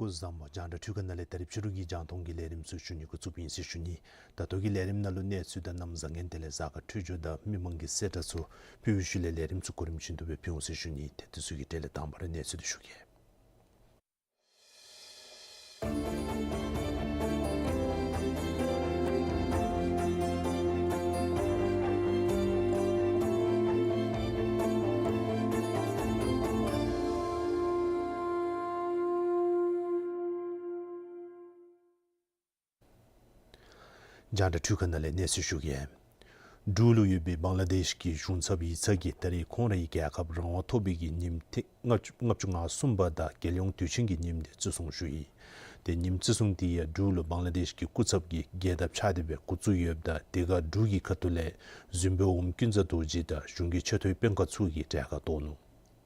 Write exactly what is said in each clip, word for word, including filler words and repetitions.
སྐུ་གཟུགས་བཟང་པོ། རྒྱང་བསྒྲགས་འཕྲུལ་ཁང་ནང་ལས་ད་རིས་ཕྱི་རུ་གི་རྒྱང་མཐོང་གི་ལས་རིམ་ཚུ་ཞུ་ནི་འགོ་བཙུགསཔ་ཨིན་ཟེར་ཞུ་ནི། ད་ལྟོ་གི་ལས་རིམ་ནང་ལུ་གནས་ཚུལ་དང་གནམ་བཟང་ངན་དེ་ལས་གཟའ་སྐར་འཕྲོད་སྦྱོར་དང་མི་མང་གི་གསལ་བསྒྲགས་ཚུ་ཕུལ་བའི་ཤུལ་ལས་ལས་རིམ་ཚུ་གོ་རིམ་བཞིན་དུ་སྦེ་ཕུལ་འོང་ཟེར་ཞུ་ནི། ཏེ་དེ་ཚུ་གི་གྲས་ལས་དང་པ་ར་གནས་ཚུལ་འདི་ཞུ་གེ། རྒྱང་བསྒྲགས་འཕྲུལ་ཁང་ནང་ལས་གནས་ཚུལ་ཞུ་གེ། འབྲུག་ལུ་ཡོད་པའི་བང་ལ་དེཤ་གི་གཞུང་ཚབ་ཡིག་ཚང་གིས་ད་རིས་ཁོང་རའི་རྒྱལ་ཁབ་རང་དབང་ཐོབ་པའི་གི་ཉིནམ་ཐེངས་ལྔ་བཅུ་ང་གསུམ་པ་དང་རྒྱལ་ཡོངས་དུས་ཆེན་གྱི་ཉིནམ་དེ་བརྩི་སྲུང་ཞུ་ཡི། ཏེ་ཉིནམ་བརྩི་སྲུང་དེ་ཡང་འབྲུག་ལུ་བང་ལ་དེཤ་གི་སྐུ་ཚབ་ཀྱིས་རྒྱལ་དར་འཕྱར་ཏེ་སྦེ་འགོ་བཙུགས་ཡོདཔ་ད་དེ་ཁར་འབྲུག་གི་ཁ་ཐུག་ལས་གཟིམ་དཔོན་འོགམ་ཀུན་བཟང་རྡོ་རྗེ་དང་གཞུང་གི་ཆེ་མཐོའི་དཔོན་ཁག་ཚུ་གིས་གྲལ་ཁར་གཏོགས་ནུག།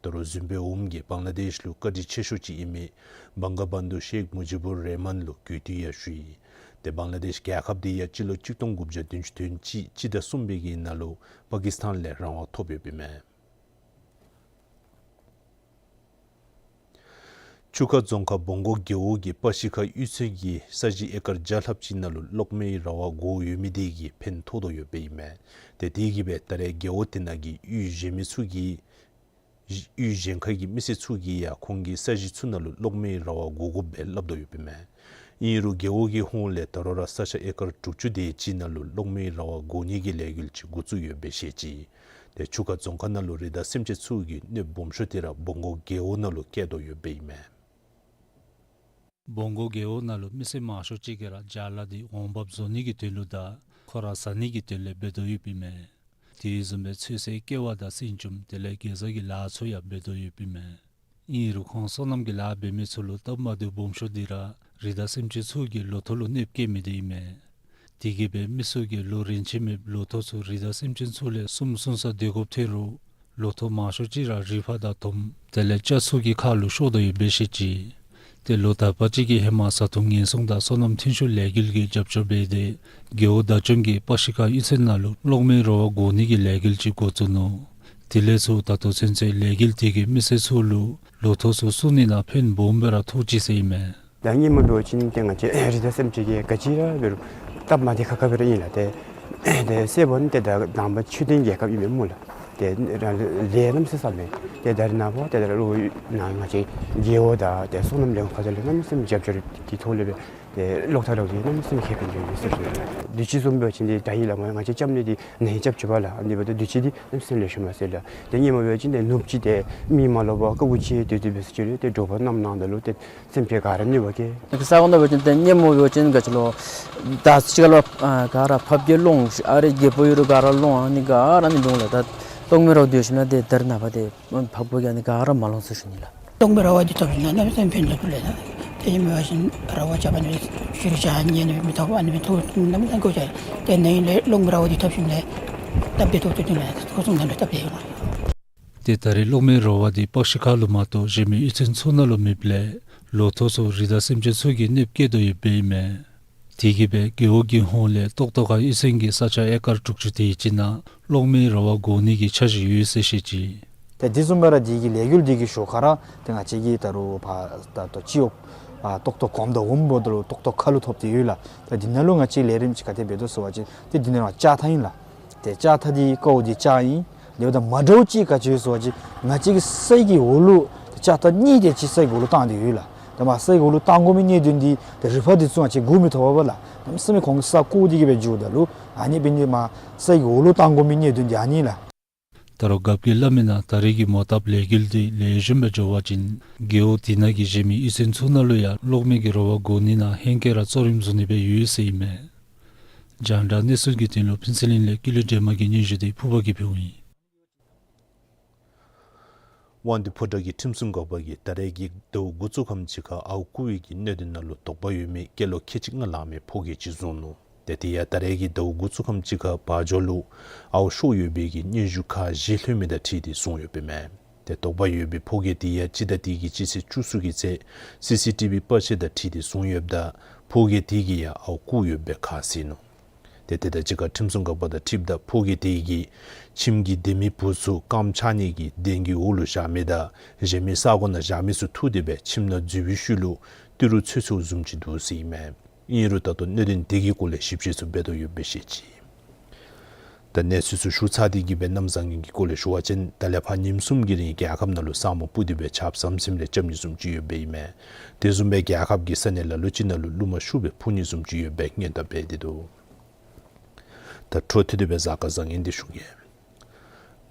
ད་རུང་གཟིམ་དཔོན་འོགམ་གྱིས་བང་ལ་དེཤ་ལུ་བཀའ་དྲིན་ཆེ་ཤོས་ཅིག་ཨིན་མི་བང་ག་བནྡྷུ་ཤེག་མུ་ཇི་བུར་རེ་མཱན་ལུ་གུས་བཏུད་ཡང་ཞུ་ཡི། ཏེ་བང་ལ་དེཤ་རྒྱལ་ཁབ་དེ་ཡང་སྤྱི་ལོ་གཅིག་སྟོང་དགུ་བརྒྱ་བདུན་ཅུ་དོན་གཅིག་སྤྱི་ཟླ་གསུམ་པའི་གི་ནང་ལུ་པ་ཀིས་ཐཱན་ལས་རང་དབང་ཐོབ་ཡོདཔ་ཨིན་མས། ཆུ་ཁ་རྫོང་ཁག་བོང་སྒོ་རྒེད་འོག་གི་པ་ཤི་ཁ་གཡུས་ཚན་གྱི་ས་གཞི་ཨེ་ཀར་བརྒྱ་ལྷགཔ་ཅིག་ནང་ལུ་གློག་མེའི་ར་བ་བསྒོར་ཡོད་མི་དེ་གིས་ཕན་ཐོགས་དོ་ཡོདཔ་ཨིན་མས། ཏེ་དེ་གིས་སྦེ་ད་རེས་རྒེད་འོག་དེ་ནང་གི་གཡུས་གཞན་མི་ཚུ་གིས་གཡུས་གཞན་ཁ་གི་མི་སེར་ཚུ་གིས་ཡང་ཁོང་གི་ས་གཞི་ཚུ་ནང་ལུ་གློག་མེའི་ར་བ་བསྒོར་དགོཔ་སྦེ་སླབ་དོ་ཡོདཔ་ཨིན་མས། ཨིན་རུང་རྒེད་འོག་གི་ཧོངས་ལས་ད་རུང་ར་ས་ཆ་ཨེ་ཀར་དྲུག་ཅུ་དེ་ཅིག་ནང་ལུ་གློག་མེའི་ར་བ་བསྒོར་ནི་གི་ལས་འགུལ་ཅིག་འགོ་བཙུགས་ཡོདཔ་སྦེ་བཤད་ཅི། ཏེ་ཆུ་ཁ་རྫོང་ཁག་ནང་ལུ་རི་དྭགས་སེམས་ཅན་ཚུ་གི་གནོདཔ་སྦོམ་ཤོས་དེ་ར་བོང་སྒོ་རྒེད་འོག་ནང་ལུ་བཀལ་དོ་ཡོདཔ་ཨིན་མས། བོང་སྒོ་རྒེད་འོག་ནང་ལུ་མི་སེར་མང་ཤོས་ཅིག་གིས་ར་ཅ་ལ་དེ་འོང་འབབ་བཟོ་ནི་གི་དོན་ལུ་དང་ཁོ་ར་ཟ་ནི་གི་དོན་ལས་འབད་དོ་ཡོདཔ་ཨིན་མས། དེ་བཟུམ་སྦེ་ཚོད་བསྲེ་ཀེ་བ་དང་སྲིན་ཅུམ་དེ་ལས་གེ་ཛ་གི་ལཱ་ཚུ་ཡང་འབད་དོ་ཡོདཔ་ཨིན་མས། ཨིན་རུང་ཁོང་སོ་ནམ་གྱི་ལཱ་འབད་མི་ཚུ་ལུ་སྟབས་མ་བདེཝ་སྦོམ་ཤོས་དེ་ར་རི་དྭགས་སེམས་ཅན་ཚུ་གིས་ལོ་ཐོག་ལུ་གནོདཔ་བཀལ་མི་དེ་ཨིན་མས། དེ་གིས་སྦེ་མི་ཚུ་གིས་ལོ་རིམ་བཞིན་མེདཔ་ལོ་ཐོག་ཚུ་རི་དྭགས་སེམས་ཅན་ཚུ་ལས་གསུམ་གསུམ་ས་སྡོད་དགོཔ་ཐོན་རུང་ལོ་ཐོག་མང་ཤོས་ཅིག་ར་རི་ཕག་དང་དོམ་དེ་ལས་སྤྱ་ཚུ་གི་ཁ་ལུ་ཤོར་དོ་ཡོདཔ་སྦེ་བཤད་ཅི། ཏེ་ལོ་དག་པ་ཅིག་གི་ཧེ་མ་བཟའ་འཐུང་ཉེན་སྲུང་དང་སོ་ནམ་ཐོན་ཤུགས་ལས་འགུལ་གྱིས་རྒྱབ་སྐྱོར་འབད་དེ་རྒེད་འོག་བདག་སྐྱོང་གིས་པ་ཤི་ཁ་གཡུས་ཚན་ནང་ལུ་གློག་མེའི་ར་བ་བསྒོར་ནི་གི་ལས་འགུལ་ཅིག་འགོ་བཙུགས་ནུག། དེ་ལས་ཚུར་ད་ལྟོ་ཚུན་ཚོད་ལས་འགུལ་དེ་གིས་མི་སེར་ཚུ་ལུ་ལོ་ཐོག་ཚུ་བསྲུང་ནི་ནང་ཕན་སྦོམ་སྦེ་ར་ཐོགས་ཅི་ཟེར་ཨིན་མས། ད་སྔོན་མ་འབད་བ་ཅིན་ཏེ་ང་བཅས་རི་དྭགས་སེམས་ཅན་གྱིས་ག་ཅི་ར་འབད་རུང་སྟབས་མ་བདེ་ཁག་ཁ་སྦེ་ར་ཨིན་ལགས། ཏེ་ཏེ་སེ་བོན་ཏེ་ད་དང་པ་ཆོས་ལྡན་རྒྱལ་ཁབ་ཨིན་མས་སྨོ་ལགས། ཏེ་ར་ལས་གནམ་མེད་ས་མེད། ཏེ་ད་རེས་ནངས་པ་ཏེ་ད་རུང་ང་བཅས་རྒེད་འོག་དང་ཏེ་སོ་ནམ་ལས་ཁུངས་ཁ་ཐུག་ལས་གནམ་མེད་ས་མེད་རྒྱབ་སྐྱོར་གྱི་ཐོག་ལས་སྦེ་ཏེ་གློག་ཐག་རག་དེ་གནམ་མེད་ས་མེད་ཁེ་ཕན་ཡོད་ཟེར་ཞུ་ནི། དུས་ཅི་བཟུམ་འབད་བ་ཅིན་ཏེ་ད་ཨིན་ལགས། ང་ང་བཅས་ལྕམ་ལུ་ཏེ་ནཱ་རྐྱབ་ཅི་པ་ལགས། ཨ་ནི་འབདཝ་ད་དུས་ཅི་འདི་གནམ་མེད་ས་མེད་ལེགས་ཤོམ་མས་ཟེར་ལགས། ཏེ་སྔོན་མ་འབད་བ་ཅིན་ཏེ་ནུབ་ཅིག་ཏེ་མི་མ་ལོག་པར་དཀའཝ་སྤྱད་དེ་སྡོད་དེ་འབད་ཟེར་ཅི་རུང་ཏེ་དྲོ་པ་གནམ་ནངས་ད་ལུ་ཏེ་སེམས་ཅན་ག་ར་གནོད་པ་བཀལ། ཏེ་ས་གོ་ནང་འབད་བ་ཅིན་ཏེ་སྔོན་མ་འབད་བ་ཅིན་ག་ཅི་ལོ་ད་ཅི་ག་ལོ་ཨ་ག་ར་ཕགཔ་གིས་སློང་ཨ་རེ་རྒད་པོ་ཡོད་རུང་ག་ར་སློང་ཨ་ནི་ག་ར་ནི་འབད་འོང་ལགས། ད་གཏོང་མི་ར་སྡོད་ཞིནམ་ལས་ཏེ་ད་རེས་ནངས་པ་ཏེ་ཕགཔ་གིས་ཨ་ནི་ག་ར་མ་སློང་ཟེར་ཞུ་ནི་ལགས། གཏོང་མི་ར་བ་འདི་ཐོབ་ཞིནམ་ལས་གནམ་མེད་ས་མེད་ཕན་ཐོགས་ལགས། ཏེ་མི་བ་ཤིན་ར་བ་ཅ་བ་ནི་ཤུ་རི་ཅ་ཉེ་ནི་མི་ཐོབ་ཨ་ནི་མི་ཐོབ་ནམ་ཡང་གོ་ཅ། ཏེ་ནི་ལས་གློག་མེ་ར་བ་འདི་ཐོབ་ཞིནམ་ལས་སྟབས་བདེ་ཏོག་ཏོ་འདི་ལས་ཁོ་ཚུ་ནང་ལུ་སྟབས་བདེ་ཡོད་ལགས། ཏེ་ད་རེས་གློག་མེ་ར་བ་འདི་པག་ཤི་ཁ་ལུ་མ་གཏོགས་གཞན་མི་གཡུས་ཚན་ཚུ་ནང་ལུ་མེདཔ་ལས་ལོ་ཐོག་སོགས་རི་དྭགས་སེམས་ཅན་ཚུ་གིས་གནོདཔ་བཀལ་དོ་ཡོདཔ་ཨིན་མས། དེ་གིས་སྦེ་རྒེད་འོག་གི་ཧོངས་ལས་ཏོག་ཏོ་ཁ་གཡུས་ཚན་གྱི་ས་ཆ་ཨེ་ཀར་དྲུག་ཅུ་དེ་ཅིག་ནང་གློག་མེ་ར་བ་བསྒོར་ནི་གི་འཆར་གཞི་ཡོད་ཟེར་བཤད་ཅི། ཏེ་དེ་བཟུམ་སྦེ་ར་དེ་གི་ལས་འགུལ་དེ་གི་ཞོར་ཁར་ར་ཏེ་ང་བཅས་ཀྱི་ད་རུང་ཕར་ད་ལྟོ་སྤྱི་འོག་ཨ་ཏོག་ཏོ་གོམ་དང་འོམ་འབོ་ད་ལུ་ཏོག་ཏོ་ཁ་ལུ་ཐོབ་སྟེ་ཡོད་ལགས། ཏེ་དེ་ནང་ལུ་ང་བཅས་ལས་རིམ་ཅིག་ག་དེ་འབད་དོ་ཟེར་བ་ཅིན་ཏེ་དེ་ནང་ལུ་ལྕགས་ཐག་ཨིན་ལགས། ཏེ་ལྕགས་ཐག་འདི་ཀཝ་འདི་ལྕགས་ཨིན། དེ་འབདཝ་ད་མ་འདྲཝ་ཅིག་ག་ཅི་ཡོད་ཟེར་བ་ཅིན་ང་བཅས་ཀྱི་ས་གི་འོག་ལུ་ཏེ་ལྕགས་ཐག་གཉིས་དེ་ཅིག་ས་གི་འོག་ལུ་བཏང་སྟེ་ཡོད་ལགས། ཏེ་མ་ས་གི་འོག་ལུ་བཏང་དགོ་མི་གནད་དོན་འདི་ཏེ་རི་ཕག་འདི་ཚུ་ང་བཅས་སྒུག་མི་ཐོབ་པས་ལགས། གནམ་མེད་ས་མེད་ཁོང་གིས་ས་བརྐོ་སྟེ་གི་སྦེ་འགྱོཝ་ད་ལུ་ཨ་ནི་འབད་ནི་མ་ས་གི་འོག་ལུ་བཏང་དགོ་མི་གནད་དོན་འདི་ཨ་ནི་ལགས། ད་རུང་རྒཔོ་གིས་སླབ་མིའི་ནང་ད་རེས་ཀྱི་མོ་བཏབ་ལས་འགུལ་འདི་ལེགས་ཤོམ་སྦེ་འགྱོ་བ་ཅིན་རྒེད་འོག་དེ་ནང་གི་གཞན་མི་གཡུས་ཚན་ཚུ་ནང་ལུ་ཡང་གློག་མེ་གི་ར་བ་བསྒོར་ནི་ནང་ཧེང་སྐལ་ར་གཙོ་རིམ་བཟུང་ནི་སྦེ་ཡོད་ཟེར་ཨིན་མས། རྒྱང་བསྒྲགས་གནས་ཚུལ་གྱི་དོན་ལུ་ཕུན་ཚོགས་གླིང་ལས་ཀུན་ལེགས་སྒྲོལ་མ་གི་སྙན་ཞུ་འདི་ཕུརཔ་གིས་ཕུལཝ་ཨིན། དབང་འདུས་ཕོ་བྲང་གི་ཁྲིམས་སྲུང་འགག་པ་གིས་ད་རེས་ཀྱི་ཟླཝ་འགོ་བཙུགས་ཁམས་ཅིག་ཁར་ཨརཝ་རྐུ་བའི་གི་གནད་དོན་ནང་ལུ་དོགས་པ་ཡོད་མི་སྐྱེས་ལོ་ཁལ་གཅིག་ལྔ་ལང་མི་ཕོ་སྐྱེས་ཅིག་བཟུང་ནུག། ཏེ་དེ་ཡང་ད་རེས་ཀྱི་ཟླཝ་འགོ་བཙུགས་ཁམས་ཅིག་ཁར་བ་འཇོ་ལུ་ཨརཝ་ཤོར་ཡོད་པའི་གི་སྙན་ཞུ་ཁག་བཞི་ལྷོད་མི་དང་འཁྲིལ་ཏེ་བཟུང་ཡོདཔ་ཨིན་མས། ཏེ་དོགས་པ་ཡོད་པའི་ཕོ་སྐྱེས་དེ་ཡང་སྤྱི་ཟླ་འདི་གི་སྤྱི་ཚེས་བཅུ་གསུམ་གྱི་ཚེ་སི་སི་ཊི་བི་པར་ཆས་དང་འཁྲིལ་ཏེ་བཟུང་ཡོདཔ་ད་ཕོ་སྐྱེས་དེ་གིས་ཡང་ཨརཝ་རྐུ་ཡོདཔ་སྦེ་ཁ་བཟེད་ནུག། ཏེ་དེ་དང་གཅིག་ཁར་ཁྲིམས་སྲུང་འགག་པ་དང་འཁྲིལཝ་ད་ཕོ་སྐྱེས་དེ་གིས་ཁྱིམ་གྱི་སྡོད་མི་བུ་ཚུ་རྐངམ་ཆག་ནི་གི་གདན་གྱི་འོག་ལུ་བཞག་མི་དང་གཞན་མི་ས་གོ་ནང་བཞག་མི་ཚུ་འཐུ་སྟེ་སྦེ་ཁྱིམ་ནང་འཛུལ་བའི་ཤུལ་ལུ་ཏི་རུ་འཚོལ་འཚོལཝ་བཟུམ་ཅིག་འདུག་ཟེར་ཨིན་མས། ཨིན་རུང་ད་ལྟོ་གནད་དོན་དེ་གི་སྐོར་ལས་ཞིབ་དཔྱད་ཚུ་འབད་དོ་ཡོདཔ་སྦེ་བཤད་ཅི། ད་གནས་ཚུལ་ཚུ་ཞུ་ཚར་ཏེ་གི་སྦེ་གནམ་བཟང་ངན་གྱི་སྐོར་ལས་ཞུ་བ་ཅིན་ད་ལས་ཕར་ཉིནམ་གསུམ་གྱི་རིང་རྒྱལ་ཁབ་ནང་ལུ་ས་སྨུག་སྤུབས་ཏེ་སྦེ་ཆརཔ་ཟམ་ཟིམ་རེ་རྐྱབ་ནི་བཟུམ་ཅིག་ཡོདཔ་ཨིན་མས། དེ་བཟུམ་སྦེ་རྒྱལ་ཁབ་ཀྱི་ས་གནས་ལ་ལུ་ཅིག་ནང་ལུ་རླུང་མ་ཤུགས་སྦེ་འཕུ་ནི་བཟུམ་ཅིག་ཡོདཔ་སྦེ་སྔོན་བརྡ་འབད་དེ་འདུག། ད་འཕྲོ་མཐུད་དེ་སྦེ་གཟའ་སྐར་བཟང་ངན་འདི་ཞུ་གེ།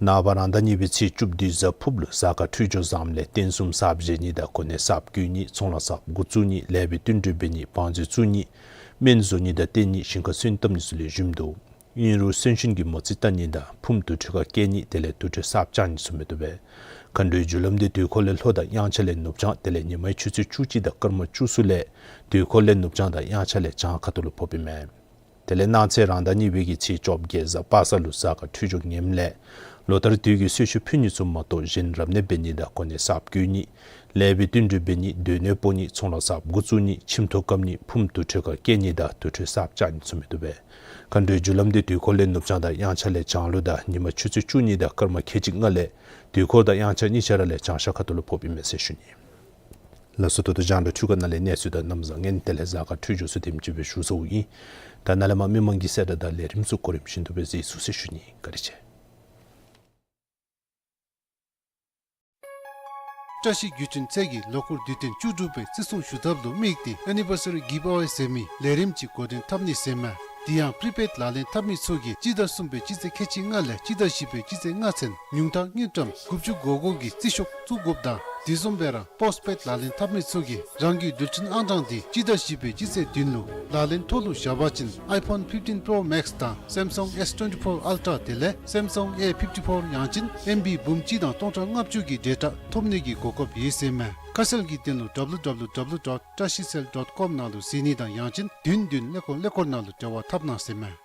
ནངས་པ་རང་ཟླ་གཉིས་པའི་ཚེས་བཅུ་བདུན་གཟའ་ཕུརཔ་ལུ་གཟའ་སྐར་འཕྲོད་སྦྱོར་བཟངམ་ལས་རྟེན་གསུམ་གསརཔ་བཞེངས་ནི་དང་གོ་གནས་གསརཔ་བསྐོ་ནི་ཚོང་ལཱ་གསརཔ་འགོ་བཙུགས་ནི་ལེགས་པའི་བསྟུན་གྲོས་འབད་ནི་བང་མཛོད་བཙུགས་ནི་སྨན་བཟོ་ནི་དང་བསྟེན་ནི་ཞིང་ཁར་སོན་བཏབ་ནི་ཚུ་ལེགས་ཤོམ་འདུག། ཨིན་རུང་གསོན་གཤིན་གྱི་མོ་རྩིས་བལྟ་ནི་དང་ཕུངམ་དུར་ཁྲོད་ཁར་བསྐྱལ་ནི་དེ་ལས་དུར་ཁྲོད་གསརཔ་བཅག་ནི་ཚུ་མི་བཏུབ་པས། མཁའ་འགྲོའི་རྒྱུ་ལམ་འདི་དུས་འཁོར་ལས་ལྷོ་དང་དབྱངས་འཆར་ལས་ནུབ་བྱང་དེ་ལས་ཉི་མའི་ཆུ་ཚོད་བཅུ་གཅིག་དང་སྐར་མ་བཅུ་གསུམ་ལས་དུས་འཁོར་ལས་ནུབ་བྱང་དང་དབྱངས་འཆར་ལས་བྱང་ཁ་ཐུག་ལུ་ཕོགཔ་ཨིན་མས། དེ་ལས་གནངས་ཚེ་རང་ཟླ་གཉིས་པའི་གི་ཚེས་བཅོ་བརྒྱད་གཟའ་པ་སངས་ལུ་གཟའ་སྐར་འཕྲོད་སྦྱོར་ངནམ་ལས་ལོ་ལྟར་དུས་ཀྱི་གསོལ་མཆོད་ཕུལ་ནི་ཚུ་མ་གཏོགས་གཞན་རབ་གནས་འབད་ནི་དང་གོ་གནས་གསརཔ་བསྐོ་ནི་ལེགས་པའི་བསྟུན་གྲོས་འབད་ནི་སྡོད་གནས་སྤོ་ནི་ཚོང་ལཱ་གསརཔ་འགོ་བཙུགས་ནི་ཁྱིམ་ཐོག་བཀབ་ནི་ཕུངམ་དུར་ཁྲོད་ཁར་བསྐྱལ་ནི་དང་དུར་ཁྲོད་གསརཔ་བཅག་ནི་ཚུ་མི་བཏུབ་པས། མཁའ་འགྲོའི་རྒྱུ་ལམ་འདི་དུས་འཁོར་ལས་ནུབ་བྱང་དང་དབྱངས་འཆར་ལས་བྱང་ལུ་དང་ཉི་མ་ཆུ་ཚོད་བཅུ་གཉིས་དང་སྐར་མ་ཁལ་གཅིག་ལྔ་ལས་དུས་འཁོར་དང་དབྱངས་འཆར་གཉིས་ཆ་ར་ལས་བྱང་ཤར་ཁ་ཐུག་ལུ་ཕོགཔ་ཨིན་མས་ཟེར་ཞུ་ནི། ལགས་སོ། ད་ལྟོ་རྒྱང་བསྒྲགས་འཕྲུལ་ཁང་ནང་ལས་གནས་ཚུལ་དང་གནམ་བཟང་ངན་དེ་ལས་གཟའ་སྐར་འཕྲོད་སྦྱོར་ཚུ་དེམ་ཅིག་སྦེ་ཞུ་ཚརཝ་ཨིན། ད་ནཱ་ལས་མར་མི་མང་གི་གསལ་བསྒྲགས་དང་ལས་རིམ་ཚུ་གོ་རིམ་བཞིན་དུ་སྦེ་གཟིགས་ཚུགས་ཟེར་ཞུ་ནི། བཀའ་དྲིན་ཆེ། བཀྲ་ཤིས་བརྒྱུད་འཕྲིན་ཚད་ཀྱི་ལོ་འཁོར་དུས་སྟོན་བཅུ་དྲུག་པའི་བརྩི་སྲུང་ཞུ་ཐབས་ལུ་དམིགས་ཏེ་ཨེ་ནི་བར་སི་རི་གིབ་ཨ་ཝེ་ཟེར་མི་ལས་རིམ་ཅིག་འགོ་འདྲེན་འཐབ་ནི་ཟེར་མས། དེ་ཡང་པྲི་པེཌ་ལག་ལེན་འཐབ་མི་ཚུ་གིས་སྤྱི་ཟླ་གསུམ་པའི་སྤྱི་ཚེས་ཁལ་གཅིག་ལྔ་ལས་སྤྱི་ཟླ་བཞི་པའི་སྤྱི་ཚེས་ལྔ་ཚུན་ཉུང་མཐའ་དངུལ་ཀྲམ་དགུ་བཅུ་གོ་དགུ་གི་རྩིས་ཤོག་བཙུགས་དགོཔ་དང་དེ་བཟུམ་སྦེ་ར་པོསཊ་པེཌ་ལག་ལེན་འཐབ་མི་ཚུ་གིས་རང་གི་རྡུལ་ཕྲན་ཨང་གྲངས་དེ་སྤྱི་ཟླ་བཞི་པའི་སྤྱི་ཚེས་བདུན་ལུ་ལག་ལེན་ཐོག་ལུ་བཞག་པ་ཅིན་ཨའི་ཕོན་ཕིབ་ཊིན་པྲོ་མེཀསི་དང་སེམ་སང་ཨེསི་ཊུ་ཝེན་ཊི་ཕོར་ཨལ་ཊ་དེ་ལས་སེམ་སང་ཨེ་ཕིབ་ཊི་ཕོར་ཡང་ཅིན་ཨེམ་བི་འབུམ་གཅིག་དང་སྟོང་ཕྲག་ལྔ་བཅུ་གི་འབྲེལ་དྲ་ཐོབ་ནི་གི་གོ་སྐབས་ཡོད་ཟེར་མས། ཁ་གསལ་གྱི་དོན་ལུ་ཌབ་ལུ་ཌབ་ལུ་ཌབ་ལུ་ཌོཊ་བཀྲ་ཤིས་སེལ་ཌོཊ་ཀོམ་ནང་ལུ་གཟིགས་ནི་དང་ཡང་ཅིན་བདུན་བདུན་ཀླད་ཀོར་ཀླད་ཀོར་ནང་ལུ་འབྲེལ་བ་འཐབ་གནང་ཟེར་མས།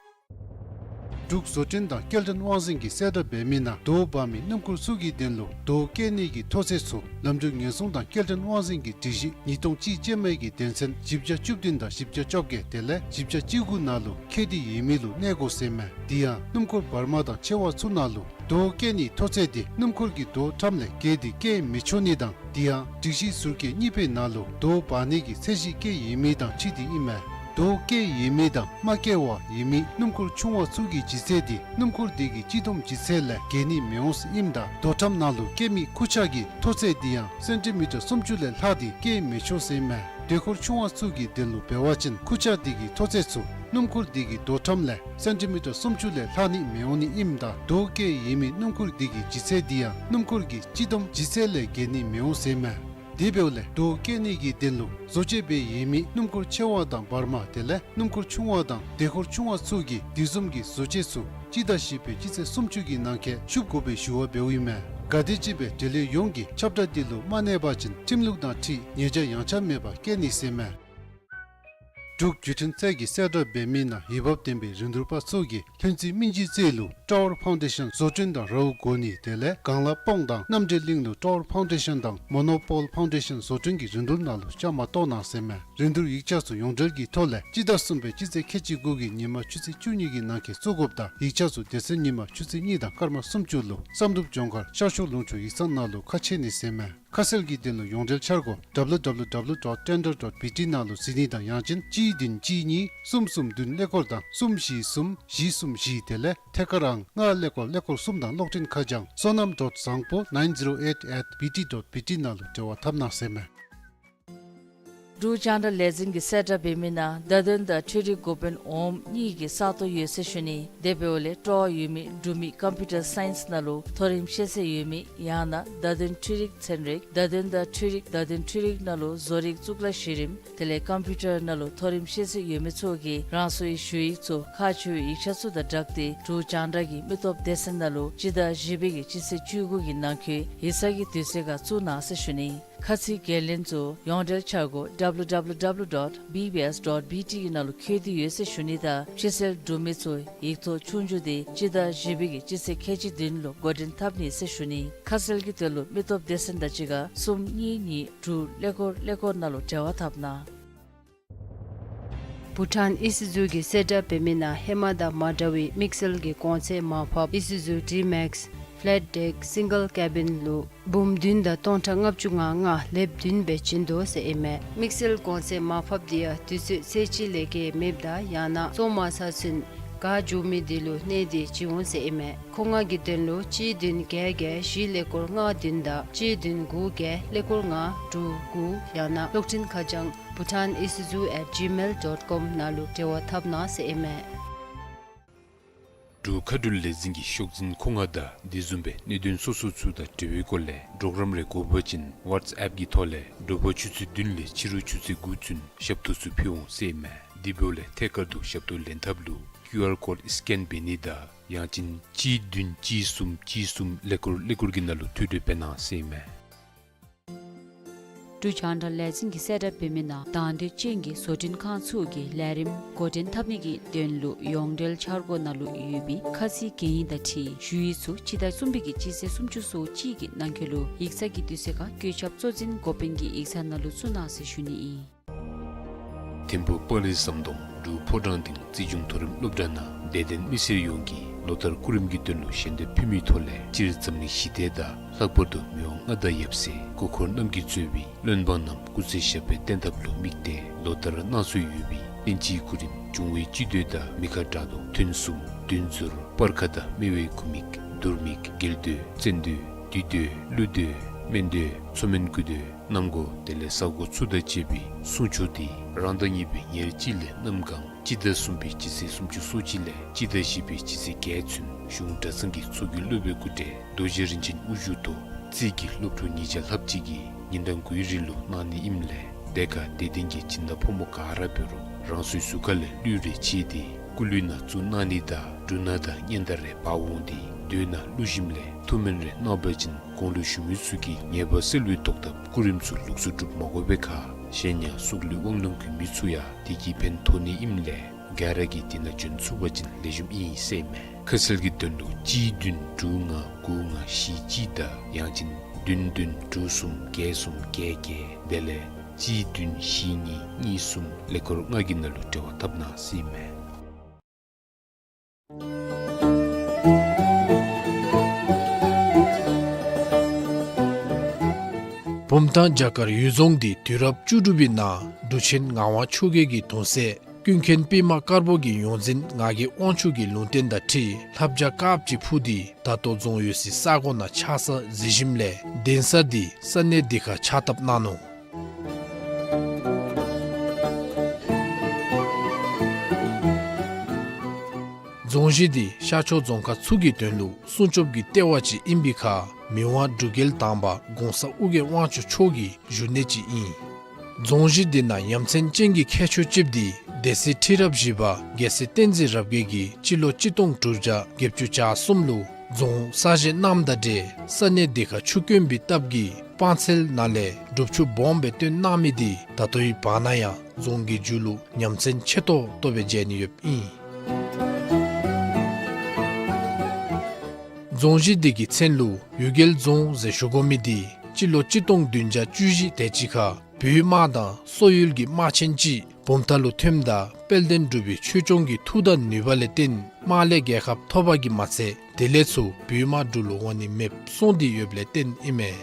འབྲུག་བཟོ་སྐྲུན་དང་སྐྱེལ་འདྲེན་དབང་འཛིན་གྱིས་གསལ་བསྒྲགས་འབད་མི་ནང་རྡོ་འབག་མི་སྣུམ་འཁོར་ཚུ་གི་དོན་ལུ་རྡོ་བཀལ་ནི་གི་མཐོ་ཚད་ཚུ་ལམ་འགྲུལ་ཉེན་སྲུང་དང་སྐྱེལ་འདྲེན་དབང་འཛིན་གྱི་སྒྲིག་གཞི་ཉིས་སྟོང་གཅིག་ཅན་མའི་གི་དོན་ཚན་བཞི་བརྒྱ་བཅུ་བདུན་དང་བཞི་བརྒྱ་བཅོ་བརྒྱད་དེ་ལས་བཞི་བརྒྱ་བཅུ་དགུ་ནང་ལུ་ཁེ་འདི་ཡོད་མི་ལུ་གནས་དགོ་ཟེར་མས། དེ་ཡང་སྣུམ་འཁོར་བར་མ་དང་ཆེ་བ་ཚུ་ནང་ལུ་རྡོ་བཀལ་ནི་མཐོ་ཚད་དེ་སྣུམ་འཁོར་གྱི་རྡོ་ཁྲམ་ལས་བརྒལ་ཏེ་བཀལ་མི་ཆོག་ནི་དང་དེ་ཡང་སྒྲིག་གཞི་ཟུར་བཀལ་གཉིས་པའི་ནང་ལུ་རྡོ་འབག་ནི་གི་ཚད་གཞི་བཀལ་ཡོད་མི་དང་འཁྲིལ་ཏེ་ཨིན་མས། རྡོ་བཀལ་ཡོད་མི་དང་མ་བཀལ་བར་ཡོད་མི་སྣུམ་འཁོར་ཆུང་བ་ཚུ་གི་ལྗིད་ཚད་དེ་སྣུམ་འཁོར་དེ་གི་སྤྱི་བསྡོམས་ལྗིད་ཚད་ལས་བརྒལ་ནི་མི་འོང་ཟེར་ཨིནམ་ད་རྡོ་ཁྲམ་ནང་ལུ་བཀལ་མི་ཁུར་ཆ་གི་མཐོ་ཚད་དེ་ཡང་སེན་ཊི་མི་ཊར་སུམ་ཅུ་ལས་ལྷག་སྟེ་བཀལ་མི་ཆོག་ཟེར་ཨིན་མས། ཟློས་འཁོར་ཆུང་བ་ཚུ་གི་དོན་ལུ་འབད་བ་ཅིན་ཁུར་ཆ་དེ་གི་མཐོ་ཚད་ཚུ་སྣུམ་འཁོར་དེ་གི་རྡོ་ཁྲམ་ལས་སེན་ཊི་མི་ཊར་སུམ་ཅུ་ལས་ལྷག་ནི་མི་འོང་ནི་ཨིནམ་ད་རྡོ་བཀལ་ཡོད་མི་སྣུམ་འཁོར་དེ་གི་ལྗིད་ཚད་དེ་ཡང་སྣུམ་འཁོར་གྱི་སྤྱི་བསྡོམས་ལྗིད་ཚད་ལས་བརྒལ་ནི་མི་འོང་ཟེར་ཨིན་མས། དེ་འབདཝ་ལས་འབྲུག་སྐྱེ་ནི་གི་དོན་ལུ་བཟོ་བཅོས་འབད་ཡོད་མི་སྣུམ་འཁོར་ཆེ་བ་དང་བར་མ་དེ་ལས་སྣུམ་འཁོར་ཆུང་བ་དང་སྡེ་འཁོར་ཆུང་བ་ཚུ་གིས་དེ་བཟུམ་གྱི་བཟོ་བཅོས་ཚུ་སྤྱི་ཟླ་བཞི་པའི་སྤྱི་ཚེས་སུམ་ཅུ་གི་ནང་འཁོད་ཤུབ་དགོ་པའི་ཞུ་བ་འབདཝ་ཨིན་མས། ག་དེམ་ཅིག་སྦེ་འབྲེལ་ཡོད་ཡོངས་ཀྱིས་ཁྱབ་བསྒྲགས་འདི་ལུ་མ་གནས་པ་ཅིན་ཁྲིམས་ལུགས་དང་འཁྲིལ་ཉེས་བྱ་ཡངས་ཆག་མེད་པར་བཀལ་ནི་ཟེར་མས། འབྲུག་བརྒྱུད་འཕྲིན་ཚད་ཀྱི་གསལ་བསྒྲགས་འབད་མི་ནང་འོས་འབབ་ལྡན་པའི་རིན་བསྡུར་པ་ཚུ་གིས་ལྷུན་རྩེ་སྨིན་བྱེད་རྩེ་ལུ་ཊ་ཝར་ཕའུན་ཌེ་ཤཱན་བཟོ་སྐྲུན་དང་རཝ་བགོ་ནི་དེ་ལས་སྒང་ལ་སྤོང་དང་རྣམ་འདྲེན་གླིང་ལུ་ཊ་ཝར་ཕའུན་ཌེ་ཤཱན་དང་མོ་ནོ་པོལ་ཕའུན་ཌེ་ཤཱན་བཟོ་སྐྲུན་གྱི་རིན་བསྡུར་ནང་ལུ་བཅའ་མར་གཏོགས་གནང་ཟེར་མས། རིན་བསྡུར་ཡིག་ཆ་ཚུ་ཡོངས་འབྲེལ་གྱི་ཐོག་ལས་སྤྱི་ཟླ་གསུམ་པའི་སྤྱི་ཚེས་ཁལ་གཅིག་དགུ་གི་ཉིན་མ་ཆུ་ཚོད་བཅུ་གཉིས་ཀྱི་ནང་འཁོད་བཙུགས་དགོཔ་དང་ཡིག་ཆ་ཚུ་སྡེ་ཚན་ཉིན་མ་ཆུ་ཚོད་གཉིས་དང་སྐར་མ་སུམ་ཅུ་ལུ་བསམ་གྲུབ་ལྗོངས་མཁར་ཤར་ཕྱོགས་ལུང་ཕྱོགས་ཡིག་ཚང་ནང་ལུ་ཁ་ཕྱེ་ནི་ཟེར་མས། ཁ་གསལ་གྱི་དོན་ལུ་ཡོངས་འབྲེལ་འཆར་སྒོ་W W W dot tender dot B T ནང་ལུ་གཟིགས་ནི་དང་ཡང་ཅིན་གཅིག་བདུན་གཅིག་གཉིས་གསུམ་གསུམ་བདུན་ཀླད་ཀོར་དང་གསུམ་བཞི་གསུམ་བཞི་གསུམ་བཞི་དེ་ལས་ཐད་ཀར་ཨང་ལྔ་ཀླད་ཀོར་ཀླད་ཀོར་གསུམ་དང་གློག་འཕྲིན་ཁ་བྱང་བསོད་ནམས་dot བཟང་པོ་nine zero eight at B T dot B T ནང་ལུ་འབྲེལ་བ་འཐབ་གནང་ཟེར་མས། འབྲུག་རྒྱང་བསྒྲགས་ལས་འཛིན་གྱི་གསལ་བསྒྲགས་འབད་མི་ནང་བརྡ་དོན་དང་འཕྲུལ་རིག་འགོ་དཔོན་འོགམ་གཉིས་ཀྱི་ས་སྟོང་ཡོད་ཟེར་ཞུ་ནི། དེ་འབདཝ་ལས་སྤྲོ་བ་ཡོད་མི་འབྲུག་མི་ཀམ་པིའུ་ཊར་སའིནསི་ནང་ལུ་མཐོ་རིམ་ཤེས་ཚད་ཡོད་མི་ཡང་ན་བརྡ་དོན་འཕྲུལ་རིག་ཚན་རིག་བརྡ་དོན་དང་འཕྲུལ་རིག་བརྡ་དོན་འཕྲུལ་རིག་ནང་ལུ་བཟོ་རིག་གཙུག་ལག་གཞི་རིམ་དེ་ལས་ཀམ་པིའུ་ཊར་ནང་ལུ་མཐོ་རིམ་ཤེས་ཚད་ཡོད་མི་ཚུ་གིས་རང་སོའི་ཞུ་ཡིག་ཚུ་ཁག་ཆེ་བའི་ཡིག་ཆ་ཚུ་དང་སྦྲགས་ཏེ་འབྲུག་རྒྱང་བསྒྲགས་ཀྱི་མི་སྟོབས་སྡེ་ཚན་ནང་ལུ་སྤྱི་ཟླ་བཞི་པའི་གི་སྤྱི་ཚེས་བཅུ་དགུ་གི་ནང་འཁོད་ཡིག་ཚང་གི་དུས་ཚོད་ཁར་བཙུགས་གནང་ཟེར་ཞུ་ནི། ཁ་ཚིག་འགན་ལེན་ཚུ་ཡོངས་འབྲེལ་འཆར་སྒོ་W W W dot B B S dot B T གི་ནང་ལུ་བཀོད་དེ་ཡོད་ཟེར་ཞུ་ནི་དང་ཕྱི་སེལ་འབྲུག་མི་ཚུ་ཡིག་ཐོག་ཆོས་རྒྱུགས་དེ་སྤྱི་ཟླ་བཞི་པའི་གི་སྤྱི་ཚེས་ཁལ་གཅིག་བདུན་ལུ་འགོ་འདྲེན་འཐབ་ནི་ཟེར་ཞུ་ནི། ཁ་གསལ་གྱི་དོན་ལུ་མི་སྟོབས་སྡེ་ཚན་དང་གཅིག་ཁར་གསུམ་གཉིས་གཉིས་དྲུག་ཀླད་ཀོར་ཀླད་ཀོར་ནང་ལུ་འབྲེལ་བ་འཐབ་གནང་། བྷུ་ཊཱན་ཨི་སི་ཛུ་གི་གསལ་བསྒྲགས་འབད་མི་ནང་ཧེ་མ་དང་མ་འདྲ་བའི་དམིགས་བསལ་གྱི་གོང་ཚད་མར་ཕབ་ཨི་སི་ཛུ་ཌི་མེགསི་ཕེ་ལེཊ་ཌེཀ་སིང་གལ་ཀེ་བིན་ལུ་འབུམ་བདུན་དང་སྟོང་ཕྲག་ལྔ་བཅུ་ང་ལྔ་ལེབ་བདུན་སྦེ་བྱིན་དོ་ཟེར་ཨིན་མས། དམིགས་བསལ་གོང་ཚད་མར་ཕབ་འདི་ཡང་དུས་ཚོད་ཚེས་གཅིག་ལས་བརྒལ་མེདཔ་དང་ཡང་ན་བཙོང་མ་ཚར་ཚུན་ག་འགྱོ་མི་འདི་ལུ་གནས་ཏེ་བྱིན་འོང་ཟེར་ཨིན་མས། མཁོ་མངགས་ཀྱི་དོན་ལུ་གཅིག་བདུན་བརྒྱད་བརྒྱད་བཞི་ཀླད་ཀོར་ལྔ་བདུན་དང་གཅིག་བདུན་དགུ་བརྒྱད་ཀླད་ཀོར་ལྔ་དྲུག་དགུ་ཡང་ན་གློག་འཕྲིན་ཁ་བྱང་bhutanisuzu at gmail dot com ནང་ལུ་འབྲེལ་བ་འཐབ་གནང་ཟེར་ཨིན་མས། འབྲུག་མཁའ་འགྲུལ་ལས་འཛིན་གྱི་ཤོག་འཛིན་མཁོ་མངགས་དང་དེ་བཟུམ་སྦེ་གནད་དོན་སོ་སོ་ཚུ་དང་འབྲེལ་བའི་སྐོར་ལས་གྲོགས་རམ་རེ་དགོ་པ་ཅིན་ཝཊས་ཨེཔ་ཀྱི་ཐོག་ལས་དྲོ་པ་ཆུ་ཚོད་བདུན་ལས་ཕྱི་རུ་ཆུ་ཚོད་དགུ་ཚུན་ཞབས་ཏོག་ཚུ་ཕུལ་འོང་ཟེར་ཨིན་མས། དེ་འབདཝ་ལས་ཐད་ཀར་དུ་ཞབས་ཏོག་ལེན་ཐབས་ལུ་ཀིའུ་ཨར་ཀོཌ་སི་ཀེན་འབད་ནི་དང་ཡང་ཅིན་གཅིག་བདུན་གཅིག་གསུམ་གཅིག་གསུམ་ཀླད་ཀོར་ཀླད་ཀོར་གྱི་ནང་ལུ་ཐུགས་སྤྲོ་འབད་གནང་ཟེར་ཨིན་མས། འབྲུག་རྒྱང་བསྒྲགས་ལས་འཛིན་གྱི་གསལ་བསྒྲགས་འབད་མི་ནང་དང་འདོད་ཅན་གྱི་བཟོ་སྐྲུན་ཁང་ཚུ་གིས་ལས་རིམ་འགོ་འདྲེན་འཐབ་ནི་གི་དོན་ལུ་ཡོངས་འབྲེལ་འཆར་སྒོ་ནང་ལུ་ཡོད་པའི་ཁ་ཚིག་གན་ཡིག་དང་འཁྲིལ་ཞུ་ཡིག་ཚུ་སྤྱི་ཟླ་གསུམ་པའི་གི་སྤྱི་ཚེས་སུམ་ཅུ་སོ་གཅིག་གི་ནང་འཁོད་ལུ་ཡིག་ཚང་གི་དུས་ཚོད་ཁར་བཀོད་ཁྱབ་གཙོ་འཛིན་འགོ་དཔོན་གྱི་ཡིག་ཚང་ནང་ལུ་བཙུགས་གནང་ཟེར་ཞུ་ནི་ཨིན། ཐིམ་ཕུག་སྤ་རི་ཟམ་གདོང་འབྲུག་ཕོ་བྲང་སྡིངས་རྩིས་གཞུང་མཐོ་རིམ་སློབ་གྲྭ་ནང་དད་ལྡན་མི་སེར་ཡོངས་ཀྱིས་ལོ་ལྟར་སྐུ་རིམ་གྱི་དོན་ལུ་ཞལ་འདེབས་ཕུལ་མིའི་ཐོག་ལས་སྤྱིར་འཛམ་གླིང་ཞི་བདེ་དང་ལྷག་པར་དུ་མི་དབང་མངའ་བདག་ཡབ་སྲས་སྐུ་འཁོར་རྣམ་རྒྱལ་གཙོས་པའི་བློན་འབངས་རྣམས་སྐུ་ཚེ་ཞབས་པད་བརྟན་ཐབས་ལུ་དམིགས་ཏེ་ལོ་ལྟར་གནང་སྲོལ་ཡོད་པའི་བསྟན་སྤྱིའི་སྐུ་རིམ་འབྱུང་བའི་སྤྱི་མདོས་དང་མི་ཁ་དགྲ་བཟློག་ཐུན་གསུམ་བདུན་ཟུར་སྤར་ཁ་དང་སྨེ་བའི་སྐུ་མིག་དུར་མིག་རྒྱལ་མདོས་བཙན་མདོས་བདུད་མདོས་ཀླུ་མདོས་སྨན་མདོས་མཚོ་སྨན་སྐུ་མདོས་གནམ་སྒོ་དེ་ལས་ས་སྒོ་ཚུ་དང་བཅས་པའི་གསུང་ཆོག་འདི་རང་ཟླ་གཉིས་པའི་ཉེར་གཅིག་ལས་གནམ་གང་སྤྱི་ཟླ་གསུམ་པའི་སྤྱི་ཚེས་སུམ་ཅུ་སོ་གཅིག་ལས་སྤྱི་ཟླ་བཞི་པའི་སྤྱི་ཚེས་བརྒྱད་ཚུན་གཞུང་གྲྭ་ཚང་གི་ཚོགས་ཀྱི་སློབ་དཔོན་སྐུ་བགྲེས་རྡོ་རྗེ་རིན་ཆེན་དབུ་བཞུགས་ཐོག་རྩིས་ཀྱི་སློབ་ཕྲུག་ཉིས་བརྒྱ་ལྷགཔ་ཅིག་གིས་ཉིན་གྲངས་དགུའི་རིང་ལུ་གནང་ནི་ཨིནམ་ལས་དེ་ཁར་དད་ལྡན་གྱི་སྦྱིན་བདག་ཕོ་མོ་ག་ར་འབད་རུང་རང་སོའི་གཟུགས་ཁ་ལས་གླུད་རེ་ཕྱེ་སྟེ་སྐུ་གླུད་ནང་བཙུགས་གནང་ནི་དང་འབྲུ་སྣ་དང་སྙན་དར་རེ་འབག་འོང་སྟེ་མདོས་ནང་བླུགས་ཞིནམ་ལས་ཐུགས་སྨོན་རེ་གནང་བ་ཅིན་གོང་ལུ་ཞུ་མི་ཚུ་གི་ཉེས་པ་སེལ་བའི་ཐོག་ཐབ་སྐུ་རིམ་ཚུ་ལོགས་སུ་སྒྲུབ་མ་དགོ་པའི་ཁར་གཞན་ཡང་གཟུགས་ལུས་དབང་ལུང་གི་མི་ཚུ་ཡང་དེ་གིས་ཕན་ཐོགས་ནི་ཨིནམ་ལས་ག་ར་གིས་དེ་ནང་བྱོན་ཚུགས་པ་ཅིན་ལེགས་ཤོམ་ཨིན་ཟེར་ཨིན་མས། ཁ་གསལ་གྱི་དོན་ལུ་གཅིག་བདུན་དྲུག་ལྔ་དགུ་ལྔ་བཞི་གཅིག་དང་ཡང་ཅིན་བདུན་བདུན་དྲུག་གསུམ་བརྒྱད་གསུམ་བརྒྱད་བརྒྱད་དེ་ལས་གཅིག་བདུན་བཞི་གཉིས་གཉིས་གསུམ་ཀླད་ཀོར་ལྔ་གི་ནང་ལུ་འབྲེལ་བ་འཐབ་གནང་ཟེར་ཨིན་མས། བུམ་ཐང་རྒྱ་གར་ཡུལ་རྫོང་འདི་དུས་རབས་བཅུ་དྲུག་པའི་ནང་འབྲུག་ཆེན་ངག་དབང་ཆོས་རྒྱལ་གྱི་གདུང་སྲས་ཀུན་མཁྱེན་པདྨ་དཀར་པོ་གི་ཡོངས་འཛིན་ངག་གི་དབང་ཕྱུག་གི་ལུང་བསྟན་དང་འཁྲིལ་ལྷ་བྱ་དཀརཔོ་ཅིག་འཕུར་ཏེ་ད་ལྟོ་རྫོང་ཡོད་སའི་ས་གོ་ནང་ཆགས་ས་གཟིགས་ཞིནམ་ལས་གདན་ས་འདི་ས་གནས་འདི་ཁར་ཕྱག་བཏབ་གནང་ནུག། རྫོང་གཞི་འདི་ཤར་ཕྱོགས་རྫོང་ཁག་ཚུ་གི་དོན་ལུ་སྲུང་སྐྱོབ་ཀྱི་ལྟེ་བ་ཅིག་ཨིན་པའི་ཁར་མི་དབང་འབྲུག་རྒྱལ་དང་པ་གོང་ས་ཨོ་རྒྱན་དབང་ཕྱུག་མཆོག་གི་བཞུགས་གནས་ཅིག་ཨིན། རྫོང་གཞི་འདི་ནང་ཡ་མཚན་ཅན་གྱི་ཁྱད་ཆོས་ཅིག་འདི་སྡེ་སྲིད་ཁྲི་རབས་བཞི་པ་རྒྱལ་སྲས་བསྟན་འཛིན་རབ་རྒྱས་ཀྱིས་སྤྱི་ལོ་གཅིག་སྟོང་དྲུག་བརྒྱ་བརྒྱད་ཅུ་གྱ་གསུམ་ལུ་རྫོང་གསར་བཞེངས་གནངམ་ད་འདྲེ་ས་གནས་འདི་ཁར་ཆུ་དཀོན་པའི་སྟབས་ཀྱིས་སྤང་ཚལ་ནང་ལས་སྒྲུབ་ཆུ་སྦོམ་སྦེ་བཏོན་གནང་མི་འདི་ད་ལྟོའི་བར་ན་ཡང་རྫོང་གི་མཇུག་ལུ་ཡ་མཚན་ཆེ་ཏོག་ཏོ་སྦེ་མཇལ་ནི་ཡོདཔ་ཨིན། རྫོང་གཞི་འདི་གི་མཚན་ལུ་གཡུལ་རྒྱལ་རྫོང་ཟེར་ཞུ་དགོ་མི་འདི་སྤྱི་ལོ་གཅིག་སྟོང་བདུན་བརྒྱ་བཅུ་བཞི་དེ་ཅིག་ཁར་བོད་དམག་དང་སོག་ཡུལ་གྱི་དམག་ཆེན་ཅིག་བུམ་ཐང་ལུ་ཐོནམ་ད་དཔལ་ལྡན་འབྲུག་པའི་ཆོས་སྐྱོང་གི་མཐུ་དང་ནུས་པ་ལས་བརྟེན་དམག་ལས་རྒྱལ་ཁ་ཐོབ་པ་གིས་མ་ཚད་དེ་ལས་ཚུར་བོད་དམག་འབྲུག་ལུ་འོང་ནི་མེདཔ་སོང་སྟེ་ཡོདཔ་ལས་བརྟེན་ཨིན་མས།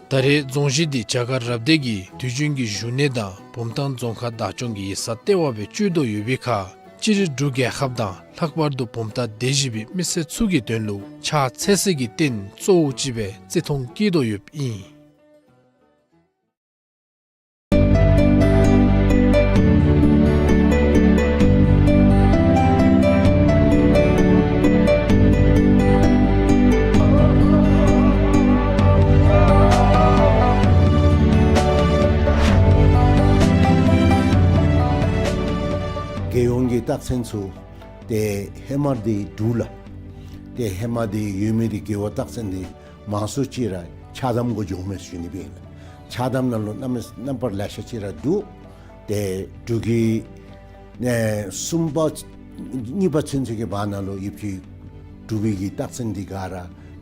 ད་རེས་རྫོང་གཞི་འདི་རྒྱ་གར་རབ་སྡེ་གི་དུས་རྒྱུན་གྱི་བཞུགས་གནས་དང་བུམ་ཐང་རྫོང་ཁག་བདག་སྐྱོང་གི་ཡིག་ཚང་ལྟེ་བ་སྦེ་སྤྱོད་དོ་ཡོད་པའི་ཁར་སྤྱིར་འབྲུག་རྒྱལ་ཁབ་དང་ལྷག་པར་དུ་བུམ་ཐང་སྡེ་བཞི་པའི་མི་སེར་ཚུ་གི་དོན་ལུ་ཕྱག་འཚལ་སའི་རྟེན་གཙོ་བོ་ཅིག་སྦེ་བརྩི་མཐོང་བསྐྱེད་དོ་ཡོདཔ་ཨིན། རྒྱལ་ཡོངས་ཀྱི་རྟགས་མཚན་ཚུ་ཏེ་ཧེ་མ་འདི་འབྲུག་ལགས། ཏེ་ཧེ་མ་འདི་ཡོད་མི་འདི་རྒེད་འོག་རྟགས་མཚན་འདི་མང་སུ་ཅིག་ར་ཕྱག་དམ་གུ་འགྱོཝ་མས་ཟེར་ཞུ་ནི་སྦེ་ཨིན་ལགས། ཕྱག་དམ་ནང་ལུ་རྣམ་རྣམ་པར་ལེ་ཤ་ཅིག་ར་འདུག། ཏེ་འབྲུག་གི་ཨེ་གསུམ་པ་གཉིས་པ་ཚུན་ཚོད་ཀྱི་བར་ན་ལུ་ཡོདཔ་ཅིག་འབྲུག་པའི་གི་རྟགས་མཚན་འདི་ག་ར་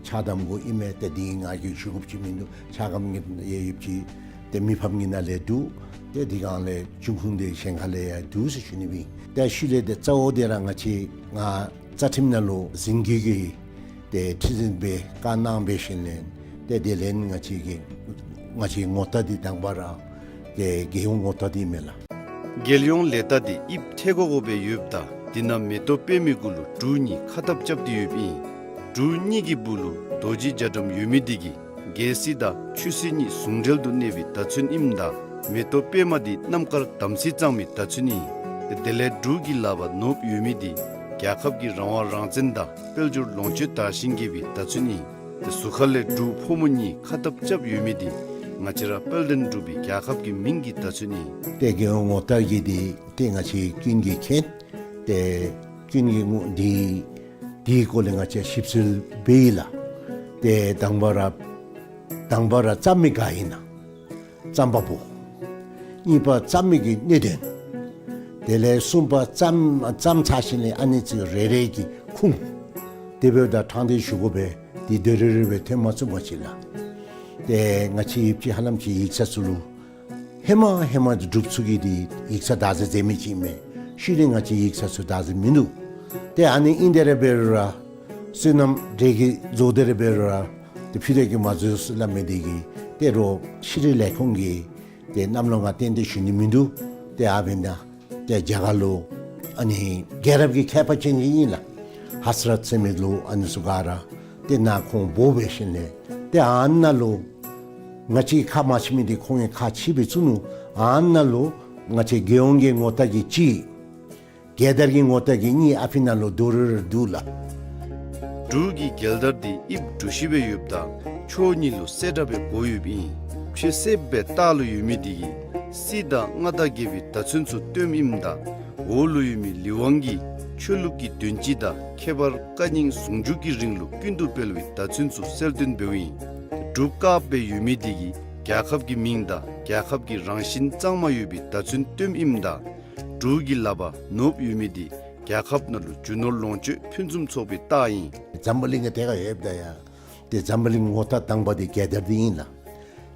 ཕྱག་དམ་གུ་ཨིན་མས། ཏེ་འདི་ང་གིས་ཞུ་དགོཔ་ཅིག་མིན་འདུག། ཕྱག་དམ་གྱི་ཡོདཔ་ཅིག་ཏེ་མི་ཕམ་གྱི་ནང་ལས་འདུག། ཏེ་འདི་སྒང་ལས་འབྱུང་ཁུངས་འདི་གཞན་ཁ་ལས་ཡང་འདུག་ཟེར་ཞུ་ནི་སྦེ་ཨིན། ཏེ་ཤུལ་ལས་ཏེ་གཙོ་བོ་འདི་ར་ང་བཅས་ང་རྩ་ཁྲིམས་ནང་ལུ་འཛིན་སྐྱོང་གི་ཏེ་ཁྲི་འཛིན་སྦེ་བཀའ་གནང་འབད་ཞིནམ་ལས་ཏེ་དེ་ལས་ང་བཅས་ཀྱི་ང་བཅས་ངོ་རྟགས་འདི་དང་པ་ར་ཏེ་རྒྱལ་ཡོངས་ངོ་རྟགས་འདི་མས་ལགས། རྒྱལ་ཡོངས་ལས་རྟགས་འདི་དབྱིབས་ཐལ་གོ་གོ་སྦེ་ཡོདཔ་ད་འདི་ནང་མེ་ཏོག་པདྨའི་གུ་ལུ་འབྲུག་གཉིས་ཁ་ཐབ་རྐྱབ་སྟེ་ཡོདཔ་ཨིན། འབྲུག་གཉིས་ཀྱི་སྦུག་ལུ་རྡོ་རྗེ་རྒྱ་གྲམ་ཡོད་མི་འདི་གིས་རྒྱལ་སྲིད་དང་ཆོས་སྲིད་གཉིས་ཟུང་འབྲེལ་དུ་གནས་པའི་བརྡ་མཚོན་ཨིནམ་ད་མེ་ཏོག་པདྨ་འདི་རྣམ་དཀར་དམ་ཚིག་གཙང་མའི་བརྡ་མཚོན་ཨིན། དེ་ལས་འབྲུག་གི་ལག་པར་ནོར་བུ་ཡོད་མི་འདི་རྒྱལ་ཁབ་ཀྱི་རང་དབང་རང་བཙན་དང་དཔལ་འབྱོར་ལོངས་སྤྱོད་དར་ཞིང་རྒྱས་པའི་བརྡ་མཚོན་ཨིན། དེ་ཟུར་ཁ་ལས་འབྲུག་ཕོ་མོ་གཉིས་ཁ་ཐབ་རྐྱབ་ཡོད་མི་འདི་ང་བཅས་ར་དཔལ་ལྡན་འབྲུག་པའི་རྒྱལ་ཁབ་ཀྱི་མིང་གི་བརྡ་མཚོན་ཨིན། ཏེ་རྒྱལ་ཡོངས་ངོ་རྟགས་ཀྱི་འདི་ཏེ་ང་བཅས་ཀུན་གྱིས་མཁྱེན། ཏེ་ཀུན་གྱིས་ངོ་འདི་འདིའི་སྐོར་ལས་ང་བཅས་ཞིབ་འཚོལ་འབད་ཡི་ལགས། ཏེ་དང་པ་ར་དང་པ་ར་བརྩམ་མི་ག་ཨིན་ན་བརྩམ་པ་པོ། གཉིས་པ་བརྩམ་མི་གི་གནད་དོན། དེ་ལས་གསུམ་པ་བརྩམ་བརྩམ་ཚར་ཞིནམ་ལས་ཨ་ནི་ཚུ་རེ་རེ་གི་ཁུངས། དེ་འབདཝ་ད་དྲང་བདེན་ཞུ་དགོ་པས། འདི་དོ་རུང་རེ་རེ་སྦེ་ཐོན་མ་ཚུགས་པ་ཅིན་ལགས། ཏེ་ང་བཅས་ཡུལ་གྱི་ཧ་ལམ་ཅིག་ཡིག་ཚང་ཚུ་ལུ་ཧེ་མ་ཧེ་མ་འབྲུག་ཚུ་གིས་འདི་ཡིག་ཚང་བདག་འཛིན་མཛད་མི་ཅིག་ཨིན་མས། ཤུལ་ལས་ང་བཅས་ཡིག་ཚང་ཚུ་བདག་འཛིན་མིན་འདུག། ཏེ་ཨ་ནི་ཨིན་དེ་ར་འབད་རུང་ར་སོ་ནམ་འདྲེ་གིས་བཟོ་སྟེ་ར་འབད་རུང་ར་ཏེ་ཕུད་རེ་གིས་མ་བཟོ་ཟེར་སླབ་མི་འདི་གིས་ཏེ་རོགས་ཤེས་རིག་ལས་ཁུངས་ཀྱི་ཏེ་གནམ་ལོ་ང་ཏན་ཏན་ཞུ་ནི་མིན་འདུག། ཏེ་ཨ་འབདན་ཏེ་རྒྱ་གར་ལུ་ཨ་ནི་རྒྱལ་རབས་ཀྱི་མཁས་པ་ཅན་ཅིག་ཨིན་ལགས། ཧ་ས་རཏ་ཟེར་མི་ལུ་ཨ་ནི་ཚུ་ག་ར་ཏེ་ནཱ་ཁོང་འབོ་འབད་ཞིནམ་ལས་ཏེ་ཨ་ནཱ་ལུ་ང་བཅས་ཁ་མ་ཕྱེ་མི་འདི་ཁོང་གིས་ཁ་ཕྱེ་སྦེ་བཙུགས་ནུག། ཨ་ནཱ་ལུ་ང་བཅས་རྒྱལ་ཡོངས་ཀྱི་ངོ་རྟགས་ཀྱི་གཅིག། རྒྱལ་དར་གྱི་ངོ་རྟགས་ཀྱི་གཉིས་ཨ་ཕི་ནང་ལུ་དོ་རུང་ར་འདུག་ལགས། འབྲུག་གི་རྒྱལ་དར་འདི་དབྱིབས་གྲུ་བཞི་སྦེ་ཡོདཔ་ད་ཕྱོགས་གཉིས་ལུ་གསལ་བཀྲ་སྦེ་བགོ་ཡོདཔ་ཨིན། ཕྱེད་གསེབ་སྦེ་ལྟག་ལུ་ཡོད་མི་འདི་གིས་སྲིད་དང་མངའ་བདག་རྒྱལ་པོའི་བརྡ་མཚོན་ཚུ་སྟོནམ་ཨིནམ་ད་འོག་ལུ་ཡོད་མི་ལི་ཝང་གིས་ཆོས་ལུགས་ཀྱི་དོན་སྤྱི་དང་ཁྱད་པར་བཀའ་རྙིང་ཟུང་འཇུག་གི་རིང་ལུགས་ཀུན་ཏུ་སྤེལ་བའི་བརྡ་མཚོན་ཚུ་གསལ་སྟོན་འབདཝ་ཨིན། འབྲུག་དཀརཔོ་སྦེ་ཡོད་མི་འདི་གིས་རྒྱལ་ཁབ་ཀྱི་མིང་དང་རྒྱལ་ཁབ་ཀྱི་རང་བཞིན་གཙང་མ་ཡོད་པའི་བརྡ་མཚོན་སྟོནམ་ཨིནམ་ད་འབྲུག་གི་ལག་པར་ནོར་བུ་ཡོད་མི་འདི་རྒྱལ་ཁབ་ནང་ལུ་རྒྱུ་ནོར་ལོངས་སྤྱོད་ཕུན་སུམ་ཚོགས་པའི་རྟགས་ཨིན། འཛམ་བུ་གླིང་གི་ཐད་ཁར་ཡོདཔ་ད་ཡང་ཏེ་འཛམ་བུ་གླིང་ངོ་རྟགས་དང་པ་འདི་རྒྱལ་དར་འདི་ཨིན་ལགས།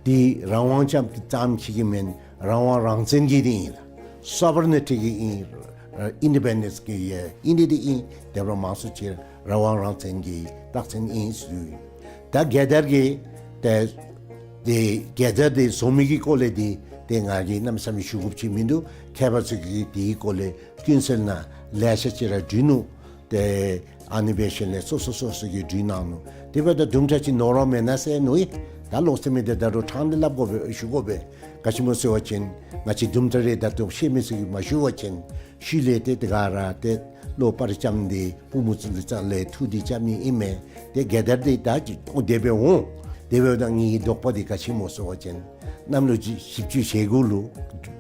འདི་རང་དབང་ཅམ་ཙམ་ཅིག་གི་མེན། རང་དབང་རང་བཙན་གྱི་འདི་ཨིན་ལགས། སོ་བར་ནི་ཊི་གི་ཨིན། ཨིན་ཌི་པེན་ཌེནསི་གི་ཨིན་ནི་འདི་ཨིན། དེ་འབདཝ་མང་སུ་ཅིག་རང་དབང་རང་བཙན་གྱི་རྟགས་མཚན་ཨིན་ཟེར་ཞུ་ཡི། ད་རྒྱལ་དར་གྱི་ཏེ་ཏེ་རྒྱལ་དར་འདི་བཟོ་མི་གི་སྐོར་ལས་འདི་ཏེ་ང་གིས་གནམ་མེད་ས་མེད་ཞུ་དགོཔ་ཅིག་མིན་འདུག། མཁས་པ་ཚུ་གིས་འདིའི་སྐོར་ལས་ཀུན་གསལ་ནང་ལེ་ཤ་ཅིག་ར་བྲིས་ནུག། ཏེ་ཨ་ནི་འབད་ཞིནམ་ལས་སོ་སོ་སོ་སོ་གིས་བྲིས་གནང་ནུག། དེ་འབདཝ་ད་དུམ་གྲ་ཅིག་ནོར་བ་མེན་ན་ཟེར་མནོ་ཡི། ད་ལོག་སྟེ་མི་འདི་ད་རུང་དྲང་བདེན་སླབ་དགོ་པས་ཞུ་དགོ་པས། ག་ཅི་སྨོ་ཟེར་བ་ཅིན་ང་བཅས་དུམ་གྲ་རེ་ད་ལྟོ་ཤེས་མི་ཚུ་གིས་མ་ཞུ་བ་ཅིན་ཤུལ་ལས་ཏེ་དེ་ག་ར་ཏེ་ བློ་སྤར་བཅམ་སྟེ་པུས་མོ་བཙུགས་ཏེ་རྩ་ལས་འཐུ་སྟེ་རྐྱབ་ནི་ཨིན་མས། ཏེ་རྒྱལ་དར་འདི་ད་ཅི་ཨོ་དེ་སྦེ་འོང་། དེ་འབདཝ་ད་ངེའི་དོགས་པ་འདི་ག་ཅི་སྨོ་ཟེར་བ་ཅིན་གནམ་ལོ་བཞི་བཅུ་ཞེ་དགུ་ལུ་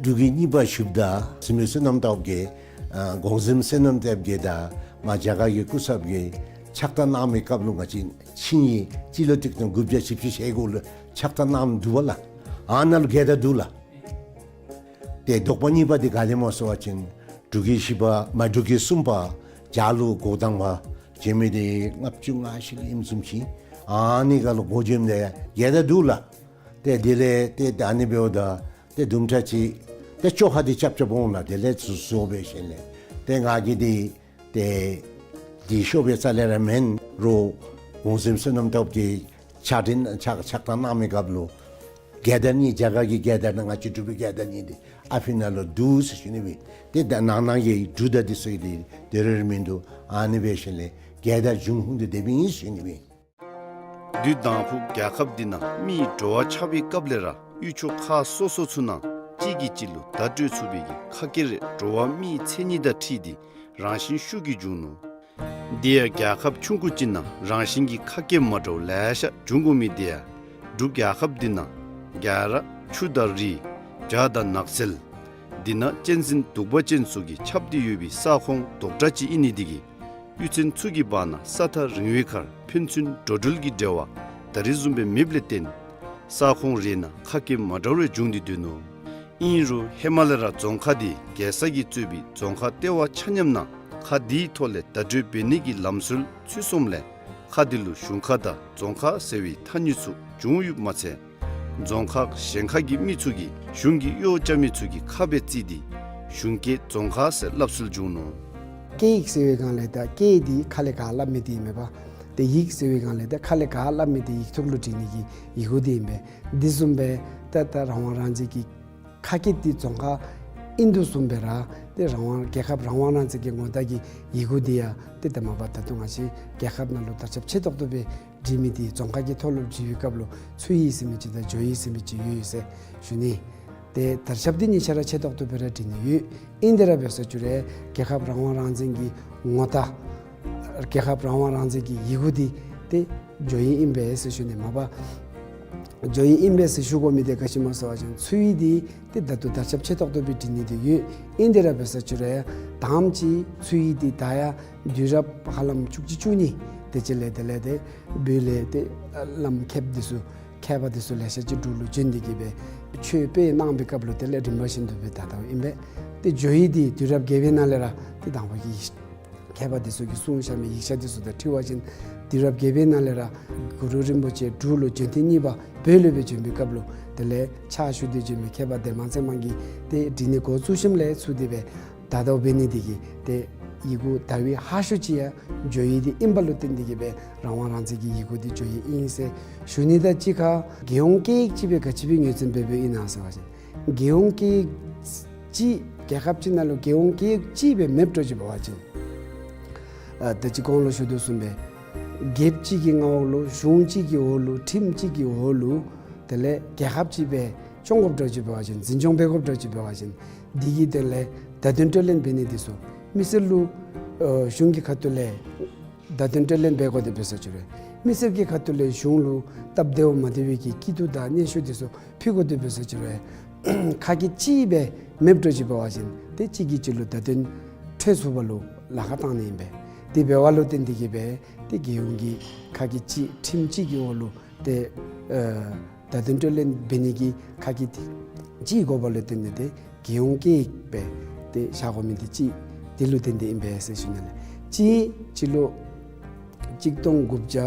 འབྲུག་རྒྱལ་གཉིས་པ་བཞུགསཔ་ད་བཙུན་མོ་བསོད་ནམས་སྟོབས་རྒྱས་ཨ་གོང་གཟིམ་བསོད་ནམས་སྟོབས་རྒྱས་དང་མ་རྒྱ་གར་གྱི་སྐུ་ཚབ་ཀྱིས་ཕྱག་རྟགས་གནང་མི་སྐབས་ལུ་ང་བཅས་ཆིངས་ཡིག་སྤྱི་ལོ་གཅིག་སྟོང་དགུ་བརྒྱ་བཞི་བཅུ་ཞེ་དགུ་ལུ་ཕྱག་རྟགས་གནངམ་འདུག་པ་ལགས། ཨ་ནཱ་ལུ་རྒྱལ་དར་འདུག་ལགས། ཏེ་དོགས་པ་གཉིས་པ་འདི་ག་ལས་སྨོ་ཟེར་བ་ཅིན་འབྲུག་རྒྱལ་བཞི་པ་མ་འབྲུག་རྒྱལ་གསུམ་པ་རྒྱ་ལུ་འགོ་དང་པ་བྱོན་མི་འདི་ལྔ་བཅུ་ང་བཞི་ལུ་ཨིནམ་བཟུམ་ཅིག། ཨ་ནི་ཁར་ལུ་འགོ་བྱོནམ་ད་རྒྱལ་དར་འདུག་ལགས། ཏེ་དེ་ལས་ཏེ་ད་ཨ་ནི་འབདཝ་ད་ཏེ་དུམ་གྲ་ཅིག་ཏེ་བཅོ་ཁ་འདི་རྐྱབ་རྐྱབ་འོང་ལགས། དེ་ལས་ཚུར་བཟོ་སྦེ་ཞིནམ་ལས་ཏེ་ང་གིས་འདི་ཏེ་འདི་ཤོབ་སྦེ་རྩ་ལས་ར་མེན། རོགས་གོང་གཟིམ་བསོད་ནམས་སྟོབས་རྒྱས་ཕྱག་འཕྲིན་ཕྱག་ཕྱག་རྟགས་གནང་མི་སྐབས་ལུ་རྒྱལ་དར་གཉིས་རྒྱ་གར་གྱི་རྒྱལ་དར་དང་ང་བཅས་འབྲུག་པའི་རྒྱལ་དར་གཉིས་འདི་ཨ་ཕི་ནང་ལུ་འདུག་ཟེར་ཞུ་ནི་སྦེ། ཏེ་ད་ནང་ན་གི་འབྲུག་དང་འདི་ཚུ་གི་འདི་དེ་རེ་རེ་མིན་འདུག། ཨ་ནི་སྦེ་ཞིནམ་ལས་རྒྱལ་དར་འབྱུང་ཁུངས་འདི་དེ་སྦེ་ཨིན་ཟེར་ཞུ་ནི་སྦེ། དུས་དང་ཕུ་རྒྱལ་ཁབ་འདི་ནང་མིའི་འགྲོ་བ་ཆགས་པའི་སྐབས་ལས་ར་ཡུལ་ཕྱོགས་ཁག་སོ་སོ་ཚུ་ནང་གཅིག་གིས་གཅིག་ལུ་བརྡ་སྤྲོད་ཚུགས་པའི་གི་ཁ་སྐད་རེ་འགྲོ་བ་མིའི་མཚན་ཉིད་དང་འཁྲིལ་ཏེ་རང་བཞིན་ཤུགས་ཀྱིས་འབྱུང་ནུག། དེ་ཡང་རྒྱལ་ཁབ་ཆུང་ཀུ་ཅིག་ནང་རང་བཞིན་གྱི་ཁ་སྐད་མ་འདྲཝ་ལེ་ཤ་འབྱུང་དགོ་མི་དེ་ཡང་འབྲུག་རྒྱལ་ཁབ་འདི་ནང་རྒྱ་ར་ཆུ་དང་རི་བྱག་དང་ནགས་ཚལ་འདི་ནང་གཅན་གཟན་གདུག་པ་ཅན་སོགས་ཀྱིས་ཁྱབ་སྟེ་ཡོད་པའི་ས་ཁོངས་རྡོག་བྲག་ཅིག་ཨིན་ནི་དེ་གིས་གཡུས་ཚན་ཚུ་གི་བར་ན་ས་ཐག་རིང་བའི་ཁར་ཕན་ཚུན་འགྲོ་འགྲུལ་གྱི་འབྲེལ་བ་ད་རེས་བཟུམ་སྦེ་མེདཔ་ལས་བརྟེན་ས་ཁོངས་རེ་ནང་ཁ་སྐད་མ་འདྲཝ་རེ་འབྱུང་སྟེ་སྡོད་ནུག། ཨིན་རུང་ཧེ་མ་ལས་ར་རྫོང་ཁག་འདི་རྒྱལ་ས་གིས་གཙོས་པའི་རྫོང་ཁག་ལྟེ་བ་ཆ་མཉམ་ནང་ཁག་འདིའི་ཐོག་ལས་བརྡ་སྤྲོད་འབད་ནི་གི་ལམ་སྲོལ་ཚུད་སོངམ་ལས་ཁག་འདི་ལུ་གཞུང་ཁག་དང་རྫོང་ཁག་ཟེར་བའི་ཐ་སྙད་ཚུ་བྱུང་ཡོདཔ་མ་ཚད་རྫོང་ཁག་གཞན་ཁག་གི་མི་ཚུ་གིས་གཞུང་གི་གཡོག་རྐྱབ་མི་ཚུ་གི་ཁ་སྦེ་བརྩི་སྟེ་གཞུང་སྐད་རྫོང་ཁག་ཟེར་སླབ་སྲོལ་བྱུང་ནུག། སྐད་ཡིག་ཟེར་བའི་སྒང་ལས་ད་སྐད་འདི་ཁ་ལས་ག་སླབ་མི་འདི་ཨིན་མས་པ། ཏེ་ཡིག་ཟེར་བའི་སྒང་ལས་ད་ཁ་ལས་ག་སླབ་མི་འདི་ཡིག་ཐོག་ལུ་བྲི་ནི་གི་ཡི་གུ་འདི་ཨིན་པས། འདི་བཟུམ་སྦེ་ད་ད་རང་དབང་རང་བཙན་གྱི་ཁ་སྐད་འདི་རྫོང་ཁག་ཨིན་དོ་བཟུམ་སྦེ་ར་ཏེ་རང་དབང་རྒྱལ་ཁབ་རང་དབང་རང་བཙན་གྱི་ངོ་རྟགས་ཀྱི་ཡི་གུ་འདི་ཡང་ཏེ་ད་མ་པ་ད་ལྟོ་ང་བཅས་རྒྱལ་ཁབ་ནང་ལུ་དར་ཁྱབ་ཆེ་ཏོག་ཏོ་སྦེ་བྲི་མི་འདི་རྫོང་ཁག་གི་ཐོག་ལུ་བྲི་བའི་སྐབས་ལུ་ཚུའུ་ཡི་ཟེར་མི་ཅིག་དང་ཇོ་ཡི་ཟེར་མི་ཅིག་ཡོད་ཡོད་ཟེར་ཞུ་ནི། ཏེ་དར་ཁྱབ་འདི་གཉིས་ཆ་ར་ཆེ་ཏོག་ཏོ་སྦེ་ར་བྲི་ནི་ཡོད། ཨིན་དེ་ར་འབད་ས་ཅིག་རུང་རྒྱལ་ཁབ་རང་དབང་རང་བཙན་གྱི་ངོ་རྟགས་རྒྱལ་ཁབ་རང་དབང་རང་བཙན་གྱི་ཡི་གུ་འདི་ཏེ་ཇོ་ཡི་ཨིན་པས་ཟེར་ཞུ་ནི། མ་པ་ཇོ་ཡི་ཨིན་པས་ཟེར་ཞུ་དགོ་མི་འདི་ག་ཅི་སྨོ་ཟེར་བ་ཅིན་ཚུའུ་ཡི་འདི་ཏེ་ད་ལྟོ་དར་ཁྱབ་ཆེ་ཏོག་ཏོ་སྦེ་བྲི་ནི་འདི་ཡོད། ཨིན་དེ་ར་འབད་ས་ཅིག་རུང་ཡང་དང་པ་ཅིག་ཚུའུ་ཡི་འདི་ད་ཡང་དུས་རབས་ཧ་ལམ་བཅུ་གཅིག་བཅུ་གཉིས་དེ་ཅིག་ལས་དེ་ལས་ཏེ་བོད་ལས་ཏེ་བླམ་མཁསཔ་འདི་ཚུ་མཁས་པ་འདི་ཚུ་ལེ་ཤ་ཅིག་འབྲུག་ལུ་བྱོན་ཏེ་གིས་སྦེ་ཆོས་སྤེལ་གནང་བའི་སྐབས་ལུ་དེ་ལས་རིམ་པ་བཞིན་དུ་སྦེ་དར་དརཝ་ཨིན་པས། ཏེ་ཇོ་ཡི་འདི་དུས་རབས་བརྒྱད་པའི་ནང་ལས་ར་ཏེ་དང་པ་གི་མཁས་པ་འདི་ཚུ་གིས་གསུངས་བཞག་མི་ཡིག་ཆ་འདི་ཚུ་དང་འཁྲིལ་བ་ཅིན་དུས་རབས་བརྒྱད་པའི་ནང་ལས་ར་གུ་རུ་རིན་པོ་ཆེ་འབྲུག་ལུ་བྱོན་ཐེངས་གཉིས་པ་བོད་ལུ་སྦེ་བྱོན་པའི་སྐབས་ལུ་དེ་ལས་ཕྱག་ཞུ་སྟེ་བྱོན་མི་མཁས་པ་ལྡན་མ་ཚེ་དམན་གྱིས་ཏེ་བྲི་ནི་འགོ་བཙུགས་ཞིནམ་ལས་ཚུར་དེ་སྦེ་དར་དརཝ་འབད་ནི་འདི་གིས་ཏེ་ཡི་གུ་དར་བའི་ཧ་ཤོས་ཅིག་ཡང་ཇོ་ཡི་འདི་ཨིན་པ་ལུ་བརྟེན་ཏེ་གིས་སྦེ་རང་དབང་རང་བཙན་གྱི་ཡི་གུ་འདི་ཇོ་ཡི་ཨིན་ཟེར་ཞུ་ནི་དང་གཅིག་ཁར་རྒྱལ་ཡོངས་སྐད་ཡིག་ཅིག་སྦེ་ག་ཅི་སྦེ་ངོས་འཛིན་འབད་འབདཝ་ཨིན་ན་ཟེར་བ་ཅིན་རྒྱལ་ཡོངས་སྐད་ཡིག་ཅིག་རྒྱལ་ཁབ་ཅིག་ནང་ལུ་རྒྱལ་ཡོངས་སྐད་ཡིག་ཅིག་སྦེ་མེདཔ་འགྱོ་ཅི་འབད་བ་ཅིན་ཨ་ད་ཅི་གོང་ལུ་ཞུ་དོ་བཟུམ་སྦེ་རྒྱལཔོ་གཅིག་གི་མངའ་འོག་ལུ་གཞུང་གཅིག་གི་འོག་ལུ་ཁྲིམས་གཅིག་གི་འོག་ལུ་དེ་ལས་རྒྱལ་ཁབ་ཅིག་སྦེ་སྐྱོང་དགོཔ་འགྱོ་ཅི་འབད་བ་ཅིན་འཛིན་སྐྱོང་འབད་དགོཔ་འགྱོ་ཅི་འབད་བ་ཅིན་འདི་གི་དོན་ལས་བརྡ་དོན་སྤྲོད་ལེན་འབད་ནི་འདི་ཚུ་མི་སེར་ལུ་ཨ་གཞུང་གི་ཁ་ཐུག་ལས་བརྡ་དོན་སྤྲོད་ལེན་འབད་དགོ་དེ་འབད་ས་ཅིག་རུང་མི་སེར་གྱི་ཁ་ཐུག་ལས་གཞུང་ལུ་སྟབས་བདེཝ་མ་བདེ་བའི་གི་སྐྱིད་སྡུག་དང་སྙན་ཞུ་འདི་ཚུ་ཕུལ་དགོ་དེ་འབད་ས་ཅིག་རུང་ཁ་སྐད་གཅིག་སྦེ་མེདཔ་འགྱོ་ཅི་འབད་བ་ཅིན་ཏེ་གཅིག་གིས་གཅིག་ལུ་བརྡ་དོན་འཕྲོད་ཚུགས་པ་ལུ་ལཱ་ཁག་བཏང་ནི་ཨིན་པས། དེ་འབདཝ་ལུ་བརྟེན་ཏེ་གིས་སྦེ་ཏེ་རྒྱལ་ཡོངས་ཀྱི་ཁ་སྐད་གཅིག་ཁྲིམས་གཅིག་གི་འོག་ལུ་ཏེ་ཨ་བརྡ་དོན་སྤྲོད་ལེན་འབད་ནི་གི་ཁ་སྐད་གཅིག་དགོ་པ་ལུ་བརྟེན་ཏེ་ཏེ་རྒྱལ་ཡོངས་སྐད་ཡིག་སྦེ་ཏེ་བཞག་དགོ་མི་འདི་གཅིག་དེ་ལུ་བརྟེན་ཏེ་ཨིན་པས་ཟེར་ཞུ་ནི་ལགས། གཅིག་སྤྱི་ལོ་གཅིག་སྟོང་དགུ་བརྒྱ་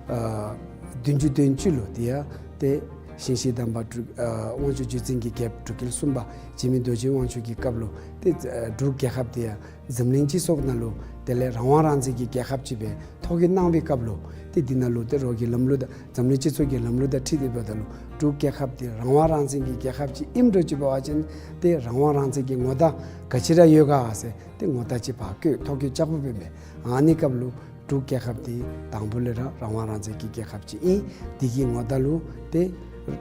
ཨ་བདུན་ཅུ་དོན་གཅིག་ལུ་དེ་ཡང་ཏེ་ཞིང་གཤེགས་དམ་པ་འབྲུག་ཨ་དབང་ཕྱུག་བརྒྱུད་འཛིན་གྱི་རྒྱལཔོ་འབྲུག་རྒྱལ་གསུམ་པ་འཇིགས་མེད་རྡོ་རྗེ་དབང་ཕྱུག་གི་སྐབས་ལུ་ཏེ་ཨ་འབྲུག་རྒྱལ་ཁབ་དེ་ཡང་འཛམ་གླིང་སྤྱི་ཚོགས་ནང་ལུ་དེ་ལས་རང་དབང་རང་བཙན་གྱི་རྒྱལ་ཁབ་ཅིག་སྦེ་ཐོ་བཀོད་གནང་བའི་སྐབས་ལུ་ཏེ་འདི་ནང་ལུ་ཏེ་རོགས་ཀྱི་ལམ་ལུགས་དང་འཛམ་གླིང་སྤྱི་ཚོགས་ཀྱི་ལམ་ལུགས་དང་འཁྲིལ་ཏེ་འབདཝ་ད་ལུ་འབྲུག་རྒྱལ་ཁབ་འདི་རང་དབང་རང་བཙན་གྱི་རྒྱལ་ཁབ་ཅིག་ཨིནམ་འགྱོ་ཅི་འབད་བ་ཅིན་ཏེ་རང་དབང་རང་བཙན་གྱི་ངོ་རྟགས་ག་ཅི་ར་ཡོད་ག་ཟེར་ཏེ་ངོ་རྟགས་ཅིག་ཕར་བཀོད་ཐོ་བཀོད་རྐྱབ་དགོཔ་ཨིན་པས། ཨ་ནི་སྐབས་ལུ་འབྲུག་རྒྱལ་ཁབ་འདི་དང་པོ་ལས་ར་རང་དབང་རང་བཙན་གྱི་རྒྱལ་ཁབ་ཅིག་ཨིན། འདི་གི་ངོ་རྟགས་ལུ་ཏེ་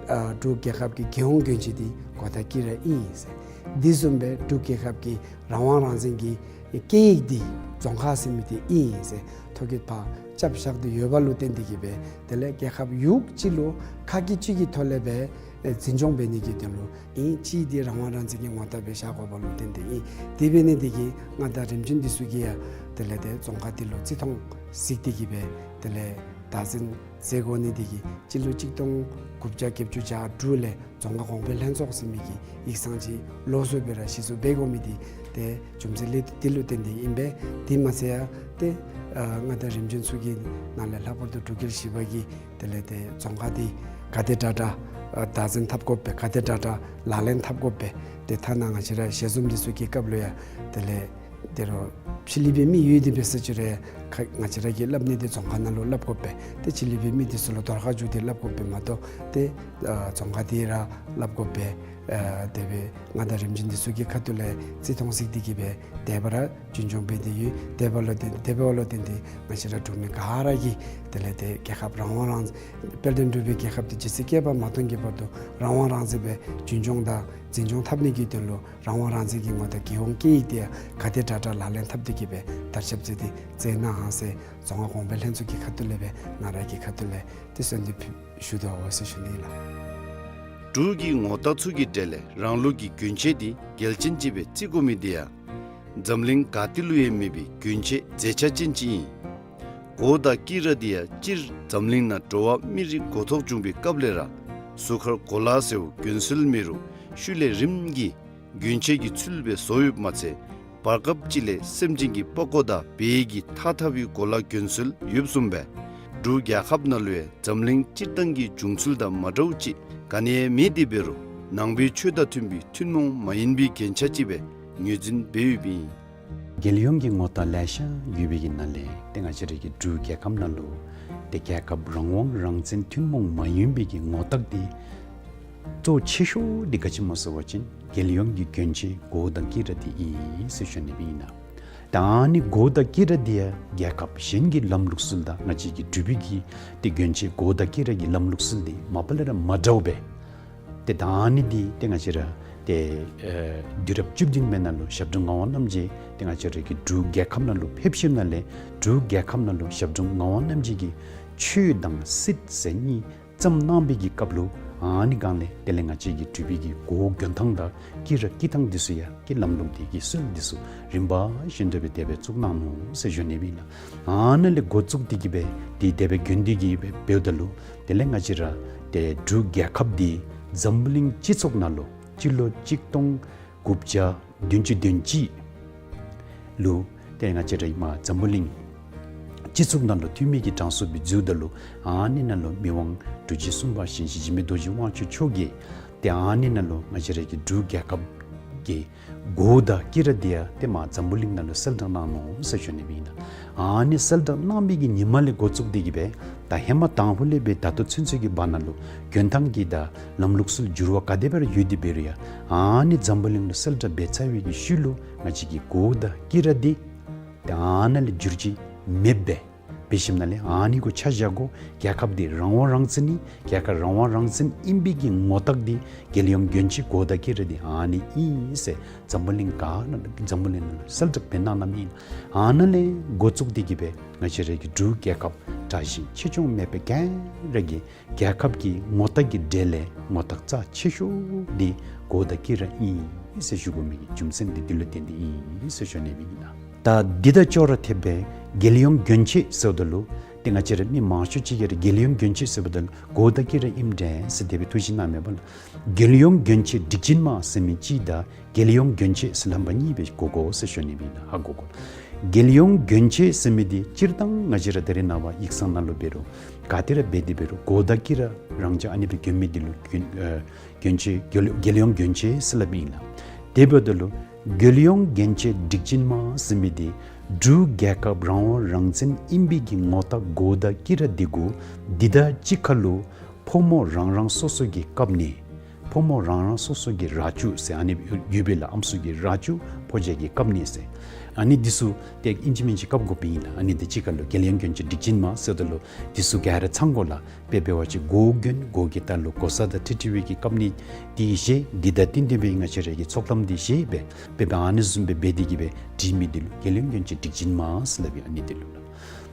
ཨ་འབྲུག་རྒྱལ་ཁབ་ཀྱི་རྒྱལ་ཡོངས་གྱོན་ཆས་འདི་གོ་ཐག་གི་ར་ཨིན་ཟེར། འདི་བཟུམ་སྦེ་འབྲུག་རྒྱལ་ཁབ་ཀྱི་རང་དབང་རང་བཙན་གྱི་ སྐད་ཡིག་འདི་རྫོང་ཁ་ཟེར་མི་འདི་ཨིན་ཟེར་ཐོ་བཀོད་ཕར་རྐྱབ་བཞག་སྟེ་ཡོད་པ་ལུ་བརྟེན་ཏེ་གིས་སྦེ་དེ་ལས་རྒྱལ་ཁབ་ཡུག་གཅིག་ལུ་ཁ་སྐད་གཅིག་གི་ཐོག་ལས་སྦེ་ཨེ་འཛིན་སྐྱོང་འབད་ནི་གི་དོན་ལུ་ཨིན། གཅིག་འདི་རང་དབང་རང་བཙན་གྱི་ངོ་རྟགས་སྦེ་བཞག་དགོཔ་ལུ་བརྟེན་ཏེ་ཨིན། དེ་འབད་ནི་འདི་གིས་མངའ་བདག་རིམ་བྱོན་འདི་ཚུ་གིས་ཡང་དེ་ལས་ཏེ་རྫོང་ཁ་འདི་ལུ་རྩི་མཐོང་གཟིགས་ཏེ་གིས་སྦེ་དེ་ལས་བདག་འཛིན་མཛད་དགོ་ནི་འདི་གིས་སྤྱི་ལོ་གཅིག་སྟོང་དགུ་བརྒྱ་བརྒྱད་ཅུ་གྱ་དྲུག་ལས་རྫོང་ཁ་གོང་འཕེལ་ལྷན་ཚོགས་ཟེར་མི་གི་ཡིག་ཚང་ཅིག་ལོགས་སུ་སྦེ་ར་གཞི་བཙུགས་འབད་དགོ་མི་འདི་ཏེ་རྒྱུ་མཚན་ལས་འདི་ལུ་བརྟེན་ཏེ་ཨིན་པས། དེ་མ་ཚད་ཡང་ཏེ་ཨ་མངའ་བདག་རིམ་བྱོན་ཚུ་གི་ནང་ལས་ལྷག་པར་དུ་འབྲུག་རྒྱལ་བཞི་པ་གིས་དེ་ལས་ཏེ་རྫོང་ཁ་འདི་ག་དེ་དྲག་དྲག་ཨ་བདག་འཛིན་འཐབ་དགོ་པས། ག་དེ་དྲག་དྲག་ལག་ལེན་འཐབ་དགོ་པས། ཏེ་ཐ་ན་ང་བཅས་ར་ཞལ་འཛོམས་འདི་ཚུ་གི་སྐབས་ལུ་ཡང་དེ་ལས་ཏེ་རོགས་ཕྱི་གླིང་པའི་མི་ཡོད་དེ་འབད་ས་ཅིག་རུང་ཁ་ང་བཅས་ར་གིས་སླབ་ནི་འདི་རྫོང་ཁ་ནང་ལུ་སླབ་དགོ་པས། ཏེ་ཕྱི་གླིང་པའི་མི་འདི་ཚུ་ལུ་དོར་ཁ་བཅུག་སྟེ་སླབ་དགོ་པས་མ་གཏོགས་ཏེ་ཨ་རྫོང་ཁ་འདི་ར་སླབ་དགོ་པས། ཨ་དེ་སྦེ་མངའ་བདག་རིམ་བྱོན་འདི་ཚུ་གི་ཁ་ཐུག་ལས་རྩི་མཐོང་གཟིགས་ཏེ་གིས་སྦེ་དེ་སྦེ་ར་རྒྱུན་སྐྱོང་འབད་དེ་ཡོད། དེ་འབདཝ་ལུ་བརྟེན་དེ་འབདཝ་ལུ་བརྟེན་ཏེ་ང་བཅས་ར་འབྲུག་མི་ག་ར་གིས་དེ་ལས་ཏེ་རྒྱལ་ཁབ་རང་དབང་རང་དཔལ་ལྡན་འབྲུག་པའི་རྒྱལ་ཁབ་འདི་རྗེ་བཙུན་བསྐལ་པ་མ་སྟོངས་ཀྱི་བར་དུ་རང་དབང་རང་བཙན་སྦེ་རྒྱུན་སྐྱོང་དང་འཛིན་སྐྱོང་འཐབ་ནི་གི་དོན་ལུ་རང་དབང་རང་བཙན་གྱི་ངོ་རྟགས་རྒྱལ་ཡོངས་སྐད་ཡིག་འདི་ཡང་ག་དེ་དྲག་དྲག་ལག་ལེན་འཐབ་སྟེ་གིས་སྦེ་དར་ཁྱབ་མཛད་དེ་མཛད་གནང་ཟེར་རྫོང་ཁ་གོང་འཕེལ་ལྷན་ཚོགས་ཀྱི་ཁ་ཐུག་ལས་སྦེ་ང་ར་གི་ཁ་ཐུག་ལས་ཏེ་གསོལ་འདེབས་ཞུ་དོ་ཟེར་ཞུ་ནི་ལགས། འབྲུག་གི་ངོ་རྟགས་ཚུ་གི་གྲས་ལས་རང་ལུགས་ཀྱི་གྱོན་ཆས་འདི་གལ་ཅན་ཅིག་སྦེ་བརྩི་དགོ་མི་འདི་ཡང་འཛམ་གླིང་ག་ཏེ་ལུ་ཡང་མེད་པའི་གྱོན་ཆས་མཛེས་ཆ་ཅན་ཅིག་ཨིན། གོ་དང་དཀྱི་ར་འདི་ཡང་སྤྱིར་འཛམ་གླིང་ནང་འགྲོ་བ་མི་རིགས་འགོ་ཐོག་བྱུང་པའི་སྐབས་ལས་ར་གཟུགས་ཁར་གོ་ལ་ཟེརཝ་གྱོན་སྲོལ་མེད་རུང་ཤུལ་ལས་རིམ་གྱིས་གྱོན་ཆས་ཀྱི་ཚུལ་སྦེ་བཟོ་ཡོདཔ་མ་ཚད་བར་སྐབས་ཅིག་ལས་སེམས་ཅན་གྱི་པགས་ཀོ་དང་བལ་གྱི་ཐགས་འཐག་པའི་གོ་ལ་གྱོན་སྲོལ་ཡོདཔ་བཟུམ་སྦེ་འབྲུག་རྒྱལ་ཁབ་ནང་ལུ་ཡང་འཛམ་གླིང་སྤྱིར་བཏང་གི་བྱུང་ཚུལ་དང་མ་འདྲཝ་ཅིག་ག་ནི་ཡང་མེད་དེ་འབད་རུང་ནང་པའི་ཆོས་དང་མཐུན་པའི་ཐུན་མོང་མ་ཡིན་པའི་རྒྱན་ཆ་ཅིག་སྦེ་ངོས་འཛིན་འབད་ཡོདཔ་ཨིན། རྒྱལ་ཡོངས་ཀྱི་ངོ་རྟགས་ལེ་ཤ་ཡོད་པའི་གི་ནང་ལས་ཏེ་ང་བཅས་རའི་གི་འབྲུག་རྒྱལ་ཁབ་ནང་ལུ་ཏེ་རྒྱལ་ཁབ་རང་དབང་རང་བཙན་ཐུན་མོང་མ་ཡིན་པའི་གི་ངོ་རྟགས་འདི་གཙོ་ཆེ་ཤོས་འདི་ག་ཅི་སྨོ་ཟེར་བ་ཅིན་རྒྱལ་ཡོངས་ཀྱི་གྱོན་ཆས་གོ་དང་དཀྱི་ར་འདི་ཨིན་ཟེར་ཞུ་ནི་ཨིན་ལགས། ད་ཨ་ནི་གོ་དང་དཀྱི་ར་འདི་ཡང་རྒྱལ་ཁབ་གཞན་གྱི་ལམ་ལུགས་སྲོལ་དང་ང་བཅས་ཀྱི་འབྲུག་པའི་གི་ཏེ་གྱོན་ཆས་གོ་དང་དཀྱི་ར་གི་ལམ་ལུགས་སྲོལ་འདི་མ་པ་ལས་ར་མ་འདྲཝ་སྦེ། ཏེ་ད་ཨ་ནི་འདི་ཏེ་ང་བཅས་ར་ཏེ་ཨེ་དུས་རབས་བཅུ་བདུན་པའི་ནང་ལུ་ཞབས་དྲུང་ངག་དབང་རྣམ་རྒྱལ་ཏེ་ང་བཅས་ར་གི་འབྲུག་རྒྱལ་ཁབ་ནང་ལུ་ཕེབས་ཞིནམ་ལས་འབྲུག་རྒྱལ་ཁབ་ནང་ལུ་ཞབས་དྲུང་ངག་དབང་རྣམ་རྒྱལ་གྱིས་ཆོས་དང་སྲིད་ཟེར་གཉིས་བརྩམས་གནང་བའི་གི་སྐབས་ལུ་ཨ་ནི་སྒང་ལས་དེ་ལས་ང་བཅས་ཀྱི་འབྲུག་པའི་གི་གོ་གྱོན་ཐངས་དང་དཀྱི་ར་དཀྱི་ཐངས་འདི་ཚུ་ཡང་གི་ལམ་ལུགས་འདི་གི་སྲོལ་འདི་ཚུ་རིམ་པ་བཞིན་དུ་སྦེ་དེ་སྦེ་བཙུགས་གནང་ནུག་ཟེར་ཞུ་ནི་ཨིན་ལགས། ཨ་ནཱ་ལས་འགོ་བཙུགས་ཏེ་གིས་སྦེ་འདི་དེ་སྦེ་གྱོན་ཏེ་གིས་སྦེ་འབདཝ་ད་ལུ་དེ་ལས་ང་བཅས་ར་ཏེ་འབྲུག་རྒྱལ་ཁབ་འདི་འཛམ་བུ་གླིང་སྤྱི་ཚོགས་ནང་ལུ་སྤྱི་ལོ་གཅིག་སྟོང་དགུ་བརྒྱ་བདུན་ཅུ་དོན་གཅིག་ལུ་ཏེ་ང་བཅས་ར་ཨིནམ་འཛམ་བུ་གླིང་སྤྱི་ཚོགས་ནང་ལུ་འཐུས་མི་གི་གྲངས་སུ་སྦེ་འཛུལཝ་ད་ལུ་ཨ་ནི་ནང་ལུ་མི་དབང་འབྲུག་རྗེ་གསུམ་པ་ཞིང་གཤེགས་འཇིགས་མེད་རྡོ་རྗེ་དབང་ཕྱུག་མཆོག་གིས་ཏེ་ཨ་ནི་ནང་ལུ་ང་བཅས་ར་གི་འབྲུག་རྒྱལ་ཁབ་ཀྱི་གོ་དང་དཀྱི་ར་འདི་ཡང་ཏེ་མར་འཛམ་བུ་གླིང་ནང་ལུ་གསལ་བསྒྲགས་གནང་ནུག་ཟེར་ཞུ་ནི་ཨིན་ལགས། ཨ་ནི་གསལ་བསྒྲགས་གནང་བའི་གི་ཉིནམ་ལས་འགོ་བཙུགས་ཏེ་གིས་སྦེ་ད་ཧེ་མ་དང་ཕུ་ལས་སྦེ་ད་ལྟོ་ཚུན་ཚོད་ཀྱི་བར་ན་ལུ་གྱོན་ཐངས་ཀྱི་དང་ལམ་ལུགས་སྲོལ་འགྱུར་བ་ག་དེ་སྦེ་ར་ཡོད་དེ་འབད་རུང་ཡང་ཨ་ནི་འཛམ་བུ་གླིང་ལུ་གསལ་བསྒྲགས་འབད་ཚར་བའི་གི་ཤུལ་ལུ་ང་བཅས་ཀྱི་གོ་དང་དཀྱི་ར་འདི་ཏེ་ཨ་ནཱ་ལས་འགྱུར་བཅོས་མེདཔ་སྦེ་འབད་ཞིནམ་ལས་ཨ་ནི་གུ་ཆ་བཞག་དགོ། རྒྱལ་ཁབ་འདི་རང་དབང་རང་བཙན་ཨིན། རྒྱལ་ཁབ་རང་དབང་རང་བཙན་ཨིན་པའི་གི་ངོ་རྟགས་འདི་རྒྱལ་ཡོངས་གྱོན་ཆས་གོ་དང་དཀྱི་ར་འདི་ཨ་ནི་ཨིན་ཟེར་འཛམ་བུ་གླིང་ག་ནང་འཛམ་བུ་གླིང་ནང་ལུ་གསལ་བསྒྲགས་འབད་གནང་གནངམ་ཨིན། ཨ་ནཱ་ལས་འགོ་བཙུགས་ཏེ་གིས་སྦེ་ང་བཅས་ར་གི་འབྲུག་རྒྱལ་ཁབ་དྲག་ཞན་ཆེ་ཆུང་མེད་པའི་ག་ར་གི་རྒྱལ་ཁབ་ཀྱི་ངོ་རྟགས་ཀྱི་གྲས་ལས་ངོ་རྟགས་རྩ་ཆེ་ཤོས་འདི་གོ་དང་དཀྱི་ར་ཨིན་ཟེར་ཞུ་དགོ་མི་གི་རྒྱུ་མཚན་འདི་འདི་ལུ་བརྟེན་ཏེ་ཨིན་ཟེར་ཞུ་ནི་ཨིན་ལགས། ད་འདི་དང་ཅོག་ར་འཐདཔ་སྦེ་རྒྱལ་ཡོངས་གྱོན་ཆས་ཟེརཝ་ད་ལུ་ཏེ་ང་བཅས་ར་མི་མང་ཤོས་ཅིག་གིས་ར་རྒྱལ་ཡོངས་གྱོན་ཆས་ཟེརཝ་ད་ལུ་གོ་དང་དཀྱི་ར་ཨིནམ་འདྲས་ཟེར་དེ་སྦེ་ཐུགས་བཞེད་གནང་མས་པ་ལགས། རྒྱལ་ཡོངས་གྱོན་ཆས་སྒྲིག་ཅན་མ་ཟེར་མི་གཅིག་དང་རྒྱལ་ཡོངས་གྱོན་ཆས་ཟེར་ལྷམ་པ་གཉིས་སྦེ་གོ་དགོ་ཟེར་ཞུ་ནི་ཨིན་ལགས། ཧ་གོ་དགོ། རྒྱལ་ཡོངས་གྱོན་ཆས་ཟེར་མི་འདི་སྤྱིར་བཏང་ང་བཅས་ར་ད་རེས་ནངས་པ་ཡིག་ཚང་ནང་ལུ་འབད་རུང་ག་ཏེ་ར་འབད་དེ་འབད་རུང་གོ་དང་དཀྱི་ར་རང་འཇགས་ཨ་ནི་སྦེ་གྱོན་མི་འདི་ལུ་གྱོན་ཨེ་གྱོན་ཆས་རྒྱལ་རྒྱལ་ཡོངས་གྱོན་ཆས་ཟེར་སླབ་ཨིན་ལགས། དེ་འབདཝ་ད་ལུ་རྒྱལ་ཡོངས་གྱོན་ཆས་སྒྲིག་ཅན་མ་ཟེར་མི་འདི་འབྲུག་རྒྱལ་ཁབ་རང་དབང་རང་བཙན་ཨིན་པའི་གི་ངོ་རྟགས་གོ་དང་དཀྱི་ར་འདི་གུ་འདི་དང་གཅིག་ཁར་ལུ་ཕོ་མོ་རང་རང་སོ་སོ་གི་བཀབ་ནི། ཕོ་མོ་རང་རང་སོ་སོ་གི་རྭ་ཅོ་ཟེར་ཨ་ནི་ཡོད་པས་ལགས། ཨམ་སྲུ་གི་རྭ་ཅོ་ཕོ་རྒྱས་ཀྱི་བཀབ་ནི་ཟེར། ཨ་ནི་འདི་ཚུ་ཏེ་ཨིན་ཅི་མིན་ཅི་བཀབ་དགོཔ་ཨིན་ལགས། ཨ་ནི་འདི་གཅིག་ཁར་ལུ་རྒྱལ་ཡོངས་གྱོན་ཆས་སྒྲིག་ཆེན་མ་ཟེརཝ་ད་ལུ་འདི་ཚུ་ག་ར་ཚང་དགོ་ལགས། དཔེ་འབད་བ་ཅིན་གོ་གྱོན། གོ་གི་ལྟག་ལུ་གོ་ས་དང་འཁྲིལ་འཁྲིལ་བའི་གི་བཀབ་ནི་འདི་བཞེས། འདི་དང་བསྟུན་ཏེ་སྦེ་ང་བཅས་ར་གི་ཚོགས་ལམ་འདི་བཞེས་སྦེ་དཔེ་འབད་ཨ་ནི་བཟུམ་སྦེ་འབད་དེ་གིས་སྦེ་འདི་མི་འདི་ལུ་རྒྱལ་ཡོངས་གྱོན་ཆས་སྒྲིག་ཆེན་མ་ཟེར་སླབ་ཨིན། ཨ་ནི་འདི་ལུ་ལགས།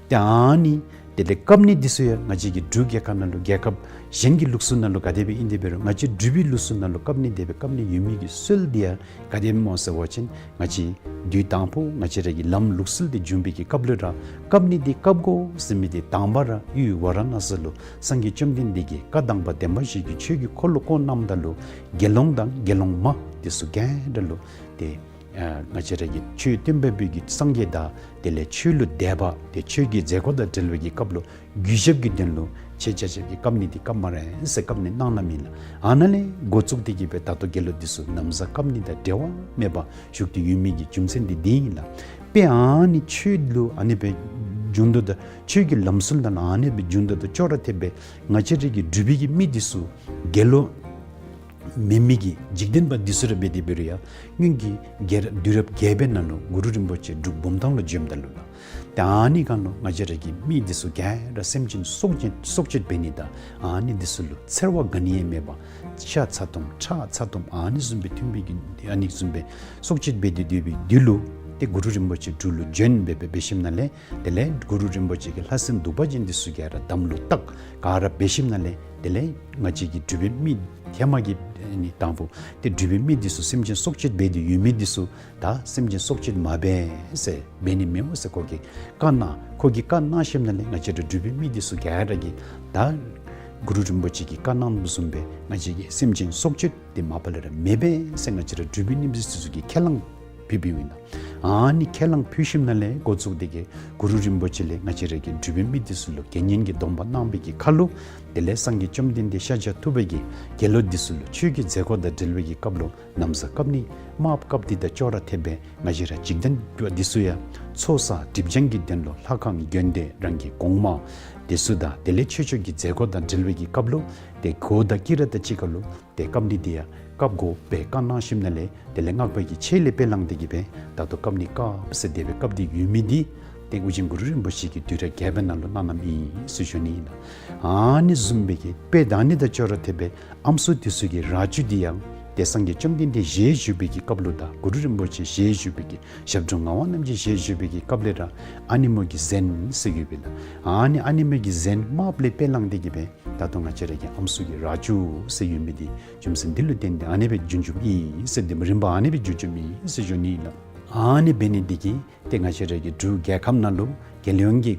ཏེ་ཨ་ནི་དེ་ལས་བཀབ་ནི་འདི་ཚུ་ཡང་ང་བཅས་ཀྱི་འབྲུག་རྒྱལ་ཁབ་ནང་ལུ་རྒྱལ་ཁབ་གཞན་གྱི་ལུགས་སྲོལ་ནང་ལུ་ག་དེ་སྦེ་ཨིན་དེ་འབད་རུང་ང་བཅས་འབྲུག་པའི་ལུགས་སྲོལ་ནང་ལུ་བཀབ་ནི་དེ་སྦེ་བཀབ་ནི་ཡོད་མི་གི་སྲོལ་འདི་ཡང་ག་དེ་སྦེ་སྨོ་ཟེར་བ་ཅིན་ང་བཅས་དུས་དང་པོ་ང་བཅས་ར་གི་ལམ་ལུགས་སྲོལ་འདི་བྱུང་བའི་གི་སྐབས་ལུ་ར་བཀབ་ནི་འདི་བཀབ་དགོ་ཟེར་མི་འདི་དང་པ་ར་ཡུལ་ཝཱ་ར་ཎ་སི་ལུ་སངས་རྒྱས་བཅོམ་ལྡན་འདས་ཀྱིས་བཀའ་དང་པ་བདེན་པ་བཞི་གི་ཆོས་ཀྱི་འཁོར་ལོ་བསྐོར་གནངམ་ད་ལུ་དགེ་སློང་དང་དགེ་སློང་མ་འདི་ཚུ་ག་ར་ལུ་ཏེ་ཨ་ང་བཅས་ར་གི་ཆོས་སྟོན་པ་པོ་གི་སངས་རྒྱས་དང་དེ་ལས་ཆོས་ལུ་དད་པ་ཏེ་ཆོས་ཀྱི་མཛད་སྒོ་དང་འབྲེལ་བའི་གི་སྐབས་ལུ་གུས་ཞབས་ཀྱི་དོན་ལུ་ཆེད་བཅའ་བཅའ་བའི་བཀབ་ནི་འདི་བཀབ་སྨ་རེ་ཟེར་བཀབ་ནི་གནང་གནངམ་ཨིན་ལགས། ཨ་ནཱ་ལས་འགོ་བཙུགས་ཏེ་གིས་སྦེ་ད་ལྟོ་དགེ་སློང་འདི་ཚུ་ན་བཟའ་བཀབ་ནི་དང་འབྲལ་བ་མེད་པར་བཞུགས་ཏེ་ཡོད་མི་གི་རྒྱུ་མཚན་འདི་འདི་ཨིན་ལགས། དཔེ་ཨ་ནི་ཆོས་ལུ་ཨ་ནི་སྦེ་བྱུང་དོ་ད་ཆོས་ཀྱི་ལམ་སྲོལ་དང་ཨ་ནི་སྦེ་བྱུང་དོ་ད་ཅོག་ར་འཐདཔ་སྦེ་ང་བཅས་ར་གི་འབྲུག་པའི་གི་མི་འདི་ཚུ་དགེ་སློང་མེན་མི་གི་འཇིག་རྟེན་པ་འདི་ཚུ་ར་འབད་དེ་འབད་རུང་ཡང་སྔོན་གྱི་རྒྱལ་རབས་དུས་རབས་བརྒྱད་པའི་ནང་ལུ་གུ་རུ་རིན་པོ་ཆེ་འབྲུག་བུམ་ཐང་ལུ་བྱོནམ་ད་ལུ་ལགས། ཏེ་ཨ་ནི་སྒང་ལུ་ང་བཅས་ར་གི་མི་འདི་ཚུ་ག་ར་སེམས་ཅན་སྲོག་གཅོད་སྲོག་གཅོད་འབད་ནི་དང་ཨ་ནི་འདི་ཚུ་ལུ་འཚེར་བ་ག་ནི་ཡང་མེད་པར་ཤ་ཚ་ཏོམ་ཁྲག་ཚ་ཏོམ་ཨ་ནི་བཟུམ་སྦེ་འཐུང་བའི་གི་ཨ་ནི་བཟུམ་སྦེ་སྲོག་གཅོད་འབད་དེ་སྡོད་པའི་དུས་ལུ་ཏེ་གུ་རུ་རིན་པོ་ཆེ་འབྲུག་ལུ་བྱོན་སྦེ་སྦེ་འབད་ཞིནམ་ལས་དེ་ལས་གུ་རུ་རིན་པོ་ཆེ་གིས་ལྷ་སྲིན་གདུག་པ་ཅན་འདི་ཚུ་ག་ར་དམ་ལུ་བཏགས་ག་ར་འབད་ཞིནམ་ལས་དེ་ལས་ང་བཅས་ཀྱི་འབྲུག་པའི་མི་ཧེ་མ་གི་ཨ་ནི་དང་པོ་ཏེ་འབྲུག་པའི་མི་འདི་ཚུ་སེམས་ཅན་སྲོག་གཅོད་འབད་དེ་ཡོད་མི་འདི་ཚུ་ད་སེམས་ཅན་སྲོག་གཅོད་མ་འབད་ཟེར་འབད་ནི་མེདཔ་ཟེར་ཁོ་གིས་བཀའ་གནང་། ཁོ་གིས་བཀའ་གནང་ཞིནམ་ལས་ང་བཅས་ར་འབྲུག་པའི་མི་འདི་ཚུ་ག་ར་གིས་ད་གུ་རུ་རིན་པོ་ཆེ་གིས་བཀའ་གནངམ་བཟུམ་སྦེ་ང་བཅས་ཀྱིས་སེམས་ཅན་སྲོག་གཅོད་འདི་མ་པ་ལས་ར་མི་འབད་ཟེར་ང་བཅས་ར་འབྲུག་པའི་མི་འདི་ཚུ་གིས་ཁས་བླངས་ཕུལ་ཕུལཝ་ཨིན་ལགས། ཨ་ནི་ཁས་བླངས་ཕུལ་ཞིནམ་ལས་འགོ་བཙུགས་ཏེ་གིས་གུ་རུ་རིན་པོ་ཆེ་ལས་ང་བཅས་ར་གི་འབྲུག་པའི་མི་འདི་ཚུ་ལུ་དགེ་བསྙེན་གྱི་སྡོམ་པ་གནང་བའི་གི་ཁར་ལུ་དེ་ལས་སངས་རྒྱས་བཅོམ་ལྡན་འདས་ཤཱཀྱ་ཐུབ་པ་གིས་དགེ་སློང་འདི་ཚུ་ལུ་ཆོས་ཀྱི་མཛད་སྒོ་དང་འབྲེལ་བའི་གི་སྐབས་ལུ་ན་བཟའ་བཀབ་ནི་དམརཔོ་བཀབ་སྟེ་ད་ཅོག་ར་འཐདཔ་སྦེ་ང་བཅས་ར་འཇིག་རྟེན་པ་འདི་ཚུ་ཡང་ཚོགས་བསགས་སྒྲིབ་སྦྱང་གི་དོན་ལུ་ལྷ་ཁང་དགོན་སྡེ་རང་གི་གོང་མ་འདི་ཚུ་དང་དེ་ལས་ཆོས་ཕྱོགས་ཀྱི་མཛད་སྒོ་དང་འབྲེལ་བའི་གི་སྐབས་ལུ་ཏེ་གོས་དང་དཀྱི་ར་དང་གཅིག་ཁར་ལུ་ཏེ་བཀབ་ནི་འདི་ཡང་བཀབ་དགོ་པའི་བཀའ་གནང་ཞིནམ་ལས་དེ་ལས་སྔགས་པ་གི་ཆས་ལས་དཔེ་བླངས་ཏེ་གིས་སྦེ་ད་ལྟོ་བཀབ་ནི་བཀབ་ཟེར་དེ་སྦེ་བཀབ་སྟེ་ཡོད་མི་འདི་ཏེ་ཨོ་རྒྱན་གུ་རུ་རིན་པོ་ཆེ་གིས་དུས་རབས་བརྒྱད་པའི་ནང་ལུ་གནང་གནངམ་ཨིན་ཟེར་ཞུ་ནི་ཨིན་ལགས། ཨ་ནི་བཟུམ་སྦེ་གི་དཔེ་ད་ནི་དང་ཅོག་ར་འཐདཔ་སྦེ་ཨམ་སྲུ་འདི་ཚུ་གི་རྭ་ཅོ་འདི་ཡང་ཏེ་སངས་རྒྱས་བཅོམ་ལྡན་འདས་ཞལ་བཞུགས་པའི་གི་སྐབས་ལུ་དང་གུ་རུ་རིན་པོ་ཆེ་ཞལ་བཞུགས་པའི་གི་ཞབས་དྲུང་ངག་དབང་རྣམ་རྒྱལ་ཞལ་བཞུགས་པའི་གི་སྐབས་ལས་ར་ཨ་ནེམོ་གི་གཟན་ཟེར་ཡོད་པས་ལགས། ཨ་ནི་ཨ་ནེམོ་གི་གཟན་དམརཔོ་ལས་དཔེ་བླངས་ཏེ་གིས་སྦེ་ད་ལྟོ་ང་བཅས་ར་གི་ཨམ་སྲུ་གི་རྭ་ཅོ་ཟེར་ཡོད་མི་འདི་རྒྱུ་མཚན་འདི་ལུ་བརྟེན་ཏེ་ཨ་ནི་སྦེ་བྱུང་བྱུངམ་ཨིན་ཟེར་ཏེ་རིམ་པ་ཨ་ནི་སྦེ་བྱུང་བྱུངམ་ཨིན་ཟེར་ཞུ་ནི་ཨིན་ལགས། ཨ་ནི་འབད་ནི་འདི་གིས་ཏེ་ང་བཅས་ར་གི་འབྲུག་རྒྱལ་ཁབ་ནང་ལུ་རྒྱལ་ཡོངས་ཀྱི་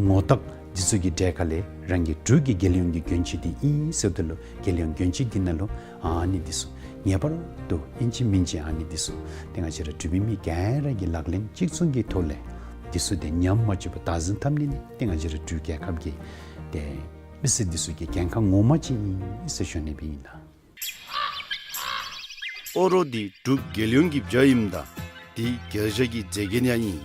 ངོ་རྟགས་འདི་ཚུ་གི་གྲས་ཁར་ལས་རང་གི་འབྲུག་གི་རྒྱལ་ཡོངས་ཀྱི་གྱོན་ཆས་འདི་ཨིན་ཟེརཝ་ད་ལུ་རྒྱལ་ཡོངས་གྱོན་ཆས་འདི་ནང་ལུ་ཨ་ནི་འདི་ཚུ་ངེས་པར་དུ་ཨིན་ཅི་མིན་ཅི་ཨ་ནི་འདི་ཚུ་ཏེ་ང་བཅས་ར་འབྲུག་པའི་མི་ག་ར་གིས་ལག་ལེན་གཅིག་མཚུངས་ཀྱི་ཐོག་ལས་འདི་ཚུ་ཏེ་ཉམས་མ་བཅུག་པར་བདག་འཛིན་འཐབ་ནི་ནི་ཏེ་ང་བཅས་ར་འབྲུག་རྒྱལ་ཁབ་ཀྱི་ཏེ་མི་སེར་འདི་ཚུ་གི་འགན་ཁག་ངོ་མ་ཅིག་ཨིན་ཟེར་ཞུ་ནི་སྦེ་ཨིན་ལགས། ཨོ་རོག་འདི་འབྲུག་རྒྱལ་ཡོངས་ཀྱི་བྱ་ཨིནམ་ད་འདི་རྒྱལ་བྱ་གི་མཛེས་རྒྱན་ཡང་ཨིན།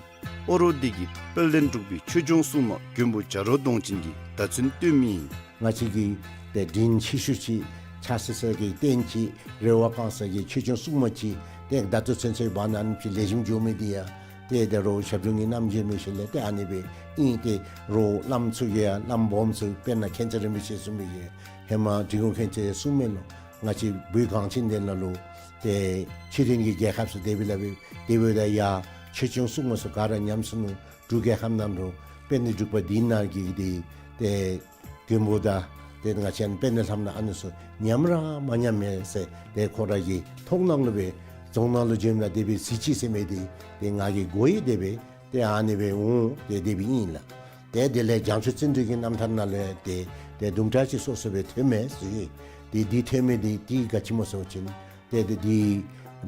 ཨོ་རོག་འདི་གིས་དཔལ་ལྡན་འབྲུག་པའི་ཆོས་སྐྱོང་སྲུང་མ་མགོན་པོ་བྱ་རོག་གདོང་ཅན་གྱི་བརྡ་མཚོན་སྟོན་མི་ཨིན། ང་བཅས་ཀྱི་ཏེ་དྲིན་ཆེ་ཤོས་ཅིག་ཕྱག་འཚལ་ས་གི་རྟེན་ཅིག་རེ་བ་བསྐང་ས་གི་ཆོས་སྐྱོང་སྲུང་མ་ཅིག་ཏེ་ད་ལྟོ་ཚུན་ཚོད་བར་ན་ཨ་ནི་ཅིག་ལེགས་ཤོམ་འགྱོ་མི་འདི་ཡང་ཏེ་ད་རུང་ཞབས་དྲུང་གི་རྣམ་རྒྱལ་མའི་ཞལ་ལས་ཏེ་ཨ་ནི་སྦེ་ཨིན། ཏེ་རོགས་བླམ་ཚུ་གིས་ཡང་བླམ་སྦོམ་ཚུ་དཔེར་ན་མཁྱེན་བརྩེ་རིན་པོ་ཆེ་གསུངས་མི་གི་ཧེ་མ་འབྲི་གུང་མཁྱེན་བརྩེ་གསུངས་མི་ལུ་ང་བཅས་བོད་གངས་ཅན་ལྡན་ལ་ལུ་ཏེ་ཕྱི་རོལ་གྱི་རྒྱལ་ཁབ་ཚུ་དེ་སྦེ་ལགས་སྦེ་དེ་སྦེ་ད་ཡ་ཆོས་སྐྱོང་སྲུང་མ་ཚུ་ག་ར་ཉམས་སོ་ནུག། འབྲུག་རྒྱལ་ཁབ་ནང་ལུ་དཔལ་ལྡན་འབྲུག་པ་འདི་ནང་གི་འདི་ཏེ་མགོན་པོ་དང་ཏེ་ང་བཅས་དཔལ་ལྡན་ལྷ་མོ་ཨ་ནི་ཚུ་ཉམས་ར་མ་ཉམས་མས་ཟེར་ཏེ་ཁོ་ར་གི་ཐོག་ནང་ལུ་སྦེ་རྫོང་ནང་ལུ་བྱོནམ་ད་དེ་སྦེ་གཟིགས་ཅི་ཟེར་མི་འདི་ཏེ་ང་གིས་གོ་ཡི། དེ་སྦེ་ཏེ་ཨ་ནི་སྦེ་འོང་ཏེ་དེ་སྦེ་ཨིན་ལགས། ཏེ་དེ་ལས་བྱང་ཆུབ་བརྩོན་འགྲུས་ཀྱི་རྣམ་ཐར་ནང་ལུ་ཏེ་ཏེ་དུམ་གྲ་ཅིག་སོ་སོ་སྦེ་ཐོན་མས་ཟེར། ཏེ་འདི་ཐོན་མི་འདི་ཏེ་ག་ཅི་སྨོ་ཟེར་བ་ཅིན་ཏེ་ཏེ་འདི་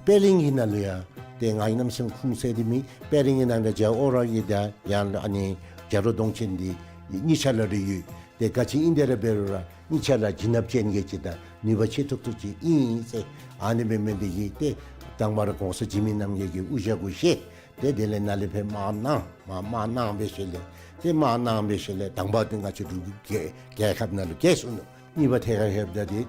དཔལ་གླིང་གི་ནང་ལུ་ཡང་ཏེ་ང་གི་རྣམ་སེམས་ཁུངས་གསལ་ཏེ་མེད། དཔལ་གླིང་གི་ནང་ལུ་རྒྱལ་ཨོ་རོག་གི་ད་ཡང་ཨ་ནི་བྱ་རོག་གདོང་ཅན་འདི་གཉིས་ཆ་ལ་རེ་ཡོད། ཏེ་ག་ཅི་ཨིན་དེ་ར་འབད་རུང་ར་གཉིས་ཆ་ལ་བྱིན་རླབས་ཅན་གྱི་ཅིག་དང་ནུས་པ་ཆེ་ཏོག་ཏོ་ཅིག་ཨིན་ཟེར། ཨ་ནི་སྦེ་མི་འདི་གིས་ཏེ་དང་པ་ར་གོང་ས་འཇིགས་མེད་རྣམ་རྒྱལ་གྱི་དབུ་ཞྭ་གུ་བཞེས། ཏེ་དེ་ལས་ནཱ་ལས་ཕར་དམག་གནང་། དམག་དམག་གནང་བའི་ཤུལ་ལས་ཏེ་དམག་གནང་བའི་ཤུལ་ལས་དང་པ་འདི་ང་བཅས་འབྲུག་གི་རྒྱལ་ཁབ་ནང་ལུ་རྒྱལ་སོ་ནུག། གཉིས་པ་ཐད་ཁར་ལྷོདཔ་ད་འདི་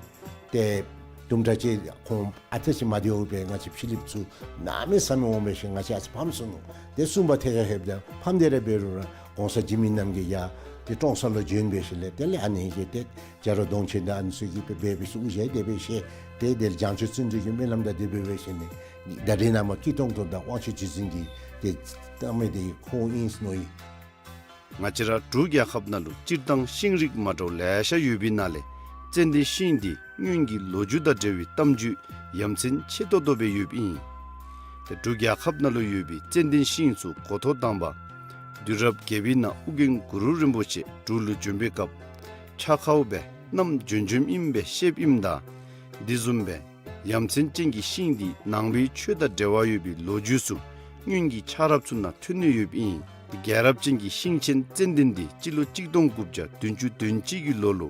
ཏེ་ དུམ་གྲ་ཅིག་ཁོང་ཨ་ཙི་ཅིག་མ་བདེཝ་སྦེ་ང་བཅས་ཕྱི་གླིངཔ་ཚུ་གནམ་མེད་ས་མེད་འོང་འབད་ཞིནམ་ང་བཅས་ཨ་ཙི་ཕམ་སོ་ནུག། ཏེ་གསུམ་པ་ཐད་ཁར་ལྷོདཔ་ད་ཕམ་སྟེ་ར་འབད་རུང་ར་གོང་ས་འཇིགས་མེད་རྣམ་རྒྱལ་ཡར་ཏེ་ཀྲོང་གསར་ལུ་བྱོན་འབད་ཞིནམ་ལས་དེ་ལས་ཨ་ནི་གི་ཏེ་རྒྱ་རོ་གདོང་ཆེན་དང་ཨ་ནི་ཚུ་གིས་སྦེ་འབད་འབད་ཞིནམ་དབུ་ཞྭ་དེ་སྦེ་བཞེས། ཏེ་དེ་ལས་བྱང་ཆུབ་བརྩོན་འགྲུས་ཀྱི་སྨོན་ལམ་དང་དེ་སྦེ་འབད་ཞིནམ་ལས་ད་རེས་ནངས་པ་སྐྱིད་ཏོང་ཏོ་དང་དབང་ཕྱུག་རྗེ་བཙུན་གྱི་ཏེ་བལྟམས་མི་དེ་ཁོང་ཨིན་ཟེར་མནོ་ཡི། ང་བཅས་ར་འབྲུག་རྒྱལ་ཁབ་ནང་ལུ་སྤྱིར་བཏང་ཤིང་རིགས་མ་འདྲཝ་ལེ་ཤ་ཡོད་པའི་ནང་ལས་ཙན་དན་ཤིང་འདི་སྔོན་གྱི་ལོ་རྒྱུས་དང་འབྲེལ་བའི་གཏམ་རྒྱུད་ཡ་མཚན་ཆེ་ཏོག་ཏོ་སྦེ་ཡོདཔ་ཨིན། ཏེ་འབྲུག་རྒྱལ་ཁབ་ནང་ལུ་ཡོད་པའི་ཙན་དན་ཤིང་ཚུ་འགོ་ཐོག་དང་པ་དུས་རབས་བརྒྱད་པའི་ནང་ཨོ་རྒྱན་གུ་རུ་རིན་པོ་ཆེ་འབྲུག་ལུ་བྱོན་པའི་སྐབས་ཕྱག་ཁར་སྦེ་བསྣམས་བྱོན་བྱོནམ་ཨིནམ་སྦེ་བཤདཔ་ཨིནམ་ད་དེ་བཟུམ་སྦེ་ཡ་མཚན་ཅན་གྱི་ཤིང་འདི་ནང་པའི་ཆོས་དང་འབྲེལ་བ་ཡོད་པའི་ལོ་རྒྱུས་ཚུ་སྔོན་གྱི་ཆགས་རབས་ཚུ་ནང་ཐོན་ནི་ཡོདཔ་ཨིན། རྒྱལ་རབས་ཅན་གྱི་ཤིང་ཆེན་ཙན་དན་འདི་སྤྱི་ལོ་གཅིག་སྟོང་དགུ་བརྒྱ་བདུན་ཅུ་དོན་གཅིག་གི་ལོ་ལུ་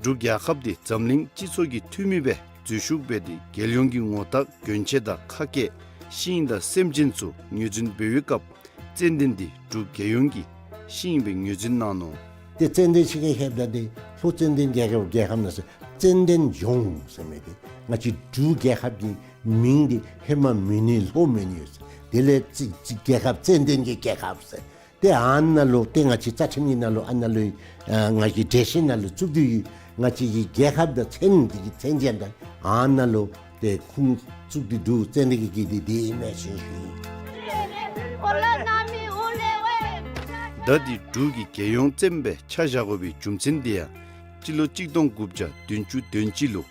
འབྲུག་རྒྱལ་ཁབ་འདི་འཛམ་གླིང་སྤྱི་ཚོགས་ཀྱི་འཐུས་མི་སྦེ་འཛུལ་ཞུགས་འབད་དེ་རྒྱལ་ཡོངས་ཀྱི་ངོ་རྟགས་གྱོན་ཆས་དང་ཁ་སྐད་ཤིང་དང་སེམས་ཅན་ཚུ་ངོས་འཛིན་འབད་བའི་སྐབས་ཙན་དན་འདི་འབྲུག་རྒྱལ་ཡོངས་ཀྱི་ཤིང་སྦེ་ངོས་འཛིན་གནང་ནུག། ཏེ་ཙན་དན་ཤིང་གི་ཧེབ་ད་དེ་ལྷོ་ཙན་དན་རྒྱལ་ཁབ་རྒྱལ་ཁབ་ནང་ཟེར་ཙན་དན་ལྗོངས་ཟེར་མི་དེ་ང་བཅས་འབྲུག་རྒྱལ་ཁབ་ཀྱི་མིང་འདི་ཧེ་མ་མོན་ནི་ལྷོ་མོན་ནི་ཡོད་ཟེར། དེ་ལས་ཙི་ཙི་རྒྱལ་ཁབ་ཙན་དན་གྱི་རྒྱལ་ཁབ་ཟེར། ཏེ་ཨ་ནཱ་ལུ་ཏེ་ང་བཅས་རྩ་ཁྲིམས་ཀྱི་ནང་ལུ་ཨ་ནཱ་ལུ་ཨ་ང་བཅས་འགྲེལ་བཤད་ནང་ལུ་བཙུགས་ཏེ་ཡོད། ང་བཅས་ཀྱི་རྒྱལ་ཁབ་དང་མཚན་འདི་གི་མཚན་ཅན་དང་ཨ་ནཱ་ལུ་ཏེ་ཁུངས་བཙུགས་ཏེ་འདུག། ཙན་དན་གྱི་གི་འདི་འདི་ཨིན་མས་ཟེར་ཞུ་ཡི། ད་འདི་འབྲུག་གི་རྒྱལ་ཡོངས་ཙནྡན་སྦེ་ཆ་བཞག་དགོ་པའི་རྒྱུ་མཚན་འདི་ཡང་སྤྱི་ལོ་གཅིག་སྟོང་དགུ་བརྒྱ་བདུན་ཅུ་དོན་གཅིག་ལུ་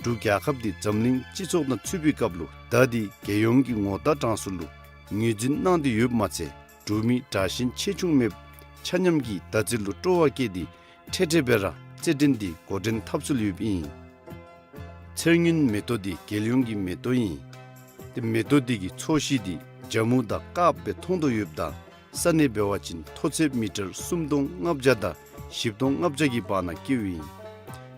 འབྲུག་རྒྱལ་ཁབ་འདི་འཛམ་གླིང་སྤྱི་ཚོགས་ནང་ཚུད་པའི་སྐབས་ལུ་ད་འདི་རྒྱལ་ཡོངས་ཀྱི་ངོ་རྟགས་གྲངས་སུ་ལུ་ངོས་འཛིན་གནང་སྟེ་ཡོདཔ་མ་ཚད་འབྲུག་མི་དྲག་ཞན་ཆེ་ཆུང་མེདཔ་ཆ་མཉམ་གྱིས་ཟླ་རྩིས་ལུ་སྤྲོ་བ་བསྐྱེད་དེ་འཕྲལ་འཕྲལ་སྦེ་ར་རྩེད་འགྲན་འདི་འགོ་འདྲེན་འཐབ་སྲོལ་ཡོདཔ་ཨིན། ཚེར་སྔོན་མེ་ཏོག་འདི་རྒྱལ་ཡོངས་ཀྱི་མེ་ཏོག་ཨིན། ཏེ་མེ་ཏོག་འདི་གི་ཚོས་གཞི་འདི་ཇ་མུ་དང་དཀརཔོ་སྦེ་མཐོང་དོ་ཡོདཔ་ད་ས་གནས་འབད་བ་ཅིན་མཐོ་ཚད་མི་ཊར་སུམ་སྟོང་ལྔ་བརྒྱ་དང་བཞི་སྟོང་ལྔ་བརྒྱ་གི་བར་ན་སྐྱེཝ་ཨིན།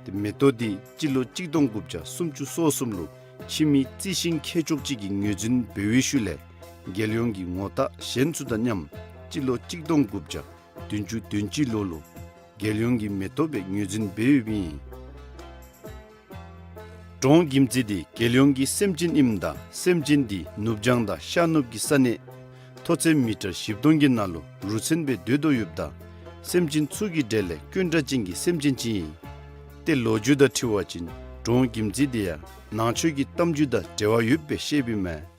ཏེ་མེ་ཏོག་འདི་སྤྱི་ལོ་གཅིག་སྟོང་དགུ་བརྒྱ་སུམ་ཅུ་སོ་གསུམ་ལུ་ཕྱི་མི་རྩི་ཤིང་མཁས་མཆོག་ཅིག་གིས་ངོས་འཛིན་འབད་བའི་ཤུལ་ལས་རྒྱལ་ཡོངས་ཀྱི་ངོ་རྟགས་གཞན་ཚུ་དང་མཉམ་སྤྱི་ལོ་གཅིག་སྟོང་དགུ་བརྒྱ་བདུན་ཅུ་དོན་གཅིག་ལོ་ལུ་རྒྱལ་ཡོངས་ཀྱི་མེ་ཏོག་སྦེ་ངོས་འཛིན་འབད་ཡོདཔ་ཨིན། འབྲོང་གིམ་ཙི་འདི་རྒྱལ་ཡོངས་ཀྱི་སེམས་ཅན་ཨིནམ་ད་སེམས་ཅན་འདི་ནུབ་བྱང་དང་ཤར་ནུབ་ཀྱི་ས་གནས་མཐོ་ཚད་མི་ཊར་བཞི་སྟོང་གི་ནང་ལུ་རུ་མཚོན་སྦེ་སྡོད་དོ་ཡོདཔ་ད་སེམས་ཅན་ཚུ་གི་གྲས་ལས་དཀོན་དྲགས་ཅན་གྱི་སེམས་ཅན་ཅིག་ཨིན། ཏེ་ལོ་རྒྱུས་དང་འཁྲིལ་བ་ཅིན་འབྲོང་གིམ་ཙི་འདི་ཡང་ནང་ཆོས་ཀྱི་གཏམ་རྒྱུད་དང་འབྲེལ་བ་ཡོདཔ་སྦེ་བཤདཔ་ཨིན་མས།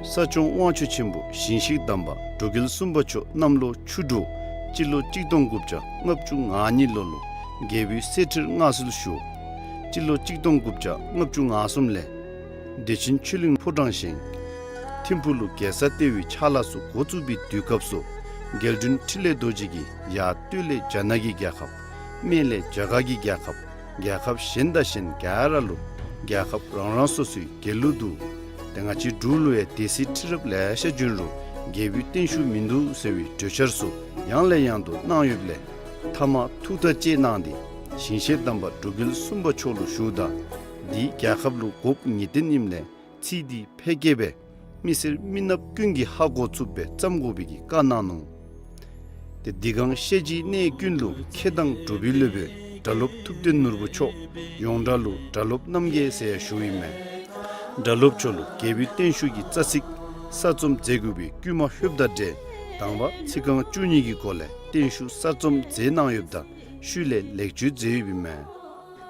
ས་སྐྱོང་དབང་ཕྱུག་ཆེན་པོ་ཞིང་གཤེགས་དམ་པ་འབྲུག་རྒྱལ་གསུམ་པ་མཆོག་གནམ་ལོ་ཆུ་འབྲུག་སྤྱི་ལོ་གཅིག་སྟོང་དགུ་བརྒྱ་ལྔ་བཅུ་ང་གཉིས་ལོ་ལུ་རྒྱལ་པོའི་གསེར་ཁྲིར་མངའ་གསོལ་ཞུ། སྤྱི་ལོ་གཅིག་སྟོང་དགུ་བརྒྱ་ལྔ་བཅུ་ང་གསུམ་ལས་བདེ་ཆེན་ཆོས་གླིང་ཕོ་བྲང་བཞེངས། ཐིམ་ཕུག་ལུ་རྒྱལ་ས་ལྟེ་བའི་ཕྱག་ལཱ་ཚུ་འགོ་བཙུགས་པའི་དུས་སྐབས་སུ་རྒྱལ་དྲུང་འཕྲིན་ལས་རྡོ་རྗེ་གིས་ཡར་སྟོད་ལས་རྒྱ་ནག་གི་རྒྱལ་ཁབ། སྨད་ལས་རྒྱ་གར་གྱི་རྒྱལ་ཁབ། རྒྱལ་ཁབ་གཞན་དང་གཞན་ག་ར་ལུ་རྒྱལ་ཁབ་རང་རང་སོ་སོའི་རྒྱལ་གླུ་འདུག། ཏེ་ང་བཅས་འབྲུག་ལུ་ཡང་སྡེ་སྲིད་ཁྲི་རབས་ལེ་ཤ་བྱོན་རུང་རྒྱལ་པོའི་བརྟན་བཞུགས་མིན་འདུག་ཟེར་བའི་གྲོས་འཆར་ཚུ་ཡང་ལས་ཡང་དུ་གནང་ཡོདཔ་ལས་མཐའ་མ་ཐུགས་ཐག་བཅད་གནང་སྟེ་ཞིང་གཤེགས་དམ་པ་འབྲུག་རྒྱལ་གསུམ་པ་མཆོག་ལུ་ཞུཝ་ད་འདི་རྒྱལ་ཁབ་ལུ་དགོཔ་ངེས་བདེན་ཨིནམ་ལས་ཚིག་འདི་ཕལ་སྐད་སྦེ་མི་སེར་མི་ནགཔ་ཀུན་གྱིས་ཧ་གོ་ཚུགསཔ་སྦེ་བརྩམ་དགོ་པའི་གི་བཀའ་གནང་ནུག། ཏེ་འདི་གང་ཤེས་བྱའི་གནས་ཀུན་ལུ་མཁས་དང་གྲུབ་པའི་སློབ་དཔོན་སྒྲ་སློབ་ཐུབ་བསྟན་ནོར་བུ་མཆོག་ཡོངས་གྲགས་ལུ་སྒྲ་སློབ་རྣམ་རྒྱལ་ཟེར་ཡང་ཞུཝ་ཨིན་མས། སྒྲ་སློབ་མཆོག་ལུ་རྒྱལ་པོའི་བརྟན་བཞུགས་ཀྱི་རྩ་ཚིག་གསར་རྩོམ་མཛད་དགོ་པའི་བསྐུལ་མ་ལྷོདཔ་དང་འབྲེལ་དང་པ་ཚིག་རྐང་བཅུ་གཉིས་ཀྱི་སྒོ་ལས་བརྟན་བཞུགས་གསར་རྩོམ་མཛད་གནང་ཡོདཔ་ད་ཤུལ་ལས་ལེགས་བཅོས་མཛད་ཡོདཔ་ཨིན་མས།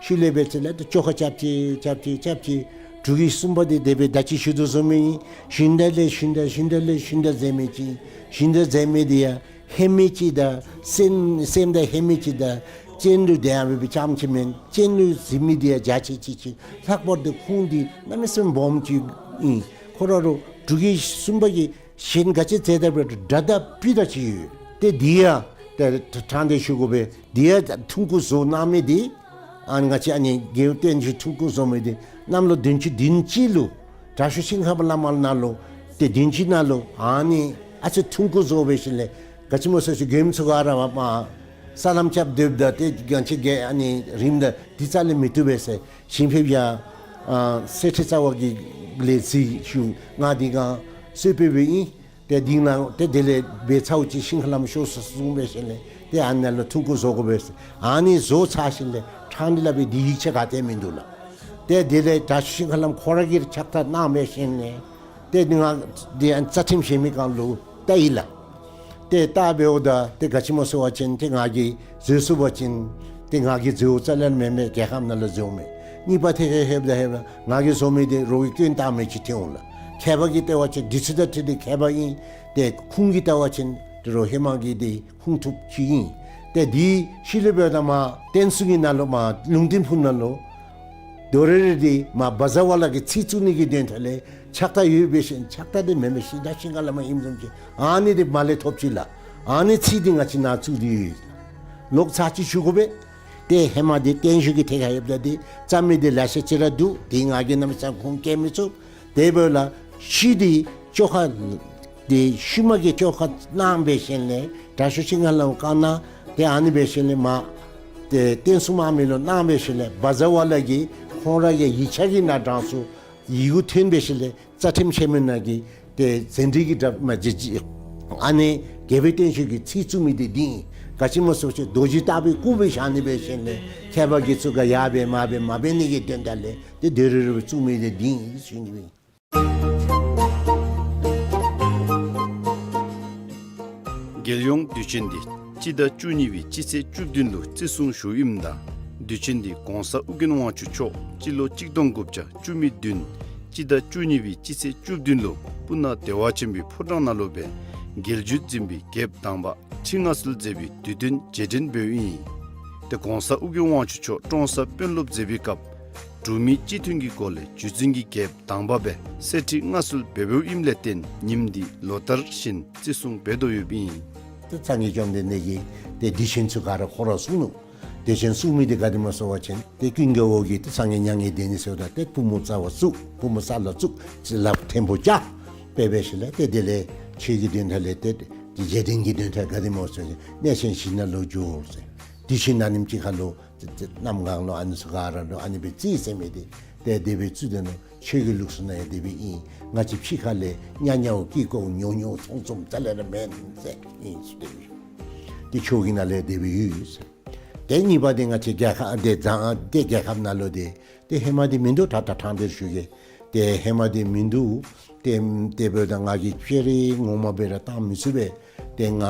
ཤུལ་ལས་འབད་ཚེ་ལས་ཏེ་བཅོ་ཁ་རྐྱབ་ཅི་རྐྱབ་ཅི་རྐྱབ་ཅི། འབྲུག་རྒྱལ་གསུམ་པ་འདི་དེ་སྦེ་ད་ཅི་ཞུ་དོ་བཟུམ་སྦེ་ཨིན། ཞུན་དག་ལས་ཞུན་དག་ཞུན་དག་ལས་ཞུན་དག་མཛད་མི་ཅིག། ཞུན་དག་མཛད་མི་འདི་ཡང་ཧེ་མའི་ཅིག་དང་སེམས་སེམས་དང་ཧེ་མའི་ཅིག་དང་སྤྱན་ལུ་དེ་ཡང་འབད་བའི་ཙམ་ཅིག་མེན། སྤྱན་ལུ་གཟིགས་མི་འདི་ཡང་རྒྱ་ཆེ་ཅིག་ཅིག། ལྷག་པར་དུ་ཁོང་འདི་གནམ་མེད་ས་མེད་སྦོམ་ཅིག་ཨིན། ཁོ་ར་རུང་འབྲུག་རྒྱལ་གསུམ་པ་གིས་གཞན་ག་ཅི་མཛད་ད་འབད་རུང་སྒྲ་དང་སྤུས་དག་ཅིག་ཡོད། ཏེ་འདི་ཡང་ཏེ་དྲང་སྟེ་ཞུ་དགོ་པས། འདི་ཡང་ཐུང་ཀུ་བཟོ་གནང་མི་འདི་ཨ་ང་བཅས་ཨ་ནི་རྒྱལ་བསྟན་བཞུགས་ཐུང་ཀུ་བཟོ་མི་འདི་གནམ་ལོ་བདུན་ཅུ་བདུན་ཅུ་ལུ་དྲག་ཤོས་ཤིང་ཧ་པ་བླ་མ་ནང་ལུ་ཏེ་བདུན་ཅུ་ནང་ལུ་ཨ་ནི་ཨ་ཙི་ཐུང་ཀུ་བཟོ་འབད་ཞིནམ་ལས་ག་ཅི་སྨོ་ཟེར་ཞུ་མགྱོནམ་ཚུ་ག་ར་བ་མ་ས་ལམ་རྐྱབ་སྡོདཔ་ད་ཏེ་གང་ཅི་གི་ཨ་ནི་རིངམ་ད་འདི་རྩ་ལས་མི་བཏུབ་པས་ཟེར་ཞིང་ཕེབས་ཡང་ཨ་གསེར་ཁྲི་རྩ་བ་གི་ལས་གཟིགས་ཞུ་ང་འདི་གང་གསོལ་ཕེབས་འབདཝ་ཨིན། ཏེ་དེ་ནང་ཏེ་དེ་ལས་འབད་ཚརཝ་ཅིག་ཤིང་ཁ་ལམ་ཤོར་སོ་གསུངས་འབད་ཞིནམ་ལས་ཏེ་ཨ་ནཱ་ལུ་ཐུང་ཀུ་བཟོ་དགོ་པས་ཟེར། ཨ་ནི་བཟོ་ཚར་ཞིནམ་ལས་ཕྲང་སྟེ་སླབ་པའི་དེ་ཡིག་ཆ་ག་ཏེ་མིན་འདུག་ལགས། ཏེ་དེ་ལས་དྲག་ཤོས་ཤིང་ཁ་ལམ་ཁོ་ར་གིས་ཕྱག་རྟགས་གནང་འབད་ཞིནམ་ལས་ཏེ་ང་འདི་ཨ་ནི་རྩ་ཁྲིམས་ཞིབ་མི་ཁང་ལུ་བལྟ་ཡི་ལགས། ཏེ་བལྟ་འབདཝ་ད་ཏེ་ག་ཅི་སྨོ་ཟེར་བ་ཅིན་ཏེ་ང་གིས་བཟོ་ཚུགས་པ་ཅིན་ཏེ་ང་གིས་བཟོཝ་རྩ་ལས་མེན་མས། རྒྱལ་ཁབ་ནང་ལུ་བཟོཝ་མས། གཉིས་པ་ཐད་ཁར་ལྷོདཔ་ད་ལྷོདཔ་ད་ང་གིས་བཟོ་མི་འདི་རོགས་ཀྱིས་སྐྱོན་བཏགས་མི་ཅིག་ཐོན་འོང་ལགས། མཁས་པ་གིས་བལྟ་བ་ཅིན་འདི་ཚུ་དང་འཁྲིལ་ཏེ་མཁས་པ་ཨིན། ཏེ་ཁུངས་ཀྱིས་བལྟ་བ་ཅིན་ཏེ་རོགས་ཧེ་མ་གི་འདི་ཁུངས་ཐུབ་ཅིག་ཨིན། ཏེ་འདི་ཤུལ་ལས་འབདཝ་ད་མར་བསྟན་སྲུང་གི་ནང་ལུ་མར་ལུང་བསྟན་ཕུག་ནང་ལུ་དོ་རུང་ར་འདི་མར་བཛྲ་ཝཱ་ལ་གི་ཚིག་བཙུགས་ནི་གི་དོན་དག་ལས་ཕྱག་རྟགས་ཡོད་པས་ཟེར། ཕྱག་རྟགས་འདི་མེན་མས། ཤིང་རྟ་ཤིང་ཁ་ལམ་ཨིནམ་བཟུམ་ཅིག་ཨ་ནི་འདི་མར་ལས་ཐོབ་ཅི་ལགས། ཨ་ནི་ཚིག་འདི་ང་བཅས་ནཱ་བཙུགས་ཏེ་ཡོད། ལོག་ཚར་ཅིག་ཞུ་དགོ་པས། ཏེ་ཧེ་མ་འདི་བརྟན་བཞུགས་ཀྱི་ཐད་ཁར་ལྷོདཔ་ད་འདི་རྩ་མེད་འདི་ལེ་ཤ་ཅིག་ར་འདུག། འདི་ང་གིས་གནམ་མེད་ས་མེད་ཁུངས་བཀལ་མི་ཚུགས། དེ་འབདཝ་ལས་ཤུལ་འདི་བཅོ་ཁ་འདི་ཤུལ་མ་གི་བཅོ་ཁ་གནང་འབད་ཞིནམ་ལས་དྲག་ཤོས་ཤིང་ཁ་ལམ་བཀའ་གནང་། ཏེ་ཨ་ནི་འབད་ཞིནམ་ལས་མར་ཏེ་བསྟན་སྲུང་དམག་མི་ལུ་གནང་འབད་ཞིནམ་ལས་བཛྲ་ཝཱ་ལ་གིས་ཁོང་ར་གི་ཡིག་ཆ་གི་ནང་དྲངས་སོང་། ཡི་གུ་ཐོན་འབད་ཞིནམ་ལས་རྩ་ཁྲིམས་ཆེན་མོ་ནང་གི་ཏེ་ཟན་བྲིས་ཀྱི་འདྲ་མ་བྱེད་ཅིག། ཨ་ནི་རྒྱལ་པོའི་བརྟན་བཞུགས་ཀྱི་ཚིག་བཙུགས་མི་འདི་འདི་ཨིན། ག་ཅི་སྨོ་ཟེར་བ་ཅིན་རྡོ་རྗེ་ལྟ་བུའི་སྐུ་སྦེ་བཞག་ནི་འབད་ཞིནམ་ལས་མཁས་པ་གིས་ཚུ་ག་ཡར་འབད་མར་འབད་མ་འབད་ནི་གི་དོན་དག་ལས་ཏེ་དོ་རུང་ར་བཙུགས་མི་འདི་འདི་ཨིན་ཟེར་ཞུ་ནི་ཨིན། རྒྱལ་ཡོངས་དུས་ཆེན་འདི་སྤྱི་ཟླ་བཅུ་གཉིས་པའི་སྤྱི་ཚེས་བཅུ་བདུན་ལུ་བརྩི་སྲུང་ཞུཝ་ཨིནམ་ད་དུས་ཆེན་འདི་གོང་ས་ཨོ་རྒྱན་དབང་ཕྱུག་མཆོག་སྤྱི་ལོ་གཅིག་སྟོང་དགུ་བརྒྱ་བཅུ་མེད་བདུན་སྤྱི་ཟླ་བཅུ་གཉིས་པའི་སྤྱི་ཚེས་བཅུ་བདུན་ལུ་སྤུ་ན་བདེ་བ་ཆེན་པོའི་ཕོ་བྲང་ནང་ལུ་སྦེ་རྒྱལ་བརྒྱུད་འཛིན་པའི་རྒྱལཔོ་དང་པ་ཁྲི་མངའ་གསོལ་མཛད་པའི་དུས་སྟོན་རྗེས་དྲན་འབདཝ་ཨིན། ཏེ་གོང་ས་ཨོ་རྒྱན་དབང་ཕྱུག་མཆོག་ཀྲོང་གསར་དཔོན་སློབ་མཛད་པའི་སྐབས་འབྲུག་མི་སྤྱི་མཐུན་གྱི་སྒོ་ལས་བརྒྱུད་འཛིན་གྱི་རྒྱལཔོ་དང་པ་སྦེ་གསེར་ཁྲི་མངའ་གསོལ་འབད་འབདཝ་ཨིནམ་ལས་བརྟེན་ཉིནམ་འདི་ལོ་ལྟར་བཞིན་བརྩི་སྲུང་འབད་དོ་ཡོདཔ་ཨིན། ཏེ་སངས་རྒྱས་བཅོམ་ལྡན་འདས་ཀྱིས་ཏེ་དུས་ཆེན་ཚུ་ག་ར་ཁོ་ར་གསུངས་ནུག། དུས་ཆེན་གསུངས་མི་འདི་ག་དེ་སྨོ་ཟེར་བ་ཅིན་ཏེ་ཀུན་དགའ་བོ་གིས་ཏེ་སངས་རྒྱས་མྱ་ངན་འདས་ནི་ཟེརཝ་ད་ཏེ་པུས་མོ་རྩ་བ་བཙུགས། པུས་མོ་ས་ལུ་བཙུགས། ལགཔ་མཐོན་པོ་བཅག་སྦེ་འབད་ཞིནམ་ལས་ཏེ་དེ་ལས་ཆོས་ཀྱི་དོན་དག་ལས་ཏེ་རྗེས་དྲན་གྱི་དོན་དག་ག་དེ་སྨོ་ཟེར་བ་ཅིན་གནས་ཆེན་བཞི་ནང་ལུ་འགྱོ་ཟེར། དུས་ཆེན་ཨ་ནེམ་ཅིག་ཁར་ལུ་ཏེ་ཏེ་གནམ་གང་ལུ་ཨ་ནི་ཚུ་ག་ར་ལུ་ཨ་ནི་སྦེ་བརྩི་ཟེར་མི་འདི་ཏེ་དེ་སྦེ་བརྩི་དོ་ནུག། ཆོས་ཀྱི་ལུགས་སྲོལ་ནང་ཡང་དེ་སྦེ་ཨིན། ང་བཅས་ཕྱི་ཁ་ལས་ཉ་ཉའོ་ཀི་ཀོ་ཉོ་ཉོ་ཚོང་ཚོང་རྩ་ལས་ར་མེན་ཟེར་ཨིན་ཟེར་དེ་སྦེ། ཏེ་ཆོས་ཀྱི་ནང་ལས་དེ་སྦེ་ཡོད་ཟེར། ཏེ་གཉིས་པ་འདི་ང་བཅས་རྒྱལ་ཁབ་ཏེ་བཟང་ཏེ་རྒྱལ་ཁབ་ནང་ལུ་ཏེ་ཏེ་ཧེ་མ་འདི་མིན་འདུག། ད་ད་ཕྲང་སྟེ་ཞུ་གེ། ཏེ་ཧེ་མ་འདི་མིན་འདུག། ཏེ་དེ་འབདཝ་ད་ང་གིས་ཕྱི་རོལ་ངོ་མ་སྦེ་ར་བཏང་མི་ཚུགས་པས། ཏེ་ང་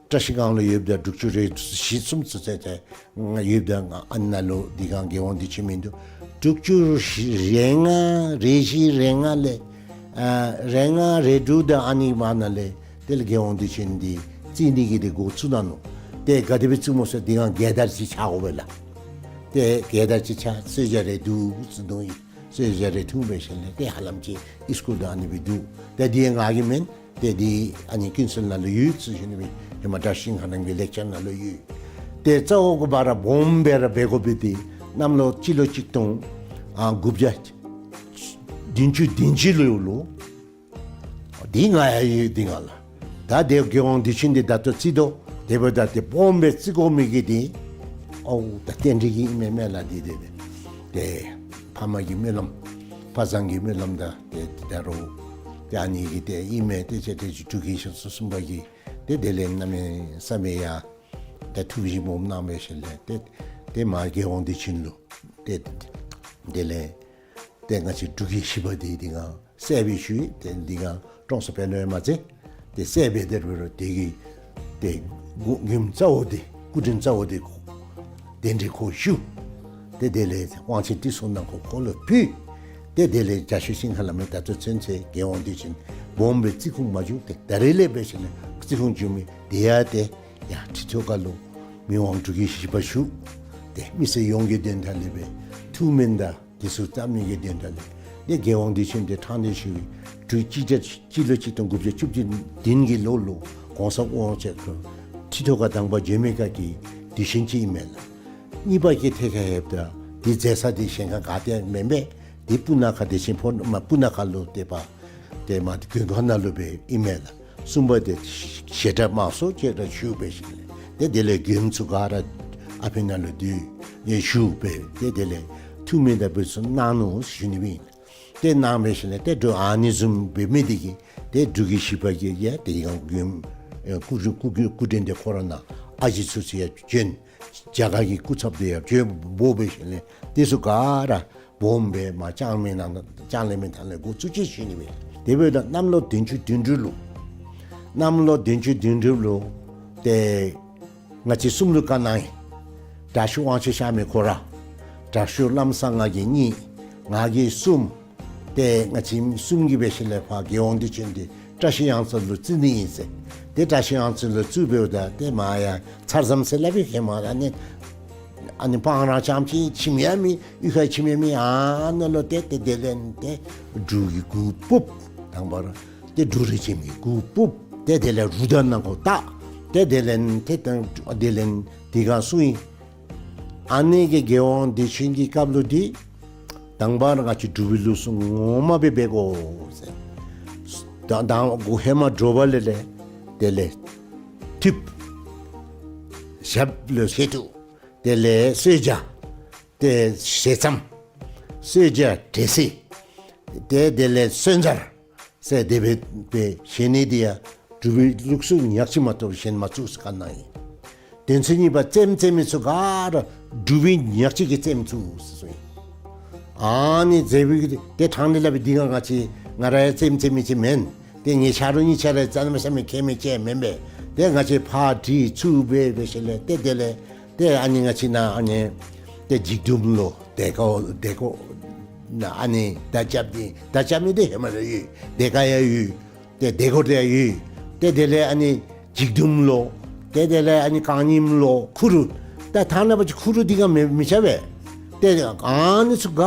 བཀྲ་ཤིས་སྒང་ལུ་ཡོདཔ་ད་དྲུག་ཅུ་རེ་བཞི་གསུམ་ཚུན་ཚོད་ཏེ་ང་ཡོདཔ་ད་ང་ཨ་ནཱ་ལུ་འདི་སྒང་རྒྱལ་ཡོངས་དུས་ཆེན་མིན་འདུག། དྲུག་ཅུ་རེ་ལྔ་རེ་བཞི་རེ་ལྔ་ལས་ཨ་རེ་ལྔ་རེ་དྲུག་དང་ཨ་ནི་མ་ནཱ་ལས་དེ་ལས་རྒྱལ་ཡོངས་དུས་ཆེན་འདི་བརྩི་ནི་གི་འདི་འགོ་བཙུགས་གནང་ནུག། ཏེ་ག་དེ་སྦེ་བཙུགས་སྨོ་ཟེར་འདི་སྒང་རྒྱལ་དར་ཅིག་འཕྱར་དགོ་པས་ལགས། ཏེ་རྒྱལ་དར་ཅིག་འཕྱར་གསོལ་ཇ་རེ་བསྡུ་ཟེར་འདུག་ཨིན། གསོལ་ཇ་རེ་འཐུང་འབད་ཞིནམ་ལས་ཏེ་ཧ་ལམ་ཅིག་ཨིས་ཀུལ་དང་ཨ་ནི་སྦེ་འདུག། ཏེ་འདི་ང་གི་མེན། ཏེ་འདི་ཨ་ནི་ཀུན་གསལ་ནང་ལུ་ཡོད་ཟེར་ཞུ་ནི་སྦེ་ཧེ་མ་བཀྲ་ཤིས་སྒང་རང་གི་ལེགས་སྦྱར་ནང་ལུ་ཡོད། ཏེ་རྩ་བོ་གི་བར་སྦོམ་སྦེ་ར་འབད་དགོ་པའི་འདི་གནམ་ལོ་སྤྱི་ལོ་གཅིག་སྟོང་ཨ་དགུ་བརྒྱ་བདུན་ཅུ་དོན་གཅིག་ལོ་ལུ་འདི་ང་ཡང་ཡོད་འདི་ང་ལགས། ད་དེ་རྒྱལ་ཡོངས་དུས་ཆེན་འདི་ད་ལྟོ་བརྩི་དོ། དེ་འབདཝ་ད་ཏེ་སྦོམ་སྦེ་བརྩི་དགོ་མི་གི་འདི་ཨོ་ད་རྟེན་འབྲེལ་གྱི་ཨིན་མས་མེན་ལགས། འདི་འདི་འདི་ཏེ་ཕ་མ་གི་སྨོན་ལམ་ཕ་བཟང་གི་སྨོན་ལམ་དང་ཏེ་ད་རུང་ཏེ་ཨ་ནི་གི་ཏེ་ཨིན་མས། ཏེ་ཆེ་ཏེ་ཅིག་འབྲུག་རྒྱལ་ཤོར་སོ་གསུམ་པ་གིས་ཏེ་དེ་ལས་གནམ་མེད་ས་མེད་ཡང་ཏེ་ཐུགས་བཞེད་སྦོམ་གནང་འབད་ཞིནམ་ལས་ཏེ་ཏེ་མ་རྒྱལ་ཡོངས་དུས་ཆེན་ལུ་ཏེ་དེ་ལས་ཏེ་ང་བཅས་འབྲུག་རྒྱལ་བཞི་པ་འདི་འདི་སྒང་གསལ་སྦེ་ཞུ་ཡི། ཏེ་འདི་སྒང་ཀྲོང་གསར་དཔོན་སློབ་ཡང་མ་མཛད། ཏེ་གསལ་སྦེ་དེ་རུ་རུ་དེ་གི་ཏེ་མགུ་མགུནམ་རྩ་བོ་འདི་སྐུ་དྲིན་རྩ་བོ་འདི་ཁོ་གདན་འདྲེན་ཁོ་ཞུ། ཏེ་དེ་ལས་དབང་ཆེན་ཏི་སེ་ནང་ཁོ་ཁོ་ལུ་ཕུལ། ཏེ་དེ་ལས་རྒྱལ་ཤོས་ཤིང་ཁ་ལ་མི་ད་ལྟོ་ཚུན་ཚོད་རྒྱལ་ཡོངས་དུས་ཆེན་སྦོམ་སྦེ་བརྩི་ཁུངས་མ་བྱུང་། ཏེ་ད་རེས་ལས་འབད་ཞིནམ་ལས་བརྩི་ཁུངས་བྱུང་མི་དེ་ཡང་ཏེ་ཡར་ཁྲི་ཐོག་ཁ་ལུ་མི་དབང་འབྲུག་རྒྱལ་བཞི་པ་ཞུ། ཏེ་མི་སེར་ཡོངས་ཀྱི་དོན་དག་ལས་སྦེ་ཐུགས་སྨོན་དང་དེ་ཚུ་བཏབ་ནི་གི་དོན་དག་ལས་ཏེ་རྒྱལ་ཡོངས་དུས་ཆེན་འདི་ཕྲང་སྟེ་ཞུ་བའི་དྲུག་གཅིག་བརྒྱ་སྤྱི་ལོ་གཅིག་སྟོང་དགུ་བརྒྱ་བཅུ་བདུན་གྱི་ལོ་ལུ་གོང་ས་དབང་ཕྱུག་ཁོ་ཁྲི་ཐོག་ཁར་དང་པ་འབྱོན་མི་སྐབས་ཀྱི་དུས་ཆེན་ཅིག་ཨིན་མས་ལགས། གཉིས་པ་གི་ཐད་ཁར་ལྷོདཔ་ད་འདི་མཛད་ས་འདི་གཞན་ཁར་ག་ཏེ་མེན་པས། འདི་སྤུ་ན་ཁ་བདེ་ཆེན་ཕོ་མ་སྤུ་ན་ཁ་ལུ་ཏེ་པ་ཏེ་མ་འདི་མགོན་ཁང་ནང་ལུ་སྦེ་ཨིན་མས་ལགས། གསུམ་པ་འདི་བཤད་གྲྭ་དམངས་སྲོལ་ཅིག་ར་ཞུ་འབད་ཞིནམ་ལས་ཏེ་དེ་ལས་མགྱོནམ་ཚུ་ག་ར་ཨ་ཕི་ནང་ལུ་འདི་ཡང་ཞུ་འབད་ཏེ་དེ་ལས་ཐུགས་སྨོན་དང་འབུལ་ཚུ་གནང་ནུག་ཞུ་ནི་ཨིན། ཏེ་གནང་འབད་ཞིནམ་ལས་ཏེ་འགྲོ་ཨ་ནི་བཟུམ་འབད་མི་འདི་གིས་ ཏེ་འབྲུག་གི་ཞི་བ་གིས་ཡང་དེ་ཡང་མགོན་སྐུ་སྐུ་སྐུ་མགྲོན་འདི་ཁོ་ར་ནཱ་ཨ་ཞེ་ཚུ་ཚུ་ཡང་བྱོན། རྒྱ་གར་གྱི་སྐུ་ཚབ་འདི་ཡང་བྱོན་འབོ་འབད་ཞིནམ་ལས་དེ་ཚུ་ག་ར་སྦོམ་སྦེ་མར་ལྕང་མའི་ནང་ལྕང་གླིང་མའི་ཐང་ལས་འགོ་བཙུགས་ཅི་ཞུ་ནི་སྦེ། དེ་འབདཝ་ད་གནམ་ལོ་བདུན་ཅུ་དོན་དྲུག་ལུ་གནམ་ལོ་བདུན་ཅུ་དོན་དྲུག་ལུ་ཏེ་ང་བཅས་གསུམ་ལུ་བཀའ་གནང་ཡི། དྲག་ཤོས་དབང་ཕྱུག་གཤགས་མི་ཁོ་ར། དྲག་ཤོས་ལམ་བཟང་ང་གིས་གཉིས། ང་གིས་གསུམ། ཏེ་ང་བཅས་གསུམ་གྱིས་འབད་ཞིནམ་ལས་ཕར་རྒྱལ་དབང་འདུས་ཆེན་འདི་བཀྲ་ཤིས་གཡང་རྩེ་ལུ་བཙུགས་ནི་ཨིན་ཟེར། ཏེ་བཀྲ་ཤིས་གཡང་རྩེ་ལུ་བཙུགས་འབདཝ་ད་ཏེ་མར་ཡང་ཚར་ཟམ་ཟེར་སླབ་པའི་ཧེ་མ་ཨ་ནི་ཨ་ནི་སྤང་ར་རྐྱངམ་ཅིག་ཁྱིམ་ཡང་མེད། གཡུས་ཁ་ཁྱིམ་ཡང་མེད། ཨ་ནཱ་ལུ་ཏེ་ཏེ་དེ་ལས་ཏེ་འབྲུག་གི་གུར་ཕུབ། དང་པ་ར་ཏེ་འབྲུག་རིགས་ཅན་གྱི་གུར་ཕུབ། ཏེ་དེ་ལས་རུ་དར་ནང་ཁོ་བཏགས། ཏེ་དེ་ལས་ཏེ་དང་དེ་ལས་དེ་སྒང་སོང་ཡི། ཨ་ནི་གི་རྒྱལ་དབང་འདུས་ཆེན་གྱི་སྐབས་ལུ་འདི་དང་པ་ར་ང་བཅས་འབྲུག་པའི་ལུགས་སྲོལ་ངོ་མ་སྦེ་འབད་དགོ་ཟེར། ད་ད་འགོ་ཧེ་མ་དྲོ་པ་ལས་ལས་དེ་ལས་ཐུབ། ཞབས་ལུ་བཞེས་ཐུབ། དེ་ལས་གསོལ་ཇ། ཏེ་ཞལ་ཙམ། གསོལ་ཇ་འབྲས་སིལ། ཏེ་དེ་ལས་གསོལ་ཇ་ཟེར་དེ་སྦེ་སྦེ་བཞེས་ནི་འདི་ཡང་འབྲུག་པའི་ལུགས་སྲོལ་ཉག་གཅིག་མ་གཏོགས་གཞན་མ་བཙུགས་ཟེར་བཀའ་གནང་ཡི། དོན་ཚན་གཉིས་པ་རྩེདམོ་རྩེ་མི་ཚུ་ག་ར་འབྲུག་པའི་ཉག་གཅིག་གིས་རྩེདམོ་བཙུགས་ཟེར་གསུངས་ཡི། ཨ་ནི་རྩེདམོ་གི་ཏེ་ཕྲང་ནི་སླབ་པའི་འདི་ག་ང་བཅས་ང་ར་ཡང་རྩེདམོ་རྩེ་མི་ཅིག་མེན། ཏེ་ངེའི་ཆ་རོགས་གཉིས་ཆ་ར་རྩེདམོ་རྩེ་མི་མཁས་མི་ཅིག་མེན་པས། ཏེ་ང་བཅས་ཕར་དྲི་ཚུར་འབད་འབད་ཞིནམ་ལས་ཏེ་དེ་ལས་ཏེ་ཨ་ནི་ང་བཅས་ནཱ་ཨ་ནི་ཏེ་འཇིགས་དུམ་ལོ་དེ་ཀ་དེ་ཀོ་ནཱ་ཨ་ནི་མདའ་རྐྱབ་ནི་མདའ་རྐྱབ་ནི་འདི་ཧེ་མ་ར་ཡོད། དེ་ཀ་ཡང་ཡོད། ཏེ་དེ་ཀོ་དེ་ཡང་ཡོད། ཏེ་དེ་ལས་ཨ་ནི་འཇིགས་དུམ་ལོ། ཏེ་དེ་ལས་ཨ་ནི་རྐང་རྙིངམ་ལོ་ཁུ་རུ། ད་ཐ་ན་པ་ཅིག་ཁུ་རུ་འདི་ག་མི་མི་ཆ་བས། ཏེ་ཨ་ནི་ཚུ་ག་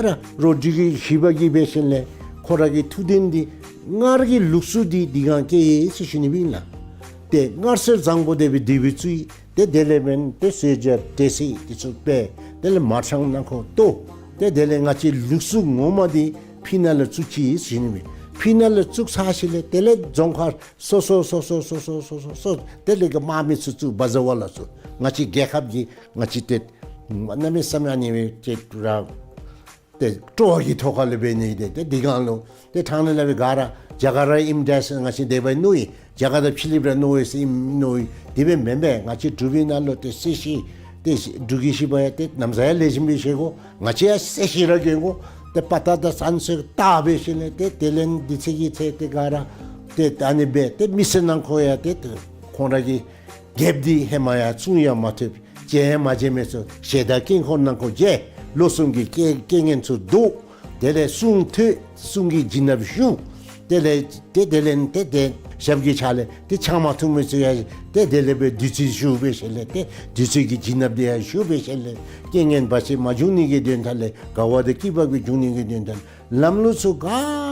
ར་རོགས་འབྲུག་གི་ཞི་བ་གིས་འབད་ཞིནམ་ལས་ཁོ་ར་གི་ཐུགས་དོན་འདི་སྔར་གྱི་ལུགས་སྲོལ་འདི་འདི་ག་སྐྱེས་ཡི་ཟེར་ཞུ་ནི་སྦེ་ཨིན་ལགས། ཏེ་སྔར་སྲོལ་བཟང་པོ་དེ་སྦེ་དེ་སྦེ་བཙུགས་ཡི། ཏེ་དེ་ལས་འབདན་ཏེ་གསོལ་ཇ་འབྲས་སིལ་འདི་ཚུ་སྦེ་དེ་ལས་མར་ཤང་ནང་ཁོ་བཏོག། ཏེ་དེ་ལས་ང་བཅས་ལུགས་སྲོལ་ངོ་མ་འདི་ཕི་ནང་ལུ་བཙུགས་ཅི་ཟེར་ཞུ་ནི་སྦེ། ཕི་ནང་ལུ་བཙུགས་ཚར་ཞིནམ་ལས་དེ་ལས་རྫོང་ཁག་སོ་སོ་སོ་སོ་དེ་ལས་གི་དམག་མི་ཚུ་བཙུགས་བ་ཛ་བ་ལ་བཙུགས། ང་བཅས་རྒྱལ་ཁབ་ཀྱི་ང་བཅས་ཏེ་གནམ་མེད་ས་མེད་ཨ་ནི་སྦེ་ཅིག་ར་ཏེ་སྤྲོ་བ་གི་ཐོག་ཁ་ལུ་འབད་ནི་འདི་ཏེ་འདི་གང་ལུ་ཏེ་ཕྲང་ནི་སླབ་པའི་ག་ར་རྒྱ་གར་ར་ཨིནམ་འདྲས་ཟེར་ང་བཅས་དེ་སྦེ་མནོ་ཡི། རྒྱ་གར་དང་ཕྱི་གླིངཔ་ར་མནོ་ཡི་ཟེར་ཨིནམ་མནོ་ཡི། དེ་སྦེ་མེན་པས། ང་བཅས་འབྲུག་པའི་ནང་ལུ་ཏེ་གསོལ་ཇ་ཏེ་འབྲུག་གི་ཞི་བ་ཡང་ཏེ་ནམ་ཟ་ཡང་ལེགས་ཤོམ་སྦེ་བཞེས་དགོ། ང་བཅས་ཡང་གསོལ་ཇ་ར་གྱོན་དགོ། ཏེ་དཔའ་རྟགས་དང་བཙན་ཚུགས་བཏགས་འབད་ཞིནམ་ལས་ཏེ་དེ་ལས་འདི་ཚེ་གི་ཚེ་ཏེ་ག་ར་ཏེ་ད་ཨ་ནི་སྦེ་ཏེ་མི་སེར་ནང་ཁོ་ཡང་ཏེ་ཏེ་ཁོང་ར་གི་རྒྱལཔོ་འདི་ཧེ་མ་ཡང་བཙུན་ཡང་མ་ཐུབ། མཇལ་ཡང་མ་མཇལ་མི་ཚུ་ཞལ་དང་དཀྱིལ་འཁོར་ནང་ཁོ་མཇལ། ལོ་གསུམ་གྱི་རྐྱེན་རྐྱེན་ངན་ཚུ་བཟློག། དེ་ལས་གསུང་ཐོས། གསུང་གི་བྱིན་རླབས་ཞུགས། དེ་ལས་ཏེ་དེ་ལས་ཏེ་ཏེ་ཞབས་ཀྱི་ཕྱག་ལས་ཏེ་ཆང་མ་འཐུང་མི་ཚུ་ཡང་ཏེ་དེ་ལས་སྦེ་བདུད་རྩི་ཞུགས་འབད་ཞིནམ་ལས་ཏེ་བདུད་རྩི་གི་བྱིན་རླབས་འདི་ཡང་ཞུགས་འབད་ཞིནམ་ལས་རྐྱེན་ངན་བར་ཆད་མ་འབྱུང་ནི་གི་དོན་དག་ལས་དགའ་བ་དང་སྐྱིད་པ་གི་འབྱུང་ནི་གི་དོན་དག་ལམ་ལུགས་ཚུ་ག་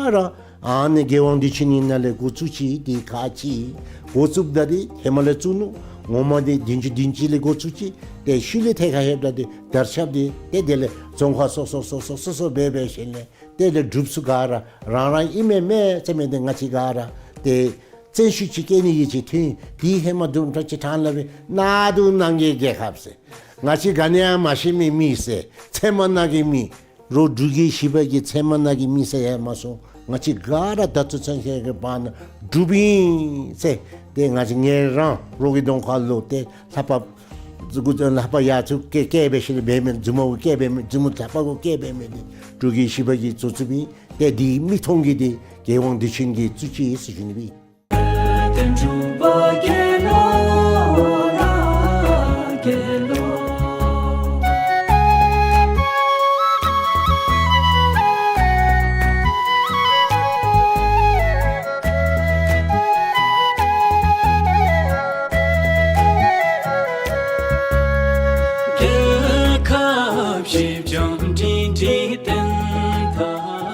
ར་ཨ་ནི་རྒྱལ་དབང་འདུས་ཆེན་ནང་ལས་འགོ་བཙུགས་ཅི། འདི་ག་ཅི་འགོ་བཙུགསཔ་ད་འདི་ཧེ་མ་ལས་བཙུགས་ནུག། ངོ་མ་འདི་བདུན་ཅུ་བདུན་ཅུ་ལས་འགོ་བཙུགས་ཅི། ཏེ་ཤུལ་ལས་ཐད་ཁར་ལྷོདཔ་ད་འདི་དར་ཁྱབ་འདི་ཏེ་དེ་ལས་རྫོང་ཁག་སོ་སོ་སོ་སོ་སོ་སོ་སྦེ་འབད་ཞིནམ་ལས་དེ་ལས་འབྲུགཔ་ཚུ་ག་ར་རང་རང་ཨིན་མས་མས་ཟེར་མི་འདི་ང་བཅས་ག་ར་ཏེ་བཙན་ཤུགས་ཅིག་སྐྱེ་ནི་གི་ཅིག་ཐོན། དེ་ཧེ་མ་དུམ་གྲ་ཅིག་ཕྲང་སླབ་པའི་ནཱ་འདུག་ནང་གི་རྒྱལ་ཁབ་ཟེར། ང་བཅས་ག་ནི་ཡང་མ་ཤེས་མི་མི་ཟེར། ཚལ་མ་ནང་གི་མི། རོགས་འབྲུག་གི་ཞི་བ་གི་ཚལ་མ་ནང་གི་མི་ཟེར་ཡང་མ་སོང་། ང་བཅས་ག་ར་ད་ལྟོ་ཚུན་ཆད་ཀྱི་བར་ན་འབྲུགཔ་ཨིན་ཟེར། ཏེ་ང་བཅས་ངེ་རང་རོགས་ཀྱི་གདོང་ཁ་ལུ་ཏེ་ལྷ་པ་ལྷ་པ་ཡ་ཚུ་སྐད་སྐད་འབད་ཞིནམ་ལས་འབད་མི་མཛུབ་མོ་གུ་སྐད་འབད་མི་མཛུབ་མོ་ལྷ་པ་གུ་སྐད་འབད་མི་འདི་འབྲུག་གི་ཞི་བ་གིས་བཙུགས་བཙུགསཔ་ཨིན། ཏེ་འདི་མིག་མཐོང་གི་འདི་རྒྱལ་དབང་འདུས་ཆེན་གྱིས་བཙུགས་ཅི་ཟེར་ཞུ་ནི་སྦེ། རྒྱལ་ཁབ་ཞི་བྱང་སྒྲིང་སྒྲིང་བརྟན་ཐབས།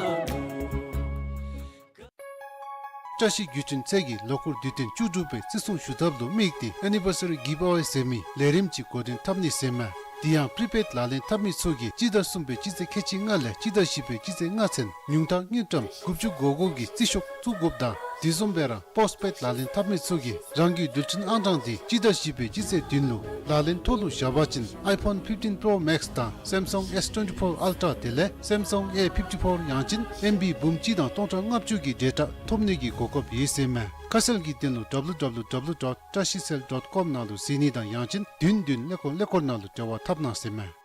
བཀྲ་ཤིས་བརྒྱུད་འཕྲིན་ཚད་ཀྱིས་ལོ་འཁོར་དུས་སྟོན་བཅུ་དྲུག་པའི་བརྩི་སྲུང་ཞུ་ཐབས་ལུ་དམིགས་ཏེ་ཨེ་ནི་བར་སི་རི་གིབ་ཨ་ཝེ་ཟེར་མི་ལས་རིམ་ཅིག་འགོ་འདྲེན་འཐབ་ནི་ཟེར་མས། དེ་ཡང་པྲི་པེཌ་ལག་ལེན་འཐབ་མི་ཚུ་གིས་སྤྱི་ཟླ་གསུམ་པའི་སྤྱི་ཚེས་ཁལ་གཅིག་ལྔ་ལས་སྤྱི་ཟླ་བཞི་པའི་སྤྱི་ཚེས་ལྔ་ཚུན་ཉུང་མཐའ་དངུལ་ཀྲམ་དགུ་བཅུ་གོ་གོ་གི་རྩིས་ཤོག་བཙུགས་དགོཔ་དང་དེ་བཟུམ་སྦེ་ར་པོསཊ་པེཌ་ལག་ལེན་འཐབ་མི་ཚུ་གིས་རང་གི་རྡུལ་ཕྲན་ཨང་གྲངས་དེ་སྤྱི་ཟླ་བཞི་པའི་སྤྱི་ཚེས་བདུན་ལུ་ལག་ལེན་ཐོག་ལུ་བཞག་པ་ཅིན་ཨའི་ཕོན་ཕིབ་ཊིན་པྲོ་མེཀསི་དང་སེམ་སང་ཨེསི་ཊུ་ཝེན་ཊི་ཕོར་ཨལ་ཊ་དེ་ལས་སེམ་སང་ཨེ་ཕིབ་ཊི་ཕོར་ཡང་ཅིན་ཨེམ་བི་འབུམ་གཅིག་དང་སྟོང་ཕྲག་ལྔ་བཅུ་གི་ཌེ་ཊ་ཐོབ་ནི་གི་གོ་སྐབས་ཡོད་ཟེར་མས། ཁ་གསལ་གྱི་དོན་ལུ་ཌབ་ལུ་ཌབ་ལུ་ཌབ་ལུ་ཌོཊ་བཀྲ་ཤིས་ཚལ་ཌོཊ་ཀོམ་ནང་ལུ་གཟིགས་ནི་དང་ཡང་ཅིན་བདུན་བདུན་ཀླད་ཀོར་ཀླད་ཀོར་ནང་ལུ་འབྲེལ་བ་འཐབ་གནང་ཟེར་མས།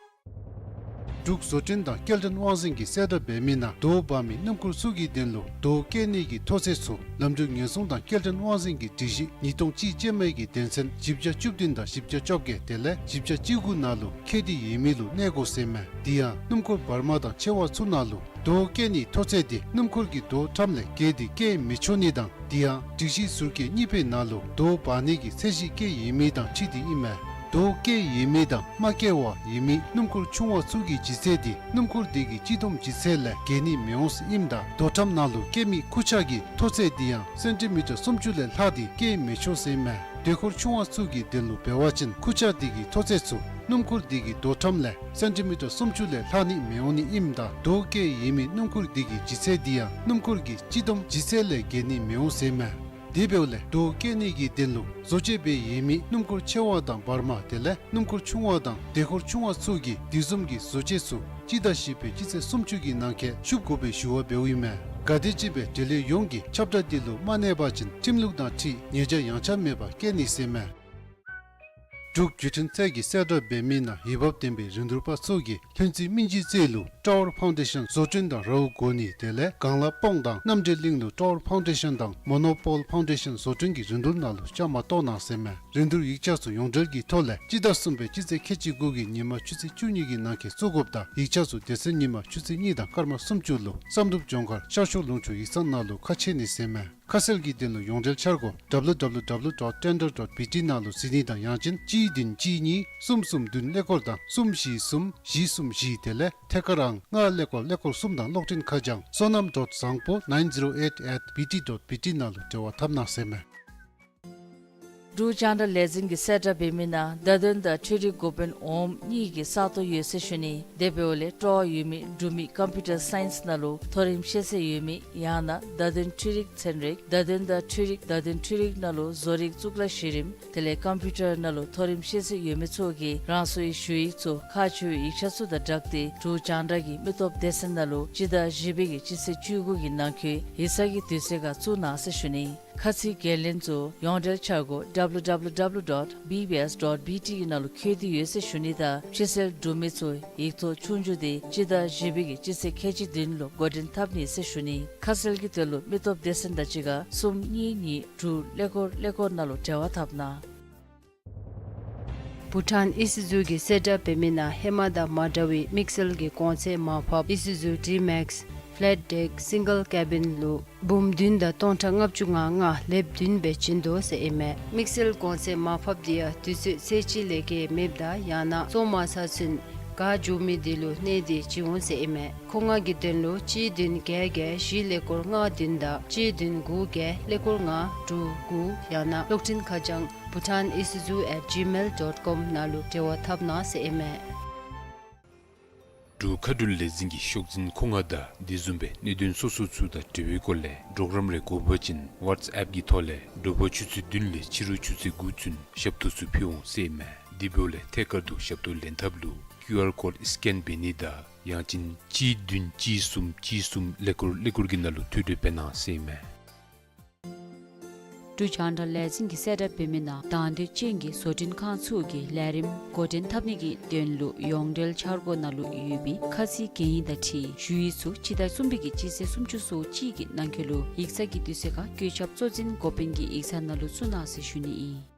འབྲུག་བཟོ་སྐྲུན་དང་སྐྱེལ་འདྲེན་དབང་འཛིན་གྱི་གསལ་བསྒྲགས་འབད་མི་ནང་རྡོ་འབག་མི་སྣུམ་འཁོར་ཚུ་གི་དོན་ལུ་རྡོ་བཀལ་ནི་གི་མཐོ་ཚད་ཚུ་ལམ་འགྲུལ་ཉེན་སྲུང་དང་སྐྱེལ་འདྲེན་དབང་འཛིན་གྱི་སྒྲིག་གཞི་ཉིས་སྟོང་གཅིག་ཅན་མའི་གི་དོན་ཚན་བཞི་བརྒྱ་བཅུ་བདུན་དང་བཞི་བརྒྱ་བཅོ་བརྒྱད་དེ་ལས་བཞི་བརྒྱ་བཅུ་དགུ་ནང་ལུ་འཁོད་དེ་ཡོད་མི་ལུ་གནས་དགོ་ཟེར་མས། དེ་ཡང་སྣུམ་འཁོར་བར་མ་དང་ཆེ་བ་ཚུ་ནང་ལུ་རྡོ་བཀལ་ནི་མཐོ་ཚད་དེ་སྣུམ་འཁོར་གྱི་རྡོ་ཁྲམ་ལས་བརྒལ་ཏེ་བཀལ་མི་ཆོག་ནི་དང་དེ་ཡང་སྒྲིག་གཞི་ཟུར་བཀོད་གཉིས་པའི་ནང་ལུ་རྡོ་འབག་ནི་གི་ཚད་གཞི་བཀོད་ཡོད་མི་དང་འཁྲིལ་ཏེ་ཨིན་མས། རྡོ་བཀལ་ཡོད་མི་དང་མ་བཀལ་བར་ཡོད་མི་སྣུམ་འཁོར་ཆུང་བ་ཚུ་གི་ལྗིད་ཚད་དེ་སྣུམ་འཁོར་དེ་གི་སྤྱི་བསྡོམས་ལྗིད་ཚད་ལས་བརྒལ་ནི་མི་འོང་ཟེར་ཨིནམ་ད་རྡོ་ཁྲམ་ནང་ལུ་བཀལ་མི་ཁུར་ཆ་གི་མཐོ་ཚད་དེ་ཡང་སེན་ཊི་མི་ཊར་སུམ་ཅུ་ལས་ལྷག་སྟེ་བཀལ་མི་ཆོག་ཟེར་མས། རྡོ་འཁོར་ཆུང་བ་ཚུ་གི་དོན་ལུ་འབད་བ་ཅིན་ཁུར་ཆ་དེ་གི་མཐོ་ཚད་ཚུ་སྣུམ་འཁོར་དེ་གི་རྡོ་ཁྲམ་ལས་སེན་ཊི་མི་ཊར་སུམ་ཅུ་ལས་ལྷག་ནི་མི་འོང་ནི་ཨིནམ་ད་རྡོ་བཀལ་ཡོད་མི་སྣུམ་འཁོར་དེ་གི་ལྗིད་ཚད་དེ་ཡང་སྣུམ་འཁོར་གྱི་སྤྱི་བསྡོམས་ལྗིད་ཚད་ལས་བརྒལ་ནི་མི་འོང་ཟེར་མས། དེ་འབདཝ་ལས་རྡོ་བཀལ་ནི་གི་དོན་ལུ་བཟོ་བཅོས་འབད་ཡོད་མི་སྣུམ་འཁོར་ཆེ་བ་དང་བར་མ་དེ་ལས་སྣུམ་འཁོར་ཆུང་བ་དང་རྡོ་འཁོར་ཆུང་བ་ཚུ་གིས་དེ་བཟུམ་གྱི་བཟོ་བཅོས་ཚུ་སྤྱི་ཟླ་བཞི་པའི་སྤྱི་ཚེས་སུམ་ཅུ་གི་ནང་འཁོད་ཞུ་དགོ་པའི་ཞུ་བ་འབདཝ་ཨིན་མས། ག་དེམ་ཅིག་སྦེ་འབྲེལ་ཡོད་ཡོངས་ཀྱིས་ཁྱབ་བསྒྲགས་དེ་ལུ་མ་གནས་པ་ཅིན་ཁྲིམས་ལུགས་དང་འཁྲིལ་ཉེས་བྱ་ཡང་ཆགས་མེད་པར་བཀལ་ནི་ཟེར་མས། འབྲུག་བརྒྱུད་འཕྲིན་ཚད་ཀྱི་གསལ་བསྒྲགས་འབད་མི་ནང་འོས་འབབ་ལྡན་པའི་རིན་བསྡུར་པ་ཚུ་གིས་ལྷུན་རྩེ་སྨིན་སྤྱིལ་རྩེ་ལུ་ཊ་ཝར་ཕའུན་ཌེ་ཤཱན་བཟོ་སྐྲུན་དང་རཝ་བསྒོར་ནི་དེ་ལས་གངས་ལ་སྤོང་དང་རྣམ་འབྲེལ་གླིང་ལུ་ཊ་ཝར་ཕའུན་ཌེ་ཤཱན་དང་མོ་ནོ་པོལ་ཕའུན་ཌེ་ཤཱན་བཟོ་སྐྲུན་གྱི་རིན་བསྡུར་ནང་ལུ་བཅའ་མར་གཏོགས་གནང་ཟེར་མས། རིན་བསྡུར་ཡིག་ཆ་ཚུ་ཡོངས་འབྲེལ་གྱི་ཐོག་ལས་སྤྱི་ཟླ་གསུམ་པའི་སྤྱི་ཚེས་ཁལ་གཅིག་དགུ་གི་ཉིན་མ་ཆུ་ཚོད་བཅུ་གཉིས་ཀྱི་ནང་འཁོད་བཙུགས་དགོཔ་དང་ཡིག་ཆ་ཚུ་དེ་ཚེ་ཉིན་མ་ཆུ་ཚོད་གཉིས་དང་སྐར་མ་སུམ་ཅུ་ལུ་བསམ་གྲུབ་ལྗོངས་མཁར་ཤར་ཕྱོགས་ལུང་ཕྱོགས་ཡིག་ཚང་ནང་ལུ་ཁ་ཕྱེ་ནི་ཟེར་མས། ཁ་གསལ་གྱི་དོན་ལུ་ཡོངས་འབྲེལ་འཆར་སྒོ་ཌབ་ལུ་ཌབ་ལུ་ཌབ་ལུ་ཌོཊ་ཊེན་ཌར་ཌོཊ་བི་ཊི་ནང་ལུ་གཟིགས་ནི་དང་ཡང་ཅིན་གཅིག་བདུན་གཅིག་གཉིས་གསུམ་གསུམ་བདུན་ཀླད་ཀོར་དང་གསུམ་བཞི་གསུམ་བཞི་གསུམ་བཞི་དེ་ལས་ཐད་ཀར་ཨང་ལྔ་ཀླད་ཀོར་ཀླད་ཀོར་གསུམ་དང་གློག་འཕྲིན་ཁ་བྱང་བསོད་ནམས་ཌོཊ་བཟང་པོ་ནའིན་ཛི་རོ་ཨེཊ་ཨེཊ་བི་ཊི་ཌོཊ་བི་ཊི་ནང་ལུ་འབྲེལ་བ་འཐབ་གནང་ཟེར་མས། འབྲུག་རྒྱང་བསྒྲགས་ལས་འཛིན་གྱི་གསལ་བསྒྲགས་འབད་མི་ནང་བརྡ་དོན་དང་འཕྲུལ་རིག་འགོ་དཔོན་འོགམ་གཉིས་ཀྱི་ས་སྟོང་ཡོད་ཟེར་ཞུ་ནི། དེ་འབདཝ་ལས་སྤྲོ་བ་ཡོད་མི་འབྲུག་མི་ཀམ་པིའུ་ཊར་སའིནསི་ནང་ལུ་མཐོ་རིམ་ཤེས་ཚད་ཡོད་མི་ཡང་ན་བརྡ་དོན་འཕྲུལ་རིག་ཚན་རིག་བརྡ་དོན་དང་འཕྲུལ་རིག་བརྡ་དོན་འཕྲུལ་རིག་ནང་ལུ་བཟོ་རིག་གཙུག་ལག་གཞི་རིམ་དེ་ལས་ཀམ་པིའུ་ཊར་ནང་ལུ་མཐོ་རིམ་ཤེས་ཚད་ཡོད་མི་ཚུ་གིས་རང་སོའི་ཞུ་ཡིག་ཚུ་ཁག་ཆེ་བའི་ཡིག་ཆ་ཚུ་དང་སྦྲགས་ཏེ་འབྲུག་རྒྱང་བསྒྲགས་ཀྱི་མི་སྟོབས་སྡེ་ཚན་ནང་ལུ་སྤྱི་ཟླ་བཞི་པའི་གི་སྤྱི་ཚེས་བཅུ་དགུ་གི་ནང་འཁོད་ཡིག་ཚང་གི་དུས་ཚོད་ཁར་བཙུགས་གནང་ཟེར་ཞུ་ནི། ཁ་ཚིག་འགན་ལེན་ཚུ་ཡོངས་འབྲེལ་འཆར་སྒོ་ཌབ་ལུ་ཌབ་ལུ་ཌབ་ལུ་ཌོཊ་བི་བི་ཨེསི་ཌོཊ་བི་ཊི་གི་ནང་ལུ་འཁོད་དེ་ཡོད་ཟེར་ཞུ་ནི་དང་ཕྱི་སེལ་གྲུབ་མི་ཚུ་ཡིག་ཐོག་ཆོས་རྒྱུགས་དེ་སྤྱི་ཟླ་བཞི་པའི་གི་སྤྱི་ཚེས་ཁལ་གཅིག་བདུན་ལུ་འགོ་འདྲེན་འཐབ་ནི་ཟེར་ཞུ་ནི། ཁ་གསལ་གྱི་དོན་ལུ་མི་སྟོབས་སྡེ་ཚན་དང་གཅིག་ཁར་གསུམ་གཉིས་གཉིས་དྲུག་ཀླད་ཀོར་ཀླད་ཀོར་ནང་ལུ་འབྲེལ་བ་འཐབ་གནང་། བྷུ་ཊཱན་ཨི་སི་ཛུ་གི་གསལ་བསྒྲགས་འབད་མི་ནང་ཧེ་མ་དང་མ་འདྲ་བའི་དམིགས་བསལ་གྱི་གོང་ཚད་མར་ཕབ་ཨི་སི་ཛུ་ཌི་མེགསི་ཕེ་ལེཊ་ཌེཀ་སིང་གལ་ཀེ་བིན་ལུ་འབུམ་བདུན་དང་སྟོང་ཕྲག་ལྔ་བཅུ་ང་ལྔ་ལེབ་བདུན་སྦེ་བྱིན་དོ་ཟེར་ཨིན་མས། དམིགས་བསལ་གོང་ཚད་མར་ཕབ་དེ་ཡང་དུས་ཚོད་ཚར་གཅིག་ལས་བརྒལ་མེདཔ་དང་ཡང་ན་བཙོང་མ་ཚར་ཚུན་ག་འབྱོར་མི་དེ་ལུ་གནས་ཏེ་བྱིན་འོང་ཟེར་ཨིན་མས། མཁོ་མངགས་ཀྱི་དོན་ལུ་གཅིག་བདུན་བརྒྱད་བརྒྱད་བཞི་ཀླད་ཀོར་ལྔ་བདུན་དང་གཅིག་བདུན་དགུ་བརྒྱད་ཀླད་ཀོར་ལྔ་དྲུག་དགུ་ཡང་ན་གློག་འཕྲིན་ཁ་བྱང་bhutanisuzu at gmail dot com ནང་ལུ་འབྲེལ་བ་འཐབ་གནང་ཟེར་ཨིན་མས། འབྲུག་མཁའ་འགྲུལ་ལས་འཛིན་གྱི་ཤོག་འཛིན་མཁོ་མངགས་དང་དེ་བཟུམ་སྦེ་གནད་དོན་སོ་སོ་ཚུ་དང་འབྲེལ་བའི་སྐོར་ལས་གྲོགས་རམ་རེ་དགོ་པ་ཅིན་ཝཊས་ཨེཔ་གི་ཐོག་ལས་དྲོ་པ་ཆུ་ཚོད་བདུན་ལས་ཕྱི་རུ་ཆུ་ཚོད་དགུ་ཚུན་ཞབས་ཏོག་ཚུ་ཕུལ་འོང་ཟེར་ཨིན་མས། དེ་འབདཝ་ལས་ཐད་ཀར་དུ་ཞབས་ཏོག་ལེན་ཐབས་ལུ་ཀིའུ་ཨར་ཀོཌ་སི་ཀེན་འབད་ནི་དང་ཡང་ཅིན་གཅིག་བདུན་གཅིག་གསུམ་གཅིག་གསུམ་ཀླད་ཀོར་ཀླད་ཀོར་གྱི་ནང་ལུ་ཐུགས་སྤྲོ་འབད་གནང་ཟེར་ཨིན་མས། འབྲུག་རྒྱང་བསྒྲགས་ལས་འཛིན་གྱི་གསལ་བསྒྲགས་འབད་མི་ནང་དང་འདོད་ཅན་གྱི་བཟོ་སྐྲུན་ཁང་ཚུ་གིས་ལས་རིམ་འགོ་འདྲེན་འཐབ་ནི་གི་དོན་ལུ་ཡོངས་འབྲེལ་འཆར་སྒོ་ནང་ལུ་ཡོད་པའི་ཁ་ཚིག་གན་ཡིག་དང་འཁྲིལ་ཞུ་ཡིག་ཚུ་སྤྱི་ཟླ་གསུམ་པའི་གི་སྤྱི་ཚེས་སུམ་ཅུ་སོ་གཅིག་གི་ནང་འཁོད་ལུ་ཡིག་ཚང་གི་དུས་ཚོད་ཁར་བཀོད་ཁྱབ་གཙོ་འཛིན་འགོ་དཔོན་གྱི་ཡིག་ཚང་ནང་ལུ་བཙུགས་གནང་ཟེར་ཞུ་ནི་ཨིན།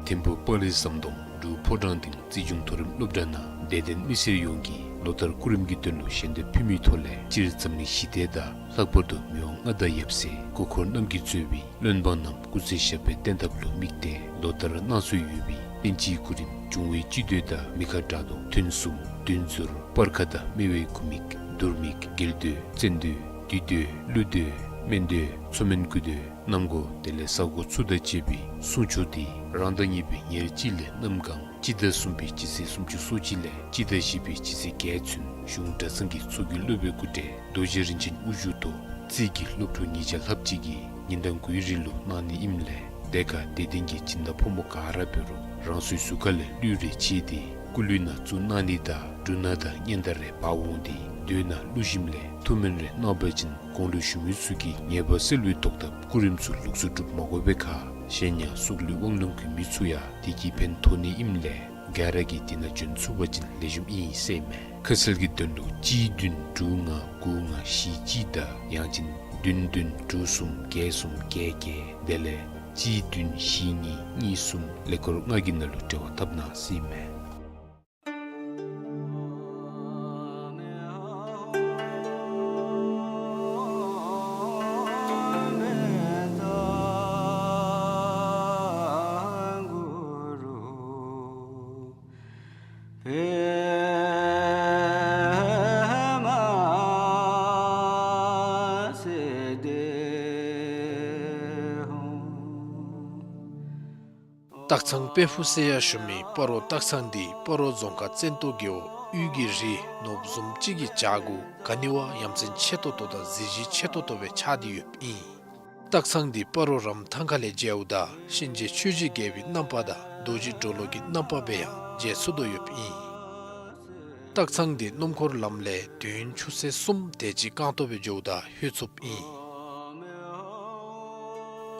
ཐིམ་ཕུག་པ་ལི་ཟམ་གདོང་འབྲུག་ཕོ་བྲང་སྡིངས་རྩིས་གཞུང་མཐོ་རིམ་སློབ་གྲྭ་ནང་དད་ལྡན་མི་སེར་ཡོངས་ཀྱིས་ལོ་ལྟར་སྐུ་རིམ་གྱི་དོན་ལུ་ཞལ་འདེབས་ཕུལ་མིའི་ཐོག་ལས་སྤྱིར་འཛམ་གླིང་ཞི་བདེ་དང་ལྷག་པར་དུ་མི་དབང་མངའ་བདག་ཡབ་སྲས་སྐུ་འཁོར་རྣམ་བསྐྱེད་གཙོས་པའི་བློན་འབངས་རྣམས་སྐུ་ཚེ་ཞབས་པད་བརྟན་ཐབས་ལུ་དམིགས་ཏེ་ལོ་ལྟར་གནང་སྲོལ་ཡོད་པའི་པཎ་ཆེན་སྐུ་རིམ་འབྱུང་བའི་སྤྱི་མདོས་དང་མི་ཁ་དགྲ་གདོང་ཐུན་གསུམ་བདུད་མཚུར་སྤར་ཁ་དང་སྨེ་བའི་སྐུ་མིག་དུར་མིག་རྒྱལ་མདོས་བཙན་མདོས་བདུད་མདོས་ཀླུ་མདོས་ སྨན་སྡེ་མཚོ་སྨན་ཀུ་སྡེ་གནམ་སྒོ་དེ་ལས་ས་སྒོ་ཚུ་དང་བཅས་པའི་སྲུང་སྐྱོབ་འདི་རང་ཟླ་གཉིས་པའི་ཉེར་གཅིག་ལས་གནམ་གང་སྤྱི་ཟླ་གསུམ་པའི་སྤྱི་ཚེས་སུམ་ཅུ་སོ་གཅིག་ལས་སྤྱི་ཟླ་བཞི་པའི་སྤྱི་ཚེས་བརྒྱད་ཚུན་གཞུང་གྲྭ་ཚང་གི་ཚོགས་ཀྱི་སློབ་དཔོན་སྐུ་བགྲེས་རྡོ་རྗེ་རིན་ཆེན་དབུ་བཞུགས་ཐོག་རྩིས་ཀྱི་སློབ་ཕྲུག་ཉིས་བརྒྱ་ལྷགཔ་ཅིག་གིས་ཉིན་གྲངས་དགུའི་རིང་ལུ་གནང་ནི་ཨིནམ་ལས་དེ་ཁར་དད་ལྡན་གྱི་སྦྱིན་བདག་ཕོ་མོ་ག་ར་འབད་རུང་རང་སོའི་གཟུགས་ཁ་ལས་གླུད་རེ་ཕྱེ་སྟེ་སྐུ་ལུས་ནང་བཙུགས་གནང་ནི་དང་འབྲུ་སྣ་དང་སྙན་དར་རེ་འབག་འོང་སྟེ་མདོས་ནང་བླུགས་ཞིནམ་ལས་ཐུགས་སྨོན་རེ་གནང་བ་ཅིན་གོང་ལུ་ཞུ་མི་ཚུ་གིས་ཉེས་པ་སེལ་བའི་ཐོག་ཐབས་སྐུ་རིམ་ཚུ་ལོགས་སུ་སྒྲུབ་མ་དགོ་པའི་ཁར་གཞན་ཡང་སྲོག་ལུས་དབང་ལུང་གི་མི་ཚུ་ཡང་དེ་གིས་ཕན་ཐོགས་ནི་ཨིནམ་ལས་ག་ར་གིས་དེ་ནང་བྱོན་ཚུགས་པ་ཅིན་ལེགས་ཤོམ་ཨིན་ཟེར་མས། ཁ་གསལ་གྱི་དོན་ལུ་གཅིག་བདུན་དྲུག་ལྔ་དགུ་ལྔ་བཞི་གཅིག་དང་ཡང་ཅིན་བདུན་བདུན་དྲུག་གསུམ་བརྒྱད་གསུམ་བརྒྱད་བརྒྱད་དེ་ལས་གཅིག་བདུན་བཞི་གཉིས་གཉིས་གསུམ་ཀླད་ཀོར་ལྔ་གི་ནང་ལུ་འབྲེལ་བ་འཐབ་གནང་ཟེར་མས། སྟག་ཚང་དཔལ་ཕུག་ཟེར་ཡང་ཞུ་མི་སྤ་རོ་སྟག་ཚང་འདི་སྤ་རོ་རྫོང་ཁག་བཙན་ཏོ་རྒེད་འོག་དབུས་ཀྱི་རི་ནོར་བུ་བཟུམ་ཅིག་གི་བྱག་གུ་ག་ནི་བ་ཡ་མཚན་ཆེ་ཏོག་ཏོ་དང་གཟི་བརྗིད་ཆེ་ཏོག་ཏོ་སྦེ་ཆགས་ཏེ་ཡོདཔ་ཨིན། སྟག་ཚང་འདི་སྤ་རོ་རམ་ཐང་ཁ་ལས་མཇལཝ་ད་གཤིན་རྗེ་ཆོས་ཀྱི་རྒྱལ་པོའི་རྣམ་པ་དང་རྡོ་རྗེ་གྲོ་ལོད་ཀྱི་རྣམ་པ་སྦེ་ཡང་མཇལ་ཚུགས་དོ་ཡོདཔ་ཨིན། སྟག་ཚང་འདི་སྣུམ་འཁོར་ལམ་ལས་དུས་ཡུན་ཆུ་ཚོད་གསུམ་དེ་ཅིག་རྐང་ཐང་སྦེ་འགྱོཝ་ད་ལྷོད་ཚུགསཔ་ཨིན།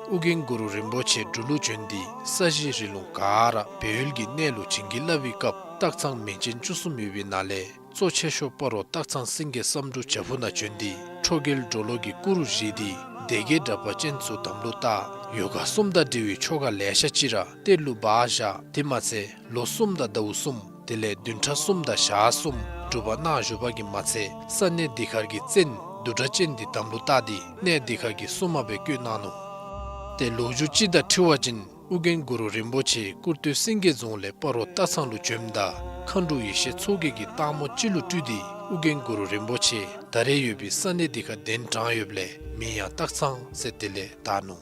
ཨོ་རྒྱན་གུ་རུ་རིན་པོ་ཆེ་འབྲུག་ལུ་བྱོན་ཏེ་ས་གཞི་རི་ལུང་ག་ར་སྦས་ཡུལ་གྱི་གནས་ལུ་བྱིན་གྱིས་བརླབས་པའི་སྐབས་སྟག་ཚང་མིང་ཅན་བཅུ་གསུམ་ཡོད་པའི་ནང་ལས་གཙོ་ཆེ་ཤོས་སྤ་རོ་སྟག་ཚང་སེང་གེ་བསམ་འགྲུབ་བྱག་ཕུག་ནང་བྱོན་ཏེ་ཁྲོ་རྒྱལ་གྲོ་ལོད་ཀྱི་སྐུ་རུ་བཞེངས་ཏེ་སྡེ་བརྒྱད་དྲེགས་པ་ཅན་ཚུ་དམ་ལུ་བཏགས། ཡོ་ག་གསུམ་དང་འབྲེལ་བའི་ཆོ་ག་ལེ་ཤ་ཅིག་ར་གཏེར་ལུ་སྦ་བཞག། དེ་མ་ཚད་ལོ་གསུམ་དང་ཟླཝ་གསུམ་དེ་ལས་བདུན་ཕྲག་གསུམ་དང་ཞག་གསུམ་སྒྲུབ་པ་གནང་བཞུགས་པ་གིས་མ་ཚད་ས་གནས་འདི་ཁར་གྱི་བཙན་བདུད་དྲེགས་ཅན་འདི་དམ་ལུ་བཏགས་ཏེ་གནས་འདི་ཁར་གྱི་སྲུང་མ་སྦེ་བསྐོས་གནང་ནུག། ཏེ་ལོ་རྒྱུས་ཅིག་དང་འཁྲིལ་བ་ཅིན་ཨོ་རྒྱན་གུ་རུ་རིན་པོ་ཆེ་ཀུར་སྟོད་སེང་གེ་རྫོང་ལས་སྤ་རོ་སྟག་ཚང་ལུ་བྱོནམ་ད་མཁའ་འགྲོ་ཡེ་ཤེས་མཚོ་རྒྱལ་གྱིས་སྟག་མོ་ཅིག་ལུ་སྤྲུལ་ཏེ་ཨོ་རྒྱན་གུ་རུ་རིན་པོ་ཆེ་ད་རེས་ཡོད་པའི་ས་གནས་འདི་ཁར་གདན་དྲངས་ཡོདཔ་ལས་མིང་ཡང་སྟག་ཚང་ཟེར་དེ་ལས་བཏགས་ནུག།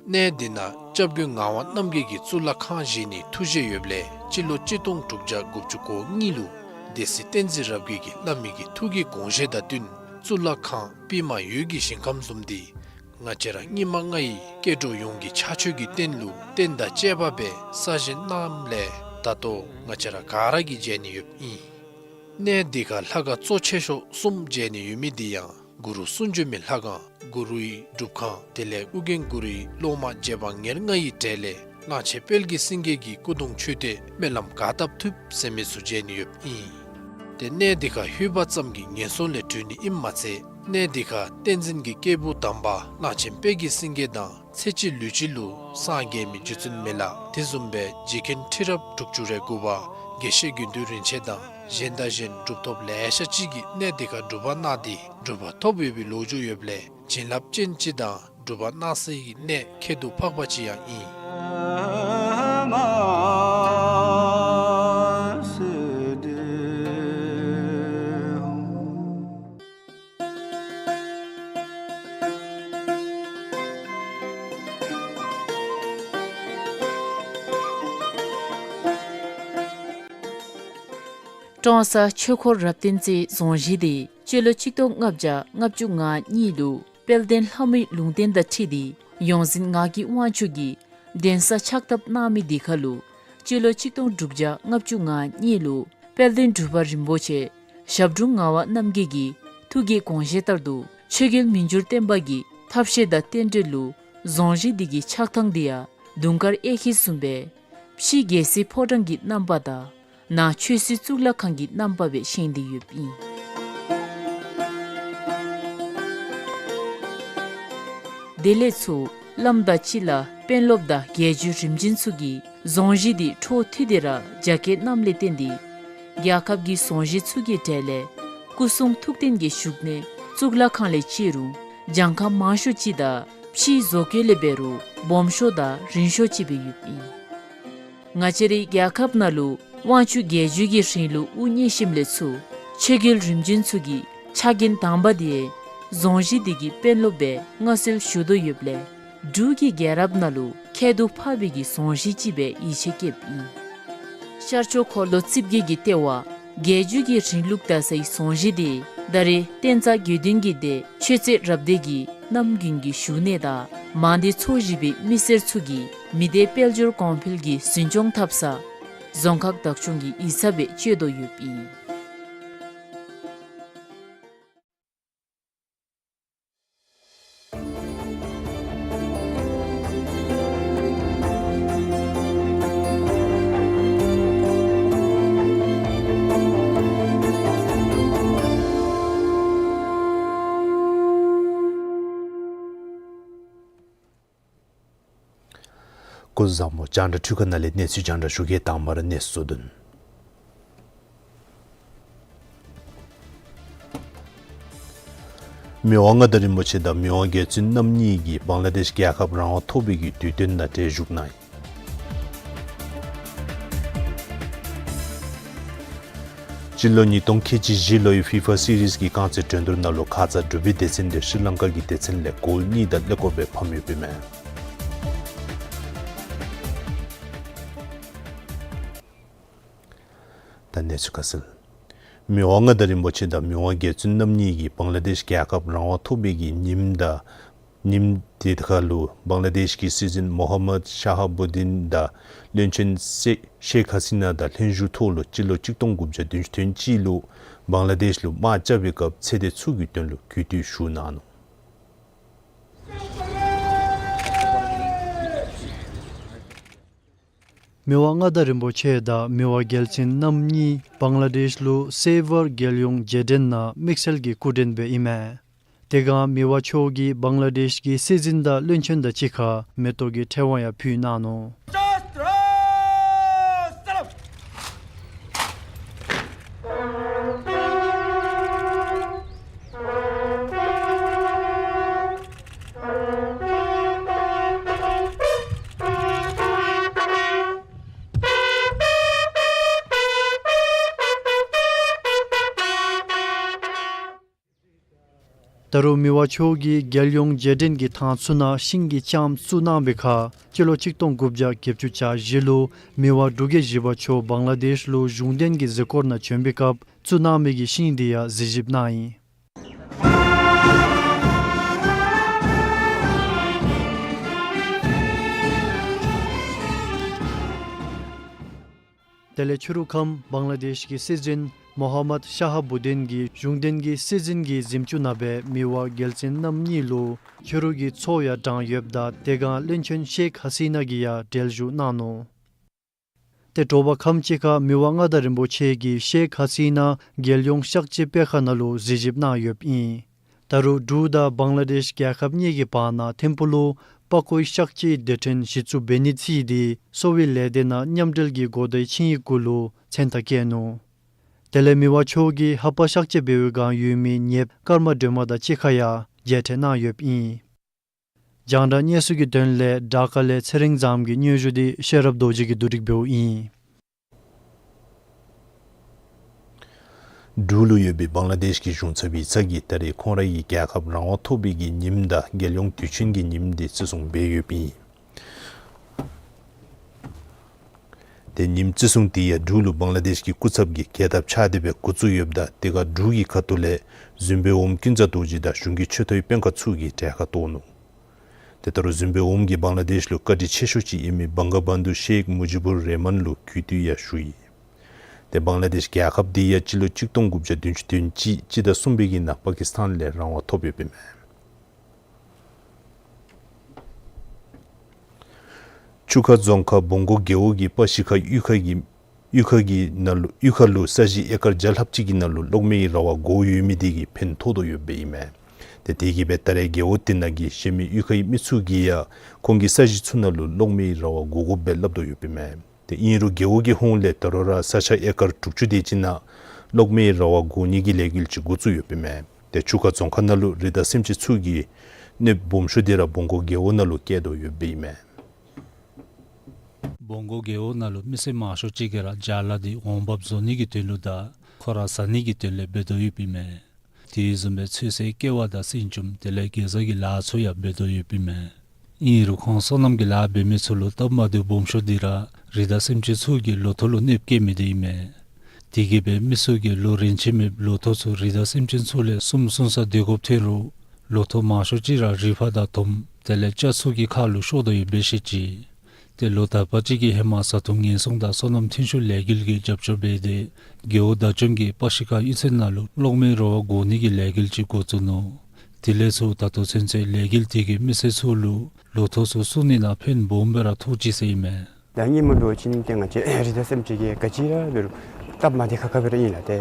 གནས་འདི་ནང་སྐྱབས་མགོན་ངག་དབང་རྣམ་རྒྱལ་གྱིས་གཙུག་ལག་ཁང་བཞེངས་ནིའི་ཐུགས་བཞེད་ཡོདཔ་ལས་སྤྱི་ལོ་གཅིག་སྟོང་དྲུག་བརྒྱ་དགུ་བཅུ་གོ་གཉིས་ལུ་སྡེ་སྲིད་བསྟན་འཛིན་རབ་རྒྱས་ཀྱིས་བླ་མའི་གི་ཐུགས་ཀྱི་དགོངས་བཞེད་དང་བསྟུན་གཙུག་ལག་ཁང་པདྨ་འོད་ཀྱི་ཞིང་ཁམས་བཟུམ་འདི་ང་བཅས་ར་སྙིགས་མ་ལྔ་ཡི་སྐྱེ་འགྲོ་ཡོངས་ཀྱི་ཕྱག་མཆོད་ཀྱི་རྟེན་ལུ་རྟེན་དང་བཅས་པ་སྦེ་གསར་བཞེངས་གནངམ་ལས་ད་ལྟོ་ང་བཅས་ར་ག་ར་གིས་མཇལ་ནི་ཡོདཔ་ཨིན། གནས་འདི་ཁར་ལྷ་ཁང་གཙོ་ཆེ་ཤོས་གསུམ་མཇལ་ནི་ཡོད་མི་འདི་ཡང་གུ་རུ་གསུང་བྱོན་མའི་ལྷ་ཁང་གུ་རུའི་སྒྲུབ་ཁང་དེ་ལས་ཨོ་རྒྱན་གུ་རུའི་སློབ་མ་རྗེ་འབངས་ཉེར་ལྔ་ཡི་གྲས་ལས་གླང་ཆེན་དཔལ་གྱི་སེང་གེ་གི་སྐུ་གདུང་མཆོད་རྟེན་སྨོན་ལམ་ག་བཏབ་ཐུབ་ཟེར་མི་ཚུ་མཇལ་ནི་ཡོདཔ་ཨིན། ཏེ་གནས་འདི་ཁར་ལྷོད་པ་ཙམ་གྱིས་ངན་སོང་ལས་གྲོལ་ནི་ཨིནམ་མ་ཚད་གནས་འདི་ཁར་བསྟན་འཛིན་གྱི་སྐྱེས་བུ་དམ་པ་གླང་ཆེན་དཔལ་གྱི་སེང་གེ་དང་ཚེ་གཅིག་ལུས་གཅིག་ལུ་སངས་རྒྱས་མི་རྗེ་བཙུན་མི་ལ་དེ་བཟུམ་སྦེ་རྗེ་མཁན་ཁྲི་རབས་དྲུག་ཅུ་རེ་དགུ་པ་དགེ་བཤེས་དགེ་འདུན་རིན་ཆེན་དང་གཞན་དང་གཞན་གྲུབ་ཐོབ་ལེ་ཤ་ཅིག་གིས་གནས་འདི་ཁར་སྒྲུབ་པ་གནང་སྟེ་གྲུབ་པ་ཐོབ་ཡོད་པའི་ལོ་རྒྱུས་ཡོདཔ་ལས་བྱིན་རླབས་ཅན་ཅིག་དང་གྲུབ་པ་གནང་སའི་གནས་ཁྱད་དུ་འཕགས་པ་ཅིག་ཡང་ཨིན། ཀྲོང་གསར་ཆོས་འཁོར་རབ་བརྟན་རྩེའི་རྫོང་གཞིས་འདི་སྤྱི་ལོ་གཅིག་སྟོང་ལྔ་བརྒྱ་ལྔ་བཅུ་ང་གཉིས་ལུ་དཔལ་ལྡན་ལྷ་མོའི་ལུང་བསྟན་དང་འཁྲིལ་ཏེ་ཡོངས་འཛིན་ངག་གི་དབང་ཕྱུག་གིས་གདན་ས་ཕྱག་བཏབ་གནང་མི་འདི་ཁར་ལུ་སྤྱི་ལོ་གཅིག་སྟོང་དྲུག་བརྒྱ་ལྔ་བཅུ་ང་གཉིས་ལུ་དཔལ་ལྡན་འབྲུག་པ་རིན་པོ་ཆེ་ཞབས་དྲུང་ངག་དབང་རྣམ་རྒྱལ་གྱི་ཐུགས་ཀྱི་དགོངས་བཞེད་ལྟར་དུ་ཆོས་རྒྱལ་མི་འགྱུར་བརྟན་པ་གི་ཐབས་ཤེས་དང་རྟེན་འབྲེལ་ལུ་རྫོང་གཞིས་འདི་གི་ཆགས་ཐངས་འདི་ཡང་དུང་དཀར་གཡས་འཁྱིལ་བཟུམ་སྦེ་ཕྱི་རྒྱལ་སྲིད་ཕོ་བྲང་གི་རྣམ་པ་དང་ནང་ཆོས་སྲིད་གཙུག་ལག་ཁང་གི་རྣམ་པ་སྦེ་བཞེངས་ཏེ་ཡོདཔ་ཨིན། དེ་ལས་ཚུར་བླམ་དང་སྤྱི་བླ་དཔོན་སློབ་དང་རྒྱལ་བརྒྱུད་རིམ་བྱོན་ཚུ་གིས་རྫོང་གཞིས་འདི་འཕྲོ་མཐུད་དེ་ར་རྒྱ་སྐྱེད་གནངམ་ལས་བརྟེན་ཏེ་རྒྱལ་ཁབ་ཀྱི་རྫོང་གཞིས་ཚུ་གི་གྲས་ལས་སྐུ་གསུང་ཐུགས་རྟེན་གྱི་བཞུགས་གནས་གཙུག་ལག་ཁང་ལས་བཅད་རུང་གྱངས་ཁ་མང་ཤོས་ཅིག་དང་ཕྱིའི་བཟོ་བཀོད་ལས་འབད་རུང་སྦོམ་ཤོས་དང་རིང་ཤོས་ཅིག་སྦེ་ཡོདཔ་ཨིན། ང་བཅས་རའི་རྒྱལ་ཁབ་ནང་ལུ་དབང་ཕྱུག་རྒྱལ་བརྒྱུད་ཀྱི་རིང་ལུགས་དབུ་བརྙེས་ཞིནམ་ལས་ཚུར་ཆོས་རྒྱལ་རིམ་བྱོན་ཚུ་གི་ཕྱག་འགན་དང་པ་འདི་ རྫོང་གཞི་དེ་གི་དཔོན་སློབ་སྦེ་མངའ་གསོལ་ཞུ་དོ་ཡོདཔ་ལས་འབྲུག་གི་རྒྱལ་རབས་ནང་ལུ་ཁྱད་དུ་འཕགས་པའི་གི་རྫོང་གཞི་ཅིག་སྦེ་ཡིད་ཆེས་བསྐྱེདཔ་ཨིན། ཤར་ཕྱོགས་འཁོར་ལོ་རྩིབས་བརྒྱད་ཀྱི་ལྟེ་བ་བརྒྱད་ཅུ་གི་རིང་ལུགས་དར་སའི་རྫོང་གཞི་དེ་ད་རེས་བསྟན་རྩ་དགེ་འདུན་གྱི་སྡེ་ཆོས་རྩེ་རབ་སྡེ་གི་རྣམ་རྒྱུན་གྱི་བཞུགས་གནས་དང་མང་སྡེ་ཚོ་བཞི་པའི་མི་སེར་ཚུ་གིས་མི་སྡེ་དཔལ་འབྱོར་གོང་འཕེལ་གྱི་འཛིན་སྐྱོང་འཐབ་ས་རྫོང་ཁག་བདག་སྐྱོང་གི་ཡིག་ཚང་སྦེ་སྤྱོད་དོ་ཡོདཔ་ཨིན། སྐུ་གཟུགས་བཟང་པོ། རྒྱང་བསྒྲགས་འཕྲུལ་ཁང་ནང་ལས་གནས་ཚུལ་རྒྱང་བསྒྲགས་ཞུ་གེ། དང་པ་ར་གནས་ཚུལ་དོན། མི་དབང་མངའ་བདག་རིན་པོ་ཆེ་དང་མི་དབང་རྒྱལ་བཙུན་རྣམ་གཉིས་ཀྱིས་བང་ལ་དེཤ་རྒྱལ་ཁབ་རང་དབང་ཐོབ་པའི་གི་དུས་སྟོན་ནང་གྲལ་བཞུགས་གནང་ཡི། སྤྱི་ལོ་ཉིས་སྟོང་ཁལ་གཅིག་བཞི་ལོའི་ཕི་ཕ་སི་རིས་ཀྱི་རྐང་རྩེད་འགྲན་བསྡུར་ནང་ལུ་ཁ་ཙ་འབྲུག་པའི་སྡེ་ཚན་དེ་ཤྲི་ལང་ཀ་གི་སྡེ་ཚན་ལས་གོལ་གཉིས་དང་ཀླད་ཀོར་སྦེ་ཕམ་ཡོདཔ་ཨིན་མས། ད་གནས་ཚུལ་ཁ་གསལ། མི་དབང་མངའ་བདག་རིན་པོ་ཆེ་དང་མི་དབང་རྒྱལ་བཙུན་རྣམ་གཉིས་ཀྱིས་བང་ལ་དེཤ་རྒྱལ་ཁབ་རང་དབང་ཐོབ་པའི་གི་ཉིནམ་དང་ཉིནམ་དེ་ཁར་ལུ་བང་ལ་དེཤ་གི་སྲིད་འཛིན་མོ་ཧམ་མད་ཤ་ཧ་བུ་དིན་དང་བློན་ཆེན་སེ་ཤེག་ཧ་སི་ན་དང་ལྷན་བཞུགས་ཐོག་ལུ་སྤྱི་ལོ་གཅིག་སྟོང་དགུ་བརྒྱ་བདུན་ཅུ་དོན་གཅིག་ལུ་བང་ལ་དེཤ་ལུ་དམག་རྐྱབ་པའི་སྐབས་ཚེ་འདས་ཚུ་གི་དོན་ལུ་གུས་བཏུད་ཞུ་གནང་ནུག། མི་དབང་མངའ་བདག་རིན་པོ་ཆེ་དང་མི་དབང་རྒྱལ་བཙུན་རྣམ་གཉིས་བང་ལ་དེཤ་ལུ་སེ་ཝར་རྒྱལ་ཡོངས་རྗེས་དྲན་ནང་དམིགས་བསལ་གྱི་སྐུ་མགྲོན་སྦེ་ཨིན་མས། དེ་སྒང་མི་དབང་མཆོག་གིས་བང་ལ་དེཤ་གི་སྲིད་འཛིན་དང་བློན་ཆེན་དང་གཅིག་ཁར་མེ་ཏོག་གི་ཕྲེང་བ་ཡང་ཕུལ་གནང་ནུག། ད་རུང་མི་དབང་མཆོག་གིས་རྒྱལ་ཡོངས་རྗེས་དྲན་གྱི་ཐང་ཚུ་ནང་ཤིང་གི་ལྕངམ་བཙུགས་གནང་བའི་ཁར་སྤྱི་ལོ་གཅིག་སྟོང་དགུ་བརྒྱ་བརྒྱད་ཅུ་གྱ་བཞི་ལུ་མི་དབང་འབྲུག་རྒྱལ་བཞི་པ་མཆོག་བང་ལ་དེཤ་ལུ་གཞུང་དོན་གྱི་གཟིགས་སྐོར་ནང་བྱོན་པའི་སྐབས་བཙུགས་གནང་མི་གི་ཤིང་དེ་ཡང་གཟིགས་ཞིབ་གནང་ཡི། དེ་ལས་ཕྱི་རུ་ཁམས་བང་ལ་དེཤ་གི་སྲིད་འཛིན་མོ་ཧམ་མད་ཤ་ཧ་བུ་དིན་གྱིས་གཞུང་དོན་གྱི་སྲིད་འཛིན་གྱི་གཟིམ་ཅུང་ནང་སྦེ་མི་དབང་རྒྱལ་བཙུན་རྣམ་གཉིས་ལུ་ཕྱི་རུ་གི་ཚོགས་ཡང་དྲངས་ཡོདཔ་ད་དེ་སྒང་བློན་ཆེན་ཤེག་ཧ་སི་ན་གིས་ཡང་གྲལ་བཞུགས་གནང་ནུག། ཏེ་དྲོ་པ་ཁམས་ཅིག་ཁར་མི་དབང་མངའ་བདག་རིན་པོ་ཆེ་གིས་ཤེག་ཧ་སི་ན་རྒྱལ་ཡོངས་གཤག་བཅོས་སྤེལ་ཁང་ནང་ལུ་གཟིགས་ཞིབ་གནང་ཡོདཔ་ཨིན། ད་རུང་འབྲུག་དང་བང་ལ་དེཤ་རྒྱལ་ཁབ་གཉིས་ཀྱི་བར་ན་ཐིམ་ཕུག་ལུ་པ་ཀོའི་གཤག་བཅོས་སྡེ་ཕྲན་གཞི་བཙུགས་འབད་ནི་ཚུ་དེ་གསོ་བའི་ལས་སྡེ་ནང་མཉམ་འབྲེལ་གྱི་གོ་བརྡའི་ཆིངས་ཡིག་གུ་ལུ་མཚན་རྟགས་བཀོད་ནུག། དེ་ལས་མི་དབང་མཆོག་གིས་ཧ་པ་གཤག་བཅོས་འབད་བའི་སྒང་ཡོད་མི་ཉེསཔ་ཀརྨ་སྒྲོལ་མ་དང་གཅིག་ཁར་ཡང་མཇལ་འཕྲད་གནང་ཡོདཔ་ཨིན། རྒྱང་བསྒྲགས་གནས་ཚུལ་གྱི་དོན་ལས་ཌ་ཀ་ལས་ཚེ་རིང་བཟངམོ་གི་སྙན་ཞུ་དེ་ཤེས་རབ་རྡོ་རྗེ་གིས་བསྡུ་སྒྲིག་འབདཝ་ཨིན། འབྲུག་ལུ་ཡོད་པའི་བང་ལ་དེཤ་གི་གཞུང་ཚབ་ཡིག་ཚང་གིས་ད་རེས་ཁོང་རའི་རྒྱལ་ཁབ་རང་དབང་ཐོབ་པའི་གི་ཉིནམ་དང་རྒྱལ་ཡོངས་དུས་ཆེན་གྱི་ཉིནམ་དེ་བརྩི་སྲུང་འབད་ཡོདཔ་ཨིན། ཏེ་ཉིནམ་བརྩི་སྲུང་དེ་ཡང་འབྲུག་ལུ་བང་ལ་དེཤ་གི་སྐུ་ཚབ་ཀྱི་རྒྱལ་ཐབས་ཕྱག་དེབ་སྦེ་འགོ་བཙུགས་ཡོདཔ་ད་དེ་ཁར་འབྲུག་གི་ཁ་ཐུག་ལས་གཟིམ་དཔོན་འོགམ་ཀུན་བཟང་རྡོ་རྗེ་དང་གཞུང་གི་ཆེ་མཐོའི་དཔོན་ཁག་ཚུ་གིས་གྲལ་ཁར་གཏོགས་ནུག། ཏེ་ད་རུང་གཟིམ་དཔོན་འོགམ་གིས་བང་ལ་དེཤ་ལུ་བཀའ་དྲིན་ཆེ་ཤོས་ཅིག་ཨིན་མི་བང་ག་བཱན་དྷུ་ཤེག་མུ་ཇི་བུར་རེ་མཱན་ལུ་གུས་བཏུད་ཡང་ཞུ་ཡི། ཏེ་བང་ལ་དེཤ་རྒྱལ་ཁབ་དེ་ཡང་སྤྱི་ལོ་གཅིག་སྟོང་དགུ་བརྒྱ་བདུན་ཅུ་དོན་གཅིག་སྤྱི་ཟླ་གསུམ་པའི་གི་ནང་པ་ཀིས་ཐཱན་ལས་རང་དབང་ཐོབ་ཡོདཔ་ཨིན་མས། ཆུ་ཁ་རྫོང་ཁག་བོང་སྒོ་རྒེད་འོག་གི་སྤ་ཤི་ཁ་གཡུས་ཁ་གི་གཡུས་ཁ་གི་ནང་ལུ་གཡུས་ཁ་ལུ་ས་གཞི་ཨེ་ཀར་བརྒྱ་ལྷགཔ་ཅིག་གི་ནང་ལུ་གློག་མེའི་ར་བ་བསྒོར་ཡོད་མི་དེ་གིས་ཕན་ཐོགས་དོ་ཡོདཔ་ཨིན་མས། ཏེ་དེ་གིས་སྦེ་ད་རེས་རྒེད་འོག་དེ་ནང་གི་གཞན་མི་གཡུས་ཁའི་མི་ཚུ་གིས་ཡང་ཁོང་གི་ས་གཞི་ཚུ་ནང་ལུ་གློག་མེའི་ར་བ་བསྒོར་དགོཔ་སྦེ་སླབ་དོ་ཡོདཔ་ཨིན་མས། ཏེ་ཨིན་རུང་རྒེད་འོག་གི་ཧོངས་ལས་ད་རུང་ར་ས་ཆ་ཨེ་ཀར་དྲུག་ཅུ་དེ་ཅིག་ནང་གློག་མེའི་ར་བ་བསྒོར་ནི་གི་ལས་འགུལ་ཅིག་འགོ་བཙུགས་ཡོདཔ་ཨིན་མས། ཏེ་ཆུ་ཁ་རྫོང་ཁག་ནང་ལུ་རི་དྭགས་སེམས་ཅན་ཚུ་གི་གནོདཔ་སྦོམ་ཤོས་དེ་ར་བོང་སྒོ་རྒེད་འོག་ནང་ལུ་བཀལ་དོ་ཡོདཔ་ཨིན་མས། བོང་སྒོ་རྒེད་འོག་ནང་ལུ་མི་སེར་མང་ཤོས་ཅིག་གིས་ར་བྱཱ་ལཱ་དེ་འོང་འབབ་བཟོ་ནི་གི་དོན་ལུ་དང་ཁོ་ར་ཟ་ནི་གི་དོན་ལས་འབད་དོ་ཡོདཔ་ཨིན་མས། དེ་བཟུམ་སྦེ་ཚོད་བསྲེ་ཀེ་བ་དང་སྲིན་ཅུམ་དེ་ལས་གེ་ཛ་གི་ལཱ་ཚུ་ཡང་འབད་དོ་ཡོདཔ་ཨིན་མས། ཨིན་རུང་ཁོང་སོ་ནམ་གྱི་ལཱ་འབད་མི་ཚུ་ལུ་སྟབས་མ་བདེཝ་སྦོམ་ཤོས་འདི་ར་རི་དྭགས་སེམས་ཅན་ཚུ་གིས་ལོ་ཐོག་ལུ་གནོདཔ་བཀལ་མི་འདི་ཨིན་མས། དེ་གིས་སྦེ་མི་ཚུ་གིས་ལོ་རིན་ཆེན་མེདཔ་ལོ་ཐོག་ཚུ་རི་དྭགས་སེམས་ཅན་ཚུ་ལས་གསུམ་གསུམ་ས་སྡོད་དགོཔ་ཐོན་རུང་ལོ་ཐོག་མང་ཤོས་ཅིག་ར་རི་ཕག་དང་དོམ་དེ་ལས་སྤྱ་ཚུ་གི་ཁ་ལུ་ཤོར་དོ་ཡོདཔ་སྦེ་བཤད་ཅི། ཏེ་ལོ་དག་པ་ཅིག་གི་ཧེ་མ་བཟའ་འཐུང་ཉེན་སྲུང་དང་སོ་ནམ་ཐོན་ཤུགས་ལས་འགུལ་གྱིས་རྒྱབ་སྐྱོར་འབད་དེ་རྒེད་འོག་བདག་སྐྱོང་གིས་པ་ཤི་ཁ་གཡུས་ཚན་ནང་ལུ་གློག་མེའི་རོ་བ་བསྒོར་ནི་གི་ལས་འགུལ་ཅིག་འགོ་བཙུགས་ནུག། དེ་ལས་ཚུར་ད་ལྟོ་ཚུན་ཚོད་ལས་འགུལ་དེ་གིས་མི་སེར་ཚུ་ལུ་ལོ་ཐོག་ཚུ་བསྲུང་ནི་ནང་ཕན་སྦོམ་སྦེ་ར་ཐོགས་ཅི་ཟེར་ཨིན་མས། ད་སྔོན་མ་འབད་བ་ཅིན་ཏེ་ང་བཅས་རི་དྭགས་སེམས་ཅན་གྱིས་ག་ཅི་ར་འབད་རུང་སྟབས་མ་བདེ་ཁག་ཁ་སྦེ་ར་ཨིན་ལགས། ཏེ་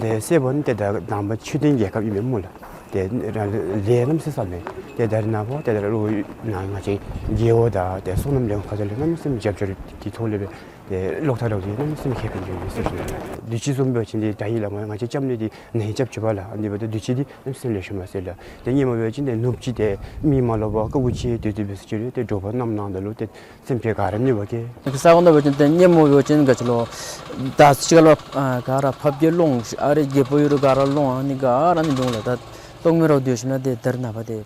ཏེ་སེ་བོན་ཏེ་ད་དང་པ་ཆོས་ལྡན་རྒྱལ་ཁབ་ཨིན་མས་སྨོ་ལགས། ཏེ་ར་ལས་གནམ་མེད་ས་མེད། ཏེ་ད་རེས་ནངས་པ་ཏེ་ད་ར་ལུ་ང་ང་བཅས་རྒེད་འོག་དང་ཏེ་སོ་ནམ་ལས་ཁུངས་ཁ་ཐུག་ལས་གནམ་མེད་ས་མེད་རྒྱབ་སྐྱོར་གྱི་ཐོག་ལས་སྦེ་ཏེ་གློག་ཐག་རག་སྟེ་གནམ་མེད་ས་མེད་ཁེ་ཕན་ཡོད་ཟེར་ཞུ་ནི། དུས་ཅི་བཟུམ་འབད་བ་ཅིན་ཏེ་ད་ཨིན་ལགས། ང་ང་བཅས་ལྕམ་ནི་འདི་ནཱ་ཧིང་སྐྱབས་བཅོལ་བ་ལགས། ཨ་ནི་འབདཝ་ད་དུས་ཅི་འདི་གནམ་མེད་ས་མེད་ལེགས་ཤོམ་མས་ཟེར་ལགས། ཏེ་སྔོན་མ་འབད་བ་ཅིན་ཏེ་ནུབ་ཅིག་ཏེ་མི་མ་ལོག་པར་དཀའ་དགུ་ཅིག་སྡོད་དེ་འབད་ཟེར་ཅི་རུང་ཏེ་དྲོ་པ་གནམ་ནངས་ད་ལུ་ཏེ་སེམས་ཁྲལ་ག་ར་མེད་པ་གི། ད་ས་གོ་ནང་འབད་བ་ཅིན་ཏེ་སྔོན་མ་འབད་བ་ཅིན་ག་ཅི་ལོ་ད་ཅི་ག་ལོ་ཨ་ག་ར་ཕགཔ་གིས་སློང་ཨ་རེ་རྒད་པོ་ཡོད་རུང་ག་ར་སློང་ཨ་ནི་ག་ར་ཨ་ནི་འབདཝ་ལས་ད་གློག་མེ་རོ་བ་སྡོད་ཞིནམ་ལས་ཏེ་ད་རེས་ནངས་པ་ཏེ་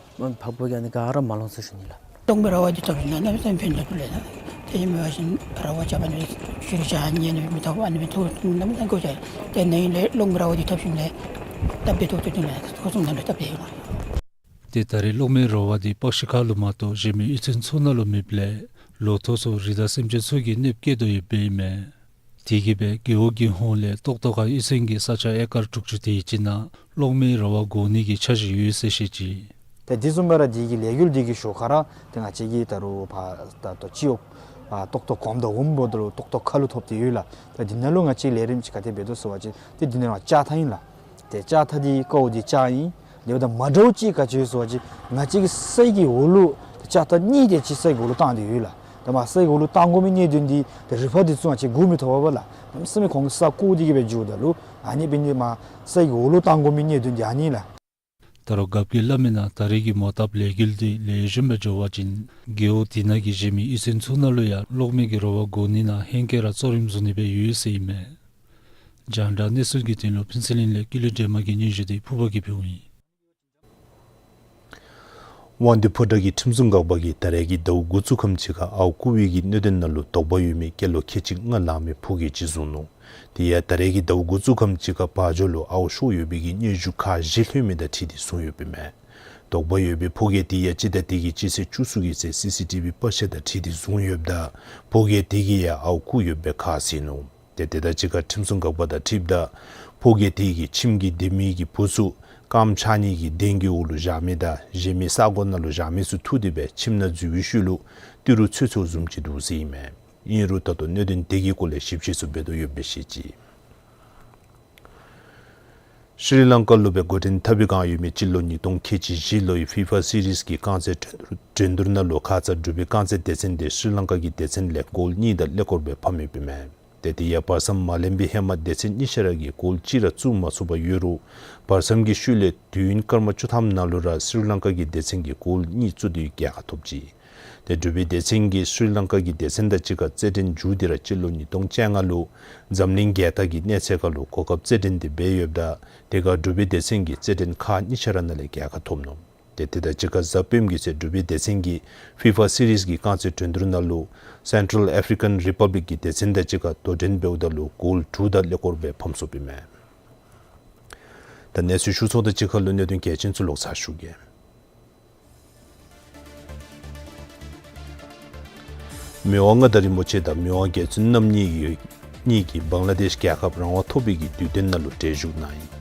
ཕགཔ་གིས་ཨ་ནི་ག་ར་མ་སློང་ཟེར་ཞུ་ནི་ལགས། གློག་མེ་རོ་བ་འདི་ཐོབ་ཞིནམ་ལས་གནམ་མེད་ས་མེད་ཕན་ཐོགས་ལགས། ད་དེ་མེན་པ་ཅིན་རོ་བ་རྐྱབ་ནི་ཆུ་རུད་རྐྱབ་ནི་མི་ཐོབ། ཨ་ནི་མི་ཐོབ་གནམ་མེད་ས་མེད་དགོ་ཅི། ཏེ་ནཱ་ལས་གློག་མེ་རོ་བ་འདི་ཐོབ་ཞིནམ་ལས་སྟབས་བདེ་ཐོབ་སྟེ་འདུག་ལགས། ཁོང་ཚུ་ནང་ལུ་སྟབས་བདེ་ཡོད་ལགས། ཏེ་ད་རེས་གློག་མེ་རོ་བ་འདི་པ་ཤི་ཁ་ལུ་མ་གཏོགས་གཞན་མི་གཡུས་ཚན་ཚུ་ནང་ལུ་མེདཔ་ལས་ལོ་ཐོག་ཚུ་རི་དྭགས་སེམས་ཅན་ཚུ་གིས་གནོདཔ་བཀལ་དོ་ཡོདཔ་ཨིན་མས། དེ་གིས་སྦེ་རྒེད་འོག་གི་ཧོངས་ལས་ཏོག་ཏོ་ཁ་གཡུས་ཚན་གྱི་ས་ཆ་ཨེ་ཀར་དྲུག་ཅུ་དེ་ཅིག་ནང་གློག་མེ་རོ་བ་བསྒོར་ནི་གི་འཆར་གཞི་ཡོད་ཟེར་བཤད་ཅི། ཏེ་དེ་བཟུམ་སྦེ་ར་དེ་གི་ལས་འགུལ་དེ་གི་ཞོར་ཁར་ར་ཏེ་ང་བཅས་ཀྱི་ད་རུང་ཕར་ད་ལྟོ་སྤྱི་འོག་ཨ་ཏོག་ཏོ་གོངམ་དང་འོགམ་འབདཝ་ད་ལུ་ཏོག་ཏོ་ཁ་ལུ་ཐོབ་སྟེ་ཡོད་ལགས། ཏེ་དེ་ནང་ལུ་ང་བཅས་ལས་རིམ་ཅིག་ག་དེ་འབད་དོ་ཟེར་བ་ཅིན་ཏེ་དེ་ནང་ལུ་ལྕགས་ཐག་ཨིན་ལགས། ཏེ་ལྕགས་ཐག་འདི་ཀོ་འདི་ལྕགས་ཨིན། དེ་འབདཝ་ད་མ་འདྲཝ་ཅིག་ག་ཅི་ཡོད་ཟེར་བ་ཅིན་ང་བཅས་ཀྱི་ས་གི་འོག་ལུ་ཏེ་ལྕགས་ཐག་གཉིས་དེ་ཅིག་ས་གི་འོག་ལུ་བཏང་སྟེ་ཡོད་ལགས། ཏེ་མ་ས་གི་འོག་ལུ་བཏང་དགོ་མི་གནད་དོན་འདི་ཏེ་རི་ཕག་འདི་ཚུ་ང་བཅས་སྒུག་མི་ཐོབ་པས་ལགས། གནམ་མེད་ས་མེད་ཁོང་གི་ས་བརྐོ་སྟེ་གི་སྦེ་འགྱོཝ་ད་ལུ་ཨ་ནི་འབད་ནི་མ་ས་གི་འོག་ལུ་བཏང་དགོ་མི་གནད་དོན་འདི་ཨ་ནི་ལགས། ད་རུང་རྒཔོ་གིས་སླབ་མི་ནང་ད་རེས་ཀྱི་མོ་བཏབ་ལས་འགུལ་འདི་ལེགས་ཤོམ་སྦེ་འགྱོ་བ་ཅིན་རྒེད་འོག་དེ་ནང་གི་གཞན་མི་གཡུས་ཚན་ཚུ་ནང་ལུ་ཡང་གློག་མེ་གི་རོ་བ་བསྒོར་ནི་ནང་ཧེང་སྐལ་ར་གཙོ་རིམ་བཟུང་ནི་སྦེ་ཡོད་ཟེར་ཨིན་མས། རྒྱང་བསྒྲགས་གནས་ཚུལ་གྱི་དོན་ལུ་ཕུན་ཚོགས་གླིང་ལས་ཀུན་ལེགས་སྒྲོལ་མ་གི་སྙན་ཞུ་འདི་ཕུརཔ་གིས་ཕུལཝ་ཨིན། དབང་འདུས་ཕོ་བྲང་གི་ཁྲིམས་སྲུང་འགག་པ་གིས་ད་རེས་ཀྱི་ཟླཝ་འགོ་བཙུགས་ཁམས་ཅིག་ཁར་ཨརཝ་རྐུ་བའི་གི་གནད་དོན་ནང་ལུ་དོགས་པ་ཡོད་མི་སྐྱེས་ལོ་ཁལ་གཅིག་ལྔ་ལང་མི་ཕོ་སྐྱེས་ཅིག་བཟུང་ནུག། དེ་ཡང་ད་རེས་ཀྱི་ཟླཝ་འགོ་བཙུགས་ཁམས་ཅིག་ཁར་བག་ཆགས་ལུ་ཨརཝ་ཤོར་ཡོད་པའི་གི་སྙན་ཞུ་ཁག་བཞི་ལྷོད་མི་དང་འཁྲིལ་ཏེ་བཟུང་ཡོདཔ་ཨིན་མས། དོགས་པ་ཡོད་པའི་ཕོ་སྐྱེས་དེ་ཡང་སྤྱི་ཟླ་འདི་གི་སྤྱི་ཚེས་བཅུ་གསུམ་གྱི་ཚེས་སི་སི་ཊི་བི་པར་ཆས་དང་འཁྲིལ་ཏེ་བཟུང་ཡོདཔ་ད་ཕོ་སྐྱེས་དེ་གིས་ཡང་ཨརཝ་རྐུ་ཡོདཔ་སྦེ་ཁ་བཟེད་ནུག། ཏེ་དེ་དང་གཅིག་ཁར་ཁྲིམས་སྲུང་འགག་པ་དང་འཁྲིལཝ་ད་ཕོ་སྐྱེས་དེ་གིས་ཁྱིམ་གྱི་སྡོད་མི་གི་བུ་ཚུ་རྐངམ་ཆག་ནི་གི་གདན་གྱི་འོག་ལུ་བཞག་མི་དང་གཞན་མི་ས་གོ་ནང་ལུ་བཞག་མི་ཚུ་འཐུ་སྟེ་སྦེ་ཁྱིམ་ནང་འཛུལ་བའི་ཤུལ་ལུ་ཏི་རུ་འཚོལ་འཚོལཝ་བཟུམ་ཅིག་འདུག་ཟེར་ཨིན་མས། ཨིན་རུང་ད་ལྟོ་གནད་དོན་དེ་གི་སྐོར་ལས་ཞིབ་དཔྱད་ཚུ་འབད་དོ་ཡོདཔ་སྦེ་བཤད་ཅི། ཤྲི་ལང་ཀ་ལུ་སྦེ་འགོ་འདྲེན་འཐབ་པའི་བསྒང་ཡོད་མི་སྤྱི་ལོ་ཉིས་སྟོང་ཁལ་གཅིག་བཞི་ལོའི་ཕི་ཕ་སི་རིསི་གི་རྐང་རྩེད་འགྲན་བསྡུར་འགྲན་བསྡུར་ནང་ལུ་ཁ་ཙ་འབྲུག་པའི་རྐང་རྩེད་སྡེ་ཚན་དེ་ཤྲི་ལང་ཀ་གི་སྡེ་ཚན་ལས་གོལ་གཉིས་དང་ཀླད་ཀོར་སྦེ་ཕམ་ཡོདཔ་ཨིན་མས། ཏེ་དེ་ཡང་བར་མཚམས་མ་ལེན་པའི་ཧེ་མ་སྡེ་ཚན་གཉིས་ཆ་ར་གིས་གོལ་གཅིག་ར་བཙུགས་མ་ཚུགས་པར་ཡོད་རུང་བར་མཚམས་ཀྱི་ཤུལ་ལས་དུས་ཡུན་སྐར་མ་བཅུ་ཐམ་ནང་ལུ་ར་ཤྲི་ལང་ཀ་གི་སྡེ་ཚན་གྱིས་གོལ་གཉིས་བཙུགས་ཏེ་རྒྱལ་ཁ་ཐོབ་ཅི། ཏེ་འབྲུག་པའི་སྡེ་ཚན་གྱིས་ཤྲི་ལང་ཀ་གི་སྡེ་ཚན་དང་གཅིག་ཁར་རྩེད་འགྲན་མཇུག་སྡེ་ར་སྤྱི་ལོ་ཉིས་སྟོང་བཅོ་ལྔ་ལུ་འཛམ་གླིང་རྒྱལ་རྟགས་ཀྱི་གནས་ཚད་ཁར་ལུ་གོ་སྐབས་རྩེད་འགྲན་དེ་འབད་ཡོདཔ་ད་དེ་ཁར་འབྲུག་པའི་སྡེ་ཚན་གྱིས་རྩེད་འགྲན་ཁག་གཉིས་ཆ་ར་ནང་ལས་རྒྱལ་ཁ་ཐོབ་ནུག། ཏེ་དེ་དང་གཅིག་ཁར་གཟའ་སྤེནམ་གི་ཚེ་འབྲུག་པའི་སྡེ་ཚན་གྱིས་ཕི་ཕ་སི་རིསི་གི་རྐང་རྩེད་འགྲན་བསྡུར་ནང་ལུ་སེན་ཊྲལ་ཨེཕ་རི་ཀན་རི་པབ་ལིཀ་གི་སྡེ་ཚན་དང་གཅིག་ཁར་དོ་འགྲན་འབདཝ་ད་ལུ་གོལ་དྲུག་དང་ཀླད་ཀོར་སྦེ་ཕམ་སོཔ་ཨིན་མས། ད་གནས་ཚུལ་ཞུ་ཚརཝ་དང་གཅིག་ཁར་ལུ་གནད་དོན་གལ་ཆེན་ཚུ་ལོག་ཚར་ཞུ་གེ། མི་དབང་མངའ་བདག་རིན་པོ་ཆེ་དང་མི་དབང་རྒྱལ་བཙུན་རྣམ་གཉིས་ཀྱིས་གཉིས་ཀྱིས་བང་ལ་དེཤ་རྒྱལ་ཁབ་རང་དབང་ཐོབ་པའི་གི་དུས་སྟོན་ནང་ལུ་གྲལ་བཞུགས་གནང་ཡི།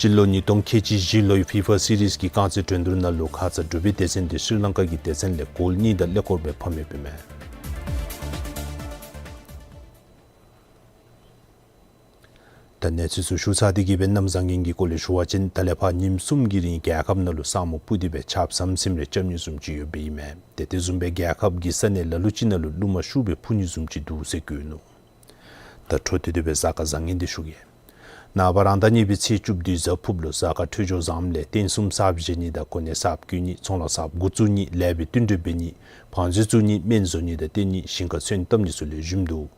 སྤྱི་ལོ་ཉིས་སྟོང་ཁལ་གཅིག་བཞི་ལོའི་ཕི་ཕ་སི་རིསི་གི་རྐང་རྩེད་འགྲན་བསྡུར་ནང་ལུ་ཁ་ཙ་འབྲུག་པའི་སྡེ་ཚན་དེ་ཤྲི་ལང་ཀ་གི་སྡེ་ཚན་ལས་གོལ་གཉིས་དང་ཀླད་ཀོར་སྦེ་ཕམ་ཡོདཔ་ཨིན་མས། ད་གནས་ཚུལ་ཚུ་ཞུ་ཚར་ཏེ་གི་སྦེ་གནམ་བཟང་ངན་གྱི་སྐོར་ལས་ཞུ་བ་ཅིན་ད་ལས་ཕར་ཉིནམ་གསུམ་གྱི་རིང་རྒྱལ་ཁབ་ནང་ལུ་ས་སྨུག་སྤུབས་ཏེ་སྦེ་ཆརཔ་ཟམ་ཟིམ་རེ་རྐྱབ་ནི་བཟུམ་ཅིག་ཡོདཔ་ཨིན་མས། ཏེ་དེ་བཟུམ་སྦེ་རྒྱལ་ཁབ་ཀྱི་ས་གནས་ལ་ལུ་ཅིག་ནང་ལུ་རླུང་མ་ཤུགས་སྦེ་འཕུ་ནི་བཟུམ་ཅིག་འདུག་ཟེར་བཀོད་ནུག། ད་འཕྲོ་མཐུད་དེ་སྦེ་གཟའ་སྐར་བཟང་ངན་འདི་ཞུ་གེ། ནངས་པ་རང་ཟླ་གཉིས་པའི་ཚེས་བཅུ་བདུན་གཟའ་ཕུར་བུ་ལུ་གཟའ་སྐར་འཕྲོད་སྦྱོར་བཟངམ་ལས་རྟེན་གསུམ་གསརཔ་བཞེངས་ནི་དང་གོ་གནས་གསརཔ་བསྐོ་ནི་ཚོང་ལཱ་གསརཔ་འགོ་བཙུགས་ནི་ལེགས་པའི་བསྟུན་གྲོས་འབད་ནི་བང་མཛོད་བཙུགས་ནི་སྨན་བཟོ་ནི་དང་བསྟེན་ནི་ཞིང་ཁར་སོན་བཏབ་ནི་ཚུ་ལེགས་ཤོམ་འདུག།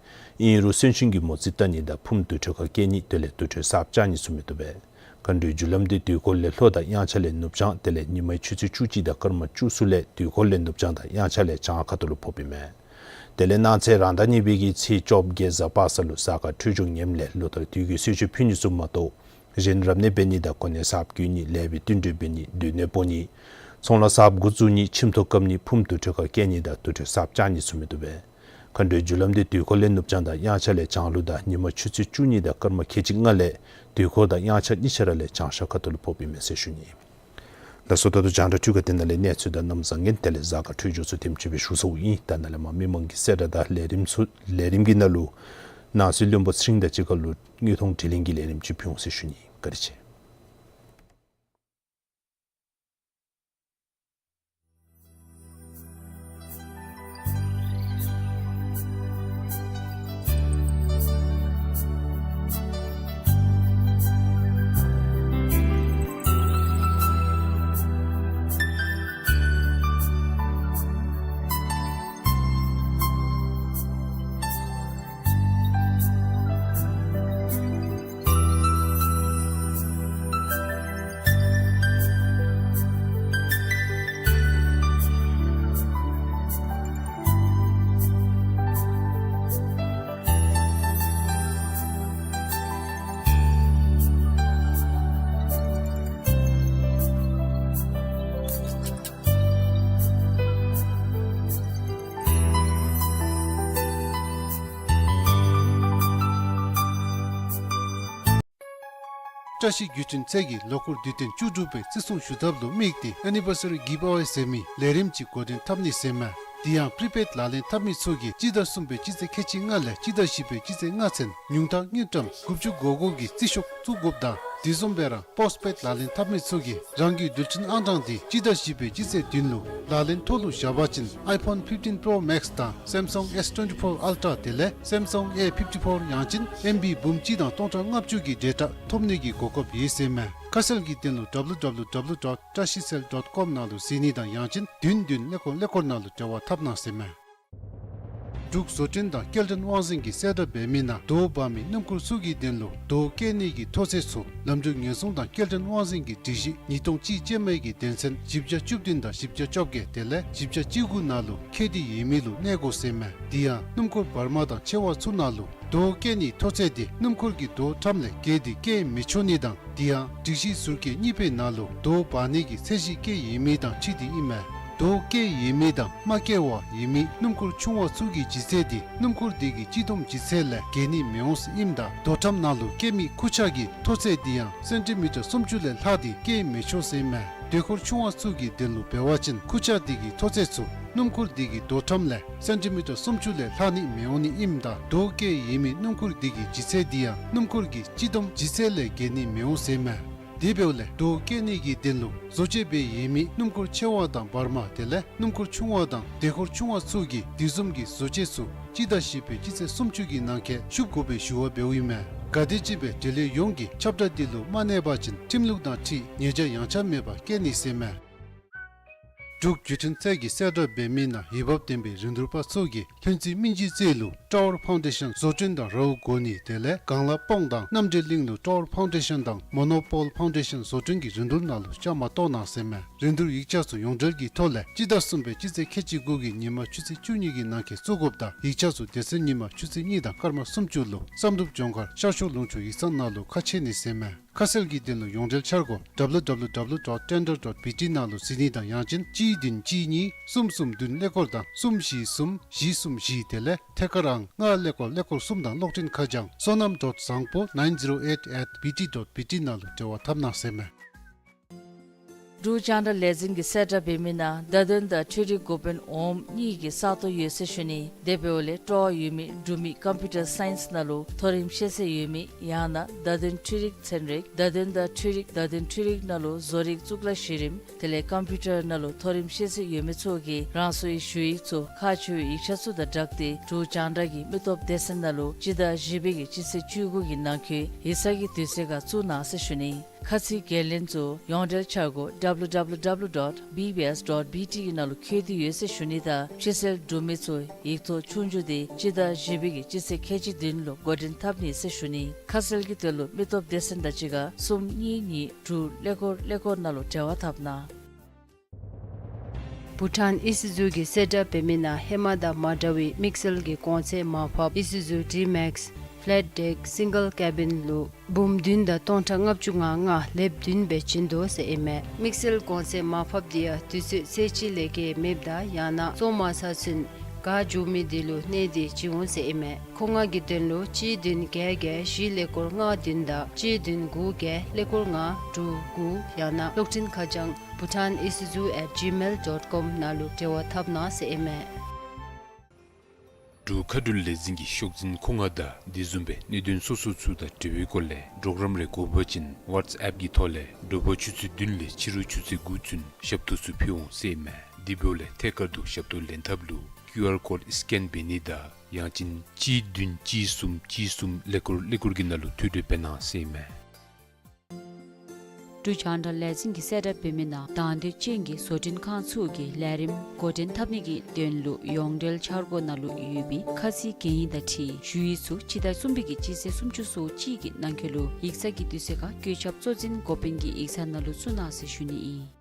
ཨིན་རུང་གསོན་གཤིན་གྱི་མོ་རྩིས་བལྟ་ནི་དང་ཕུངམ་དུར་ཁྲོད་ཁར་བསྐྱལ་ནི་དེ་ལས་དུར་ཁྲོད་གསརཔ་བཅག་ནི་ཚུ་མི་བཏུབ་པས། མཁའ་འགྲོའི་རྒྱུ་ལམ་འདི་དུས་འཁོར་ལས་ལྷོ་དང་དབྱངས་འཆར་ལས་ནུབ་བྱང་དེ་ལས་ཉི་མའི་ཆུ་ཚོད་བཅུ་གཅིག་དང་སྐར་མ་བཅུ་གསུམ་ལས་དུས་འཁོར་ལས་ནུབ་བྱང་དང་དབྱངས་འཆར་ལས་བྱང་ཁ་ཐུག་ལུ་ཕོགཔ་ཨིན་མས། དེ་ལས་གནངས་ཚེ་རང་ཟླ་གཉིས་པའི་གི་ཚེས་བཅོ་བརྒྱད་གཟའ་པ་སངས་ལུ་གཟའ་སྐར་འཕྲོད་སྦྱོར་ངནམ་ལས་ལོ་ལྟར་དུས་ཀྱི་གསོལ་མཆོད་ཕུལ་ནི་ཚུ་མ་གཏོགས་གཞན་རབ་གནས་འབད་ནི་དང་གོ་གནས་གསརཔ་བསྐོ་ནི་ལེགས་པའི་བསྟུན་གྲོས་འབད་ནི་སྡོད་གནས་སྤོ་ནི་ཚོང་ལཱ་གསརཔ་འགོ་བཙུགས་ནི་ཁྱིམ་ཐོག་བཀབ་ནི་ཕུངམ་དུར་ཁྲོད་ཁར་བསྐྱལ་ནི་དང་དུར་ཁྲོད་གསརཔ་བཅག་ནི་ཚུ་མི་བཏུབ་པས། མཁའ་འགྲོའི་རྒྱུ་ལམ་འདི་དུས་འཁོར་ལས་ནུབ་བྱང་དང་དབྱངས་འཆར་ལས་བྱང་ལུ་དང་ཉི་མ་ཆུ་ཚོད་བཅུ་གཉིས་དང་སྐར་མ་ཁལ་གཅིག་ལྔ་ལས་དུས་འཁོར་དང་དབྱངས་འཆར་གཉིས་ཆ་ར་ལས་བྱང་ཤར་ཁ་ཐུག་ལུ་ཕོགཔ་ཨིན་མས་ཟེར་ཞུ་ནི། ལགས་སོ། ད་ལྟོ་རྒྱང་བསྒྲགས་འཕྲུལ་ཁང་འདི་ནང་ལས་གནས་ཚུལ་དང་གནམ་བཟང་ངན་དེ་ལས་གཟའ་སྐར་འཕྲོད་སྦྱོར་ཚུ་དེམ་ཅིག་སྦེ་ཞུ་ཚརཝ་ཨིན། ད་ནཱ་ལས་མར་མི་མང་གི་གསལ་བསྒྲགས་དང་ལས་རིམ་ཚུ་ལས་རིམ་གྱི་ནང་ལུ་ནང་སྲིད་བློན་པོ་ཚེ་རིང་དང་གཅིག་ཁར་ལུ་དངོས་མཐོང་དྲི་ལན་གྱི་ལས་རིམ་ཅིག་ཕུལ་འོང་ཟེར་ཞུ་ནི། བཀའ་དྲིན་ཆེ། བཀྲ་ཤིས་བརྒྱུད་འཕྲིན་ཚད་ཀྱི་ལོ་འཁོར་དུས་སྟོན་བཅུ་དྲུག་པའི་བརྩི་སྲུང་ཞུ་ཐབས་ལུ་དམིགས་ཏེ་ཨེ་ནི་བར་སི་རི་གིབ་ཨ་ཝེ་ཟེར་མི་ལས་རིམ་ཅིག་འགོ་འདྲེན་འཐབ་ནི་ཟེར་མས། དེ་ཡང་པྲི་པེཌ་ལག་ལེན་འཐབ་མི་ཚུ་གིས་སྤྱི་ཟླ་གསུམ་པའི་སྤྱི་ཚེས་ཁལ་གཅིག་ལྔ་ལས་སྤྱི་ཟླ་བཞི་པའི་སྤྱི་ཚེས་ལྔ་ཚུན་ཉུང་མཐའ་དངུལ་ཀྲམ་དགུ་བཅུ་གོ་གོ་གི་རྩིས་ཤོག་བཙུགས་དགོཔ་དང་དེ་བཟུམ་སྦེ་ར་པོསཊ་པེཌ་ལག་ལེན་འཐབ་མི་ཚུ་གིས་རང་གི་རྡུལ་ཕྲན་ཨང་གྲངས་འདི་སྤྱི་ཟླ་བཞི་པའི་སྤྱི་ཚེས་བདུན་ལུ་ལག་ལེན་ཐོག་ལུ་བཞག་པ་ཅིན་ཨའི་ཕོན་ཕིབ་ཊིན་པྲོ་མེགསི་དང་སེམ་སང་ཨེསི་ཊུ་ཝེན་ཊི་ཕོར་ཨལ་ཊ་དེ་ལས་སེམ་སང་ཨེ་ཕིབ་ཊི་ཕོར་ཡང་ཅིན་ཨེམ་བི་འབུམ་གཅིག་དང་སྟོང་ཕྲག་ལྔ་བཅུ་གི་ཌེ་ཊ་ཐོབ་ནི་གི་གོ་སྐབས་ཡོད་ཟེར་མས། ཁ་གསལ་གྱི་དོན་ལུ་ཌབ་ལུ་ཌབ་ལུ་ཌབ་ལུ་ཌོཊ་བཀྲ་ཤིས་སེལ་ཌོཊ་ཀོམ་ནང་ལུ་གཟིགས་ནི་དང་ཡང་ཅིན་བདུན་བདུན་ཀླད་ཀོར་ཀླད་ཀོར་ནང་ལུ་འབྲེལ་བ་འཐབ་གནང་ཟེར་མས། འབྲུག་བཟོ་སྐྲུན་དང་སྐྱེལ་འདྲེན་དབང་འཛིན་གྱིས་གསལ་བསྒྲགས་འབད་མི་ནང་རྡོ་འབག་མི་སྣུམ་འཁོར་ཚུ་གི་དོན་ལུ་རྡོ་བཀལ་ནི་གི་མཐོ་ཚད་ཚུ་ལམ་འགྲུལ་ཉེན་སྲུང་དང་སྐྱེལ་འདྲེན་དབང་འཛིན་གྱི་སྒྲིག་གཞི་ཉིས་སྟོང་གཅིག་ཅན་མའི་གི་དོན་ཚན་བཞི་བརྒྱ་བཅུ་བདུན་དང་བཞི་བརྒྱ་བཅོ་བརྒྱད་དེ་ལས་བཞི་བརྒྱ་བཅུ་དགུ་ནང་ལུ་ཁེལ་ཏེ་ཡོད་མི་ལུ་གནས་དགོ་ཟེར་མས། དེ་ཡང་སྣུམ་འཁོར་བར་མ་དང་ཆེ་བ་ཚུ་ནང་ལུ་རྡོ་བཀལ་ནི་མཐོ་ཚད་འདི་སྣུམ་འཁོར་གྱི་རྡོ་ཁྲམ་ལས་བརྒལ་ཏེ་བཀལ་མི་ཆོག་ནི་དང་དེ་ཡང་སྒྲིག་གཞི་ཟུར་བཀོད་གཉིས་པའི་ནང་ལུ་རྡོ་འབག་ནི་གི་ཚད་གཞི་བཀལ་ཡོད་མི་དང་འཁྲིལ་ཏེ་ཨིན་མས། རྡོ་བཀལ་ཡོད་མི་དང་མ་བཀལ་བར་ཡོད་མི་སྣུམ་འཁོར་ཆུང་བ་ཚུ་གི་ལྗིད་ཚད་འདི་སྣུམ་འཁོར་འདི་གི་སྤྱི་བསྡོམས་ལྗིད་ཚད་ལས་བརྒལ་ནི་མི་འོང་ཟེར་ཨིནམ་ད་རྡོ་ཁྲམ་ནང་ལུ་བཀལ་མི་ཁུར་ཆ་གི་མཐོ་ཚད་འདི་ཡང་སེན་ཊི་མི་ཊར་སུམ་ཅུ་ལས་ལྷག་སྟེ་བཀལ་མི་ཆོག་ཟེར་ཨིན་མས། དེ་འཁོར་ཆུང་བ་ཚུ་གི་དོན་ལུ་འབད་བ་ཅིན་ཁུར་ཆ་འདི་གི་མཐོ་ཚད་ཚུ་སྣུམ་འཁོར་འདི་གི་རྡོ་ཁྲམ་ལས་སེན་ཊི་མི་ཊར་སུམ་ཅུ་ལས་ལྷག་ནི་མི་འོང་ནི་ཨིནམ་ད་རྡོ་བཀལ་ཡོད་མི་སྣུམ་འཁོར་འདི་གི་ལྗིད་ཚད་འདི་ཡང་སྣུམ་འཁོར་གྱི་སྤྱི་བསྡོམས་ལྗིད་ཚད་ལས་བརྒལ་ནི་མི་འོང་ཟེར་ཨིན་མས། དེ་འབདཝ་ལས་རྡོ་བཀལ་ནི་གི་དོན་ལུ་བཟོ་བཅོས་འབད་ཡོད་མི་སྣུམ་འཁོར་ཆེ་བ་དང་བར་མ་དེ་ལས་སྣུམ་འཁོར་ཆུང་བ་དང་དེ་འཁོར་ཆུང་བ་ཚུ་གིས་དེ་བཟུམ་གྱི་བཟོ་བཅོས་ཚུ་སྤྱི་ཟླ་བཞི་པའི་སྤྱི་ཚེས་སུམ་ཅུ་གི་ནང་འཁོད་ཤུགས་དགོ་པའི་ཞུ་བ་འབདཝ་ཨིན་མས། ག་དེམ་ཅིག་སྦེ་འབྲེལ་ཡོད་ཡོངས་ཀྱིས་ཁྱབ་བསྒྲགས་འདི་ལུ་མ་གནས་པ་ཅིན་ཁྲིམས་ལུགས་དང་འཁྲིལ་ཉེས་བྱ་ཡངས་ཆག་མེད་པར་བཀལ་ནི་ཟེར་ཨིན་མས། འབྲུག་བརྒྱུད་འཕྲིན་ཚད་ཀྱིས་གསལ་བསྒྲགས་འབད་མི་ནང་འོས་འབབ་ལྡན་པའི་རིན་བསྡུར་པ་ཚུ་གིས་ལྷུན་རྩེ་སྨིན་བྱེད་རྩེ་ལུ་ཊ་ཝར་ཕའུན་ཌེ་ཤན་བཟོ་སྐྲུན་དང་རོགས་དགོ་ནི་དེ་ལས་སྒང་ལ་སྤོང་དང་རྣམ་འདྲེན་གླིང་ལུ་ཊ་ཝར་ཕའུན་ཌེ་ཤན་དང་མོ་ནོ་པོལ་ཕའུན་ཌེ་ཤན་བཟོ་སྐྲུན་གྱི་རིན་བསྡུར་ནང་ལུ་བཅའ་མར་གཏོགས་གནང་ཟེར་ཨིན་མས། རིན་བསྡུར་ཡིག་ཆ་ཚུ་ཡོངས་འབྲེལ་གྱི་ཐོག་ལས་སྤྱི་ཟླ་གསུམ་པའི་སྤྱི་ཚེས་ཁལ་གཅིག་དགུ་གི་ཉིན་མ་ཆུ་ཚོད་བཅུ་གཉིས་ཀྱི་ནང་འཁོད་བཙུགས་དགོཔ་དང་ཡིག་ཆ་ཚུ་སྡེ་ཚན་ཉིན་མ་ཆུ་ཚོད་གཉིས་དང་སྐར་མ་སུམ་ཅུ་ལུ་བསམ་གྲུབ་ལྗོངས་མཁར་ཤར་ཕྱོགས་ལུང་ཕྱོགས་ཡིག་ཚང་ནང་ལུ་ཁ་ཕྱེ་ནི་ཟེར་ཨིན་མས། ཁ་གསལ་གྱི་དོན་ལུ་ཡོངས་འབྲེལ་འཆར་སྒོ་ཌབ་ལུ་ཌབ་ལུ་ཌབ་ལུ་ཌོཊ་ཊེན་ཌར་ཌོཊ་བི་ཊི་ནང་ལུ་གཟིགས་ནི་དང་ཡང་ཅིན་གཅིག་བདུན་གཅིག་གཉིས་གསུམ་གསུམ་བདུན་ཀླད་ཀོར་དང་གསུམ་བཞི་གསུམ་བཞི་གསུམ་བཞི་དེ་ལས་ཐད་ཀར་ཨང་ལྔ་ཀླད་ཀོར་ཀླད་ཀོར་གསུམ་དང་གློག་འཕྲིན་ཁ་བྱང་བསོད་ནམས་ཌོཊ་བཟང་པོ་ནའིན་ཛི་རོ་ཨེཊ་ཨེཊ་བི་ཊི་ཌོཊ་བི་ཊི་ནང་ལུ་འབྲེལ་བ་འཐབ་གནང་ཟེར་ཨིན་མས། འབྲུག་རྒྱང་བསྒྲགས་ལས་འཛིན་གྱིས་གསལ་བསྒྲགས་འབད་མི་ནང་བརྡ་དོན་དང་འཕྲུལ་རིག་འགོ་དཔོན་འོགམ་གཉིས་ཀྱི་ས་སྟོང་ཡོད་ཟེར་ཞུ་ནི། དེ་འབདཝ་ལས་སྤྲོ་བ་ཡོད་མི་འབྲུག་མི་ཀམ་པིའུ་ཊར་སའིནསི་ནང་ལུ་མཐོ་རིམ་ཤེས་ཚད་ཡོད་མི་ཡང་ན་བརྡ་དོན་འཕྲུལ་རིག་ཚན་རིག་བརྡ་དོན་དང་འཕྲུལ་རིག་བརྡ་དོན་འཕྲུལ་རིག་ནང་ལུ་བཟོ་རིག་གཙུག་ལག་གཞི་རིམ་དེ་ལས་ཀམ་པིའུ་ཊར་ནང་ལུ་མཐོ་རིམ་ཤེས་ཚད་ཡོད་མི་ཚུ་གིས་རང་སོའི་ཞུ་ཡིག་ཚུ་ཁག་ཆེ་བའི་ཡིག་ཆ་ཚུ་དང་སྦྲགས་ཏེ་འབྲུག་རྒྱང་བསྒྲགས་ཀྱི་མི་སྟོབས་སྡེ་ཚན་ནང་ལུ་སྤྱི་ཟླ་བཞི་པའི་གི་སྤྱི་ཚེས་བཅུ་དགུ་གི་ནང་འཁོད་ཡིག་ཚང་གི་དུས་ཚོད་ཁར་བཙུགས་གནང་ཟེར་ཞུ་ནི། ཁ་ཚིག་འགན་ལེན་ཚུ་ཡོངས་འབྲེལ་འཆར་སྒོ་W W W dot B B S dot B T གི་ནང་ལུ་བཀོད་དེ་ཡོད་ཟེར་ཞུ་ནི་དང་ཕྱི་སེལ་འབྲུག་མི་ཚུ་ཡིག་ཐོག་ཆོས་རྒྱུགས་དེ་སྤྱི་ཟླ་བཞི་པའི་གི་སྤྱི་ཚེས་ཁལ་གཅིག་བདུན་ལུ་འགོ་འདྲེན་འཐབ་ནི་ཟེར་ཞུ་ནི། ཁ་གསལ་གྱི་དོན་ལུ་མི་སྟོབས་སྡེ་ཚན་དང་གཅིག་ཁར་གསུམ་གཉིས་གཉིས་དྲུག་ཀླད་ཀོར་ཀླད་ཀོར་ནང་ལུ་འབྲེལ་བ་འཐབ་གནང་། བྷུ་ཊཱན་ཨི་སི་ཛུ་གིས་གསལ་བསྒྲགས་འབད་མི་ནང་ཧེ་མ་དང་མ་འདྲ་བའི་དམིགས་བསལ་གྱི་གོང་ཚད་མར་ཕབ་ཨི་སི་ཛུ་ཌི་མེགསི་ཕེ་ལེཊ་ཌེཀ་སིང་གལ་ཀེ་བིན་ལུ་འབུམ་བདུན་དང་སྟོང་ཕྲག་ལྔ་བཅུ་ང་ལྔ་ལེབ་བདུན་སྦེ་བྱིན་དོ་ཟེར་ཨིན་མས། དམིགས་བསལ་གོང་ཚད་མར་ཕབ་དེ་ཡང་དུས་ཚོད་ཚེས་གཅིག་ལས་བརྒལ་མེདཔ་དང་ཡང་ན་བཙོང་མ་ཚར་ཚུན་ག་འགྱོ་མི་དེ་ལུ་གནས་ཏེ་བྱིན་འོང་ཟེར་ཨིན་མས། མཁོ་མངགས་ཀྱི་དོན་ལུ་གཅིག་བདུན་བརྒྱད་བརྒྱད་བཞི་ཀླད་ཀོར་ལྔ་བདུན་དང་གཅིག་བདུན་དགུ་བརྒྱད་ཀླད་ཀོར་ལྔ་དྲུག་དགུ་ཡང་ན་གློག་འཕྲིན་ཁ་བྱང་bhutanisuzu at gmail dot com ནང་ལུ་འབྲེལ་བ་འཐབ་གནང་ཟེར་ཨིན་མས། འབྲུག་མཁའ་འགྲུལ་ལས་འཛིན་གྱི་ཤོག་འཛིན་མཁོ་མངགས་དང་དེ་བཟུམ་སྦེ་གནད་དོན་སོ་སོ་ཚུ་དང་འབྲེལ་བའི་སྐོར་ལས་གྲོགས་རམ་རེ་དགོ་པ་ཅིན་ཝཊས་ཨེཔ་གི་ཐོག་ལས་དྲོ་པ་ཆུ་ཚོད་བདུན་ལས་ཕྱི་རུ་ཆུ་ཚོད་དགུ་ཚུན་ཞབས་ཏོག་ཚུ་ཕུལ་འོང་ཟེར་ཨིན་མས། དེ་འབདཝ་ལས་ཐད་ཀར་དུ་ཞབས་ཏོག་ལེན་ཐབས་ལུ་ཀིའུ་ཨར་ཀོཌ་སི་ཀེན་འབད་ནི་དང་ཡང་ཅིན་གཅིག་བདུན་གཅིག་གསུམ་གཅིག་གསུམ་ཀླད་ཀོར་ཀླད་ཀོར་གྱི་ནང་ལུ་ཐོ་འགོད་འབད་གནང་ཟེར་ཨིན་མས། འབྲུག་རྒྱང་བསྒྲགས་ལས་འཛིན་གྱིས་གསལ་བསྒྲགས་འབད་མི་ནང་དང་འདོད་ཅན་གྱི་བཟོ་སྐྲུན་ཁང་ཚུ་གིས་ལས་རིམ་འགོ་འདྲེན་འཐབ་ནི་གི་དོན་ལུ་ཡོངས་འབྲེལ་འཆར་སྒོ་ནང་ལུ་ཡོད་པའི་ཁ་ཚིག་གན་ཡིག་དང་འཁྲིལ་ཞུ་ཡིག་ཚུ་སྤྱི་ཟླ་གསུམ་པའི་གི་སྤྱི་ཚེས་སུམ་ཅུ་སོ་གཅིག་གི་ནང་འཁོད་ལུ་ཡིག་ཚང་གི་དུས་ཚོད་ཁར་བཀོད་ཁྱབ་གཙོ་འཛིན་འགོ་དཔོན་གྱི་ཡིག་ཚང་ནང་ལུ་བཙུགས་གནང་ཟེར་ཞུ་ནི་ཨིན།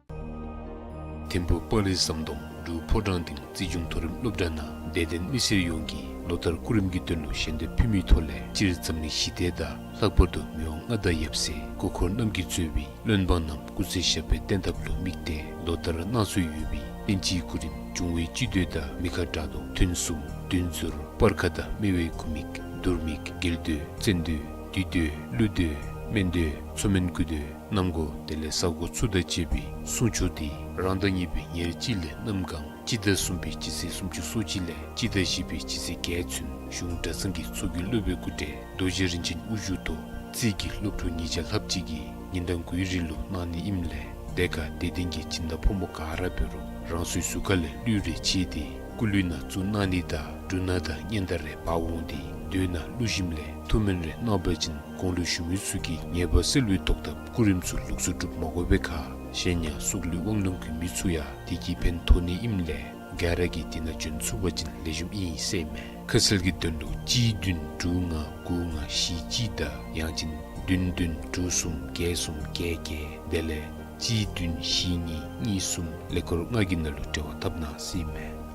ཐིམ་ཕུག་དཔའ་རིས་ཟམ་གདོང་འབྲུག་ཕོ་བྲང་སྡིངས་རྩིས་འབྱུང་མཐོ་རིམ་སློབ་གྲྭ་ནང་དད་ལྡན་མི་སེར་ཡོངས་ཀྱིས་ལོ་ལྟར་སྐུ་རིམ་གྱི་དོན་ལུ་ཞལ་འདེབས་ཕུལ་མིའི་ཐོག་ལས་སྤྱིར་འཛམ་གླིང་ཞི་བདེ་དང་ལྷག་པར་དུ་མི་དབང་མངའ་བདག་ཡབ་སྲས་སྐུ་འཁོར་རྣམས་ཀྱིས་གཙོས་པའི་བློན་འབངས་རྣམས་སྐུ་ཚེ་ཞབས་པད་བརྟན་ཐབས་ལུ་དམིགས་ཏེ་ལོ་ལྟར་གནང་སྲོལ་ཡོད་པའི་བསྟན་སྤྱིའི་སྐུ་རིམ་འབྱུང་བའི་སྤྱི་མདོས་དང་མི་ཁ་དགྲ་གདོང་ཐུན་གསུམ་བདུན་ཟུར་སྤར་ཁ་དང་སྨེ་བའི་སྐུ་མིག་དུར་མིག་རྒྱལ་མདོས་བཙན་མདོས་བདུད་མདོས་ཀླུ་མདོས་སྨན་མདོས་མཚོ་སྨན་སྐུ་མདོས་གནམ་སྒོ་དེ་ལས་ས་སྒོ་ཚུ་དང་བཅས་པའི་སྲུང་མཆོག་འདི་རང་ཟླ་གཉིས་པའི་ཉེར་གཅིག་ལས་གནམ་གང་སྤྱི་ཟླ་གསུམ་པའི་སྤྱི་ཚེས་སུམ་ཅུ་སོ་གཅིག་ལས་སྤྱི་ཟླ་བཞི་པའི་སྤྱི་ཚེས་བརྒྱད་ཚུན་གཞུང་གྲྭ་ཚང་གི་ཚོགས་ཀྱི་སློབ་དཔོན་སྐུ་བགྲེས་རྡོ་རྗེ་རིན་ཆེན་དབུ་བཞུགས་ཐོག་རྩིས་ཀྱི་སློབ་ཕྲུག་ཉིས་བརྒྱ་ལྷགཔ་ཅིག་གིས་ཉིན་གྲངས་དགུའི་རིང་ལུ་གནང་ནི་ཨིནམ་ལས་དེ་ཁར་དད་ལྡན་གྱི་སྦྱིན་བདག་ཕོ་མོ་ག་ར་འབད་རུང་རང་སོའི་གཟུགས་ཁ་ལས་གླུད་རེ་ཕྱེ་སྟེ་སྐུ་གླུད་ནང་བཙུགས་གནང་ནི་དང་འབྲུ་སྣ་དང་སྙན་དར་རེ་འབག་འོང་སྟེ་མདོས་ནང་བླུགས་ཞིནམ་ལས་ཐུགས་སྨོན་རེ་གནང་བ་ཅིན་གོང་ལུ་ཞུ་མི་ཚུ་གི་ཉེས་པ་སེལ་བའི་ཐོག་ཐབས་སྐུ་རིམ་ཚུ་ལོགས་སུ་སྒྲུབ་མ་དགོ་པའི་ཁར་གཞན་ཡང་སྲོག་ལུས་དབང་ལུང་གི་མི་ཚུ་ཡང་དེ་གིས་ཕན་ཐོགས་ནི་ཨིནམ་ལས་ག་ར་གིས་དེ་ནང་བྱོན་ཚུགས་པ་ཅིན་ལེགས་ཤོམ་ཨིན་ཟེར་ཨིན་མས། ཁ་གསལ་གྱི་དོན་ལུ་གཅིག་བདུན་དྲུག་ལྔ་དགུ་ལྔ་བཞི་གཅིག་དང་ཡང་ཅིན་བདུན་བདུན་དྲུག་གསུམ་བརྒྱད་གསུམ་བརྒྱད་བརྒྱད་དེ་ལས་གཅིག་བདུན་བཞི་གཉིས་གཉིས་གསུམ་ཀླད་ཀོར་ལྔ་གི་ནང་ལུ་འབྲེལ་བ་འཐབ་གནང་ཟེར་ཨིན་མས།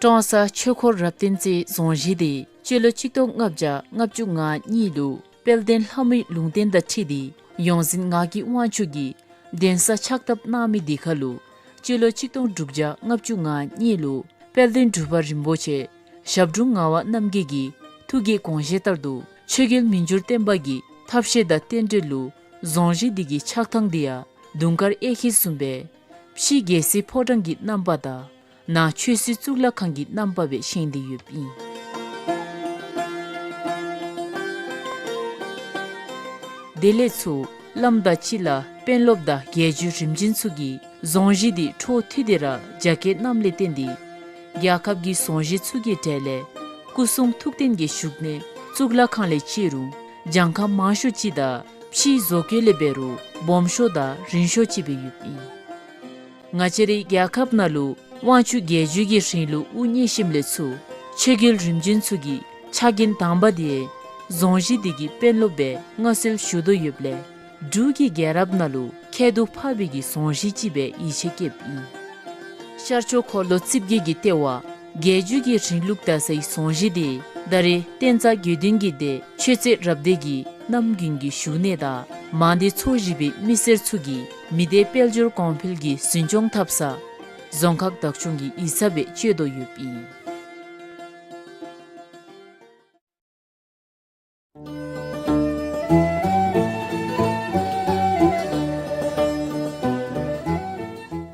ཀྲོང་གསར་ཆོས་འཁོར་རབ་བརྟན་རྩེའི་རྫོང་གཞིས་དེ་སྤྱི་ལོ་ཆིག་སྟོང་ལྔ་བརྒྱ་ལྔ་བཅུ་ང་གཉིས་ལུ་དཔལ་ལྡན་ལྷ་མོའི་ལུང་བསྟན་དང་འཁྲིལ་ཏེ་ཡོངས་འཛིན་ངག་གི་དབང་ཕྱུག་གིས་གདན་ས་ཕྱག་བཏབ་གནང་མི་དེ་ཁར་ལུ་སྤྱི་ལོ་ཆིག་སྟོང་དྲུག་བརྒྱ་ལྔ་བཅུ་ང་གཉིས་ལུ་དཔལ་ལྡན་འབྲུག་པ་རིན་པོ་ཆེ་ཞབས་དྲུང་ངག་དབང་རྣམ་རྒྱལ་གྱི་ཐུགས་ཀྱི་དགོངས་བཞེད་ལྟར་དུ་ཆོས་རྒྱལ་མི་འགྱུར་བརྟན་པ་གི་ཐབས་ཤེས་དང་རྟེན་འབྲེལ་ལུ་རྫོང་གཞིས་འདི་གི་ཆགས་ཐངས་འདི་ཡང་དུང་དཀར་གཡས་འཁྱིལ་བཟུམ་སྦེ་ཕྱི་རྒྱལ་སྲིད་ཕོ་བྲང་གི་རྣམ་པ་དང་ནང་ཆོས་སྲིད་གཙུག་ལག་ཁང་གི་རྣམ་པ་སྦེ་བཞེངས་ཏེ་ཡོདཔ་ཨིན། དེ་ལས་ཚུར་བླམ་དང་གཅིག་ལ་དཔོན་སློབ་དང་རྒྱལ་བརྒྱུད་རིམ་བྱོན་ཚུ་གིས་རྫོང་གཞིས་འདི་འཕྲོ་མཐུད་དེ་ར་རྒྱ་སྐྱེད་གནངམ་ལས་བརྟེན་ཏེ་རྒྱལ་ཁབ་ཀྱི་རྫོང་གཞིས་ཚུ་གི་གྲས་ལས་སྐུ་གསུང་ཐུགས་རྟེན་གྱི་བཞུགས་གནས་གཙུག་ལག་ཁང་ལས་བརྩི་རུང་གྱངས་ཁ་མང་ཤོས་ཅིག་དང་ཕྱིའི་བཟོ་བཀོད་ལས་འབད་རུང་སྦོམ་ཤོས་དང་རིང་ཤོས་ཅིག་སྦེ་ཡོདཔ་ཨིན། ང་བཅས་རའི་རྒྱལ་ཁབ་ནང་ལུ་དབང་ཕྱུག་རྒྱལ་བརྒྱུད་ཀྱི་རིང་ལུགས་དབུ་བརྙེས་ཞིནམ་ལས་ཚུར་ཆོས་རྒྱལ་རིམ་བྱོན་ཚུ་གི་ཕྱག་འགན་དང་པ་དེ་རྫོང་གཞིས་འདི་གི་དཔོན་སློབ་སྦེ་མངའ་གསོལ་ཞུ་དོ་ཡོདཔ་ལས་འབྲུག་གི་རྒྱལ་རབས་ནང་ལུ་ཁྱད་དུ་འཕགས་པའི་གི་རྫོང་གཞིས་ཅིག་སྦེ་ཡིད་ཆེས་བསྐྱེདཔ་ཨིན། ཤར་ཕྱོགས་འཁོར་ལོ་རྩིབས་བརྒྱད་ཀྱི་ལྟེ་བ་རྒྱལ་བརྒྱུད་ཀྱི་རིང་ལུགས་དར་སའི་རྫོང་གཞིས་དེ་ད་རེས་བསྟན་རྩ་དགེ་འདུན་གྱི་སྡེ་ཆོས་རྩེ་རབ་སྡེ་གི་རྣམ་རྒྱུན་གྱི་བཞུགས་གནས་དང་མང་སྡེ་ཚོ་བཞི་པའི་མི་སེར་ཚུ་གིས་མི་སྡེ་དཔལ་འབྱོར་གོང་འཕེལ་གྱི་འཛིན་སྐྱོང་འཐབ་ས། རྫོང་ཁག་བདག་སྐྱོང་གིས་ཡིག་ཚང་སྦེ་སྤྱོད་དོ་ཡོདཔ་ཨིན།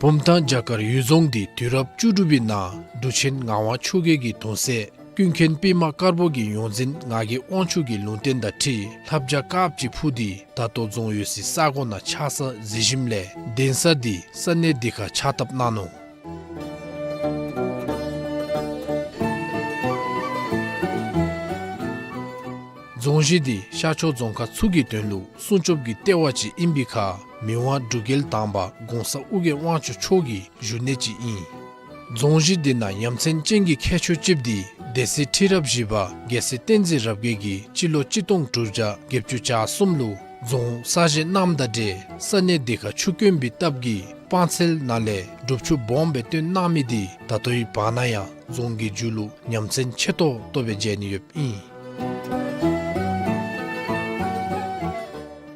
བུམ་ཐང་བྱ་དཀར་གཡུལ་རྫོང་འདི་དུས་རབས་བཅུ་དྲུག་པའི་ནང་འབྲུག་ཆེན་ངག་དབང་ཆོས་རྒྱལ་གྱི་གདུང་སྲས་ཀུན་མཁྱེན་པདྨ་དཀར་པོ་གི་ཡོངས་འཛིན་ངག་གི་དབང་ཕྱུག་གི་ལུང་བསྟན་དང་འཁྲིལ་ལྷ་བྱ་དཀརཔོ་ཅིག་འཕུར་ཏེ་ད་ལྟོ་རྫོང་ཡོད་སའི་ས་གོ་ནང་ཆགས་ས་གཟིགས་ཞིནམ་ལས་གདན་ས་འདི་ས་གནས་འདི་ཁར་ཕྱག་བཏབ་གནང་ནུག། རྫོང་གཞི་འདི་ཤར་ཕྱོགས་རྫོང་ཁག་ཚུ་གི་དོན་ལུ་སྲུང་སྐྱོབ་ཀྱི་ལྟེ་བ་ཅིག་ཨིན་པའི་ཁར་མི་དབང་འབྲུག་རྒྱལ་དང་པ་གོང་ས་ཨོ་རྒྱན་དབང་ཕྱུག་མཆོག་གི་བཞུགས་གནས་ཅིག་ཨིན། རྫོང་གཞི་འདི་ནང་ཡ་མཚན་ཅན་གྱི་ཁྱད་ཆོས་ཅིག་འདི་སྡེ་སྲིད་ཁྲི་རབས་བཞི་པ་རྒྱལ་སྲས་བསྟན་འཛིན་རབ་རྒྱས་ཀྱིས་སྤྱི་ལོ་གཅིག་སྟོང་དྲུག་བརྒྱ་བརྒྱད་ཅུ་གྱ་གསུམ་ལུ་རྫོང་གསར་བཞེངས་གནངམ་དང་འབྲེལ་ས་གནས་འདི་ཁར་ཆུ་དཀོན་པའི་སྟབས་ཀྱིས་སྤང་ཚལ་ནང་ལས་སྒྲུབ་ཆུ་སྦོམ་སྦེ་བཏོན་གནང་མི་འདི་ད་ལྟོའི་བར་ན་ཡང་རྫོང་གི་མཇུག་ལུ་ཡ་མཚན་ཆེ་ཏོག་ཏོ་སྦེ་མཇལ་ནི་ཡོདཔ་ཨིན།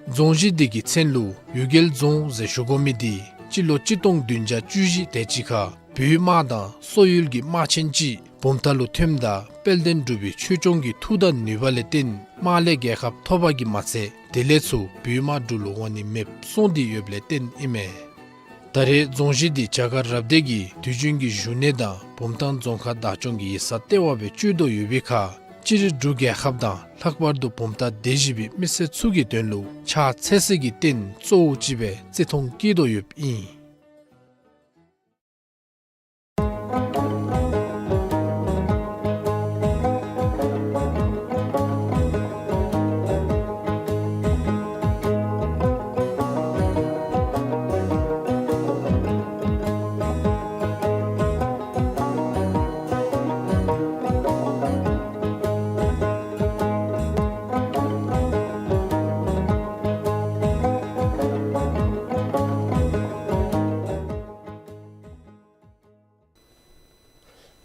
རྫོང་གཞི་འདི་གི་མཚན་ལུ་གཡུལ་རྒྱལ་རྫོང་ཟེར་ཞུ་དགོ་མི་འདི་སྤྱི་ལོ་གཅིག་སྟོང་བདུན་བརྒྱ་བཅུ་བཞི་དེ་ཅིག་ཁར་བོད་དམག་དང་སོག་ཡུལ་གྱི་དམག་ཆེན་ཅིག་བུམ་ཐང་ལུ་ཐོནམ་ད་དཔལ་ལྡན་འབྲུག་པའི་ཆོས་སྐྱོང་གི་མཐུ་དང་ནུས་པ་ལས་བརྟེན་དམག་ལས་རྒྱལ་ཁ་ཐོབ་པ་གིས་མ་ཚད་དེ་ལས་ཚུར་བོད་དམག་འབྲུག་ལུ་འོང་ནི་མེདཔ་སོང་སྟེ་ཡོདཔ་ལས་བརྟེན་ཨིན་མས། ད་རེས་རྫོང་གཞི་འདི་བྱ་དཀར་རབ་སྡེ་གི་དུས་རྒྱུན་གྱི་བཞུགས་གནས་དང་བུམ་ཐང་རྫོང་ཁག་བདག་སྐྱོང་གི་ཡིག་ཚང་ལྟེ་བ་སྦེ་སྤྱོད་དོ་ཡོད་པའི་ཁར་སྤྱིར་འབྲུག་རྒྱལ་ཁབ་དང་ལྷག་པར་དུ་བུམ་ཐང་སྡེ་བཞི་པའི་མི་སེར་ཚུ་གི་དོན་ལུ་ཕྱག་འཚལ་ས་གི་རྟེན་གཙོ་བོ་ཅིག་སྦེ་བརྩི་མཐོང་བསྐྱེད་དོ་ཡོདཔ་ཨིན།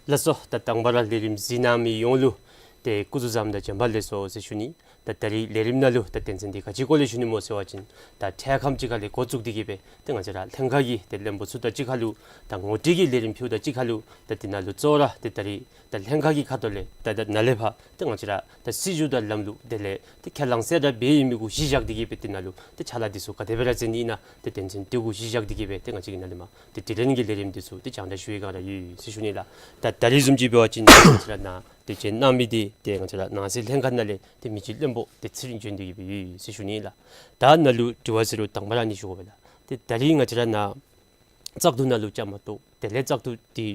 ལགས་སོ། ད་དང་པ་ར་ལས་རིམ་གཟིགས་གནང་མི་ཡོངས་ལུ་ཏེ་སྐུ་གཟུགས་བཟང་དང་བྱོན་པ་ལེགས་སོ་ཟེར་ཞུ་ནི། ད་ད་རིས་ལས་རིམ་ནང་ལུ་ད་དོན་ཚན་འདི་ག་ཅི་སྐོར་ལས་ཞུ་ནི་སྨོ་ཟེར་བ་ཅིན་ད་འཕྲལ་ཁམས་ཅིག་ཁ་ལས་འགོ་བཙུགས་ཏེ་གི་སྦེ་ཏེ་ང་བཅས་ར་ལྷན་ཁག་གི་ཏེ་བློན་པོ་ཚུ་དང་གཅིག་ཁར་ལུ་ད་ངོ་སྤྲོད་ཀྱི་ལས་རིམ་ཕུལཝ་དང་གཅིག་ཁར་ལུ་ད་དེ་ནང་ལུ་གཙོ་བོ་ར་ཏེ་ད་རིས་ད་ལྷན་ཁག་གི་ཁ་ཐུག་ལས་ད་ད་ནཱ་ལས་ཕར་ཏེ་ང་བཅས་ར་ད་སྲིད་བྱུས་དང་ལམ་ལུགས་དེ་ལས་ཏེ་ཁས་བླངས་ཟེར་ར་འབད་ཡི་མི་གུ་གཞི་བཞག་སྟེ་གི་སྦེ་དེ་ནང་ལུ་ཏེ་ཕྱག་ལཱ་འདི་ཚུ་ག་དེ་སྦེ་ར་མཛད་ནི་ཨིན་ན་ཏེ་དོན་ཚན་དེ་གུ་གཞི་བཞག་སྟེ་གི་སྦེ་ཏེ་ང་བཅས་ཀྱིས་ནཱ་ལས་མར་ཏེ་དྲི་ལན་གྱི་ལས་རིམ་འདི་ཚུ་ཏེ་སྤྱན་འདྲེན་ཞུ་བའི་སྒང་ར་ཡོད་ཟེར་ཞུ་ནི་ལགས། ད་ད་རིས་བཟུམ་ཅིག་འབད་བ་ཅིན་ང་བཅས་ར་ནཱ་ཏེ་བྱོན་གནང་མི་འདི་ཏེ་ང་བཅས་ར་ནང་སྲིད་ལྷན་ཁག་ནང་ལས་ཏེ་མི་རྗེ་བློན་པོ་ཏེ་ཚེ་རིང་བྱོན་ཏེ་གི་སྦེ་ཡོད་ཟེར་ཞུ་ནི་ལགས། ད་ནཱ་ལུ་དྲི་བ་ཟེར་རུང་དང་པ་ར་ཨ་ནི་ཞུ་དགོ་པས་ལགས། ཏེ་ད་རིས་ང་བཅས་ར་ནཱ་བཙག་འཐུ་ནང་ལུ་བཅའ་མར་གཏོགས་དེ་ལས་བཙག་འཐུ་འདི་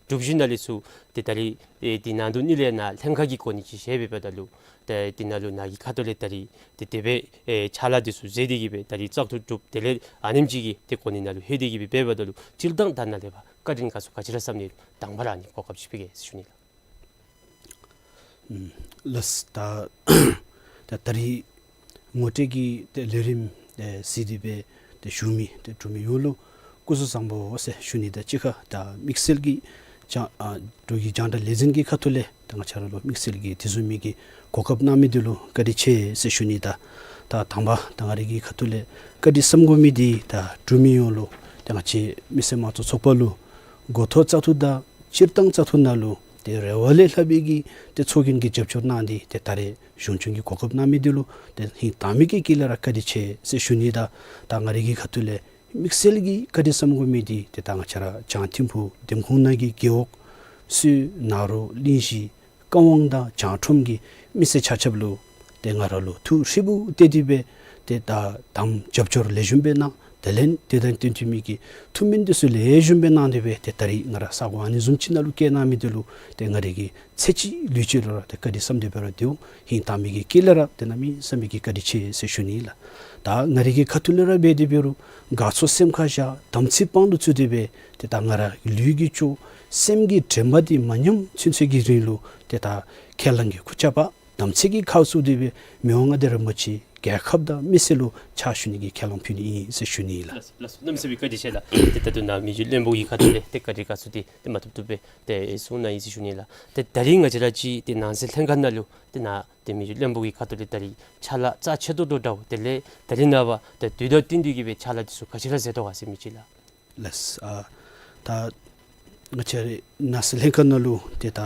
གྲུབ་ཞིནམ་ལས་ཚུར་ཏེ་ད་རིས་ཨེ་འདི་ནང་དུ་ཨ་ནི་ལས་ནཱ་ལྷན་ཁག་གི་གོ་གནས་ཅིག་བཞེས་འབདཝ་ད་ལུ་ཏེ་འདི་ནང་ལུ་ནཱ་གི་ཁ་ཐུག་ལས་ད་རིས་ཏེ་དེ་སྦེ་ཨེ་ཕྱག་ལཱ་འདི་ཚུ་མཛད་དེ་གི་སྦེ་ད་རིས་བཙག་འཐུ་གྲུབ་དེ་ལས་ཨ་ནེམ་ཅིག་གི་ཏེ་གོ་གནས་ནང་ལུ་ལྷོད་དེ་གི་སྦེ་འབདཝ་ད་ལུ་སྤྱིར་བཏང་ད་ནཱ་ལས་ཕར་བཀའ་དྲིན་དགའ་ཚོར་ག་ཅི་ར་བསམ་ནི་དང་པ་ར་ཨ་ནི་གོ་སྐབས་ཅིག་ཕུལ་གེ་ཟེར་ཞུ་ནི་ལགས། ཨུམ་ལགས། ད་ད་ད་རིས་ངོ་སྤྲོད་ཀྱི་ཏེ་ལས་རིམ་ཏེ་གཟིགས་ཏེ་སྦེ་ཏེ་བཞུགས་མི་ཏེ་འབྲུག་མི་ཡོངས་ལུ་སྐུ་གཟུགས་བཟང་པོ་ཟེར་ཞུ་ནི་དང་གཅིག་ཁར་ད་དམིགས་བསལ་གྱི་རྒྱང་ཨ་འབྲུག་གི་རྒྱང་བསྒྲགས་ལས་འཛིན་གྱི་ཁ་ཐུག་ལས་ད་ང་བཅས་ར་ལུ་དམིགས་བསལ་གྱི་དེ་བཟུམ་མའི་གི་གོ་སྐབས་གནང་མི་འདི་ལུ་བཀའ་དྲིན་ཆེ་ཟེར་ཞུ་ནི་དང་ད་དང་པ་ད་ང་རའི་གི་ཁ་ཐུག་ལས་བཀའ་དྲིན་བསམ་དགོ་མི་འདི་ད་འབྲུག་མི་ཡོངས་ལུ་ད་ང་བཅས་མི་སེར་དམངས་གཙོ་ཚོགས་པ་ལུ་འགོ་ཐོག་བཙག་འཐུ་དང་སྤྱིར་བཏང་བཙག་འཐུ་ནང་ལུ་ཏེ་རེ་བ་ལས་ལྷག་པའི་གི་ཏེ་ཚོགས་རྒྱན་གྱི་རྒྱབ་སྐྱོར་གནང་སྟེ་ཏེ་ད་རེས་གཞུང་སྐྱོང་གི་གོ་སྐབས་གནང་མི་འདི་ལུ་ཏེ་ཧིང་དྭངས་མའི་གི་དཀྱིལ་ལས་ར་བཀའ་དྲིན་ཆེ་ཟེར་ཞུ་ནི་དང་ད་ང་རའི་གི་ཁ་ཐུག་ལས་དམིགས་བསལ་གྱི་བཀའ་དྲིན་བསམ་དགོ་མི་འདི་ཏེ་ད་ང་བཅས་ར་བྱང་ཐིམ་ཕུག་འདེམས་ཁོངས་ནང་གི་རྒེད་འོག་སུ་ནཱ་རོ་གླིང་བཞི་ཀ་ཝང་དང་བྱང་ཁྲོམ་གྱི་མི་སེར་ཆ་ཁྱབ་ལུ་ཏེ་ང་ར་ལུ་ཐུགས་ཧྲིལ་བུ་གཏད་དེ་སྦེ་ཏེ་ད་དམ་རྒྱབ་སྐྱོར་ལེགས་ཤོམ་སྦེ་གནང་། དེ་ལས་དེ་དང་བསྟུན་ཏེ་མི་གི་ཐུགས་སྨོན་འདི་ཚུ་ལེགས་ཤོམ་སྦེ་གནང་སྟེ་སྦེ་ཏེ་ད་རིས་ང་ར་ས་གོ་ཨ་ནི་བཟུམ་ཅིག་ནང་ལུ་བསྐྱལ་གནང་མི་འདི་ལུ་ཏེ་ང་རའི་གི་ཚེ་གཅིག་ལུས་གཅིག་ལུ་ར་ཏེ་བཀའ་དྲིན་བསམ་སྟེ་སྦེ་ར་སྡོད་འོང་། ཧིང་དྭངས་མའི་གི་དཀྱིལ་ལས་ར་ཏེ་གནམ་མེད་ས་མེད་ཀྱི་བཀའ་དྲིན་ཆེ་ཟེར་ཞུ་ནི་ལགས། ད་ང་རའི་གི་ཁ་ཐུག་ལས་ར་འབད་དེ་འབད་རུང་དགའ་ཚོར་སེམས་ཁར་བཞག་དམ་ཚིག་དཔང་དུ་བཙུགས་ཏེ་སྦེ་ཏེ་ད་ང་ར་ལུས་ཀྱི་ལྕོགས་སེམས་ཀྱི་དྲན་པ་འདི་མ་ཉམས་ཚུན་ཚོད་ཀྱི་རིང་ལུ་ཏེ་ད་ཁས་བླངས་ཀྱི་ཁུར་ཆ་པ་དམ་ཚིག་གི་ཁ་བཙུམ་སྟེ་སྦེ་མི་དབང་མངའ་བདག་རིན་པོ་ཆེ་རྒྱལ་ཁབ་དང་མི་སེར་ལུ་ཕྱག་ཞུ་ནི་གི་ཁས་བླངས་ཕུལ་ནི་ཨིན་ཟེར་ཞུ་ནི་ལགས། ལགས་སོ་ལགས་སོ། གནམ་མེད་ས་མེད་བཀའ་དྲིན་ཆེ་ལགས། ཏེ་ད་ལྟོ་ནཱ་མི་རྗེ་བློན་པོ་གི་ཁ་ཐུག་ལས་ཏེ་བཀའ་དྲིན་དགའ་ཚོར་འདི་ཏེ་མ་ཐུབ་ཐུབ་སྦེ་ཏེ་གསུང་གནང་ཡི་ཟེར་ཞུ་ནི་ལགས། ཏེ་ད་རིས་ང་བཅས་ར་ཅིག་ཏེ་ནང་སྲིད་ལྷན་ཁག་ནང་ལུ་ཏེ་ནཱ་ཏེ་མི་རྗེ་བློན་པོ་གི་ཁ་ཐུག་ལས་ད་རིས་ཕྱག་ལཱ་རྩ་ཆེ་ཏོག་ཏོ་འདྲཝ་དེ་ལས་ད་རིས་ནངས་པ་ཏེ་དུས་དང་བསྟུན་ཏེ་གི་སྦེ་ཕྱག་ལཱ་འདི་ཚུ་ག་ཅི་ར་མཛད་དོ་ག་ཟེར་མི་ཅིག་ལགས། ལགས། ཨ་ད་ ང་བཅས་ར་ནང་སྲིད་ལྷན་ཁག་ནང་ལུ་ཏེ་ད་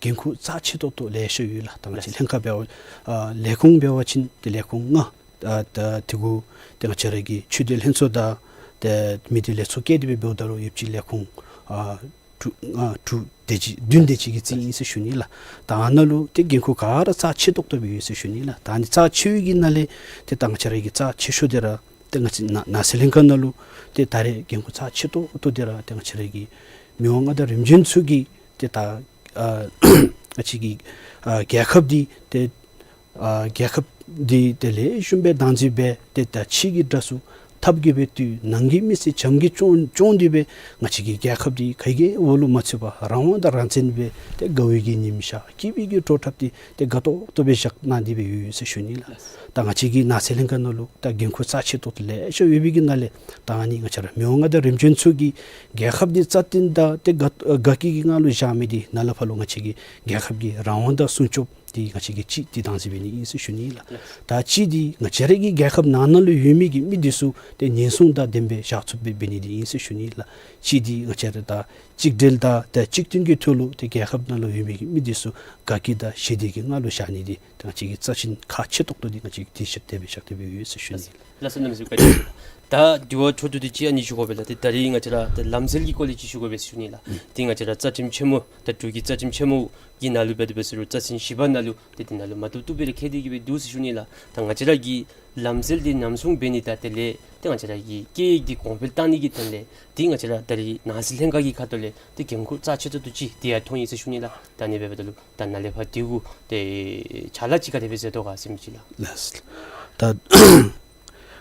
འགན་ཁུར་རྩ་ཆེ་ཏོག་ཏོ་ལེ་ཤ་ཡོད་ལགས། ད་ང་བཅས་ལྷན་ཁག་འབད་བ་ཨ་ལས་ཁུངས་འབད་བ་ཅིན་ཏེ་ལས་ཁུངས་ལྔ་ཨ་ད་དེ་གུ་ཏེ་ང་བཅས་ར་གི་ཆོས་སྡེ་ལྷན་ཚོགས་དང་ཏེ་མི་སྡེ་ལས་ཚོགས་བཀལ་ཏེ་སྦེ་འབདཝ་ད་ལུ་ཡོདཔ་ཅིག་ལས་ཁུངས་ཨ་དྲུག་ཨ་དྲུག་དེ་ཅིག་བདུན་དེ་ཅིག་གི་རྩིས་ཨིན་ཟེར་ཞུ་ནི་ལགས། ད་ཨ་ནཱ་ལུ་ཏེ་འགན་ཁུར་ག་ར་རྩ་ཆེ་ཏོག་ཏོ་སྦེ་ཡོད་ཟེར་ཞུ་ནི་ལགས། ད་ཨ་ནི་རྩ་ཆེ་བའི་གི་ནང་ལས་ཏེ་ད་ང་བཅས་ར་གི་རྩ་ཆེ་ཤོས་དེ་ར་ཏེ་ང་བཅས་ནང་ནང་སྲིད་ལྷན་ཁག་ནང་ལུ་ཏེ་ད་རེས་འགན་ཁུར་རྩ་ཆེ་ཏོག་ཏོ་དེ་ར་ཏེ་ང་བཅས་ར་གི་མི་དབང་མངའ་བདག་རིམ་བྱོན་ཚུ་གིས་ཏེ་ད་ཨ་ང་བཅས་ཀྱི་ཨ་རྒྱལ་ཁབ་འདི་ཏེ་ཨ་རྒྱལ་ཁབ་འདི་ཏེ་ལེགས་ཤོམ་སྦེ་བདག་འཛིན་འབད་ཏེ་ད་ཕྱི་གི་དགྲ་ཚུ་ཐབས་ཀྱིས་སྦེ་བཏུལ། ནང་གི་མི་སེར་བྱམས་ཀྱིས་སྐྱོང་སྐྱོང་སྟེ་སྦེ་ང་བཅས་ཀྱི་རྒྱལ་ཁབ་འདི་ག་གི་འོག་ལུ་མ་ཚུད་པར་རང་དབང་དང་རང་བཙན་སྦེ་ཏེ་དགའ་བའི་གི་ཉིམ་ཤར་སྐྱིད་པའི་གི་བྲོ་འཁྲབ་སྟེ་ཏེ་དགའ་ཏོག་ཏོ་སྦེ་བཞག་གནང་སྟེ་སྦེ་ཡོད་ཟེར་ཞུ་ནི་ལགས། ད་ང་བཅས་ཀྱི་ནང་སྲིད་ལྷན་ཁག་ནང་ལུ་ད་འགན་ཁུར་རྩ་ཆེ་ཏོག་ཏོ་ལེ་ཤ་ཡོད་པའི་གི་ནང་ལས་ད་ཨ་ནི་ང་བཅས་ར་མི་དབང་མངའ་བདག་རིམ་བྱོན་ཚུ་གིས་རྒྱལ་ཁབ་འདི་རྩ་བརྟན་དང་ཏེ་དགའ་དགའ་སྐྱིད་ཀྱི་ངང་ལུ་བཞག་མི་འདི་ནཱ་ལས་ཕར་ལུ་ང་བཅས་ཀྱི་རྒྱལ་ཁབ་ཀྱི་རང་དབང་དང་སྲུང་སྐྱོབ་འདི་ང་བཅས་ཀྱིས་གཅིག་འདི་བདག་འཛིན་འབད་ནི་ཨིན་ཟེར་ཞུ་ནི་ལགས། ད་གཅིག་འདི་ང་བཅས་ར་གི་རྒྱལ་ཁབ་ནང་ན་ལུ་ཡོད་མི་གི་མི་འདི་ཚུ་ཏེ་ཉེན་སྲུང་དང་ལྡནམ་སྦེ་བཞག་ཚུགསཔ་སྦེ་འབད་ནི་འདི་ཨིན་ཟེར་ཞུ་ནི་ལགས། གཅིག་འདི་ང་བཅས་ར་ད་གཅིག་སྒྲིལ་དང་ཏེ་གཅིག་མཐུན་གྱི་ཐོག་ལུ་ཏེ་རྒྱལ་ཁབ་ནང་ལུ་ཡོད་མི་གི་མི་འདི་ཚུ་དགའ་སྐྱིད་དང་ཞི་བདེ་གི་ངང་ལུ་བཞག་ནི་འདི་ཏེ་ང་བཅས་ཀྱི་རྩ་ཆེན་ཁག་ཆེ་ཏོག་ཏོ་འདི་ང་བཅས་ཀྱིས་དེ་ཤེས་ཏེ་སྦེ་བཞག་སྟེ་སྦེ་ཡོད་ཟེར་ཞུ་ནི་ལགས། ལགས་སོ། གནམ་མེད་ས་མེད་བཀའ་དྲིན་ཆེ་ལགས། ད་དེ་བ་འཕྲོ་མཐུད་དེ་ཅིག་ཨ་ནི་ཞུ་དགོ་པས་ལགས། ཏེ་ད་རིས་ང་བཅས་ར་ཏེ་ལམ་སྲོལ་གྱི་སྐོར་ལས་ཅིག་ཞུ་དགོ་པས་ཟེར་ཞུ་ནི་ལགས། ཏེ་ང་བཅས་ར་རྩ་ཁྲིམས་ཆེན་མོ་ད་འབྲུག་གི་རྩ་ཁྲིམས་ཆེན་མོ་གི་ནང་ལུ་འབད་དེ་འབད་ཟེར་རུང་རྩ་ཚན་བཞི་པ་ནང་ལུ་ཏེ་དེ་ནང་ལུ་མ་བཏུབ་བཏུབ་སྦེ་ར་བཀོད་དེ་གི་སྦེ་འདུག་ཟེར་ཞུ་ནི་ལགས། ད་ང་བཅས་ར་གི་ལམ་སྲོལ་འདི་ཉམས་སྲུང་འབད་ནི་དང་དེ་ལས་ཏེ་ང་བཅས་ར་གི་སྐད་ཡིག་འདི་གོང་འཕེལ་བཏང་ནི་གི་དོན་ལས་ཏེ་ང་བཅས་ར་ད་རིས་ནང་སྲིད་ལྷན་ཁག་གི་ཁ་ཐུག་ལས་ཏེ་འགན་ཁུར་རྩ་ཆེ་ཏོག་ཏོ་ཅིག་འདི་ཡང་མཐོང་ཡི་ཟེར་ཞུ་ནི་ལགས། ད་ཨ་ནི་འབདཝ་ད་ལུ་ད་ནཱ་ལས་ཕར་དེ་གུ་ཏེ་ཕྱག་ལཱ་ཅིག་ག་དེ་སྦེ་མཛད་དོ་ག་ཟེར་མི་ཅིག་ལགས། ལགས། ད་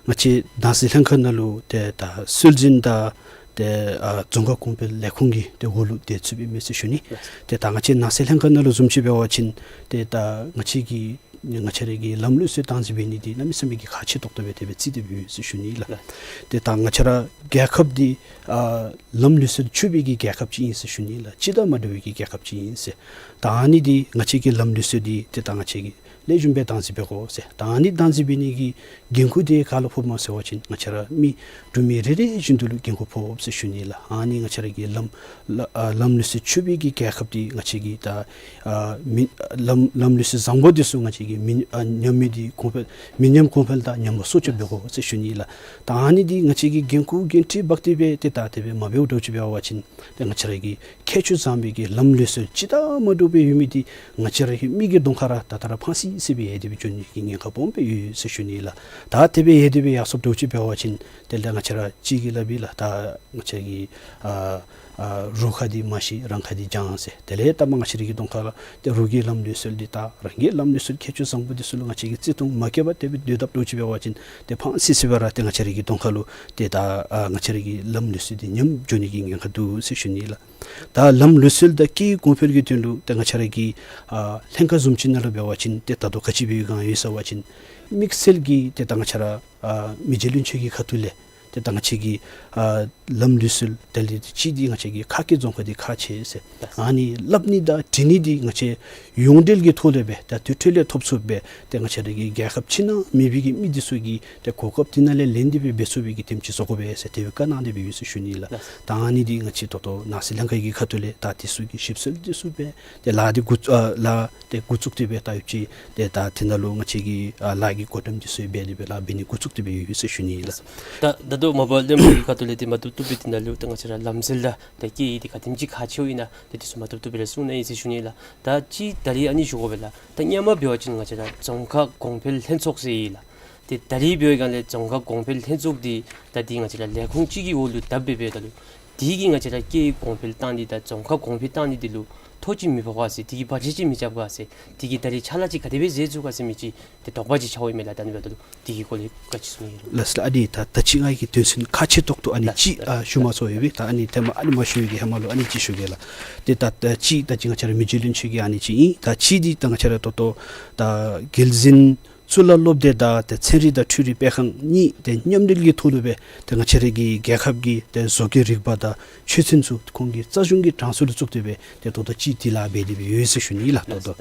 ང་བཅས་ནང་སྲིད་ལྷན་ཁག་ནང་ལུ་ཏེ་ད་སྲོལ་འཛིན་དང་ཏེ་ཨ་རྫོང་ཁག་གོང་འཕེལ་ལས་ཁུངས་ཀྱི་ཏེ་འོག་ལུ་ཏེ་ཚུད་པའི་མི་ཟེར་ཞུ་ནི། ལགས། ཏེ་ད་ང་བཅས་ནང་སྲིད་ལྷན་ཁག་ནང་ལུ་བཟུམ་ཅིག་འབད་བ་ཅིན་ཏེ་ད་ང་བཅས་ཀྱི་ང་བཅས་ར་གི་ལམ་ལུགས་སྲོལ་བདག་འཛིན་འབད་ནི་འདི་གནམ་མེད་ས་མེད་ཀྱི་ཁག་ཆེ་ཏོག་ཏོ་སྦེ་དེ་སྦེ་བརྩི་སྟེ་སྦེ་ཡོད་ཟེར་ཞུ་ནི་ལགས། ལགས། ཏེ་ད་ང་བཅས་ར་རྒྱལ་ཁབ་འདི་ཨ་ལམ་ལུགས་སྲོལ་ཆོད་པའི་གི་རྒྱལ་ཁབ་ཅིག་ཨིན་ཟེར་ཞུ་ནི་ལགས། སྤྱི་དང་མ་འདྲ་བའི་གི་རྒྱལ་ཁབ་ཅིག་ཨིན་ཟེར། ད་ཨ་ནི་འདི་ང་བཅས་ཀྱི་ལམ་ལུགས་སྲོལ་འདི་ཏེ་ད་ང་བཅས་ཀྱིས་ལེགས་ཤོམ་སྦེ་བདག་འཛིན་འབད་དགོ་ཟེར། ད་ཨ་ནི་བདག་འཛིན་འབད་ནི་གི་འགན་ཁུར་འདི་ག་ལུ་ཕོགཔ་སྨོ་ཟེར་བ་ཅིན་ང་བཅས་ར་མི་འབྲུག་མི་རེ་རེ་བཞིན་དུ་ལུ་འགན་ཁུར་ཕོགཔ་ཟེར་ཞུ་ནི་ལགས། ཨ་ནི་ང་བཅས་ར་གི་ལམ་ལ་ཨ་ལམ་ལུགས་སྲོལ་ཆོད་པའི་གི་རྒྱལ་ཁབ་འདི་ང་བཅས་ཀྱིས་ད་ཨ་མི་ལམ་ལམ་ལུགས་སྲོལ་བཟང་པོ་འདི་ཚུ་ང་བཅས་ཀྱིས་མི་ཨ་ཉམས་མི་འདི་གོང་འཕེལ་མི་ཉམས་གོང་འཕེལ་དང་ཉམས་པ་སྲུང་སྐྱོབ་འབད་དགོ་ཟེར་ཞུ་ནི་ལགས། ད་ཨ་ནི་འདི་ང་བཅས་ཀྱིས་འགན་ཁུར་འགན་འཁྲི་འབག་སྟེ་སྦེ་ཏེ་ད་དེ་སྦེ་མ་འབདཝ་འདྲཝ་ཅིག་འབད་བ་ཅིན་ཏེ་ང་བཅས་ར་གི་ཁྱད་ཆོས་བཟང་པོའི་གི་ལམ་ལུགས་སྲོལ་སྤྱི་དང་མ་འདྲ་བའི་ཡོད་མི་འདི་ང་བཅས་ར་གི་མིག་གི་གདོང་ཁར་ར་ད་ད་ར་ཕངས་སི་སི་སྦེ་ཡལ་ཏེ་སྦེ་འགྱོ་ནི་གི་ཉེན་ཁ་སྦོམ་སྦེ་ཡོད་ཟེར་ཞུ་ནི་ལགས། ད་དེ་སྦེ་ཡལ་ཏེ་སྦེ་ཡར་སོངམ་འདྲཝ་ཅིག་འབད་བ་ཅིན་དེ་ལས་ང་བཅས་ར་གཅིག་གིས་སླབ་ཨིན་ལགས། ད་ང་བཅས་ཀྱི་ཨ་ཨ་རོགས་ཁ་འདི་མ་ཤེས་རང་ཁ་འདི་བྱང་ཟེར། དེ་ལས་ད་མ་ང་བཅས་ར་གི་གདོང་ཁར་ལུ་ཏེ་རོགས་ཀྱི་ལམ་ལུགས་སྲོལ་འདི་དང་རང་གི་ལམ་ལུགས་སྲོལ་ཁྱད་ཆོས་བཟང་པོ་འདི་ཚུ་ལུ་ང་བཅས་ཀྱིས་བརྩི་མཐོང་མ་བསྐྱེད་པར་དེ་སྦེ་སྡོད་དཔ་འདྲཝ་ཅིག་འབད་བ་ཅིན་ཏེ་ཕངས་སི་སི་སྦེ་ར་ཏེ་ང་བཅས་ར་གི་གདོང་ཁར་ལུ་ཏེ་ད་ཨ་ང་བཅས་ར་གི་ལམ་ལུགས་སྲོལ་འདི་ཉམས་འགྱོ་ནི་གི་ཉེན་ཁ་འདུག་ཟེར་ཞུ་ནི་ལགས། ད་ལམ་ལུགས་སྲོལ་དང་སྐད་ཡིག་གོང་འཕེལ་གྱི་དོན་ལུ་ཏེ་ང་བཅས་ར་གི་ཨ་ལྷན་ཁག་བཟུམ་ཅིག་ནང་ལུ་འབད་བ་ཅིན་ཏེ་ད་ལྟོ་ག་ཅི་སྦེ་ཡོད་ག་ཡོད་ཟེར་བ་ཅིན་དམིགས་བསལ་གྱི་ཏེ་ད་ང་བཅས་ར་ཨ་མི་རྗེ་བློན་ཆེན་གྱི་ཁ་ཐུག་ལས་ཏེ་ད་ང་བཅས་ཀྱི་ཨ་ལམ་ལུགས་སྲོལ་དེ་ལས་གཅིག་འདི་ང་བཅས་ཀྱི་ཁ་སྐད་རྫོང་ཁ་འདི་ཁག་ཆེ་ཟེར། ཨ་ནི་སླབ་ནི་དང་འབྲི་ནི་འདི་ང་བཅས་ཡོངས་འབྲེལ་གྱི་ཐོག་ལས་སྦེ་ད་དེ་འཕྲོ་ལས་ཐོབ་ཚུགསཔ་སྦེ་ཏེ་ང་བཅས་ར་གི་རྒྱལ་ཁབ་ཕྱི་ནང་མེད་པའི་གི་མི་འདི་ཚུ་གིས་ཏེ་གོ་སྐབས་འདི་ནང་ལས་ལེན་ཏེ་སྦེ་འབད་ཚུགས་པའི་གི་དེམ་ཅིག་བཟོ་དགོ་པས་ཟེར་དེ་སྦེ་བཀའ་གནང་སྟེ་སྦེ་ཡོད་ཟེར་ཞུ་ནི་ལགས། ད་ཨ་ནི་འདི་ང་བཅས་ད་ལྟོ་ནང་སྲིད་ལྷན་ཁག་གི་ཁ་ཐུག་ལས་ད་དེ་ཚུ་གི་ཞིབ་འཚོལ་འདི་ཚུ་འབད་ཏེ་ལཱ་འདི་འགོ་ཨ་ལཱ་ཏེ་འགོ་བཙུགས་ཏེ་སྦེ་ད་ཡོདཔ་ཅིག་ཏེ་ད་དེ་ནང་ལུ་ང་བཅས་ཀྱིས་ཨ་ལཱ་གི་འགོ་དམ་འདི་ཚུ་འབད་དེ་སྦེ་ལཱ་འབད་ནི་འགོ་བཙུགས་ཏེ་སྦེ་ཡོད་ཟེར་ཞུ་ནི་ལགས། ད་ད་ལྟོ་མ་པ་བློན་པོ་གི་ཁ་ཐུག་ལས་ཏེ་མ་བཏུབ་བཏུབ་སྦེ་དེ་ནང་ལུ་ད་ང་བཅས་ར་ལམ་སྲོལ་དང་ད་སྐད་ཡིག་འདི་ག་དེམ་ཅིག་ཁག་ཆེཝ་ཨིན་ན་ཏེ་དེ་ཚུ་མ་བཏུབ་བཏུབ་སྦེ་ར་གསུང་གནང་ཡི་ཟེར་ཞུ་ནི་ལགས། ད་ཅི་ད་རིས་ཨ་ནི་ཞུ་དགོ་པས་ལགས། ད་སྔོན་མ་འབད་བ་ཅིན་ང་བཅས་ར་རྫོང་ཁག་གོང་འཕེལ་ལྷན་ཚོགས་ཟེར་ཡི་ལགས། ཏེ་ད་རིས་འབད་བའི་སྒང་ལས་རྫོང་ཁག་གོང་འཕེལ་ལྷན་ཚོགས་འདི་ད་འདི་ང་བཅས་ར་ལས་ཁུངས་གཅིག་གི་འོག་ལུ་བསྡུ་སྦེ་འབདཝ་ད་ལུ་དེ་གིས་ང་བཅས་ར་སྐད་ཡིག་གོང་འཕེལ་བཏང་ནི་དང་རྫོང་ཁག་གོང་འཕེལ་བཏང་ནི་འདི་ལུ་ཐོ་ཅིག་མི་ཕོག་ག་ཟེར། དེ་གིས་བར་ཆད་ཅིག་མི་རྐྱབ་ག་ཟེར། དེ་གིས་ད་རིས་ཕྱག་ལཱ་ཅིག་ག་དེ་སྦེ་མཛད་ཚུགས་ག་ཟེར་མི་ཅིག་ཏེ་དོགས་པ་ཅིག་ཆགས་འོང་མས་ལགས། ད་ཨ་ནི་འབདཝ་ད་ལུ་དེ་གི་སྐོར་ལས་བཀའ་ཅིག་གསུང་ནི་ཡོད་རུང་། ལགས་ལགས། ཨ་ནི་ད་ད་ཅི་ང་གིས་དོན་ཚན་ཁག་ཆེ་ཏོག་ཏོ་ཨ་ནི་ལགས་ཅིག་ལགས། ཨ་ཞུ་མ་ཚུགས་ཡོད་པས། ད་ཨ་ནི་ཐེངས་མ་ཨ་ནི་མ་ཞུ་བའི་གི་ཧེ་མ་ལུ་ཨ་ནི་ཅིག་ཞུ་གེ་ལགས། ཏེ་ད་ད་ཅི་ད་ཅི་ང་བཅས་ར་མི་རྗེ་བློན་ཆེན་གྱི་ཨ་ནི་ཅིག་ཨིན། ད་ཅི་འདི་ད་ང་བཅས་ར་ད་ལྟོ་ད་རྒྱལ་འཛིན་གཙུག་ལག་སློབ་སྡེ་དང་ཏེ་ཚན་རིག་དང་འཕྲུལ་རིག་སྤེལ་ཁང་གཉིས་ཏེ་མཉམ་འབྲེལ་གྱི་ཐོག་ལུ་སྦེ་ཏེ་ང་བཅས་ར་གི་རྒྱལ་ཁབ་ཀྱི་ཏེ་བཟོ་བཀོད་རིག་པ་དང་ཆོས་ཚན་ཚུ་ཁོང་གི་རྩ་གཞུང་གི་གྲངས་སུ་ལུ་བཙུགས་ཏེ་སྦེ་ཏེ་ད་ལྟོ་ཅི་འདི་ལཱ་འབད་དེ་སྦེ་ཡོད་ཟེར་ཞུ་ནི་ལགས། ད་ལྟོ་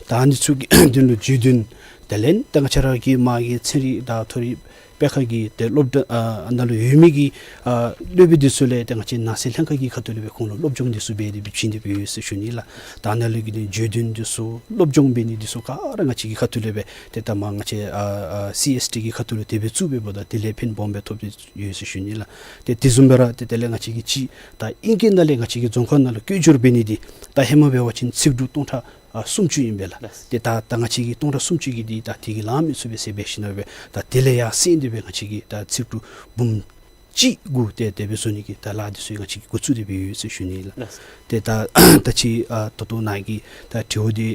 ད་ཨ་ནི་ཚུ་གི་དོན་ལུ་བརྒྱུད་འདུན་དེ་ལས་ད་ང་བཅས་ར་གི་མ་གི་ཚན་རིག་དང་མཐོ་རིམ་ དཔེ་ཁང་གི་ཏེ་སློབ་གྲྭ་ཨ་ནང་ལུ་ཡོད་མི་གི་ཨ་སློབ་དཔོན་འདི་ཚུ་ལས་ཏེ་ང་བཅས་ནང་སྲིད་ལྷན་ཁག་གི་ཁ་ཐུག་ལས་སྦེ་ཁོང་ལུ་སློབ་སྦྱོང་འདི་ཚུ་འབད་དེ་སྦེ་བྱིན་ཏེ་སྦེ་ཡོད་ཟེར་ཞུ་ནི་ལགས། ད་ནཱ་ལུ་གི་ནི་བརྗོད་དོན་འདི་ཚུ་སློབ་སྦྱོང་འབད་ནི་འདི་ཚུ་ག་ར་ང་བཅས་ཀྱི་ཁ་ཐུག་ལས་སྦེ་ཏེ་ད་མ་ང་བཅས་ཨ་ཨ་སི་ཨེསི་ཊི་གི་ཁ་ཐུག་ལུ་དེ་སྦེ་བཙུགས་འབདཝ་ད་དེ་ལས་ཕན་སྦོམ་སྦེ་ཐོབ་སྟེ་ཡོད་ཟེར་ཞུ་ནི་ལགས། ཏེ་དེ་བཟུམ་སྦེ་ར་ཏེ་དེ་ལས་ང་བཅས་ཀྱིས་ཅིག་ད་ཨིང་སྐད་ནང་ལས་ང་བཅས་ཀྱི་རྫོང་ཁ་ནང་ལུ་བཀོད་སྒྱུར་འབད་ནི་འདི་ད་ཧེ་མ་འབད་བ་ཅིན་ཚིག་འབྲུ་སྟོང་ཕྲག་ཨ་སུམ་ཅུ་ཨིན་པས་ལགས། ལགས། ཏེ་ད་ད་ང་བཅས་ཀྱིས་སྟོང་ཕྲག་སུམ་ཅུ་གི་འདི་ད་དེ་གི་ལངམ་མེད་ཚུགས་པས་ཟེར་འབད་ཞིནམ་ལས་ད་དེ་ལས་ཡར་སེང་སྟེ་སྦེ་ང་བཅས་ཀྱིས་ད་ཚིག་འབྲུ་འབུམ་གཅིག་དགུ་ཏེ་དེ་སྦེ་བཟོ་ནི་གི་ད་ལཱ་འདི་ཚུ་ང་བཅས་ཀྱིས་འགོ་བཙུགས་ཏེ་སྦེ་ཡོད་ཟེར་ཞུ་ནི་ལགས། ལགས། ཏེ་ད་ད་ཅི་ཨ་ད་ལྟོ་ནཱ་གི་ད་དྲི་བ་འདི་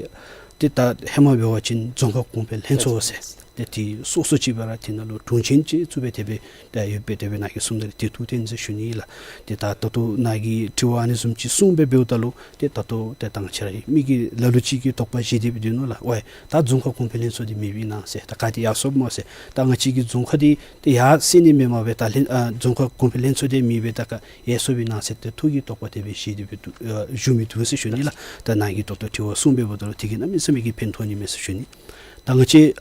ཏེ་ད་ཧེ་མ་འབད་བ་ཅིན་རྫོང་ཁ་གོང་འཕེལ་ལྷན་ཚོགས་ཟེར་ཏེ་དེ་སོ་སོ་ཅིག་སྦེ་ར་དེ་ནང་ལུ་དྲུང་ཆེན་ཅིག་བཙུགས་སྦེ་དེ་སྦེ་ད་ཡོད་པས། དེ་སྦེ་ནཱ་གིས་གསུངམ་ད་ལུ་དེ་ཐུགས་བདེན་ཟེར་ཞུ་ནི་ལགས། ཏེ་ད་ད་ལྟོ་ནཱ་གིས་དྲི་བ་ཨ་ནི་བཟུམ་ཅིག་གསུངས་སྦེ་འབདཝ་ད་ལུ་ཏེ་ད་ལྟོ་ཏེ་ད་ང་བཅས་ར་མི་གི་ལ་ལུ་ཅིག་གིས་དོགས་པ་བཞེས་ཏེ་སྦེ་སྡོད་ནུག་ལགས། ཝའི་ད་རྫོང་ཁ་གོང་འཕེལ་ལྷན་ཚོགས་འདི་མེདཔ་ཨིན་ན་ཟེར། ད་ག་ཏེ་ཡར་སོཔ་སྨོ་ཟེར། ད་ང་བཅས་ཀྱི་རྫོང་ཁ་འདི་ཏེ་ཡར་སེང་ནི་མེན་མས་པས། ད་ལྷན་ཨ་རྫོང་ཁ་གོང་འཕེལ་ལྷན་ཚོགས་འདི་མེད་པས། ད་ག་ཡར་སོཔ་ཨིན་ན་ཟེར་ཏེ་ཐུགས་ཀྱི་དོགས་པ་དེ་སྦེ་བཞེས་ཏེ་སྦེ་འདུག་ཨ་བཞུགས་མི་འདུག་ཟེར་ཞུ་ནི་ལགས། ད་ནཱ་གིས་ད་ལྟོ་དྲི་བ་གསུངས་སྦེ་འབདཝ་ད་ལུ་དེ་གིས་གནམ་མེད་ས་མེད་ཀྱི་ཕན་ཐོགས་ནི་མས་ཟེར་ཞུ་ནི། ད་ང་བཅས་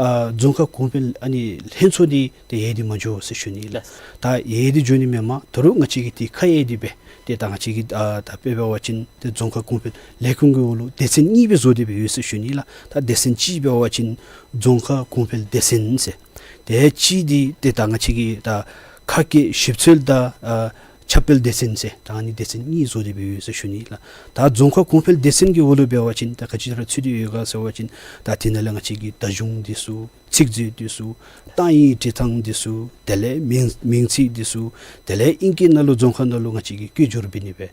ཨ་རྫོང་ཁ་གོང་འཕེལ་ཨ་ནི་ལྷན་ཚོགས་འདི་ཏེ་ཡལ་ཏེ་མ་འགྱོ་ཟེར་ཞུ་ནི་ལགས། ད་ཡལ་ཏེ་འགྱོ་ནི་མེན་མས། ད་རུང་ང་བཅས་ཀྱིས་ཏེ་ཁ་གཡར་ཏེ་སྦེ་ཏེ་ད་ང་བཅས་ཀྱིས་ཨ་ད་དཔེ་འབད་བ་ཅིན་ཏེ་རྫོང་ཁ་གོང་འཕེལ་ལས་ཁུངས་ཀྱི་འོག་ལུ་སྡེ་ཚན་གཉིས་སྦེ་བཟོ་སྟེ་སྦེ་ཡོད་ཟེར་ཞུ་ནི་ལགས། ད་སྡེ་ཚན་གཅིག་འབད་བ་ཅིན་རྫོང་ཁ་གོང་འཕེལ་སྡེ་ཚན་ཟེར། དེ་གཅིག་འདི་ཏེ་ད་ང་བཅས་ཀྱིས་ད་ཁ་སྐད་ཞིབ་འཚོལ་དང་ཨ་ཁྱབ་སྤེལ་སྡེ་ཚན་ཟེར་ད་ཨ་ནི་སྡེ་ཚན་གཉིས་བཟོ་སྟེ་སྦེ་ཡོད་ཟེར་ཞུ་ནི་ལགས། ད་རྫོང་ཁ་གོང་འཕེལ་སྡེ་ཚན་གྱི་འོག་ལུ་འབད་བ་ཅིན་ད་ག་ཅི་ར་ཚུད་དེ་ཡོད་ག་ཟེར་བ་ཅིན་ད་དེ་ནང་ལས་ང་བཅས་ཀྱི་བརྡ་གཞུང་འདི་ཚུ་ཚིག་མཛོད་འདི་ཚུ་རྟགས་དབྱེ་འབྲི་ཐངས་འདི་ཚུ་དེ་ལས་མིང་མིང་ཚིག་འདི་ཚུ་དེ་ལས་ཨིང་སྐད་ནང་ལུ་རྫོང་ཁ་ནང་ལུ་ང་བཅས་ཀྱིས་བཀོད་སྒྱུར་འབད་ནི་སྦེ།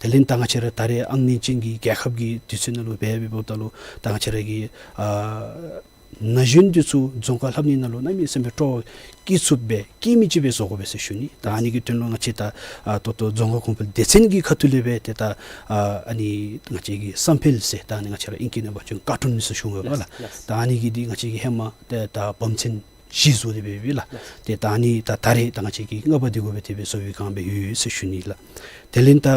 དེ་ལས་ད་ང་བཅས་ར་ད་རེས་ཨང་གནས་ཅན་གྱི་རྒྱལ་ཁབ་ཀྱི་དུས་ཚོད་ནང་ལུ་འབད་འབདཝ་ད་ལུ་ད་ང་བཅས་ར་གི་ཨ་ན་གཞོན་འདི་ཚུ་རྫོང་ཁ་ལྷབ་ནི་ནང་ལུ་གནམ་མེད་ས་མེད་སྤྲོ་བ་སྐྱེ་ཚུགསཔ་སྦེ་སྐྱེ་མི་ཅིག་སྦེ་བཟོ་དགོ་པས་ཟེར་ཞུ་ནི། ད་ཨ་ནི་གི་དོན་ལུ་ང་བཅས་ད་ཨ་ད་ལྟོ་རྫོང་ཁ་གོང་འཕེལ་སྡེ་ཚན་གྱི་ཁ་ཐུག་ལས་སྦེ་ཏེ་ད་ཨ་ཨ་ནི་ང་བཅས་ཀྱི་བསམ་འཕེལ་ཟེར་ད་ཨ་ནི་ང་བཅས་ར་ཨིང་སྐད་ནང་འབད་བ་ཅིན་ཀར་ཊུན་ཟེར་ཞུ་དགོ་པས་ལགས། ལགས། ད་ཨ་ནི་གི་འདི་ང་བཅས་ཀྱིས་ཧེ་མ་ཏེ་ད་བམ་ཚན་བཞི་བཟོ་སྟེ་སྦེ་ཡོད་པས་ལགས། ཏེ་ད་ཨ་ནི་ད་ད་རེས་ད་ང་བཅས་ཀྱིས་ལྔ་པ་འདི་དགོ་པས། དེ་སྦེ་བཟོ་བའི་བསྒང་སྦེ་ཡོད་ཟེར་ཞུ་ནི་ལགས། དེ་ལས་ད་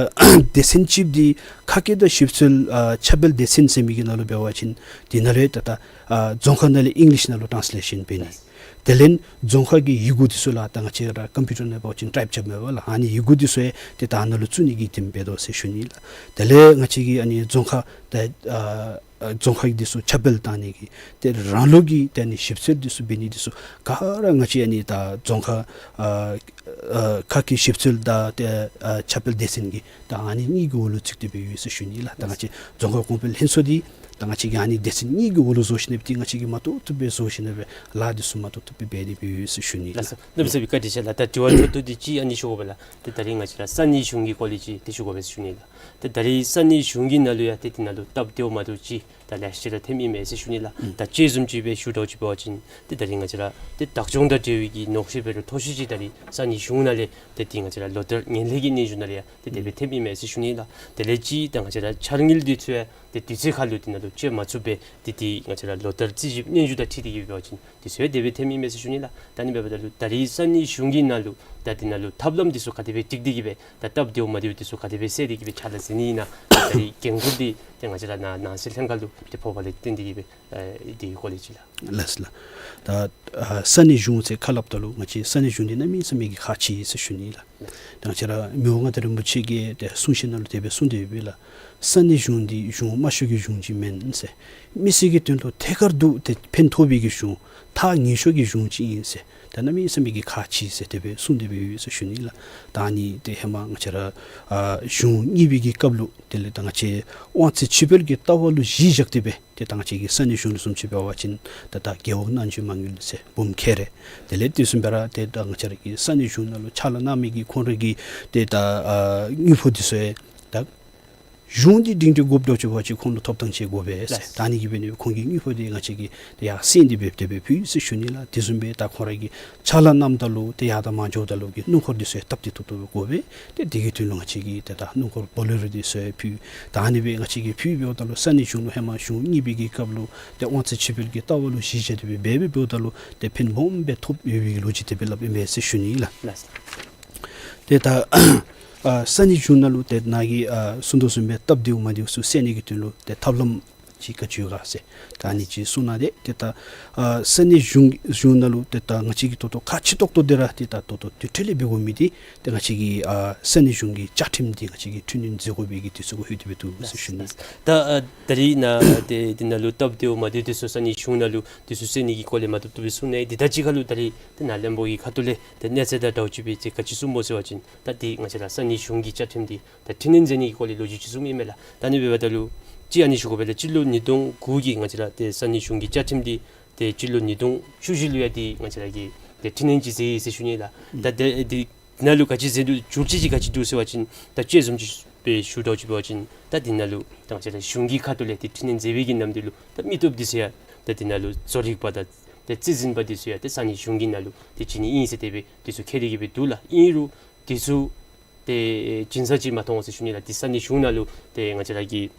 སྡེ་ཚན་གཅིག་འདི་ཁ་སྐད་དང་ཞིབ་འཚོལ་ཨ་ཁྱབ་སྤེལ་སྡེ་ཚན་ཟེར་མི་གི་ནང་ལུ་འབད་བ་ཅིན་དེ་ནང་ལུ་ད་ད་ཨ་རྫོང་ཁ་ནང་ལས་ཨིང་ལིཤ་ནང་ལུ་ཊཱནས་ལེ་ཤཱན་འབད་ནི། དེ་ལས་རྫོང་ཁ་གི་ཡི་གུ་འདི་ཚུ་ལགས་ད་ང་བཅས་ར་ཀམ་པིའུ་ཊར་ནང་འབད་བ་ཅིན་ཊའིཔ་རྐྱབ་མས་པ་ལགས། ཨ་ནི་ཡི་གུ་འདི་ཚུ་ཡང་ཏེ་ད་ནང་ལུ་བཙུགས་ནི་གི་དེམ་འབད་དོ་ཟེར་ཞུ་ནི་ལགས། དེ་ལས་ང་བཅས་ཀྱི་ཨ་ནི་རྫོང་ཁ་ད་ཨ་ཨ་རྫོང་ཁ་འདི་ཚུ་ཁྱབ་སྤེལ་བཏང་ནི་གི་ཏེ་རང་ལུགས་ཀྱི་ཏེ་ཨ་ནི་ཞིབ་འཚོལ་འདི་ཚུ་འབད་ནི་འདི་ཚུ་ག་ར་ང་བཅས་ཨ་ནི་ད་རྫོང་ཁ་ཨ་ཨ་ཁ་སྐད་ཞིབ་འཚོལ་དང་ཏེ་ཨ་ཁྱབ་སྤེལ་སྡེ་ཚན་གྱི་ད་ཨ་ནི་གཉིས་ཀྱི་འོག་ལུ་བཙུགས་ཏེ་སྦེ་ཡོད་ཟེར་ཞུ་ནི་ལགས། ད་ང་བཅས་རྫོང་ཁ་གོང་འཕེལ་ལྷན་ཚོགས་འདི་ད་ང་བཅས་ཀྱིས་ཨ་ནི་སྡེ་ཚན་གཉིས་ཀྱི་འོག་ལུ་བཟོ་ཞིནམ་ལས་ཏེ་ང་བཅས་ཀྱིས་མ་ཐོབ་ཐོབ་སྦེ་བཟོ་ཞིནམ་ལས་ལཱ་འདི་ཚུ་མ་ཐོབ་ཐོབ་སྦེ་འབད་དེ་སྦེ་ཡོད་ཟེར་ཞུ་ནི་ལགས། ལགས་སོ། གནམ་མེད་ས་མེད་བཀའ་དྲིན་ཆེ་ལགས། ད་དྲི་བ་མདོར་བསྡུས་ཅིག་ཨ་ནི་ཞུ་དགོ་པས་ལགས། ཏེ་ད་རིས་ང་བཅས་ར་ས་གནས་གཞུང་གི་སྐོར་ལས་ཅིག་ཏེ་ཞུ་དགོ་པས་ཟེར་ཞུ་ནི་ལགས། ཏེ་ད་རིས་ས་གནས་གཞུང་གི་ནང་ལུ་ཡང་ཏེ་དེ་ནང་ལུ་སྟབས་བདེཝ་མ་བདེཝ་ཅིག་ད་ལེ་ཤ་ཅིག་ར་ཐོནམ་ཨིན་མས་ཟེར་ཞུ་ནི་ལགས། ཨུམ། ད་དཔྱེ་བཟུམ་ཅིག་སྦེ་ཞུ་དོ་ཅིག་འབད་བ་ཅིན་ཏེ་ད་རིས་ང་བཅས་ར་ཏེ་བདག་སྐྱོང་དང་འབྲེལ་བའི་གི་ནོར་ཤུགས་འབད་རུང་མཐོ་ཤོས་ཅིག་ད་རིས་ས་གནས་གཞུང་ནང་ལས་ཏེ་ཏེ་ང་བཅས་ར་ལོ་ལྟར་ངན་ལྷད་ཀྱི་གནས་ཚུལ་ནང་ལས་ཡང་ཏེ་དེ་སྦེ་ཐོནམ་ཨིན་མས་ཟེར་ཞུ་ནི་ལགས། དེ་ལས་ཅིག་ད་ང་བཅས་ར་འཆར་དངུལ་འདི་ཚུ་ཡང་ཏེ་དུས་ཚོད་ཁར་ལུ་དེ་ནང་ལུ་སྤྱོད་མ་ཚུགས་པས། ཏེ་ཏེ་ང་བཅས་ར་ལོ་ལྟར་རྩིས་ཞིབ་སྙན་ཞུ་དང་འཁྲིལ་ཏེ་གིས་འབད་བ་ཅིན་དུས་ཚོད་དེ་སྦེ་ཐོནམ་ཨིན་མས་ཟེར་ཞུ་ནི་ལགས། ད་ཨ་ནི་འབདཝ་ད་ལུ་ད་རིས་ས་གནས་གཞུང་གི་ནང་ལུ་ད་དེ་ནང་ལུ་ཐབས་ལམ་འདི་ཚུ་ག་དེ་སྦེ་སྒྲིག་སྟེ་གིས་སྦེ་ད་སྟབས་བདེཝ་མ་བདེཝ་འདི་ཚུ་ག་དེ་སྦེ་སེལ་ཏེ་གིས་སྦེ་ཕྱག་ལཱ་མཛད་ནི་ཨིན་ན། ད་ད་རིས་འགན་ཁུར་འདི་ཏེ་ང་བཅས་ར་ནང་ནང་སྲིད་ལྷན་ཁག་ལུ་ཏེ་ཕོག་པ་ལས་བརྟེན་ཏེ་གིས་སྦེ་ཨེ་དེ་གི་སྐོར་ལས་ཅིག་ལགས། ལགས་སོ་ལགས། ད་ཨ་ས་གནས་གཞུང་ཟེར་ཁ་སླབ་ད་ལུ་ང་བཅས་ས་གནས་གཞུང་འདི་གནམ་མེད་ས་མེད་ཀྱི་ཁག་ཆེ་ཟེར་ཞུ་ནི་ལགས། ད་ང་བཅས་ར་མི་དབང་མངའ་བདག་རིན་པོ་ཆེ་གིས་ཏེ་གསུང་བཤད་ནང་ལུ་དེ་སྦེ་གསུངས་ཏེ་ཡོད་པས་ལགས། ས་གནས་གཞུང་འདི་གཞུང་དམའ་ཤོས་ཀྱི་གཞུང་ཅིག་མེན་ཟེར། མི་སེར་གྱི་དོན་ལུ་ཐད་ཀར་དུ་ཏེ་ཕན་ཐོགས་པའི་གི་གཞུང་ཐག་ཉེ་ཤོས་ཀྱི་གཞུང་ཅིག་ཨིན་ཟེར། ད་གནམ་མེད་ས་མེད་ཀྱི་ཁག་ཆེ་ཟེར་དེ་སྦེ་གསུངས་ཏེ་སྦེ་ཡོད་ཟེར་ཞུ་ནི་ལགས། ད་ཨ་ནི་ཏེ་ཧེ་མ་ང་བཅས་ར་ཨ་གཞུང་གཉིས་པའི་གི་སྐབས་ལུ་དེ་ལས་ད་ང་བཅས་དབང་ཚད་ཕྱིར་སྤེལ་གྱི་ལྟ་བ་ལུ་གཞི་བཞག་སྟེ་སྦེ་ཏེ་ད་ང་བཅས་ཀྱི་ས་གནས་གཞུང་ལུ་བཟུམ་ཅིག་འབད་བ་ཅིན་ད་ད་རྒེད་འོག་རྣམ་དཔྱོད་མ་དངུལ་ཟེར་འབུམ་ཁལ་རེ། དེ་ལས་དེ་བཟུམ་སྦེ་ར་ཏེ་ད་ང་བཅས་ར་གི་ས་གནས་གཞུང་ནང་ལུ་ཕྱག་ལཱ་གནང་མི་གི་ཁོང་ར་གི་ཏེ་ད་ཨ་དངུལ་ཕོགས་འདི་ཚུ་ཡང་ད་གཞུང་འདི་སྒྲིང་སྒྲི་དགོཔ་འདྲཝ་ཅིག་འབད་བ་ཅིན་ཁོང་ལུ་ཐོབ་ཐང་ཅིག་དགོ་པས་ཟེར། ལགས། ད་ཨ་ནི་གིས་འབད་ནི་ཁོང་གི་དངུལ་ཕོགས་འདི་ང་བཅས་ཀྱིས་ཡར་སེང་སྟེ་སྦེ་དེ་སྦེ་ཕུལ་ཟེར་ཞུ་ནི་ལགས། དེ་བཟུམ་སྦེ་ད་ཁོང་ར་གིས་ཕྱག་ལཱ་གནངམ་ད་ལུ་ཏེ་ཡར་དང་མར་འགྱོཝ་ད་ལུ་གི་སྣུམ་འཁོར་འདི་ཚུ་ཡང་སྟབས་བདེ་ཏོག་ཏོ་དགོ་པས། ཏེ་དེ་གི་དོན་ལུ་ང་བཅས་ཀྱིས་ཏེ་ད་སྣུམ་འཁོར་བོ་ལེ་རོ་འདི་ཚུ་ཡང་ཕུལ། ད་ཨ་ནི་སྦེ་ང་བཅས་ཀྱིས་ཕུལ་འབདཝ་ད་ལུ་ས་གནས་གཞུང་ལུ་ཧེ་མ་གཞུང་གཉིས་པའི་གི་སྐབས་ལུ་ཏེ་དབང་ཚད་ཕྱིར་སྤེལ་གྱི་ལྟ་བ་ལུ་གཞི་བཞག་སྟེ་སྦེ་འབད་འབདཝ་ད་ལུ་ཏེ་ཕན་སྦོམ་སྦེ་ཐོབ་ཡོད་པའི་ལོ་རྒྱུས་དེ་སྦེ་སླབ་ཨིན་མས་ཟེར་ཞུ་ནི་ལགས། ལགས། ཏེ་ད་ཨ་ས་གནས་གཞུང་ནང་ལུ་ཏེ་ནཱ་གིས་ཨ་གསུང་དོ་བཟུམ་སྦེ་སྟབས་བདེཝ་མ་བདེཝ་ཚུ་སེལ་ནི་གི་དོན་ལུ་ཏེ་ཐབས་ལམ་ ཅིག་ག་ཅི་ཡོད་ག་ཟེར། ད་ཨ་ནི་ཅིག་གསུངས་གནང་སྟེ་ཏེ་ད་ཨ་ས་གནས་གཞུང་གཞུང་ནང་ལུ་ཏེ་ད་ང་བཅས་ཀྱིས་ད་ལྟོ་ཁག་ཆེ་ཏོག་ཏོ་འདི་ར་ཏེ་ད་ད་ལྟོ་དེ་འཕྲོ་ལས་འབད་དགོ་མི་འདི་ཏེ་ང་བཅས་ཀྱི་ཨ་ས་གནས་གཞུང་གི་བཅའ་ཁྲིམས་འདི་ང་བཅས་ཀྱིས་འཕྲི་སྣོན་མཛད་དགོ་པའི་གི་དུས་ཚོད་ཁར་ལྷོད་དེ་སྦེ་འདུག་ཟེར་ཞུ་ནི། ད་ཨ་ད་རིས་ནཱ་ཏེ་འདི་ནང་ལུ་སྟབས་བདེཝ་མ་བདེཝ་འདི་ཚུ་ས་གནས་གཞུང་ནང་ལུ་འདི་ཚུ་སེལ་ནི་གི་སྐོར་ལས་མ་བཏུབ་བཏུབ་སྦེ་གསུངས་ནི། འདི་དང་གཅིག་ཁར་ལུ་ད་རིས་ཏེ་ནཱ་བློན་པོ་གི་ཁ་ཐུག་ལས་ཏེ་གནས་ཚད་དང་འདྲཝ་ཅིག་སྦེ་ཏེ་ག་ཅི་གསུངམ་སྨོ་ཟེར་བ་ཅིན་ད་འདི་ང་བཅས་ར་ས་གནས་གཞུང་གི་བཅའ་ཁྲིམས་འདི་ད་འཕྲི་སྣོན་མཛད་ནི་གི་སྐོར་ལས་ལོ་རྒྱུས་ཅིག་གསུངམ་ཨིན་མས་ལགས། ད་ཨ་ནི་འབདཝ་ད་ལུ་ཅིག་ཨ་ནི་ཞུ་དགོ་པས་ལགས། སྤྱི་ལོ་ཉིས་སྟོང་དགུ་གི་ང་བཅས་ར་ཏེ་ས་གནས་གཞུང་གི་བཅའ་ཁྲིམས་འདི་ཏེ་སྤྱི་ལོ་ཉིས་སྟོང་བཅུ་བཞི་ལུ་ཡང་འདི་ང་བཅས་ར་གིས་ཏེ་འཕྲི་སྣོན་ཅིག་མཛད་ཡི་ཟེར་ཞུ་ནི་ལགས། ད་ཏེ་འདི་ནང་ལུ་ག་ཅི་མཛད་འདུག་བསྒྱུར་བཅོས་ཅིག་ག་ཅི་འདུག་ཟེར་བ་ཅིན་ད་དཔྱེ་བཟུམ་ཅིག་སྦེ་ཞུ་འདྲཝ་ཅིག་འབད་བ་ཅིན་ད་འདི་ནང་ལུ་ད་ང་བཅས་ར་གཞུང་གི་ཁ་ཐུག་ལས་ཏེ་འཕྲི་སྣོན་མཛད་པའི་གི་ནམ་དུས་ལུ་ད་མི་སྟོབས་འདི་ཚུ་ཡང་ད་འདི་ནང་ལུ་བཟོ་རིག་པ་དང་ཏེ་རྩིས་འཛིན་པ་འདི་ཚུ་ཡང་ཏེ་ས་གནས་གཞུང་གི་ནང་ལུ་ཏེ་བྱིན་ནི་ཨིན་ཟེར་དེ་སྦེ་འདི་ཚུ་ཁྱད་དེ་གི་སྦེ་འདུག་ལགས། ཨིན་རུང་འདི་ཚུ་ཏེ་བྱིན་ས་ཅིག་མ་མཐོང་ཟེར་ཞུ་ནི་ལགས། ཏེ་ས་གནས་གཞུང་ནང་ལུ་ཏེ་ང་བཅས་ར་གི་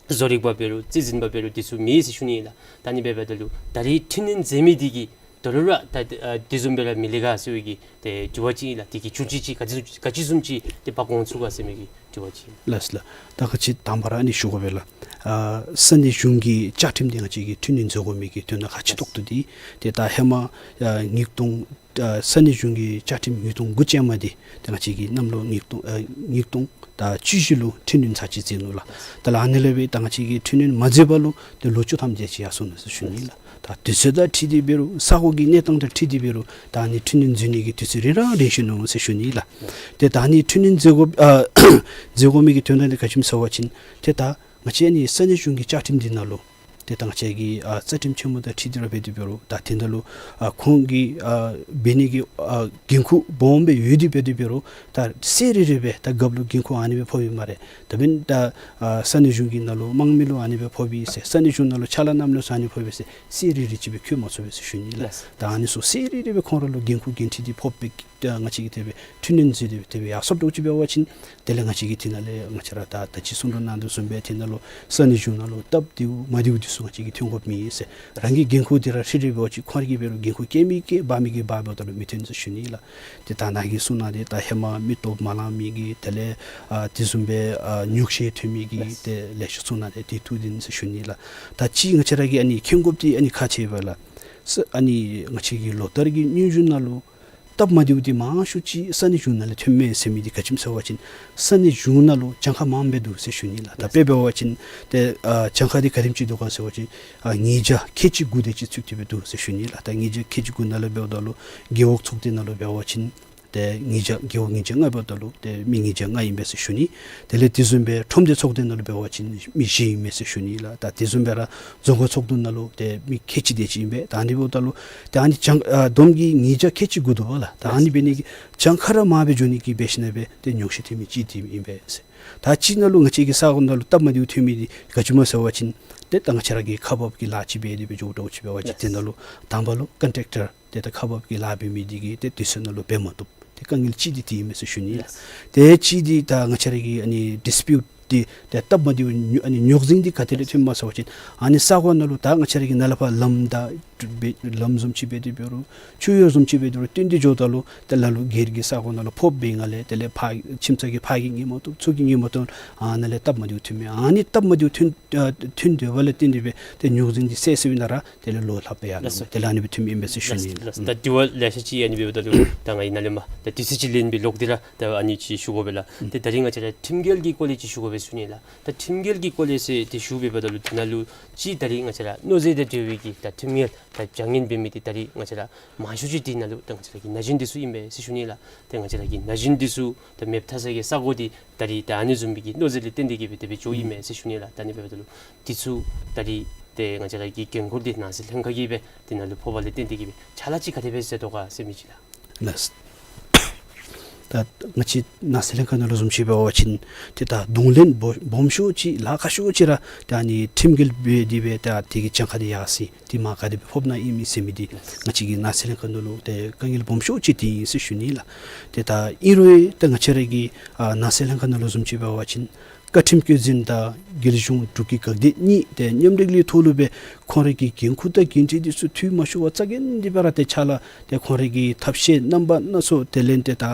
བཟོ་རིག་པ་འབད་རུང་རྩིས་འཛིན་པ་འབད་རུང་འདི་ཚུ་མེད་ཟེར་ཞུ་ནི་ལགས། ད་ཨ་ནི་འབདཝ་ད་ལུ་ད་རིས་འཕྲི་སྣོན་མཛད་མི་འདི་གིས་ད་རུང་ར་ད་ཨ་དེ་བཟུམ་སྦེ་ར་མི་ལེགས་ག་ཟེར་བའི་གི་ཏེ་དྲི་བ་ཅིག་ཨིན་ལགས། དེ་གི་བསྒྱུར་བཅོས་ཅིག་ག་ཅི་ག་ཅི་བཟུམ་ཅིག་ཏེ་འབག་འོང་ཚུགས་ག་ཟེར་མི་གི་དྲི་བ་ཅིག་ཨིན། ལགས་ལགས། ད་ཁ་ཅིག་དང་པ་ར་ཨ་ནི་ཞུ་དགོ་པས་ལགས། ཨ་ས་གནས་གཞུང་གི་བཅའ་ཁྲིམས་འདི་ང་བཅས་ཀྱིས་འཕྲི་སྣོན་མཛད་དགོ་མི་གི་དོན་དག་ཁག་ཆེ་ཏོག་ཏོ་འདི་ཏེ་ད་ཧེ་མ་ཨ་ཉིས་སྟོང་ཨ་ས་གནས་གཞུང་གི་བཅའ་ཁྲིམས་ཉིས་སྟོང་དགུ་ཅན་མ་འདི་ཏེ་ང་བཅས་ཀྱིས་གནམ་ལོ་ཉིས་སྟོང་ཨ་ཉིས་སྟོང་དང་བཅུ་བཞི་ལུ་འཕྲི་སྣོན་ཚར་ཅིག་མཛད་ནུག་ལགས། ད་ལགས་ཨ་ནི་ལས་འབད་ད་ང་བཅས་ཀྱིས་འཕྲི་སྣོན་མ་མཛད་པ་ལུ་ཏེ་ལོ་བཅུ་ཐམ་དེ་ཅིག་ཡར་སོང་ནུག་ཟེར་ཞུ་ནི་ལགས། ད་དུས་ཚོད་དང་འཁྲིལ་ཏེ་འབད་རུང་ས་གོ་གི་གནས་སྟངས་དང་འཁྲིལ་ཏེ་འབད་རུང་ད་ཨ་ནི་འཕྲི་སྣོན་མཛད་ནི་གི་དུས་ཚོད་རིང་ར་རིང་ཤོས་ནུག་ཟེར་ཞུ་ནི་ལགས། ཏེ་ད་ཨ་ནི་འཕྲི་སྣོན་མཛད་དགོ་ཨ་མཛད་དགོ་མི་གི་དོན་དག་འདི་ག་ཅི་སྨོ་ཟེར་བ་ཅིན་ཏེ་ད་ང་བཅས་ཨ་ནི་ས་གནས་གཞུང་གི་བཅའ་ཁྲིམས་འདི་ནང་ལུ་ཏེ་ད་ང་བཅས་ཀྱི་ཨ་རྩ་ཁྲིམས་ཆེན་མོ་དང་འཁྲིལ་ཏེ་ར་འབད་དེ་འབད་རུང་ད་དེ་ནང་ལུ་ཨ་ཁོང་གི་ཨ་འབད་ནི་གི་ཨ་འགན་ཁུར་སྦོམ་སྦེ་ཡོད་དེ་འབད་དེ་འབད་རུང་ད་ཚར་རེ་རེ་སྦེ་ད་རྒཔོ་ལུ་འགན་ཁུར་ཨ་ནི་སྦེ་ཕོགཔ་ཨིན་སྨ་རེ། ད་འབདན་ད་ཨ་ས་གནས་གཞུང་གི་ནང་ལུ་དམངས་མི་ལུ་ཨ་ནི་སྦེ་ཕོགཔ་ཨིན་ཟེར་ས་གནས་གཞུང་ནང་ལུ་ཕྱག་ལཱ་གནངམ་ལུ་ཨ་ནི་ཕོགཔ་ཨིན་ཟེར་ཚར་རེ་རེ་ཅིག་སྦེ་འཁོད་མ་ཚུགས་པས་ཟེར་ཞུ་ནི་ལགས། ལགས། ད་ཨ་ནི་ཚུ་ཚར་རེ་རེ་སྦེ་ཁོང་ར་ལུ་འགན་ཁུར་འགན་འཁྲི་འདི་ཕོག་སྦེ་ད་ང་བཅས་ཀྱིས་དེ་སྦེ་འཕྲི་སྣོན་མཛད་དེ་དེ་སྦེ་ཡར་སོངམ་འདྲཝ་ཅིག་འབད་བ་ཅིན་དེ་ལས་ང་བཅས་ཀྱིས་དེ་ནང་ལས་ང་བཅས་ར་ད་ད་ཅི་གསུང་གྲོས་གནང་དོ་བཟུམ་སྦེ་དེ་ནང་ལུ་ས་གནས་གཞུང་ནང་ལུ་སྟབས་བདེཝ་མ་བདེཝ་འདི་ཚུ་ང་བཅས་ཀྱིས་ཐོན་དགོཔ་མེད་ཟེར། རང་གི་འགན་ཁུར་འདི་ར་ཧྲིལ་ཧྲིལ་འབད་བ་ཅིན་ཁོང་ར་གིས་འབད་རུང་འགན་ཁུར་བཀལ་མི་བཀལ་འབག་མི་བཀལ་འབག་འབདཝ་ད་ལུ་མི་ཐོན་ཟེར་ཞུ་ནི་ལགས། ཏེ་ད་ནཱ་གིས་གསུངས་གནང་སྟེ་ད་ཧེ་མ་མི་སྟོབས་མ་ལང་མི་གི་དེ་ལས་ཨ་དེ་བཟུམ་སྦེ་ཨ་ཉོགས་བཤད་ཐོན་མི་གི་ཏེ་ལེ་ཤ་གསུངས་གནང་སྟེ་ཏེ་ཐུགས་བདེན་ཟེར་ཞུ་ནི་ལགས། ད་ཅི་ང་བཅས་ར་གིས་ཨ་ནི་མཁྱེན་དགོཔ་འདི་ཨ་ནི་ཁག་ཆེ་བས་ལགས། ས་ཨ་ནི་ང་བཅས་ཀྱི་ལོ་ལྟར་གྱི་སྙན་ཞུ་ནང་ལུ་སྟབས་མ་བདེཝ་འདི་མང་ཤོས་ཅིག་ས་གནས་གཞུང་ནང་ལས་ཐོནམ་མས་ཟེར་མི་འདི་ག་ཅི་སྨོ་ཟེར་བ་ཅིན་ས་གནས་གཞུང་ནང་ལུ་གྱངས་ཁ་མངམ་སྦེ་འདུག་ཟེར་ཞུ་ནི་ལགས། ད་དཔེ་འབད་བ་ཅིན་ཏེ་ཨ་གྱངས་ཁ་འདི་ག་དེམ་ཅིག་འདུག་ག་ཟེར་བ་ཅིན་ཨ་ཉིས་བརྒྱ་ཁལ་གཅིག་དགུ་དེ་ཅིག་ཚུད་དེ་སྦེ་འདུག་ཟེར་ཞུ་ནི་ལགས། ད་ཉིས་བརྒྱ་ཁལ་གཅིག་དགུ་ནང་ལུ་འབདཝ་ད་ལུ་རྒེད་འོག་ཚོགས་སྡེ་ནང་ལུ་འབད་བ་ཅིན་ཏེ་ཉིས་བརྒྱ་རྒེད་འོག་ཉིས་བརྒྱ་ལྔ་འབདཝ་ད་ལུ་ཏེ་མི་ཉིས་བརྒྱ་ལྔ་ཨིན་པས་ཟེར་ཞུ་ནི། དེ་ལས་དེ་བཟུམ་སྦེ་ཁྲོམ་སྡེ་ཚོགས་སྡེ་ནང་ལུ་འབད་བ་ཅིན་མི་བཞི་ཨིན་མས་ཟེར་ཞུ་ནི་ལགས། ད་དེ་བཟུམ་སྦེ་ར་རྫོང་ཁག་ཚོགས་འདུ་ནང་ལུ་ཏེ་མི་ཁལ་གཅིག་དེ་ཅིག་ཨིན་པས། ད་ཨ་ནི་འབདཝ་ད་ལུ་ཏེ་ཨ་ནི་གྱངས་ཨ་བསྡོམས་ཀྱིས་ཉིས་བརྒྱ་ཁལ་གཅིག་དགུ་འདུག་པ་ལགས། ད་ཨ་ནི་འབད་ནི་གི་གྱངས་ཁ་ར་མངམ་སྦེ་འགྱོ་ནི་གི་འབད་ཞིནམ་ལས་ཏེ་ཉོགས་བཤད་ཐོན་མི་གཅིག་འདི་ཨིན་པས་ཟེར། ད་ཅིག་ནང་ལུ་ང་བཅས་ཀྱི་ས་གོ་ནང་ལུ་སྟབས་མ་བདེཝ་ཐོན་མི་འདི་ག་ཅི་སྨོ་ཟེར་བ་ཅིན་ཏེ་ད་ང་བཅས་ར་གི་ཁག་འབག་གི་ལཱ་ཅིག་འབད་དེ་སྦེ་འགྱོཝ་འདྲཝ་ཅིག་འབད་བ་ཅིན་ཏེ་ནཱ་ལུ་དང་པ་ལུ་ཀོན་ཊེག་ཊར་ཏེ་ད་ཁག་འབག་གི་ལཱ་འབད་མི་འདི་གིས་ཏེ་དུས་ཚོད་ནང་ལུ་འབད་མ་བཏུབ། ཏེ་དཀའ་ངལ་གཅིག་འདི་འདི་ཨིན་མས་ཟེར་ཞུ་ནི་ལགས། ཏེ་གཅིག་འདི་ད་ང་བཅས་ར་གི་ཨ་ནི་ཌིས་པིའུཊ་འདི་ཏེ་སྟབས་མ་བདེཝ་ཨ་ནི་རྙོག་འཛིང་འདི་ག་ཏེ་ལས་ཐོནམ་སྨོ་ཟེར་བ་ཅིན་ཨ་ནི་ས་གོ་ནང་ལུ་ད་ང་བཅས་ར་གི་ནཱ་ལས་ཕར་ལམ་དང་ལམ་བཟུམ་ཅིག་འབད་དེ་འབད་རུང་ཆུ་གཡུར་བཟུམ་ཅིག་འབད་དེ་འབད་རུང་བཏོན་ཏེ་འགྱོཝ་ད་ལུ་ཏེ་ལ་ལུ་སྒེར་གྱི་ས་གོ་ནང་ལུ་ཕོགཔ་འབད་ནི་ལས་དེ་ལས་ཕར་ཁྱིམ་ཚང་གི་ཕར་གྱི་ཉན་མ་བཏུབ་ཚུར་གྱི་ཉན་མ་བཏུབ་ཨ་ནཱ་ལས་སྟབས་མ་བདེཝ་ཐོན་མི་ཨ་ནི་སྟབས་མ་བདེཝ་ཐོན་ཨ་ཐོན་སྡོད་པ་ལས་བརྟེན་ཏེ་སྦེ་ཏེ་རྙོག་འཛིང་འདི་སེལ་སེལཝ་ཨིན་ན་ར་དེ་ལས་ལོག་ལྷགཔ་སྦེ་ཡར་ལགས་སོ། ལོག་དེ་ལས་ཨ་ནི་སྦེ་ཐོནམ་ཨིན་པས་ཟེར་ཞུ་ནི་ལགས། ལགས་སོ། ད་དྲི་བ་ལེ་ཤ་ཅིག་ཨ་ནི་འབདཝ་ད་ལུ་ད་ང་གིས་ནཱ་ལས་མར་ད་དུས་ཚོད་ཅིག་ལེན་སྦེ་ལོག་སྟེ་ར་ད་ཨ་ནི་ཅིག་ཞུ་དགོ་པས་ལགས། ཏེ་ད་རིས་ང་བཅས་ར་ཁྲིམས་འགལ་གྱི་སྐོར་ལས་ཅིག་ཞུ་དགོ་པས་ཟེར་ཞུ་ནི་ལགས། ད་ཁྲིམས་འགལ་གྱི་སྐོར་ལས་ཟེར་ཏེ་ཞུ་འབདཝ་ད་ལུ་དེ་ནང་ལུ་ཅིག་ད་རིས་ང་བཅས་ར་གནོད་འཛིང་དང་འབྲེལ་བའི་གི་ད་ཁྲིམས་འགལ་ད་བྱ་ངན་འབད་མི་འདི་ད་རིས་ང་བཅས་ར་མང་ཤོས་ཅིག་འདི་ནང་ལུ་ད་ང་བཅས་ར་གི་ན་གཞོན་འདི་ཚུ་ཨིན་པས་ཟེར་ཞུ་ནི་ལགས། ཏེ་ང་བཅས་ར་གི་ན་གཞོན་འདི་ཚུ་ད་མེདཔ་ཐལ་ས་གི་ས་གོ་འདི་ད་རིས་ད་ཨ་ནི་བཟུམ་མའི་གི་གནོད་འཛིང་ལས་བརྟེན་ཏེ་གིས་སྦེ་དེ་སྦེ་འགྱོཝ་ཨིན་མས་ཟེར་ཞུ་ནི་ལགས། ད་ཨ་ནི་འབདཝ་ད་ལུ་འདི་ཚུ་ད་རིས་ཏེ་ང་བཅས་ར་གི་འགན་ཁུར་འདི་ནང་སྲིད་ལྷན་ཁག་གིས་སྦེ་དེ་ནང་ལུ་ཕོགཔ་ལས་བརྟེན་ཏེ་གིས་སྦེ་ཕྱག་ལཱ་ཅིག་ག་དེ་སྦེ་མཛད་དོ་ག་ཟེར་མི་ཅིག་ལགས། ལགས། ད་ང་བཅས་ནང་སྲིད་ལྷན་ཁག་ནང་ལུ་བཟུམ་ཅིག་འབད་བ་ཅིན་ཏེ་ད་གདོང་ལེན་སྦོམ་སྦོམ་ཤོས་ཅིག་ལཱ་ཁག་ཤོས་ཅིག་ར་ད་ཨ་ནི་ཁྲིམས་འགལ་འབད་དེ་སྦེ་ད་དེ་གི་གྱངས་ཁ་འདི་ཡར་སོ་ཡི། དེ་མར་ག་དེ་སྦེ་ཕོགཔ་ཨིན་མས་ཟེར་མི་འདི་ང་བཅས་ཀྱི་ནང་སྲིད་ལྷན་ཁག་ནང་ལུ་ཏེ་དཀའ་ངལ་སྦོམ་ཤོས་ཅིག་འདི་ཨིན་ཟེར་ཞུ་ནི་ལགས། ཏེ་ད་ཨིན་རུང་ད་ང་བཅས་ར་གི་ཨ་ནང་སྲིད་ལྷན་ཁག་ནང་ལུ་བཟུམ་ཅིག་འབད་བ་ཅིན་བཀའ་ཁྲིམས་བཀོད་འཛིན་དང་རྒྱལ་གཞུང་འབྲུག་གི་འགག་སྡེ་གཉིས་ཏེ་མཉམ་འབྲེལ་གྱི་ཐོག་ལུ་སྦེ་ཁོང་ར་གི་འགན་ཁུར་དང་འགན་འཁྲི་འདི་ཚུ་འཐུས་མ་ཤོར་བར་རྩ་འགེངས་ཏེ་སྦེ་ར་ཏེ་ཕྱག་ལཱ་ཏེ་ཁོང་ར་གི་ཐབས་ཤེས་རྣམ་པ་སྣ་ཚོགས་དེ་ལས་ཏེ་ད་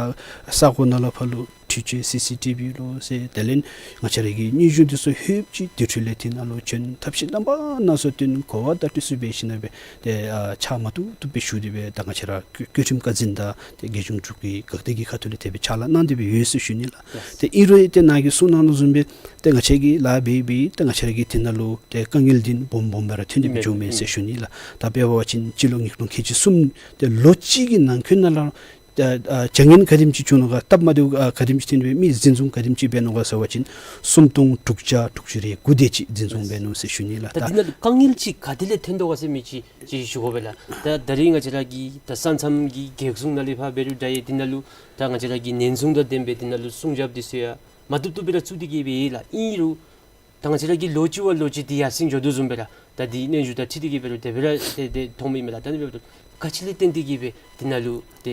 ས་གོ་ནང་ལས་ཕར་ལུ་ ཆུ་ཆུ་སི་སི་ཊི་བི་ལུ་ཟེར་དེ་ལས་ང་བཅས་ར་གི་སྙན་ཞུ་འདི་ཚུ་ཧེ་མ་ཅིག་དེ་འཕྲོ་ལས་དེ་ནང་ལུ་བྱོན་ཐབས་ཤེས་རྣམ་པ་སྣ་ཚོགས་བཏོན་གོ་བ་བརྡ་སྤྲོད་ཚུ་འབད་ཞིནམ་ལས་ཏེ་ཨ་ཕྱག་མ་བཏུབ་བཏུབ་སྦེ་ཞུ་སྟེ་སྦེ་ད་ང་བཅས་ར་བཀོད་བཀོད་ཁྲིམས་བཀའ་འཛིན་དང་ཏེ་རྒྱལ་གཞུང་འབྲུག་གི་འགག་སྡེ་གི་ཁ་ཐུག་ལས་དེ་སྦེ་ཕྱག་ལཱ་གནང་སྟེ་སྦེ་ཡོད་ཟེར་ཞུ་ནི་ལགས། ལགས། ཏེ་ཨིན་རུང་ཏེ་ནཱ་གིས་གསུངས་གནང་དོ་བཟུམ་སྦེ་ཏེ་ང་བཅས་ཀྱིས་ལཱ་འབད་འབད་ཏེ་ང་བཅས་ར་གི་དེ་ནང་ལུ་ཏེ་དཀའ་ངལ་འདི་སྦོམ་སྦོམ་སྦེ་ར་ཐོན་ཏེ་སྦེ་ཨིན་འགྱོཝ་མས་ཨིན་ཟེར་ཞུ་ནི་ལགས། ད་དཔེ་འབད་བ་ཅིན་སྤྱི་ལོ་ཉིས་སྟོང་ཁལ་གཅིག་གསུམ་ཏེ་ལོ་གཅིག་གི་ནང་འཁོད་ནང་ལུ་ཏེ་ཨ་བྱ་ངན་ག་དེམ་ཅིག་བྱུང་ནུག་ག་སྟབས་མ་བདེཝ་ཨ་ག་དེམ་ཅིག་ཐོན་སྦེ་མི་འཛིན་བཟུང་ག་དེམ་ཅིག་འབད་ནུག་ག་ཟེར་བ་ཅིན་སུམ་སྟོང་དྲུག་བརྒྱ་དྲུག་ཅུ་རེ་དགུ་དེ་ཅིག་འཛིན་བཟུང་འབད་ནུག་ཟེར་ཞུ་ནི་ལགས། ད་ད་འདི་ནང་ལུ་དཀའ་ངལ་ཅིག་ག་དེ་ལས་ཐོན་དོ་ག་ཟེར་མི་ཅིག་ཅིག་ཞུ་དགོ་པས་ལགས། ད་ད་རིས་ང་བཅས་ར་གི་ད་ས་མཚམས་ཀྱི་རྒྱལ་སྲུང་ནང་ལས་ཕར་འབད་རུང་འདྲ་ཡི་དེ་ནང་ལུ་ད་ང་བཅས་ར་གི་ཉེན་སྲུང་དང་ལྡན་པའི་དེ་ནང་ལུ་སྲུང་སྐྱོབ་འདི་ཚུ་ཡང་མ་བཏུབ་བཏུབ་སྦེ་ར་བཙུགས་ཏེ་གི་སྦེ་ཡོད་ལགས། ཨིན་རུང་ད་ང་བཅས་ར་གིས་ལོ་གཅིག་བ་ལོ་གཅིག་འདི་ཡར་སེང་འགྱོ་དོ་བཟུམ་སྦེ་ར་ད་འདི་སྙན་ཞུ་དང་འཁྲིལ་ཏེ་གི་འབད་རུང་དེ་སྦེ་ར་ཏེ་ཏེ་མཐོངམ་ཨིན་མས་ལགས། ད་ནི་འབདཝ་ད་ག་ཅི་ལས་བརྟེན་ཏེ་གི་སྦེ་འདི་ནང་ལུ་ཏེ་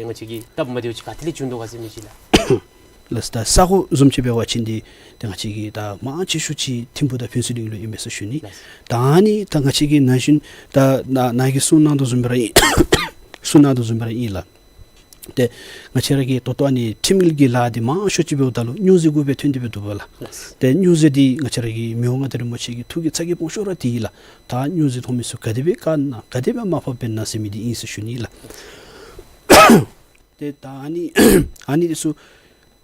ང་བཅས་ཀྱི་སྟབས་མ་བདེཝ་ཅིག་ག་དེ་ལས་བྱུང་དོ་ག་ཟེར་མི་ཅིག་ལགས། ལགས། ད་ས་གོ་བཟུམ་ཅིག་འབད་བ་ཅིན་འདི་ཏེ་ང་བཅས་ཀྱི་ད་མང་ཆེ་ཤོས་ཅིག་ཐིམ་ཕུག་དང་ཕུན་ཚོགས་གླིང་ལུ་ཨིན་མས་ཟེར་ཞུ་ནི། ལགས། ད་ཨ་ནི་ད་ང་བཅས་ཀྱིས་ན་གཞོན་ད་ན་ནཱ་གིས་གསུངས་གནང་དོ་བཟུམ་སྦེ་ར་ཨིན། གསུངས་གནང་དོ་བཟུམ་སྦེ་ར་ཨིན་ལགས། ཏེ་ང་བཅས་ར་གི་ད་ལྟོ་ཨ་ནི་ཁྲིམས་འགལ་གྱི་ལཱ་འདི་མང་ཤོས་ཅིག་འབདཝ་ད་ལུ་སྨྱོ་རྫས་གུ་སྦེ་ཐོན་ཏེ་སྦེ་འདུག་པ་ལགས། ལགས། ཏེ་སྨྱོ་རྫས་འདི་ང་བཅས་ར་གི་མི་དབང་མངའ་བདག་རིན་པོ་ཆེ་གི་ཐུགས་ཀྱི་ཚ་གྱང་སྦོམ་ཤོས་ར་འདི་ཨིན་ལགས། ད་སྨྱོ་རྫས་ཐོན་མི་ཚུ་ག་དེ་སྦེ་བཀག་ན་ག་དེ་སྦེ་མར་ཕབ་འབད་ན་ཟེར་མི་འདི་ཨིན་ཟེར་ཞུ་ནི་ལགས། ཏེ་ད་ཨ་ནི་ཨ་ནི་འདི་ཚུ་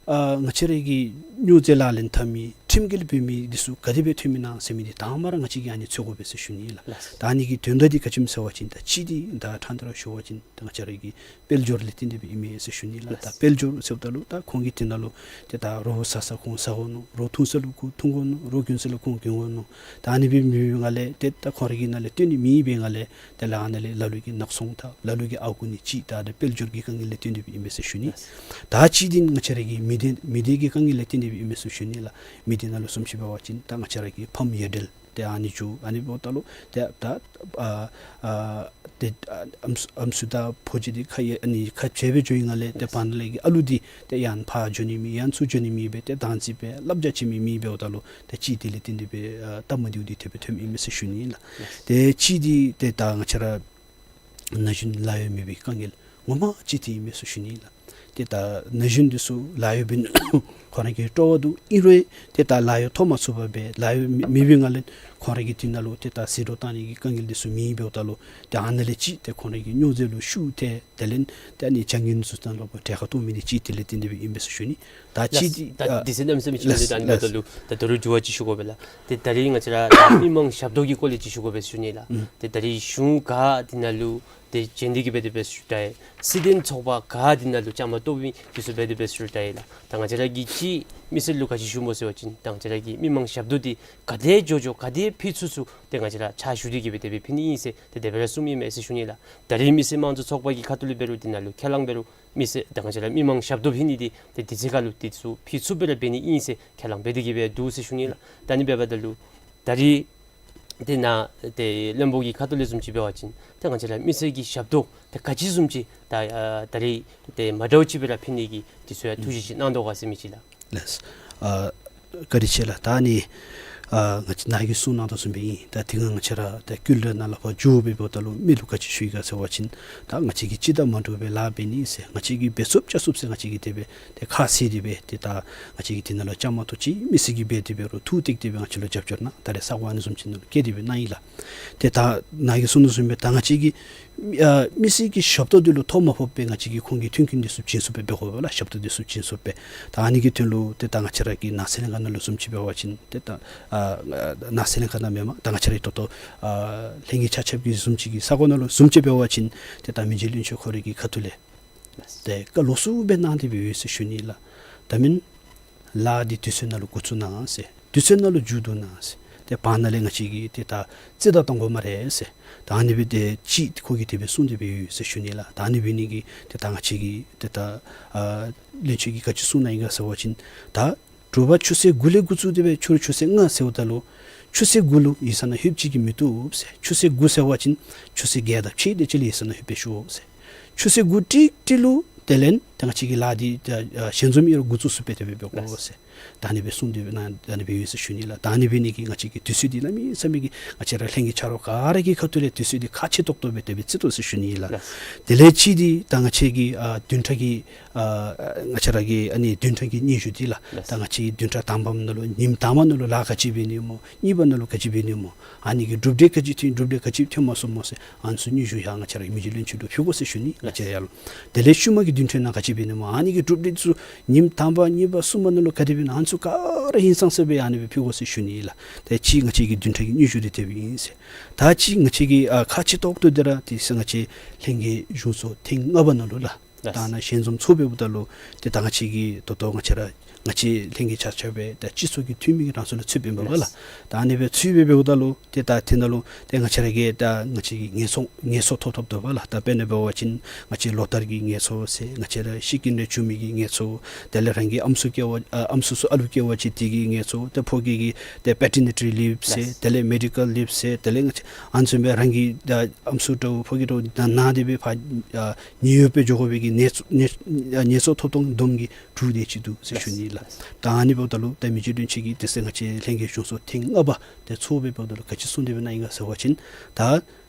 ཨ་ང་བཅས་ར་གི་སྨྱོ་རྫས་ལག་ལེན་འཐབ་མི་ཁྲིམས་འགལ་འབད་མི་འདི་ཚུ་ག་དེ་སྦེ་ཐོན་མི་ཨིན་ན་ཟེར་མི་འདི་དང་པ་ར་ང་བཅས་ཀྱིས་ཨ་ནི་འཚོལ་དགོ་པས་ཟེར་ཞུ་ནི་ལགས། ལགས། ད་ཨ་ནི་གི་དོན་དག་འདི་ག་ཅི་སྨོ་ཟེར་བ་ཅིན་ད་གཅིག་འདི་ད་ཕྲང་སྟེ་ར་ཞུ་བ་ཅིན་ད་ང་བཅས་ར་གི་དཔལ་འབྱོར་ལས་བརྟེན་ཏེ་སྦེ་ཨིན་མས་ཟེར་ཞུ་ནི་ལགས། ད་ལགས། དཔལ་འབྱོར་ཟེརཝ་ད་ལུ་ད་ཁོང་གིས་དེ་ནང་ལུ་ཏེ་ད་རོགས་ཟ་ས་ཁོང་ཟ་དགོ་ནུག། རོགས་འཐུང་ས་ལུ་ཁོང་འཐུང་དགོ་ནུག། རོགས་གྱོན་ས་ལུ་ཁོང་གྱོན་དགོ་ནུག། ད་ཨ་ནི་སྦེ་མི་འབད་བའི་ངང་ལས་ཏེ་ད་ཁོང་ར་གི་ནང་ལས་བཏོན་ནི་མེད་པའི་ངང་ལས་ཏེ་ལཱ་ནང་ལས་ལ་ལུ་གིས་ནག་ཚོང་འཐབ། ལ་ལུ་གིས་ཨརཝ་རྐུ་ནི་ཅིག་ད་ཏེ་དཔལ་འབྱོར་གྱི་དཀའ་ངལ་ལས་བརྟེན་ཏེ་སྦེ་ཨིན་མས་ཟེར་ཞུ་ནི། ལགས། ད་གཅིག་འདི་ང་བཅས་ར་གི་མི་སྡེ་མི་སྡེ་གི་དཀའ་ངལ་ལས་བརྟེན་ཏེ་སྦེ་ཨིན་མས་ཟེར་ཞུ་ནི་ལགས། མི་སྡེ་ནང་ལུ་བཟུམ་ཅིག་འབད་བ་ཅིན་ད་ང་བཅས་ར་གི་ཕམ་ཡ་བྲལ་ཏེ་ཨ་ནི་ཚུ་ཨ་ནི་འབདཝ་ད་ལུ་ཏེ་ད་ཨ་ཨ་ཏེ་ཨ་ཨམ་སྲུ་ཨམ་སྲུ་དང་འཕོ་འགྱུར་འདི་ཁ་ཡ་ཨ་ནི་ཁ་འབྱལ་སྦེ་འགྱོ་བའི་ངང་ལས་ཏེ་བར་ན་ལས་ཀྱི་ཨ་ལུ་འདི་ཏེ་ཡང་ཕར་འགྱོ་ནི་མེད་ཡང་ཚུར་འགྱོ་ནི་མེད་སྦེ་ཏེ་བདག་འཛིན་འབད་བློ་རྒྱ་ཆེ་མི་མེད་འབདཝ་ད་ལུ་ཏེ་གཅིག་དེ་ལས་བརྟེན་ཏེ་སྦེ་ཨ་སྟབས་མ་བདེཝ་འདི་དེ་སྦེ་ཐོནམ་ཨིན་མས་ཟེར་ཞུ་ནི་ལགས། ལགས། ཏེ་གཅིག་འདི་ཏེ་ད་ང་བཅས་ར་ན་གཞོན་ལཱ་གཡོག་མེད་པའི་དཀའ་ངལ་ངོ་མ་ཅིག་འདི་ཨིན་མས་ཟེར་ཞུ་ནི་ལགས། ཏེ་ད་ན་གཞོན་འདི་ཚུ་ལཱ་གཡོག་འབད་ནི་ཁོང་ར་གི་སྤྲོ་བ་འདུག། ཨིན་རུང་ཏེ་ད་ལཱ་གཡོག་ཐོབ་མ་ཚུགས་པར་སྦེ་ལཱ་གཡོག་མེད་མེད་པའི་ངང་ལས་ཁོང་ར་གི་དེ་ནང་ལུ་ཏེ་ད་ཟད་འགྲོ་བཏང་ནི་གི་དཀའ་ངལ་འདི་ཚུ་མེད་འབདཝ་ད་ལུ་ཏེ་ཨ་ནཱ་ལས་ཅིག་ཏེ་ཁོང་ར་གི་སྨྱོ་རྫས་ལུ་ཤུགས་ཐལ། དེ་ལས་ཏེ་ཨ་ནི་བྱ་ངན་ཚུ་དང་ལུ་གྲལ་ཁར་གཏོགས་མི་འདི་གཅིག་དེ་ལས་བརྟེན་ཏེ་སྦེ་ཨིན་པས་ཟེར་ཞུ་ནི། ད་གཅིག་ལགས། འདི་ད་ཨ་འདི་ཚེ་གནམ་མེད་ས་མེད་ཅིག་ལགས། འདི་ད་ཨ་ནི་ལགས། འབདཝ་ད་ལུ་ད་ད་རུང་འགྱུར་བ་ཅིག་ཞུ་དགོ་པས་ལགས། ཏེ་ད་རིས་ང་བཅས་ར་ད་མི་མང་ཞབས་ཏོག་གི་སྐོར་ལས་ཅིག་ཞུ་དགོ་པས་ཟེར་ཞུ་ནི་ལགས། ཨུམ། ཏེ་ད་རིས་གཞུང་ག་དེ་ནང་ལུ་ཏེ་བྱོན་ཏེ་གི་སྦེ་དེ་སྦེ་ཞུ་དྲགས་ཡི། སྲིད་དོན་ཚོགས་པ་ག་དེ་ནང་ལུ་བཅའ་མར་གཏོགས་མི་འདི་ཚུ་སྦེ་དེ་སྦེ་ཞུ་དྲགས་ཡི་ལགས། ད་ང་བཅས་ར་གིས་ཅིག་མི་སེར་ལུ་ག་ཅི་ཞུཝ་སྨོ་ཟེར་བ་ཅིན་ད་ང་བཅས་ར་གི་མི་མང་ཞབས་ཏོག་འདི་ག་དེ་མགྱོགས་མགྱོགས་ག་དེ་ཕུལ་ཚུགས་ཚུགས་ཏེ་ང་བཅས་ར་ཕྱག་ཞུ་སྟེ་གི་སྦེ་དེ་སྦེ་ཕུལ་ནི་ཨིན་ཟེར་ཏེ་དེ་སྦེ་ར་གསུངམ་ཨིན་མས་ཟེར་ཞུ་ནི་ལགས། ད་རིས་མི་སེར་དམངས་གཙོ་ཚོགས་པ་གི་ཁ་ཐུག་ལས་འབད་རུང་དེ་ནང་ལུ་ཁས་བླངས་འབད་རུང་མི་སེར་ད་ང་བཅས་ར་མི་མང་ཞབས་ཏོག་ཕུལ་ནི་འདི་ཏེ་དུས་ཚོད་ཁར་ལུ་འདི་ཚུ་ཕུལ་ཚུགསཔ་སྦེ་ར་འབད་ནི་ཨིན་ཟེར་ཁས་བླངས་འབད་དེ་གི་སྦེ་འདུག་ཟེར་ཞུ་ནི་ལགས། ད་ཨ་ནི་འབདཝ་ད་ལུ་ད་རིས་ཏེ་ནཱ་ཏེ་བློན་པོ་གི་ཁ་ཐུག་ལས་བཟུམ་ཅིག་འབད་བ་ཅིན་ཏེ་ང་བཅས་ར་མི་སེར་གྱི་ཞབས་ཏོག་ཏེ་ག་ཅི་བཟུམ་ཅིག་ད་ཨ་ད་རིས་ཏེ་མ་འདྲཝ་ཅིག་སྦེ་ར་ཕུལ་ནི་གི་འདི་ཚུ་ཡང་ཐུགས་བཞེད་ཅིག་གནང་དོ་ག་ཟེར་མི་ཅིག་ལགས། ལགས། ཨ་བཀའ་དྲིན་ཆེ་ལགས། ད་ཨ་ནི་ཨ་ང་བཅས་ནཱ་གིས་གསུངས་གནང་དོ་བཟུམ་སྦེ་ཨིན། ད་དེ་སྒང་ང་བཅས་ར་ད་བཀོད་ལས་ནང་ལས་ཕར་འགྱོ་སྦེ་འབདཝ་ད་ལུ་མི་ལུ་ག་ཅི་ཞུ་ཡི་ག་ཟེར་བ་ཅིན་ད་ང་བཅས་ཀྱིས་སྤྱི་དང་མ་འདྲཝ་སྦེ་ལཱ་འབད་ནི་ཟེར་ང་བཅས་ཀྱིས་འབད་ཚུགསཔ་རྐྱབ་ཚུགསཔ་ཟེར་ང་བཅས་ཀྱིས་དེ་སྦེ་ཏེ་ཁ་བཟེད་དེ་སྦེ་ཏེ་ད་ང་བཅས་ཀྱིས་དེ་ནང་ལུ་བཅའ་མར་གཏོགས་ཅི། མི་སེར་གྱིས་འབད་དེ་འབད་རུང་ཐུགས་གཏད་དེ་སྦེ་ང་བཅས་ལུ་རྒྱབ་སྐྱོར་གནང་། ད་རེས་ས་གོ་ཨ་ནི་བཟུམ་ཅིག་ནང་ལུ་བཀལ་ཏེ་སྦེ་གནང་ཡི་ལགས། ཏེ་ད་ནཱ་གིས་གསུངས་དོ་བཟུམ་སྦེ་ད་ང་བཅས་ཀྱིས་ཨ་མི་སེར་གྱི་ཞབས་ཏོག་འདི་ལུ་ཐོ་མ་ཕོགཔ་སྦེ་ང་བཅས་ཀྱིས་ཁོང་གི་མཐུན་རྐྱེན་འདི་ཚུ་བྱིན་ཚུགསཔ་སྦེ་འབད་དགོ་པས་ལགས། ཞབས་ཏོག་འདི་ཚུ་བྱིན་ཚུགསཔ་སྦེ། ད་ཨ་ནི་གི་དོན་ལུ་ཏེ་ད་ང་བཅས་ར་གི་ནགས་ཚལ་ལྷན་ཁག་ནང་ལུ་བཟུམ་ཅིག་འབད་བ་ཅིན་ཏེ་ད་ཨ་ནགས་ཚལ་ལྷན་ཁག་ནང་མེན་པར་ད་ང་བཅས་ར་གི་ད་ལྟོ་ཨ་ལྷན་རྒྱས་ཆ་ཁྱབ་ཀྱི་བཟུམ་ཅིག་གི་ས་གོ་ནང་ལུ་བཟུམ་ཅིག་འབད་བ་ཅིན་ཏེ་ད་མི་རྗེ་བློན་ཆེན་ཁོ་རའི་གི་ཁ་ཐུག་ལས་ཏེ་བཀའ་ལོགས་སུ་སྦེ་གནང་སྟེ་སྦེ་ཡོད་ཟེར་ཞུ་ནི་ལགས། ད་མེན་ལཱ་འདི་དུས་ཚོད་ནང་ལུ་འགོ་བཙུགས་གནང་ཟེར། དུས་ཚོད་ནང་ལུ་མཇུག་བསྡུ་གནང་ཟེར། ཏེ་བར་ན་ལས་ང་བཅས་ཀྱིས་ཏེ་ད་རྩིས་བདའ་གཏང་དགོ་སྨ་རེ་ཟེར། ད་ཨ་ནི་སྦེ་ཏེ་ཅིག་ཁོ་གིས་དེ་སྦེ་གསུངས་ཏེ་སྦེ་ཡོད་ཟེར་ཞུ་ནི་ལགས། ད་ཨ་ནི་འབད་ནི་གིས་ཏེ་ད་ང་བཅས་ཀྱིས་ཏེ་ད་ཨ་བློན་ཆེན་གྱིས་ག་ཅི་གསུངས་གནང་ཡི་ག་ཟེར་བ་ཅིན་ད་དྲོ་པ་ཆུ་ཚོད་དགུ་ལས་འགོ་བཙུགས་ཏེ་སྦེ་ཕྱི་རུ་ཆུ་ཚོད་ལྔ་ཟེརཝ་ད་ལུ་ཆུ་ཚོད་དགུ་ལུ་ཡིག་ཚང་ནང་ལྷོདཔ་ཅིག་གིས་མི་བཏུབ་ཟེར། ཆུ་ཚོད་དགུ་ཟེར་བ་ཅིན་ཆུ་ཚོད་བརྒྱད་དང་ཕྱེད་དེ་ཅིག་ལུ་ཡིག་ཚང་ནང་ལྷོད་པའི་ཤོག་ཟེར། ཆུ་ཚོད་དགུ་ཏིག་ཏིག་ལུ་དེ་ལས་ ཏེ་ང་བཅས་ཀྱི་ལཱ་འདི་ད་ཨ་ཞལ་འཛོམས་ཨིན་རུང་འགོ་བཙུགས་ཚུགསཔ་སྦེ་དེ་སྦེ་འབད་དགོ་ཟེར། ད་ཨ་ནི་སྦེ་གསུངས་ཏེ་སྦེ་ནཱ་ད་ཨ་ནི་སྦེ་ཡོད་ཟེར་ཞུ་ནི་ལགས། ད་ཨ་ནི་འབད་ནི་གིས་ང་བཅས་ཀྱིས་དུས་ཚོད་འདི་གནམ་མེད་ས་མེད་ཀྱི་ང་བཅས་ར་ལྷན་རྒྱས་ཆ་རོགས་ག་ར་གི་ཁ་ཐུག་ལས་དུས་ཚོད་འདི་ཁག་ཆེ་ཏོག་ཏོ་སྦེ་དེ་སྦེ་བརྩི་དོ་ཟེར་ཞུ་ནི་ལགས། ལགས། དེ་ལས་ཅིག་འདི་ད་ང་བཅས་ཀྱི་ཨ་བདུན་ཕྲག་གི་ཨ་ང་བཅས་ར་གི་ཨ་ནི་བདུན་ཕྲག་གི་སྙན་ཞུ་འདི་ལགས། ལགས། ད་ང་བཅས་ཀྱི་བདུན་ཕྲག་དང་པམ་ནང་ལུ་ཉིནམ་དང་པ་ནང་ལུ་ལཱ་ག་ཅི་འབད་ནི་སྨོ། གཉིས་པ་ནང་ལུ་ག་ཅི་འབད་ནི་སྨོ། ཨ་ནི་གི་གྲུབ་འབྲས་ག་ཅི་ཐོན་གྲུབ་འབྲས་ག་ཅི་ཐོན་མ་ཚུགས་སྨོ་ཟེར་ཨ་ནི་ཚུ་སྙན་ཞུ་ཡར་ང་བཅས་ར་མི་རྗེ་བློན་ཆེན་ལུ་ཕུལ་དགོ་ཟེར་ཞུ་ནི། ལགས། ང་བཅས་ཡར་ལུ། དེ་ལས་ཤུལ་མ་གི་བདུན་ཕྲག་ནང་ག་ཅི་འབད་ནི་སྨོ། ཨ་ནི་གི་གྲུབ་འབྲས་ཚུ་ཉིནམ་དང་པ་གཉིས་པ་གསུམ་པ་ནང་ལུ་ག་དེ་འབད་ནི་ཨ་ནི་ཚུ་ག་ར་ཧིང་སངས་ས་སྦེ་ཨ་ནི་སྦེ་ཕུལ་དགོ་ཟེར་ཞུ་ནི་ལགས། ད་ཅི་ང་བཅས་ཀྱི་བདུན་ཕྲག་གི་སྙན་ཞུ་འདི་དེ་སྦེ་ཨིན་ཟེར། ད་ཅི་ང་བཅས་ཀྱི་ཨ་ཁག་ཆེ་ཏོག་ཏོ་འདི་ར་དེ་ཟེར་ང་བཅས་ལྷན་རྒྱས་གཞུང་ཚོགས་ཐེངས་ལྔ་པ་ནང་ལུ་ལགས། ད་ནཱ་ཞལ་འཛོམས་ཚོགས་འབདཝ་ད་ལུ་ཏེ་ད་ང་བཅས་ཀྱི་ད་ལྟོ་ང་བཅས་ར་ང་བཅས་ལྷན་རྒྱས་ཆ་ཁྱབ་སྦེ་ད་སྤྱི་ཚོགས་ཀྱི་འཐུས་མི་གི་གྲངས་སུ་ལུ་ཚུད་པའི་འབདཝ་ལགས། ད་ཨ་ནི་སྦེ་ཚུད་པའི་འབདཝ་ད་ལུ་ཏེ་ད་དེ་ནང་ལུ་ཏེ་ང་བཅས་ར་གི་ད་ང་བཅས་ཀྱི་ངལ་གསོ་ངལ་གསོ་ཐོབ་ཐོབ་དོ་བ་ལགས། ད་དཔེར་ན་འབད་བ་ཅིན་ང་བཅས་ལོ་ལྟར་གྱི་ངལ་གསོ་ཟེར་ང་བཅས་ར་ཤི་རྐྱེན་རེ་བྱུང་མི་གི་ངལ་གསོ། དེ་ལས་རང་གི་ཨམ་སྲུ་སྐྱེ་བ་ཨ་ཨམ་སྲུ་ཚུ་ཨ་ལུ་སྐྱེ་བ་ཅིན་དེ་གི་ངལ་གསོ། ཏེ་ཕོ་སྐྱེས་ཀྱི་ཏེ་པེ་ཊར་ནེ་ཊལ་ལིབ་ཟེར། ལགས། དེ་ལས་མེ་ཌི་ཀལ་ལིབ་ཟེར། དེ་ལས་ང་བཅས་ཨ་ནི་ཚུ་སྦེ་རང་གི་ད་ཨམ་སྲུ་འདྲཝ་ཕོ་སྐྱེས་འདྲཝ་ད་ནཱ་དེ་སྦེ་ཕར་ཨ་ཉེན་གཡོལ་སྦེ་འགྱོ་དགོ་པའི་གི་ངལ་གསོ་ངལ་ངལ་གསོ་ཐོབ་ཐོབ་བསྡོམས་ཀྱིས་དྲུག་དེ་ཅིག་འདུག་ཟེར་ཞུ་ནི་ལགས། ལགས། ད་ཨ་ནི་འབདཝ་ད་ལུ་ད་མི་རྗེ་བློན་ཆེན་གྱིས་དེ་ཟེར་ང་བཅས་ལྷན་རྒྱས་གཞུང་ཚོགས་ཐེངས་ལྔ་པ་དེ་ཚོགས་པའི་འབདཝ་ད་ལུ་ག་ཅི་གསུངས་ཏེ་སྦེ་ཨིན་ན་ཟེར་བ་ཅིན་ད་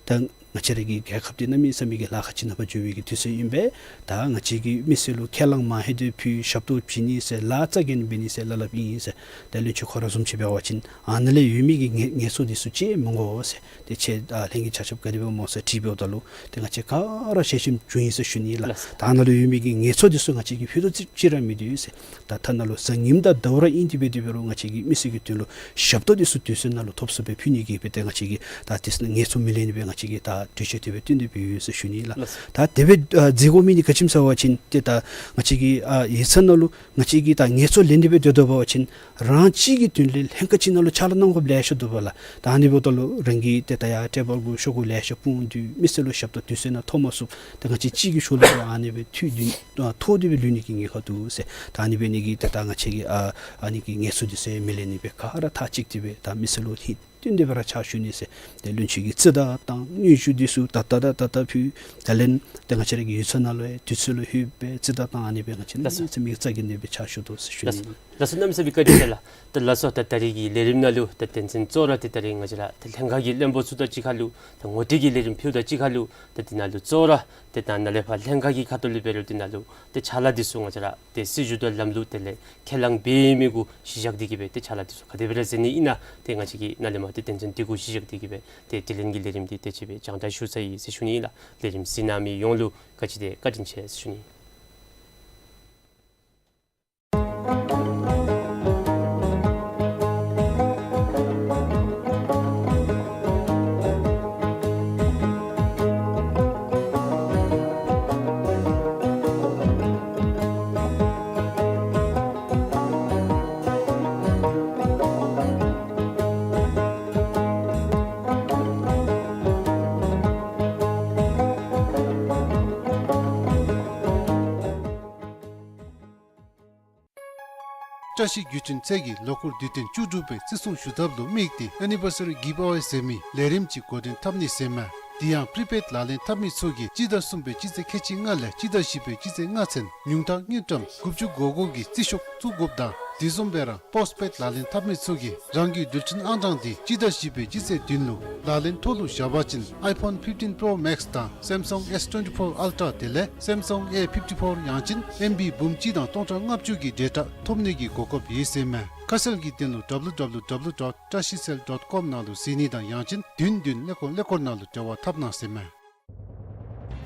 ད་ང་བཅས་ར་གི་རྒྱལ་ཁབ་འདི་གནམ་མེད་ས་མེད་ཀྱི་ལཱ་ཁག་ཅིག་ནང་ཕར་འགྱོ་བའི་གི་དུས་ཚོད་ཨིན་པས། ད་ང་བཅས་ཀྱིས་མི་སེར་ལུ་ཁས་བླངས་མ་ལྷོད་དེ་ཕུལ་ཞབས་ཏོག་བྱིན་ནི་ཟེར་ལཱ་རྩ་འགེངས་འབད་ནི་ཟེར་སླབ་སླབ་ཨིན་ཟེར། ཏེ་བློན་ཆེན་ཁོ་ར་བཟུམ་ཅིག་འབད་བ་ཅིན་ཨ་ནཱ་ལས་ཡོད་མི་གི་ངལ་ངལ་གསོ་འདི་ཚུ་བཅད་མི་དགོ་ཟེར། ཏེ་ཁྱེད་ཨ་ལྷན་རྒྱས་ཆ་ཁྱབ་ག་དེ་འབདཝ་སྨོ་ཟེར་དྲིས་འབདཝ་ད་ལུ་ཏེ་ང་བཅས་ག་ར་ཞལ་ཆེམས་བྱུང་ཡི་ཟེར་ཞུ་ནི་ལགས། ལགས། ད་ནཱ་ལུ་ཡོད་མི་གི་ངལ་གསོ་འདི་ཚུ་ང་བཅས་ཀྱིས་ཕུལ་དོ་ཅིག་ར་མིན་འདུག་ཟེར། ད་ཐ་ན་ལུ་གཟའ་ཉིམ་དང་ཟླཝ་ར་ཨིན་ཏེ་འབད་དེ་འབད་རུང་ང་བཅས་ཀྱིས་མི་སེར་གྱི་དོན་ལུ་ཞབས་ཏོག་འདི་ཚུ་དུས་ཚོད་ནང་ལུ་ཐོབ་ཚུགསཔ་སྦེ་ཕུལ་ནི་གི་སྦེ་ཏེ་ང་བཅས་ཀྱིས་ད་དེ་ཚུ་ངལ་གསོ་མི་ལེན་ནི་སྦེ་ང་བཅས་ཀྱིས་ད་གྲོས་ཆོད་དེ་སྦེ་བཏོན་ཏེ་འབད་ཡོད་ཟེར་ཞུ་ནི་ལགས། ལགས། ད་དེ་སྦེ་ཨ་མཛད་དགོ་མི་འདི་ག་ཅི་སྨོ་ཟེར་བ་ཅིན་ཏེ་ད་ང་བཅས་ཀྱི་ཨ་ཡིག་ཚང་ནང་ལུ་ང་བཅས་ཀྱིས་ད་ངལ་གསོ་ལེན་ཏེ་སྦེ་སྡོད་དོ་བ་ཅིན་རང་གཅིག་གི་དོན་ལས་ལྷན་ཁག་ཅིག་ནང་ལུ་ཕྱག་ལཱ་གནང་དགོཔ་ལེ་ཤ་འདུག་པ་ལགས། ད་ཨ་ནི་འབདཝ་ད་ལུ་རང་གི་ཏེ་ད་ཡར་ཊེ་བཱལ་གུ་ཤོག་གུ་ལེ་ཤ་སྤུངས་ཏེ་མི་སེར་ལུ་ཞབས་ཏོག་དུས་ཚོད་ནང་ཐོབ་མ་ཚུགས། ཏེ་ང་བཅས་གཅིག་གི་ཤུལ་ལུ་ཨ་ནི་སྦེ་ཐུག་སྟེ་ཨ་ཐོག་དེ་སྦེ་ལུས་ནི་གི་ཉེན་ཁ་འདུག་ཟེར། ད་ཨ་ནི་འབད་ནི་གིས་ཏེ་ད་ང་བཅས་ཀྱིས་ཨ་ཨ་ནི་གི་ངལ་གསོ་འདི་ཚུ་མི་ལེན་ནི་སྦེ་ག་ར་མཐའ་གཅིག་སྟེ་སྦེ་ད་མི་སེར་ལུ་ཧིང་བསྟུན་ཏེ་སྦེ་ར་ཕྱག་ཞུ་ནི་ཟེར། ཏེ་བློན་ཆེན་གྱིས་རྩིས་བརྡ་བཏང་སྙན་ཞུ་འདི་ཚུ་ད་ལྟོ་ད་ད་ལྟོ་ཕུལ། དེ་ལས་ཏེ་ང་བཅས་ར་གི་ཡིག་ཚང་ནང་ལུ་ཡང་དུས་ཚོད་ལུ་ལྷོད་སྦེ་རྩིས་བརྡ་བཏང་ཨ་ནི་སྦེ་ང་བཅས་ལགས་སོ། གནམ་མེད་ས་མེད་རྩ་འགེངས་ཏེ་སྦེ་ཕྱག་ཞུ་དོ་ཟེར་ཞུ་ནི། ལགས་སོ། ལགས་སོ་གནམ་མེད་ས་མེད་བཀའ་དྲིན་ཆེ་ལགས། ད་ལགས་སོ་ད་ད་རིས་ཀྱི་ལས་རིམ་ནང་ལུ་ད་དོན་ཚན་གཙོ་བོ་ར་ཏེ་ད་རིས་ང་བཅས་ར་ད་ལྷན་ཁག་གི་བློན་པོ་ཚུ་དང་གཅིག་ཁར་ལུ་ད་ངོ་སྤྲོད་ཀྱི་ལས་རིམ་ཕུལཝ་དང་གཅིག་ཁར་ལུ་ད་དེ་ནང་ལུ་གཙོ་བོ་ར་ཏེ་ད་ནཱ་ལས་ཕར་ལྷན་ཁག་གི་ཁ་ཐུག་ལས་འབད་རུང་དེ་ནང་ལུ་ཏེ་ཕྱག་ལཱ་འདི་ཚུ་ང་བཅས་ར་ཏེ་སྲིད་བྱུས་དང་ལམ་ལུགས་དེ་ལས་ཁས་བླངས་འབད་མི་གུ་གཞི་བཞག་སྟེ་གི་སྦེ་ཏེ་ཕྱག་ལཱ་འདི་ཚུ་ག་དེ་སྦེ་ར་མཛད་ནི་ཨིན་ན་ཏེ་ང་བཅས་ཀྱིས་ནཱ་ལས་མར་ཏེ་དོན་ཚན་འདི་གུ་གཞི་བཞག་སྟེ་གི་སྦེ་ཏེ་དྲི་ལན་གྱི་ལས་རིམ་འདི་དེ་ཅིག་སྦེ་སྦྱང་བརྡར་ཞུ་ཚར་ཡི་ཟེར་ཞུ་ནི་ཨིན་ལགས། ལས་རིམ་གཟིགས་གནང་མི་ཡོངས་ལུ་བཀའ་དྲིན་ཆེ་བཀའ་དྲིན་ཆེ་ཟེར་ཞུ་ནི། བཀྲ་ཤིས་བརྒྱུད་འཕྲིན་ཚད་ཀྱིས་ལོ་འཁོར་དུས་སྟོན་བཅུ་དྲུག་པའི་བརྩི་སྲུང་ཞུ་ཐབས་ལུ་དམིགས་ཏེ་ཨེ་ནི་བར་སི་རི་གིབ་ཨ་ཝེ་ཟེར་མི་ལས་རིམ་ཅིག་འགོ་འདྲེན་འཐབ་ནི་ཟེར་མས། དེ་ཡང་པྲི་པེཌ་ལག་ལེན་འཐབ་མི་ཚུ་གིས་སྤྱི་ཟླ་གསུམ་པའི་སྤྱི་ཚེས་ཁལ་གཅིག་ལྔ་ལས་སྤྱི་ཟླ་བཞི་པའི་སྤྱི་ཚེས་ལྔ་ཚུན་ཉུང་མཐའ་དངུལ་ཀྲམ་དགུ་བཅུ་གོ་གོ་གི་རྩིས་ཤོག་བཙུགས་དགོཔ་དང་དེ་བཟུམ་སྦེ་ར་པོསཊ་པེཌ་ལག་ལེན་འཐབ་མི་ཚུ་གིས་རང་གི་རྡུལ་ཕྲན་ཨང་གྲངས་འདི་སྤྱི་ཟླ་བཞི་པའི་སྤྱི་ཚེས་བདུན་ལུ་ལག་ལེན་ཐོག་ལུ་བཞག་པ་ཅིན་ཨའི་ཕོན་ཕིཕ་ཊིན་པྲོ་མེཀསི་དང་སེམ་སང་ཨེསི་ཊུ་ཝེན་ཊི་ཕོར་ཨལ་ཊ་དེ་ལས་སེམ་སང་ཨེ་ཕིཕ་ཊི་ཕོར་ཡང་ཅིན་ཨེམ་བི་འབུམ་གཅིག་དང་སྟོང་ཕྲག་ལྔ་བཅུ་གི་ཌེ་ཊ་ཐོབ་ནི་གི་གོ་སྐབས་ཡོད་ཟེར་མས། ཁ་གསལ་གྱི་དོན་ལུ་ཌབ་ལུ་ཌབ་ལུ་ཌབ་ལུ་ཌོཊ་བཀྲ་ཤིས་ཚལ་ཌོཊ་ཀོམ་ནང་ལུ་གཟིགས་ནི་དང་ཡང་ཅིན་བདུན་བདུན་ཀླད་ཀོར་ཀླད་ཀོར་ནང་ལུ་འབྲེལ་བ་འཐབ་གནང་ཟེར་མས།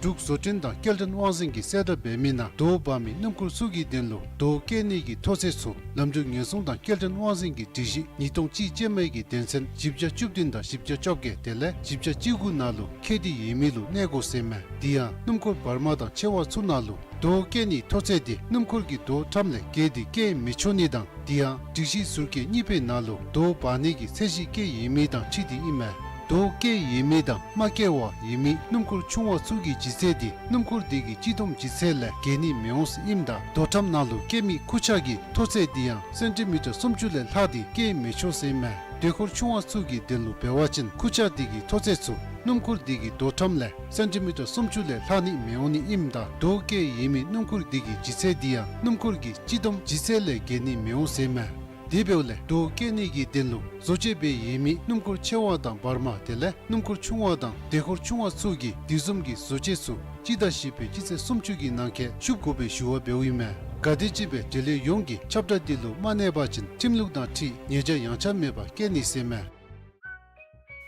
འབྲུག་བཟོ་སྐྲུན་དང་སྐྱེལ་འདྲེན་དབང་འཛིན་གྱིས་གསལ་བསྒྲགས་འབད་མི་ནང་རྡོ་འབག་མི་སྣུམ་འཁོར་ཚུ་གི་དོན་ལུ་རྡོ་བཀལ་ནི་གི་མཐོ་ཚད་ཚུ་ལམ་འགྲུལ་ཉེན་སྲུང་དང་སྐྱེལ་འདྲེན་དབང་འཛིན་གྱི་སྒྲིག་གཞི་ཉིས་སྟོང་གཅིག་ཅན་མའི་གི་དོན་ཚན་བཞི་བརྒྱ་བཅུ་བདུན་དང་བཞི་བརྒྱ་བཅོ་བརྒྱད་དེ་ལས་བཞི་བརྒྱ་བཅུ་དགུ་ནང་ལུ་འཁེལ་ཏེ་ཡོད་མི་ལུ་གནས་དགོ་ཟེར་མས། དེ་ཡང་སྣུམ་འཁོར་བར་མ་དང་ཆེ་བ་ཚུ་ནང་ལུ་རྡོ་བཀལ་ནི་མཐོ་ཚད་འདི་སྣུམ་འཁོར་གྱི་རྡོ་ཁྲམ་ལས་བརྒལ་ཏེ་བཀལ་མི་ཆོག་ནི་དང་དེ་ཡང་སྒྲིག་གཞི་ཟུར་བཀོད་གཉིས་པའི་ནང་ལུ་རྡོ་འབག་ནི་གི་ཚད་གཞི་བཀལ་ཡོད་མི་དང་འཁྲིལ་ཏེ་ཨིན་མས། རྡོ་བཀལ་ཡོད་མི་དང་མ་བཀལ་བར་ཡོད་མི་སྣུམ་འཁོར་ཆུང་བ་ཚུ་གི་ལྗིད་ཚད་འདི་སྣུམ་འཁོར་དེ་གི་སྤྱི་བསྡོམས་ལྗིད་ཚད་ལས་བརྒལ་ནི་མི་འོང་ཟེར་ཨིནམ་ད་རྡོ་ཁྲམ་ནང་ལུ་བཀལ་མི་ཁུར་ཆ་གི་མཐོ་ཚད་འདི་ཡང་སེན་ཊི་མི་ཊར་སུམ་ཅུ་ལས་ལྷག་སྟེ་བཀལ་མི་ཆོག་ཟེར་མས། ཟློས་འཁོར་ཆུང་བ་ཚུ་གི་དོན་ལུ་འབད་བ་ཅིན་ཁུར་ཆ་དེ་གི་མཐོ་ཚད་ཚུ་ སྣུམ་འཁོར་འདི་གི་དོ་ཁྲམ་ལས་སེན་ཊི་མི་ཊར་སུམ་ཅུ་ལས་ལྷག་ནི་མི་འོང་ནི་ཨིནམ་ད་རྡོ་བཀལ་ཡོད་མི་སྣུམ་འཁོར་འདི་གི་ལྗིད་ཚད་འདི་ཡང་སྣུམ་འཁོར་གྱི་སྤྱི་བསྡོམས་ལྗིད་ཚད་ལས་བརྒལ་ནི་མི་འོང་ཟེར་མས། དེ་འབདཝ་ལས་རྡོ་བཀལ་ནི་གི་དོན་ལུ་བཟོ་བཅོས་འབད་ཡོད་མི་སྣུམ་འཁོར་ཆེ་བ་དང་བར་མ་དེ་ལས་སྣུམ་འཁོར་ཆུང་བ་དང་སྡེ་འཁོར་ཆུང་བ་ཚུ་གིས་དེ་བཟུམ་གྱི་བཟོ་བཅོས་ཚུ་སྤྱི་ཟླ་བཞི་པའི་སྤྱི་ཚེས་སུམ་ཅུ་གི་ནང་འཁོད་ཤུགས་དགོ་པའི་ཞུ་བ་འབདཝ་ཨིན་མས། ག་དེམ་ཅིག་སྦེ་འབྲེལ་ཡོད་ཡོངས་ཀྱིས་ཁྱབ་བསྒྲགས་འདི་ལུ་མ་གནས་པ་ཅིན་ཁྲིམས་ལུགས་དང་འཁྲིལ་ཉེས་བྱ་ཡངས་ཆག་མེད་པར་བཀལ་ནི་ཟེར་མས།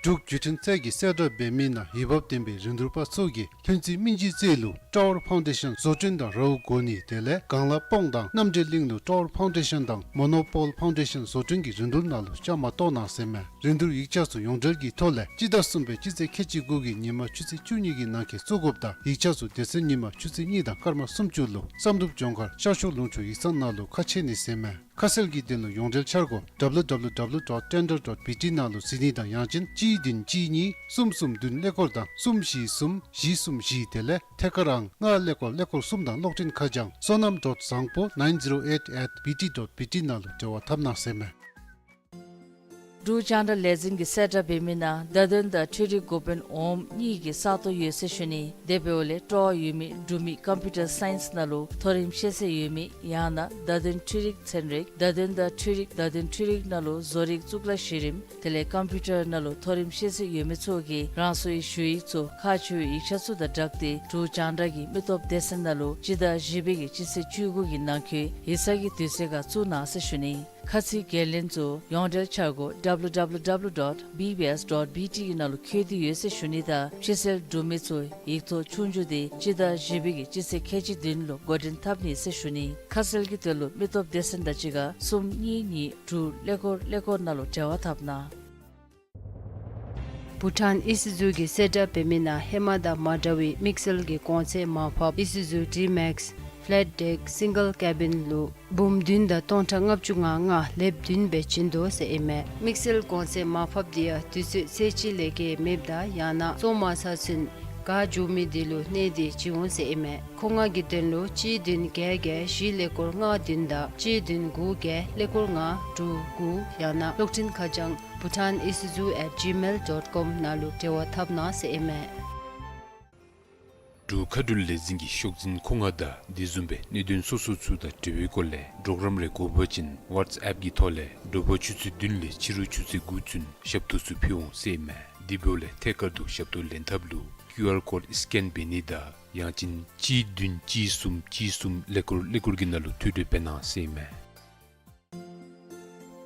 འབྲུག་བརྒྱུད་འཕྲིན་ཚད་ཀྱིས་གསལ་བསྒྲགས་འབད་མི་ནང་འོས་འབབ་ལྡན་པའི་རིན་བསྡུར་པ་ཚུ་གིས་ལྷུན་རྩེ་སྨིན་སྤྱོད་རྩེ་ལུ་ཊ་ཝར་ཕའུན་ཌེ་ཤན་བཟོ་སྐྲུན་དང་རཝ་བསྐོ་ནི་དེ་ལས་གངས་ལྷ་སྤང་དང་རྣམ་འདྲེན་གླིང་ལུ་ཊ་ཝར་ཕའུན་ཌེ་ཤན་དང་མོ་ནོ་པོལ་ཕའུན་ཌེ་ཤན་བཟོ་སྐྲུན་གྱི་རིན་བསྡུར་ནང་ལུ་བཅའ་མར་གཏོགས་གནང་ཟེར་མས། རིན་བསྡུར་ཡིག་ཆ་ཚུ་ཡོངས་འབྲེལ་གྱི་ཐོག་ལས་སྤྱི་ཟླ་གསུམ་པའི་སྤྱི་ཚེས་ཁལ་གཅིག་དགུ་གི་ཉིན་མ་ཆུ་ཚོད་བཅུ་གཉིས་ཀྱི་ནང་འཁོད་བཙུགས་དགོཔ་དང་ཡིག་ཆ་ཚུ་དེ་ཚེ་ཉིན་མ་ཆུ་ཚོད་གཉིས་དང་སྐར་མ་སུམ་ཅུ་ལུ་བསམ་གྲུབ་ལྗོངས་མཁར་ཤར་ཕྱོགས་ལུང་ཕྱོགས་ཡིག་ཚང་ནང་ལུ་ཁ་ཕྱེ་ནི་ཟེར་མས། ཁ་གསལ་གྱི་དོན་ལུ་ཡོངས་འབྲེལ་འཆར་སྒོ་W W W dot tender dot B T ནང་ལུ་གཟིགས་ནི་དང་ཡང་ཅིན་གཅིག་བདུན་གཅིག་གཉིས་གསུམ་གསུམ་བདུན་ཀླད་ཀོར་དང་གསུམ་བཞི་གསུམ་བཞི་གསུམ་བཞི་དེ་ལས་ཐད་ཀར་ཨང་ལྔ་ཀླད་ཀོར་ཀླད་ཀོར་གསུམ་དང་གློག་འཕྲིན་ཁ་བྱང་བསོད་ནམས་dot བཟང་པོ nine zero eight at B T dot B T ནང་ལུ་འབྲེལ་བ་འཐབ་གནང་ཟེར་མས། འབྲུག་རྒྱང་བསྒྲགས་ལས་འཛིན་གྱིས་གསལ་བསྒྲགས་འབད་མི་ནང་བརྡ་དོན་དང་འཕྲུལ་རིག་འགོ་དཔོན་འོགམ་གཉིས་ཀྱི་ས་སྟོང་ཡོད་ཟེར་ཞུ་ནི། དེ་འབདཝ་ལས་སྤྲོ་བ་ཡོད་མི་འབྲུག་མི་ཀམ་པིའུ་ཊར་སའིནསི་ནང་ལུ་མཐོ་རིམ་ཤེས་ཚད་ཡོད་མི་ཡང་ན་བརྡ་དོན་འཕྲུལ་རིག་ཚན་རིག་བརྡ་དོན་དང་འཕྲུལ་རིག་བརྡ་དོན་འཕྲུལ་རིག་ནང་ལུ་བཟོ་རིག་གཙུག་ལག་གཞི་རིམ་དེ་ལས་ཀམ་པིའུ་ཊར་ནང་ལུ་མཐོ་རིམ་ཤེས་ཚད་ཡོད་མི་ཚུ་གིས་རང་སོའི་ཞུ་ཡིག་ཚུ་ཁག་ཆེ་བའི་ཡིག་ཆ་ཚུ་དང་སྦྲགས་ཏེ་འབྲུག་རྒྱང་བསྒྲགས་ཀྱི་མི་སྟོབས་སྡེ་ཚན་ནང་ལུ་སྤྱི་ཟླ་བཞི་པའི་གི་སྤྱི་ཚེས་བཅུ་དགུ་གི་ནང་འཁོད་ཡིག་ཚང་གི་དུས་ཚོད་ཁར་བཙུགས་གནང་ཟེར་ཞུ་ནི། ཁ་ཚིག་འགན་ལེན་ཚུ་ཡོངས་འབྲེལ་འཆར་སྒོ་W W W dot B B S dot B T གི་ནང་ལུ་བཀོད་དེ་ཡོད་ཟེར་ཞུ་ནི་དང་ཕྱི་སེལ་འབྲུག་མི་ཚུ་ཡིག་ཐོག་ཆོས་རྒྱུགས་འདི་སྤྱི་ཟླ་བཞི་པའི་གི་སྤྱི་ཚེས་ཁལ་གཅིག་བདུན་ལུ་འགོ་འདྲེན་འཐབ་ནི་ཟེར་ཞུ་ནི། ཁ་གསལ་གྱི་དོན་ལུ་མི་སྟོབས་སྡེ་ཚན་དང་གཅིག་ཁར་གསུམ་གཉིས་གཉིས་དྲུག་ཀླད་ཀོར་ཀླད་ཀོར་ནང་ལུ་འབྲེལ་བ་འཐབ་གནང་། བྷུ་ཊཱན་ཨི་སི་ཛུ་གིས་གསལ་བསྒྲགས་འབད་མི་ནང་ཧེ་མ་དང་མ་འདྲ་བའི་དམིགས་བསལ་གྱི་གོང་ཚད་མར་ཕབ་ཨི་སི་ཛུ་ཌི་མེགསི་ཕེ་ལེཊ་ཌེཀ་སིང་གལ་ཀེ་བིན་ལུ་འབུམ་བདུན་དང་སྟོང་ཕྲག་ལྔ་བཅུ་ང་ལྔ་ལེབ་བདུན་སྦེ་བྱིན་དོ་ཟེར་ཨིན་མས། དམིགས་བསལ་གོང་ཚད་མར་ཕབ་འདི་ཡང་དུས་ཚོད་ཚར་གཅིག་ལས་བརྒལ་མེདཔ་དང་ཡང་ན་བཙོང་མ་ཚར་ཚུན་ག་འགྱོ་མི་འདི་ལུ་གནས་ཏེ་བྱིན་འོང་ཟེར་ཨིན་མས། མཁོ་མངགས་ཀྱི་དོན་ལུ་གཅིག་བདུན་བརྒྱད་བརྒྱད་བཞི་ཀླད་ཀོར་ལྔ་བདུན་དང་གཅིག་བདུན་དགུ་བརྒྱད་ཀླད་ཀོར་ལྔ་དྲུག་དགུ་ཡང་ན་གློག་འཕྲིན་ཁ་བྱང་bhutanisuzu at gmail dot com ནང་ལུ་འབྲེལ་བ་འཐབ་གནང་ཟེར་ཨིན་མས། འབྲུག་མཁའ་འགྲུལ་ལས་འཛིན་གྱིས་ཤོག་འཛིན་མཁོ་མངགས་དང་དེ་བཟུམ་སྦེ་གནད་དོན་སོ་སོ་ཚུ་དང་འབྲེལ་བའི་སྐོར་ལས་གྲོགས་རམ་རེ་དགོ་པ་ཅིན་ཝཊས་ཨེཔ་གི་ཐོག་ལས་དྲོ་པ་ཆུ་ཚོད་བདུན་ལས་ཕྱི་རུ་ཆུ་ཚོད་དགུ་ཚུན་ཞབས་ཏོག་ཚུ་ཕུལ་འོང་ཟེར་ཨིན་མས། དེ་འབདཝ་ལས་ཐད་ཀར་དུ་ཞབས་ཏོག་ལེན་ཐབས་ལུ་ཀིའུ་ཨར་ཀོཌ་སི་ཀེན་འབད་ནི་དང་ཡང་ཅིན་གཅིག་བདུན་གཅིག་གསུམ་གཅིག་གསུམ་ཀླད་ཀོར་ཀླད་ཀོར་གྱི་ནང་ལུ་ཐོ་འགོད་འབད་གནང་ཟེར་ཨིན་མས།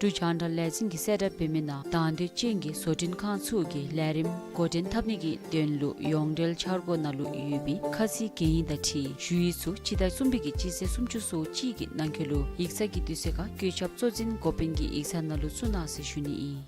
འབྲུག་རྒྱང་བསྒྲགས་ལས་འཛིན་གྱིས་གསལ་བསྒྲགས་འབད་མི་ནང་དང་འདོད་ཅན་གྱི་བཟོ་སྐྲུན་ཁང་ཚུ་གིས་ལས་རིམ་འགོ་འདྲེན་འཐབ་ནི་གི་དོན་ལུ་ཡོངས་འབྲེལ་འཆར་སྒོ་ནང་ལུ་ཡོད་པའི་ཁ་ཚིག་གན་ཡིག་དང་འཁྲིལ་ཞུ་ཡིག་ཚུ་སྤྱི་ཟླ་གསུམ་པའི་གི་སྤྱི་ཚེས་སུམ་ཅུ་སོ་གཅིག་གི་ནང་འཁོད་ལུ་ཡིག་ཚང་གི་དུས་ཚོད་ཁར་བཀོད་ཁྱབ་གཙོ་འཛིན་འགོ་དཔོན་གྱི་ཡིག་ཚང་ནང་ལུ་བཙུགས་གནང་ཟེར་ཞུ་ནི་ཨིན།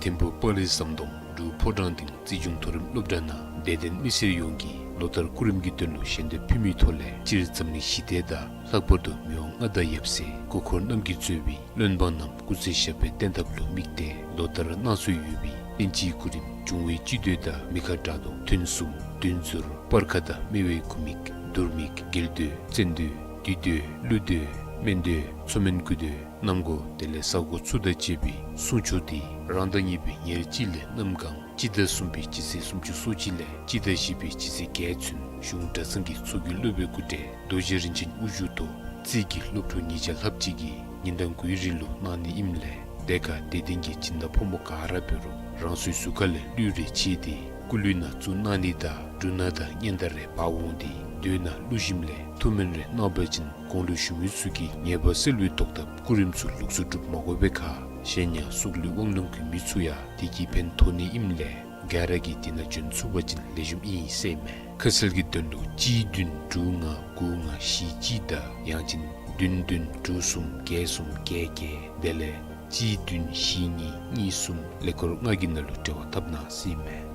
ཐིམ་ཕུ་པ་ལི་ཟམ་གདོང་འབྲུག་ཕོ་བྲང་སྡིངས་རྩིས་གཞུང་མཐོ་རིམ་སློབ་གྲྭ་ནང་དད་ལྡན་མི་སེར་ཡོངས་ཀྱིས་ལོ་ལྟར་སྐུ་རིམ་གྱི་དོན་ལུ་ཞལ་འདེབས་ཕུལ་མིའི་ཐོག་ལས་སྤྱིར་འཛམ་གླིང་ཞི་བདེ་དང་ལྷག་པར་དུ་མི་དབང་མངའ་བདག་ཡབ་སྲས་སྐུ་འཁོར་རྣམ་རྒྱལ་གཙོས་པའི་བློན་འབངས་རྣམས་སྐུ་ཚེ་ཞབས་པད་བརྟན་ཐབས་ལུ་དམིགས་ཏེ་ལོ་ལྟར་གནང་སྲོལ་ཡོད་པའི་བསྟན་སྤྱིའི་སྐུ་རིམ་འབྱུང་བའི་སྤྱི་མདོས་དང་མི་ཁ་དགྲ་བཟློག་ཐུན་གསུམ་བདུན་ཟུར་སྤར་ཁ་དང་སྨེ་བའི་སྐུ་མིག་དུར་མིག་རྒྱལ་མདོས་བཙན་མདོས་བདུད་མདོས་ཀླུ་མདོས་སྨན་མདོས་མཚོ་སྨན་སྐུ་མདོས་གནམ་སྒོ་དེ་ལས་ས་སྒོ་ཚུ་དང་བཅས་པའི་གསུང་ཆོག་འདི་རང་ཟླ་གཉིས་པའི་ཉེར་གཅིག་ལས་གནམ་གང་སྤྱི་ཟླ་གསུམ་པའི་སྤྱི་ཚེས་སུམ་ཅུ་སོ་གཅིག་ལས་སྤྱི་ཟླ་བཞི་པའི་སྤྱི་ཚེས་བརྒྱད་ཚུན་གཞུང་གྲྭ་ཚང་གི་ཚོགས་ཀྱི་སློབ་དཔོན་སྐུ་བགྲེས་རྡོ་རྗེ་རིན་ཆེན་དབུ་བཞུགས་ཐོག་རྩིས་ཀྱི་སློབ་ཕྲུག་ཉིས་བརྒྱ་ལྷགཔ་ཅིག་གིས་ཉིན་གྲངས་དགུའི་རིང་ལུ་གནང་ནི་ཨིནམ་ལས་དེ་ཁར་དད་ལྡན་གྱི་སྦྱིན་བདག་ཕོ་མོ་ག་ར་འབད་རུང་རང་སོའི་གཟུགས་ཁ་ལས་གླུད་རེ་ཕྱེ་སྟེ་སྐུ་གླུད་ནང་བཙུགས་གནང་ནི་དང་འབྲུ་སྣ་དང་སྙན་དར་རེ་འབག་འོང་སྟེ་མདོས་ནང་བླུགས་ཞིནམ་ལས་ཐུགས་སྨོན་རེ་གནང་བ་ཅིན་གོང་ལུ་ཞུ་མི་ཚུ་གི་ཉེས་པ་སེལ་བའི་ཐོག་ཐབས་སྐུ་རིམ་ཚུ་ལོགས་སུ་སྒྲུབ་མ་དགོ་པའི་ཁར་གཞན་ཡང་གཟུགས་གླུད་དབང་ལུང་གི་མི་ཚུ་ཡང་དེ་གིས་ཕན་ཐོགས་ནི་ཨིནམ་ལས་ག་ར་གིས་དེ་ནང་འབྱོན་ཚུགས་པ་ཅིན་ལེགས་ཤོམ་ཨིན་ཟེར་ཨིན་མས། ཁ་གསལ་གྱི་དོན་ལུ་གཅིག་བདུན་དྲུག་ལྔ་དགུ་ལྔ་བཞི་གཅིག་དང་ཡང་ཅིན་བདུན་བདུན་དྲུག་གསུམ་བརྒྱད་གསུམ་བརྒྱད་བརྒྱད་དེ་ལས་གཅིག་བདུན་བཞི་གཉིས་གཉིས་གསུམ་ཀླད་ཀོར་ལྔ་གི་ནང་ལུ་འབྲེལ་བ་འཐབ་གནང་ཟེར་ཨིན་མས།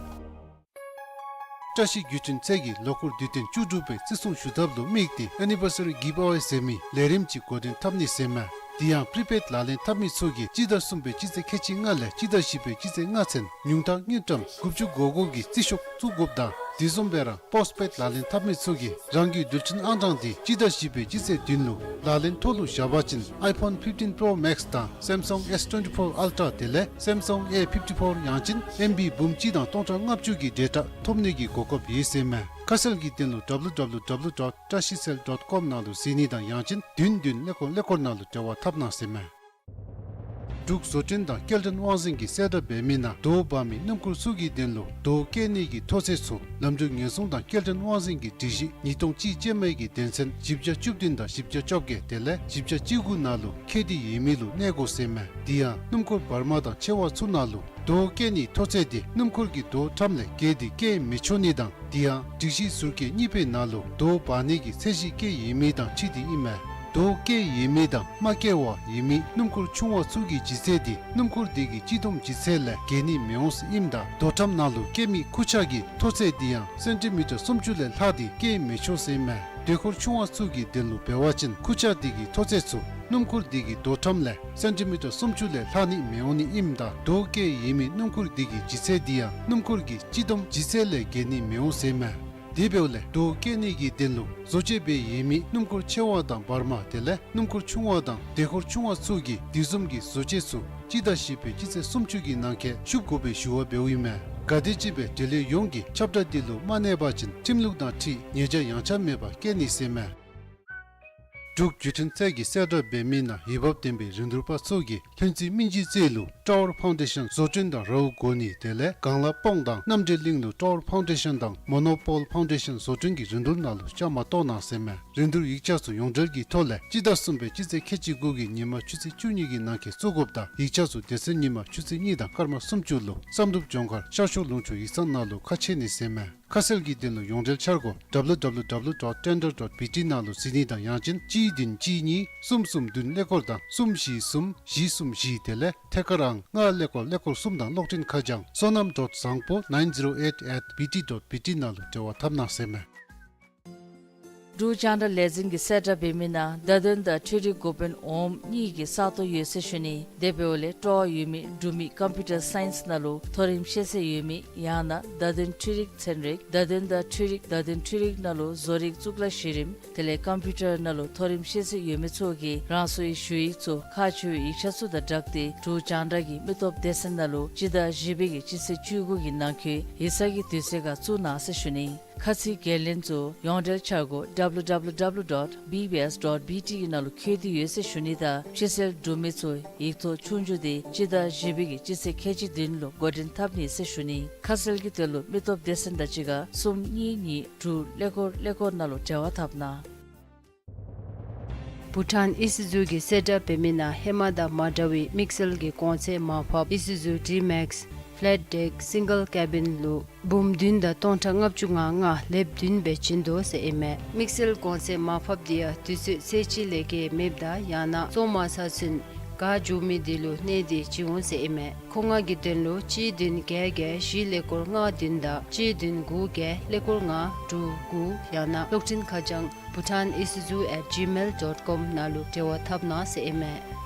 བཀྲ་ཤིས་བརྒྱུད་འཕྲིན་ཚད་ཀྱིས་ལོ་འཁོར་དུས་སྟོན་བཅུ་དྲུག་པའི་བརྩི་སྲུང་ཞུ་ཐབས་ལུ་དམིགས་ཏེ་ཨེ་ནི་བར་སི་རི་གིབ་ཨ་ཝེ་ཟེར་མི་ལས་རིམ་ཅིག་འགོ་འདྲེན་འཐབ་ནི་ཟེར་ཨིན་མས། དེ་ཡང་པྲི་པེཌ་ལག་ལེན་འཐབ་མི་ཚུ་གིས་སྤྱི་ཟླ་གསུམ་པའི་སྤྱི་ཚེས་ཁལ་གཅིག་ལྔ་ལས་སྤྱི་ཟླ་བཞི་པའི་སྤྱི་ཚེས་ལྔ་ཚུན་ཉུང་མཐའ་དངུལ་ཀྲམ་དགུ་བཅུ་གོ་གོ་གི་རྩིས་ཤོག་བཙུགས་དགོཔ་དང་ དེ་བཟུམ་སྦེ་ར་པོསཊ་པེཌ་ལག་ལེན་འཐབ་མི་ཚུ་གིས་རང་གི་རྡུལ་ཕྲན་ཨང་གྲངས་དེ་སྤྱི་ཟླ་བཞི་པའི་སྤྱི་ཚེས་བདུན་ལུ་ལག་ལེན་ཐོག་ལུ་བཞག་པ་ཅིན་ཨའི་ཕོན་ཕིཕ་ཊིན་པྲོ་མེཀསི་དང་སེམ་སང་ཨེསི་ཊུ་ཝེན་ཊི་ཕོར་ཨལ་ཊ་ར་དེ་ལས་སེམ་སང་ཨེ་ཕིཕ་ཊི་ཕོར་ཡང་ཅིན་ཨེམ་བི་འབུམ་གཅིག་དང་སྟོང་ཕྲག་ལྔ་བཅུ་གི་ཌེ་ཊ་ཐོབ་ནི་གི་གོ་སྐབས་ཡོད་ཟེར་མས། ཁ་གསལ་གྱི་དོན་ལུ་ཌབ་ལུ་ཌབ་ལུ་ཌབ་ལུ་ཌོཊ་ཊ་ཤི་སེལ་ཌོཊ་ཀོམ་ནང་ལུ་གཟིགས་ནི་དང་ཡང་ཅིན་བདུན་བདུན་ཀླད་ཀོར་ཀླད་ཀོར་ནང་ལུ་འབྲེལ་བ་འཐབ་གནང་ཟེར་མས། འབྲུག་བཟོ་སྐྲུན་དང་སྐྱེལ་འདྲེན་དབང་འཛིན་གྱིས་གསལ་བསྒྲགས་འབད་མི་ནང་རྡོ་འབག་མི་སྣུམ་འཁོར་ཚུ་གི་དོན་ལུ་རྡོ་བཀལ་ནི་གི་མཐོ་ཚད་ཚུ་ལམ་འགྲུལ་ཉེན་སྲུང་དང་སྐྱེལ་འདྲེན་དབང་འཛིན་གྱི་སྒྲིག་གཞི་ཉིས་སྟོང་གཅིག་ཅན་མའི་གི་དོན་ཚན་བཞི་བརྒྱ་བཅུ་བདུན་དང་བཞི་བརྒྱ་བཅོ་བརྒྱད་དེ་ལས་བཞི་བརྒྱ་བཅུ་དགུ་ནང་ལུ་ཁེ་དེ་ཡོད་མི་ལུ་གནས་དགོ་ཟེར་མས། དེ་ཡང་སྣུམ་འཁོར་བར་མ་དང་ཆེ་བ་ཚུ་ནང་ལུ་རྡོ་བཀལ་ནི་མཐོ་ཚད་དེ་སྣུམ་འཁོར་གྱི་རྡོ་ཊམ་ལས་བརྒལ་ཏེ་བཀལ་མི་ཆོག་ནི་དང་དེ་ཡང་སྒྲིག་གཞི་ཟུར་བཀལ་གཉིས་པའི་ནང་ལུ་རྡོ་འབག་ནི་གི་ཚད་གཞི་བཀལ་ཡོད་མི་དང་འཁྲིལ་ཏེ་ཨིན་མས། རྡོ་བཀལ་ཡོད་མི་དང་མ་བཀལ་བར་ཡོད་མི་སྣུམ་འཁོར་ཆུང་བ་ཚུ་གི་ལྗིད་ཚད་དེ་སྣུམ་འཁོར་དེ་གི་སྤྱི་བསྡོམས་ལྗིད་ཚད་ལས་བརྒལ་ནི་མི་འོང་ཟེར་ཨིནམ་ད་རྡོ་ཊམ་ནང་ལུ་བཀལ་མི་ཁུར་ཆ་གི་མཐོ་ཚད་དེ་ཡང་སེན་ཊི་མི་ཊར་སུམ་ཅུ་ལས་ལྷག་སྟེ་བཀལ་མི་ཆོག་ཟེར་མས། ཟློས་འཁོར་ཆུང་བ་ཚུ་གི་དོན་ལུ་འབད་བ་ཅིན་ཁུར་ཆ་དེ་གི་མཐོ་ཚད་ཚུ་སྣུམ་འཁོར་དེ་གི་རྡོ་ཊམ་ལས་སེན་ཊི་མི་ཊར་སུམ་ཅུ་ལས་ལྷག་ནི་མི་འོང་ནི་ཨིནམ་ད་རྡོ་བཀལ་ཡོད་མི་སྣུམ་འཁོར་དེ་གི་ལྗིད་ཚད་དེ་ཡང་སྣུམ་འཁོར་གྱི་སྤྱི་བསྡོམས་ལྗིད་ཚད་ལས་བརྒལ་ནི་མི་འོང་ཟེར་མས། དེ་འབདཝ་ལས་རྡོ་བཀལ་ནི་གི་དོན་ལུ་བཟོ་བཅོས་འབད་ཡོད་མི་སྣུམ་འཁོར་ཆེ་བ་དང་བར་མ་དེ་ལས་སྣུམ་འཁོར་ཆུང་བ་དང་ཟློས་འཁོར་ཆུང་བ་ཚུ་གིས་དེ་བཟུམ་གྱི་བཟོ་བཅོས་ཚུ་སྤྱི་ཟླ་བཞི་པའི་སྤྱི་ཚེས་སུམ་ཅུ་གི་ནང་འཁོད་ཞུ་དགོ་པའི་ཞུ་བ་འབདཝ་ཨིན་མས། ག་དེམ་ཅིག་སྦེ་འབྲེལ་ཡོད་ཡོངས་ཀྱིས་ཁྱབ་བསྒྲགས་དེ་ལུ་མ་གནས་པ་ཅིན་ཁྲིམས་ལུགས་དང་འཁྲིལ་ཉེས་བྱ་ཡངས་ཆག་མེད་པར་བཀལ་ནི་ཟེར་མས། འབྲུག་བརྒྱུད་འཕྲིན་ཚད་ཀྱིས་གསལ་བསྒྲགས་འབད་མི་ནང་འོས་འབབ་ལྡན་པའི་རིན་བསྡུར་པ་ཚུ་གིས་ལྷུན་རྩེ་སྨིན་སྤྱོད་རྩེ་ལུ་ཊ་ཝར་ཕའུན་ཌེ་ཤཱན་བཟོ་སྐྲུན་དང་རཝ་གོ་ནི་དེ་ལས་གངས་ལ་སྤང་དང་རྣམ་འདྲེན་གླིང་ལུ་ཊ་ཝར་ཕའུན་ཌེ་ཤཱན་དང་མོ་ནོ་པོལ་ཕའུན་ཌེ་ཤཱན་བཟོ་སྐྲུན་གྱི་རིན་བསྡུར་ནང་ལུ་བཅའ་མར་གཏོགས་གནང་ཟེར་མས། རིན་བསྡུར་ཡིག་ཆ་ཚུ་ཡོངས་འབྲེལ་གྱི་ཐོག་ལས་སྤྱི་ཟླ་གསུམ་པའི་སྤྱི་ཚེས་ཁལ་གཅིག་དགུ་གི་ཉིན་མ་ཆུ་ཚོད་བཅུ་གཉིས་ཀྱི་ནང་འཁོད་བཙུགས་དགོཔ་དང་ཡིག་ཆ་ཚུ་དེ་ཚེ་ཉིན་མ་ཆུ་ཚོད་གཉིས་དང་སྐར་མ་སུམ་ཅུ་ལུ་བསམ་གྲུབ་ལྗོངས་མཁར་ཤར་ཕྱོགས་ལུང་ཕྱོགས་ཡིག་ཚང་ནང་ལུ་ཁ་ཕྱེ་ནི་ཟེར་མས། ཁ་གསལ་གྱི་དོན་ལུ་ཡོངས་འབྲེལ་འཆར་སྒོ་ཌབ་ལུ་ཌབ་ལུ་ཌབ་ལུ་ཌོཊ་ཊེན་ཌར་ཌོཊ་བི་ཊི་ནང་ལུ་གཟིགས་ནི་དང་ཡང་ཅིན་གཅིག་བདུན་གཅིག་གཉིས་གསུམ་གསུམ་བདུན་ཀླད་ཀོར་དང་གསུམ་བཞི་གསུམ་བཞི་གསུམ་བཞི་དེ་ལས་ཐད་ཀར་ཨང་ལྔ་ཀླད་ཀོར་ཀླད་ཀོར་གསུམ་དང་གློག་འཕྲིན་ཁ་བྱང་བསོད་ནམས་ཌོཊ་བཟང་པོ་ནའིན་ཛི་རོ་ཨེཊ་ཨེཊ་བི་ཊི་ཌོཊ་བི་ཊི་ནང་ལུ་འབྲེལ་བ་འཐབ་གནང་ཟེར་མས། འབྲུག་རྒྱང་བསྒྲགས་ལས་འཛིན་གྱིས་གསལ་བསྒྲགས་འབད་མི་ནང་བརྡ་དོན་དང་འཕྲུལ་རིག་འགོ་དཔོན་འོགམ་གཉིས་ཀྱི་ས་སྟོང་ཡོད་ཟེར་ཞུ་ནི། དེ་འབདཝ་ལས་སྤྲོ་བ་ཡོད་མི་འབྲུག་མི་ཀམ་པིའུ་ཊར་སའིནསི་ནང་ལུ་མཐོ་རིམ་ཤེས་ཚད་ཡོད་མི་ཡང་ན་བརྡ་དོན་འཕྲུལ་རིག་ཚན་རིག་བརྡ་དོན་དང་འཕྲུལ་རིག་བརྡ་དོན་འཕྲུལ་རིག་ནང་ལུ་བཟོ་རིག་གཙུག་ལག་གཞི་རིམ་དེ་ལས་ཀམ་པིའུ་ཊར་ནང་ལུ་མཐོ་རིམ་ཤེས་ཚད་ཡོད་མི་ཚུ་གིས་རང་སོའི་ཞུ་ཡིག་ཚུ་ཁག་ཆེ་བའི་ཡིག་ཆ་ཚུ་དང་སྦྲགས་ཏེ་འབྲུག་རྒྱང་བསྒྲགས་ཀྱི་མི་སྟོབས་སྡེ་ཚན་ནང་ལུ་སྤྱི་ཟླ་བཞི་པའི་གི་སྤྱི་ཚེས་བཅུ་དགུ་གི་ནང་འཁོད་ཡིག་ཚང་གི་དུས་ཚོད་ཁར་བཙུགས་གནང་ཟེར་ཞུ་ནི། ཁ་ཚིག་འགན་ལེན་ཚུ་ཡོངས་འབྲེལ་འཆར་སྒོ་ཌབ་ལུ་ཌབ་ལུ་ཌབ་ལུ་ཌོཊ་བི་བི་ཨེསི་ཌོཊ་བི་ཊི་གི་ནང་ལུ་བཀོད་དེ་ཡོད་ཟེར་ཞུ་ནི་དང་ཕྱི་སེལ་གྲུབ་མི་ཚུ་ཡིག་ཐོག་ཆོས་རྒྱུགས་དེ་སྤྱི་ཟླ་བཞི་པའི་གི་སྤྱི་ཚེས་ཁལ་གཅིག་བདུན་ལུ་འགོ་འདྲེན་འཐབ་ནི་ཟེར་ཞུ་ནི། ཁ་གསལ་གྱི་དོན་ལུ་མི་སྟོབས་སྡེ་ཚན་དང་གཅིག་ཁར་གསུམ་གཉིས་གཉིས་དྲུག་ཀླད་ཀོར་ཀླད་ཀོར་ནང་ལུ་འབྲེལ་བ་འཐབ་གནང་། བྷུ་ཊཱན་ཨི་སི་ཛུ་གིས་གསལ་བསྒྲགས་འབད་མི་ནང་ཧེ་མ་དང་མ་འདྲ་བའི་དམིགས་བསལ་གྱི་གོང་ཚད་མར་ཕབ་ཨི་སི་ཛུ་ཌི་མེགསི་ཕེ་ལེཊ་ཌེཀ་སིང་གལ་ཀེ་བིན་ལུ་འབུམ་བདུན་དང་སྟོང་ཕྲག་ལྔ་བཅུ་ང་ལྔ་ལེབ་བདུན་སྦེ་བྱིན་དོ་ཟེར་ཨིན་མས། དམིགས་བསལ་གོང་ཚད་མར་ཕབ་དེ་ཡང་དུས་ཚོད་ཚེས་གཅིག་ལས་བརྒལ་མེདཔ་དང་ཡང་ན་བཙོང་མ་ཚར་ཚུན་ག་འབྱུང་མི་དེ་ལུ་གནས་ཏེ་བྱིན་འོང་ཟེར་ཨིན་མས། མཁོ་མངགས་ཀྱི་དོན་ལུ་གཅིག་བདུན་བརྒྱད་བརྒྱད་བཞི་ཀླད་ཀོར་ལྔ་བདུན་དང་གཅིག་བདུན་དགུ་བརྒྱད་ཀླད་ཀོར་ལྔ་དྲུག་དགུ་ཡང་ན་གློག་འཕྲིན་ཁ་བྱང་bhutanisuzu at gmail dot com ནང་ལུ་འབྲེལ་བ་འཐབ་གནང་ཟེར་ཨིན་མས།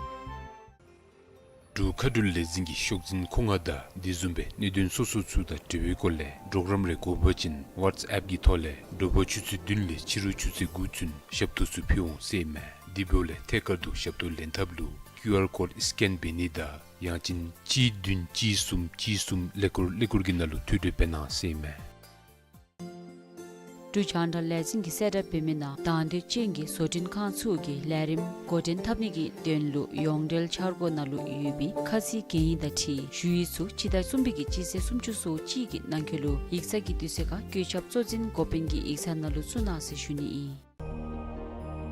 འབྲུག་མཁའ་འགྲུལ་ལས་འཛིན་གྱི་ཤོག་འཛིན་མཁོ་མངགས་དང་དེ་བཟུམ་སྦེ་གནད་དོན་སོ་སོ་ཚུ་དང་འབྲེལ་བའི་སྐོར་ལས་གྲོགས་རམ་རེ་དགོ་པ་ཅིན་ཝཊས་ཨེཔ་གི་ཐོག་ལས་དྲོ་པ་ཆུ་ཚོད་བདུན་ལས་ཕྱི་རུ་ཆུ་ཚོད་དགུ་ཚུན་ཞབས་ཏོག་ཚུ་ཕུལ་འོང་ཟེར་ཨིན་མས། དེ་འབདཝ་ལས་ཐད་ཀར་དུ་ཞབས་ཏོག་ལེན་ཐབས་ལུ་ཀིའུ་ཨར་ཀོཌ་སི་ཀེན་འབད་ནི་དང་ཡང་ཅིན་གཅིག་བདུན་གཅིག་གསུམ་གཅིག་གསུམ་ཀླད་ཀོར་ཀླད་ཀོར་གྱི་ནང་ལུ་ཐོས་གྲོལ་འབད་གནང་ཟེར་ཨིན་མས། འབྲུག་རྒྱང་བསྒྲགས་ལས་འཛིན་གྱིས་གསལ་བསྒྲགས་འབད་མི་ནང་དང་འདོད་ཅན་གྱི་བཟོ་སྐྲུན་ཁང་ཚུ་གིས་ལས་རིམ་འགོ་འདྲེན་འཐབ་ནི་གི་དོན་ལུ་ཡོངས་འབྲེལ་འཆར་སྒོ་ནང་ལུ་ཡོད་པའི་ཁ་ཚིག་འགན་ཡིག་དང་འཁྲིལ་ཞུ་ཡིག་ཚུ་སྤྱི་ཟླ་གསུམ་པའི་གི་སྤྱི་ཚེས་སུམ་ཅུ་སོ་གཅིག་གི་ནང་འཁོད་ལུ་ཡིག་ཚང་གི་དུས་ཚོད་ཁར་བཀོད་ཁྱབ་གཙོ་འཛིན་འགོ་དཔོན་གྱི་ཡིག་ཚང་ནང་ལུ་བཙུགས་གནང་ཟེར་ཞུ་ནི་ཨིན།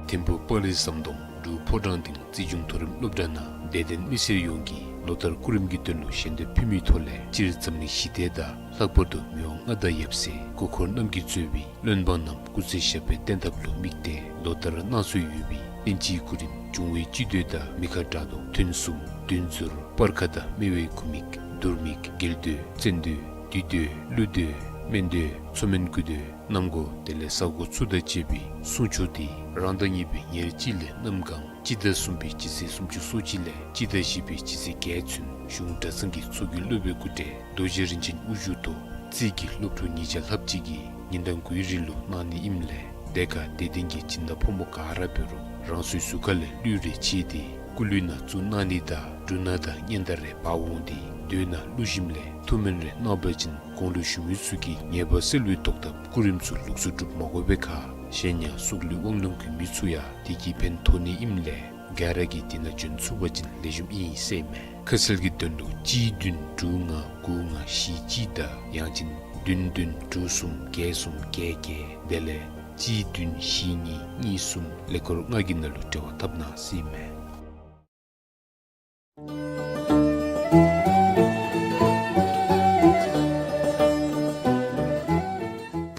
ཐིམ་ཕུ་པ་ལི་ཟམ་གདོང་འབྲུག་ཕོ་བྲང་སྡིངས་རྩིས་འབྱུང་མཐོ་རིམ་སློབ་གྲྭ་ནང་དད་ལྡན་མི་སེར་ཡོངས་ཀྱིས་ལོ་ལྟར་སྐུ་རིམ་གྱི་དོན་ལུ་ཞལ་འདེབས་ཕུལ་མིའི་ཐོག་ལས་སྤྱིར་འཛམ་གླིང་ཞི་བདེ་དང་ལྷག་པར་དུ་མི་དབང་མངའ་བདག་ཡབ་སྲས་སྐུ་འཁོར་རྣམ་རྒྱལ་གཙོས་པའི་བློན་འབངས་རྣམས་སྐུ་ཚེ་ཞབས་པད་བརྟན་ཐབས་ལུ་དམིགས་ཏེ་ལོ་ལྟར་གནང་སྲོལ་ཡོད་པའི་དབྱིན་ཇིའི་སྐུ་རིམ་འབྱུང་བའི་སྤྱི་མདོས་དང་མི་ཁ་དགྲ་གདོང་ཐུན་གསུམ་བདུད་འཛོར་སྤར་ཁ་དང་སྨེ་བའི་སྐུ་མིག་དུར་མིག་རྒྱལ་མདོས་བཙན་མདོས་བདུད་མདོས་ཀླུ་མདོས་སྨན་མདོས་མཚོ་སྨན་སྐུ་མདོས་གནམ་སྒོ་དེ་ལས་ས་སྒོ་ཚུ་དང་བཅས་པའི་སྲུང་མཆོག་དེ་རང་ཟླ་གཉིས་པའི་ཉེར་གཅིག་ལས་གནམ་གང་སྤྱི་ཟླ་གསུམ་པའི་སྤྱི་ཚེས་སུམ་ཅུ་སོ་གཅིག་ལས་སྤྱི་ཟླ་བཞི་པའི་སྤྱི་ཚེས་བརྒྱད་ཚུན་གཞུང་གྲྭ་ཚང་གི་ཚོགས་ཀྱི་སློབ་དཔོན་སྐུ་བགྲེས་རྡོ་རྗེ་རིན་ཆེན་དབུ་བཞུགས་ཐོག་ རྩིས་ཀྱི་སློབ་ཕྲུག་ཉིས་བརྒྱ་ལྷགཔ་ཅིག་གིས་ཉིན་གྲངས་དགུའི་རིང་ལུ་གནང་ནི་ཨིནམ་ལས་དེ་ཁར་དད་ལྡན་གྱི་སྦྱིན་བདག་ཕོ་མོ་ག་ར་འབད་རུང་རང་སོའི་གཟུགས་ཁ་ལས་གླུད་རེ་ཕྱེ་སྟེ་སྐུ་གླུད་ནང་བཙུགས་གནང་ནི་དང་འབྲུ་སྣ་དང་སྙན་དར་རེ་འབག་འོང་སྟེ་མདོས་ནང་གླུ་ཞིནམ་ལས་ཐུགས་སྨོན་རེ་གནང་བ་ཅིན་གོང་ལུ་ཞུ་མི་ཚུ་གིས་ངེས་པ་སེལ་བའི་ཐོག་ཐགཔ་སྐུ་རིམ་ཚུ་ལོགས་སུ་སྒྲུབ་མ་དགོ་པའི་ཁར་གཞན་ཡང་སྲོག་ལུས་དབང་ལུང་གི་མི་ཚུ་ཡང་དེ་གིས་ཕན་ཐོགས་ནི་ཨིནམ་ལས་ག་ར་གིས་དེ་ནང་འབྱོན་ཚུགས་པ་ཅིན་ལེགས་ཤོམ་ཨིན་ཟེར་ཨིན་མས། ཁ་གསལ་གྱི་དོན་ལུ་གཅིག་བདུན་དྲུག་ལྔ་དགུ་ལྔ་བཞི་གཅིག་དང་ཡང་ཅིན་བདུན་བདུན་དྲུག་གསུམ་བརྒྱད་གསུམ་བརྒྱད་བརྒྱད་དེ་ལས་གཅིག་བདུན་བཞི་གཉིས་གཉིས་གསུམ་ཀླད་ཀོར་ལྔ་གི་ནང་ལུ་འབྲེལ་བ་འཐབ་གནང་ཟེར་ཨིན་མས།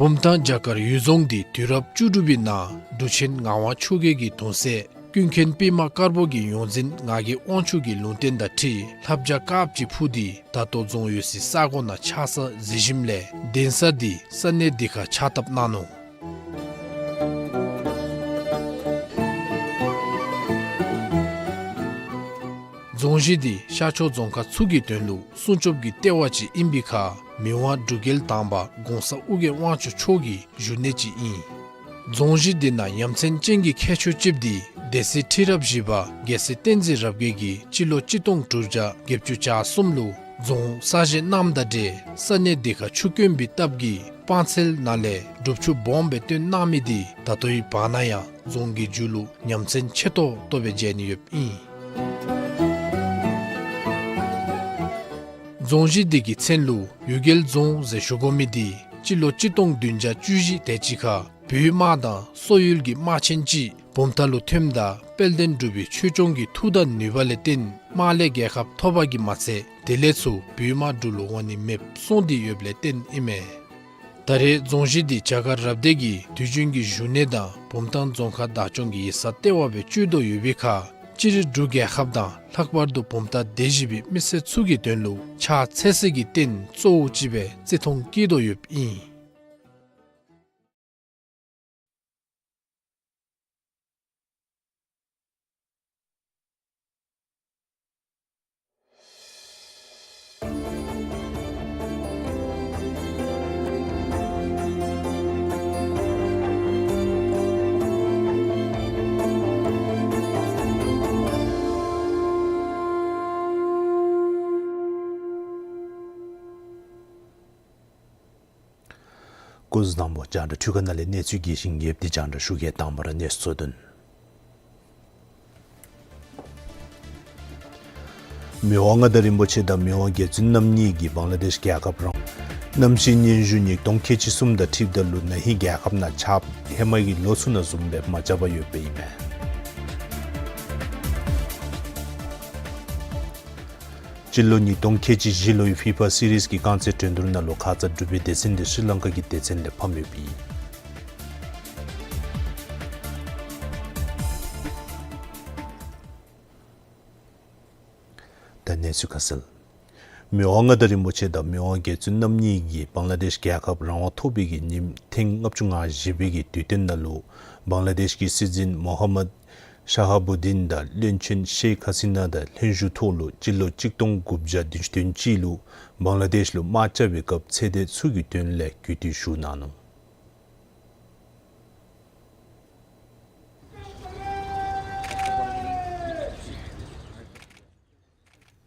བུམ་ཐང་བྱ་དཀར་གཡུལ་རྫོང་འདི་དུས་རབས་བཅུ་དྲུག་པའི་ནང་འབྲུག་ཆེན་ངག་དབང་ཆོས་རྒྱལ་གྱི་གདུང་སྲས་ཀུན་མཁྱེན་པདྨ་དཀར་པོ་གི་ཡོངས་འཛིན་ངག་གི་དབང་ཕྱུག་གི་ལུང་བསྟན་དང་འཁྲིལ་ལྷ་བྱ་དཀརཔོ་ཅིག་འཕུར་ཏེ་ད་ལྟོ་རྫོང་ཡོད་སའི་ས་གོ་ནང་ཆགས་ས་གཟིགས་ཞིནམ་ལས་གདན་ས་འདི་ས་གནས་འདི་ཁར་ཕྱག་བཏབ་གནང་ནུག། རྫོང་གཞི་འདི་ཤར་ཕྱོགས་རྫོང་ཁག་ཚུ་གི་དོན་ལུ་སྲུང་སྐྱོབ་ཀྱི་ལྟེ་བ་ཅིག་ཨིན་པའི་ཁར་མི་དབང་འབྲུག་རྒྱལ་དང་པ་གོང་ས་ཨོ་རྒྱན་དབང་ཕྱུག་མཆོག་གི་བཞུགས་གནས་ཅིག་ཨིན། རྫོང་གཞི་འདི་ནང་ཡ་མཚན་ཅན་གྱི་ཁྱད་ཆོས་ཅིག་འདི་སྡེ་སྲིད་ཁྲི་རབས་བཞི་པ་རྒྱལ་སྲས་བསྟན་འཛིན་རབ་རྒྱས་ཀྱིས་སྤྱི་ལོ་གཅིག་སྟོང་དྲུག་བརྒྱ་བརྒྱད་ཅུ་གྱ་གསུམ་ལུ་རྫོང་གསར་བཞེངས་གནངམ་དང་འབྲེལ་ས་གནས་འདི་ཁར་ཆུ་དཀོན་པའི་སྟབས་ཀྱིས་སྤང་ཚལ་ནང་ལས་སྒྲུབ་ཆུ་སྦོམ་སྦེ་བཏོན་གནང་མི་འདི་ད་ལྟོའི་བར་ན་ཡང་རྫོང་གི་མཇུག་ལུ་ཡ་མཚན་ཆེ་ཏོག་ཏོ་སྦེ་མཇལ་ནི་ཡོདཔ་ཨིན། རྫོང་གཞི་འདི་གི་མཚན་ལུ་གཡུལ་རྒྱལ་རྫོང་ཟེར་ཞུ་དགོ་མི་འདི་སྤྱི་ལོ་གཅིག་སྟོང་བདུན་བརྒྱ་བཅུ་བཞི་དེ་ཅིག་ཁར་བོད་དམག་དང་སོག་ཡུལ་གྱི་དམག་ཆེན་ཅིག་བུམ་ཐང་ལུ་ཐོནམ་ད་དཔལ་ལྡན་འབྲུག་པའི་ཆོས་སྐྱོང་གི་མཐུ་དང་ནུས་པ་ལས་བརྟེན་དམག་ལས་རྒྱལ་ཁ་ཐོབ་པ་གིས་མ་ཚད་དེ་ལས་ཚུར་བོད་དམག་འབྲུག་ལུ་འོང་ནི་མེདཔ་སོང་སྟེ་ཡོདཔ་ལས་བརྟེན་ཨིན་མས། ད་རེས་རྫོང་གཞི་འདི་བྱ་དཀར་རབ་སྡེ་གི་དུས་རྒྱུན་གྱི་བཞུགས་གནས་དང་བུམ་ཐང་རྫོང་ཁག་བདག་སྐྱོང་གི་ཡིག་ཚང་ལྟེ་བ་སྦེ་སྤྱོད་དོ་ཡོད་པའི་ཁར་སྤྱིར་འབྲུག་རྒྱལ་ཁབ་དང་ལྷག་པར་དུ་བུམ་ཐང་སྡེ་བཞི་པའི་མི་སེར་ཚུ་གི་དོན་ལུ་ཕྱག་འཚལ་སའི་རྟེན་གཙོ་བོ་ཅིག་སྦེ་བརྩི་མཐོང་བསྐྱེད་དོ་ཡོདཔ་ཨིན། སྐུ་གཟུགས་བཟང་པོ། རྒྱང་བསྒྲགས་འཕྲུལ་ཁང་ནང་ལས་གནས་ཚུལ་རྒྱས་ཤིང་རྒྱསཔ་འདི་རྒྱང་བསྒྲགས་ཞུ་གེ། དང་པ་ར་གནས་ཚུལ་གཙོ་དོན། མི་དབང་མངའ་བདག་རིན་པོ་ཆེ་དང་མི་དབང་རྒྱལ་བཙུན་རྣམ་གཉིས་ཀྱིས་བང་ལ་དེཤ་རྒྱལ་ཁབ་རང་དབང་གནམ་གཤིས་སྙན་ཞུ་ཉིས་སྟོང་ཁལ་གཅིག་གསུམ་དང་འཁྲིལཝ་ད་ལུ་ན་ཧིང་རྒྱལ་ཁབ་ནང་ཆརཔ་ཧེ་མ་གི་ལོ་ཚུ་ནང་བཟུམ་སྦེ་མ་རྐྱབ་པར་ཡོདཔ་ཨིན་མས། སྤྱི་ལོ་ཉིས་སྟོང་ཁལ་གཅིག་བཞི་ལོའི་ཕི་ཕ་སི་རིསི་གི་རྐང་རྩེད་འགྲན་བསྡུར་ནང་ལུ་ཁ་ཙ་འབྲུག་པའི་སྡེ་ཚན་འདི་ཤྲི་ལང་ཀ་གི་སྡེ་ཚན་ལས་ཕམ་ཡོདཔ་ཨིན། ད་གནས་ཚུལ་ཁ་གསལ། མི་དབང་མངའ་བདག་རིན་པོ་ཆེ་དང་མི་དབང་རྒྱལ་བཙུན་རྣམ་གཉིས་ཀྱིས་བང་ལ་དེཤ་རྒྱལ་ཁབ་རང་དབང་ཐོབ་པའི་གི་ཉིནམ་ཐེངས་ལྔ་བཅུ་ང་བཞི་པའི་གི་དུས་སྟོན་ནང་ལུ་བང་ལ་དེཤ་གི་སྲིད་འཛིན་མོ་ཧམ་མད་ཤ་ཧ་བུ་དིན་དང་བློན་ཆེན་ཤེག་ཧ་སི་ན་དང་ལྷན་བཞུགས་ཐོག་ལུ་སྤྱི་ལོ་གཅིག་སྟོང་དགུ་བརྒྱ་བདུན་ཅུ་དོན་གཅིག་ལུ་བང་ལ་དེཤ་ལུ་དམག་རྐྱབ་པའི་སྐབས་ཚེ་འདས་ཚུ་གི་དོན་ལས་གུས་བཏུད་ཞུ་གནང་ནུག།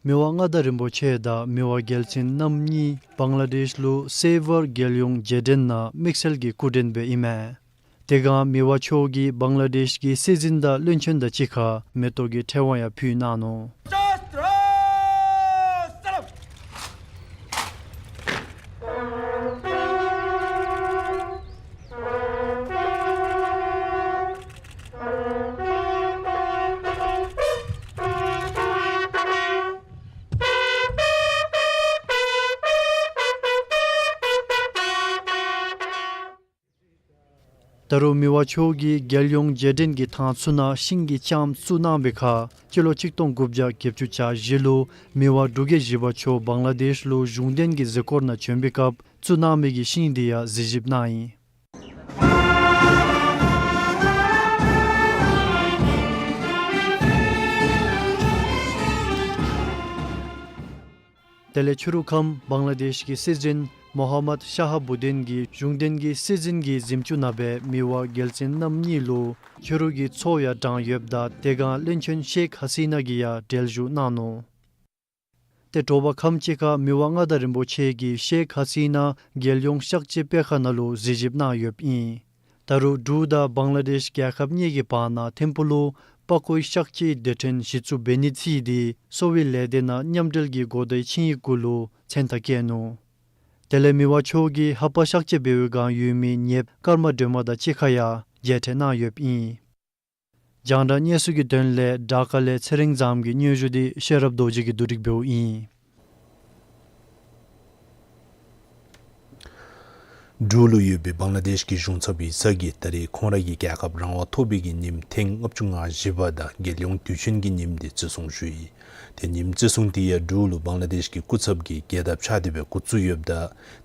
མི་དབང་མངའ་བདག་རིན་པོ་ཆེ་དང་མི་དབང་རྒྱལ་བཙུན་རྣམ་གཉིས་བང་ལ་དེཤ་ལུ་སེ་ཝར་རྒྱལ་ཡོངས་རྗེས་དྲན་ནང་དམིགས་བསལ་གྱི་སྐུ་མགྲོན་སྦེ་ཨིན་མས། དེ་སྒང་མི་དབང་མཆོག་གིས་བང་ལ་དེཤ་གི་སྲིད་འཛིན་དང་བློན་ཆེན་དང་གཅིག་ཁར་མེ་ཏོག་གི་ཕྲེང་བ་ཡང་ཕུལ་གནང་ནུག། ད་རུང་མི་དབང་མཆོག་གིས་རྒྱལ་ཡོངས་རྗེས་དྲན་གྱི་ཐང་ཚུ་ནང་ཤིང་གི་ལྕངམ་བཙུགས་གནང་བའི་ཁར་སྤྱི་ལོ་གཅིག་སྟོང་དགུ་བརྒྱ་བརྒྱད་ཅུ་གྱ་བཞི་ལུ་མི་དབང་འབྲུག་རྒྱལ་བཞི་པ་མཆོག་བང་ལ་དེཤ་ལུ་གཞུང་འདོན་གྱི་གཟིགས་སྐོར་ནང་བྱོན་པའི་སྐབས་བཙུགས་གནང་མི་གི་ཤིང་འདི་ཡང་གཟིགས་ཞིབ་གནང་ཡི། དེ་ལས་ཕྱི་རུ་ཁམས་བང་ལ་དེཤ་གི་སྲིད་འཛིན་ མོ་ཧ་མད་ཤ་ཧ་བུ་དིན་གྱིས་གཞུང་འབྲེལ་གྱི་སྲིད་འཛིན་གྱི་གཟིམ་ཅུང་ནང་སྦེ་མི་དབང་རྒྱལ་བཙུན་རྣམ་གཉིས་ལུ་ཕྱི་རུ་གི་ཚོགས་ཡང་དྲངས་ཡོདཔ་ད་དེ་སྒང་བློན་ཆེན་ཤེག་ཧ་སི་ན་གིས་ཡང་གྲལ་བཞུགས་གནང་ནུག། ཏེ་དྲོ་པ་ཁམས་ཅིག་ཁར་མི་དབང་མངའ་བདག་རིན་པོ་ཆེ་གིས་ཤེག་ཧ་སི་ན་རྒྱལ་ཡོངས་གཤག་བཅོས་དཔེ་ཁང་ནང་ལུ་གཟིགས་ཞིབ་གནང་ཡོདཔ་ཨིན། ད་རུང་འབྲུག་དང་བང་ལ་དེཤ་རྒྱལ་ཁབ་གཉིས་ཀྱི་བར་ན་ཐིམ་ཕུག་ལུ་པགས་ཀོའི་གཤག་བཅོས་སྡེ་ཕྲན་གཞི་བཙུགས་འབད་ནི་ཚུ་འདི་གསོ་བའི་ལས་སྡེ་ནང་མཉམ་འབྲེལ་གྱི་གོ་བརྡ་ཕྱིན་ཡི་གུ་ལུ་མཚན་རྟགས་བཀོད་ནུག། དེ་ལས་མི་དབང་མཆོག་གིས་ལྷ་པ་གཤག་བཅོས་འབད་བའི་སྒང་ཡོད་མི་ཉེཔ་ཀརྨ་སྒྲོལ་མ་དང་གཅིག་ཁར་ཡང་མཇལ་འཕྲད་གནང་ཡོདཔ་ཨིན། རྒྱང་བསྒྲགས་གནས་ཚུལ་གྱི་དོན་ལས་དྲག་ཁ་ལས་ཚེ་རིང་བཟངམོ་གི་སྙན་ཞུ་འདི་ཤེས་རབ་རྡོ་རྗེ་གིས་བསྡུ་སྒྲིག་འབདཝ་ཨིན། འབྲུག་ལུ་ཡོད་པའི་བང་ལ་དེཤ་གི་གཞུང་ཚབ་ཡིག་ཚང་གིས་ད་རེས་ཁོང་ར་གི་རྒྱལ་ཁབ་རང་དབང་ཐོབ་པའི་གི་ཉིནམ་ཐེངས་ལྔ་བཅུ་ང་བཞི་པ་དང་རྒྱལ་ཡོངས་དུས་ཆེན་གྱི་ཉིནམ་འདི་བརྩི་སྲུང་ཞུ་ཡི། ཏེ་ཉིནམ་བརྩི་སྲུང་འདི་ཡང་འབྲུག་ལུ་བང་ལ་དེཤ་གི་སྐུ་ཚབ་ཀྱིས་རྒྱལ་དར་ཕྱར་ཏེ་སྦེ་འགོ་བཙུགས་ཡོདཔ་ད་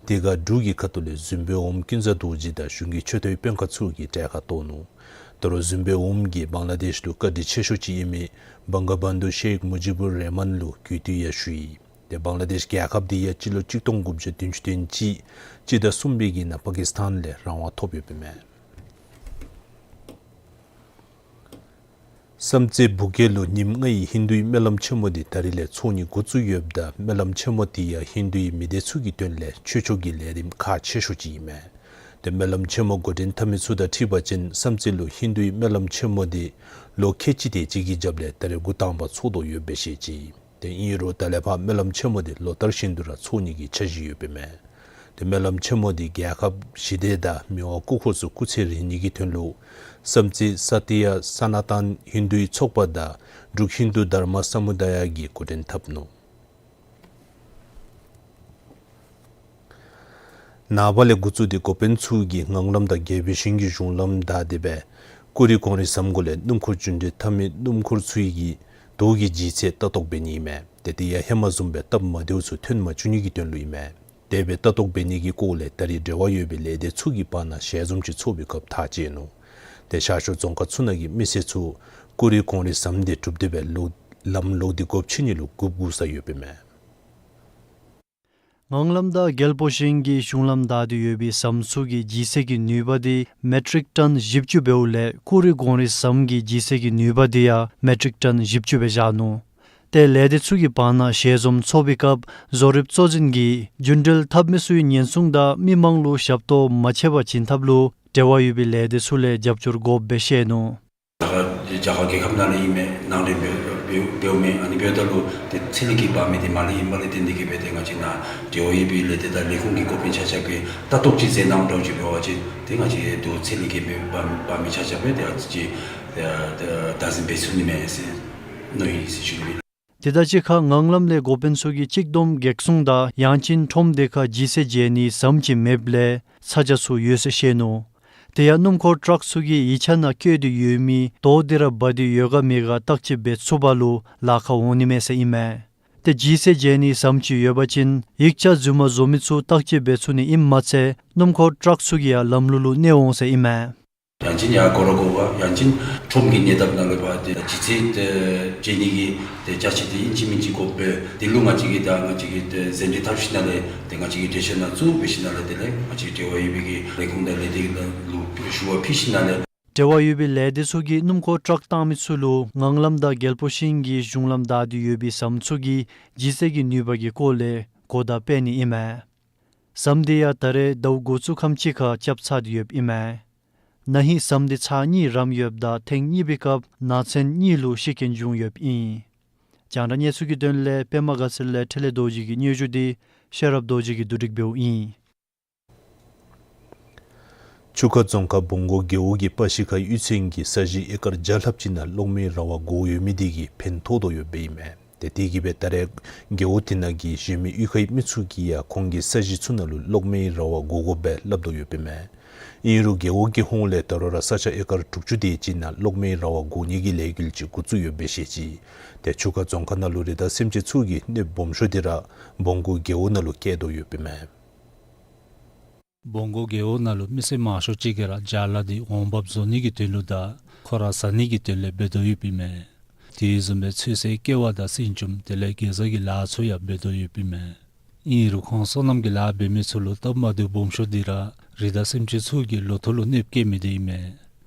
དེ་ཁར་འབྲུག་གི་ཁ་ཐུག་ལས་གཟིམ་དཔོན་འོགམ་ཀུན་བཟང་རྡོ་རྗེ་དང་གཞུང་གི་ཆེ་མཐོའི་དཔོན་ཁག་ཚུ་གིས་གྲལ་ཁར་གཏོགས་ནུག། ད་རུང་གཟིམ་དཔོན་འོགམ་གྱིས་བང་ལ་དེཤ་ལུ་བཀའ་དྲིན་ཆེ་ཤོས་ཅིག་ཨིན་མི་བང་ག་བྷན་དྷུ་ཤེག་མུ་ཇིབ་བུར་རེ་མཱན་ལུ་གུས་བཏུད་ཡང་ཞུ་ཡི། ཏེ་བང་ལ་དེཤ་རྒྱལ་ཁབ་འདི་ཡང་སྤྱི་ལོ་གཅིག་སྟོང་དགུ་བརྒྱ་བདུན་ཅུ་དོན་གཅིག་སྤྱི་ཟླ་གསུམ་པའི་གི་ནང་པ་ཀིས་ཐཱན་ལས་རང་དབང་ཐོབ་ཡོདཔ་ཨིན་མས། བསམ་རྩེ་སྦུག་རྒྱལ་ལུ་ཉིནམ་ལྔའི་ཧིན་དུའི་སྨོན་ལམ་ཆེན་མོ་འདི་ད་རིས་ལས་ཚོགས་ནི་འགོ་བཙུགས་ཡོདཔ་ད་སྨོན་ལམ་ཆེན་མོ་འདི་ཡང་ཧིན་དུའི་མི་སྡེ་ཚུ་གི་དོན་ལས་ཆོས་ཕྱོགས་ཀྱི་ལས་རིམ་ཁག་ཆེ་ཤོས་ཅིག་ཨིན་མས། ཏེ་སྨོན་ལམ་ཆེན་མོ་འགོ་འདྲེན་འཐབ་མི་ཚུ་དང་འཁྲིལ་བ་ཅིན་བསམ་རྩེ་ལུ་ཧིན་དུའི་སྨོན་ལམ་ཆེན་མོ་འདི་ལོ་ཁལ་གཅིག་དེ་ཅིག་གི་རྒྱབ་ལས་ད་རེས་འགོ་དང་པ་ཚོགས་དོ་ཡོདཔ་སྦེ་བཤད་ཅི། ཏེ་ཨིན་རུང་ད་ལས་ཕར་སྨོན་ལམ་ཆེན་མོ་འདི་ལོ་ལྟར་བཞིན་དུ་ར་ཚོགས་ནི་གི་འཆར་གཞི་ཡོདཔ་ཨིན་མས། ཏེ་སྨོན་ལམ་ཆེན་མོ་འདི་རྒྱལ་ཁབ་ཞི་བདེ་དང་མི་དབང་སྐུ་འཁོར་ཚུ་སྐུ་ཚེ་རིང་ནི་གི་དོན་ལུ་བསམ་རྩེ་ས་ཏི་ཡ་ས་ན་ཏན་ཧིན་དུའི་ཚོགས་པ་དང་འབྲུག་ཧིན་དུ་དྷརྨ་ས་མུ་དཱ་ཡ་གིས་འགོ་འདྲེན་འཐབ་ནུག། ནངས་པ་ལས་འགོ་བཙུགས་ཏེ་འགོ་དཔོན་ཚུ་གིས་ངང་ལམ་དང་རྒྱལ་པོའི་ཞིང་གི་གཞུང་ལམ་བདའ་སྟེ་སྦེ་ཀུ་རི་གོང་རི་ཟམ་གུ་ལས་སྣུམ་འཁོར་རྒྱུན་འགྲུལ་འཐབ་མི་སྣུམ་འཁོར་ཚུ་གི་དོས་ཀྱི་ལྗིད་ཚད་ལྟ་རྟོག་འབད་ནི་ཨིན་མས། ཏེ་དེ་ཡང་ཧེ་མ་བཟུམ་སྦེ་སྟབས་མ་བདེཝ་ཚུ་ཐོན་མ་བཅུག་ནི་གི་དོན་ལུ་ཨིན་མས། དེ་སྦེ་ལྟ་རྟོག་འབད་ནི་གི་སྐོར་ལས་ད་རིས་འབྲེལ་བ་ཡོད་པའི་ལས་སྡེ་ཚུ་གི་བར་ན་ཞལ་འཛོམས་ཅིག་ཚོགས་པའི་སྐབས་ཐག་བཅད་ནུག། ཏེ་ཤར་ཕྱོགས་རྫོང་ཁག་ཚུ་ནང་གི་མི་སེར་ཚུ་ཀུ་རི་གོང་རི་ཟམ་འདི་གྲུབ་སྟེ་སྦེ་ལོག་ལམ་ལོག་སྟེ་སྒོ་ཕྱེ་ནི་ལུ་སྒུག་སྒུག་ས་ཡོདཔ་ཨིན་མས། ངང་ལམ་དང་རྒྱལ་པོ་ཞིང་གི་གཞུང་ལམ་བདའ་སྟེ་ཡོད་པའི་ཟམ་ཚུ་གི་ལྗིད་ཚད་ཀྱི་ནུས་པ་འདི་མེ་ཊིག་ཊཱན་བཞི་བཅུ་འབདཝ་ལས་ཀུ་རི་གོང་རི་ཟམ་གྱི་ལྗིད་ཚད་ཀྱི་ནུས་པ་འདི་ཡང་མེ་ཊིག་ཊཱན་བཞི་བཅུ་སྦེ་བཞག་ནུག། ཏེ་ལས་སྡེ་ཚུ་གི་བར་ན་ཞལ་འཛོམས་ཚོགས་པའི་སྐབས་བཟོ་རིགཔ་གཙོ་འཛིན་གྱིས་རྒྱུན་འགྲུལ་འཐབ་མི་ཚུའི་ཉེན་སྲུང་དང་མི་མང་ལུ་ཞབས་ཏོག་མ་ཆད་པར་བྱིན་ཐབས་ལུ་འབྲེལ་བ་ཡོད་པའི་ལས་སྡེ་ཚུ་ལས་རྒྱབ་སྐྱོར་དགོཔ་སྦེ་བཤད་ནུག། རྒྱ་གར་རྒྱལ་ཁབ་ནང་ལས་ཨིན་མས། ནང་ལས་འབད་འབད་འབདཝ་མས། ཨ་ནི་འབདཝ་ད་ལུ་ཏེ་ཚན་རིག་གི་འབག་མི་འདི་མར་ལས་ཨིན་པ་ལས་བརྟེན་ཏེ་གིས་སྦེ་ཏེ་ང་བཅས་ནཱ་འབྲེལ་བ་ཡོད་པའི་ལས་སྡེ་དང་ལས་ཁུངས་ཀྱི་འགོ་དཔོན་ཆ་ཁྱབ་ཀྱིས་ལྟ་རྟོག་ཅིག་མཛད་གནངམ་འདྲཝ་ཅིག་འབད་བ་ཅིན་ཏེ་ང་བཅས་ཏེ་ཚན་རིག་གི་འབག་འབག་མི་ཆ་ཁྱབ་སྦེ་ཏེ་ཨ་ཙི་ཅིག་བདག་འཛིན་འབད་ཚུགས་ནི་མས་ཟེར་མནོ་ཡི་ཟེར་ཞུ་ནི་ཨིན། དེ་དང་གཅིག་ཁར་ངང་ལམ་ལས་འགོ་དཔོན་ཚུ་གིས་གཅིག་བསྡོམས་གེགས་སྲུང་དང་ཡང་ཅིན་ཁྲོམ་སྡེ་ཁར་ལྗིད་ཚད་འཇལ་ནིའི་ཟམ་ཅིག་མེདཔ་ལས་ཚ་གྱང་ཚུ་ཡོད་ཟེར་བཤད་ནུག། དེ་ཡང་སྣུམ་འཁོར་ཊཱག་ཚུ་གིས་ཡིག་ཆ་ནང་བཀོད་དེ་ཡོད་མི་དོས་འདི་ར་འབག་སྟེ་ཡོད་ག་མེད་ག་བརྟག་དཔྱད་འབད་ཚུགས་པ་ལུ་ལཱ་ཁག་འོང་ནི་མས་ཟེར་ཨིན་མས། ཏེ་ལྗིད་ཚད་འཇལ་ནིའི་ཟམ་ཅིག་ཡོད་པ་ཅིན་ཡིག་ཆ་རྫུན་མ་བཟོ་མི་ཚུ་བརྟག་དཔྱད་འབད་ཚུགས་ནི་ཨིནམ་མ་ཚད་སྣུམ་འཁོར་ཊཱག་ཚུ་གིས་ཡང་ལམ་ལུགས་ལུ་གནོད་འོང་ཟེར་ཨིན་མས། ཡང་ཅིན་ཡར་སྒོ་ར་སྒོ་བ་ཡང་ཅིན་ཁྲོམ་གྱི་ཉེ་འདབས་ནང་ལས་ཕར་ཏེ་ལྗིད་ཚད་ཏེ་འཇལ་ནི་གི་ཏེ་རྒྱ་ཆེ་ཏེ་ཨིན་ཅི་མིན་ཅི་དགོཔ་སྦེ་དེ་ལུ་ང་བཅས་ཀྱིས་ད་ང་བཅས་ཀྱིས་ཏེ་མཛད་འཕྲིན་འཐབ་ཞིནམ་ལས་ཏེ་ང་བཅས་ཀྱིས་གྲོས་ཆོད་ནང་བཙུགས་འབད་ཞིནམ་ལས་དེ་ལས་ང་བཅས་འབྲེལ་བ་ཡོད་པའི་གི་ལས་ཁུངས་དང་ལས་སྡེ་ལུ་ཞུ་བ་ཕུལ་ཞིནམ་ལས། འབྲེལ་བ་ཡོད་པའི་ལས་སྡེ་ཚུ་གིས་སྣུམ་འཁོར་ཊཱག་བཏང་མི་ཚུ་ལུ་ངང་ལམ་དང་རྒྱལ་པོ་ཤིང་གི་གཞུང་ལམ་བདའ་སྟེ་ཡོད་པའི་ཟམ་ཚུ་གི་ལྗིད་ཚད་ཀྱི་ནུས་པ་གི་སྐོར་ལས་གོ་བརྡ་སྤེལ་ནི་ཨིན་མས། ཟམ་འདི་ཡང་ད་རེས་ཟླཝ་འགོ་བཙུགས་ཁམས་ཅིག་ཁར་རྐྱབ་ཚར་ཏེ་ཡོདཔ་ཨིན་མས། ན་ཧིང་ཟམ་འདི་ཚར་གཉིས་རམ་ཡོདཔ་ད་ཐེངས་གཉིས་པའི་སྐབས་ནག་ཚན་གཉིས་ལུ་ཤི་རྐྱེན་བྱུང་ཡོདཔ་ཨིན། རྒྱང་བསྒྲགས་གནས་ཚུལ་གྱི་དོན་ལས་པདྨ་དགའ་ཚལ་ལས་འཕྲིན་ལས་རྡོ་རྗེ་གི་སྙན་ཞུ་འདི་ཤེས་རབ་རྡོ་རྗེ་གིས་བསྡུ་སྒྲིག་འབདཝ་ཨིན། ཆུ་ཁ་རྫོང་ཁག་བོང་སྒོ་རྒེད་འོག་གི་སྤ་ཤི་ཁ་གཡུས་ཚན་གྱི་ས་གཞི་ཨེ་ཀར་བརྒྱ་ལྷགཔ་ཅིག་ནང་གློག་མེའི་ར་བ་བསྒོར་ཡོད་མི་དེ་གིས་ཕན་ཐོགས་དོ་ཡོདཔ་ཨིན་མས། ཏེ་དེ་གིས་སྦེ་ད་རེས་རྒེད་འོག་དེ་ནང་གི་གཞན་མི་གཡུས་ཁའི་མི་ཚུ་གིས་ཡང་ཁོང་གི་ས་གཞི་ཚུ་ནང་ལུ་གློག་མེའི་ར་བ་བསྒོར་དགོཔ་སྦེ་སླབ་དོ་ཡོདཔ་ཨིན་མས། ཨིན་རུང་རྒེད་འོག་གི་ཧོངས་ལས་ད་རུང་ར་ས་ཆ་ཨེ་ཀར་དྲུག་ཅུ་དེ་ཅིག་ནང་གློག་མེའི་ར་བ་བསྒོར་ནི་གི་ལས་འགུལ་ཅིག་འགོ་བཙུགས་ཡོདཔ་སྦེ་བཤད་ཅི། ཏེ་ཆུ་ཁ་རྫོང་ཁག་ནང་ལུ་རི་དྭགས་སེམས་ཅན་ཚུ་གིས་གནོདཔ་སྦོམ་ཤོས་དེ་ར་བོང་སྒོ་རྒེད་འོག་ནང་ལུ་བཀལ་དོ་ཡོདཔ་ཨིན་མས། བོང་སྒོ་རྒེད་འོག་ནང་ལུ་མི་སེར་མང་ཤོས་ཅིག་གིས་ར་བྱཱ་ལཱ་འདི་འོང་འབབ་བཟོ་ནི་གི་དོན་ལུ་དང་ཁོ་ར་ཟ་ནི་གི་དོན་ལས་འབད་དོ་ཡོདཔ་ཨིན་མས། དེ་བཟུམ་སྦེ་ཚོད་བསྲེ་ཀེ་བ་དང་སྲིན་ཅུམ་དེ་ལས་གེ་ཛ་གི་ལཱ་ཚུ་ཡང་འབད་དོ་ཡོདཔ་ཨིན་མས། ཨིན་རུང་ཁོང་སོ་ནམ་གྱི་ལཱ་འབད་མི་ཚུ་ལུ་སྟབས་མ་བདེཝ་སྦོམ་ཤོས་འདི་ར་རི་དྭགས་སེམས་ཅན་ཚུ་གིས་ལོ་ཐོག་ལུ་གནོདཔ་བཀལ་མི་འདི་ཨིན་མས།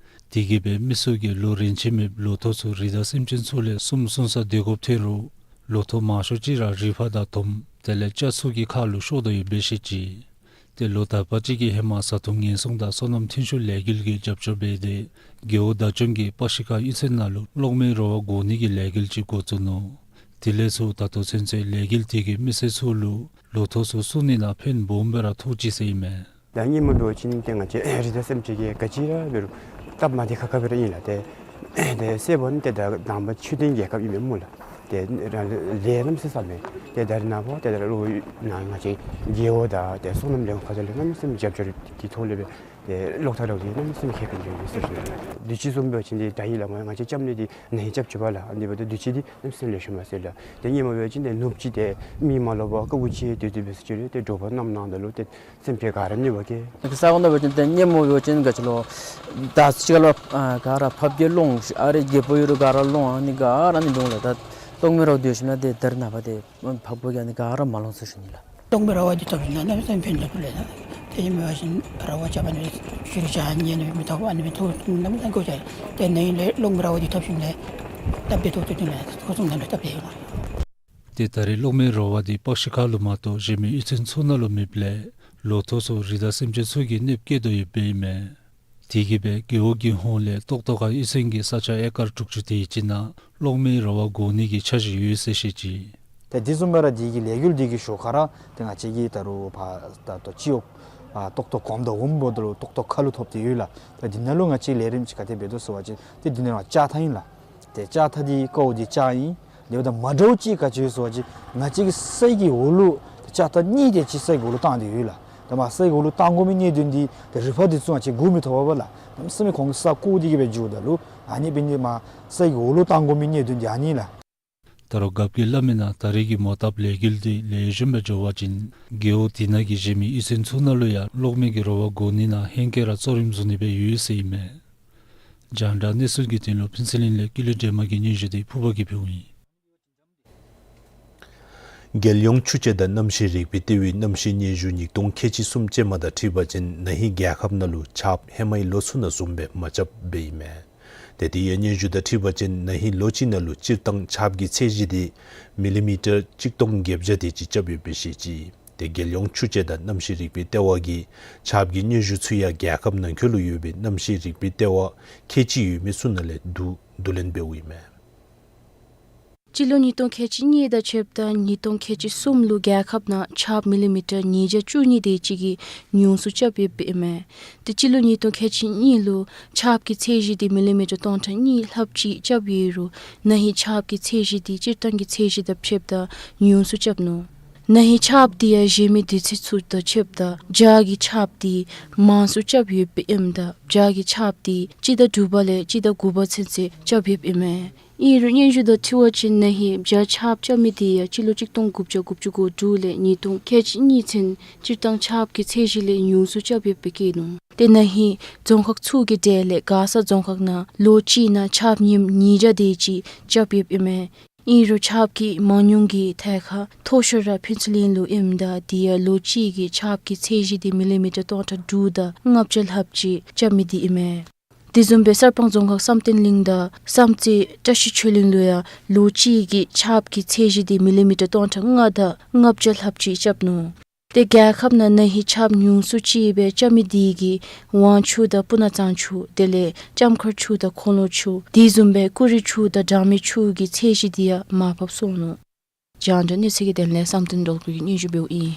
དེ་གིས་སྦེ་མི་ཚུ་གིས་ལོ་རིན་ཆེན་མེདཔ་ལོ་ཐོག་ཚུ་རི་དྭགས་སེམས་ཅན་ཚུ་ལས་གསུམ་བཙུགས་ས་སྡོད་དགོཔ་ཐོན་རུང་ལོ་ཐོག་མང་ཤོས་ཅིག་ར་རི་ཕག་དང་དོམ་དེ་ལས་སྤྱ་ཚུ་གི་ཁ་ལུ་ཤོར་དོ་ཡོདཔ་སྦེ་བཤད་ཅི། ཏེ་ལོ་དག་པ་ཅིག་གི་ཧེ་མ་བཟའ་འཐུང་ཉེན་སྲུང་དང་སོ་ནམ་ཐོན་ཤུགས་ལས་འགུལ་གྱིས་རྒྱབ་སྐྱོར་འབད་དེ་རྒེད་འོག་བདག་སྐྱོང་གིས་པ་ཤི་ཁ་གཡུས་ཚན་ནང་ལུ་གློག་མེའི་རོ་བ་བསྒོར་ནི་གི་ལས་འགུལ་ཅིག་འགོ་བཙུགས་ནུག། དེ་ལས་ཚུར་ད་ལྟོ་ཚུན་ཚོད་ལས་འགུལ་དེ་གིས་མི་སེར་ཚུ་ལུ་ལོ་ཐོག་ཚུ་བཙུགས་ནི་ནང་ཕན་སྦོམ་སྦེ་ར་ཐོགས་ཅི་ཟེར་ཨིན་མས། ད་སྔོན་མ་འབད་བ་ཅིན་ཏེ་ང་བཅས་རི་དྭགས་སེམས་ཅན་གྱིས་ག་ཅི་ར་འབད་རུང་སྟབས་མ་བདེ་ཁག་ཁ་སྦེ་ར་ཨིན་ལགས། ཏེ་ཏེ་སེར་པོ་ནི་ཏེ་ད་དང་པ་ཆོས་ལྡན་རྒྱལ་ཁབ་ཨིན་མས་སྨོ་ལགས། ཏེ་རང་ལས་གནམ་མེད་ས་མེད་ཏེ་ད་རེས་ནངས་པ་ཏེ་ད་རུང་ནང་ང་བཅས་རྒེད་འོག་དང་ཏེ་སོ་ནམ་ལས་ཁུངས་ཁ་ཐུག་ལས་གནམ་མེད་ས་མེད་རྒྱབ་སྐྱོར་གྱི་ཐོག་ལས་སྦེ་ཏེ་གློག་ཐག་རགས་འདི་གནམ་མེད་ས་མེད་ཁེ་ཕན་ཅིག་ཡོད་ཟེར་ཞུ་ནི། དུས་ཅི་བཟུམ་འབད་བ་ཅིན་ཏེ་ད་ཨིན་ལགས། ང་བཅས་རྐྱབ་ནི་འདི་ན་ཧིང་རྐྱབ་བཅུག་པ་ལགས། ཨ་ནི་འབདཝ་ད་དུས་ཅི་འདི་གནམ་མེད་ས་མེད་ལེགས་ཤོམ་མས་ཟེར་ལགས། ཏེ་སྔོན་མ་འབད་བ་ཅིན་ཏེ་ནུབ་ཅིག་ཏེ་མི་མ་ལོག་པར་དཀའ་ངལ་ཅིག་སྡོད་དེ་འབད་ཟེར་ཅི་རུང་ཏེ་དྲོ་པ་གནམ་ནངས་ད་ལུ་ཏེ་སེམས་ཁར་ག་ར་མནོ་བ་གིས། ས་གོ་ནང་འབད་བ་ཅིན་ཏེ་སྔོན་མ་འབད་བ་ཅིན་ག་ཅི་ལོ་ད་ཅི་ག་ལོ་ཨ་ག་ར་ཕབ་རྒྱག་སློང་ཨ་རེ་རྒད་པོ་ཡོད་རུང་ག་ར་སློང་ཨ་ནི་ག་ར་ནི་འབྱུང་ལགས། ད་གློག་མེ་རོ་བ་འདི་ཡོད་ཞིནམ་ལས་ཏེ་ད་རེས་ནངས་པ་ཏེ་ཕབ་པོ་གིས་ཨ་ནི་ག་ར་མ་སློང་ཟེར་ཞུ་ནི་ལགས། གློག་མེ་རོ་བ་འདི་ཐོབ་ཞིནམ་ལས་གནམ་མེད་ས་མེད་ཕན་ཐོགས་ལགས། ཏེ་ཨིན་མས་པ་ཅིན་རོ་བ་རྐྱབ་ཨ་ནི་ཆུ་རུད་ཆ་ཉེན་མི་ཐོབ། ཨ་ནི་མི་ཐོབ་གནམ་མེད་ས་མེད་དགོ་ཅི། ཏེ་ན་ཧིང་ལས་གློག་མེ་རོ་བ་འདི་ཐོབ་ཞིནམ་ལས་སྟབས་བདེ་ཏོག་ཏོ་འདུག་ལགས། ཁོ་ཚུ་ནང་ལུ་སྟབས་བདེ་ཡོད་ལགས། ཏེ་ད་རེས་གློག་མེ་རོ་བ་འདི་པ་ཤི་ཁ་ལུ་མ་གཏོགས་གཞན་མི་གཡུས་ཚན་ཚུ་ནང་ལུ་མེདཔ་ལས་ལོ་ཐོག་ཚུ་རི་དྭགས་སེམས་ཅན་ཚུ་གིས་གནོདཔ་བཀལ་དོ་ཡོདཔ་ཨིན་མས། དེ་གིས་སྦེ་རྒེད་འོག་གི་ཧོངས་ལས་ཏོག་ཏོ་ཁ་གཡུས་ཚན་གྱི་ས་ཆ་ཨེ་ཀར་དྲུག་ཅུ་དེ་ཅིག་ནང་གློག་མེའི་རོ་བ་བསྒོར་ནི་གི་འཆར་གཞི་ཡོད་ཟེར་བཤད་ཅི། ཏེ་དེ་བཟུམ་སྦེ་ར་དེ་གི་ལས་འགུལ་དེ་གི་ཞོར་ཁར་ར་ཏེ་ང་བཅས་ཀྱི་ད་རུང་ཕར་ད་ལྟོ་སྤྱི་འོག་ཨ་ཏོག་ཏོ་གོངམ་དང་འོགམ་འབདཝ་ད་ལུ་ཏོག་ཏོ་ཁ་ལུ་ཐོབ་སྟེ་ཡོད་ལགས། ཏེ་དེ་ནང་ལུ་ང་བཅས་ལས་རིམ་ཅིག་ག་དེ་འབད་དོ་ཟེར་བ་ཅིན་ཏེ་དེ་ནང་ལྕགས་ཐག་ཨིན་ལགས། ཏེ་ལྕགས་ཐག་འདི་དཀའཝ་འདི་ལྕགས་ཨིན། དེ་འབདཝ་ད་མ་འདྲཝ་ཅིག་ག་ཅི་ཡོད་ཟེར་བ་ཅིན་ང་བཅས་ཀྱི་ས་གི་འོག་ལུ་ཏེ་ལྕགས་ཐག་གཉིས་དེ་ཅིག་ས་གི་འོག་ལུ་བཏང་སྟེ་ཡོད་ལགས། ད་མ་ས་གི་འོག་ལུ་བཏང་དགོ་མི་གནད་དོན་འདི་ཏེ་རི་ཕག་འདི་ཚུ་ང་བཅས་འགུག་མི་ཐོབ་པས་ལགས། གནམ་མེད་ས་མེད་ཁོང་གི་ས་བརྐོ་སྟེ་གི་སྦེ་འགྱོཝ་ད་ལུ་ཨ་ནི་འབད་ནི་མ་ས་གི་འོག་ལུ་བཏང་དགོ་མི་གནད་དོན་འདི་ཨ་ནི་ལགས། ད་རུང་རྒཔོ་གིས་སླབ་མིའི་ནང་ད་རེས་ཀྱི་མོ་བཏབ་ལས་འགུལ་འདི་ལེགས་ཤོམ་སྦེ་འགྱོ་བ་ཅིན་རྒེད་འོག་དེ་ནང་གི་གཞན་མི་གཡུས་ཚན་ཚུ་ནང་ལུ་ཡང་གློག་མེ་གི་རོ་བ་བསྒོར་ནི་ནང་ཧེང་སྐལ་ར་གཙོ་རིམ་བཟུང་ནི་སྦེ་ཡོད་ཟེར་ཨིན་མས། རྒྱང་བསྒྲགས་གནས་ཚུལ་གྱི་དོན་ལུ་ཕུན་ཚོགས་གླིང་ལས་ཀུན་ལེགས་སྒྲོལ་མ་གི་སྙན་ཞུ་འདི་ཕུར་པ་གིས་ཕུལཝ་ཨིན། རྒྱལ་ཡོངས་ཆུ་དཔྱད་དང་གནམ་གཤིས་རིག་པའི་ལྟེ་བའི་གནམ་གཤིས་སྙན་ཞུ་ཉིས་སྟོང་ཁལ་གཅིག་གསུམ་ཅན་མ་དང་འཁྲིལ་བ་ཅིན་ན་ཧིང་རྒྱལ་ཁབ་ནང་ལུ་ཆརཔ་ཧེ་མའི་ལོ་ཚུ་ནང་བཟུམ་སྦེ་མ་རྐྱབ་པས་ཨིན་མས། ཏེ་དེའི་སྙན་ཞུ་དང་འཁྲིལ་བ་ཅིན་ན་ཧིང་ལོ་གཅིག་ནང་ལུ་སྤྱིར་བཏང་ཆརཔ་གི་ཚད་གཞི་འདི་མི་ལི་མི་ཊར་གཅིག་སྟོང་བརྒྱད་བརྒྱ་དེ་ཅིག་རྐྱབ་ཡོདཔ་སྦེ་བཤད་ཅི། ཏེ་རྒྱལ་ཡོངས་ཆུ་དཔྱད་དང་གནམ་གཤིས་རིག་པའི་ལྟེ་བ་གིས་ཆརཔ་གི་སྙན་ཞུ་ཚུ་ཡང་རྒྱལ་ཁབ་ནང་འཁོད་ལུ་ཡོད་པའི་གནམ་གཤིས་རིག་པའི་ལྟེ་བ་ཁལ་གཅིག་ཡོད་མི་ཚུ་ནང་ལས་བསྡུ་བསྡུ་ལེན་འབདཝ་ཨིན་མས། སྤྱི་ལོ་ཉིས་སྟོང་ཁལ་གཅིག་གཉིས་དང་ཕྱདཔ་ད་ཉིས་སྟོང་ཁལ་གཅིག་གསུམ་ལུ་རྒྱལ་ཁབ་ནང་ཆརཔ་མི་ལི་མི་ཊར་ཉིས་བརྒྱ་བཅུ་གཉིས་དེ་ཅིག་གི་ཉུང་སུ་རྐྱབ་ཡོདཔ་ཨིན་མས། ཏེ་སྤྱི་ལོ་ཉིས་སྟོང་ཁལ་གཅིག་གཉིས་ལུ་ཆརཔ་གི་ཚད་གཞི་འདི་མི་ལི་མི་ཊར་སྟོང་ཕྲག་གཉིས་ལྷགཔ་ཅིག་རྐྱབ་ཡོད་རུང་ན་ཧིང་ཆརཔ་གི་ཚད་གཞི་འདི་སྤྱིར་བཏང་གི་ཚད་གཞི་དང་ཕྱདཔ་ད་ཉུང་སུ་རྐྱབ་ནུག། ན་ཧིང་ཆརཔ་འདི་ཡང་གཞན་མི་དུས་ཚོད་ཚུ་དང་ཕྱདཔ་ད་བྱཱར་གྱི་ཆརཔ་འདི་མང་སུ་རྐྱབ་ཡོདཔ་ཨིནམ་ད་བྱཱར་གྱི་ཆརཔ་འདི་སྤྱི་ཟླ་དྲུག་པ་ལས་སྤྱི་ཟླ་དགུ་པ་ཚུན་ཚོད་རྐྱབ་ཡོདཔ་ཨིན་མས། ཨིན་རུང་སྙན་ཞུ་དང་འཁྲིལ་བ་ཅིན་ན་ཧིང་བྱཱར་ཆརཔ་རྐྱབ་མི་འདི་ཡང་སྤྱི་ལོ་གཅིག་སྟོང་དགུ་བརྒྱ་དགུ་བཅུ་གོ་དྲུག་ལས་ཉིས་སྟོང་ཁལ་གཅིག་གཉིས་ཚུན་སྤྱིར་བཏང་ཆརཔ་གི་ཚད་གཞི་ལས་ཉུང་སུ་རྐྱབ་ཡོདཔ་སྦེ་བཀོད་ནུག། ཏེ་ན་ཧིང་རྫོང་ཁག་ཚུ་གི་གྲས་ལས་མགར་ས་རྫོང་ཁག་ནང་ལོ་གཅིག་ནང་ཆརཔ་ཉིནམ་ཉིས་བརྒྱ་དེ་ཅིག་རྐྱབ་ཡོདཔ་ཨིན་མས། ཨིན་རུང་ཆརཔ་གི་མང་ཉུང་གི་ཐད་ཁར་མཐོ་ཤོས་ར་ཕུན་ཚོགས་གླིང་ལུ་ཨིནམ་ད་དེ་ཡང་ལོ་གཅིག་གི་ཆརཔ་གི་ཚད་གཞི་འདི་མི་ལི་མི་ཊར་སྟོང་ཕྲག་དྲུག་དང་ལྔ་བརྒྱ་ལྷགཔ་ཅིག་རྐྱབ་མི་འདི་ཨིན་མས། དེ་བཟུམ་སྦེ་གསར་སྤང་རྫོང་ཁག་བསམ་གཏན་གླིང་དང་བསམ་རྩེ་བཀྲ་ཤིས་ཆོས་གླིང་ལུ་ཡང་ལོ་གཅིག་གི་ཆརཔ་གི་ཚད་གཞི་འདི་མི་ལི་མི་ཊར་སྟོང་ཕྲག་ལྔ་དང་ལྔ་བརྒྱ་ལྷགཔ་ཅིག་རྐྱབ་ནུག། ཏེ་རྒྱལ་ཁབ་ནང་ན་ཧིང་ཆརཔ་ཉུང་སུ་ཅིག་སྦེ་རྐྱབ་མི་འདི་གིས་ཝང་ཆུ་དང་སྤུ་ན་གཙང་ཆུ་དེ་ལས་ལྕམ་མཁར་ཆུ་དང་འཁོན་ལོ་ཆུ་དེ་བཟུམ་སྦེ་ཀུ་རི་ཆུ་དང་སྦྲང་མའི་ཆུ་གི་ཚད་གཞི་འདི་ཡང་མར་ཕབ་སོང་ནུག། རྒྱང་བསྒྲགས་གནས་ཚུལ་གྱི་དོན་ལས་བསམ་གཏན་སྒྲོལ་དཀར་གྱིས་སྙན་ཞུ་འབདཝ་ཨིན།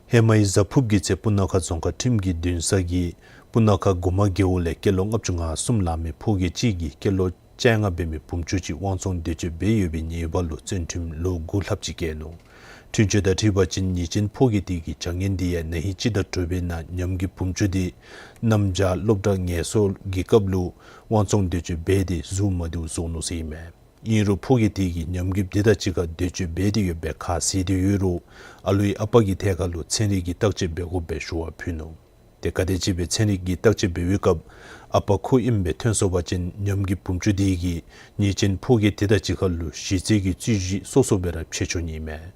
ཧེ་མའི་གཟའ་ཕུརཔ་གི་ཚེ་སྤུ་ན་ཁ་རྫོང་ཁག་ཁྲིམས་ཀྱི་འདུན་ས་གིས་སྤུ་ན་ཁ་གུ་མ་རྒེད་འོག་ལས་སྐྱེས་ལོ་ལྔ་བཅུ་ང་གསུམ་ལང་མི་ཕོ་སྐྱེས་གཅིག་གིས་སྐྱེས་ལོ་བཅོ་ལྔ་འབད་མི་བུམོ་ཅུང་ཅིག་དབང་བཙོང་འདོད་སྤྱོད་འབད་ཡོད་པའི་ཉེས་པ་ལུ་བཙོན་ཁྲིམས་ལོ་དགུ་ལྷགཔ་ཅིག་བཀལ་ནུག། འཁྲུན་ཆོད་དང་འཁྲིལ་བ་ཅིན་ཉེས་ཅན་ཕོ་སྐྱེས་དེ་གིས་བྱ་ངན་འདི་ཡང་ན་ཧིང་སྤྱི་ཟླ་དྲུག་པའི་ནང་ཉམས་རྒུད་བུམོ་ཅུང་དེ་གནམ་བྱཱར་སློབ་གྲྭ་ངལ་གསོ་གི་སྐབས་ལུ་དབང་བཙོང་འདོད་སྤྱོད་འབད་དེ་གཟུགས་མ་བདེཝ་བཟོ་ནུག་ཟེར་ཨིན་མས། ཨིན་རུང་ཕོ་སྐྱེས་དེ་གིས་ཉམས་རྒུད་དེ་དང་གཅིག་ཁར་འདོད་སྤྱོད་འབད་དེ་ཡོདཔ་སྦེ་ཁ་བཟེད་དེ་ཡོད་རུང་ཨ་ལུའི་ཨ་པ་གིས་ཐད་ཀར་ལུ་ཚན་རིག་གི་བརྟག་དཔྱད་འབད་དགོཔ་སྦེ་ཞུ་བ་ཕུལ་ནུག། ཏེ་ག་དེམ་ཅིག་སྦེ་ཚན་རིག་གི་བརྟག་དཔྱད་འབད་བའི་སྐབས་ཨ་པ་ཁོ་ཨིནམ་སྦེ་ཐོན་སོང་པ་ཅིན་ཉམས་ཀྱི་བུམ་ཆུ་དེ་གིས་ཉེས་ཅན་ཕོ་སྐྱེས་དེ་དང་གཅིག་ཁར་ལུ་གཞི་རྩའི་གི་རྩོད་གཞི་སོ་སོ་སྦེ་ར་ཕྱེ་ཆོག་ནི་མས།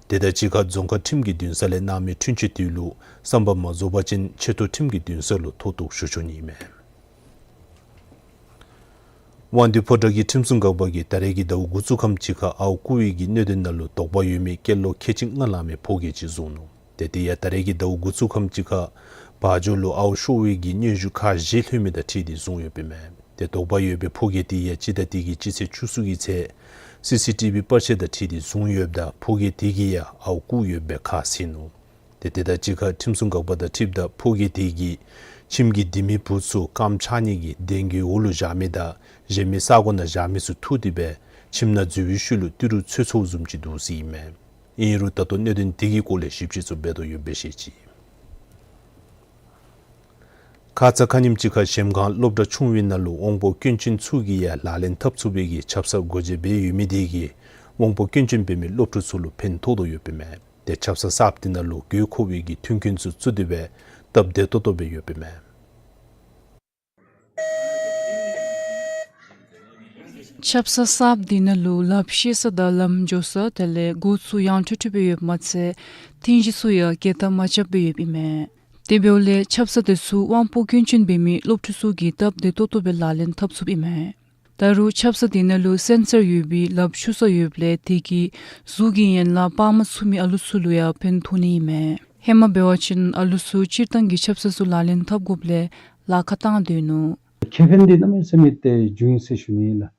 དེ་དང་གཅིག་ཁར་རྫོང་ཁག་ཁྲིམས་ཀྱི་འདུན་ས་ལས་གནང་མི་འཁྲུན་ཆོད་དེ་ལུ་བསམ་པ་མ་རྫོགས་པ་ཅིན་ཆེ་མཐོ་ཁྲིམས་ཀྱི་འདུན་ས་ལུ་མཐོ་གཏུགས་ཞུ་ཆོག་ནི་མས། དབང་འདུས་ཕོ་བྲང་གི་ཁྲིམས་སྲུང་འགག་པ་གིས་ད་རེས་ཀྱི་ཟླཝ་དགུ་བཅུ་ཁམས་ཅིག་ཁར་ཨརཝ་རྐུ་བའི་གི་གནད་དོན་ནང་ལུ་དོགས་པ་ཡོད་མི་སྐྱེས་ལོ་ཁལ་གཅིག་ལྔ་ལང་མི་ཕོ་སྐྱེས་ཅིག་བཟུང་ནུག། ཏེ་དེ་ཡང་ད་རེས་ཀྱི་ཟླཝ་དགུ་བཅུ་ཁམས་ཅིག་ཁར་བ་འཇོ་ལུ་ཨརཝ་ཤོར་བའི་གི་སྙན་ཞུ་ཁག་བཞི་ལྷོད་མི་དང་འཁྲིལ་ཏེ་བཟུང་ཡོདཔ་ཨིན་མས། ཏེ་དོགས་པ་ཡོད་པའི་ཕོ་སྐྱེས་དེ་ཡང་སྤྱི་ཟླ་འདི་གི་སྤྱི་ཚེས་བཅུ་གསུམ་གྱི་ཚེ་སི་སི་ཊི་བི་པར་ཆས་དང་འཁྲིལ་ཏེ་བཟུང་ཡོདཔ་ད་ཕོ་སྐྱེས་དེ་གིས་ཡང་ཨརཝ་རྐུ་ཡོདཔ་སྦེ་ཁ་བཟེད་ནུག། ཏེ་དེ་དང་གཅིག་ཁར་ཁྲིམས་སྲུང་འགག་པ་དང་འཁྲིལཝ་ད་ཕོ་སྐྱེས་དེ་གིས་ཁྱིམ་གྱི་ལྡེ་མིག་བུ་ཚུ་རྐངམ་ཆག་ནི་གི་གདན་གྱི་འོག་ལུ་བཞག་མི་དང་གཞན་མི་ས་གོ་ནང་བཞག་མི་ཚུ་འཐུ་སྟེ་སྦེ་ཁྱིམ་ནང་འཛུལ་བའི་ཤུལ་ལུ་ཏི་རུ་འཚོལ་ཚརཝ་བཟུམ་ཅིག་འདུག་ཟེར་ཨིན་མས། ཨིན་རུང་ད་ལྟོ་གནད་དོན་དེ་གི་སྐོར་ལས་ཞིབ་དཔྱད་ཚུ་འབད་དོ་ཡོདཔ་སྦེ་བཤད་ཅི། ཁ་ཙ་ཁ་ཉིནམ་ཅིག་ཁར་གཞལམ་སྒང་སློབ་གྲྭ་ཆུང་བའི་ནང་ལུ་དབང་པོ་སྐྱོན་ཅན་ཚུ་གིས་ཡང་ལག་ལེན་འཐབ་ཚུགས་པའི་གི་ཆབ་གསང་སྒོ་འབྱེད་འབད་ཡོད་མི་དེ་གིས་དབང་པོ་སྐྱོན་ཅན་འབད་མི་སློབ་ཕྲུག་ཚུ་ལུ་ཕན་ཐོགས་དོ་ཡོདཔ་ཨིན་མས། ཏེ་ཆབ་གསང་གསརཔ་དེ་ནང་ལུ་དགོས་མཁོ་བའི་གི་མཐུན་རྐྱེན་ཚུ་བཙུགས་ཏེ་སྦེ་སྟབས་བདེ་ཏོག་ཏོ་སྦེ་ཡོདཔ་ཨིན་མས། ཆབ་གསང་གསརཔ་དེ་ནང་ལུ་ལགཔ་བཤེད་ས་དང་ལམ་འགྱོ་ས་དེ་ལས་སྒོ་ཚུ་ཡངས་ཁྲོལ་ཁྲོལ་སྦེ་ཡོདཔ་མ་ཚད་ཐིང་གཞི་ཚུ་ཡང་གྱལ་ཏ་མ་རྐྱབ་སྦེ་ཡོདཔ་ཨིན་མས། དེ་འབདཝ་ལས་ཆབ་གསང་དེ་ཚུ་དབང་པོ་སྐྱོན་ཅན་འབད་མི་སློབ་ཕྲུག་ཚུ་གིས་སྟབས་བདེ་ཏོག་ཏོ་སྦེ་ལག་ལེན་འཐབ་ཚུགསཔ་ཨིན་མས། ད་རུང་ཆབ་གསང་དེ་ནང་ལུ་སེན་སར་ཡོད་པའི་ལགཔ་འཁྱུ་ས་ཡོདཔ་ལས་དེ་གིས་གཟུགས་ཀྱི་ཡན་ལག་སྤར་མ་ཚུགས་མི་ཨ་ལུ་ཚུ་ལུ་ཡང་ཕན་ཐོགས་ནི་ཨིན་མས། ཧེ་མ་འབད་བ་ཅིན་ཨ་ལུ་ཚུ་སྤྱིར་བཏང་གི་ཆབ་གསང་ཚུ་ལག་ལེན་འཐབ་དགོཔ་ལས་ལཱ་ཁག་བཏང་སྡོད་ནུག། ཁེ་ཕན་འདི་གནམ་མེད་ས་མེད་ཏེ་འབྱུང་ཡི་ཟེར་ཞུ་ནི་ལགས།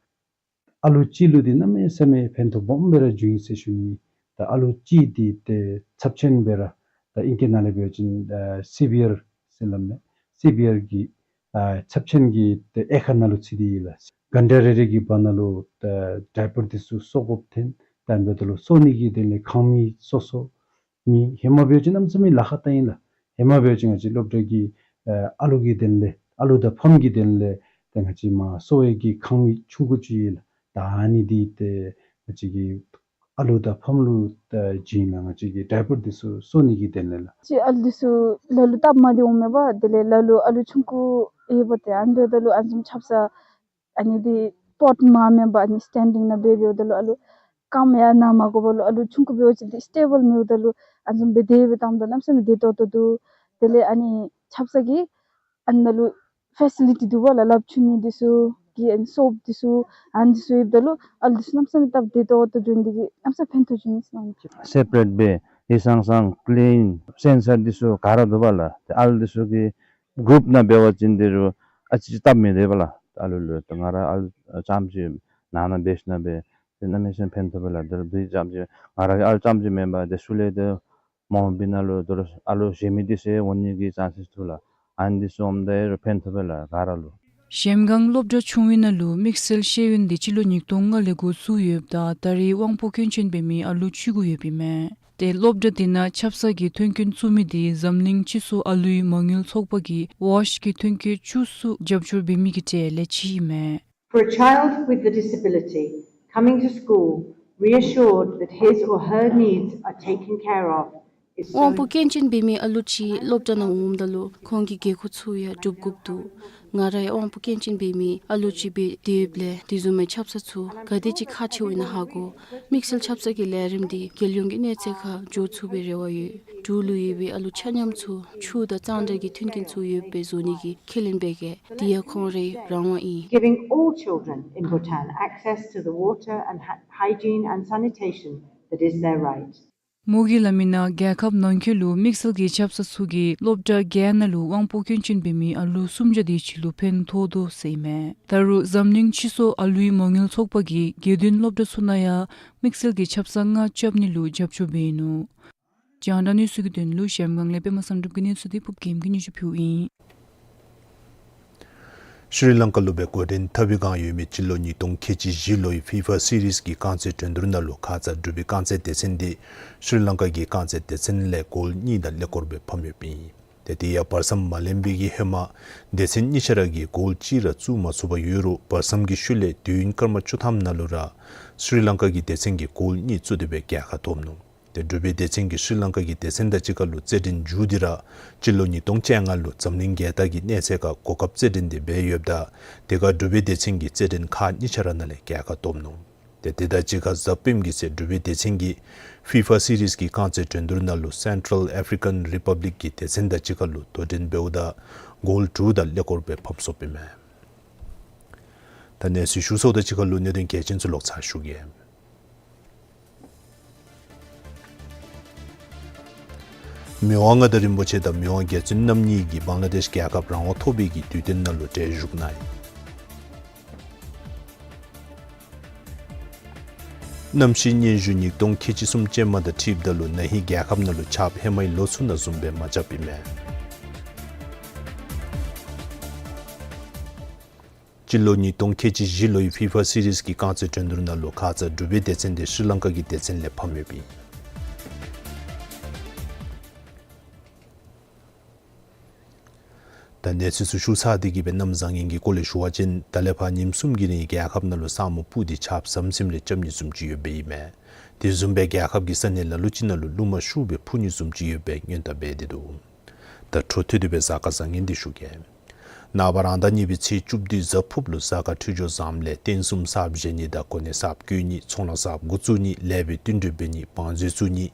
ཨ་ལུ་གཅིག་ལུ་འདི་གནམ་མེད་ས་མེད་ཕན་ཐོགས་སྦོམ་སྦེ་ར་འབྱུང་ཡི་ཟེར་ཞུ་ནི། ད་ཨ་ལུ་གཅིག་འདི་ཏེ་ཚབས་ཆེན་སྦེ་ར་ད་ཨིང་སྐད་ནང་ལས་འབད་བ་ཅིན་ཨ་སི་བི་ཡར་ཟེར་སླབ་མས། སི་བི་ཡར་གྱི་ཨ་ཚབས་ཆེན་གྱི་ཏེ་དབྱེ་ཁག་ནང་ལུ་ཚུད་དེ་ཡོད་ལགས། གྷན་ཊ་རེ་རེ་གི་བར་ན་ལུ་ད་ཌའི་པར་འདི་ཚུ་གསོ་དགོཔ་ཐོན། ད་འབདཝ་ད་ལུ་གསོ་ནི་གི་དོན་ལས་ཁང་མིག་གསོ་གསོ་མི་ཧེ་མ་འབད་བ་ཅིན་གནམ་མེད་ས་མེད་ལཱ་ཁག་བཏང་ཡི་ལགས། ཧེ་མ་འབད་བ་ཅིན་ང་བཅས་སློབ་གྲྭ་གི་ཨ་ཨ་ལུ་གི་དོན་ལས་ཨ་ལུ་དང་ཕམ་གྱི་དོན་ལས་ཏེ་ང་བཅས་མར་གསོ་བའི་གི་ཁང་མིག་ཆུང་ཀུ་ཅིག་ཡོད་ལགས། ད་ཨ་ནི་འདི་ཏེ་ང་བཅས་ཀྱི་ཨ་ལུ་དང་ཕམ་ལུ་ད་བྱིན་ལགས། ང་བཅས་ཀྱི་ཌའི་པར་འདི་ཚུ་གསོ་ནི་གི་དོན་ལས་ལགས། ཅིག་ཨ་ལུ་འདི་ཚུ་ལ་ལུ་སྟབས་མ་བདེཝ་མེད་པར་དེ་ལས་ལ་ལུ་ཨ་ལུ་ཆུང་ཀུ་ཨིན་པ་ཏེ་ཨ་ནི་འབདཝ་ད་ལུ་ཨ་ནི་བཟུམ་ཆབ་གསང་ཨ་ནི་འདི་སྤོཊ་མ་མེན་པར་ཨ་ནི་སི་ཊེན་ཌིང་ནང་འབད་འབདཝ་ད་ལུ་ཨ་ལུ་རྐངམ་ཡར་ནར་མ་དགོ་པར་ལུ་ཨ་ལུ་ཆུང་ཀུ་འབད་བ་ཅིན་འདི་སི་ཊེ་བཱལ་མེདཔ་ད་ལུ་ཨ་ནི་བཟུམ་སྦེ་དེ་སྦེ་བཏངམ་ད་གནམ་མེད་ས་མེད་བདེ་ཏོག་ཏོ་འདུག། དེ་ལས་ཨ་ནི་ཆབ་གསང་གི་ཨ་ནི་ལུ་ཕེ་སི་ལི་ཊི་འདུག་པ་ལགས། ལགཔ་འཁྱུ་ནི་འདི་ཚུ་གི་ཨ་ནི་སོཔ་འདི་ཚུ་ཨ་ནི་འདི་ཚུ་ཡོདཔ་ད་ལུ་ཨ་ལུ་འདི་ཚུ་གནམ་མེད་ས་མེད་སྟབས་བདེ་ཏོག་ཏོ་འགྱོ་ནི་འདི་གིས་གནམ་མེད་ས་མེད་ཕན་ཐོགས་བྱུང་ཡི་ཟེར་ཨིན་མས། སེ་པ་རེཊ་སྦེ་ཧིང་སངས་ས་ཀི་ལིན་སེན་སར་འདི་ཚུ་ག་ར་འདུག་པ་ལགས། ཏེ་ཨ་ལུ་འདི་ཚུ་གི་གུ་རུཔ་ནང་འབད་བ་ཅིན་འདི་རུ་ཨ་ཙི་ཅིག་སྟབས་མི་བདེ་བས་ལགས། ཨ་ལུ་ལུ་ཏེ་ང་ར་ཨ་ལུ་རྐྱངམ་ཅིག་ནང་ན་འབད་ཞིནམ་སྦེ་ཏེ་གནམ་མེད་ས་མེད་ཕན་ཐོགས་པས་ལགས། འདི་རུ་འདི་རྐྱངམ་ཅིག་ང་ར་གི་ཨ་ལུ་རྐྱངམ་ཅིག་མེན་པར་ཏེ་ཤུལ་ལས་ཏེ་མ་འོངས་པའི་ནང་ལུ་འདི་རུ་ཨ་ལུ་གཞན་མི་འདི་ཚུ་འོང་ནི་གི་ཅན་སིས་ཐོབ་ལགས། ཨ་ནི་འདི་ཚུ་འོངམ་ད་ཡང་རུང་ཕན་ཐོགས་པས་ལགས་ག་ར་ལུ། གཞལམ་སྒང་སློབ་གྲྭ་ཆུང་བའི་ནང་ལུ་དམིགས་བསལ་ཤེས་ཡོན་འདི་སྤྱི་ལོ་ཉིས་སྟོང་ལྔ་ལས་འགོ་བཙུགས་ཡོདཔ་ད་ད་རེས་དབང་པོ་སྐྱོན་ཅན་འབད་མི་ཨ་ལུ་བཅུ་དགུ་ཡོདཔ་ཨིན་མས། ཏེ་སློབ་གྲྭ་འདི་ནང་ཆབ་གསང་གི་མཐུན་རྐྱེན་བཙུགས་མི་འདི་འཛམ་གླིང་སྤྱི་ཚོགས་ཨ་ལུའི་མ་དངུལ་ཚོགས་པ་གིས་ཝོཤ་གི་མཐུན་རྐྱེན་བཅུ་གསུམ་རྒྱབ་སྐྱོར་འབད་མི་གི་གྲས་ལས་གཅིག་ཨིན་མས། For a child with a disability coming to school, reassured that his or her needs are taken care of is so དབང་པོ་སྐྱོན་ཅན་འབད་མི་ཨ་ལུ་ཅིག་སློབ་གྲྭ་ནང་འོངམ་ད་ལུ་ཁོང་གི་དགོས་མཁོ་ཚུ་ཡང་སྒྲུབ་དགོཔ་འདུག། ང་ར་ཡང་དབང་པོ་སྐྱོན་ཅན་འབད་མི་ཨ་ལུ་ཅིག་སྦེ་སྡོདཔ་ལས་དེ་བཟུམ་མའི་ཆབ་གསང་ཚུ་ག་དེ་ཅིག་ཁག་ཆེཝ་ཨིན་ན་ཧ་གོ། དམིགས་བསལ་ཆབ་གསང་གི་ལས་རིམ་འདི་རྒྱལ་ཡོངས་ཀྱི་གནས་ཚད་ཁར་འགྱོ་ཚུགས་པའི་རེ་བ་ཡོད། འབྲུག་ལུ་ཡོད་པའི་ཨ་ལུ་ཆ་མཉམ་ཚུ་ཆུ་དང་གཙང་སྦྲ་གི་མཐུན་རྐྱེན་ཚུ་ཡོདཔ་སྦེ་བཟོ་ནི་གི་ཁས་ལེན་འབད་གེ། དེ་ཡང་ཁོང་རའི་རང་དབང་ཨིན། Giving all children in Bhutan access to the water and hy- hygiene and sanitation that is their right. མོ་གིས་སླབ་མི་ནང་རྒྱལ་ཁབ་ནང་འཁོད་ལུ་དམིགས་བསལ་གྱི་ཆབ་གསང་ཚུ་གིས་སློབ་གྲྭ་བརྒྱད་ནང་ལུ་དབང་པོ་སྐྱོན་ཅན་འབད་མི་ཨ་ལུ་སུམ་བརྒྱ་དེ་ཅིག་ལུ་ཕན་ཐོགས་དོ་ཟེར་ཨིན་མས། ད་རུང་འཛམ་གླིང་སྤྱི་ཚོགས་ཨ་ལུའི་མ་དངུལ་ཚོགས་པ་གིས་དགེ་འདུན་སློབ་གྲྭ་ཚུ་ནང་ཡང་དམིགས་བསལ་གྱི་ཆབ་གསང་ལྔ་རྐྱབ་ནི་ལུ་རྒྱབ་སྐྱོར་འབད་ནུག། རྒྱང་བསྒྲགས་གནས་ཚུལ་གྱི་དོན་ལུ་གཞལམ་སྒང་ལས་པདྨ་བསམ་གྲུབ་ཀྱི་གནས་ཚུལ་འདི་ཕུབ་རྒྱལམོ་གིས་སྙན་ཞུ་ཕུལཝ་ཨིན། ཤྲི་ལང་ཀ་ལུ་སྦེ་འགོ་འདྲེན་འཐབ་པའི་བསྒང་ཡོད་མི་སྤྱི་ལོ་ཉིས་སྟོང་ཁལ་གཅིག་བཞི་ལོའི་ཕི་ཕ་སི་རིསི་གི་རྐང་རྩེད་འགྲན་བསྡུར་ནང་ལུ་ཁ་ཙ་འབྲུག་པའི་རྐང་རྩེད་སྡེ་ཚན་འདི་ཤྲི་ལང་ཀ་གི་རྐང་རྩེད་སྡེ་ཚན་ལས་གོལ་གཉིས་དང་ཀླད་ཀོར་སྦེ་ཕམ་ཡོདཔ་ཨིན། ཏེ་དེ་ཡང་བར་མཚམས་མ་ལེན་པའི་གི་ཧེ་མ་སྡེ་ཚན་གཉིས་ཆ་ར་གིས་གོལ་གཅིག་ར་བཙུགས་མ་ཚུགས་པར་ཡོད་རུང་བར་མཚམས་ཀྱི་ཤུལ་ལས་དུས་ཡུན་སྐར་མ་བཅུ་ཐམ་ནང་ལུ་ར་ཤྲི་ལང་ཀ་གི་སྡེ་ཚན་གྱིས་གོལ་གཉིས་བཙུགས་ཏེ་སྦེ་རྒྱལ་ཁ་ཐོབ་ནུག། ཏེ་འབྲུག་པའི་སྡེ་ཚན་གྱིས་ཤྲི་ལང་ཀ་གི་སྡེ་ཚན་དང་གཅིག་ཁར་ལུ་རྩེད་འགྲན་མཇུག་བསྡུ་ར་སྤྱི་ལོ་ཉིས་སྟོང་བཅོ་ལྔ་ལུ་འཛམ་གླིང་རྒྱལ་དར་གྱི་གནས་ཚད་ཁར་གོ་སྐབས་རྩེད་འགྲན་དེ་འབད་ཡོདཔ་ད་དེ་ཁར་འབྲུག་པའི་སྡེ་ཚན་གྱིས་རྩེད་འགྲན་ཁག་གཉིས་ཆ་ར་ནང་ལས་རྒྱལ་ཁ་ཐོབ་ནུག། ཏེ་དེ་དང་གཅིག་ཁར་གཟའ་སྤེནམ་གི་ཚེ་འབྲུག་པའི་སྡེ་ཚན་གྱིས་ཕི་ཕ་སི་རིསི་གི་རྐང་རྩེད་འགྲན་བསྡུར་ནང་ལུ་སེན་ཊཱལ་ཨེཕ་རི་ཀཱན་རི་པབ་ལིཀ་གི་སྡེ་ཚན་དང་གཅིག་ཁར་ལུ་དོ་འགྲན་འབདཝ་ད་གོལ་དྲུག་དང་ཀླད་ཀོར་སྦེ་ཕམ་སོཔ་ཨིན་མས། ད་གནས་ཚུལ་ཞུ་སོངམ་ད་གཅིག་ཁར་ལུ་གནད་དོན་གལ་ཆེན་ཚུ་ལོག་ཚར་ཞུ་གེ། མི་དབང་མངའ་བདག་རིན་པོ་ཆེ་དང་མི་དབང་རྒྱལ་བཙུན་རྣམ་གཉིས་ཀྱིས་བང་ལ་དེཤ་རྒྱལ་ཁབ་རང་དབང་ཐོབ་པའི་གི་དུས་སྟོན་ནང་ལུ་གྲལ་བཞུགས་གནང་ཡི། གནམ་གཤིས་སྙན་ཞུ་ཉིས་སྟོང་ཁལ་གཅིག་གསུམ་ཅན་མ་དང་འཁྲིལཝ་ད་ལུ་ན་ཧིང་རྒྱལ་ཁབ་ནང་ལུ་ཆརཔ་ཧེ་མའི་ལོ་ཚུ་ནང་བཟུམ་སྦེ་མ་རྐྱབ་ཨིན་མས། སྤྱི་ལོ་ཉིས་སྟོང་ཁལ་གཅིག་བཞི་ལོའི་ཕི་ཕ་སི་རིསི་གི་རྐང་རྩེད་འགྲན་བསྡུར་ནང་ལུ་ཁ་ཙ་འབྲུག་པའི་སྡེ་ཚན་དེ་ཤྲི་ལང་ཀ་གི་སྡེ་ཚན་ལས་ཕམ་ཡོདཔ་ཨིན། ད་གནས་ཚུལ་ཚུ་ཞུ་ཚར་ཏེ་གི་སྦེ་གནམ་བཟང་ངན་གྱི་སྐོར་ལས་ཞུ་བ་ཅིན་ད་ལས་ཕར་ཉིནམ་གསུམ་གྱི་རིང་རྒྱལ་ཁབ་ནང་ལུ་ས་སྨུག་སྤུབས་ཏེ་ཆརཔ་ཟམ་ཟིམ་རེ་རྐྱབ་ནི་བཟུམ་ཅིག་ཡོདཔ་ཨིན་མས། དེ་བཟུམ་སྦེ་རྒྱལ་ཁབ་ཀྱི་ས་གནས་ལ་ལུ་ཅིག་ནང་ལུ་རླུང་མ་ཤུགས་སྦེ་འཕུ་ནི་བཟུམ་ཅིག་ཡོདཔ་སྦེ་སྔོན་བརྡ་འབད་དེ་འདུག། ད་འཕྲོ་མཐུད་དེ་སྦེ་གཟའ་སྐར་བཟང་ངན་འདི་ཞུ་གེ། ནངས་པ་རང་ཟླ་གཉིས་པའི་ཚེས་བཅུ་བདུན་གཟའ་ཕུརཔ་ལུ་གཟའ་སྐར་འཕྲོད་སྦྱོར་བཟངམ་ལས་རྟེན་གསུམ་གསརཔ་བཞེངས་ནི་དང་གོ་གནས་གསརཔ་བསྐོ་ནི་ཚོང་ལཱ་གསརཔ་འགོ་བཙུགས་ནི་ལེགས་པའི་བསྟུན་གྲོས་འབད་ནི་བང་མཛོད་བཙུགས་ནི་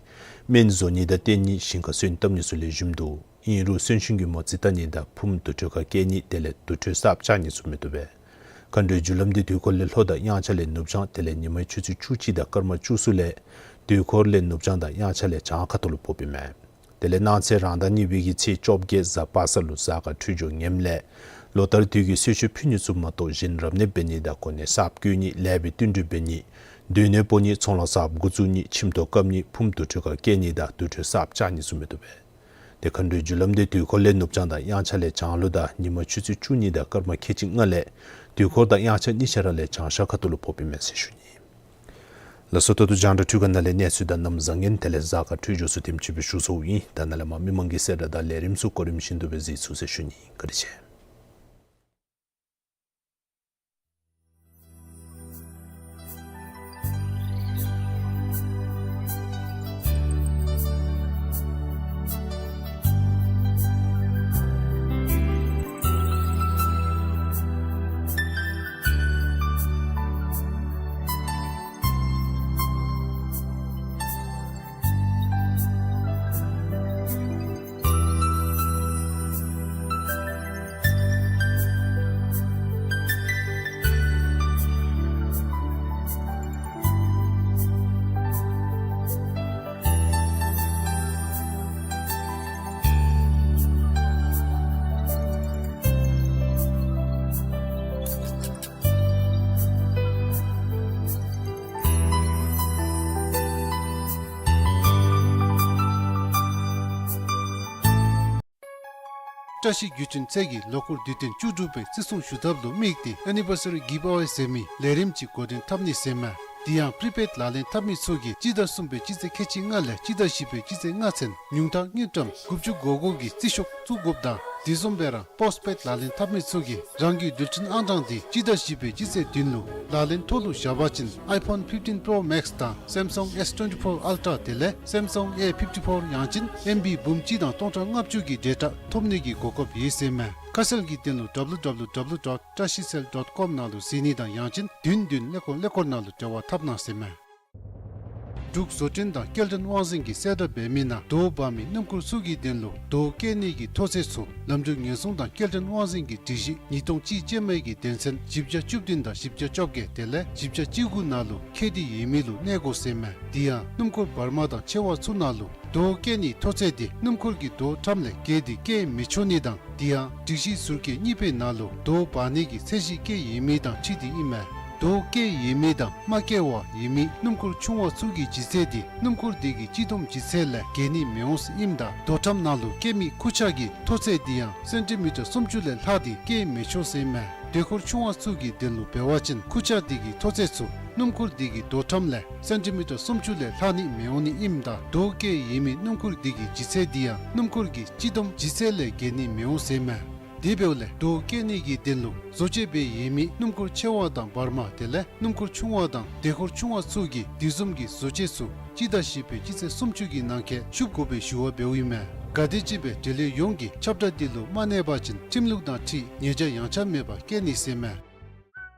སྨན་བཟོ་ནི་དང་བསྟེན་ནི་ཞིང་ཁར་སོན་བཏབ་ནི་ཚུ་ལེགས་ཤོམ་འདུག། ཨིན་རུང་གསོན་གཤིན་གྱི་མོ་རྩིས་བལྟ་ནི་དང་ཕུངམ་དུར་ཁྲོད་ཁར་བསྐྱལ་ནི་དེ་ལས་དུར་ཁྲོད་གསརཔ་བཅག་ནི་ཚུ་མི་བཏུབ་པས། མཁའ་འགྲོའི་རྒྱུ་ལམ་འདི་དུས་འཁོར་ལས་ལྷོ་དང་དབྱངས་འཆར་ལས་ནུབ་བྱང་དེ་ལས་ཉི་མའི་ཆུ་ཚོད་བཅུ་གཅིག་དང་སྐར་མ་བཅུ་གསུམ་ལས་དུས་འཁོར་ལས་ནུབ་བྱང་དང་དབྱངས་འཆར་ལས་བྱང་ཁ་ཐུག་ལུ་ཕོགཔ་ཨིན་མས། དེ་ལས་གནངས་ཚེ་རང་ཟླ་གཉིས་པའི་གི་ཚེས་བཅོ་བརྒྱད་གཟའ་པ་སངས་ལུ་གཟའ་སྐར་འཕྲོད་སྦྱོར་ངནམ་ལས་ལོ་ལྟར་དུས་ཀྱི་གསོལ་མཆོད་ཕུལ་ནི་ཚུ་མ་གཏོགས་གཞན་རབ་གནས་འབད་ནི་དང་གོ་གནས་གསརཔ་བསྐོ་ནི་ལེགས་པའི་བསྟུན་གྲོས་འབད་ནི་སྡོད་གནས་སྤོ་ནི་ཚོང་ལཱ་གསརཔ་འགོ་བཙུགས་ནི་ཁྱིམ་ཐོག་བཀབ་ནི་ཕུངམ་དུར་ཁྲོད་ཁར་བསྐྱལ་ནི་དང་དུར་ཁྲོད་གསརཔ་བཅག་ནི་ཚུ་མི་བཏུབ་པས། ཏེ་མཁའ་འགྲོའི་རྒྱུ་ལམ་འདི་དུས་འཁོར་ལས་ནུབ་བྱང་དང་དབྱངས་འཆར་ལས་བྱང་ལུ་དང་ཉི་མ་ཆུ་ཚོད་བཅུ་གཉིས་དང་སྐར་མ་ཁལ་གཅིག་ལྔ་ལས་དུས་འཁོར་དང་དབྱངས་འཆར་གཉིས་ཆ་ར་ལས་བྱང་ཤར་ཁ་ཐུག་ལུ་ཕོགཔ་ཨིན་མས་ཟེར་ཞུ་ནི། ལགས་སོ། ད་ལྟོ་རྒྱང་བསྒྲགས་འཕྲུལ་ཁང་ནང་ལས་གནས་ཚུལ་དང་གནམ་བཟང་ངན་དེ་ལས་གཟའ་སྐར་འཕྲོད་སྦྱོར་ཚུ་དེམ་ཅིག་སྦེ་ཞུ་ཚརཝ་ཨིན། ད་ནཱ་ལས་མར་མི་མང་གི་གསལ་བསྒྲགས་དང་ལས་རིམ་ཚུ་གོ་རིམ་བཞིན་དུ་སྦེ་གཟིགས་ཚུགས་ཟེར་ཞུ་ནི། བཀའ་དྲིན་ཆེ། བཀྲ་ཤིས་བརྒྱུད་འཕྲིན་ཚད་ཀྱི་ལོ་འཁོར་དུས་སྟོན་བཅུ་དྲུག་པའི་བརྩི་སྲུང་ཞུ་ཐབས་ལུ་དམིགས་ཏེ་ཨེ་ནི་བར་སི་རི་གིབ་ཨ་ཝེ་ཟེར་མི་ལས་རིམ་ཅིག་འགོ་འདྲེན་འཐབ་ནི་ཟེར་མས། དེ་ཡང་པི་རི་པེཌ་ལག་ལེན་འཐབ་མི་ཚུ་གིས་སྤྱི་ཟླ་གསུམ་པའི་སྤྱི་ཚེས་ཁལ་གཅིག་ལྔ་ལས་སྤྱི་ཟླ་བཞི་པའི་སྤྱི་ཚེས་ལྔ་ཚུན་ཉུང་མཐའ་དངུལ་ཀྲམ་དགུ་བཅུ་གོ་དགུ་གི་རྩིས་ཤོག་བཙུགས་དགོཔ་དང་དེ་བཟུམ་སྦེ་ར་པོསཊ་པེཌ་ལག་ལེན་འཐབ་མི་ཚུ་གིས་རང་གི་རྡུལ་ཕྲན་ཨང་གྲངས་དེ་སྤྱི་ཟླ་བཞི་པའི་སྤྱི་ཚེས་བདུན་ལུ་ལག་ལེན་ཐོག་ལུ་བཞག་པ་ཅིན་ཨའི་ཕོན་ཕིཕ་ཊིན་པྲོ་མེཀསི་དང་སེམ་སང་ཨེསི་ཊུ་ཝེན་ཊི་ཕོར་ཨལ་ཊ་དེ་ལས་སེམ་སང་ཨེ་ཕིཕ་ཊི་ཕོར་ཡང་ཅིན་ཨེམ་བི་འབུམ་གཅིག་དང་སྟོང་ཕྲག་ལྔ་བཅུ་གི་ཌེ་ཊ་ཐོབ་ནི་གི་གོ་སྐབས་ཡོད་ཟེར་མས། ཁ་གསལ་གྱི་དོན་ལུ་ཌབ་ལུ་ཌབ་ལུ་ཌབ་ལུ་ཌོཊ་བཀྲ་ཤིས་སེལ་ཌོཊ་ཀོམ་ནང་ལུ་གཟིགས་ནི་དང་ཡང་ཅིན་བདུན་བདུན་ཀླད་ཀོར་ཀླད་ཀོར་ནང་ལུ་འབྲེལ་བ་འཐབ་གནང་ཟེར་མས། འབྲུག་བཟོ་སྐྲུན་དང་སྐྱེལ་འདྲེན་དབང་འཛིན་གྱིས་གསལ་བསྒྲགས་འབད་མི་ནང་རྡོ་འབག་མི་སྣུམ་འཁོར་ཚུ་གི་དོན་ལུ་རྡོ་བཀལ་ནི་གི་མཐོ་ཚད་ཚུ་ལམ་འགྲུལ་ཉེན་སྲུང་དང་སྐྱེལ་འདྲེན་དབང་འཛིན་གྱི་སྒྲིག་གཞི་ཉིས་སྟོང་གཅིག་ཅན་མའི་གི་དོན་ཚན་བཞི་བརྒྱ་བཅུ་བདུན་དང་བཞི་བརྒྱ་བཅོ་བརྒྱད་དེ་ལས་བཞི་བརྒྱ་བཅུ་དགུ་ནང་ལུ་ཁེལ་ཏེ་ཡོད་མི་ལུ་གནས་དགོ་ཟེར་མས། དེ་ཡང་སྣུམ་འཁོར་བར་མ་དང་ཆེ་བ་ཚུ་ནང་ལུ་རྡོ་བཀལ་ནི་མཐོ་ཚད་དེ་སྣུམ་འཁོར་གྱི་རྡོ་ཊམ་ལས་བརྒལ་ཏེ་བཀལ་མི་ཆོག་ནི་དང་དེ་ཡང་སྒྲིག་གཞི་ཟུར་བརྒྱད་གཉིས་པའི་ནང་ལུ་རྡོ་འབག་ནི་གི་ཚད་གཞི་བཀལ་ཡོད་མི་དང་འཁྲིལ་ཏེ་ཨིན་མས། རྡོ་བཀལ་ཡོད་མི་དང་མ་བཀལ་བར་ཡོད་མི་སྣུམ་འཁོར་ཆུང་བ་ཚུ་གི་ལྗིད་ཚད་དེ་སྣུམ་འཁོར་དེ་གི་སྤྱི་བསྡོམས་ལྗིད་ཚད་ལས་བརྒལ་ནི་མི་འོང་ཟེར་ཨིནམ་ད་རྡོ་ཊམ་ནང་ལུ་བཀལ་མི་ཁུར་ཆ་གི་མཐོ་ཚད་དེ་ཡང་སེན་ཊི་མི་ཊར་སུམ་ཅུ་ལས་ལྷག་སྟེ་བཀལ་མི་ཆོག་ཟེར་ཨིན་མས། དེ་འཁོར་ཆུང་བ་ཚུ་གི་དོན་ལུ་འབད་བ་ཅིན་ཁུར་ཆ་དེ་གི་མཐོ་ཚད་ཚུ་སྣུམ་འཁོར་དེ་གི་རྡོ་ཊམ་ལས་སེན་ཊི་མི་ཊར་སུམ་ཅུ་ལས་ལྷག་ནི་མི་འོང་ནི་ཨིནམ་ད་རྡོ་བཀལ་ཡོད་མི་སྣུམ་འཁོར་དེ་གི་ལྗིད་ཚད་དེ་ཡང་སྣུམ་འཁོར་གྱི་སྤྱི་བསྡོམས་ལྗིད་ཚད་ལས་བརྒལ་ནི་མི་འོང་ཟེར་ཨིན་མས། དེ་འབདཝ་ལས་རྡོ་བཀལ་ནི་གི་དོན་ལུ་བཟོ་བཅོས་འབད་ཡོད་མི་སྣུམ་འཁོར་ཆེ་བ་དང་བར་མ་དེ་ལས་སྣུམ་འཁོར་ཆུང་བ་དང་དེ་འཁོར་ཆུང་བ་ཚུ་གིས་དེ་བཟུམ་གྱི་བཟོ་བཅོས་ཚུ་སྤྱི་ཟླ་བཞི་པའི་སྤྱི་ཚེས་སུམ་ཅུ་གི་ནང་འཁོད་ཤུབས་དགོ་པའི་ཞུ་བ་འབདཝ་ཨིན་མས། ག་དེམ་ཅིག་སྦེ་འབྲེལ་ཡོད་ཡོངས་ཀྱིས་ཁྱབ་བསྒྲགས་འདི་ལུ་མ་གནས་པ་ཅིན་ཁྲིམས་ལུགས་དང་འཁྲིལ་ཉེས་བྱ་ཡངས་ཆག་མེད་པར་བཀལ་ནི་ཟེར་མས།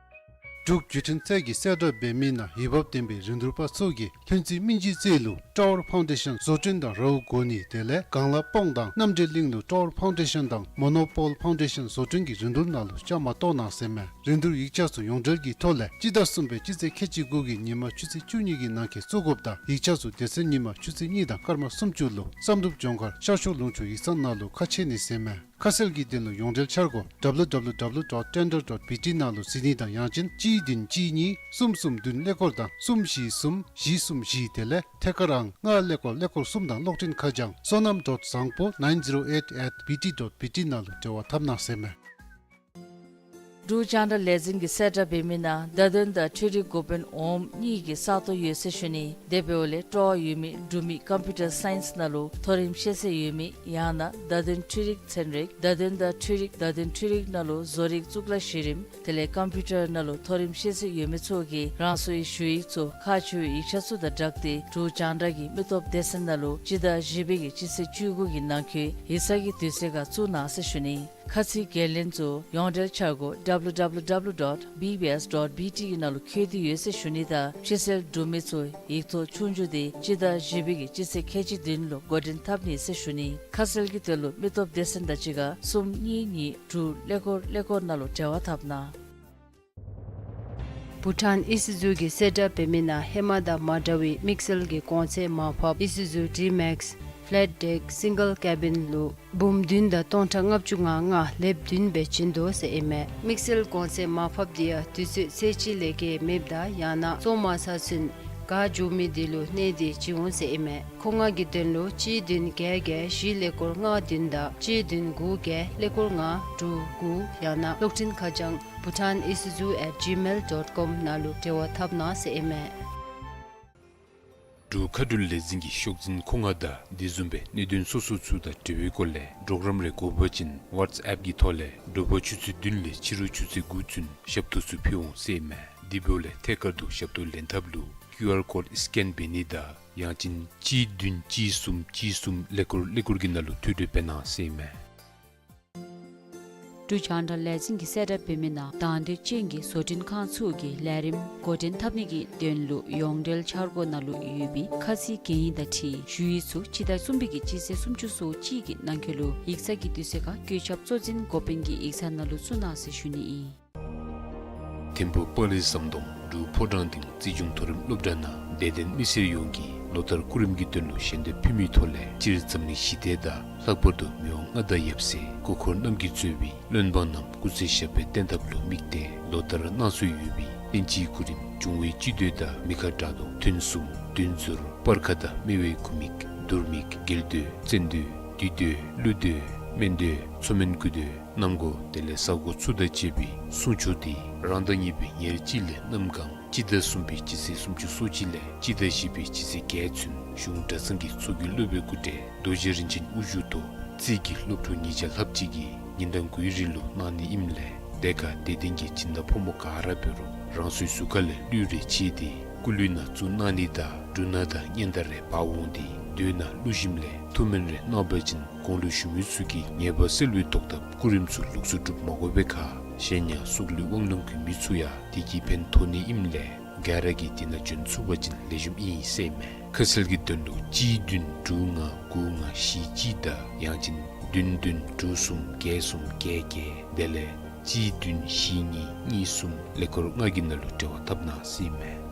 འབྲུག་བརྒྱུད་འཕྲིན་ཚད་ཀྱི་གསལ་བསྒྲགས་འབད་མི་ནང་འོས་འབབ་ལྡན་པའི་རིན་བསྡུར་པ་ཚུ་གིས་ལྷུན་རྩེ་སྨིན་བྱེད་རྩེ་ལུ་ཊ་ཝར་ཕའུན་ཌེ་ཤཱན་བཟོ་སྐྲུན་དང་རཝ་བགོ་ནི་དེ་ལས་སྒང་ལ་སྤང་དང་རྣམ་འདྲེན་གླིང་ལུ་ཊ་ཝར་ཕའུན་ཌེ་ཤཱན་དང་མོ་ནོ་པོལ་ཕའུན་ཌེ་ཤཱན་བཟོ་སྐྲུན་གྱི་རིན་བསྡུར་ནང་ལུ་བཅའ་མར་གཏོགས་གནང་ཟེར་མས། རིན་བསྡུར་ཡིག་ཆ་ཚུ་ཡོངས་འབྲེལ་གྱི་ཐོག་ལས་སྤྱི་ཟླ་གསུམ་པའི་སྤྱི་ཚེས་ཁལ་གཅིག་དགུ་གི་ཉིན་མ་ཆུ་ཚོད་བཅུ་གཉིས་ཀྱི་ནང་འཁོད་བཙུགས་དགོཔ་དང་ཡིག་ཆ་ཚུ་སྡེ་ཚན་ཉིན་མ་ཆུ་ཚོད་གཉིས་དང་སྐར་མ་སུམ་ཅུ་ལུ་བསམ་གྲུབ་ལྗོངས་མཁར་ཤར་ཕྱོགས་ལུང་ཕྱོགས་ཡིག་ཚང་ནང་ལུ་ཁ་ཕྱེ་ནི་ཟེར་མས། ཁ་གསལ་གྱི་དོན་ལུ་ཡོངས་འབྲེལ་འཆར་སྒོ་W W W dot tender dot B T ནང་ལུ་གཟིགས་ནི་དང་ཡང་ཅིན་གཅིག་བདུན་གཅིག་གཉིས་གསུམ་གསུམ་བདུན་ཀླད་ཀོར་དང་གསུམ་བཞི་གསུམ་བཞི་གསུམ་བཞི་དེ་ལས་ཐད་ཀར་ཨང་ལྔ་ཀླད་ཀོར་ཀླད་ཀོར་གསུམ་དང་གློག་འཕྲིན་ཁ་བྱང་བསོད་ནམས་dot བཟང་པོ nine zero eight at B T dot B T ནང་ལུ་འབྲེལ་བ་འཐབ་གནང་ཟེར་མས། འབྲུག་རྒྱང་བསྒྲགས་ལས་འཛིན་གྱི་གསལ་བསྒྲགས་འབད་མི་ནང་བརྡ་དོན་དང་འཕྲུལ་རིག་འགོ་དཔོན་འོགམ་གཉིས་ཀྱི་ས་སྟོང་ཡོད་ཟེར་ཞུ་ནི། དེ་འབདཝ་ལས་སྤྲོ་བ་ཡོད་མི་འབྲུག་མི་ཀམ་པིའུ་ཊར་སའིནསི་ནང་ལུ་མཐོ་རིམ་ཤེས་ཚད་ཡོད་མི་ཡང་ན་བརྡ་དོན་འཕྲུལ་རིག་ཚན་རིག་བརྡ་དོན་དང་འཕྲུལ་རིག་བརྡ་དོན་འཕྲུལ་རིག་ནང་ལུ་བཟོ་རིག་གཙུག་ལག་གཞི་རིམ་དེ་ལས་ཀམ་པིའུ་ཊར་ནང་ལུ་མཐོ་རིམ་ཤེས་ཚད་ཡོད་མི་ཚུ་གིས་རང་སོའི་ཞུ་ཡིག་ཚུ་ཁག་ཆེ་བའི་ཡིག་ཆ་ཚུ་དང་སྦྲགས་ཏེ་འབྲུག་རྒྱང་བསྒྲགས་ཀྱི་མི་སྟོབས་སྡེ་ཚན་ནང་ལུ་སྤྱི་ཟླ་བཞི་པའི་གི་སྤྱི་ཚེས་བཅུ་དགུ་གི་ནང་འཁོད་ཡིག་ཚང་གི་དུས་ཚོད་ཁར་བཙུགས་གནང་ཟེར་ཞུ་ནི། ཁ་ཚིག་འགན་ལེན་ཚུ་ཡོངས་འབྲེལ་འཆར་སྒོ་W W W dot B B S dot B T གི་ནང་ལུ་འཁོད་དེ་ཡོད་ཟེར་ཞུ་ནི་དང་ཕྱི་སེལ་འབྲུག་མི་ཚུ་ཡིག་ཐོག་ཆོས་རྒྱུགས་དེ་སྤྱི་ཟླ་བཞི་པའི་གི་སྤྱི་ཚེས་ཁལ་གཅིག་བདུན་ལུ་འགོ་འདྲེན་འཐབ་ནི་ཟེར་ཞུ་ནི། ཁ་གསལ་གྱི་དོན་ལུ་མི་སྟོབས་སྡེ་ཚན་དང་གཅིག་ཁར་གསུམ་གཉིས་གཉིས་དྲུག་ཀླད་ཀོར་ཀླད་ཀོར་ནང་ལུ་འབྲེལ་བ་འཐབ་གནང་། བྷུ་ཊཱན་ཨི་སི་ཛུ་གི་གསལ་བསྒྲགས་འབད་མི་ནང་ཧེ་མ་དང་མ་འདྲ་བའི་དམིགས་བསལ་གྱི་གོང་ཚད་མར་ཕབ་ཨི་སི་ཛུ་ཌི་མེགསི་ཕེ་ལེཊ་ཌེཀ་སིང་གལ་ཀེ་བིན་ལུ་འབུམ་བདུན་དང་སྟོང་ཕྲག་ལྔ་བཅུ་ང་ལྔ་ལེབ་བདུན་སྦེ་བྱིན་དོ་ཟེར་ཨིན་མས། དམིགས་བསལ་གོང་ཚད་མར་ཕབ་འདི་ཡང་དུས་ཚོད་ཚེས་གཅིག་ལས་བརྒལ་མེདཔ་དང་ཡང་ན་བཙོང་མ་ཚར་ཚུན་ག་འགྱོ་མི་འདི་ལུ་གནས་ཏེ་བྱིན་འོང་ཟེར་ཨིན་མས། མཁོ་མངགས་ཀྱི་དོན་ལུ་གཅིག་བདུན་བརྒྱད་བརྒྱད་བཞི་ཀླད་ཀོར་ལྔ་བདུན་དང་གཅིག་བདུན་དགུ་བརྒྱད་ཀླད་ཀོར་ལྔ་དྲུག་དགུ་ཡང་ན་གློག་འཕྲིན་ཁ་བྱང་bhutan isuzu at gmail dot com ནང་ལུ་འབྲེལ་བ་འཐབ་གནང་ཟེར་ཨིན་མས། འབྲུག་མཁའ་འགྲུལ་ལས་འཛིན་གྱི་ཤོག་འཛིན་མཁོ་མངགས་དང་དེ་བཟུམ་སྦེ་གནད་དོན་སོ་སོ་ཚུ་དང་འབྲེལ་བའི་སྐོར་ལས་གྲོགས་རམ་རེ་དགོ་པ་ཅིན་ཝཊས་ཨེཔ་ཀྱི་ཐོག་ལས་དྲོ་པ་ཆུ་ཚོད་བདུན་ལས་ཕྱི་རུ་ཆུ་ཚོད་དགུ་ཚུན་ཞབས་ཏོག་ཚུ་ཕུལ་འོང་ཟེར་ཨིན་མས། དེ་འབདཝ་ལས་ཐད་ཀར་དུ་ཞབས་ཏོག་ལེན་ཐབས་ལུ་ཀིའུ་ཨར་ཀོཌ་སི་ཀེན་འབད་ནི་དང་ཡང་ཅིན་གཅིག་བདུན་གཅིག་གསུམ་གཅིག་གསུམ་ཀླད་ཀོར་ཀླད་ཀོར་གྱི་ནང་ལུ་ཐོ་འགོད་འབད་གནང་ཟེར་ཨིན་མས། འབྲུག་རྒྱང་བསྒྲགས་ལས་འཛིན་གྱི་གསལ་བསྒྲགས་འབད་མི་ནང་དང་འདོད་ཅན་གྱི་བཟོ་སྐྲུན་ཁང་ཚུ་གིས་ལས་རིམ་འགོ་འདྲེན་འཐབ་ནི་གི་དོན་ལུ་ཡོངས་འབྲེལ་འཆར་སྒོ་ནང་ལུ་ཡོད་པའི་ཁ་ཚིག་གན་ཡིག་དང་འཁྲིལ་ཞུ་ཡིག་ཚུ་སྤྱི་ཟླ་གསུམ་པའི་གི་སྤྱི་ཚེས་སུམ་ཅུ་སོ་གཅིག་གི་ནང་འཁོད་ལུ་ཡིག་ཚང་གི་དུས་ཚོད་ཁར་བཀོད་ཁྱབ་གཙོ་འཛིན་འགོ་དཔོན་གྱི་ཡིག་ཚང་ནང་ལུ་བཙུགས་གནང་ཟེར་ཞུ་ནི་ཨིན། ཐིམ་ཕུག་སྤ་རི་ཟམ་གདོང་འབྲུག་ཕོ་བྲང་སྡིངས་རྩིས་གཞུང་མཐོ་རིམ་སློབ་གྲྭ་ནང་དད་ལྡན་མི་སེར་ཡོངས་ཀྱིས་ལོ་ལྟར་སྐུ་རིམ་གྱི་དོན་ལུ་ཞལ་འདེབས་ཕུལ་མིའི་ཐོག་ལས་སྤྱིར་འཛམ་གླིང་ཞི་བདེ་དང་ལྷག་པར་དུ་མི་དབང་མངའ་བདག་ཡབ་སྲས་སྐུ་འཁོར་རྣམ་བསྐྱེད་གཙོས་པའི་བློན་འབངས་རྣམས་སྐུ་ཚེ་ཞབས་པད་བརྟན་ཐབས་ལུ་དམིགས་ཏེ་ལོ་ལྟར་གནང་སྲོལ་ཡོད་པའི་བསྟན་སྤྱིའི་སྐུ་རིམ་འབྱུང་བའི་སྤྱི་མདོས་དང་མི་ཁ་དགྲ་གདོང་ཐུན་གསུམ་བདུན་ཟུར་སྤར་ཁ་དང་སྨེ་བའི་དགུ་མིག་དུར་མིག་རྒྱལ་མདོས་བཙན་མདོས་བདུད་མདོས་ཀླུ་མདོས་སྨན་མདོས་མཚོ་སྨན་སྐུ་མདོས་གནམ་སྒོ་དེ་ལས་ས་སྒོ་ཚུ་དང་བཅས་པའི་གསུང་ཆོག་འདི་རང་ཟླ་གཉིས་པའི་ཉེར་གཅིག་ལས་གནམ་གང་སྤྱི་ཟླ་གསུམ་པའི་སྤྱི་ཚེས་སུམ་ཅུ་སོ་གཅིག་ལས་སྤྱི་ཟླ་བཞི་པའི་སྤྱི་ཚེས་བརྒྱད་ཚུན་གཞུང་གྲྭ་ཚང་གི་ཚོགས་ཀྱི་སློབ་དཔོན་སྐུ་བགྲེས་རྡོ་རྗེ་རིན་ཆེན་དབུ་བཞུགས་ཐོག་རྩིས་ཀྱི་སློབ་ཕྲུག་ཉིས་བརྒྱ་ལྷགཔ་ཅིག་གིས་ཉིན་གྲངས་དགུའི་རིང་ལུ་གནང་ནི་ཨིནམ་ལས་དེ་ཁར་དད་ལྡན་གྱི་སྦྱིན་བདག་ཕོ་མོ་ག་ར་འབད་རུང་རང་སོའི་གཟུགས་ཁ་ལས་གླུད་རེ་ཕྱེ་སྟེ་སྐུ་གླུད་ནང་བཙུགས་གནང་ནི་དང་འབྲུ་སྣ་དང་སྙན་དར་རེ་འབག་འོང་སྟེ་མདོས་ནང་བླུགས་ཞིནམ་ལས་ཐུགས་སྨོན་རེ་གནང་བ་ཅིན་གོང་ལུ་ཞུ་མི་ཚུ་གི་ཉེས་པ་སེལ་བའི་ཐོག་ཐབས་སྐུ་རིམ་ཚུ་ལོགས་སུ་སྒྲུབ་མ་དགོ་པའི་ཁར་གཞན་ཡང་གཟུགས་ལུས་དབང་ལུང་གི་མི་ཚུ་ཡང་དེ་གིས་ཕན་ཐོགས་ནི་ཨིནམ་ལས་ག་ར་གིས་དེ་ནང་བྱོན་ཚུགས་པ་ཅིན་ལེགས་ཤོམ་ཨིན་ཟེར་ཨིན་མས། ཁ་གསལ་གྱི་དོན་ལུ་གཅིག་བདུན་དྲུག་ལྔ་དགུ་ལྔ་བཞི་གཅིག་དང་ཡང་ཅིན་བདུན་བདུན་དྲུག་གསུམ་བརྒྱད་གསུམ་བརྒྱད་བརྒྱད་དེ་ལས་གཅིག་བདུན་བཞི་གཉིས་གཉིས་གསུམ་ཀླད་ཀོར་ལྔ་གི་ནང་ལུ་འབྲེལ་བ་འཐབ་གནང་ཟེར་ཨིན་མས།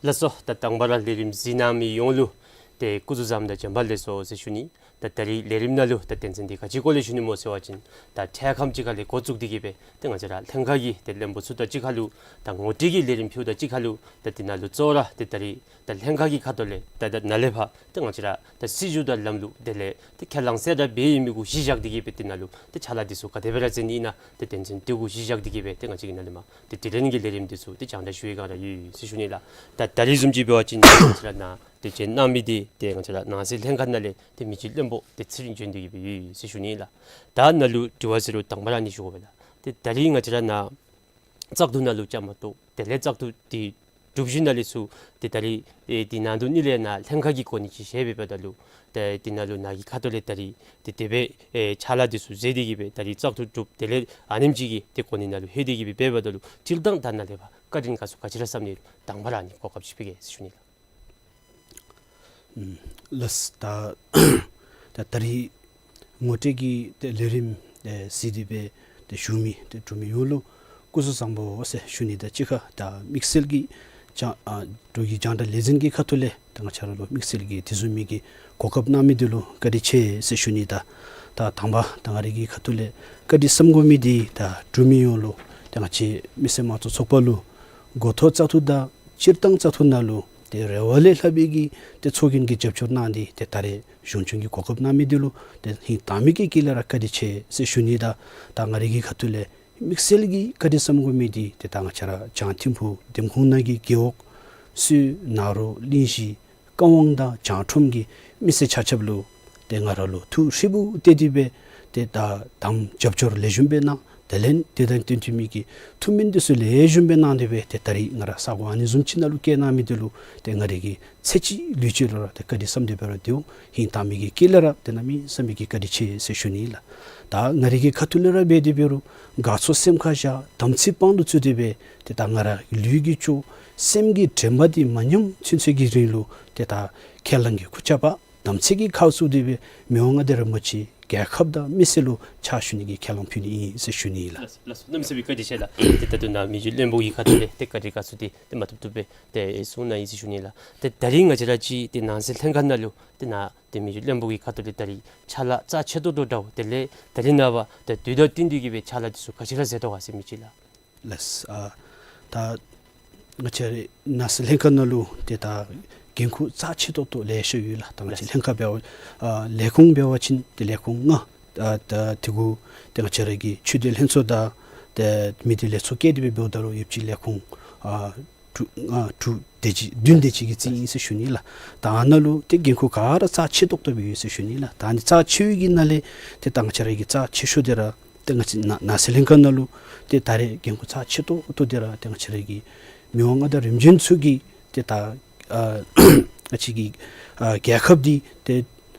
ལགས་སོ། ད་དང་པ་ར་ལས་རིམ་གཟིགས་གནང་མི་ཡོངས་ལུ་ ཏེ་སྐུ་གཟུགས་བཟང་དང་བྱོན་པ་ལེགས་སོ་ཟེར་ཞུ་ནི། ད་ད་རིས་ལས་རིམ་ནང་ལུ་ད་དོན་ཚན་འདི་ག་ཅི་སྐོར་ལས་ཞུ་ནི་སྨོ་ཟེར་བ་ཅིན་ད་འཕྲལ་ཁམས་ཅིག་ཁ་ལས་འགོ་བཙུགས་ཏེ་གི་སྦེ་ཏེ་ང་བཅས་ར་ལྷན་ཁག་གི་ཏེ་བློན་པོ་ཚུ་དང་གཅིག་ཁར་ལུ་ད་ངོ་སྤྲོད་ཀྱི་ལས་རིམ་ཕུལཝ་དང་གཅིག་ཁར་ལུ་ད་དེ་ནང་ལུ་གཙོ་བོ་ར་ཏེ་ད་རིས་ད་ལྷན་ཁག་གི་ཁ་ཐུག་ལས་ད་ད་ནཱ་ལས་ཕར་ཏེ་ང་བཅས་ར་ད་སྲིད་བྱུས་དང་ལམ་ལུགས་དེ་ལས་ཏེ་ཁས་བླངས་ཟེར་ར་འབད་ཡོད་མི་གུ་གཞི་བཞག་སྟེ་གི་སྦེ་དེ་ནང་ལུ་ཏེ་ཕྱག་ལཱ་འདི་ཚུ་ག་དེ་སྦེ་ར་མཛད་ནི་ཨིན་ན་ཏེ་དོན་ཚན་དེ་གུ་གཞི་བཞག་སྟེ་གི་སྦེ་ཏེ་ང་བཅས་ཀྱིས་ནཱ་ལས་མར་ཏེ་དྲི་ལན་གྱི་ལས་རིམ་འདི་ཚུ་ཏེ་སྦྱང་བརྡར་ཞུ་བའི་སྒང་ར་ཡོད་ཟེར་ཞུ་ནི་ལགས། ད་ད་རིས་བཟུམ་ཅིག་འབད་བ་ཅིན་ང་བཅས་ར་ནཱ་ཏེ་བྱོན་གནང་མི་འདི་ཏེ་ང་བཅས་ར་ནང་སྲིད་ལྷན་ཁག་ནང་ལས་ཏེ་མི་རྗེ་བློན་པོ་ཏེ་ཚེ་རིང་བྱོན་ཏེ་གི་སྦེ་ཡོད་ཟེར་ཞུ་ནི་ལགས། ད་ནཱ་ལུ་དྲི་བ་ཟེར་རུང་དང་པ་ར་ཨ་ནི་ཞུ་དགོ་པས་ལགས། ཏེ་ད་རིས་ང་བཅས་ར་ནཱ་བཙག་འཐུ་ནང་ལུ་བཅའ་མར་གཏོགས་དེ་ལས་བཙག་འཐུ་འདི་གྲུབ་ཞིནམ་ལས་ཚུར་ཏེ་ད་རིས་ཨེ་འདི་ནང་དོན་ནི་ལས་ནཱ་ལྷན་ཁག་གི་གོ་གནས་ཅིག་བཞེས་པའི་བར་ན་ལུ་ཏེ་འདི་ནང་ལུ་ནཱ་གི་ཁ་ཐུག་ལས་ད་རིས་ཏེ་དེ་སྦེ་ཨེ་ཕྱག་ལཱ་འདི་ཚུ་མཛད་དེ་གི་སྦེ་ད་རིས་བཙག་འཐུ་གྲུབ་དེ་ལས་ཨ་ནེམ་ཅིག་གི་ཏེ་གོ་གནས་ནང་ལུ་ལྷོད་དེ་གི་སྦེ་འབདཝ་ད་ལུ་སྤྱིར་བཏང་ད་ནཱ་ལས་ཕར་བཀའ་དྲིན་དགའ་ཚོར་ག་ཅི་ར་བསམ་ནི་རུང་དང་པ་ར་ཨ་ནི་གོ་སྐབས་ཅིག་ཕུལ་གེ་ཟེར་ཞུ་ནི་ལགས། ཨུམ་ལགས། ད་ད་ད་རིས་ངོ་སྤྲོད་ཀྱི་ཏེ་ལས་རིམ་ཨེ་གཟིགས་ཏེ་སྦེ་ཏེ་བཞུགས་མི་ཏེ་འབྲུག་མི་ཡོངས་ལུ་སྐུ་གཟུགས་བཟང་པོ་ཟེར་ཞུ་ནི་དང་གཅིག་ཁར་ད་དམིགས་བསལ་གྱི་རྒྱང་ཨ་འབྲུག་གི་རྒྱང་བསྒྲགས་ལས་འཛིན་གྱི་ཁ་ཐུག་ལས་ད་ང་བཅས་ར་ལུ་དམིགས་བསལ་གྱི་དེ་བཟུམ་མའི་གི་གོ་སྐབས་གནང་མི་འདི་ལུ་བཀའ་དྲིན་ཆེ་ཟེར་ཞུ་ནི་དང་། ད་དང་པ་ད་ང་རའི་གི་ཁ་ཐུག་ལས་བཀའ་དྲིན་བསམ་དགོ་མི་འདི་ད་འབྲུག་མི་ཡོངས་ལུ་ད་ང་བཅས་མི་སེར་དམངས་གཙོ་ཚོགས་པ་ལུ་འགོ་ཐོག་བཙག་འཐུ་དང་སྤྱིར་བཏང་བཙག་འཐུ་ནང་ལུ་ཏེ་རེ་བ་ལས་ལྷག་པའི་གི་ཏེ་ཚོགས་རྒྱན་གྱི་རྒྱབ་སྐྱོར་གནང་སྟེ་ཏེ་ད་རེས་གཞུང་སྐྱོང་གི་གོ་སྐབས་གནང་མི་འདི་ལུ་ཏེ་ཧིང་དྭངས་མའི་གི་དཀྱིལ་ལས་ར་བཀའ་དྲིན་ཆེ་ཟེར་ཞུ་ནི་དང་། ད་ང་རའི་གི་ཁ་ཐུག་ལས་དམིགས་བསལ་གྱི་བཀའ་དྲིན་བསམ་དགོ་མི་འདི་ཏེ་ད་ང་བཅས་ར་བྱང་ཐིམ་ཕུག་འདེམས་ཁོངས་ནང་གི་རྒེད་འོག་སུ་ནཱ་རོ་གླིང་བཞི་ཀ་ཝང་དང་བྱང་ཁྲོམ་གྱི་མི་སེར་ཆ་ཁྱབ་ལུ་ཏེ་ང་ར་ལུ་ཐུགས་ཧྲིལ་བུ་གཏད་དེ་སྦེ་ཏེ་ད་དམ་རྒྱབ་སྐྱོར་ལེགས་ཤོམ་སྦེ་གནང་། དེ་ལས་དེ་དང་བསྟུན་ཏེ་མི་གི་ཐུགས་སྨོན་འདི་ཚུ་ལེགས་ཤོམ་སྦེ་གནང་སྟེ་སྦེ་ཏེ་ད་རིས་ང་ར་ས་གོ་ཨ་ནི་བཟུམ་ཅིག་ནང་ལུ་བསྐྱལ་གནང་མི་འདི་ལུ་ཏེ་ང་རའི་གི་ཚེ་གཅིག་ལུས་གཅིག་ལུ་ར་ཏེ་བཀའ་དྲིན་བསམ་སྟེ་སྦེ་ར་སྡོད་འོང་། ཧིང་དྭངས་མའི་གི་དཀྱིལ་ལས་ར་ཏེ་གནམ་མེད་ས་མེད་ཀྱི་བཀའ་དྲིན་ཆེ་ཟེར་ཞུ་ནི་ལགས། ད་ང་རའི་གི་ཁ་ཐུག་ལས་ར་འབད་དེ་འབད་རུང་དགའ་ཚོར་སེམས་ཁར་བཞག་དམ་ཚིག་དཔང་དུ་བཙུགས་ཏེ་སྦེ་ཏེ་ད་ང་ར་ལུས་ཀྱི་ཅོག་སེམས་ཀྱི་དྲན་པ་འདི་མ་ཉམས་ཚུན་ཚོད་ཀྱི་རིང་ལུ་ཏེ་ད་ཁས་བླངས་ཀྱི་ཁུར་ཆ་པ་དམ་ཚིག་གི་ཁ་བཙུགས་ཏེ་སྦེ་མི་དབང་མངའ་བདག་རིན་པོ་ཆེ་རྒྱལ་ཁབ་དང་མི་སེར་ལུ་ཕྱག་ཞུ་ནི་གི་ཁས་བླངས་ཕུལ་ནི་ཨིན་ཟེར་ཞུ་ནི་ལགས། ལགས་སོ། གནམ་མེད་ས་མེད་བཀའ་དྲིན་ཆེ་ལགས། ཏེ་ད་ལྟོ་ནཱ་མི་རྗེ་བློན་པོ་གི་ཁ་ཐུག་ལས་ཏེ་བཀའ་དྲིན་དགའ་ཚོར་འདི་ཏེ་མ་ཐུབ་ཐུབ་སྦེ་ཏེ་གསུང་གནང་ཡི་ཟེར་ཞུ་ནི་ལགས། ཏེ་ད་རིས་ང་བཅས་ར་ཅིག་ཏེ་ནང་སྲིད་ལྷན་ཁག་ནང་ལུ་ཏེ་ནཱ་ཏེ་མི་རྗེ་བློན་པོ་གི་ཁ་ཐུག་ལས་ད་རིས་ཕྱག་ལཱ་རྩ་ཆེ་ཏོག་ཏོ་འདྲཝ་དེ་ལས་ད་རིས་ནངས་པ་ཏེ་དུས་དང་བསྟུན་ཏེ་གི་སྦེ་ཕྱག་ལཱ་འདི་ཚུ་ག་ཅི་ར་མཛད་དོ་ག་ཟེར་མི་ཅིག་ལགས། ལགས། ཨ་ད་ང་བཅས་རའི་ནང་སྲིད་ལྷན་ཁག་ནང་ལུ་ཏེ་ད་འགན་ཁུར་རྩ་ཆེ་ཏོག་ཏོ་ལེ་ཤ་ཡོད་ལགས། ད་ང་བཅས་ལྷན་ཁག་འབད་བ་ཨ་ལས་ཁུངས་འབད་བ་ཅིན་ཏེ་ལས་ཁུངས་ལྔ་ཨ་ད་དེ་གུ་ཏེ་ང་བཅས་ར་གི་ཆོས་དད་ལྷན་ཚོགས་དང་ཏེ་མི་སྡེ་ལས་ཚོགས་བཀལ་ཏེ་སྦེ་འབདཝ་ད་ལུ་ཡོདཔ་ཅིག་ལས་ཁུངས་ཨ་དྲུག་ཨ་དྲུག་དེ་ཅིག་བདུན་དེ་ཅིག་གི་རྩིས་ཨིན་ཟེར་ཞུ་ནི་ལགས། ད་ཨ་ནཱ་ལུ་ཏེ་འགན་ཁུར་ག་ར་རྩ་ཆེ་ཏོག་ཏོ་སྦེ་ཡོད་ཟེར་ཞུ་ནི་ལགས། ད་ཨ་ནི་རྩ་ཆེ་བའི་གི་ནང་ལས་ཏེ་ད་ང་བཅས་ར་གི་རྩ་ཆེ་ཤོས་འདི་ར་ཏེ་ང་བཅས་ནང་ནང་སྲིད་ལྷན་ཁག་ནང་ལུ་ཏེ་ད་རེས་འགན་ཁུར་རྩ་ཆེ་ཏོག་ཏོ་འདི་ར་ཏེ་ང་བཅས་ར་གི་མི་དབང་མངའ་བདག་རིམ་བྱོན་ཚུ་གིས་ཏེ་ད་ཨ་ང་བཅས་ཀྱི་ཨ་རྒྱལ་ཁབ་འདི་ཏེ་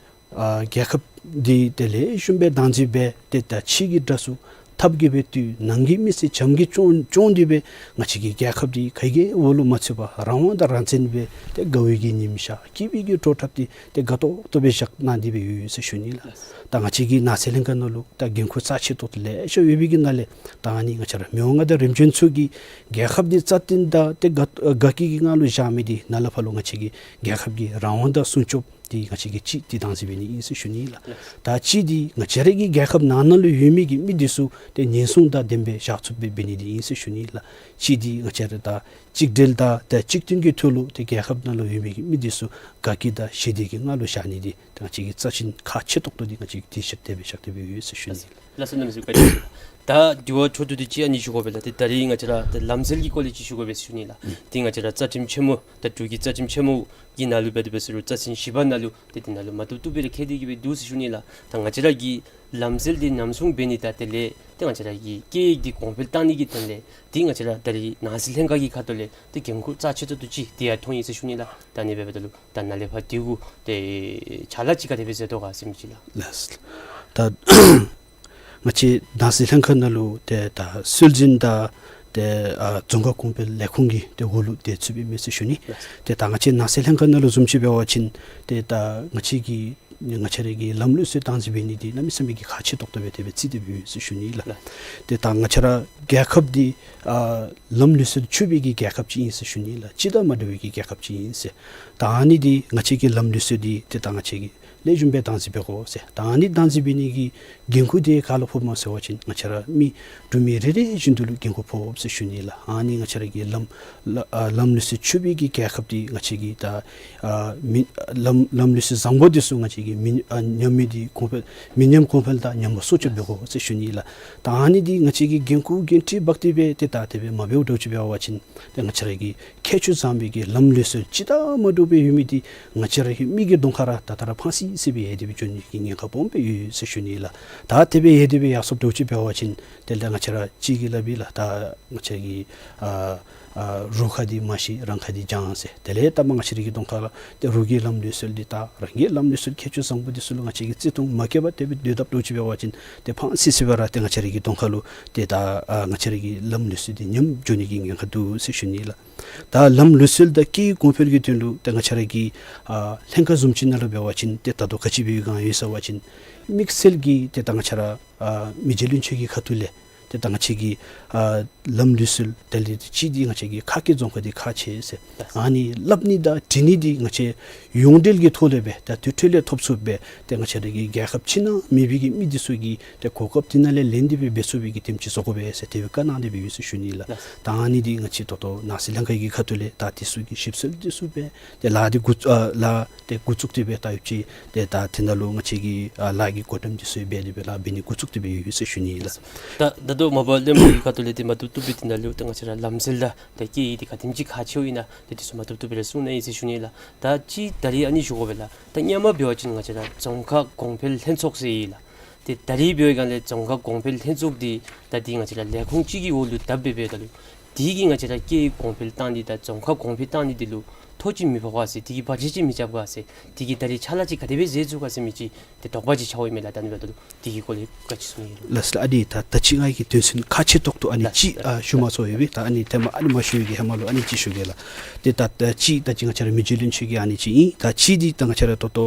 ཨ་རྒྱལ་ཁབ་འདི་ཏེ་ལེགས་ཤོམ་སྦེ་བདག་འཛིན་འབད་ཏེ་ད་ཕྱི་གི་དགྲ་ཚུ་ཐབས་ཀྱིས་སྦེ་བཏུལ། ནང་གི་མི་སེར་བྱམས་ཀྱིས་སྐྱོང་སྐྱོང་སྟེ་སྦེ་ང་བཅས་ཀྱི་རྒྱལ་ཁབ་འདི་ག་གིས་འོག་ལུ་མ་ཚུད་པར་རང་དབང་དང་རང་བཙན་སྦེ་ཏེ་དགའ་བའི་གི་ཉིམ་ཤར་སྐྱིད་པའི་གི་བྲོ་འཁྲབ་འདི་ཏེ་དགའ་ཏོག་ཏོ་སྦེ་བཞག་གནང་སྟེ་སྦེ་ཡོད་ཟེར་ཞུ་ནི་ལགས། ད་ང་བཅས་ཀྱི་ནང་སྲིད་ལྷན་ཁག་ནང་ལུ་ད་འགན་ཁུར་རྩ་ཆེ་ཏོག་ཏོ་ལེ་ཤ་ཡོད་པའི་གི་ནང་ལས་ད་ཨ་ནི་ང་བཅས་ར་མི་དབང་མངའ་བདག་རིམ་བྱོན་ཚུ་གིས་རྒྱལ་ཁབ་འདི་རྩ་བརྟན་དང་ཏེ་དགའ་དགའ་སྐྱིད་ཀྱི་ངང་ལུ་བཞག་མི་འདི་ནཱ་ལས་ཕར་ལུ་ང་བཅས་ཀྱི་རྒྱལ་ཁབ་ཀྱི་རང་དབང་དང་སྲུང་སྐྱོབ་འདི་ང་བཅས་ཀྱིས་གཅིག་འདི་བདག་འཛིན་འབད་ནི་ཨིན་ཟེར་ཞུ་ནི་ལགས། ད་གཅིག་འདི་ང་བཅས་ར་གི་རྒྱལ་ཁབ་ནང་ན་ལུ་ཡོད་མི་གི་མི་འདི་ཚུ་ཏེ་ཉེན་སྲུང་དང་ལྡན་པའི་བཞག་ཚུགསཔ་སྦེ་འབད་ནི་འདི་ཨིན་ཟེར་ཞུ་ནི་ལགས། གཅིག་འདི་ང་བཅས་ར་ད་གཅིག་སྒྲིལ་དང་ཏེ་གཅིག་མཐུན་གྱི་ཐོག་ལུ་ཏེ་རྒྱལ་ཁབ་ནང་ལུ་ཡོད་མི་གི་མི་འདི་ཚུ་དགའ་སྐྱིད་དང་ཞི་བདེ་གི་ངང་ལུ་བཞག་ནི་འདི་ཏེ་ང་བཅས་ཀྱི་རྩ་ཆེན་ཁག་ཆེ་ཏོག་ཏོ་འདི་ང་བཅས་ཀྱིས་དེ་ཤེས་ཏེ་སྦེ་བཞག་སྟེ་སྦེ་ཡོད་ཟེར་ཞུ་ནི། ལགས་སོ། གནམ་མེད་ས་མེད་བཀའ་དྲིན་ཆེ། ད་དྲི་བ་འཕྲོ་མཐུད་དེ་ཅིག་ཨ་ནི་ཞུ་དགོ་པས་ལགས། ཏེ་ད་རིས་ང་བཅས་ར་ཏེ་ལམ་སྲོལ་གྱི་སྐོར་ལས་ཅིག་ཞུ་དགོ་པས་ཟེར་ཞུ་ནི་ལགས། ཏེ་ང་བཅས་ར་རྩ་ཁྲིམས་ཆེན་མོ་ད་འབྲུག་གི་རྩ་ཁྲིམས་ཆེན་མོ་གི་ནང་ལུ་འབད་དེ་འབད་ཟེར་རུང་རྩ་ཁྲིམས་བཞི་པ་ནང་ལུ་ཏེ་དེ་ནང་ལུ་མ་བཏུབ་བཏུབ་སྦེ་ར་བཀོད་དེ་གི་སྦེ་འདུག་ཟེར་ཞུ་ནི་ལགས། ད་ང་བཅས་ར་གིས་ལམ་སྲོལ་འདི་ཉམས་སྲུང་འབད་ནི་དང་དེ་ལས་ཏེ་ང་བཅས་ར་གི་སྐད་ཡིག་འདི་གོང་འཕེལ་གཏང་ནི་གི་དོན་ལས་ཏེ་ང་བཅས་ར་ད་རིས་ནང་སྲིད་ལྷན་ཁག་གི་ཁ་ཐུག་ལས་ཏེ་འགན་ཁུར་རྩ་ཆེ་ཏོག་ཏོ་ཅིག་འདི་ཡང་མཐོང་ཡི་ཟེར་ཞུ་ནི་ལགས། ད་ཨ་ནི་འབདཝ་ད་ལུ་ད་ནཱ་ལས་ཕར་འདི་གུ་ཏེ་ཕྱག་ལཱ་ཅིག་ག་དེ་སྦེ་མཛད་དོ་ག་ཟེར་མི་ཅིག་ལགས། ལགས། ད་ང་བཅས་ནང་སྲིད་ལྷན་ཁག་ནང་ལུ་ཏེ་ད་སྲོལ་འཛིན་དང་ཏེ་ཨ་རྫོང་ཁ་གོང་འཕེལ་ལས་ཁུངས་ཀྱི་ཏེ་འོག་ལུ་ཏེ་ཚུད་པའི་མི་ཟེར་ཞུ་ནི། ལགས། ཏེ་ད་ང་བཅས་ནང་སྲིད་ལྷན་ཁག་ནང་ལུ་བཟུམ་ཅིག་འབད་བ་ཅིན་ཏེ་ད་ང་བཅས་ཀྱི་ ང་བཅས་ར་གི་ལམ་ལུགས་སྲོལ་སྟངས་འཛིན་འབད་ནི་འདི་གནམ་མེད་ས་མེད་ཀྱི་ཁག་ཆེ་ཏོག་ཏོ་སྦེ་དེ་སྦེ་བརྩི་སྟེ་སྦེ་ཡོད་ཟེར་ཞུ་ནི་ལགས། ལགས། ཏེ་ད་ང་བཅས་ར་རྒྱལ་ཁབ་འདི་ཨ་ལམ་ལུགས་སྲོལ་ཆགས་པའི་གི་རྒྱལ་ཁབ་ཅིག་ཨིན་ཟེར་ཞུ་ནི་ལགས། སྤྱི་དང་མ་འདྲ་བའི་གི་རྒྱལ་ཁབ་ཅིག་ཨིན་ཟེར། ད་ཨ་ནི་འདི་ང་བཅས་ཀྱི་ལམ་ལུགས་སྲོལ་འདི་ཏེ་ད་ང་བཅས་ཀྱིས་ལེགས་ཤོམ་སྦེ་སྟངས་འཛིན་འབད་དགོ་ཟེར། ད་ཨ་ནི་སྟངས་འཛིན་འབད་ནི་གི་འགན་ཁུར་འདི་ག་ལུ་ཕོགཔ་སྨོ་ཟེར་བ་ཅིན་ང་བཅས་ར་མི་འབྲུག་མི་རེ་རེ་བཞིན་དུ་ལུ་འགན་ཁུར་ཕོགཔ་ཟེར་ཞུ་ནི་ལགས། ཨ་ནི་ང་བཅས་ར་གི་ལམ་ལ་ཨ་ལམ་ལུགས་སྲོལ་ཆགས་པའི་གི་རྒྱལ་ཁབ་འདི་ང་བཅས་ཀྱི་ད་ཨ་མི་ལམ་ལམ་ལུགས་སྲོལ་བཟང་པོ་འདི་ཚུ་ང་བཅས་ཀྱིས་མི་ཨ་ཉམས་མི་འདི་གོང་འཕེལ་མི་ཉམས་གོང་འཕེལ་དང་ཉམས་པ་སྲུང་སྐྱོབ་འབད་དགོ་ཟེར་ཞུ་ནི་ལགས། ད་ཨ་ནི་འདི་ང་བཅས་ཀྱིས་འགན་ཁུར་འགན་འཁྲི་འབག་སྟེ་སྦེ་ཏེ་ད་དེ་སྦེ་མ་འབདཝ་འདྲཝ་ཅིག་འབད་བ་ཅིན་ཏེ་ང་བཅས་ར་གི་ཁྱད་ཆོས་བཟང་པོའི་གི་ལམ་ལུགས་སྲོལ་སྤྱི་དང་མ་འདྲ་བའི་ཡོད་མི་འདི་ང་བཅས་ར་གི་མི་གི་གདོང་ཁ་ར་ད་ལྟོ་ར་ཕངས་སི་སི་སྦེ་ཡལ་ཏེ་སྦེ་འགྱོ་ནི་གི་ཉེན་ཁ་སྦོམ་སྦེ་ཡོད་ཟེར་ཞུ་ནི་ལགས། ད་དེ་སྦེ་ཡལ་ཏེ་སྦེ་ཡར་སོངམ་འདྲཝ་ཅིག་འབད་བ་ཅིན་དེ་ལས་ང་བཅས་ར་གཅིག་གིས་སླབ་ཨིན་ལགས། ད་ང་བཅས་ཀྱི་ཨ་ཨ་རོགས་ཁ་འདི་མ་ཤེས་རང་ཁ་འདི་བྱང་ཟེར། དེ་ལས་ད་མ་ང་བཅས་ར་གི་གདོང་ཁ་ལུ་ཏེ་རོགས་ཀྱི་ལམ་ལུགས་སྲོལ་འདི་ད་རང་གི་ལམ་ལུགས་སྲོལ་ཁྱད་ཆོས་བཟང་པོ་འདི་ཚུ་ལུ་ང་བཅས་ཀྱིས་བརྩི་མཐོང་མ་བསྐྱེད་པར་དེ་སྦེ་སྡོད་དཔ་འདྲཝ་ཅིག་འབད་བ་ཅིན་ཏེ་ཕངས་སི་སི་སྦེ་ར་ཏེ་ང་བཅས་ར་གི་གདོང་ཁ་ལུ་ཏེ་ད་ཨ་ང་བཅས་ར་གི་ལམ་ལུགས་སྲོལ་འདི་ཉམས་འགྱོ་ནི་གི་ཉེན་ཁ་འདུག་ཟེར་ཞུ་ནི་ལགས། ད་ལམ་ལུགས་སྲོལ་དང་སྐད་ཡིག་གོང་འཕེལ་གྱི་དོན་ལུ་ཏེ་ང་བཅས་ར་གི་ཨ་ལྷན་ཁག་བཟུམ་ཅིག་ནང་ལུ་འབད་བ་ཅིན་ཏེ་ད་ལྟོ་ག་ཅི་འབད་བའི་སྒང་ཡོད་ཟེར་བ་ཅིན་དམིགས་བསལ་གྱིས་ཏེ་ད་ང་བཅས་ར་ཨ་མི་རྗེ་བློན་ཆེན་གྱི་ཁ་ཐུག་ལས་ཏེ་ད་ང་བཅས་ཀྱི་ཨ་ལམ་ལུགས་སྲོལ་དེ་ལས་ཏེ་གཅིག་འདི་ང་བཅས་ཀྱི་ཁ་སྐད་རྫོང་ཁ་འདི་ཁག་ཆེ་ཟེར། ཨ་ནི་སླབ་ནི་དང་འབྲི་ནི་འདི་ང་བཅས་ཡོངས་འབྲེལ་གྱི་ཐོག་ལས་སྦེ་ད་དེ་འཕྲོ་ལས་ཐོབ་ཚུགསཔ་སྦེ་ཏེ་ང་བཅས་ར་གི་རྒྱལ་ཁབ་ཕྱི་ནང་མེད་པའི་གི་མི་འདི་ཚུ་གིས་ཏེ་གོ་སྐབས་འདི་ནང་ལས་ལེན་ཏེ་སྦེ་འབད་ཚུགས་པའི་གི་དེམ་ཅིག་བཟོ་དགོ་པས་ཟེར་དེ་སྦེ་བཀའ་གནང་སྟེ་སྦེ་ཡོད་ཟེར་ཞུ་ནི་ལགས། ད་ཨ་ནི་འདི་ང་བཅས་ད་ལྟོ་ནང་སྲིད་ལྷན་ཁག་གི་ཁ་ཐུག་ལས་ད་འདི་ཚུ་གི་ཞིབ་འཚོལ་འདི་ཚུ་སྦེ་ཏེ་ལཱ་འདི་འགོ་ཨ་ལཱ་ཏེ་འགོ་བཙུགས་ཏེ་སྦེ་ད་ཡོདཔ་ཅིག་ཏེ་ད་དེ་ནང་ལུ་ང་བཅས་ཀྱིས་ཨ་ལཱ་གི་བགོ་བཀྲམ་འདི་ཚུ་འབད་དེ་སྦེ་ལཱ་འབད་ནི་འགོ་བཙུགས་ཏེ་སྦེ་ཡོད་ཟེར་ཞུ་ནི་ལགས། ད་ད་ལྟོ་མ་པ་ལས་མ་གི་ཁ་ཐུག་ལས་ཏེ་མ་བཏུབ་བཏུབ་སྦེ་དེ་ནང་ལུ་ཏེ་ང་བཅས་ར་ལམ་སྲོལ་དང་ཏེ་སྐད་ཡིག་འདི་ག་དེམ་ཅིག་ཁག་ཆེཝ་ཨིན་ན་ཏེ་འདི་ཚུ་མ་བཏུབ་བཏུབ་སྦེ་ར་གསུང་གནང་ཡི་ཟེར་ཞུ་ནི་ལགས། ད་ཅིག་ད་རིས་ཨ་ནི་ཞུ་དགོ་པས་ལགས། ད་སྔོན་མ་འབད་བ་ཅིན་ང་བཅས་ར་རྫོང་ཁག་གོང་འཕེལ་ལྷན་ཚོགས་ཟེར་ཨིན་ལགས། ཏེ་ད་རིས་འབད་བའི་སྒང་ལས་རྫོང་ཁག་གོང་འཕེལ་ལྷན་ཚོགས་འདི་ད་འདི་ང་བཅས་ར་ལས་ཁུངས་གཅིག་གི་འོག་ལུ་བསྡུ་སྦེ་འབདཝ་ད་ལུ་དེ་གིས་ང་བཅས་ར་སྐད་ཡིག་གོང་འཕེལ་བཏང་ནི་དང་རྫོང་ཁག་གོང་འཕེལ་བཏང་ནི་འདི་ལུ་ཐོ་ཅིག་མི་ཕོག་ག་ཟེར། དེ་གི་བར་ཆད་ཅིག་མི་རྐྱབ་ག་ཟེར། དེ་གིས་ད་རིས་ཕྱག་ལཱ་ཅིག་ག་དེ་སྦེ་མཛད་ཚུགས་ག་ཟེར་མི་ཅིག་ཏེ་དོགས་པ་ཅིག་འཆརཝ་ཨིན་མས་ལགས། ད་ཨ་ནི་འབདཝ་ད་ལུ་དེ་གི་སྐོར་ལས་བཀའ་ཅིག་གསུང་ཡི་ལགས། ལགས་སོ་ལགས། ཨ་ནི་ད་ད་ཅི་ང་གིས་དོན་ཚན་ཁག་ཆེ་ཏོག་ཏོ་ཨ་ནི་ལགས་ཅིག་ལགས། ཨ་ཞུ་མ་ཚུགས་ཡོད་པས། ད་ཨ་ནི་ཐེངས་མ་ཨ་ནི་མ་ཞུ་བའི་གི་ཧེ་མ་ལུ་ཨ་ནི་ཅིག་ཞུ་གེ་ལགས། ཏེ་ད་ད་ཅི་ད་ཅི་ང་བཅས་ར་མི་རྗེ་བློན་ཆེན་གྱི་ཨ་ནི་ཅིག་ཨིན། ད་ཅི་འདི་ད་ང་བཅས་ར་ད་ལྟོ་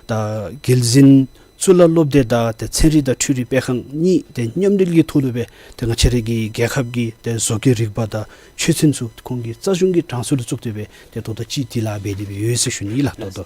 ད་རྒྱལ་འཛིན་གཙུག་ལག་སློབ་སྡེ་དང་ཏེ་ཚན་རིག་དང་འཕྲུལ་རིག་སྤེལ་ཁང་གཉིས་ཏེ་མཉམ་འབྲེལ་གྱི་ཐོག་ལུ་སྦེ་ཏེ་ང་བཅས་ར་གི་རྒྱལ་ཁབ་ཀྱི་ཏེ་བཟོ་བཀོད་རིག་པ་དང་ཆོས་ཚན་ཚུ་ཁོང་གི་རྩ་གཞུང་གི་གྲངས་སུ་ལུ་བཙུགས་ཏེ་སྦེ་ཏེ་ད་ལྟོ་ཅིག་འདི་ལཱ་འབད་དེ་སྦེ་ཡོད་ཟེར་ཞུ་ནི་ལགས། ད་ལྟོ་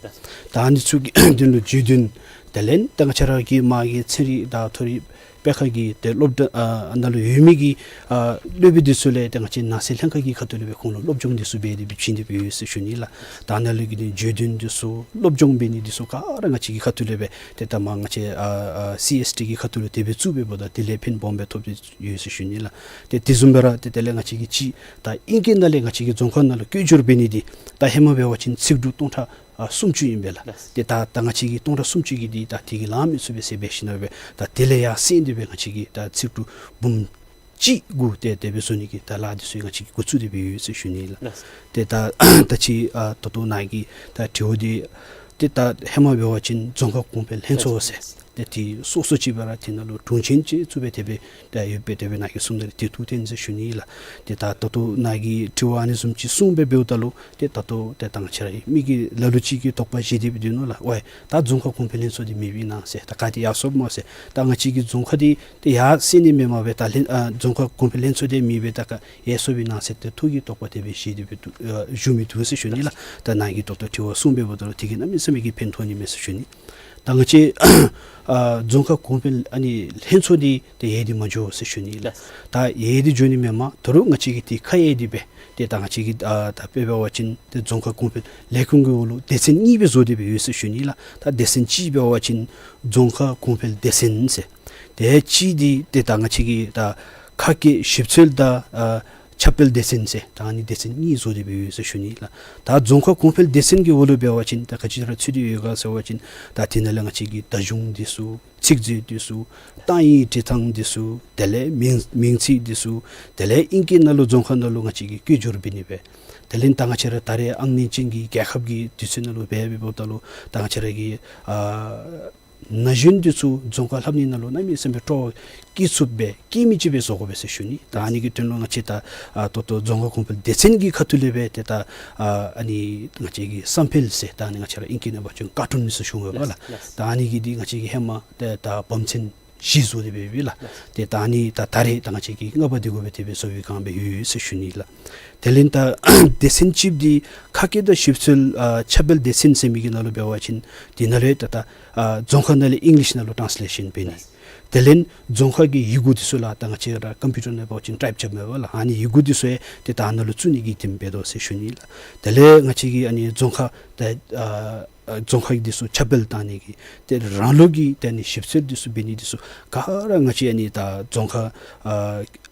ད་ཨ་ནི་ཚུ་གི་དོན་ལུ་བརྗོད་དོན་དེ་ལས་ད་ང་བཅས་ར་གི་མ་གི་ཚན་རིག་དང་མཐོ་རིམ་སྤེལ་ཁང་གི་ཏེ་སློབ་གྲྭ་ཨ་ནང་ལུ་ཡོད་མི་གི་ཨ་སློབ་དཔོན་འདི་ཚུ་ལས་ཏེ་ང་བཅས་ནང་སྲིད་ལྷན་ཁག་གི་ཁ་ཐུག་ལས་སྦེ་ཁོང་ལུ་སློབ་སྦྱོང་འདི་ཚུ་འབད་དེ་སྦེ་བྱིན་ཏེ་སྦེ་ཡོད་ཟེར་ཞུ་ནི་ལགས། ད་ཨ་ནཱ་ལུ་གི་ནི་བརྗོད་དོན་འདི་ཚུ་སློབ་སྦྱོང་འབད་ནི་འདི་ཚུ་ག་ར་ང་བཅས་ཀྱི་ཁ་ཐུག་ལས་སྦེ་ཏེ་ད་མ་ང་བཅས་ཨ་ཨ་སི་ཨེསི་ཊི་གི་ཁ་ཐུག་ལུ་དེ་སྦེ་བཙུགས་པའི་འབདཝ་ད་དེ་ལས་ཕན་སྦོམ་སྦེ་ཐོབ་སྟེ་ཡོད་ཟེར་ཞུ་ནི་ལགས། ཏེ་དེ་བཟུམ་སྦེ་ར་ཏེ་དེ་ལས་ང་བཅས་ཀྱིས་ཅིག་ད་ཨིང་སྐད་ནང་ལས་ང་བཅས་ཀྱི་རྫོང་ཁག་ནང་ལུ་བཀོད་སྒྲིག་འབད་ནི་འདི་ད་ཧེ་མ་འབད་བ་ཅིན་ཚིག་འབྲུ་སྟོང་ཕྲག་ཨ་སུམ་ཅུ་ཨིན་པས་ལགས། ལགས། ཏེ་ད་ད་ང་བཅས་ཀྱིས་སྟོང་ཕྲག་སུམ་ཅུ་གི་འདི་ད་དེ་གི་ལང་མི་ཚུགས་པས་ཟེར་འབད་ཞིནམ་ལས་ད་དེ་ལས་ཡང་བསྲེས་ཏེ་སྦེ་ང་བཅས་ཀྱིས་ད་ཚིག་འབྲུ་འབུམ་གཅིག་དགུ་ཏེ་དེ་སྦེ་བཟོ་ནི་གི་ད་ལཱ་འདི་ཚུ་ང་བཅས་ཀྱིས་འགོ་བཙུགས་ཏེ་སྦེ་ཡོད་ཟེར་ཞུ་ནི་ལགས། ལགས། ཏེ་ད་ད་ཅི་ཨ་ད་ལྟོ་ནཱ་གི་ད་དྲི་བ་འདི་ཏེ་ད་ཧེ་མ་འབད་བ་ཅིན་རྫོང་ཁག་གོང་འཕེལ་ལྷན་ཚོགས་ཟེར་ཏེ་དེ་སོ་སོ་ཅིག་སྦེ་ར་དེ་ནང་ལུ་དྲུང་ཆེན་ཅིག་བཙུགས་སྦེ་དེ་སྦེ་ད་ཡོད་པས། དེ་སྦེ་ནཱ་གིས་གསུངས་ད་དེ་ཐུགས་བདེན་ཟེར་ཞུ་ནི་ལགས། ཏེ་ད་ད་ལྟོ་ནཱ་གི་དྲི་བ་ཨ་ནི་བཟུམ་ཅིག་གསུངས་སྦེ་འབདཝ་ད་ལུ་ཏེ་ད་ལྟོ་ཏེ་ད་ང་བཅས་ར་མི་གིས་ལ་ལུ་ཅིག་གིས་དོགས་པ་བཞེས་ཏེ་སྦེ་འདུག་ནོ་ལགས། ཝའི་ད་རྫོང་ཁག་གོང་འཕེལ་ལྷན་ཚོགས་འདི་མེདཔ་ཨིན་ན་ཟེར། ད་ག་ཏེ་ཡར་སོངམ་སྨོ་ཟེར། ད་ང་བཅས་ཀྱི་རྫོང་ཁག་འདི་ཏེ་ཡར་སེང་ནི་མེན་མས་པས། ད་ལྷན་ཨ་རྫོང་ཁག་གོང་འཕེལ་ལྷན་ཚོགས་འདི་མེདཔ་སྦེ་ད་ག་ཡར་སོངམ་ཨིན་ན་ཟེར་ཏེ་ཐུགས་ཀྱི་དོགས་པ་དེ་སྦེ་བཞེས་ཏེ་སྦེ་འདུག་ཨ་བཞུགས་མི་འདུག་ཟེར་ཞུ་ནི་ལགས། ད་ནཱ་གིས་ད་ལྟོ་དྲི་བ་གསུངས་སྦེ་འབདཝ་ད་ལུ་དེ་གིས་གནམ་མེད་ས་མེད་ཀྱི་ཕན་ཐོགས་ནི་མས་ཟེར་ཞུ་ནི། ད་ང་བཅས་ཨ་རྫོང་ཁག་གོང་འཕེལ་ཨ་ནི་ལྷན་ཚོགས་འདི་ཏེ་ཡལ་ཏེ་མ་འགྱོ་ཟེར་ཞུ་ནི་ལགས། ད་ཡལ་ཏེ་འགྱོ་ནི་མེན་མས། ད་རུང་ང་བཅས་ཀྱིས་ཏེ་ཁ་གཡར་ཏེ་སྦེ་ཏེ་ད་ང་བཅས་ཀྱིས་ཨ་ད་དཔེ་འབད་བ་ཅིན་ཏེ་རྫོང་ཁག་གོང་འཕེལ་ལས་ཁུངས་ཀྱི་འོག་ལུ་སྡེ་ཚན་གཉིས་སྦེ་བཟོ་སྟེ་སྦེ་ཡོད་ཟེར་ཞུ་ནི་ལགས། ད་སྡེ་ཚན་གཅིག་འབད་བ་ཅིན་རྫོང་ཁག་གོང་འཕེལ་སྡེ་ཚན་ཟེར། ཏེ་གཅིག་འདི་ཏེ་ད་ང་བཅས་ཀྱི་ད་ཁ་སྐད་ཞིབ་འཚོལ་དང་ཨ་ཁྱབ་སྤེལ་སྡེ་ཚན་ཟེར་ད་ཨ་ནི་སྡེ་ཚན་གཉིས་བཟོ་སྟེ་སྦེ་ཡོད་ཟེར་ཞུ་ནི་ལགས། ད་རྫོང་ཁག་གོང་འཕེལ་སྡེ་ཚན་གྱི་འོག་ལུ་འབད་བ་ཅིན་ད་ག་ཅི་ར་ཚུད་དེ་ཡོད་ག་ཟེར་བ་ཅིན་ད་དེ་ནང་ལས་ང་བཅས་ཀྱི་བརྡ་གཞུང་འདི་ཚུ་ཚིག་མཛོད་འདི་ཚུ་གཏམ་དབྱངས་འབྲི་ཐངས་འདི་ཚུ་དེ་ལས་མིང་མིང་ཚིག་འདི་ཚུ་དེ་ལས་ཨིང་སྐད་ནང་ལུ་རྫོང་ཁ་ནང་ལུ་ང་བཅས་ཀྱིས་བཀོད་སྒྲིག་འབད་ནི་སྦེ་དེ་ལས་ད་ང་བཅས་ར་ད་རེས་ཨང་གནས་ཅན་གྱི་རྒྱལ་ཁབ་ཀྱི་དུས་ཚོད་ནང་ལུ་འབད་འབདཝ་ད་ལུ་ད་ང་བཅས་ར་གི་ཨ་ ན་གཞོན་འདི་ཚུ་རྫོང་ཁ་ལྷབ་ནི་ནང་ལུ་གནམ་མེད་ས་མེད་སྤྲོ་བ་སྐྱེ་ཚུགསཔ་སྦེ་སྐྱེ་མི་ཅིག་སྦེ་བཟོ་དགོ་པས་ཟེར་ཞུ་ནི། ད་ཨ་ནི་གི་དོན་ལུ་ང་བཅས་ད་ཨ་ད་ལྟོ་རྫོང་ཁ་གོང་འཕེལ་སྡེ་ཚན་གྱི་ཁ་ཐུག་ལས་སྦེ་ཏེ་ད་ཨ་ཨ་ནི་ང་བཅས་ཀྱི་བསམ་འཕེལ་ཟེར་ད་ཨ་ནི་ང་བཅས་ར་ཨིང་སྐད་ནང་འབད་བ་ཅིན་ཀར་ཊུན་ཟེར་ཞུ་དགོ་པས་ལགས། ལགས། ད་ཨ་ནི་གི་འདི་ང་བཅས་ཀྱི་ཧེ་མ་ཏེ་ད་བམ་ཚན་བཞི་བཟོ་སྟེ་སྦེ་ཡོད་པས་ལགས། ལགས། ཏེ་ད་ཨ་ནི་ད་ད་རེས་ད་ང་བཅས་ཀྱིས་ལྔ་པ་འདི་གུ་སྦེ་དེ་སྦེ་བཟོ་བའི་བསྒང་སྦེ་ཡོད་ཟེར་ཞུ་ནི་ལགས། དེ་ལས་ད་སྡེ་ཚན་གཅིག་འདི་ཁ་སྐད་དང་ཞིབ་འཚོལ་ཨ་ཁྱབ་སྤེལ་སྡེ་ཚན་ཟེར་མི་གི་ནང་ལུ་འབད་བ་ཅིན་འདི་ནང་ལུ་ཡང་ད་ད་ཨ་རྫོང་ཁ་ནང་ལས་ཨིང་ལིཤ་ནང་ལུ་ཊཱནས་ལེ་ཤཱན་འབད་ནི། དེ་ལས་རྫོང་ཁ་གི་ཡི་གུ་འདི་ཚུ་ལགས་ད་ང་བཅས་ར་ཀམ་པིའུ་ཊར་ནང་འབད་བ་ཅིན་ཊའིཔ་རྐྱབ་མས་པ་ལགས། ཨ་ནི་ཡི་གུ་འདི་ཚུ་ཡང་ཏེ་ད་ནང་ལུ་བཙུགས་ནི་གི་དེམ་འབད་དོ་ཟེར་ཞུ་ནི་ལགས། དེ་ལས་ང་བཅས་ཀྱི་ཨ་ནི་རྫོང་ཁ་ད་ཨ་ཨ་རྫོང་ཁ་འདི་ཚུ་ཁྱབ་སྤེལ་བཏང་ནི་གི་ཏེ་རང་ལུགས་ཀྱི་ཏེ་ཨ་ནི་ཞིབ་འཚོལ་འདི་ཚུ་འབད་ནི་འདི་ཚུ་ག་ར་ང་བཅས་ཨ་ནི་ད་རྫོང་ཁ་ཨ་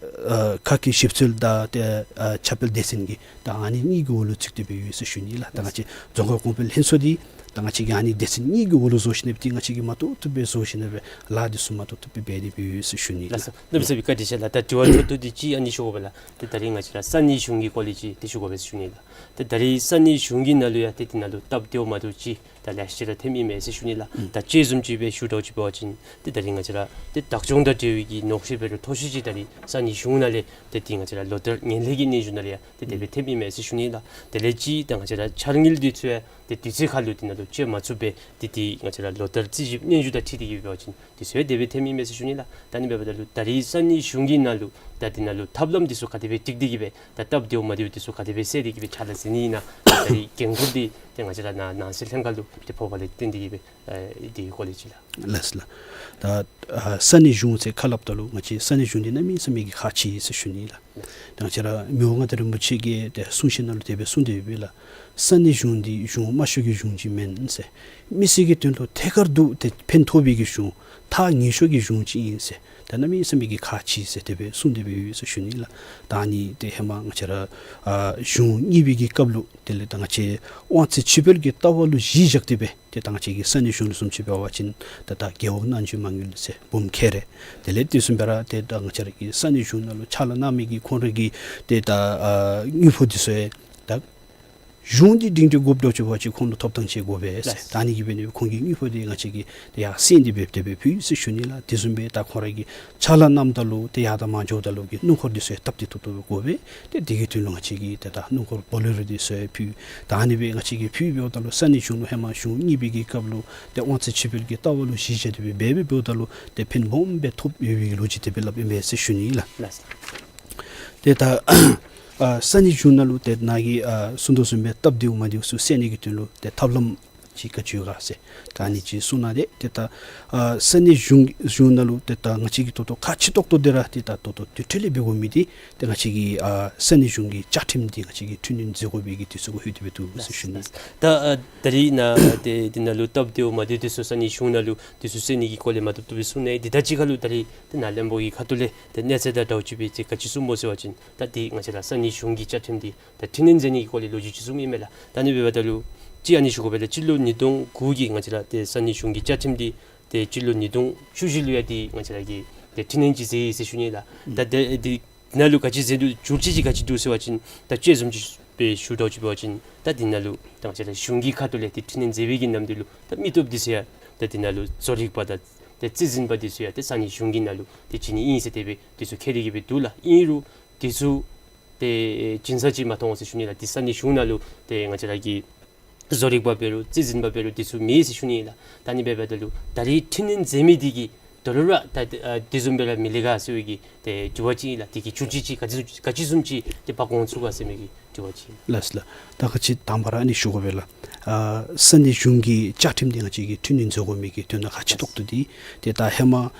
ཨ་ཁ་སྐད་ཞིབ་འཚོལ་དང་ཏེ་ཨ་ཁྱབ་སྤེལ་སྡེ་ཚན་གྱི་ད་ཨ་ནི་གཉིས་ཀྱི་འོག་ལུ་བཙུགས་ཏེ་སྦེ་ཡོད་ཟེར་ཞུ་ནི་ལགས། ད་ང་བཅས་རྫོང་ཁ་གོང་འཕེལ་ལྷན་ཚོགས་འདི་ད་ང་བཅས་ཀྱིས་ཨ་ནི་སྡེ་ཚན་གཉིས་ཀྱི་འོག་ལུ་བཟོ་ཞིནམ་ལས་ཏེ་ང་བཅས་ཀྱིས་མ་བཏུབ་བཏུབ་སྦེ་བཟོ་ཞིནམ་ལས་ལཱ་འདི་ཚུ་མ་བཏུབ་བཏུབ་སྦེ་འབད་དེ་སྦེ་ཡོད་ཟེར་ཞུ་ནི་ལགས། ལགས་སོ། གནམ་མེད་ས་མེད་བཀའ་དྲིན་ཆེ་ལགས། ད་དྲི་བ་མཐོ་ཏོ་འདི་གཅིག་ཨ་ནི་ཞུ་དགོ་པས་ལགས། ཏེ་ད་རིས་ང་བཅས་ར་ས་གནས་གཞུང་གི་སྐོར་ལས་ཅིག་ཏེ་ཞུ་དགོ་པས་ཟེར་ཞུ་ནི་ལགས། ཏེ་ད་རིས་ས་གནས་གཞུང་གི་ནང་ལུ་ཡང་ཏེ་འདི་ནང་ལུ་སྟབས་བདེཝ་མ་བདེཝ་ཅིག་ད་ལེ་ཤ་ཅིག་ར་ཐོནམ་ཨིན་མས་ཟེར་ཞུ་ནི་ལགས། ཨུམ། ད་དཔྱེ་བཟུམ་ཅིག་སྦེ་ཞུ་དོ་ཅིག་འབད་བ་ཅིན་ཏེ་ད་རིས་ང་བཅས་ར་ཏེ་བདག་སྐྱོང་དང་འབྲེལ་བའི་གི་ནོར་སྲིད་འབད་རུང་མཐོ་ཤོས་ཅིག་ད་རིས་ས་གནས་གཞུང་ནང་ལས་ཏེ་འདི་ང་བཅས་ར་ལོ་ལྟར་ངན་ལྷད་ཀྱི་སྙན་ཞུ་ནང་ལས་ཡང་ཏེ་དེ་སྦེ་ཐོནམ་ཨིན་མས་ཟེར་ཞུ་ནི་ལགས། དེ་ལས་ཅིག་ད་ང་བཅས་ར་འཆར་དངུལ་འདི་ཚུ་ཡང་ཏེ་དུས་ཚོད་ཁར་ལུ་འདི་ནང་ལུ་སྤྱོད་མ་ཚུགས་པས། ཏེ་འདི་ང་བཅས་ར་ལོ་ལྟར་རྩིས་ཞིབ་སྙན་ཞུ་དང་འཁྲིལ་ཏེ་གིས་འབད་བ་ཅིན་དུས་ཚོད་དེ་སྦེ་ཐོནམ་ཨིན་མས་ཟེར་ཞུ་ནི་ལགས། ད་ཨ་ནི་འབདཝ་ད་ལུ་ད་རིས་ས་གནས་གཞུང་གི་ནང་ལུ་ད་འདི་ནང་ལུ་ཐབས་ལམ་འདི་ཚུ་ག་དེ་སྦེ་སྒྲིག་སྟེ་གིས་སྦེ་ད་སྟབས་བདེཝ་མ་བདེཝ་འདི་ཚུ་ག་དེ་སྦེ་སེལ་ཏེ་གིས་སྦེ་ཕྱག་ལཱ་མཛད་ནི་ཨིན་ན་ད་རིས་འགན་ཁུར་འདི་ཏེ་ང་བཅས་ར་ནང་ནང་སྲིད་ལྷན་ཁག་ལུ་ཏེ་ཕོགཔ་ལས་བརྟེན་ཏེ་གིས་སྦེ་ཨེ་འདི་གི་སྐོར་ལས་ཅིག་ལགས། ལགས་ལགས། ད་ཨ་ས་གནས་གཞུང་ཟེར་ཁ་སླབ་ད་ལུ་ང་བཅས་ས་གནས་གཞུང་འདི་གནམ་མེད་ས་མེད་ཀྱི་ཁག་ཆེ་ཟེར་ཞུ་ནི་ལགས། ད་ང་བཅས་ར་མི་དབང་མངའ་བདག་རིན་པོ་ཆེ་གིས་ཏེ་གསུང་བཤད་ནང་ལུ་དེ་སྦེ་གསུངས་ཏེ་ཡོད་པས་ལགས། ས་གནས་གཞུང་འདི་གཞུང་དམའ་ཤོས་ཀྱི་གཞུང་ཅིག་མེན་ཟེར། མི་སེར་གྱི་དོན་ལུ་ཐད་ཀར་དུ་ཏེ་ཕན་ཐོགས་པའི་གི་གཞུང་ཐག་ཉེ་ཤོས་ཀྱི་གཞུང་ཅིག་ཨིན་ཟེར། ད་གནམ་མེད་ས་མེད་ཀྱི་ཁག་ཆེ་ཟེར་དེ་སྦེ་གསུངས་ཏེ་སྦེ་ཡོད་ཟེར་ཞུ་ནི་ལགས། ད་ཨ་ནི་ཏེ་ཧེ་མ་ང་བཅས་ར་ཨ་གཞུང་གཉིས་པའི་གི་སྐབས་ལུ་དེ་ལས་ད་ང་བཅས་དབང་ཚད་ཕྱིར་སྤེལ་གྱི་ལྟ་བ་ལུ་གཞི་བཞག་སྟེ་སྦེ་ཏེ་ད་ང་བཅས་ཀྱི་ས་གནས་གཞུང་ལུ་བཟུམ་ཅིག་འབད་བ་ཅིན་ད་ད་རྒེད་འོག་རྣམ་དཔྱོད་མ་དངུལ་ཟེར་འབུམ་ཁལ་རེ། དེ་ལས་དེ་བཟུམ་སྦེ་ར་ཏེ་ད་ང་བཅས་ར་གི་ས་གནས་གཞུང་ནང་ལུ་ཕྱག་ལཱ་གནང་མི་གི་ཁོང་ར་གི་ཏེ་ད་ཨ་དངུལ་ཕོགས་འདི་ཚུ་ཡང་ད་གཞུང་འདི་སྒྲིང་སྒྲི་དགོཔ་འདྲཝ་ཅིག་འབད་བ་ཅིན་ཁོང་ལུ་ཐོབ་ཐང་ཅིག་དགོ་པས་ཟེར། ལགས། ད་ཨ་ནི་གིས་འབད་ནི་ཁོང་གི་དངུལ་ཕོགས་འདི་ང་བཅས་ཀྱིས་ཏེ་ཡར་སེང་སྟེ་སྦེ་དེ་སྦེ་ཕུལ་ཟེར་ཞུ་ནི་ལགས། དེ་བཟུམ་སྦེ་ད་ཁོང་ར་གི་ཕྱག་ལཱ་གནངམ་ད་ལུ་ཏེ་ཡར་དང་མར་འགྱོཝ་ད་ལུ་གི་སྣུམ་འཁོར་འདི་ཚུ་ཡང་སྟབས་བདེ་ཏོག་ཏོ་དགོ་པས། ཏེ་དེ་གི་དོན་ལུ་ང་བཅས་ཀྱིས་ཏེ་ད་སྣུམ་འཁོར་བོ་ལེ་རོ་འདི་ཚུ་ཡང་ཕུལ། ད་ཨ་ནི་སྦེ་ང་བཅས་ཀྱིས་ཕུལ་འབདཝ་ད་ལུ་ས་གནས་གཞུང་ལུ་ཧེ་མ་གཞུང་གཉིས་པའི་གི་སྐབས་ལུ་ཏེ་དབང་ཚད་ཕྱིར་སྤེལ་གྱི་ལྟ་བ་ལུ་གཞི་བཞག་སྟེ་སྦེ་འབད་འབདཝ་ད་ལུ་ཏེ་ཕན་སྦོམ་སྦེ་ཐོབ་ཡོད་པའི་ལོ་རྒྱུས་དེ་སྦེ་སླབ་ཨིན་པས་ཟེར་ཞུ་ནི་ལགས། ལགས། ཏེ་ད་ཨ་ས་གནས་གཞུང་ནང་ལུ་ཏེ་ནཱ་གིས་ཨ་གསུང་དོ་བཟུམ་སྦེ་སྟབས་བདེཝ་མ་བདེཝ་ཚུ་སེལ་ནི་གི་དོན་ལུ་ཏེ་ཐབས་ལམ་ཅིག་ག་ཅི་ཡོད་ག་ཟེར་ད་ཨ་ནི་ཅིག་གསུང་གནང་སྟེ། ཏེ་ད་ཨ་ས་གནས་གཞུང་གཞུང་ནང་ལུ་ཏེ་ད་ང་བཅས་ཀྱིས་ད་ལྟོ་ཁག་ཆེ་ཏོག་ཏོ་འདི་ར་ཏེ་ད་ད་ལྟོ་དེ་འཕྲོ་ལས་འབད་དགོ་མི་འདི་ཏེ་ང་བཅས་ཀྱི་ཨ་ས་གནས་གཞུང་གི་བཅའ་ཁྲིམས་འདི་ང་བཅས་ཀྱིས་འཕྲི་སྣོན་མཛད་དགོ་པའི་གི་དུས་ཚོད་ཀྱི་ལྷོད་དེ་སྦེ་འདུག་ཟེར་ཞུ་ནི། ད་ཨ་ད་རིས་ནཱ་ཏེ་འདི་ནང་ལུ་སྟབས་བདེཝ་མ་བདེཝ་འདི་ཚུ་ས་གནས་གཞུང་ནང་ལུ་འདི་ཚུ་སེལ་ནི་གི་སྐོར་ལས་མ་བཏུབ་བཏུབ་སྦེ་གསུངས་ནི་འདི་ད་ཅི་ཁ་ལུ་ད་རིས་ཏེ་ནཱ་བློན་པོ་གི་ཁ་ཐུག་ལས་ཏེ་གནས་ཚད་དང་འདྲཝ་ཅིག་སྦེ་ཏེ་ག་ཅི་གསུངམ་སྨོ་ཟེར་བ་ཅིན་ད་འདི་ང་བཅས་ར་ས་གནས་གཞུང་གི་བཅའ་ཁྲིམས་འདི་ད་འཕྲི་སྣོན་མཛད་ནི་གི་སྐོར་ལས་ལོ་རྒྱུས་ཅིག་གསུངམ་ཨིན་མས་ལགས། ད་ཨ་ནི་འབདཝ་ད་ལུ་ཅིག་ཨ་ནི་ཞུ་དགོ་པས་ལགས། སྤྱི་ལོ་ཉིས་སྟོང་དགུ་གི་ང་བཅས་ར་ཏེ་ས་གནས་གཞུང་གི་བཅའ་ཁྲིམས་འདི་ཏེ་སྤྱི་ལོ་ཉིས་སྟོང་བཅུ་བཞི་ལུ་ཡང་འདི་ང་བཅས་ར་གིས་ཏེ་འཕྲི་སྣོན་ཅིག་མཛད་ཡི་ཟེར་ཞུ་ནི་ལགས། ད་ཏེ་འདི་ནང་ལུ་ག་ཅི་མཛད་ནུག་བསྒྱུར་བཅོས་ཅིག་ག་ཅི་འདུག་ཟེར་བ་ཅིན་ད་དཔྱེ་བཟུམ་ཅིག་སྦེ་ཞུ་དོ་ཅིག་འབད་བ་ཅིན་ད་འདི་ནང་ལུ་ད་ང་བཅས་ར་གཞུང་གི་ཁ་ཐུག་ལས་ཏེ་འཕྲི་སྣོན་མཛད་པའི་གི་ནམ་དུས་ལུ་ད་མི་སྟོབས་འདི་ཚུ་ཡང་ད་འདི་ནང་ལུ་བཟོ་རིག་པ་དང་ཏེ་རྩིས་འཛིན་པ་འདི་ཚུ་ཡང་ཏེ་ས་གནས་གཞུང་གི་ནང་ལུ་ཏེ་བྱིན་ནི་ཨིན་ཟེར་དེ་སྦེ་འདི་ཚུ་འཁོད་དེ་གི་སྦེ་འདུག་ལགས། ཨིན་རུང་འདི་ཚུ་ཏེ་བྱིན་ས་ཅིག་མ་མཐོང་ཟེར་ཞུ་ནི་ལགས། ཏེ་ས་གནས་གཞུང་ནང་ལུ་ཏེ་ང་བཅས་ར་གི་བཟོ་རིག་པ་འབད་རུང་རྩིས་འཛིན་པ་འབད་རུང་འདི་ཚུ་མེད་ཟེར་ཞུ་ནི་ལགས། ད་ཨ་ནི་འབདཝ་ད་ལུ་ད་རིས་འཕྲི་སྣོན་མཛད་མི་འདི་གིས་ད་རུང་ར་ད་ཨ་འདི་བཟུམ་སྦེ་ར་མི་ལེགས་ག་ཟེར་བའི་གི་ཏེ་དྲི་བ་ཅིག་ཨིན་ལགས། འདི་གི་བསྒྱུར་བཅོས་ཅིག་ག་ཅི་ག་ཅི་བཟུམ་ཅིག་ཏེ་འབག་འོང་ཚུགས་ག་ཟེར་མི་གི་དྲི་བ་ཅིག་ཨིན། ལགས་ལགས། ད་ག་ཅི་དང་པ་ར་ཨ་ནི་ཞུ་དགོ་པས་ལགས། ཨ་ས་གནས་གཞུང་གི་བཅའ་ཁྲིམས་འདི་ང་བཅས་ཀྱིས་འཕྲི་སྣོན་མཛད་དགོ་མི་གི་དོན་དག་ཁག་ཆེ་ཏོག་ཏོ་འདི་ཏེ་ད་ཧེ་མ་ཨ་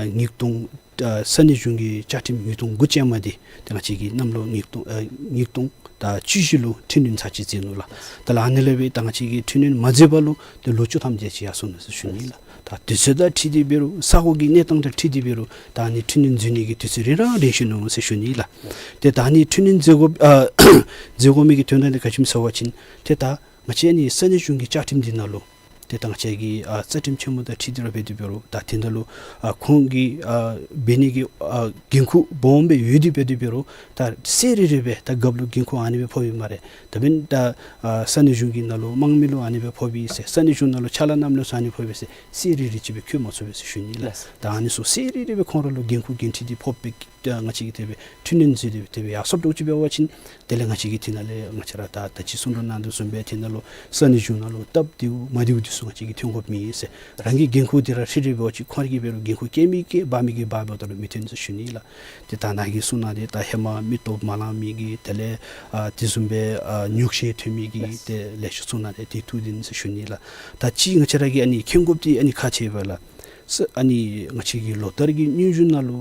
ཉིས་སྟོང་ཨ་ས་གནས་གཞུང་གི་བཅའ་ཁྲིམས་ཉིས་སྟོང་དགུ་ཅན་མ་འདི་ཏེ་ང་བཅས་ཀྱིས་གནམ་ལོ་ཉིས་སྟོང་ཨ་ཉིས་སྟོང་ད་བཅུ་བཞི་ལུ་འཕྲི་སྣོན་ཚར་ཅིག་མཛད་ནུག་ལགས། ད་ལགས་ཨ་ནི་ལས་འབད་ད་ང་བཅས་ཀྱིས་འཕྲི་སྣོན་མ་མཛད་པ་ལུ་ཏེ་ལོ་བཅུ་ཐམ་དེ་ཅིག་ཡར་སོང་ནུག་ཟེར་ཞུ་ནི་ལགས། ད་དུས་ཚོད་དང་འཁྲིལ་ཏེ་འབད་རུང་ས་གོ་གི་གནས་སྟངས་དང་འཁྲིལ་ཏེ་འབད་རུང་ད་ཨ་ནི་འཕྲི་སྣོན་མཛད་ནི་གི་དུས་ཚོད་རིང་ར་རིང་ཤོས་ནུག་ཟེར་ཞུ་ནི་ལགས། ཏེ་ད་ཨ་ནི་འཕྲི་སྣོན་མཛད་དགོ་ཨ་མཛད་དགོ་མི་གི་དོན་དག་འདི་ག་ཅི་སྨོ་ཟེར་བ་ཅིན་ཏེ་ད་ང་བཅས་ཨ་ནི་ས་གནས་གཞུང་གི་བཅའ་ཁྲིམས་འདི་ནང་ལུ་ ཏེ་ད་ང་བཅས་ཀྱི་ཨ་རྩ་ཁྲིམས་ཆེན་མོ་དང་འཁྲིལ་ཏེ་ར་འབད་དེ་འབད་རུང་ད་དེ་ནང་ལུ་ཨ་ཁོང་གིས་ཨ་འབད་ནི་གི་ཨ་འགན་ཁུར་སྦོམ་སྦེ་ཡོད་དེ་འབད་དེ་འབད་རུང་ད་ཚེ་རེ་རེ་སྦེ་ད་རྒཔོ་ལུ་འགན་ཁུར་ཨ་ནི་སྦེ་ཕོགཔ་ཨིན་སྨ་རེ། ད་འབདན་ད་ཨ་ས་གནས་གཞུང་གི་ནང་ལུ་དམངས་མི་ལུ་ཨ་ནི་སྦེ་ཕོགཔ་ཨིན་ཟེར་ས་གནས་གཞུང་ནང་ལུ་ཕྱག་ལཱ་གནངམ་ལུ་ཨ་ནི་ཕོགཔ་ཨིན་ཟེར་ཚེ་རེ་རེ་ཅིག་སྦེ་འཁོད་མ་ཚུགས་པས་ཟེར་ཞུ་ནི་ལགས། ལགས། ད་ཨ་ནི་ཚུ་ཚེ་རེ་རེ་སྦེ་ཁོང་ར་ལུ་འགན་ཁུར་འགན་འཁྲི་འདི་ཕོགཔ་སྦེ་ད་ང་བཅས་ཀྱིས་དེ་སྦེ་འཕྲི་སྣོན་མཛད་དེ་དེ་སྦེ་ཡར་སོཔ་འདྲཝ་ཅིག་འབད་བ་ཅིན་དེ་ལས་ང་བཅས་ཀྱིས་དེ་ནང་ལས་ང་བཅས་ར་ད་ད་ཅི་གསུང་དོ་ནང་དོ་བཟུམ་སྦེ་དེ་ནང་ལུ་ས་གནས་གཞུང་ནང་ལུ་སྟབས་བདེཝ་མ་བདེཝ་འདི་ཚུ་ང་བཅས་ཀྱིས་ཐོན་དགོཔ་མེད་ཟེར། རང་གི་འགན་ཁུར་འདི་ར་འཁྲི་རེ་འབད་བ་ཅིན་ཁོང་ར་གིས་འབད་རུང་འགན་ཁུར་བཀལ་མི་བཀལ་འབག་མི་གིས་འབག་འབདཝ་ད་ལུ་མི་ཐོན་ཟེར་ཞུ་ནི་ལགས། ཏེ་ད་ནཱ་གིས་གསུངས་གནང་དེ་ད་ཧེ་མ་མི་སྟོབས་མ་ལང་མི་གིས་དེ་ལས་ཨ་དེ་བཟུམ་སྦེ་ཨ་ཉོགས་བཤད་ཐོན་མི་གིས་ཏེ་ལེ་ཤ་གསུངས་གནང་དེ་དེ་ཐུགས་བདེན་ཟེར་ཞུ་ནི་ལགས། ད་ཅི་ང་བཅས་ར་གིས་ཨ་ནི་མཁྱེན་དགོཔ་འདི་ཨ་ནི་ཁག་ཆེ་བས་ལགས། ས་ཨ་ནི་ང་བཅས་ཀྱི་ལོ་ལྟར་གྱི་སྙན་ཞུ་ནང་ལུ་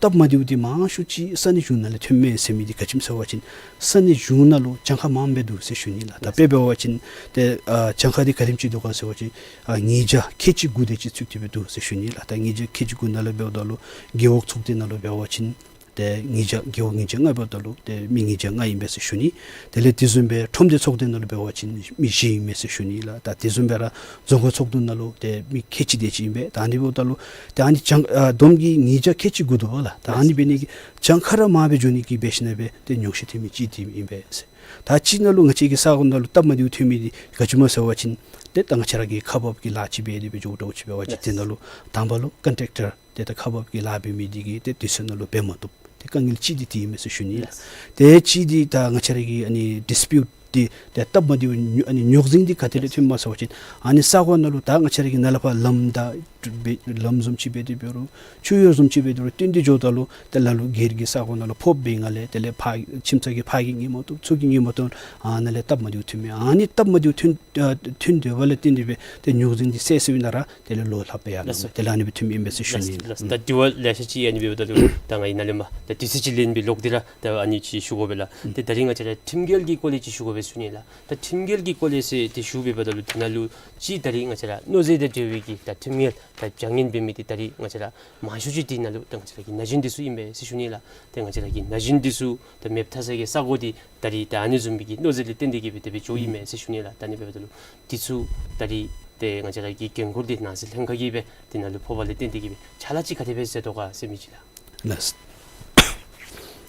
སྟབས་མ་བདེཝ་འདི་མང་ཤོས་ཅིག་ས་གནས་གཞུང་ནང་ལས་ཐོནམ་མས་ཟེར་མི་འདི་ག་ཅི་སྨོ་ཟེར་བ་ཅིན་ས་གནས་གཞུང་ནང་ལུ་གྱངས་ཁ་མངམ་སྦེ་འདུག་ཟེར་ཞུ་ནི་ལགས། ད་དཔེ་འབད་བ་ཅིན་ཏེ་ཨ་གྱངས་ཁ་འདི་ག་དེམ་ཅིག་འདུག་ག་ཟེར་བ་ཅིན་ཨ་ཉིས་བརྒྱ་ཁལ་གཅིག་དགུ་དེ་ཅིག་ཚུད་དེ་སྦེ་འདུག་ཟེར་ཞུ་ནི་ལགས། ད་ཉིས་བརྒྱ་ཁལ་གཅིག་དགུ་ནང་ལུ་འབདཝ་ད་ལུ་རྒེད་འོག་ཚོགས་སྡེ་ནང་ལུ་འབད་བ་ཅིན་ཏེ་ཉིས་བརྒྱ་རྒེད་འོག་ཉིས་བརྒྱ་ལྔ་འབདཝ་ད་ལུ་ཏེ་མི་ཉིས་བརྒྱ་ལྔ་ཨིན་པས་ཟེར་ཞུ་ནི། དེ་ལས་དེ་བཟུམ་སྦེ་ཁྲོམ་སྡེ་ཚོགས་སྡེ་ནང་ལུ་འབད་བ་ཅིན་མི་བཞི་ཨིན་མས་ཟེར་ཞུ་ནི་ལགས། ད་དེ་བཟུམ་སྦེ་ར་རྫོང་ཁག་ཚོགས་འདུ་ནང་ལུ་ཏེ་མི་ཁལ་གཅིག་དེ་ཅིག་ཨིན་པས། ད་ཨ་ནི་འབདཝ་ད་ལུ་ཏེ་ཨ་ནི་གྱངས་ཨ་བསྡོམས་ཀྱིས་ཉིས་བརྒྱ་ཁལ་གཅིག་དགུ་འདུག་པ་ལགས། ད་ཨ་ནི་འབད་ནི་གིས་གྱངས་ཁ་ར་མངམ་སྦེ་འགྱོ་ནི་གི་འབད་ཞིནམ་ལས་ཏེ་ཉོགས་བཤད་ཐོན་མི་ཅིག་འདི་ཨིན་པས་ཟེར། ད་ཅི་ནང་ལུ་ང་བཅས་ཀྱི་ས་གོ་ནང་ལུ་སྟབས་མ་བདེཝ་ཐོན་མི་འདི་ག་ཅི་སྨོ་ཟེར་བ་ཅིན་ཏེ་ད་ང་བཅས་ར་གིས་ཁག་འབགཔ་གི་ལཱ་ཅིག་འབད་དེ་སྦེ་འགྱོཝ་འདྲཝ་ཅིག་འབད་བ་ཅིན་ཏེ་ནང་ལུ་དང་པ་ལུ་ཀོན་ཊེག་ཊར་ཏེ་ད་ཁག་འབགཔ་གི་ལཱ་འབད་མི་འདི་གིས་ཏེ་དུས་ཚོད་ནང་ལུ་འབད་མ་བཏུབ། ཏེ་དཀའ་ངལ་ཅིག་འདི་དེ་ཨིན་མས་ཟེར་ཞུ་ནི་ལགས། ཏེ་ཅིག་འདི་ད་ང་བཅས་ར་གི་ཨ་ནི་ཌིས་པིའུཊ་འདི་ཏེ་སྟབས་མ་བདེཝ་ཨ་ནི་རྙོག་འཛིང་འདི་ག་ཏེ་ལས་ཐོནམ་སྨོ་ཟེར་བ་ཅིན་ཨ་ནི་ས་གོ་ནང་ལུ་ད་ང་བཅས་ར་གི་ནཱ་ལས་ཕར་ལམ་ད་ལམ་བཟུམ་ཅིག་འབད་དེ་འབད་རུང་ཆུ་གཡུར་བཟུམ་ཅིག་འབད་དེ་འབད་རུང་བཏོན་ཏེ་འགྱོཝ་ད་ལུ་ཏེ་ལ་ལུ་སྒེར་གྱི་ས་གོ་ནང་ལུ་ཕོགཔ་འབད་ནི་ལས་དེ་ལས་ཕར་ཁྱིམ་ཚང་གི་ཕར་གྱི་ཉན་མ་བཏུབ་ཚུར་གྱི་ཉན་མ་བཏུབ་ཨ་ནཱ་ལས་སྟབས་མ་བདེཝ་ཐོན་མི་ཨ་ནི་སྟབས་མ་བདེཝ་ཐོན་ཨ་ཐོན་དོ་བ་ལས་བརྟེན་ཏེ་སྦེ་ཏེ་རྙོག་འཛིང་འདི་སེལ་སེལཝ་ཨིན་ན་ར་དེ་ལས་ལོ་ལྷགཔ་སྦེ་ཡར་ལངམ་མས། དེ་ལས་ཨ་ནི་སྦེ་ཐོན་མི་ཨིན་པས་ཟེར་ཞུ་ནི་ལགས། ད་དྲི་བ་ལེ་ཤ་ཅིག་ཨ་ནི་འབདཝ་ད་ལུ་ད་ང་གིས་ནཱ་ལས་མར་ད་དུས་ཚོད་ཅིག་ལེན་སྦེ་ལོག་སྟེ་ར་ད་ཨ་ནི་ཅིག་ཞུ་དགོ་པས་ལགས། ཏེ་ད་རིས་ང་བཅས་ར་ཁྲིམས་འགལ་གྱི་སྐོར་ལས་ཅིག་ཞུ་དགོ་པས་ཟེར་ཞུ་ནི་ལགས། ད་ཁྲིམས་འགལ་གྱི་སྐོར་ལས་ཟེར་ཏེ་ཞུ་འབདཝ་ད་ལུ་དེ་ནང་ལུ་ཅིག་ད་རིས་ང་བཅས་ར་གནོད་འཚེ་དང་འབྲེལ་བའི་གི་ད་ཁྲིམས་འགལ་ད་བྱ་ངན་འབད་མི་འདི་ད་རིས་ང་བཅས་ར་མང་ཤོས་ཅིག་དེ་ནང་ལུ་ད་ང་བཅས་ར་གི་ན་གཞོན་འདི་ཚུ་ཨིན་པས་ཟེར་ཞུ་ནི་ལགས། ཏེ་ང་བཅས་ར་གི་ན་གཞོན་འདི་ཚུ་ད་མེདཔ་ཐལ་ས་གི་ས་གོ་འདི་ད་རིས་ད་ཨ་ནི་བཟུམ་མའི་གི་གནོད་འཚེ་ལས་བརྟེན་ཏེ་གིས་སྦེ་དེ་སྦེ་འགྱོཝ་ཨིན་མས་ཟེར་ཞུ་ནི་ལགས། ད་ཨ་ནི་འབདཝ་ད་ལུ་འདི་ཚུ་ད་རིས་ཏེ་ང་བཅས་ར་གི་འགན་ཁུར་འདི་ནང་སྲིད་ལྷན་ཁག་གིས་སྦེ་དེ་ནང་ལུ་ཕོགཔ་ལས་བརྟེན་ཏེ་གིས་སྦེ་ཕྱག་ལཱ་ཅིག་ག་དེ་སྦེ་མཛད་དོ་ག་ཟེར་མི་ཅིག་ལགས། ལགས།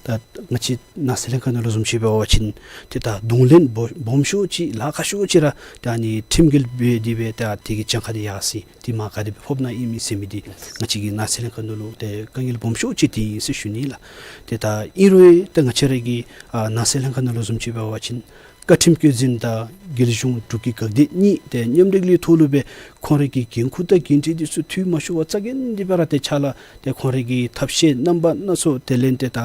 ད་ང་བཅས་ནང་སྲིད་ལྷན་ཁག་ནང་ལུ་བཟུམ་ཅིག་འབད་བ་ཅིན་ཏེ་ད་གདོང་ལེན་སྦོམ་སྦོམ་ཤོས་ཅིག་ལཱ་ཁག་ཤོས་ཅིག་ར་ད་ཨ་ནི་ཁྲིམས་འགལ་འབད་དེ་སྦེ་ད་དེ་གི་གྱངས་ཁ་འདི་ཡར་སོ་ཡི། དེ་མར་ག་དེ་སྦེ་ཕོགཔ་ཨིན་མས་ཟེར་མི་འདི་ང་བཅས་ཀྱི་ནང་སྲིད་ལྷན་ཁག་ནང་ལུ་ཏེ་དཀའ་ངལ་སྦོམ་ཤོས་ཅིག་འདི་ཨིན་ཟེར་ཞུ་ནི་ལགས། ཏེ་ད་ཨིན་རུང་ཏེ་ང་བཅས་ར་གི་ཨ་ནང་སྲིད་ལྷན་ཁག་ནང་ལུ་བཟུམ་ཅིག་འབད་བ་ཅིན་བཀའ་ཁྲིམས་བཀོད་འཛིན་དང་རྒྱལ་གཞུང་འབྲུག་གི་འགག་སྡེ་གཉིས་ཏེ་མཉམ་འབྲེལ་གྱི་ཐོག་ལུ་སྦེ་ཁོང་ར་གི་འགན་ཁུར་དང་འགན་འཁྲི་འདི་ཚུ་འཐུས་མ་ཤོར་བར་རྩ་འགེངས་ཏེ་སྦེ་ར་ཏེ་ཕྱག་ལཱ་ཏེ་ཁོང་ར་གི་ཐབས་ཤེས་རྣམ་པ་སྣ་ཚོགས་དེ་ལས་ཏེ་ད་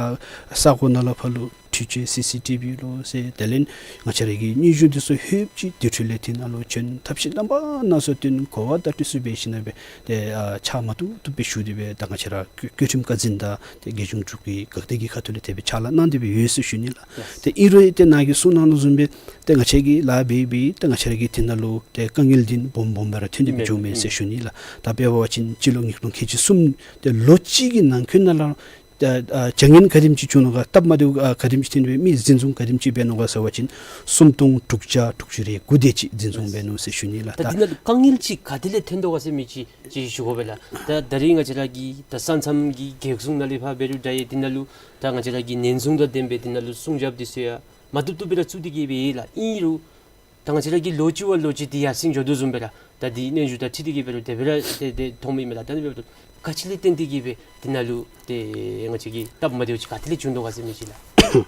ས་གོ་ནང་ལས་ཕར་ལུ་འཕྲུལ་ཆས་སི་སི་ཊི་བི་ལོ་ཟེར་དེ་ལས་ང་བཅས་ར་གི་སྙན་ཞུ་འདི་ཚུ་ལྷོདཔ་ཅིག་དེ་འཕྲོ་ལས་དེ་ནང་ལུ་བྱོན་ཐབས་ཤེས་རྣམ་པ་སྣ་ཚོགས་སྟོན་གོ་བ་བརྡ་སྤྲོད་ཚུ་འབད་ཞིནམ་ལས་སྦེ་ཏེ་ཨ་ཕྱག་མ་བཏུབ་བཏུབ་སྦེ་ཞུ་སྟེ་སྦེ་ད་ང་བཅས་ར་བཀའ་ཁྲིམས་བཀའ་འཛིན་དང་ཏེ་རྒྱལ་གཞུང་འབྲུག་གི་འགག་སྡེ་གི་ཁ་ཐུག་ལས་དེ་སྦེ་ཕྱག་ལཱ་གནང་སྟེ་སྦེ་ཡོད་ཟེར་ཞུ་ནི་ལགས། ཏེ་ཨིན་རུང་ཏེ་ནཱ་གིས་གསུངས་གནང་དོ་བཟུམ་སྦེ་ཏེ་ང་བཅས་ཀྱིས་ལཱ་འབད་འབད་ཏེ་ང་བཅས་ར་གི་དེ་ནང་ལུ་ཏེ་དཀའ་ངལ་འདི་སྦོམ་སྦོམ་སྦེ་ར་ཐོན་ཏེ་སྦེ་འགྱོཝ་མས་ཟེར་ཞུ་ནི་ལགས། ད་དཔེ་འབད་བ་ཅིན་སྤྱི་ལོ་ཉིས་སྟོང་ཁལ་གཅིག་གསུམ་ཏེ་ལོ་གཅིག་གི་ནང་འཁོད་ནང་ལུ་ད་ཨ་བྱ་ངན་ག་དེམ་ཅིག་བྱུང་ནུག་ག་སྟབས་མ་བདེཝ་ཨ་ག་དེམ་ཅིག་ཐོན་སྦེ་མི་འཛིན་བཟུང་ག་དེམ་ཅིག་འབད་ནུག་ག་ཟེར་བ་ཅིན་སུམ་སྟོང་དྲུག་བརྒྱ་དྲུག་ཅུ་རེ་དགུ་དེ་ཅིག་འཛིན་བཟུང་འབད་ནུག་ཟེར་ཞུ་ནི་ལགས། ད་ད་འདི་ནང་ལུ་དཀའ་ངལ་ཅིག་ག་དེ་ལས་ཐོན་དོ་ག་ཟེར་མི་ཅིག་ཅིག་ཞུ་དགོ་པས་ལགས། ད་ད་རིས་ང་བཅས་ར་གི་ད་ས་མཚམས་ཀྱི་རྒྱལ་སྲུང་ནང་ལས་ཕར་འབད་རུང་འདྲ་ཡི། དེ་ནང་ལུ་ད་ང་བཅས་ར་གི་ཉེན་སྲུང་དང་ལྡན་པའི་དེ་ནང་ལུ་སྲུང་རྒྱབ་འདི་ཚུ་ཡང་མ་བཏུབ་བཏུབ་སྦེ་ར་བཙུགས་ཏེ་གིས་སྦེ་ཡོད་ལགས། ཨིན་རུང་ད་ང་བཅས་ར་གི་ལོ་གཅིག་བ་ལོ་གཅིག་འདི་ཡར་སེང་འགྱོ་དོ་བཟུམ་སྦེ་ར་ད་འདི་སྙན་ཞུ་དང་འཁྲིལ་ཏེ་གིས་འབད་རུང་དེ་སྦེ་ར་ཏེ་ཏེ་མཐོངམ་ཨིན་མས་ལགས། ད་ཨ་ནི་འབདཝ་ད་ག་ཅི་ལས་བརྟེན་ཏེ་གིས་སྦེ་དེ་ནང་ལུ་ཏེ་ང་བཅས་ཀྱི་སྟབས་མ་བདེཝ་ཅིག་ག་ཏེ་ལས་བྱུང་དོ་ག་ཟེར་མི་ཅིག་ལགས།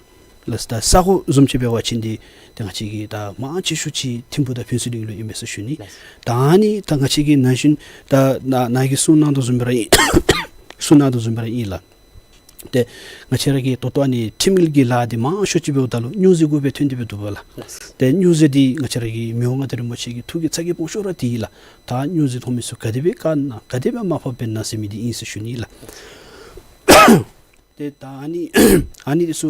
ལགས། ད་ས་གོ་བཟུམ་ཅིག་འབད་བ་ཅིན་འདི་ཏེ་ང་བཅས་ཀྱི་ད་མང་ཆེ་ཤོས་ཅིག་ཐིམ་ཕུག་དང་ཕུན་ཚོགས་གླིང་ལུ་ཨིན་མས་ཟེར་ཞུ་ནི། ལགས། ད་ཨ་ནི་ད་ང་བཅས་ཀྱི་ན་གཞོན་ད་ནཱ་ནཱ་གིས་གསུངས་གནང་དོ་བཟུམ་སྦེ་ར་ཨིན། གསུངས་གནང་དོ་བཟུམ་སྦེ་ར་ཨིན་ལགས། ཏེ་ང་བཅས་ར་གི་ད་ལྟོ་ཨ་ནི་ཁྲིམས་འགལ་གྱི་ལཱ་འདི་མང་ཤོས་ཅིག་འབདཝ་ད་ལུ་སྙུང་གཞི་གུ་སྦེ་ཐོན་ཏེ་སྦེ་འདུག་པ་ལགས། ལགས། ཏེ་སྙུང་གཞི་འདི་ང་བཅས་ར་གི་མི་དབང་མངའ་བདག་རིན་པོ་ཆེ་གི་ཐུགས་ཀྱི་ཚ་གྱང་སྦོམ་ཤོས་ར་འདི་ཨིན་ལགས། ད་སྙུང་གཞི་ཐོབ་མི་ཚུ་ག་དེ་སྦེ་བཀག་ན་ག་དེ་སྦེ་མར་ཕབ་འབད་ན་ཟེར་མི་འདི་ཨིན་ཟེར་ཞུ་ནི་ལགས། ཏེ་ད་ཨ་ནི་ཨ་ནི་འདི་ཚུ་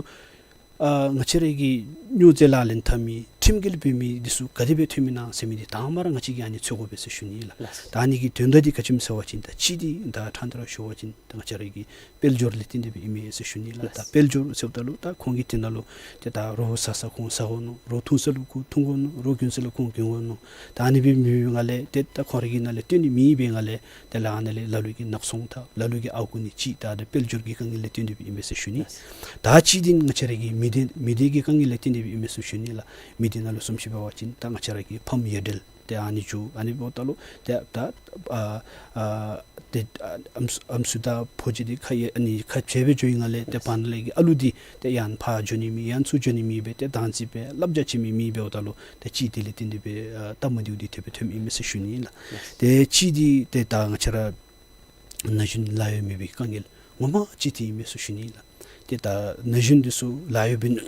ཨ་ང་བཅས་ར་གི་སྙུང་གཞི་ལག་ལེན་འཐབ་མི་ ཁྲིམས་འགལ་འབད་མི་འདི་ཚུ་ག་དེ་སྦེ་ཐོན་མི་ཨིན་ན་ཟེར་མི་འདི་དང་པ་ར་ང་བཅས་ཀྱིས་ཨ་ནི་འཚོལ་དགོ་པས་ཟེར་ཞུ་ནི་ལགས། ལགས། ད་ཨ་ནི་གི་དོན་དག་འདི་ག་ཅི་སྨོ་ཟེར་བ་ཅིན་ད་གཅིག་འདི་ད་ཕྲང་སྟེ་ར་ཞུ་བ་ཅིན་ད་ང་བཅས་ར་གི་དཔལ་འབྱོར་ལས་བརྟེན་ཏེ་སྦེ་ཨིན་མས་ཟེར་ཞུ་ནི་ལགས། ད་ལགས། དཔལ་འབྱོར་ཟེརཝ་ད་ལུ་ད་ཁོང་གིས་དེ་ནང་ལུ་ཏེ་ད་རོགས་ཟ་ས་ཁོང་ཟ་དགོ་མནོ། རོགས་འཐུང་ས་ལུ་ཁོང་འཐུང་དགོ་མནོ། རོགས་གྱོན་ས་ལུ་ཁོང་གྱོན་དགོ་མནོ། ད་ཨ་ནི་སྦེ་མེད་པའི་སྒང་ལས་ཏེ་ད་ཁོང་རའི་གི་ནང་ལས་བཏོན་ནི་མེད་པའི་སྒང་ལས་ཏེ་ལ་ཨ་ནཱ་ལས་ལ་ལུ་གིས་ནག་ཚོང་འཐབ། ལ་ལུ་གིས་ཨརཝ་རྐུ་ནི། གཅིག་ད་ད་དཔལ་འབྱོར་གྱི་དཀའ་ངལ་ལས་བརྟེན་ཏེ་སྦེ་ཨིན་མས་ཟེར་ཞུ་ནི། ལགས། ད་གཅིག་འདི་ང་བཅས་ར་གི་མི་སྡེ་མི་སྡེ་གི་དཀའ་ངལ་ལས་བརྟེན་ཏེ་སྦེ་ཨིན་མས་ཟེར་ཞུ་ནི་ལགས། མི་སྡེ་ནང་ལུ་བཟུམ་ཅིག་འབད་བ་ཅིན་ད་ང་བཅས་ར་གི་ཕམ་ཡ་བྲལ་ཏེ་ཨ་ནི་འགྱོ། ཨ་ནི་འབདཝ་ད་ལུ་ཏེ་ད་ཨ་ཨ་ཏེ་ཨ་ཨམ་སྲུ་ཨམ་སྲུ་དང་ཕོ་རྒྱས་འདི་ཁ་ཡ་ཨ་ནི་ཁ་འབྱལ་སྦེ་འགྱོ་བའི་སྒང་ལས་ཏེ་ལགས། བར་ན་ལས་ཀྱི་ཨ་ལུ་འདི་ཏེ་ཡང་ཕར་འགྱོ་ནི་མེད། ཡང་ཚུར་འགྱོ་ནི་མེད་པས། ཏེ་བདག་འཛིན་འབད་བསླབ་བྱ་བྱིན་མི་མེདཔ་འབདཝ་ད་ལུ་ཏེ་གཅིག་དེ་ལས་བརྟེན་ཏེ་སྦེ་ཨ་སྟབས་མ་བདེཝ་འདི་དེ་སྦེ་ཐོནམ་ཨིན་མས་ཟེར་ཞུ་ནི་ལགས། ལགས། ཏེ་གཅིག་འདི་ཏེ་ད་ང་བཅས་ར་ན་གཞོན་ལཱ་གཡོག་མེད་པའི་དཀའ་ངལ་ངོ་མ་ཅིག་འདི་ཨིན་མས་ཟེར་ཞུ་ནི་ལགས། ཏེ་ད་ན་གཞོན་འདི་ཚུ་ལཱ་གཡོག་འབད་ནི་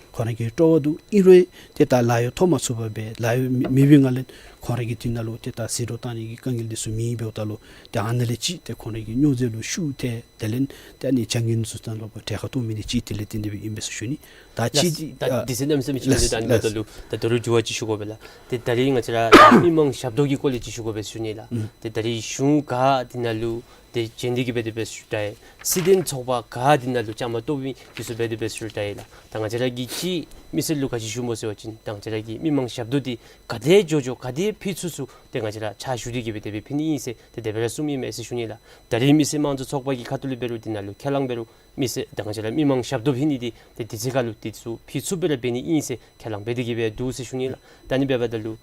ཁོང་ར་གི་སྤྲོ་བ་འདུག། ཨིན་རུང་ཏེ་ད་ལཱ་གཡོག་ཐོབ་མ་ཚུགས་པར་སྦེ་ལཱ་གཡོག་མེད་མེད་པའི་སྒང་ལས་ཁོང་ར་གི་དེ་ནང་ལུ་ཏེ་ད་ཟད་འགྲོ་བཏང་ནི་གི་དཀའ་ངལ་འདི་ཚུ་མེདཔ་འབདཝ་ད་ལུ་ཏེ་ཨ་ནཱ་ལས་ཅིག་ཏེ་ཁོང་ར་གི་སྨྱོ་རྫས་ལུ་ཤུགས་ཐལ། དེ་ལས་ཏེ་ཨ་ནི་བྱ་ངན་ཚུ་དང་ལུ་གྲལ་ཁར་གཏོགས་མི་འདི་གཅིག་དེ་ལས་བརྟེན་ཏེ་སྦེ་ཨིན་པས་ཟེར་ཞུ་ནི། ད་ཅིག་ལགས། འདི་ད་ཨ་དུས་ཚོད་གནམ་མེད་ས་མེད་ཅིག་ལགས། ད་ཨ་ནི་ལགས། འབདཝ་ད་ལུ་ད་ད་རུང་འགྱུར་བ་ཅིག་ཞུ་དགོ་པས་ལགས། ཏེ་ད་རིས་ང་བཅས་ར་ད་མི་མང་ཞབས་ཏོག་གི་སྐོར་ལས་ཅིག་ཞུ་དགོ་པས་ཟེར་ཞུ་ནི་ལགས། ཨུམ། ཏེ་ད་རིས་གཞུང་ག་དེ་ནང་ལུ་ཏེ་བྱོན་ཏེ་གི་འབད་དེ་སྦེ་ཞུ་དྲག་ཡི། སྲིད་དོན་ཚོགས་པ་ག་དེ་ནང་ལུ་བཅའ་མར་གཏོགས་མི་འདི་ཚུ་འབད་དེ་སྦེ་ཞུ་དྲག་ཡི་ལགས། ད་ང་བཅས་ར་གིས་ཅིག་མི་སེར་ལུ་ག་ཅི་ཞུཝ་སྨོ་ཟེར་བ་ཅིན་ད་ང་བཅས་ར་གི་མི་མང་ཞབས་ཏོག་འདི་ག་དེ་མགྱོགས་མགྱོགས་ག་དེ་ཕུལ་ཚུགས་ཚུགས་ཏེ་ང་བཅས་ར་ཕྱག་ཞུ་སྟེ་གི་འབད་དེ་སྦེ་ཕུལ་ནི་ཨིན་ཟེར་ཏེ་དེ་སྦེ་ར་གསུངམ་ཨིན་མས་ཟེར་ཞུ་ནི་ལགས། ད་རིས་མི་སེར་དམངས་གཙོ་ཚོགས་པ་གི་ཁ་ཐུག་ལས་འབད་རུང་དེ་ནང་ལུ་ཁས་བླངས་འབད་རུང་མི་སེར་ད་ང་བཅས་ར་མི་མང་ཞབས་ཏོག་ཕུལ་ནི་འདི་ཏེ་དུས་ཚོད་ཁར་ལུ་འདི་ཚུ་ཕུལ་ཚུགསཔ་སྦེ་ར་འབད་ནི་ཨིན་ཟེར་ཁས་བླངས་འབད་དེ་གི་སྦེ་འདུག་ཟེར་ཞུ་ནི་ལགས། ད་ཨ་ནི་འབདཝ་ད་ལུ་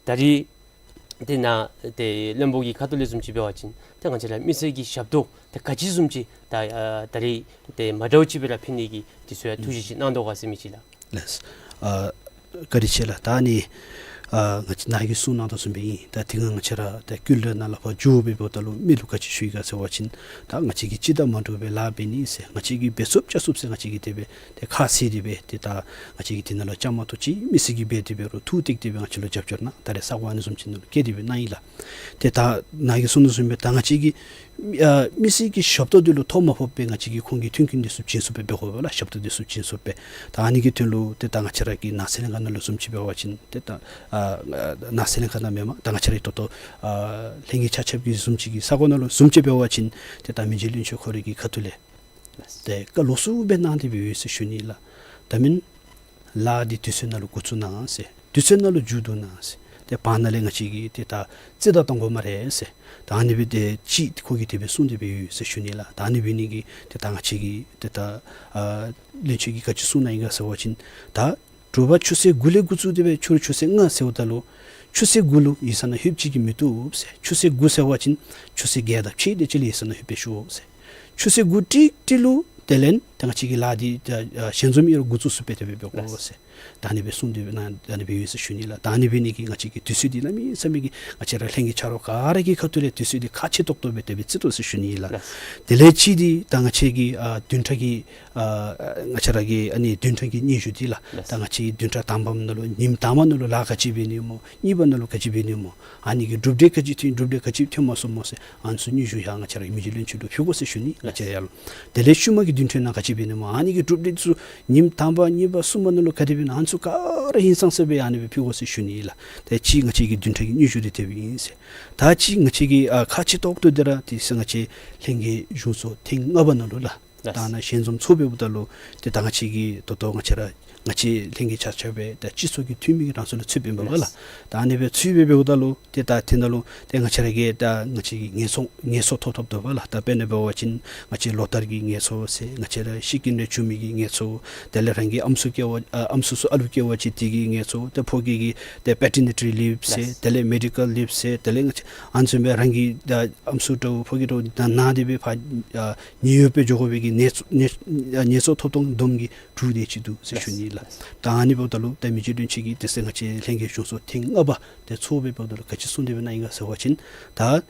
ད་རིས་ཏེ་ནཱ་ཏེ་བློན་པོ་གི་ཁ་ཐུག་ལས་བཟུམ་ཅིག་འབད་བ་ཅིན་ཏེ་ང་བཅས་ར་མི་སེར་གྱི་ཞབས་ཏོག་ཏེ་ག་ཅི་བཟུམ་ཅིག་ད་ཨ་ད་རིས་ཏེ་མ་འདྲཝ་ཅིག་སྦེ་ར་ཕུལ་ནི་གི་དུས་ཚོད་ཡང་ཐུགས་བཞེད་ཅིག་གནང་དོ་ག་ཟེར་མི་ཅིག་ལགས། ལགས། ཨ་བཀའ་དྲིན་ཆེ་ལགས། ད་ཨ་ནི་ཨ་ང་བཅས་ནཱ་གིས་གསུངས་གནང་དོ་བཟུམ་སྦེ་ཨིན། ད་དེ་སྒང་ང་བཅས་ར་ད་ཀུན་ལེགས་ནང་ལས་ཕར་འགྱོ་སྦེ་འབདཝ་ད་ལུ་མི་ལུ་ག་ཅི་ཞུ་ཡི་ག་ཟེར་བ་ཅིན་ད་ང་བཅས་ཀྱིས་སྤྱི་དང་མ་འདྲཝ་སྦེ་ལཱ་འབད་ནི་ཟེར། ང་བཅས་ཀྱིས་འབད་ཚུགསཔ་བཅའ་ཚུགསཔ་ཟེར་ང་བཅས་ཀྱིས་དེ་སྦེ་ཏེ་ཁ་བཟེད་དེ་སྦེ་ཏེ་ད་ང་བཅས་ཀྱིས་དེ་ནང་ལུ་བཅའ་མར་གཏོགས་ཅི་མི་སེར་གྱིས་འབད་དེ་འབད་རུང་ཐུགས་གཏད་དེ་སྦེ་ང་བཅས་ལུ་རྒྱབ་སྐྱོར་གནང་། ད་རེས་ས་གོ་ཨ་ནི་བཟུམ་ཅིག་ནང་ལུ་བསྐྱལ་ཏེ་སྦེ་གནང་ཡི་ལགས། ཏེ་ད་ནཱ་གིས་གསུངས་དོ་བཟུམ་སྦེ་ད་ང་བཅས་ཀྱིས་ཨ་མི་སེར་གྱི་ཞབས་ཏོག་འདི་ལུ་ཐོ་མ་ཕོགཔ་སྦེ་ང་བཅས་ཀྱིས་ཁོང་གི་མཐུན་རྐྱེན་འདི་ཚུ་བྱིན་ཚུགསཔ་སྦེ་འབད་དགོ་པས་ལགས། ཞབས་ཏོག་འདི་ཚུ་བྱིན་ཚུགསཔ་སྦེ། ད་ཨ་ནི་གི་དོན་ལུ་ཏེ་ད་ང་བཅས་ར་གི་ནགས་ཚལ་ལྷན་ཁག་ནང་ལུ་བཟུམ་ཅིག་འབད་བ་ཅིན་ཏེ་ད་ཨ་ནགས་ཚལ་ལྷན་ཁག་ནང་མེན་པར་ད་ང་བཅས་ར་ད་ལྟོ་ཨ་ལྷན་རྒྱས་ཆ་ཁྱབ་ཀྱི་བཟུམ་ཅིག་གི་ས་གོ་ནང་ལུ་བཟུམ་ཅིག་འབད་བ་ཅིན་ཏེ་ད་མི་རྗེ་བློན་ཆེན་ཁོ་རའི་གི་ཁ་ཐུག་ལས་ཏེ་བཀའ་ལོགས་སུ་སྦེ་གནང་སྟེ་སྦེ་ཡོད་ཟེར་ཞུ་ནི་ལགས། ད་མེན་ལཱ་འདི་དུས་ཚོད་ནང་ལུ་འགོ་བཙུགས་གནང་ཟེར། དུས་ཚོད་ནང་ལུ་མཇུག་བསྡུ་གནང་ཟེར། ཏེ་བར་ན་ལས་ང་བཅས་ཀྱིས་ཏེ་ད་རྩིས་ད་གཏང་དགོ་སྨ་རེ་ཟེར། ད་ཨ་ནི་སྦེ་ཏེ་ཅིག་ཁོ་གིས་དེ་སྦེ་གསུངས་ཏེ་སྦེ་ཡོད་ཟེར་ཞུ་ནི་ལགས། ད་ཨ་ནི་འབད་ནི་གིས་ཏེ་ད་ང་བཅས་ཀྱིས་ཏེ་ད་ཨ་བློན་ཆེན་གྱིས་ག་ཅི་གསུངས་གནང་ཡི་ག་ཟེར་བ་ཅིན་ད་དྲོ་པ་ཆུ་ཚོད་དགུ་ལས་འགོ་བཙུགས་ཏེ་སྦེ་ཕྱི་རུ་ཆུ་ཚོད་ལྔ་ཟེརཝ་ད་ལུ་ཆུ་ཚོད་དགུ་ལུ་ཡིག་ཚང་ནང་ལྷོདཔ་ཅིག་གིས་མི་བཏུབ་ཟེར། ཆུ་ཚོད་དགུ་ཟེར་བ་ཅིན་ཆུ་ཚོད་བརྒྱད་དང་ཕྱེད་དེ་ཅིག་ལུ་ཡིག་ཚང་ནང་ལྷོད་སྦེ་ཤོག་ཟེར། ཆུ་ཚོད་དགུ་ཏིག་ཏིག་ལུ་དེ་ལས་ཏེ་ང་བཅས་ཀྱི་ལཱ་འདི་ད་ཨ་ཞལ་འཛོམས་ཨིན་རུང་འགོ་བཙུགས་ཚུགསཔ་སྦེ་དེ་སྦེ་འབད་དགོ་ཟེར། ད་ཨ་ནི་སྦེ་གསུངས་ཏེ་སྦེ་ནཱ་ཨ་ནི་སྦེ་ཡོད་ཟེར་ཞུ་ནི་ལགས། ད་ཨ་ནི་འབད་ནི་གིས་ང་བཅས་ཀྱིས་དུས་ཚོད་འདི་གནམ་མེད་ས་མེད་ཀྱི་ང་བཅས་ར་ལྷན་རྒྱས་ཆ་རོགས་ག་ར་གི་ཁ་ཐུག་ལས་དུས་ཚོད་འདི་ཁག་ཆེ་ཏོག་ཏོ་སྦེ་དེ་སྦེ་བརྩི་དོ་ཟེར་ཞུ་ནི་ལགས། ལགས། དེ་ལས་ཅིག་འདི་ད་ང་བཅས་ཀྱི་ཨ་བདུན་ཕྲག་གི་ཨ་ང་བཅས་ར་གི་ཨ་ནི་བདུན་ཕྲག་གི་སྙན་ཞུ་འདི་ལགས། ལགས། ད་ང་བཅས་བདུན་ཕྲག་དང་པམ་ནང་ལུ་ཉིནམ་དང་པ་ནང་ལུ་ལཱ་ག་ཅི་འབད་ནི་སྨོ། གཉིས་པ་ནང་ལུ་ག་ཅི་འབད་ནི་སྨོ། ཨ་ནི་གི་གྲུབ་འབྲས་ག་ཅི་ཐོན་གྲུབ་འབྲས་ག་ཅི་ཐོན་མ་ཚུགས་སྨོ་ཟེར་ཨ་ནི་ཚུ་སྙན་ཞུ་ཡང་ང་བཅས་ར་མི་རྗེ་བློན་ཆེན་ལུ་ཕུལ་དགོ་ཟེར་ཞུ་ནི། ང་བཅས་ཡར་ལུ་དེ་ལས་ཤུལ་མ་གི་བདུན་ཕྲག་ནང་ག་ཅི་འབད་ནི་སྨོ། ཨ་ནི་གི་གྲུབ་འབྲས་ཚུ་ཉིནམ་དང་པ་གཉིས་པ་གསུམ་པ་ནང་ལུ་ག་དེ་འབད་ནི་ཨ་ནི་ཚུ་ག་ར་ཧིང་སངས་ས་སྦེ་ཨ་ནི་སྦེ་ཕུལ་དགོ་ཟེར་ཞུ་ནི་ལགས། ད་ཅི་ང་བཅས་ཀྱི་བདུན་ཕྲག་གི་སྙན་ཞུ་འདི་དེ་སྦེ་ཨིན་ཟེར། ད་ཅི་ང་བཅས་ཀྱི་ཨ་ཁག་ཆེ་ཏོག་ཏོ་འདི་ར་དེ་ཟེར་ང་བཅས་ལྷན་རྒྱས་གཞུང་ཚོགས་ཐེངས་ལྔ་པ་ནང་ལུ་ལགས། ད་ནཱ་ཞལ་འཛོམས་ཚོགས་འབདཝ་ད་ལུ་ཏེ་ད་ང་བཅས་ཀྱི་ད་ལྟོ་ང་བཅས་ར་ང་བཅས་ལྷན་རྒྱས་ཆ་ཁྱབ་སྦེ་ད་སྤྱི་ཚོགས་ཀྱི་འཐུས་མི་གི་རང་སོ་ལུ་ཚུད་པའི་འབདཝ་ལགས། ད་ཨ་ནི་སྦེ་ཚུད་པའི་འབདཝ་ད་ལུ་ཏེ་ད་དེ་ནང་ལུ་ཏེ་ང་བཅས་ར་གི་ད་ང་བཅས་ཀྱི་ངལ་གསོ་ངལ་གསོ་ཐོབ་ཐོབ་དོ་བ་ལགས། ད་དཔེར་ན་འབད་བ་ཅིན་ང་བཅས་ལོ་ལྟར་གྱི་ངལ་གསོ་ཟེར་ང་བཅས་ར་ཤི་རྐྱེན་རེ་བྱུང་མི་གི་ངལ་གསོ། དེ་ལས་རང་གི་ཨམ་སྲུ་སྐྱེ་བ་ཨ་ཨམ་སྲུ་ཚུ་ཨ་ལུ་སྐྱེ་བ་ཅིན་དེ་གི་ངལ་གསོ། ཏེ་ཕོ་སྐྱེས་ཀྱི་ཏེ་པེ་ཊར་ནི་ཊི་ལིབ་ཟེར། ལགས། དེ་ལས་མེ་ཌི་ཀལ་ལིབ་ཟེར། དེ་ལས་ང་བཅས་ཨ་ནི་བཟུམ་སྦེ་རང་གི་ད་ཨམ་སྲུ་འདྲཝ་ཕོ་སྐྱེས་འདྲཝ་ད་ན་སྟེ་སྦེ་ཕར་ཨ་ཉེན་གཡོལ་སྦེ་འགྱོ་དགོ་པའི་གི་ངལ་གསོ་ངལ་ངལ་གསོ་ཐོབ་ཐོབ་བསྡོམས་ཀྱིས་དྲུག་དེ་ཅིག་འདུག་ཟེར་ཞུ་ནི་ལགས། ད་ཨ་ནི་འབདཝ་ད་ལུ་ད་མི་རྗེ་བློན་ཆེན་གྱིས་དེ་ཟེར་ང་བཅས་ལྷན་རྒྱས་གཞུང་ཚོགས་ཐེངས་ལྔ་པ་དེ་ཚོགས་པའི་འབདཝ་ད་ལུ་ག་ཅི་གསུངས་ཏེ་སྦེ་གནང་ཡི་ག་ཟེར་བ་ཅིན་ད་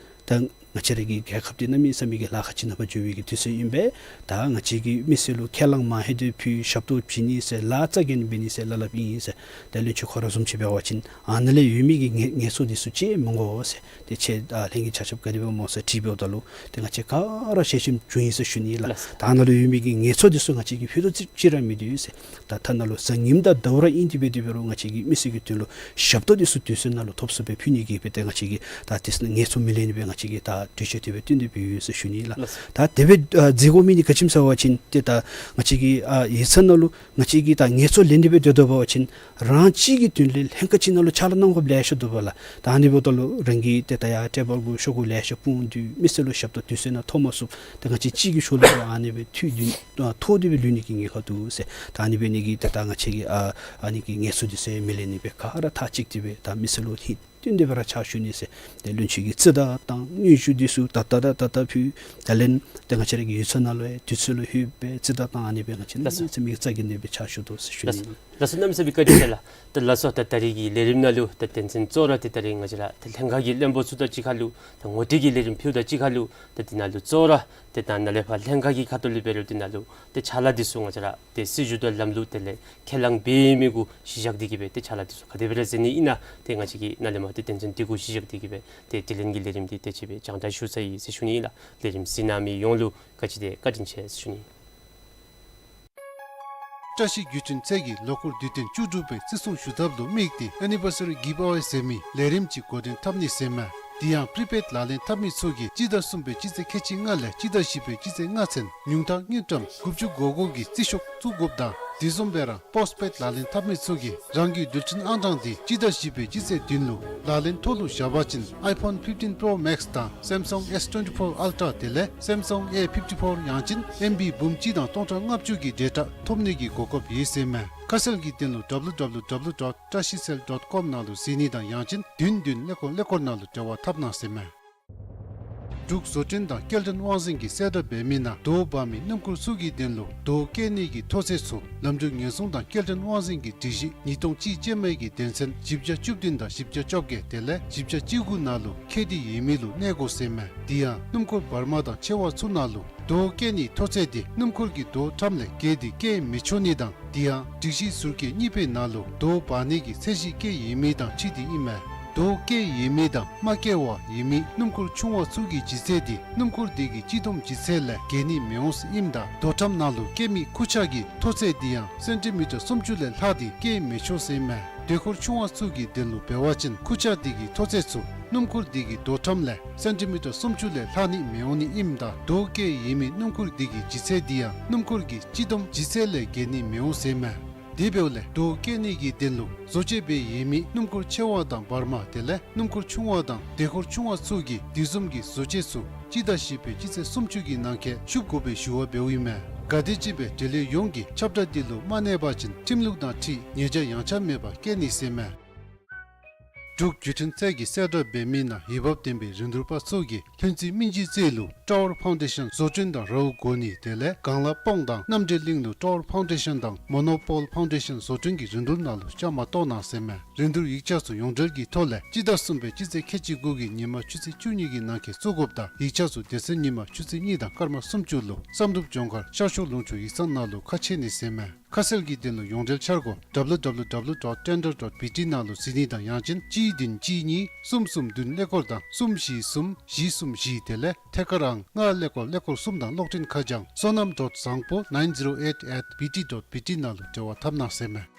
ད་ ང་བཅས་ར་གི་རྒྱལ་ཁབ་འདི་གནམ་མེད་ས་མེད་ཀྱི་ལཱ་ཁག་ཅིག་ནང་ཕར་འགྱོ་བའི་གི་དུས་ཚོད་ཨིན་པས། ད་ང་བཅས་ཀྱིས་མི་སེར་ལུ་ཁས་བླངས་མ་ལྷོད་དེ་ཕུལ་ཞབས་ཏོག་བྱིན་ནི་ཟེར་ལཱ་རྩ་འགེངས་འབད་ནི་ཟེར་ལ་ལབ་ཨིན་ཟེར། ཏེ་བློན་ཆེན་ཁོ་ར་བཟུམ་ཅིག་འབད་བ་ཅིན་ཨ་ནཱ་ལས་ཡོད་མི་གི་ངལ་ངལ་རྩོལ་འདི་ཚུ་ཅིག་མི་དགོ་ཟེར། ཏེ་ཁྱེད་ཨ་ལྷན་རྒྱས་ཆ་ཁྱབ་ག་དེ་སྦེ་སྨོ་ཟེར་དྲིས་འབདཝ་ད་ལུ་ཏེ་ང་བཅས་ག་ར་ཞལ་ཆེམས་བྱུང་ཡི་ཟེར་ཞུ་ནི་ལགས། ལགས། ད་ནཱ་ལུ་ཡོད་མི་གི་ངལ་རྩོལ་འདི་ཚུ་ང་བཅས་ཀྱིས་ཕུལ་དོ་ཅིག་ཅིག་ར་མིན་འདུག་ཟེར། ད་ཐ་ན་ལུ་གཟའ་ཉིམ་དང་ཟླཝ་ར་ཨིན་ཏེ་འབད་དེ་འབད་རུང་ང་བཅས་ཀྱིས་མི་སེར་གྱི་དོན་ལུ་ཞབས་ཏོག་འདི་ཚུ་དུས་ཚོད་ནང་ལུ་ཐོབ་ཚུགསཔ་སྦེ་ཕུལ་ནི་གི་སྦེ་ཏེ་ང་བཅས་ཀྱིས་ད་དུས་ཚོད་ངལ་རྩོལ་མི་ལེན་ནི་སྦེ་ང་བཅས་ཀྱིས་ད་གྲོས་ཆོད་དེ་སྦེ་བཏོན་ཏེ་འབད་ཡོད་ཟེར་ཞུ་ནི་ལགས། ལགས། ད་དེ་སྦེ་ཨ་མཛད་དགོ་མི་འདི་ག་ཅི་སྨོ་ཟེར་བ་ཅིན་ཏེ་ད་ང་བཅས་ཀྱི་ཨ་ཡིག་ཚང་ནང་ལུ་ང་བཅས་ཀྱིས་ད་ངལ་རྩོལ་ལེན་ཏེ་འབད་སྡོད་པ་ཅིན་རང་གཅིག་གི་དོན་ལས་ལྷན་ཁག་ཅིག་ནང་ལུ་ཕྱག་ལཱ་གནང་དགོཔ་ལེ་ཤ་འདུག་པ་ལགས། ད་ཨ་ནི་འབདཝ་ད་ལུ་རང་གི་ཏེ་ད་ཡར་ཏྲེ་འབར་གུ་ཤོག་གུ་ལེ་ཤ་སྤུངས་ཏེ་མི་སེར་ལུ་ཞབས་ཏོག་དུས་ཚོད་ནང་ཐོབ་མ་ཚུགསཔ་ད་ང་བཅས་གཅིག་གི་ཤུལ་ལུ་ཨ་ནི་སྦེ་འཐུས་ལྷུན་ཨ་མཐོ་སྟེ་སྦེ་ལུས་ནི་གི་ཉེན་ཁ་འདུག་ཟེར། ད་ཨ་ནི་འབད་ནི་གིས་ཏེ་ད་ང་བཅས་ཀྱིས་ཨ་ཨ་ནི་གི་ངལ་རྩོལ་འདི་ཚུ་མི་ལེན་ནི་སྦེ་ག་ར་མཐའ་གཅིག་སྟེ་སྦེ་ད་མི་སེར་ལུ་ཧིང་བཏོན་ཏེ་སྦེ་ར་ཕྱག་ཞུ་ནི་ཟེར། ཏེ་བློན་ཆེན་གྱིས་རྩིས་བདའ་དང་སྙན་ཞུ་འདི་ཚུ་ད་ལྟོ་ད་ད་ལྟོ་ཕུལ། ད་ལན་ཏེ་ང་བཅས་ར་གི་ཡིག་ཚང་ནང་ལུ་ཡང་དུས་ཚོད་ལུ་ལྷོད་སྦེ་རྩིས་བདའ་དང་ཨ་ནི་སྦེ་ང་བཅས་ལགས་སོ། གནམ་མེད་ས་མེད་རྩ་འགེངས་ཏེ་སྦེ་ཕྱག་ཞུ་དོ་ཟེར་ཞུ་ནི། ལགས་སོ། ལགས་སོ། གནམ་མེད་ས་མེད་བཀའ་དྲིན་ཆེ་ལགས། ད་ལགས་སོ། ད་ད་རིས་ཀྱི་ལས་རིམ་ནང་ལུ་ད་དོན་ཚན་གཙོ་བོ་ར་ཏེ་ད་རིས་ང་བཅས་ར་ད་ལྷན་ཁག་གི་བློན་པོ་ཚུ་དང་གཅིག་ཁར་ལུ་ད་ངོ་སྤྲོད་ཀྱི་ལས་རིམ་ཕུལཝ་དང་གཅིག་ཁར་ལུ་ད་འདི་ནང་ལུ་གཙོ་བོ་ར་ཏེ་ད་ནཱ་ལས་ཕར་ལྷན་ཁག་གི་ཁ་ཐུག་ལས་འབད་རུང་འདི་ནང་ལུ་ཏེ་ཕྱག་ལཱ་འདི་ཚུ་ང་བཅས་ར་ཏེ་སྲིད་བྱུས་དང་ལམ་ལུགས་དེ་ལས་ཁས་བླངས་འབད་མི་གུ་གཞི་བཞག་སྟེ་གིས་སྦེ་ཏེ་ཕྱག་ལཱ་འདི་ཚུ་ག་དེ་སྦེ་ར་མཛད་ནི་ཨིན་ན་ཏེ་ང་བཅས་ཀྱིས་ནཱ་ལས་མར་ཏེ་དོན་ཚན་འདི་གུ་གཞི་བཞག་སྟེ་གིས་སྦེ་ཏེ་དྲི་ལན་གྱི་ལས་རིམ་འདི་དེ་ཅིག་སྦེ་སྦྱང་བརྡར་ཞུ་ཚར་ཡི་ཟེར་ཞུ་ནི་ཨིན་ལགས། ལས་རིམ་གཟིགས་གནང་མི་ཡོངས་ལུ་ག་ཅི་དེ་བཀའ་དྲིན་ཆེ་ཟེར་ཞུ་ནི། བཀྲ་ཤིས་བརྒྱུད་འཕྲིན་ཚད་ཀྱིས་ལོ་འཁོར་དུས་སྟོན་བཅུ་དྲུག་པའི་བརྩི་སྲུང་ཞུ་ཐབས་ལུ་དམིགས་ཏེ་ཨེ་ནི་བར་སི་རི་གིབ་ཨ་ཝེ་ཟེར་མི་ལས་རིམ་ཅིག་འགོ་འདྲེན་འཐབ་ནི་ཟེར་མས། དེ་ཡང་པི་རི་པེཌ་ལག་ལེན་འཐབ་མི་ཚུ་གིས་སྤྱི་ཟླ་གསུམ་པའི་སྤྱི་ཚེས་ཁལ་གཅིག་ལྔ་ལས་སྤྱི་ཟླ་བཞི་པའི་སྤྱི་ཚེས་ལྔ་ཚུན་ཉུང་མཐའ་དངུལ་ཀྲམ་དགུ་བཅུ་གོ་གོ་གི་རྩིས་ཤོག་བཙུགས་དགོཔ་དང་དེ་བཟུམ་སྦེ་ར་པོསཊ་པེཌ་ལག་ལེན་འཐབ་མི་ཚུ་གིས་རང་གི་རྡུལ་ཕྲན་ཨང་གྲངས་འདི་སྤྱི་ཟླ་བཞི་པའི་སྤྱི་ཚེས་བདུན་ལུ་ལག་ལེན་ཐོག་ལུ་བཞག་པ་ཅིན་ཨའི་ཕོན་ཕིབ་ཊིན་པྲོ་མེགསི་དང་སེམ་སུང་ཨེསི་ཊུ་ཝེན་ཊི་ཕོར་ཨལ་ཊ་དེ་ལས་སེམ་སུང་ཨེ་ཕིབ་ཊི་ཕོར་ཡང་ཅིན་ཨེམ་བི་འབུམ་གཅིག་དང་སྟོང་ཕྲག་ལྔ་བཅུ་གི་ཌེ་ཊ་ཐོབ་ནི་གི་གོ་སྐབས་ཡོད་ཟེར་མས། ཁ་གསལ་གྱི་དོན་ལུ་ཌབ་ལུ་ཌབ་ལུ་ཌབ་ལུ་ཌོཊ་བཀྲ་ཤིས་སེལ་ཌོཊ་ཀོམ་ནང་ལུ་གཟིགས་ནི་དང་ཡང་ཅིན་བདུན་བདུན་ཀླད་ཀོར་ཀླད་ཀོར་ནང་ལུ་འབྲེལ་བ་འཐབ་གནང་ཟེར་མས། འབྲུག་བཟོ་སྐྲུན་དང་སྐྱེལ་འདྲེན་དབང་འཛིན་གྱིས་གསལ་བསྒྲགས་འབད་མི་ནང་རྡོ་འབག་མི་སྣུམ་འཁོར་ཚུ་གི་དོན་ལུ་རྡོ་བསྐྱལ་ནི་གི་མཐོ་ཚད་ཚུ་ལམ་འགྲུལ་ཉེན་སྲུང་དང་སྐྱེལ་འདྲེན་དབང་འཛིན་གྱི་སྒྲིག་གཞི་ཉིས་སྟོང་གཅིག་ཅན་མའི་གི་དོན་ཚན་བཞི་བརྒྱ་བཅུ་བདུན་དང་བཞི་བརྒྱ་བཅོ་བརྒྱད་དེ་ལས་བཞི་བརྒྱ་བཅུ་དགུ་ནང་ལུ་འཁེལ་ཏེ་ཡོད་མི་ལུ་གནས་དགོ་ཟེར་མས། དེ་ཡང་སྣུམ་འཁོར་བར་མ་དང་ཆེ་བ་ཚུ་ནང་ལུ་རྡོ་བསྐྱལ་ནི་མཐོ་ཚད་འདི་སྣུམ་འཁོར་གྱི་རྡོ་ཊམ་ལས་བརྒལ་ཏེ་བསྐྱལ་མི་ཆོག་ནི་དང་དེ་ཡང་སྒྲིག་གཞི་ཟུར་བཀོད་གཉིས་པའི་ནང་ལུ་རྡོ་འབག་ནི་གི་ཚད་གཞི་བཀལ་ཡོད་མི་དང་འཁྲིལ་ཏེ་ཨིན་མས། རྡོ་བསྐྱལ་ཡོད་མི་དང་མ་བསྐྱལ་བར་ཡོད་མི་སྣུམ་འཁོར་ཆུང་བ་ཚུ་གི་ལྗིད་ཚད་འདི་སྣུམ་འཁོར་དེ་གི་སྤྱི་བསྡོམས་ལྗིད་ཚད་ལས་བརྒལ་ནི་མི་འོང་ཟེར་ཨིནམ་ད་རྡོ་ཊམ་ནང་ལུ་བསྐྱལ་མི་ཁུར་ཆ་གི་མཐོ་ཚད་འདི་ཡང་སེན་ཊི་མི་ཊར་སུམ་ཅུ་ལས་ལྷག་སྟེ་བསྐྱལ་མི་ཆོག་ཟེར་ཨིན་མས། ཟློས་འཁོར་ཆུང་བ་ཚུ་གི་དོན་ལུ་འབད་བ་ཅིན་ཁུར་ཆ་དེ་གི་མཐོ་ཚད་ཚུ་སྣུམ་འཁོར་དེ་གི་རྡོ་ཊམ་ལས་སེན་ཊི་མི་ཊར་སུམ་ཅུ་ལས་ལྷག་ནི་མི་འོང་ནི་ཨིནམ་ད་རྡོ་བསྐྱལ་ཡོད་མི་སྣུམ་འཁོར་དེ་གི་ལྗིད་ཚད་འདི་ཡང་སྣུམ་འཁོར་གྱི་སྤྱི་བསྡོམས་ལྗིད་ཚད་ལས་བརྒལ་ནི་མི་འོང་ཟེར་ཨིན་མས། དེ་འབདཝ་ལས་རྡོ་བསྐྱལ་ནི་གི་དོན་ལུ་བཟོ་བཅོས་འབད་ཡོད་མི་སྣུམ་འཁོར་ཆེ་བ་དང་བར་མ་དེ་ལས་སྣུམ་འཁོར་ཆུང་བ་དང་ཟློས་འཁོར་ཆུང་བ་ཚུ་གིས་དེ་བཟུམ་གྱི་བཟོ་བཅོས་ཚུ་སྤྱི་ཟླ་བཞི་པའི་སྤྱི་ཚེས་སུམ་ཅུ་གི་ནང་འཁོད་ཞུ་དགོ་པའི་ཞུ་བ་འབདཝ་ཨིན་མས། ག་དེམ་ཅིག་སྦེ་འབྲེལ་ཡོད་ཡོངས་ཀྱིས་ཁྱབ་བསྒྲགས་འདི་ལུ་མ་གནས་པ་ཅིན་ཁྲིམས་ལུགས་དང་འཁྲིལ་ཉེས་བྱ་ཡངས་ཆག་མེད་པར་བཀལ་ནི་ཟེར་ཨིན་མས། འབྲུག་བརྒྱུད་འཕྲིན་ཚད་ཀྱིས་གསལ་བསྒྲགས་འབད་མི་ནང་འོས་འབབ་ལྡན་པའི་རིན་བསྡུར་པ་ཚུ་གིས་ལྷུན་རྩེ་སྨིན་བྱེད་རྩེ་ལུ་ཊ་ཝར་ཕའུན་ཌེ་ཤཱན་བཟོ་སྐྲུན་དང་རཝ་གོ་ནི་དེ་ལས་སྒང་ལ་སྤོང་དང་རྣམ་འདྲེན་གླིང་ལུ་ཊ་ཝར་ཕའུན་ཌེ་ཤཱན་དང་མོ་ནོ་པོལ་ཕའུན་ཌེ་ཤཱན་བཟོ་སྐྲུན་གྱི་རིན་བསྡུར་ནང་ལུ་བཅའ་མར་གཏོགས་གནང་ཟེར་ཨིན་མས། རིན་བསྡུར་ཡིག་ཆ་ཚུ་ཡོངས་འབྲེལ་གྱི་ཐོག་ལས་སྤྱི་ཟླ་གསུམ་པའི་སྤྱི་ཚེས་ཁལ་གཅིག་དགུ་གི་ཉིན་མ་ཆུ་ཚོད་བཅུ་གཉིས་ཀྱི་ནང་འཁོད་བཙུགས་དགོཔ་དང་ཡིག་ཆ་ཚུ་སྡེ་ཚན་ཉིན་མ་ཆུ་ཚོད་གཉིས་དང་སྐར་མ་སུམ་ཅུ་ལུ་བསམ་གྲུབ་ལྗོངས་མཁར་ཤར་ཕྱོགས་ལུང་ཕྱོགས་ཡིག་ཚང་ནང་ལུ་ཁ་ཕྱེ་ནི་ཟེར་ཨིན་མས། ཁ་གསལ་གྱི་དོན་ལུ་ཡོངས་འབྲེལ་འཆར་སྒོ་W W W dot tender dot B T ནང་ལུ་གཟིགས་ནི་དང་ཡང་ཅིན་གཅིག་བདུན་གཅིག་གཉིས་གསུམ་གསུམ་བདུན་ཀླད་ཀོར་དང་གསུམ་བཞི་གསུམ་བཞི་གསུམ་བཞི་དེ་ལས་ཐད་ཀར་ཨང་ལྔ་ཀླད་ཀོར་ཀླད་ཀོར་གསུམ་དང་གློག་འཕྲིན་ཁ་བྱང་བསོད་ནམས་dot བཟང་པོ nine zero eight at B T dot B T ནང་ལུ་འབྲེལ་བ་འཐབ་གནང་ཟེར་ཨིན་མས།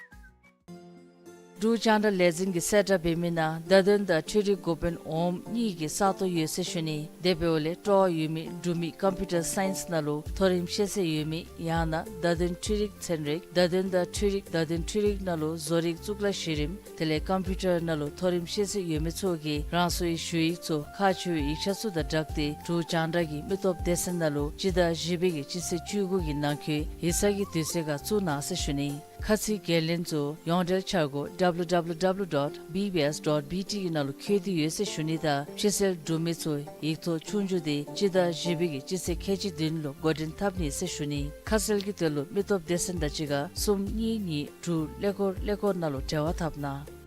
འབྲུག་རྒྱང་བསྒྲགས་ལས་འཛིན་གྱིས་གསལ་བསྒྲགས་འབད་མི་ནང་བརྡ་དོན་དང་འཕྲུལ་རིག་འགོ་དཔོན་འོགམ་གཉིས་ཀྱི་ས་སྟོང་ཡོད་ཟེར་ཞུ་ནི། དེ་འབདཝ་ལས་སྤྲོ་བ་ཡོད་མི་འབྲུག་མི་ཀམ་པིའུ་ཊར་སའིནསི་ནང་ལུ་མཐོ་རིམ་ཤེས་ཚད་ཡོད་མི་ཡང་ན་བརྡ་དོན་འཕྲུལ་རིག་ཚན་རིག་བརྡ་དོན་དང་འཕྲུལ་རིག་བརྡ་དོན་འཕྲུལ་རིག་ནང་ལུ་བཟོ་རིག་གཙུག་ལག་གཞི་རིམ་དེ་ལས་ཀམ་པིའུ་ཊར་ནང་ལུ་མཐོ་རིམ་ཤེས་ཚད་ཡོད་མི་ཚུ་གིས་རང་སོའི་ཞུ་ཡིག་ཚུ་ཁག་ཆེ་བའི་ཡིག་ཆ་ཚུ་དང་སྦྲགས་ཏེ་འབྲུག་རྒྱང་བསྒྲགས་ཀྱི་མི་སྟོབས་སྡེ་ཚན་ནང་ལུ་སྤྱི་ཟླ་བཞི་པའི་གི་སྤྱི་ཚེས་བཅུ་དགུ་གི་ནང་འཁོད་ཡིག་ཚང་གི་དུས་ཚོད་ཁར་བཙུགས་གནང་ཟེར་ཞུ་ནི། ཁ་ཚིག་འགན་ལེན་ཚུ་ཡོངས་འབྲེལ་འཆར་སྒོ་W W W dot B B S dot B T གི་ནང་ལུ་བཀོད་དེ་ཡོད་ཟེར་ཞུ་ནི་དང་ཕྱི་སེལ་འབྲུག་མི་ཚུ་ཡིག་ཐོག་ཆོས་རྒྱུགས་དེ་སྤྱི་ཟླ་བཞི་པའི་གི་སྤྱི་ཚེས་ཁལ་གཅིག་བདུན་ལུ་འགོ་འདྲེན་འཐབ་ནི་ཟེར་ཞུ་ནི། ཁ་གསལ་གྱི་དོན་ལུ་མི་སྟོབས་སྡེ་ཚན་དང་གཅིག་ཁར་གསུམ་གཉིས་གཉིས་དྲུག་ཀླད་ཀོར་ཀླད་ཀོར་ནང་ལུ་འབྲེལ་བ་འཐབ་གནང་།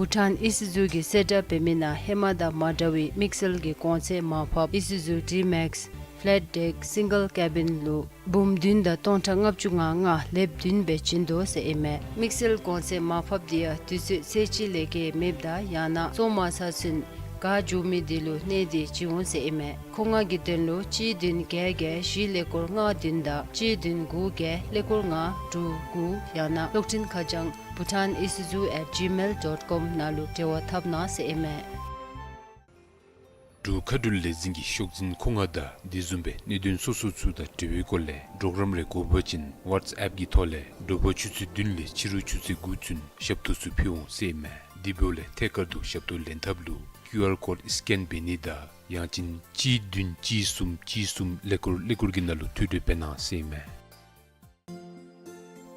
བྷུ་ཊཱན་ཨི་སུ་ཛུ་གིས་གསལ་བསྒྲགས་འབད་མི་ནང་ཧེ་མ་དང་མ་འདྲ་བའི་དམིགས་བསལ་གྱི་གོང་ཚད་མར་ཕབ་ཨི་སུ་ཛུ་ཌི་མེགསི་ཕེ་ལེཊ་ཌེཀ་སིང་གལ་ཀེ་བིན་ལུ་འབུམ་བདུན་དང་སྟོང་ཕྲག་ལྔ་བཅུ་ང་ལྔ་ལེབ་བདུན་སྦེ་བྱིན་དོ་ཟེར་ཨིན་མས། དམིགས་བསལ་གོང་ཚད་མར་ཕབ་འདི་ཡང་དུས་ཚོད་ཚེས་གཅིག་ལས་བརྒལ་མེདཔ་དང་ཡང་ན་བཙོང་མ་ཚར་ཚུན་ག་འགྱོ་མི་དེ་ལུ་གནས་ཏེ་བྱིན་འོང་ཟེར་ཨིན་མས། མཁོ་མངགས་ཀྱི་དོན་ལུ་གཅིག་བདུན་བརྒྱད་བརྒྱད་བཞི་ཀླད་ཀོར་ལྔ་བདུན་དང་གཅིག་བདུན་དགུ་བརྒྱད་ཀླད་ཀོར་ལྔ་དྲུག་དགུ་ཡང་ན་གློག་འཕྲིན་ཁ་བྱང་bhutan isuzu at gmail dot com ནང་ལུ་འབྲེལ་བ་འཐབ་གནང་ཟེར་ཨིན་མས། འབྲུག་མཁའ་འགྲུལ་ལས་འཛིན་གྱི་ཤོག་འཛིན་མཁོ་མངགས་དང་དེ་བཟུམ་སྦེ་གནད་དོན་སོ་སོ་ཚུ་དང་འབྲེལ་བའི་སྐོར་ལས་གྲོགས་རམ་རེ་དགོ་པ་ཅིན་ཝཊས་ཨེཔ་གི་ཐོག་ལས་དྲོ་པ་ཆུ་ཚོད་བདུན་ལས་ཕྱི་རུ་ཆུ་ཚོད་དགུ་ཚུན་ཞབས་ཏོག་ཚུ་ཕུལ་འོང་ཟེར་ཨིན་མས། དེ་འབདཝ་ལས་ཐད་ཀར་དུ་ཞབས་ཏོག་ལེན་ཐབས་ལུ་ཀིའུ་ཨར་ཀོཌ་སི་ཀེན་འབད་ནི་དང་ཡང་ཅིན་གཅིག་བདུན་གཅིག་གསུམ་གཅིག་གསུམ་ཀླད་ཀོར་ཀླད་ཀོར་གྱི་ནང་ལུ་ཐུགས་སྤྲོ་འབད་གནང་ཟེར་ཨིན་མས།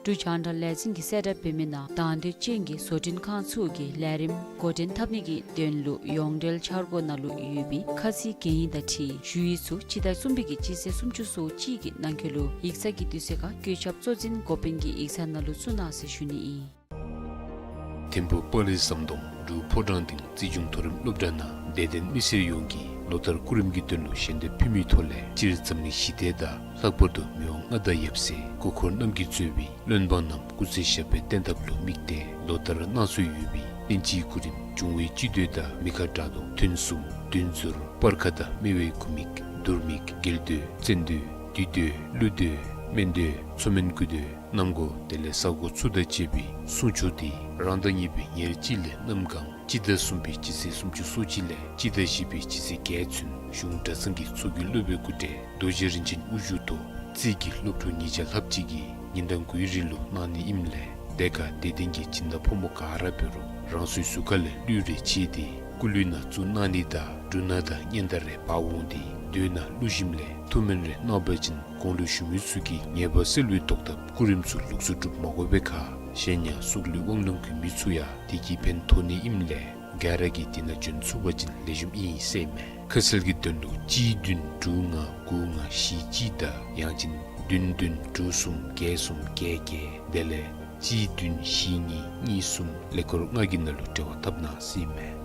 འབྲུག་རྒྱང་བསྒྲགས་ལས་འཛིན་གྱིས་གསལ་བསྒྲགས་འབད་མི་ནང་དང་འདོད་ཅན་གྱི་བཟོ་སྐྲུན་ཁང་ཚུ་གིས་ལས་རིམ་འགོ་འདྲེན་འཐབ་ནི་གི་དོན་ལུ་ཡོངས་འབྲེལ་འཆར་སྒོ་ནང་ལུ་ཡོད་པའི་ཁ་ཚིག་གན་ཡིག་དང་འཁྲིལ་ཞུ་ཡིག་ཚུ་སྤྱི་ཟླ་གསུམ་པའི་གི་སྤྱི་ཚེས་སུམ་ཅུ་སོ་གཅིག་གི་ནང་འཁོད་ལུ་ཡིག་ཚང་གི་དུས་ཚོད་ཁར་བཀོད་ཁྱབ་གཙོ་འཛིན་འགོ་དཔོན་གྱི་ཡིག་ཚང་ནང་ལུ་བཙུགས་གནང་ཟེར་ཞུ་ནི་ཨིན། ཐིམ་ཕུག་སྤ་རི་ཟམ་གདོང་འབྲུག་ཕོ་བྲང་སྡིངས་རྩིས་འབྱུང་མཐོ་རིམ་སློབ་གྲྭ་ནང་དད་ལྡན་མི་སེར་ཡོངས་ཀྱིས་ལོ་ལྟར་སྐུ་རིམ་གྱི་དོན་ལུ་ཞལ་འདེབས་ཕུལ་མི་ཐོག་ལས་སྤྱིར་འཛམ་གླིང་ཞི་བདེ་དང་ལྷག་པར་དུ་མི་དབང་མངའ་བདག་ཡབ་སྲས་སྐུ་འཁོར་རྣམ་རྒྱལ་གཙོས་པའི་བློན་འབངས་རྣམས་སྐུ་ཚེ་ཞབས་པད་བརྟན་ཐབས་ལུ་དམིགས་ཏེ་ལོ་ལྟར་གནང་སྲོལ་ཡོད་པའི་དབྱིན་ཇིའི་སྐུ་རིམ་འབྱུང་བའི་སྤྱི་མདོས་དང་མི་ཁ་དགྲ་གདོང་ཐུན་གསུམ་བདུན་ཟུར་སྤར་ཁ་དང་སྨེ་བའི་སྐུ་མིག་དུར་མིག་རྒྱལ་མདོས་བཙན་མདོས་བདུད་མདོས་ཀླུ་མདོས་སྨན་མདོས་མཚོ་སྨན་སྐུ་མདོས་གནམ་སྒོ་དེ་ལས་ས་སྒོ་ཚུ་དང་བཅས་པའི་གསུང་ཆོག་འདི་རང་ཟླ་གཉིས་པའི་ཉེར་གཅིག་ལས་གནམ་གང་སྤྱི་ཟླ་གསུམ་པའི་སྤྱི་ཚེས་སུམ་ཅུ་སོ་གཅིག་ལས་སྤྱི་ཟླ་བཞི་པའི་སྤྱི་ཚེས་བརྒྱད་ཚུན་གཞུང་གྲྭ་ཚང་གི་ཚོགས་ཀྱི་སློབ་དཔོན་སྐུ་བགྲེས་རྡོ་རྗེ་རིན་ཆེན་དབུ་བཞུགས་ཐོག་རྩིས་ཀྱི་སློབ་ཕྲུག་ཉིས་བརྒྱ་ལྷགཔ་ཅིག་གིས་ཉིན་གྲངས་དགུའི་རིང་ལུ་གནང་ནི་ཨིནམ་ལས་དེ་ཁར་དད་ལྡན་གྱི་སྦྱིན་བདག་ཕོ་མོ་ག་ར་འབད་རུང་རང་སོའི་གཟུགས་ཁ་ལས་གླུད་རེ་ཕྱེ་སྟེ་སྐུ་གླུད་ནང་བཙུགས་གནང་ནི་དང་འབྲུ་སྣ་དང་སྙན་དར་རེ་འབག་འོང་སྟེ་མདོས་ནང་བླུགས་ཞིནམ་ལས་ཐུགས་སྨོན་རེ་གནང་བ་ཅིན་གོང་ལུ་ཞུ་མི་ཚུ་གི་ཉེས་པ་སེལ་བའི་ཐོག་ཐབ་སྐུ་རིམ་ཚུ་ལོགས་སུ་སྒྲུབ་མ་དགོ་པའི་ཁར་གཞན་ཡང་གཟུགས་གླུད་དབང་ལུང་གི་མི་ཚུ་ཡང་དེ་གིས་ཕན་ཐོགས་ནི་ཨིནམ་ལས་ག་ར་གིས་དེ་ནང་འབྱོན་ཚུགས་པ་ཅིན་ལེགས་ཤོམ་ཨིན་ཟེར་ཨིན་མས། ཁ་གསལ་གྱི་དོན་ལུ་གཅིག་བདུན་དྲུག་ལྔ་དགུ་ལྔ་བཞི་གཅིག་དང་ཡང་ཅིན་བདུན་བདུན་དྲུག་གསུམ་བརྒྱད་གསུམ་བརྒྱད་བརྒྱད་དེ་ལས་གཅིག་བདུན་བཞི་གཉིས་གཉིས་གསུམ་ཀླད་ཀོར་ལྔ་གི་ནང་ལུ་འབྲེལ་བ་འཐབ་གནང་ཟེར་ཨིན་མས།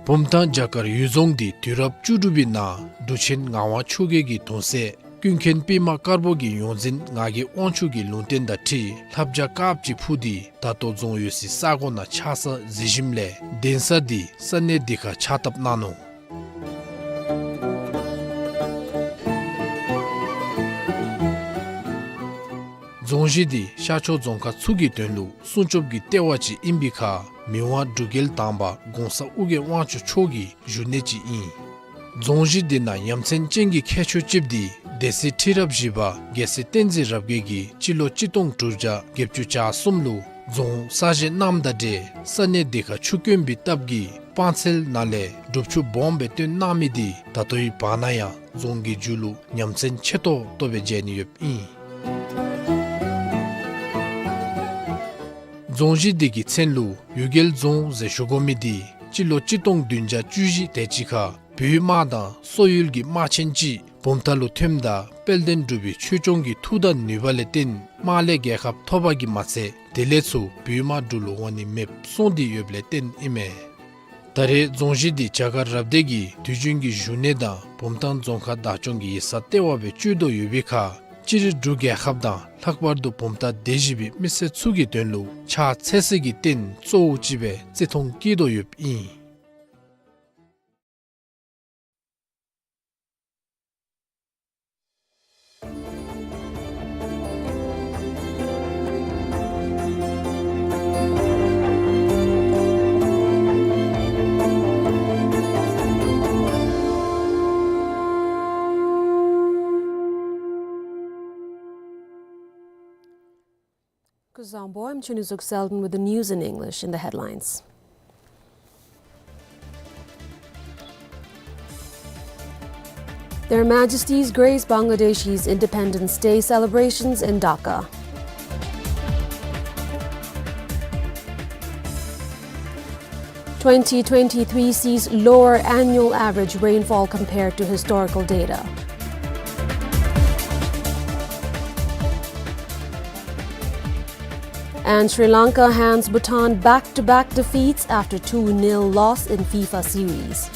བུམ་ཐང་བྱ་དཀར་གཡུལ་རྫོང་འདི་དུས་རབས་བཅུ་དྲུག་པའི་ནང་འབྲུག་ཆེན་ངག་དབང་ཆོས་རྒྱལ་གྱི་གདུང་སྲས་ཀུན་མཁྱེན་པདྨ་དཀར་པོ་གི་ཡོངས་འཛིན་ངག་གི་དབང་ཕྱུག་གི་ལུང་བསྟན་དང་འཁྲིལ་ལྷ་བྱ་དཀརཔོ་ཅིག་འཕུར་ཏེ་ད་ལྟོ་རྫོང་ཡོད་སའི་ས་གོ་ནང་ཆགས་ས་གཟིགས་ཞིནམ་ལས་གདན་ས་འདི་ས་གནས་འདི་ཁར་ཕྱག་བཏབ་གནང་ནུག། རྫོང་གཞི་འདི་ཤར་ཕྱོགས་རྫོང་ཁག་ཚུ་གི་དོན་ལུ་སྲུང་སྐྱོབ་ཀྱི་ལྟེ་བ་ཅིག་ཨིན་པའི་ཁར་མི་དབང་འབྲུག་རྒྱལ་དང་པ་གོང་ས་ཨོ་རྒྱན་དབང་ཕྱུག་མཆོག་གི་བཞུགས་གནས་ཅིག་ཨིན། རྫོང་གཞི་འདི་ནང་ཡ་མཚན་ཅན་གྱི་ཁྱད་ཆོས་ཅིག་འདི་སྡེ་སྲིད་ཁྲི་རབས་བཞི་པ་རྒྱལ་སྲས་བསྟན་འཛིན་རབ་རྒྱས་ཀྱིས་སྤྱི་ལོ་གཅིག་སྟོང་དྲུག་བརྒྱ་བརྒྱད་ཅུ་གྱ་གསུམ་ལུ་རྫོང་གསར་བཞེངས་གནངམ་དང་འབྲེལ་ས་གནས་འདི་ཁར་ཆུ་དཀོན་པའི་སྟབས་ཀྱིས་སྤང་ཚལ་ནང་ལས་སྒྲུབ་ཆུ་སྦོམ་སྦེ་བཏོན་གནང་མི་འདི་ད་ལྟོའི་བར་ན་ཡང་རྫོང་གི་མཇུག་ལུ་ཡ་མཚན་ཆེ་ཏོག་ཏོ་སྦེ་མཇལ་ནི་ཡོདཔ་ཨིན། རྫོང་གཞི་འདི་གི་མཚན་ལུ་གཡུལ་རྒྱལ་རྫོང་ཟེར་ཞུ་དགོ་མི་འདི་སྤྱི་ལོ་གཅིག་སྟོང་བདུན་བརྒྱ་བཅུ་བཞི་དེ་ཅིག་ཁར་བོད་དམག་དང་སོག་ཡུལ་གྱི་དམག་ཆེན་ཅིག་བུམ་ཐང་ལུ་ཐོནམ་ད་དཔལ་ལྡན་འབྲུག་པའི་ཆོས་སྐྱོང་གི་མཐུ་དང་ནུས་པ་ལས་བརྟེན་དམག་ལས་རྒྱལ་ཁ་ཐོབ་པ་གིས་མ་ཚད་དེ་ལས་ཚུར་བོད་དམག་འབྲུག་ལུ་འོང་ནི་མེདཔ་སོང་སྟེ་ཡོདཔ་ལས་བརྟེན་ཨིན་མས། ད་རེས་རྫོང་གཞི་འདི་བྱ་དཀར་རབ་སྡེ་གི་དུས་རྒྱུན་གྱི་བཞུགས་གནས་དང་བུམ་ཐང་རྫོང་ཁག་བདག་སྐྱོང་གི་ཡིག་ཚང་ལྟེ་བ་སྦེ་སྤྱོད་དོ་ཡོད་པའི་ཁར་སྤྱིར་འབྲུག་རྒྱལ་ཁབ་དང་ལྷག་པར་དུ་བུམ་ཐང་སྡེ་བཞི་པའི་མི་སེར་ཚུ་གི་དོན་ལུ་ཕྱག་འཚལ་སའི་རྟེན་གཙོ་བོ་ཅིག་སྦེ་བརྩི་མཐོང་བསྐྱེད་དོ་ཡོདཔ་ཨིན། Kuzuzangpo, I'm Chunizuk Selden with the news in English. In the headlines. Their Majesties grace Bangladeshi's Independence Day celebrations in Dhaka. Twenty twenty-three sees lower annual average rainfall compared to historical data. And Sri Lanka hands Bhutan back-to-back defeats after two nil loss in FIFA series.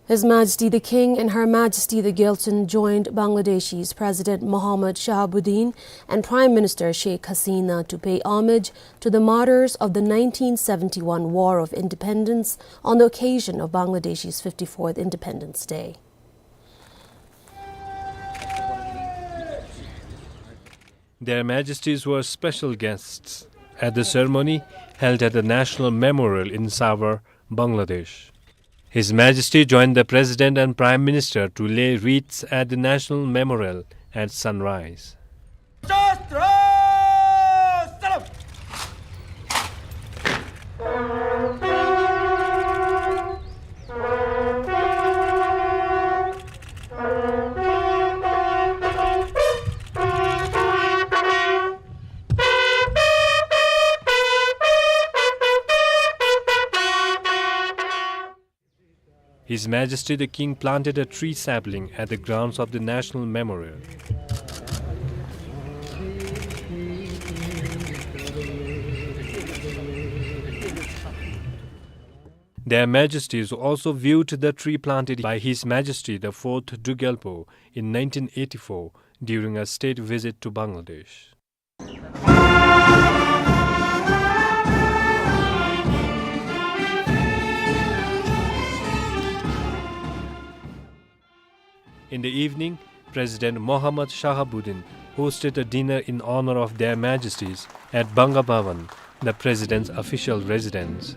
His Majesty the King and Her Majesty the Gyaltsuen joined Bangladesh's President Mohammad Shahabuddin and Prime Minister Sheikh Hasina to pay homage to the martyrs of the nineteen seventy-one War of Independence on the occasion of Bangladesh's fifty-fourth Independence Day. Their Majesties were special guests at the ceremony held at the National Memorial in Savar, Bangladesh. His Majesty joined the President and Prime Minister to lay wreaths at the National Memorial at sunrise. His Majesty the King planted a tree sapling at the grounds of the National Memorial. Their Majesties also viewed the tree planted by His Majesty the Fourth Druk Gyalpo in nineteen eighty-four during a state visit to Bangladesh. In the evening, President Mohammad Shahabuddin hosted a dinner in honor of Their Majesties at Banga Bhavan, the President's official residence.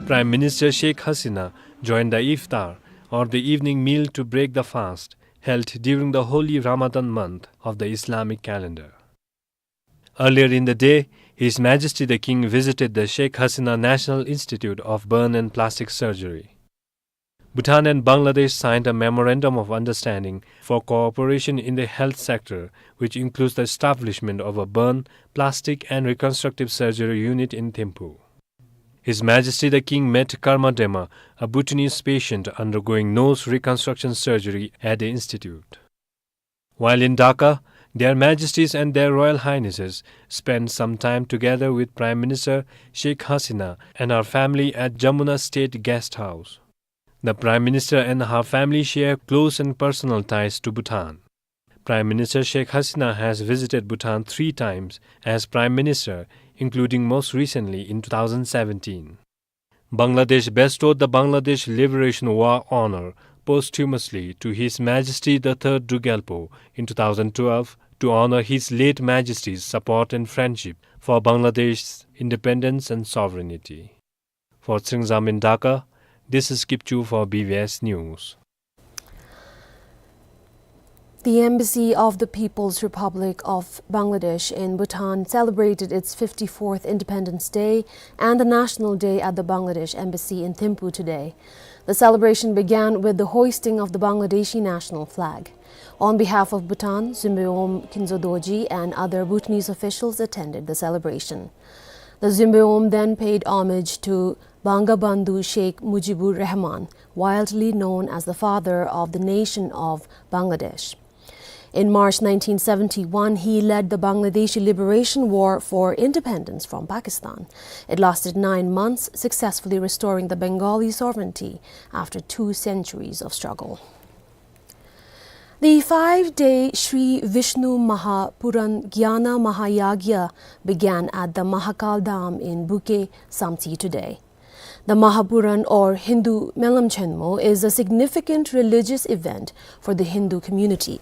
Prime Minister Sheikh Hasina joined the iftar, or the evening meal to break the fast, held during the holy Ramadan month of the Islamic calendar. Earlier in the day, His Majesty the King visited the Sheikh Hasina National Institute of Burn and Plastic Surgery. Bhutan and Bangladesh signed a memorandum of understanding for cooperation in the health sector, which includes the establishment of a burn, plastic and reconstructive surgery unit in Thimphu. His Majesty the King met Karma Dema, a Bhutanese patient undergoing nose reconstruction surgery at the institute. While in Dhaka, Their Majesties and Their Royal Highnesses spent some time together with Prime Minister Sheikh Hasina and her family at Jamuna State Guest House. The Prime Minister and her family share close and personal ties to Bhutan. Prime Minister Sheikh Hasina has visited Bhutan three times as Prime Minister, including most recently in two thousand seventeen. Bangladesh bestowed the Bangladesh Liberation War Honor posthumously to His Majesty the Third Druk Gyalpo in two thousand twelve to honor His late Majesty's support and friendship for Bangladesh's independence and sovereignty. For Tshringzam in Dhaka, this is Kipchu for B B S News. The Embassy of the People's Republic of Bangladesh in Bhutan celebrated its fifty-fourth Independence Day and the National Day at the Bangladesh Embassy in Thimphu today. The celebration began with the hoisting of the Bangladeshi national flag. On behalf of Bhutan, Zunbewom Kinzo Dorji and other Bhutanese officials attended the celebration. The Zunbewom then paid homage to Bangabandhu Sheikh Mujibur Rahman, widely known as the father of the nation of Bangladesh. In March nineteen seventy-one, he led the Bangladeshi Liberation War for independence from Pakistan. It lasted nine months, successfully restoring the Bengali sovereignty after two centuries of struggle. The five-day Sri Vishnu Mahapuran Gyana Mahayagya began at the Mahakal Dham in Buke, Samtse today. The Mahapuran or Hindu Melam Chenmo is a significant religious event for the Hindu community.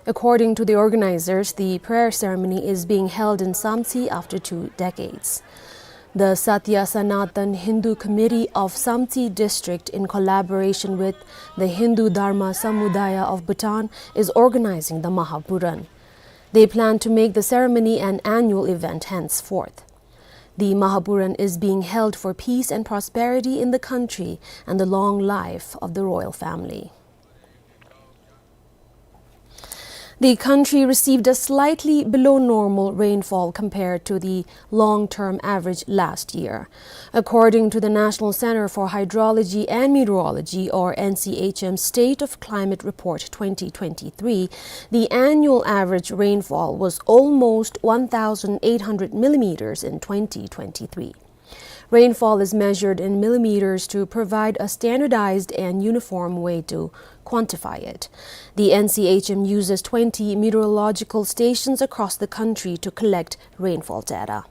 According to the organizers, the prayer ceremony is being held in Samtse after two decades. The Satya Sanatan Hindu Committee of Samtse District, in collaboration with the Hindu Dharma Samudaya of Bhutan, is organizing the Mahapuran. They plan to make the ceremony an annual event henceforth. The Mahapuran is being held for peace and prosperity in the country and the long life of the royal family. The country received a slightly below normal rainfall compared to the long-term average last year. According to the National Center for Hydrology and Meteorology, or N C H M, State of Climate Report twenty twenty-three, the annual average rainfall was almost one thousand eight hundred millimeters in twenty twenty-three. Rainfall is measured in millimeters to provide a standardized and uniform way to quantify it. The N C H M uses twenty meteorological stations across the country to collect rainfall data.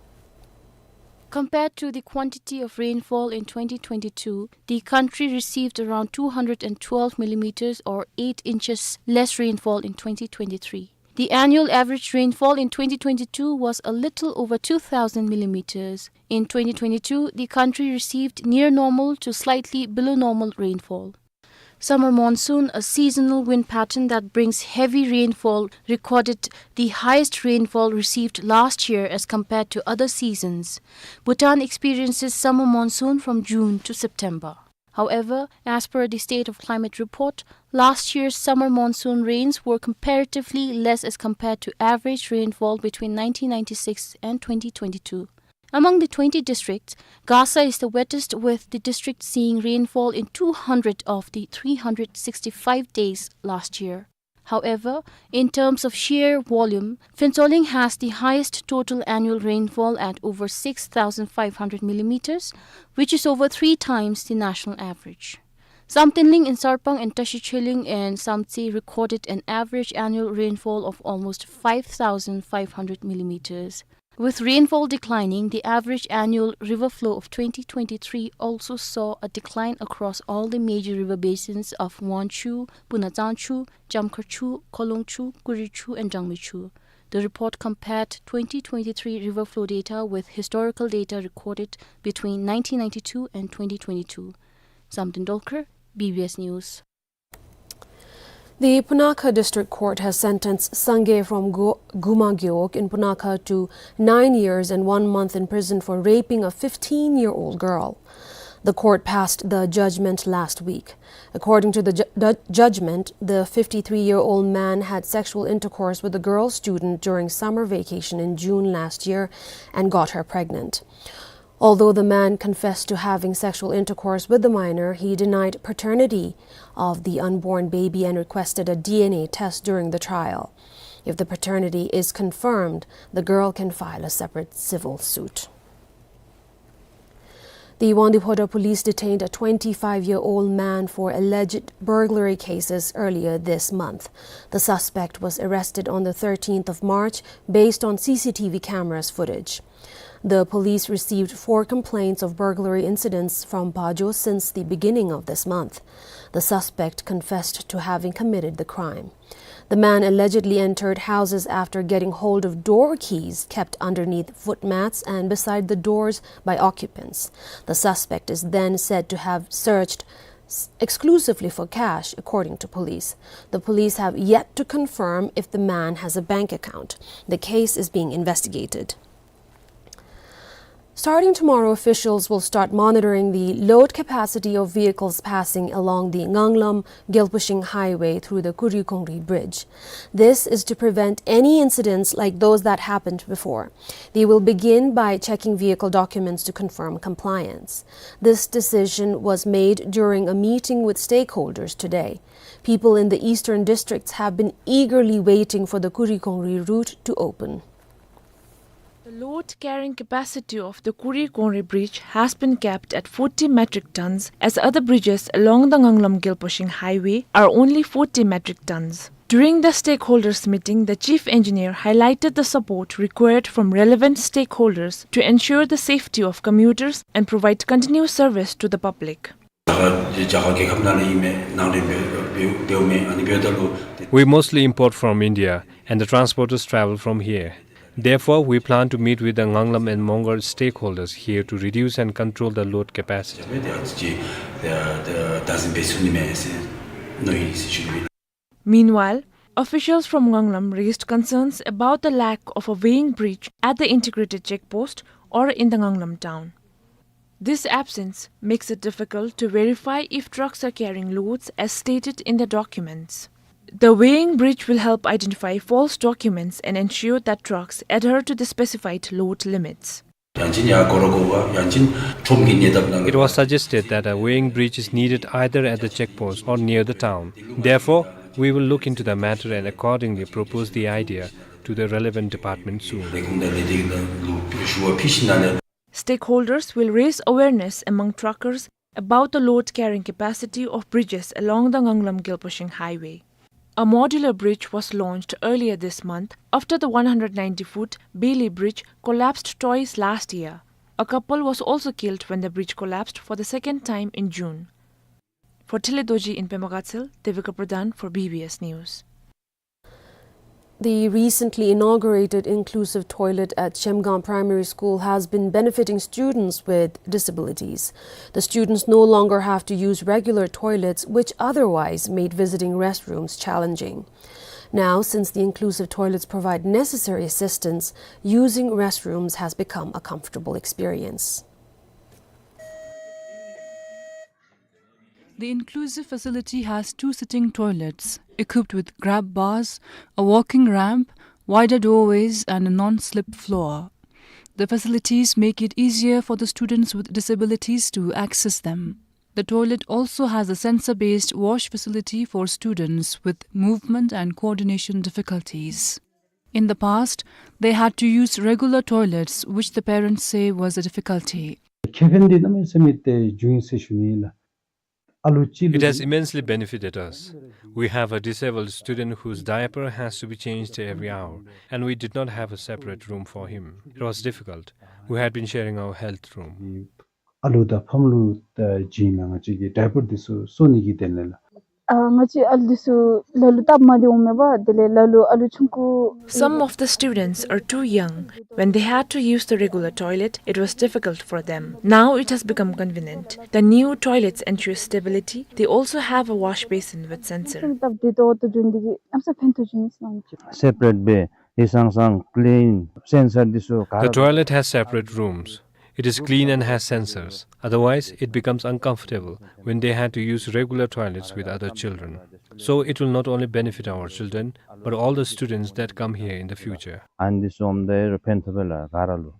Compared to the quantity of rainfall in twenty twenty-two, the country received around two hundred and twelve millimeters, or eight inches, less rainfall in twenty twenty-three. The annual average rainfall in twenty twenty-two was a little over two thousand millimeters. In twenty twenty-two, the country received near normal to slightly below normal rainfall. Summer monsoon, a seasonal wind pattern that brings heavy rainfall, recorded the highest rainfall received last year as compared to other seasons. Bhutan experiences summer monsoon from June to September. However, as per the State of Climate Report, last year's summer monsoon rains were comparatively less as compared to average rainfall between nineteen ninety-six and twenty twenty-two. Among the twenty districts, Gasa is the wettest, with the district seeing rainfall in two hundred of the three hundred sixty-five days last year. However, in terms of sheer volume, Phuentsholing has the highest total annual rainfall at over six thousand five hundred millimeters, which is over three times the national average. Samtenling in Sarpang and Tashi Tsheling and Samtse recorded an average annual rainfall of almost five thousand five hundred millimeters. With rainfall declining, the average annual river flow of twenty twenty-three also saw a decline across all the major river basins of Wanchhu, Punatsangchhu, Chamkharchhu, Kholongchhu, Kurichhu, and Drangmechhu. The report compared twenty twenty-three river flow data with historical data recorded between nineteen ninety-two and twenty twenty-two. Samten Dolkar, B B S News. The Punakha District Court has sentenced Sangay from Gu-, Guma Gewog in Punakha to nine years and one month in prison for raping a fifteen-year-old girl. The court passed the judgment last week. According to the ju-, the judgment, the fifty-three-year-old man had sexual intercourse with a girl student during summer vacation in June last year and got her pregnant. Although the man confessed to having sexual intercourse with the minor, he denied paternity of the unborn baby and requested a D N A test during the trial. If the paternity is confirmed, the girl can file a separate civil suit. The Wangdue Phodrang police detained a twenty-five-year-old man for alleged burglary cases earlier this month. The suspect was arrested on the thirteenth of March based on C C T V cameras footage. The police received four complaints of burglary incidents from Phajo since the beginning of this month. The suspect confessed to having committed the crime. The man allegedly entered houses after getting hold of door keys kept underneath footmats and beside the doors by occupants. The suspect is then said to have searched s-, exclusively for cash, according to police. The police have yet to confirm if the man has a bank account. The case is being investigated. Starting tomorrow, officials will start monitoring the load capacity of vehicles passing along the Nganglam-Gelpushing Highway through the Kurikongri Bridge. This is to prevent any incidents like those that happened before. They will begin by checking vehicle documents to confirm compliance. This decision was made during a meeting with stakeholders today. People in the eastern districts have been eagerly waiting for the Kurikongri route to open. The load carrying capacity of the Kurikongri Bridge has been capped at forty metric tons, as other bridges along the Nganglam-Gelpushing Highway are only forty metric tons. During the stakeholders meeting, the chief engineer highlighted the support required from relevant stakeholders to ensure the safety of commuters and provide continuous service to the public. རྒྱ་གར་རྒྱལ་ཁབ་ནང་ལས་ཨིན་མས། ནང་ལས་འབད་འབད་འབདཝ་མས། ཨ་ནི་འབདཝ་ད་ལུ། We mostly import from India, and the transporters travel from here. Therefore, we plan to meet with the Nganglam and Mongar stakeholders here to reduce and control the load capacity. Meanwhile, officials from Nganglam raised concerns about the lack of a weighing bridge at the integrated check post or in the Nganglam town. This absence makes it difficult to verify if trucks are carrying loads as stated in the documents. The weighing bridge will help identify false documents and ensure that trucks adhere to the specified load limits. ཡང་ཅིན་ཡང་སྐོར་ར་དགོ་པ། ཡང་ཅིན་ཁྲོམ་གྱི་ཉེ་འདབས་ནང་། It was suggested that a weighing bridge is needed either at the checkpost or near the town. Therefore, we will look into the matter and accordingly propose the idea to the relevant department soon. ལས་ཁུངས་དང་ལས་སྡེ་ནང་ལུ་ཞུ་བ་ཕུལ་ཞིནམ་ལས། Stakeholders will raise awareness among truckers about the load carrying capacity of bridges along the Nganglam-Gelpashing Highway. A modular bridge was launched earlier this month after the one hundred ninety foot Beli Bridge collapsed twice last year. A couple was also killed when the bridge collapsed for the second time in June. For Tele Dorji in Pema Gatshel, Devika Pradhan for B B S News. The recently inaugurated inclusive toilet at Shemgang Primary School has been benefiting students with disabilities. The students no longer have to use regular toilets, which otherwise made visiting restrooms challenging. Now, since the inclusive toilets provide necessary assistance, using restrooms has become a comfortable experience. The inclusive facility has two sitting toilets, equipped with grab bars, a walking ramp, wider doorways, and a non-slip floor. The facilities make it easier for the students with disabilities to access them. The toilet also has a sensor-based wash facility for students with movement and coordination difficulties. In the past, they had to use regular toilets, which the parents say was a difficulty. ཁེ་ཕན་འདི་གནམ་མེད་ས་མེད་ཏེ་བྱུང་ཡི་ཟེར་ཞུ་ནི་ལགས། ཨ་ལུ་གཅིག་ལུ། It has immensely benefited us. We have a disabled student whose diaper has to be changed every hour, and we did not have a separate room for him. It was difficult. We had been sharing our health room. ཨ་ལུ་དང་ཕམ་ལུ་ད་བྱིན་ལ་ང་བཅས་ཀྱིས་ཌའི་པར་འདི་ཚུ་གསོ་ནི་གི་དོན་ལས་ལགས། ཨ་ང་བཅས་ཨ་ལུ་འདི་ཚུ་ལ་ལུ་སྟབས་མ་བདེཝ་མས་པ། དེ་ལས་ལ་ལུ་ཨ་ལུ་ཆུང་ཀུ། Some of the students are too young. When they had to use the regular toilet, it was difficult for them. Now it has become convenient. The new toilets ensure stability. They also have a wash basin with sensor. སྟབས་བདེ་ཏོག་ཏོ་བྱུང་འདི་གིས་གནམ་ས་ཕན་ཐོགས་བྱུང་ཡི་ཟེར་ནི། སེ་པ་རེཊ་སྦེ་ཧིང་སངས་སངས་ཀི་ལིན་སེན་སར་འདི་ཚུ་ག་ར། The toilet has separate rooms. It is clean and has sensors. Otherwise, it becomes uncomfortable when they had to use regular toilets with other children. So it will not only benefit our children, but all the students that come here in the future. ཨ་ནི་འདི་ཚུ་འོངམ་ད་ཕན་ཐོགས་པས་ལགས་ག་ར་ལུ།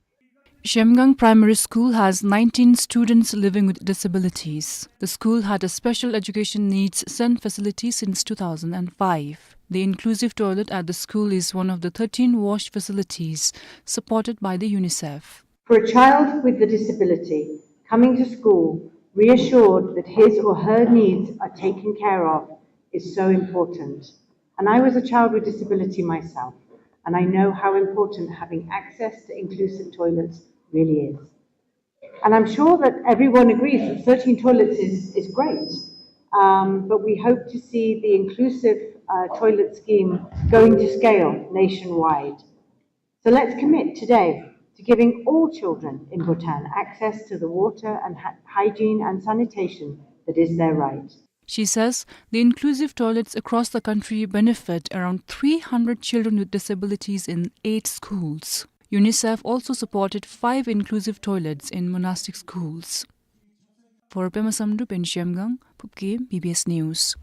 Shemgang Primary School has nineteen students living with disabilities. The school had a special education needs center facility since two thousand and five. The inclusive toilet at the school is one of the thirteen wash facilities supported by the UNICEF. For a child with a disability, coming to school reassured that his or her needs are taken care of is so important. And I was a child with disability myself, and I know how important having access to inclusive toilets really is. And I'm sure that everyone agrees that thirteen toilets is, is great, um, but we hope to see the inclusive, uh, toilet scheme going to scale nationwide. So let's commit today to giving all children in Bhutan access to the water and hy-, hygiene and sanitation that is their right. She says the inclusive toilets across the country benefit around three hundred children with disabilities in eight schools. UNICEF also supported five inclusive toilets in monastic schools. For Pema Samdrup in Shemgang, Phubkem, B B S News.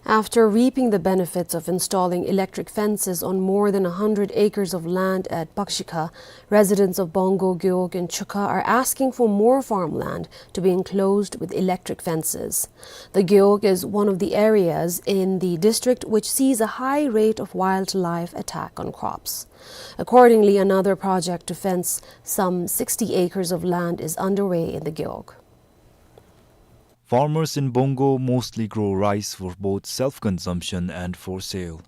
After reaping the benefits of installing electric fences on more than a hundred acres of land at Pakshikha, residents of Bongo, Gewog and Chukha are asking for more farmland to be enclosed with electric fences. The Gewog is one of the areas in the district which sees a high rate of wildlife attack on crops. Accordingly, another project to fence some sixty acres of land is underway in the Gewog. Farmers in Bongo mostly grow rice for both self-consumption and for sale.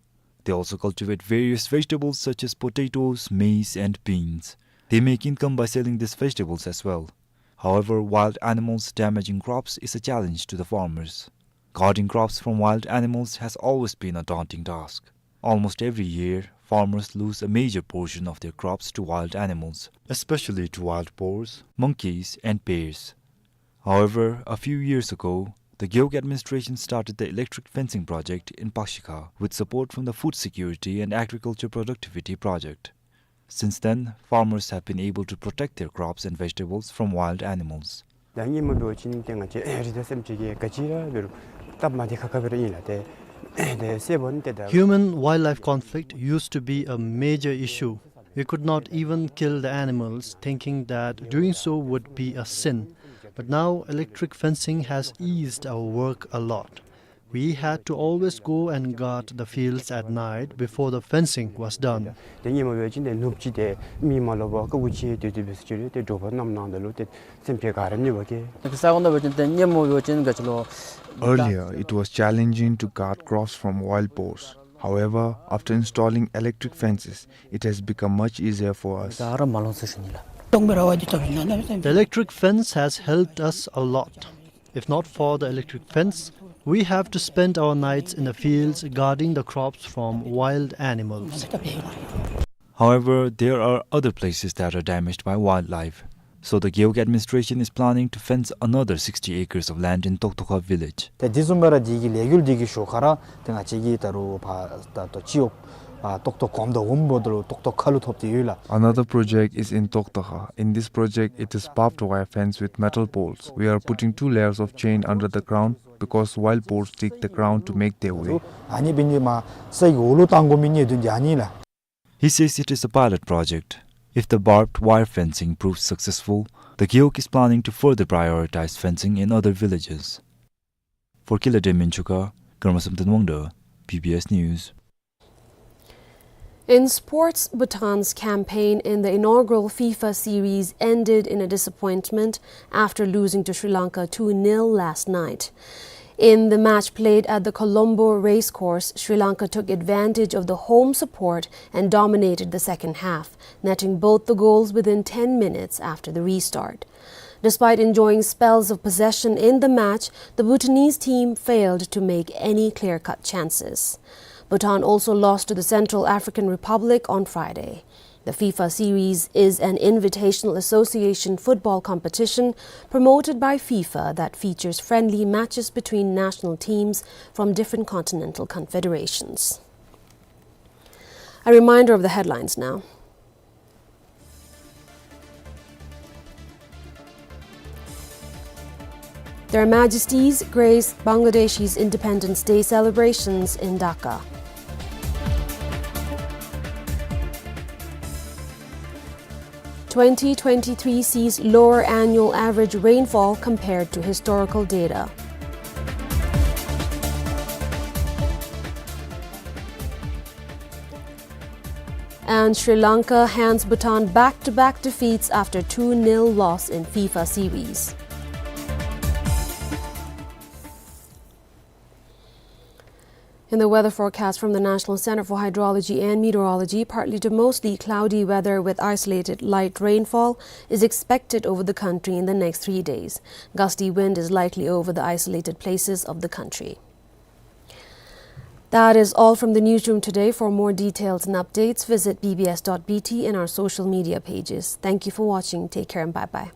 They also cultivate various vegetables such as potatoes, maize, and beans. They make income by selling these vegetables as well. However, wild animals damaging crops is a challenge to the farmers. Guarding crops from wild animals has always been a daunting task. Almost every year, farmers lose a major portion of their crops to wild animals, especially to wild boars, monkeys, and bears. However, a few years ago, the Gewog administration started the electric fencing project in Pakshikha with support from the Food Security and Agriculture Productivity Project. Since then, farmers have been able to protect their crops and vegetables from wild animals. ད་ཉིནམ་འབདཝ་ཅིན་ཏེ་ང་བཅས་རི་དྭགས་སེམས་ཅན་གྱིས་ག་ཅི་ར་འབད་རུང་སྟབས་མ་བདེ་ཁག་ཁ་འབད་རུང་ཨིན་ལགས། ཏེ་ Human-wildlife conflict used to be a major issue. We could not even kill the animals, thinking that doing so would be a sin. But now, electric fencing has eased our work a lot. We had to always go and guard the fields at night before the fencing was done. ཏེ་ཉིནམ་འབད་བ་ཅིན་ཏེ་ནུབ་གཅིག་ཏེ་མི་མ་ལོག་པར་དཀའ་ངལ་ཅིག་སྡོད་དེ་འབད་ས་ཅིག་ར་ཏེ་འདྲོག་པ་མནར་མནར་ད་ལུ་ཏེ་སེམས་ཁར་ག་ར་མནར་བ་གི། ཏེ་ས་གོ་ནང་འབད་བ་ཅིན་ཏེ་ཉིནམ་འབད་བ་ཅིན་ག་ཅི་ལོ། Earlier, it was challenging to guard crops from wild boars. However, after installing electric fences, it has become much easier for us. ད་ར་མ་ལོང་ས་ཞུ་ནི་ལགས། The electric fence has helped us a lot. If not for the electric fence, we have to spend our nights in the fields guarding the crops from wild animals. However, there are other places that are damaged by wildlife. So the Gewog administration is planning to fence another sixty acres of land in Toktokha village. ཏེ་དེ་བཟུམ་སྦེ་ར་དེ་གི་ལས་འགུལ་འདི་གི་ཞོར་ཁར་ར་ཏེ་ང་བཅས་ཀྱི་ད་རུང་ཕར་ད་ལྟོ་སྤྱི་འོག་ཨ་ཏོག་ཏོ་གོམ་དང་འོགམ་འབདཝ་ད་ལུ་ཏོག་ཏོ་ཁ་ལུ་ཐོབ་སྟེ་ཡོད་ལགས། Another project is in Toktakha. In this project, it is barbed wire fence with metal poles. We are putting two layers of chain under the ground because wild boars dig the ground to make their way. ཨ་ནི་འབད་ནི་མ་ས་གི་འོག་ལུ་བཏང་དགོ་མི་གནད་དོན་འདི་ཨ་ནི་ལགས། He says it is a pilot project. If the barbed wire fencing proves successful, the Gewog is planning to further prioritize fencing in other villages. For Killer Day Minchuka, Garmasamten Wangda, B B S News. In sports, Bhutan's campaign in the inaugural FIFA series ended in a disappointment after losing to Sri Lanka two nil last night. In the match played at the Colombo Racecourse, Sri Lanka took advantage of the home support and dominated the second half, netting both the goals within ten minutes after the restart. Despite enjoying spells of possession in the match, the Bhutanese team failed to make any clear-cut chances. Bhutan also lost to the Central African Republic on Friday. The FIFA series is an invitational association football competition promoted by FIFA that features friendly matches between national teams from different continental confederations. A reminder of the headlines now. Their Majesties grace Bangladesh's Independence Day celebrations in Dhaka. Twenty twenty-three sees lower annual average rainfall compared to historical data. And Sri Lanka hands Bhutan back-to-back defeats after two nil loss in FIFA series. In the weather forecast from the National Center for Hydrology and Meteorology, partly to mostly cloudy weather with isolated light rainfall is expected over the country in the next three days. Gusty wind is likely over the isolated places of the country. That is all from the newsroom today. For more details and updates, visit B B S dot B T and our social media pages. Thank you for watching. Take care and bye-bye.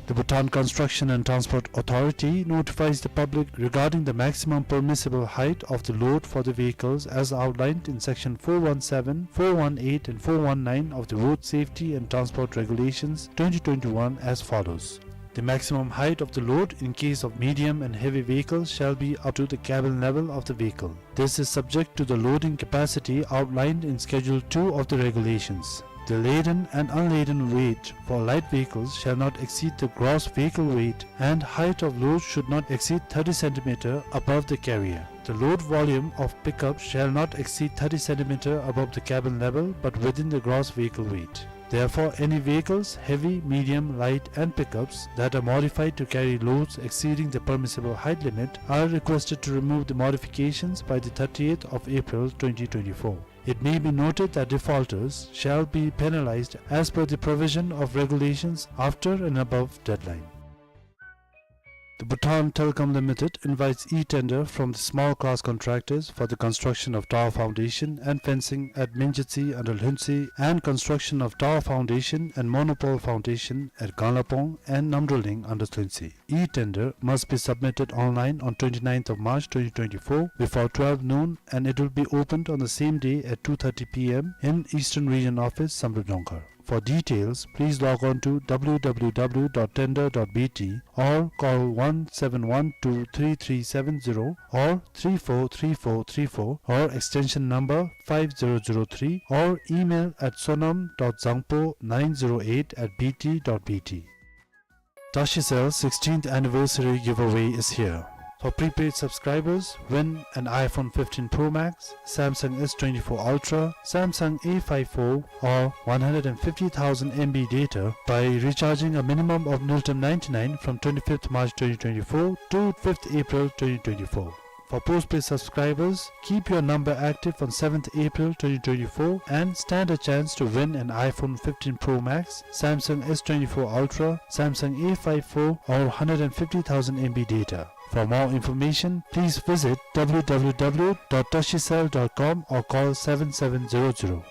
The Bhutan Construction and Transport Authority notifies the public regarding the maximum permissible height of the load for the vehicles as outlined in section four one seven, four one eight and four one nine of the Road Safety and Transport Regulations twenty twenty-one as follows. The maximum height of the load in case of medium and heavy vehicles shall be up to the cabin level of the vehicle. This is subject to the loading capacity outlined in Schedule two of the regulations. The laden and unladen weight for light vehicles shall not exceed the gross vehicle weight, and height of load should not exceed thirty centimeter above the carrier. The load volume of pickup shall not exceed thirty centimeter above the cabin level, but within the gross vehicle weight. Therefore, any vehicles, heavy, medium, light, and pickups that are modified to carry loads exceeding the permissible height limit are requested to remove the modifications by the thirtieth of April twenty twenty-four. It may be noted that defaulters shall be penalized as per the provision of regulations after and above deadline. The Bhutan Telecom Limited invites e-tender from the small class contractors for the construction of tower foundation and fencing at Minjitsi under Lhuentse and construction of tower foundation and monopole foundation at Ganglapong and Namdroling under Lhuentse. E-tender must be submitted online on twenty-ninth of March twenty twenty-four before twelve noon, and it will be opened on the same day at two thirty P M in Eastern Region Office, Samdrup Jongkhar. For details, please log on to W W W dot tender dot B T or call one seven one two three three seven zero or three four three four three four or extension number five zero zero three or email at sonam dot zangpo nine zero eight at B T dot B T. Tashicell sixteenth anniversary giveaway is here. For prepaid subscribers, win an iPhone fifteen Pro Max, Samsung S twenty-four Ultra, Samsung A five four, or one hundred and fifty thousand M B data by recharging a minimum of Ngultrum ninety-nine from twenty-fifth March twenty twenty-four to fifth April twenty twenty-four. For postpaid subscribers, keep your number active on seventh April twenty twenty-four and stand a chance to win an iPhone fifteen Pro Max, Samsung S twenty-four Ultra, Samsung A five four, or hundred and fifty thousand M B data. For more information, please visit W W W dot tashicell dot com or call seven seven zero zero.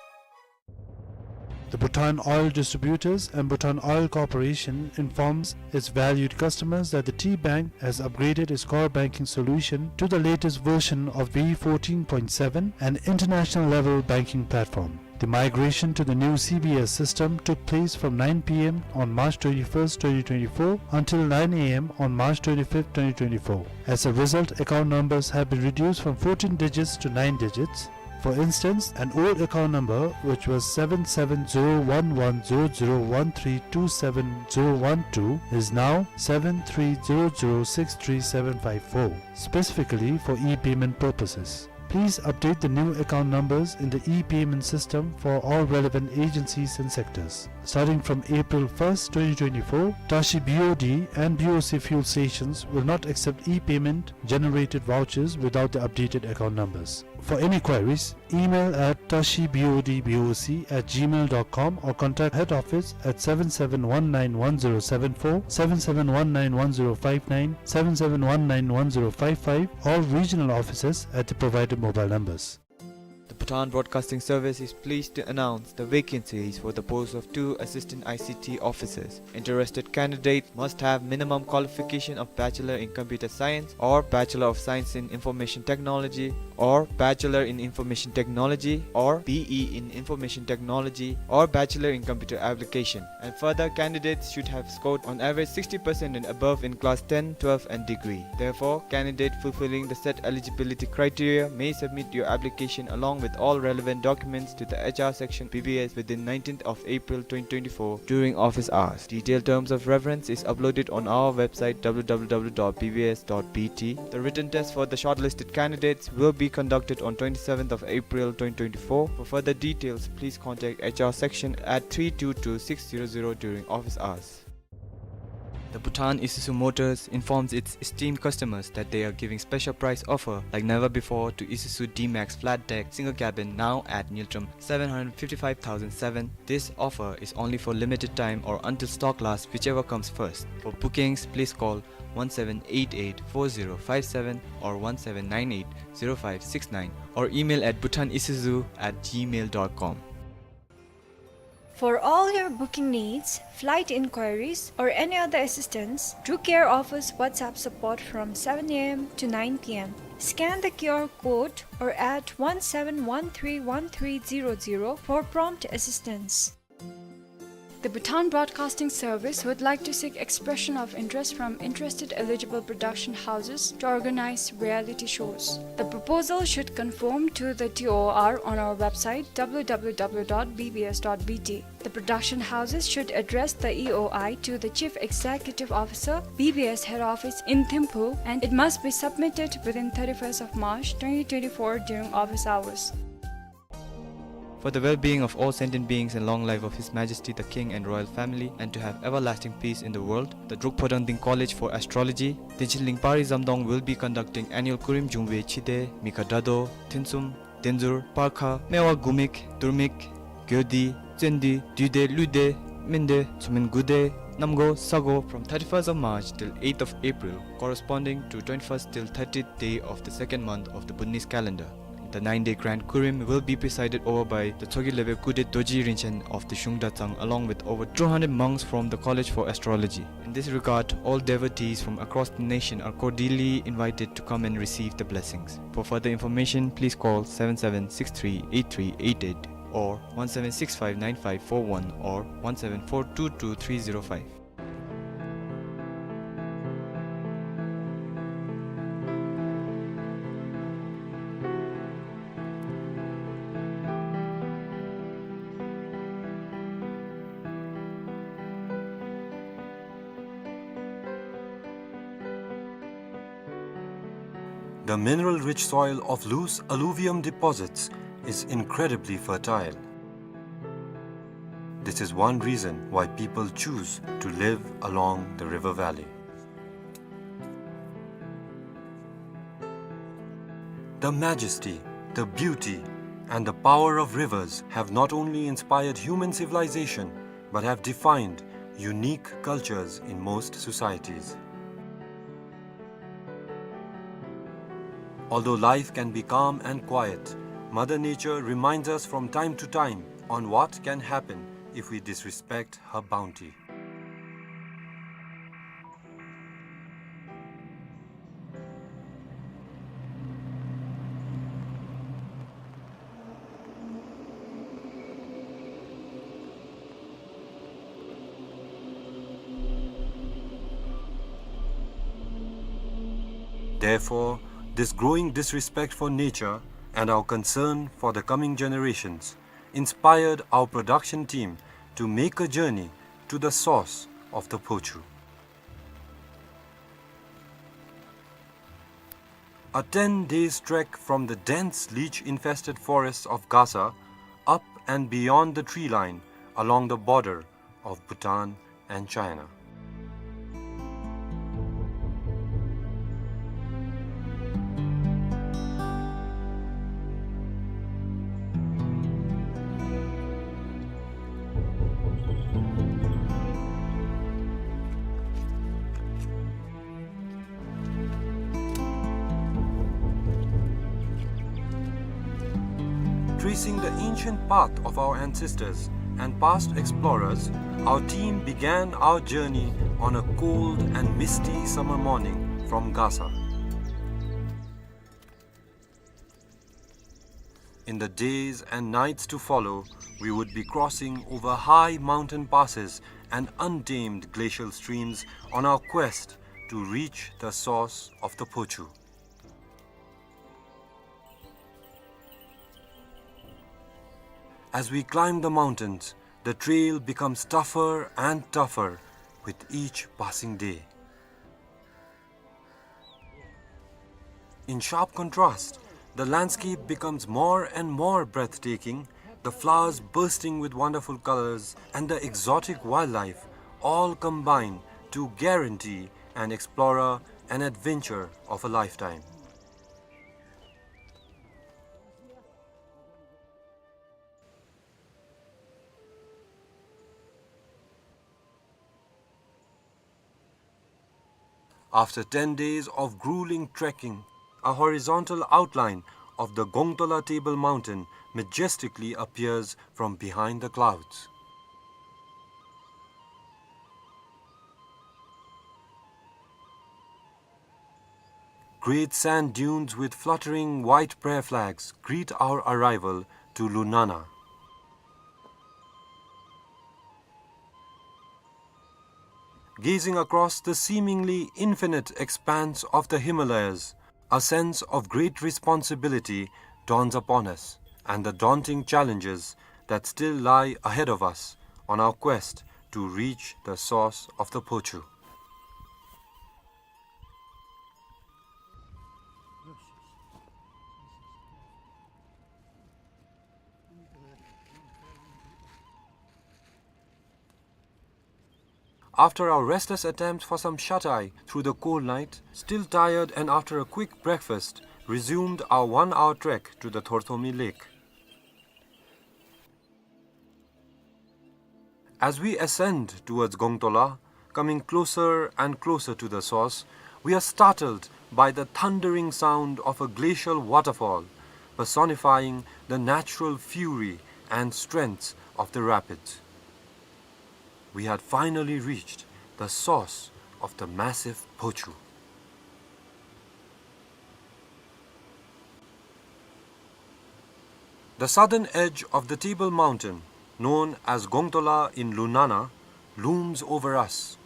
The Bhutan Oil Distributors and Bhutan Oil Corporation informs its valued customers that the T Bank has upgraded its core banking solution to the latest version of V fourteen point seven, an international level banking platform. The migration to the new C B S system took place from nine P M on March twenty-first, twenty twenty-four until nine A M on March twenty-fifth, twenty twenty-four. As a result, account numbers have been reduced from fourteen digits to nine digits. For instance, an old account number, which was seven seven zero one one zero zero one three two seven zero one two, is now seven three zero zero six three seven five four, specifically for e-payment purposes. Please update the new account numbers in the e-payment system for all relevant agencies and sectors. Starting from April first, twenty twenty-four, Tashi B O D and B O C fuel stations will not accept e-payment generated vouchers without the updated account numbers. For any queries, email at tashi B O D B O C at gmail dot com or contact head office at seven seven one nine one zero seven four, seven seven one nine one zero five nine, seven seven one nine one zero five five, or regional offices at the provided mobile numbers. The Bhutan Broadcasting Service is pleased to announce the vacancies for the post of two assistant I C T officers. Interested candidates must have minimum qualification of Bachelor in Computer Science or Bachelor of Science in Information Technology or Bachelor in Information Technology or B E in Information Technology or Bachelor in Computer Application. And further, candidates should have scored on average sixty percent and above in class ten, twelve and degree. Therefore, candidate fulfilling the set eligibility criteria may submit your application along with all relevant documents to the H R section B B S within nineteenth of April twenty twenty-four during office hours. Detailed terms of reference is uploaded on our website, W W W dot B B S dot B T. The written test for the shortlisted candidates will be conducted on twenty-seventh of April twenty twenty-four. For further details, please contact H R section at three two two six zero zero during office hours. The Bhutan Isuzu Motors informs its esteemed customers that they are giving special price offer like never before to Isuzu D-Max flat deck single cabin, now at Ngultrum seven hundred fifty-five thousand seven. This offer is only for limited time or until stock lasts, whichever comes first. For bookings, please call one seven eight eight four zero five seven or one seven nine eight zero five six nine or email at bhutanisuzu at gmail dot com. For all your booking needs, flight inquiries, or any other assistance, Drew Care offers WhatsApp support from seven A M to nine P M. Scan the Q R code or add one seven one three one three zero zero for prompt assistance. The Bhutan Broadcasting Service would like to seek expression of interest from interested eligible production houses to organize reality shows. The proposal should conform to the T O R on our website, W W W dot B B S dot B T. The production houses should address the E O I to the Chief Executive Officer, B B S Head Office in Thimphu, and it must be submitted within thirty-first of March twenty twenty-four during office hours. For the well-being of all sentient beings and long life of His Majesty the King and royal family, and to have everlasting peace in the world, the Drukpho Dangding College for Astrology, Tenshil Lingpari Zamdong will be conducting annual Kurim Jungwe Chide, Mikha Dado, Thinsum, Denzur, Parkha, Mewa Gumik, Durmik, Gyodi, Tsendi, Duide, Luide, Mende, Tsumin Gude, Namgo, Sago from thirty-first of March till eighth of April, corresponding to twenty-first till thirtieth day of the second month of the Bhutanese calendar. The nine-day grand Kurim will be presided over by the Tsogi Lebe Kude Doji Rinchen of the Shungda Tsang, along with over two hundred monks from the College for Astrology. In this regard, all devotees from across the nation are cordially invited to come and receive the blessings. For further information, please call seven seven six three eight three eight eight or one seven six five nine five four one or one seven four two two three zero five. The mineral-rich soil of loose alluvium deposits is incredibly fertile. This is one reason why people choose to live along the river valley. The majesty, the beauty, and the power of rivers have not only inspired human civilization, but have defined unique cultures in most societies. Although life can be calm and quiet, Mother Nature reminds us from time to time on what can happen if we disrespect her bounty. Therefore, this growing disrespect for nature and our concern for the coming generations inspired our production team to make a journey to the source of the Phochu. A ten days trek from the dense leech-infested forests of Gasa, up and beyond the tree line, along the border of Bhutan and China. Tracing the ancient path of our ancestors and past explorers, our team began our journey on a cold and misty summer morning from Gasa. In the days and nights to follow, we would be crossing over high mountain passes and untamed glacial streams on our quest to reach the source of the Phochu. As we climb the mountains, the trail becomes tougher and tougher with each passing day. In sharp contrast, the landscape becomes more and more breathtaking, the flowers bursting with wonderful colors and the exotic wildlife all combine to guarantee an explorer an adventure of a lifetime. After ten days of grueling trekking, a horizontal outline of the Gongtola Table Mountain majestically appears from behind the clouds. Great sand dunes with fluttering white prayer flags greet our arrival to Lunana. Gazing across the seemingly infinite expanse of the Himalayas, a sense of great responsibility dawns upon us, and the daunting challenges that still lie ahead of us on our quest to reach the source of the Phochu. After our restless attempt for some shut-eye through the cold night, still tired and after a quick breakfast, resumed our one-hour trek to the Thorthomi Lake. As we ascend towards Gongtola, coming closer and closer to the source, we are startled by the thundering sound of a glacial waterfall, personifying the natural fury and strength of the rapids. We had finally reached the source of the massive Phochu. The southern edge of the Table Mountain, known as Gongtola in Lunana, looms over us.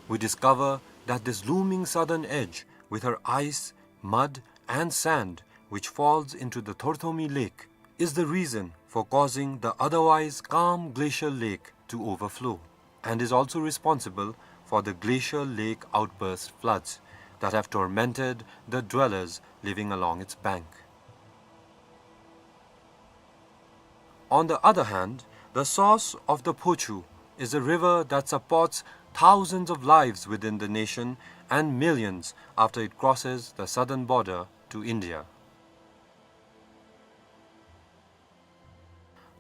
We discover that this looming southern edge, with her ice, mud, and sand, which falls into the Thorthomi Lake, is the reason for causing the otherwise calm glacial lake to overflow, and is also responsible for the glacial lake outburst floods that have tormented the dwellers living along its bank. On the other hand, the source of the Phochu is a river that supports thousands of lives within the nation and millions after it crosses the southern border to India.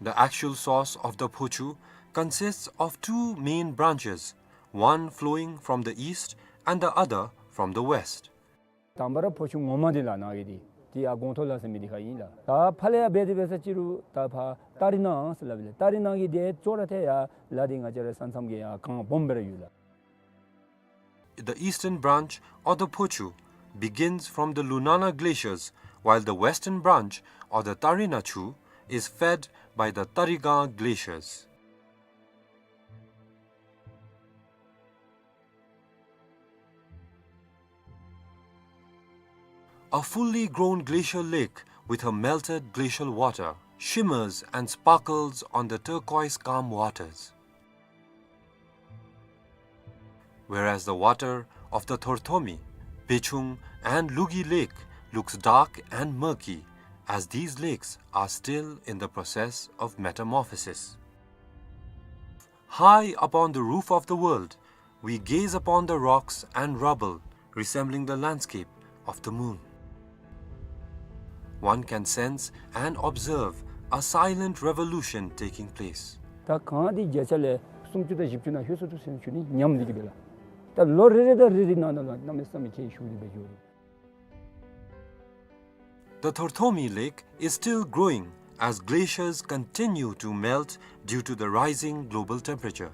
The actual source of the Phochu consists of two main branches, one flowing from the east and the other from the west. དང་པ་ར་ཕོ་ཆུ་ངོ་མ་འདི་ལགས་ནཱ་གི་འདི་འདི་ཡར་སྒོང་ཐོག་ལ་ཟེར་མི་འདི་ཁར་ཨིན་ལགས། ད་ཕར་ལས་ཡར་འབད་དེ་འབད་ས་ཅིག་རུང་ད་ཕར་ཏ་རི་ན་ཟེར་སླབ་ཨིན་ལགས། ཏ་རི་ན་གི་འདི་ཅོག་ར་འཐདཔ་ཡར་ལ་འདི་ང་བཅས་ར་ས་མཚམས་ཀྱི་ཡར་གངས་སྦོམ་སྦེ་ར་ཡོད་ལགས། The eastern branch, or the Phochu, begins from the Lunana glaciers, while the western branch, or the Tarina Chu, is fed by the Tarigang glaciers. A fully grown glacial lake with her melted glacial water shimmers and sparkles on the turquoise calm waters. Whereas the water of the Thorthomi, Bechung, and Lugi Lake looks dark and murky, as these lakes are still in the process of metamorphosis. High upon the roof of the world, we gaze upon the rocks and rubble resembling the landscape of the moon. One can sense and observe a silent revolution taking place. ད་གངས་འདི་བརྒྱ་ཆ་ལས་སུམ་ཅུ་དང་བཞི་བཅུ་ནང་ལྷོད་སོ་ནུག་ཟེར་ཞུ་ནི་ཉམས་འདི་གིས་སྦེ་ལགས། ད་ལོ་རེ་རེ་དང་རེ་རེ་ནང་ན་ལུ་གནམ་མེད་ས་མེད་ཁྱད་ཞུགས་ཏེ་སྦེ་འགྱོ་རུང་། The Thorthomi Lake is still growing as glaciers continue to melt due to the rising global temperature.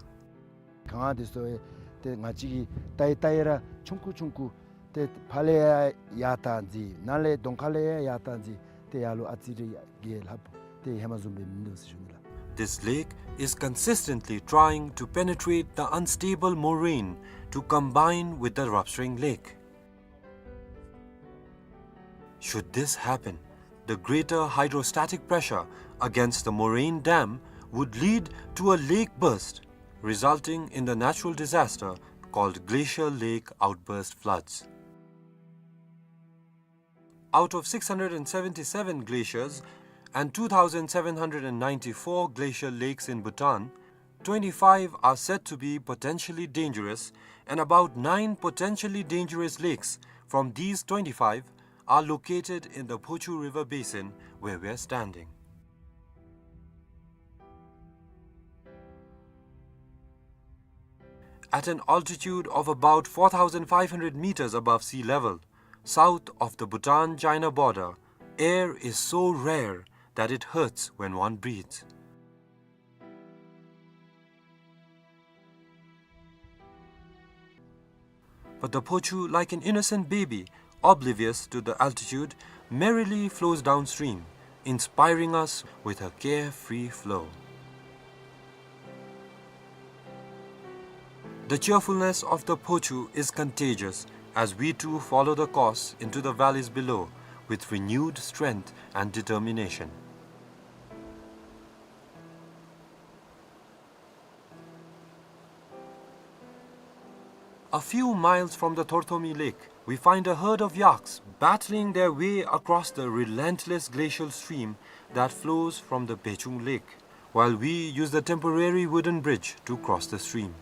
གངས་འདི་ཚུ་ཏེ་ང་བཅས་ཀྱིས་བལྟ་ཡི་བལྟ་ཡི་ར་ཆུང་ཀུ་ཆུང་ཀུ་ཏེ་ཕར་ལས་ཡར་ཡར་བཏང་ཅི་ནཱ་ལས་གདོང་ཁ་ལས་ཡར་ཡར་བཏང་ཅི་ཏེ་ཡར་ལུ་ཨ་ཙི་རེ་གིས་ལྷགཔ་ཏེ་ཧེ་མ་བཟུམ་སྦེ་མིན་འདུག་ཟེར་ཞུ་ནི་ལགས། This lake is consistently trying to penetrate the unstable moraine to combine with the Ravsring Lake. Should this happen, the greater hydrostatic pressure against the moraine dam would lead to a lake burst, resulting in the natural disaster called glacial lake outburst floods. Out of six hundred and seventy-seven glaciers and two thousand seven hundred and ninety-four glacial lakes in Bhutan, twenty-five are said to be potentially dangerous, and about nine potentially dangerous lakes from these twenty-five are located in the Phochu River basin where we are standing. At an altitude of about four thousand five hundred meters above sea level, south of the Bhutan-China border, air is so rare that it hurts when one breathes. But the Phochu, like an innocent baby, oblivious to the altitude, merrily flows downstream, inspiring us with her carefree flow. The cheerfulness of the Phochu is contagious as we too follow the course into the valleys below with renewed strength and determination. A few miles from the Thorthomi Lake, we find a herd of yaks battling their way across the relentless glacial stream that flows from the Bechung Lake, while we use the temporary wooden bridge to cross the stream.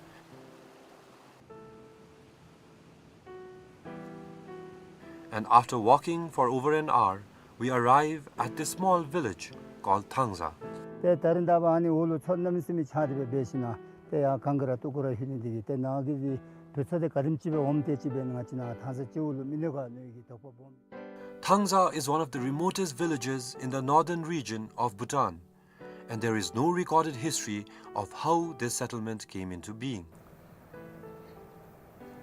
And after walking for over an hour, we arrive at this small village called Thangza. ཏེ་ད་རིས་ད་འབདན་ཨ་ནི་འོག་ལུ་མཚོ་གནམ་མེད་ས་མེད་ཆགས་ཏེ་སྦེ་འབད་ཞིནམ་ཏེ་ཡར་གངས་ཀྱི་ར་སྟུག་པོ་ར་ལྷོད་ནི་འདི་གིས་ཏེ་ནཱ་གི་བུ་ཚ་ཏེ་ག་དེམ་ཅིག་སྦེ་འོངམ་དེ་ཅིག་སྦེ་ང་བཅས་ནཱ་ཐང་ས་སྤྱི་བོ་ལུ་མི་གནོད་ག་མནོ་གི་དོགས་པ་སྦོམ། Thangza is one of the remotest villages in the northern region of Bhutan, and there is no recorded history of how this settlement came into being.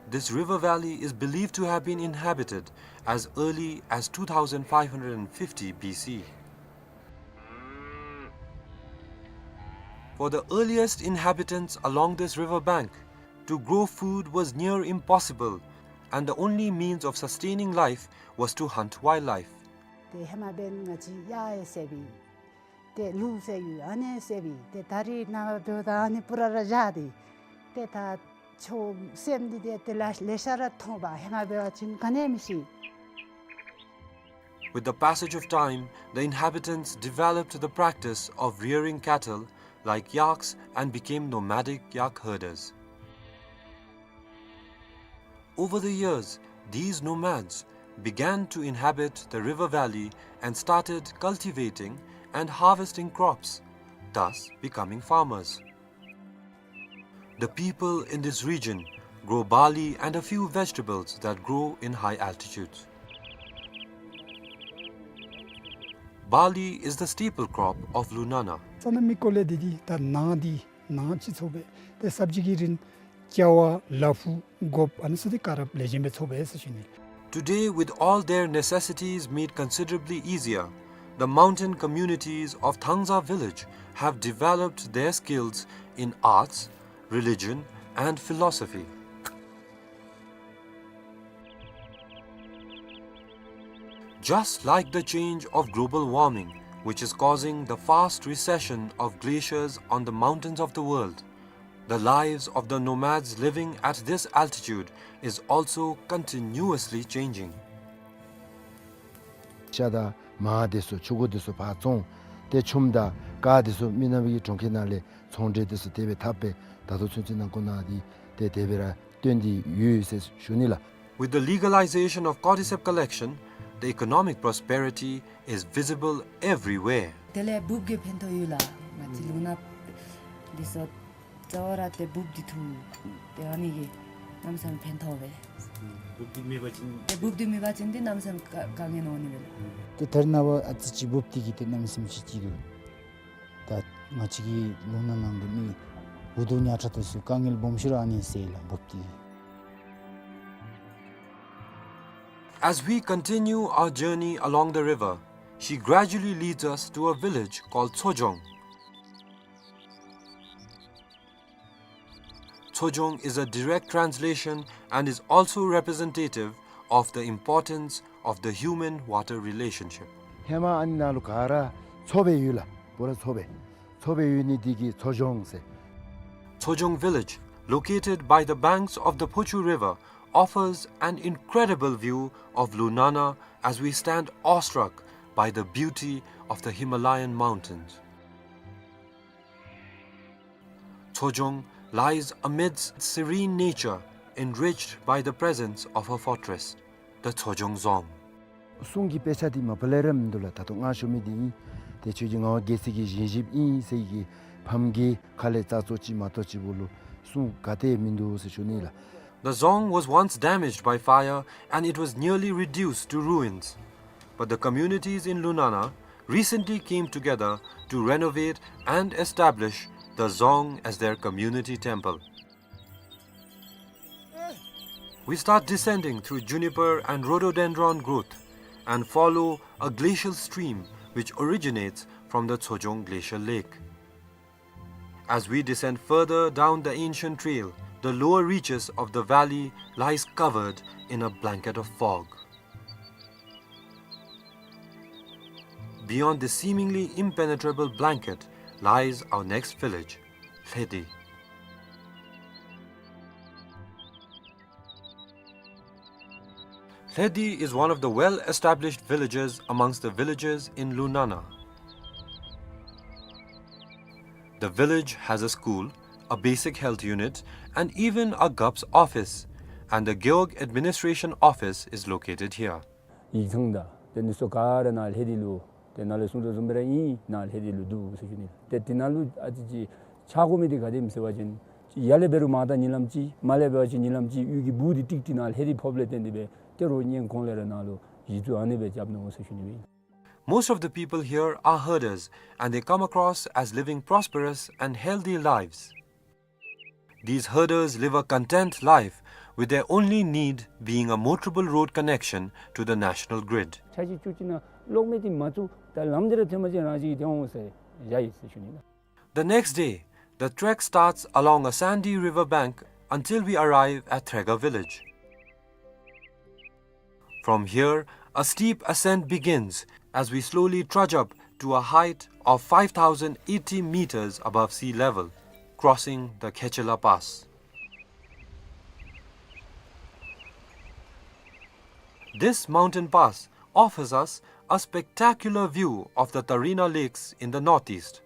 This river valley is believed to have been inhabited as early as two thousand five hundred fifty B C. For the earliest inhabitants along this river bank, to grow food was near impossible, and the only means of sustaining life was to hunt wildlife. ཏེ་ཧེ་མ་འབདན་ང་བཅས་གཡག་ཡང་བསད་པས། ཏེ་ལུག་བསད་ཡོད། ཨ་ནི་བསད་པས། ཏེ་ད་རིས་ནངས་པ་འབདཝ་ད་ཨ་ནི་པུ་ར་ར་བཞག་སྟེ། ཏེ་ད་ཆོས་སེམས་འདི་ཏེ་ཏེ་ལ་ལེ་ཤ་ར་མཐོང་པས། ཧེ་མ་འབད་བ་ཅིན་ག་ནི་མི་ཤེས། With the passage of time, the inhabitants developed the practice of rearing cattle like yaks and became nomadic yak herders. Over the years, these nomads began to inhabit the river valley and started cultivating and harvesting crops, thus becoming farmers. The people in this region grow barley and a few vegetables that grow in high altitudes. Barley is the staple crop of Lunana. ས་གནས་མི་སྐོར་ལས་འདི་འདི་ད་ནཱ་འདི་ནཱ་ཅིག་ཚོགས་པས། ཏེ་སབ་ཇི་གི་རིན་ཀྱ་བ་ལ་ཕུག་གོཔ་ཨ་ནི་ཚུ་འདི་ག་ར་ལེགས་ཤོམ་སྦེ་ཚོགས་པས་ཟེར་ཞུ་ནི། Today, with all their necessities made considerably easier, the mountain communities of Thangza village have developed their skills in arts, religion, and philosophy. Just like the change of global warming, which is causing the fast recession of glaciers on the mountains of the world, the lives of the nomads living at this altitude is also continuously changing. ཤ་དང་མར་དེ་ཚུ་ཕྱུར་སྐོར་དེ་ཚུ་ཕར་བཙོང་། ཏེ་ཆུམ་དང་ཀར་དེ་ཚུ་མི་ནག་པའི་གྲོང་ཁྱེར་ནང་ལས་ཚོང་འབྲེལ་དེ་ཚུ་དེ་སྦེ་འཐབ་སྦེ་ད་ལྟོ་ཚུན་ཚོད་ནང་འཁོད་ནང་འདི་ཏེ་དེ་སྦེ་ར་སྟོན་ཏེ་ཡོད་ཟེར་ཞུ་ནི་ལགས། With the legalization of cordyceps collection, the economic prosperity is visible everywhere. དེ་ལས་འབུཔ་གི་ཕན་ཐོགས་ཡོད་ལགས། ང་བཅས་ལུང་ནག་འདི་ཚུ་རྩ་བ་ར་ཏེ་འབུཔ་འདི་འཐུ་སྟེ་ཨ་ནི་གིས་གནམ་མེད་ས་མེད་ཕན་ཐོགས་པས། འབུཔ་འདི་མེད་པ་ཅིན་ཏེ་འབུཔ་འདི་མེད་པ་ཅིན་ཏེ་གནམ་མེད་ས་མེད་དཀའ་དཀའ་ངལ་འོང་ནི་མས་ལགས། ཏེ་ད་རེས་ནངས་པ་ཨ་ཙི་ཅིག་འབུཔ་འདི་གིས་ཏེ་གནམ་མེད་ས་མེད་ཅིག་སྐྱིད་འདུག། ད་ང་བཅས་ཀྱི་ལུང་ནག་ནང་གི་མི་འུ་སྡུག་ཉག་ཕྲ་དེ་ཚུ་དཀའ་ངལ་སྦོམ་ཤོས་ར་ཨ་ནི་སེལ་ལགས་འབུཔ་འདི་གིས། As we continue our journey along the river, she gradually leads us to a village called Tsojong. Tsojong is a direct translation and is also representative of the importance of the human-water relationship. ཧེ་མ་ཨ་ནི་ནང་ལུ་ག་ར་མཚོ་སྦེ་ཡོད་ལགས། པུ་ར་མཚོ་སྦེ། མཚོ་སྦེ་ཡོད་ནི་འདི་གིས་མཚོ་ལྗོངས་ཟེར། Tsojong village, located by the banks of the Phochu River, offers an incredible view of Lunana as we stand awestruck by the beauty of the Himalayan mountains. Tsojong lies amidst serene nature, enriched by the presence of her fortress, the Tsojong Dzong. སྲུང་གི་དཔེ་ཆ་འདི་མ་པ་ལས་ར་མིན་འདུག་ལགས། ད་ལྟོ་ང་ཞུ་མི་འདི་ཨིན། ཏེ་ཁྱོད་ཀྱི་ངག་དབང་རྒྱལ་སྲས་ཀྱི་བཞེངས་གཞིཔ་ཨིན་ཟེར་གྱི་ཕམ་གྱི་ཁ་ལས་རྩ་ཚོ་ཅིག་མ་གཏོགས་ཅིག་པོ་ལུ་སྲུང་ག་ཏེ་མིན་འདུག་ཟེར་ཞུ་ནི་ལགས། The dzong was once damaged by fire and it was nearly reduced to ruins. But the communities in Lunana recently came together to renovate and establish the dzong as their community temple. We start descending through juniper and rhododendron growth and follow a glacial stream which originates from the Tsojong Glacial Lake. As we descend further down the ancient trail, The lower reaches of the valley lies covered in a blanket of fog. Beyond this seemingly impenetrable blanket lies our next village, Lhedi. Lhedi is one of the well-established villages amongst the villages in Lunana. The village has a school, a basic health unit, and even a Gap's office, and the Gewog administration office is located here. ཡིག་ཚང་དང་དེ་ནི་སོ་ག་ར་ནཱ་ལྷེ་དི་ལུ་དེ་ནཱ་ལས་གསུང་དོ་བཟུམ་སྦེ་ར་ཨིན། ནཱ་ལྷེ་དི་ལུ་འདུག་ཟེར་ཞུ་ནི། ཏེ་དེ་ནང་ལུ་ཨ་ཙི་ཅིག་ཆགས་དགོ་མི་འདི་ག་དེམ་ཟེར་བ་ཅིན་ཡར་ལས་འབད་རུང་མར་ད་ཉིན་ལམ་ཅིག་མར་ལས་འབད་བ་ཅིན་ཉིན་ལམ་ཅིག་གཡུས་ཀྱི་སྦུག་འདི་ཀྲིག་ཀྲི་ནཱ་ལྷེ་དི་ཕོགཔ་ལས་བརྟེན་ཏེ་སྦེ་ཏེ་རོགས་སྔོན་གོང་ལས་ར་ནཱ་ལུ་གཞི་བཙུགས་ཨ་ནི་སྦེ་རྐྱབ་ནུག་ཟེར་ཞུ་ནི་ཨིན། Most of the people here are herders and they come across as living prosperous and healthy lives. These herders live a content life with their only need being a motorable road connection to the national grid. ཆ་ཅིག་ཅུ་ཅིག་ནང་གློག་མེ་འདི་མ་བཙུགས་ད་ལམ་འདི་ར་ཐོན་པ་ཅིན་རང་བཞིན་གྱིས་ཐོན་འོང་ཟེར་བཞག་ཡི་ཟེར་ཞུ་ནི་ལགས། The next day, the trek starts along a sandy river bank until we arrive at Threga village. From here, a steep ascent begins as we slowly trudge up to a height of five thousand eighty meters above sea level, crossing the Khechela Pass. This mountain pass offers us a spectacular view of the Tarina Lakes in the northeast,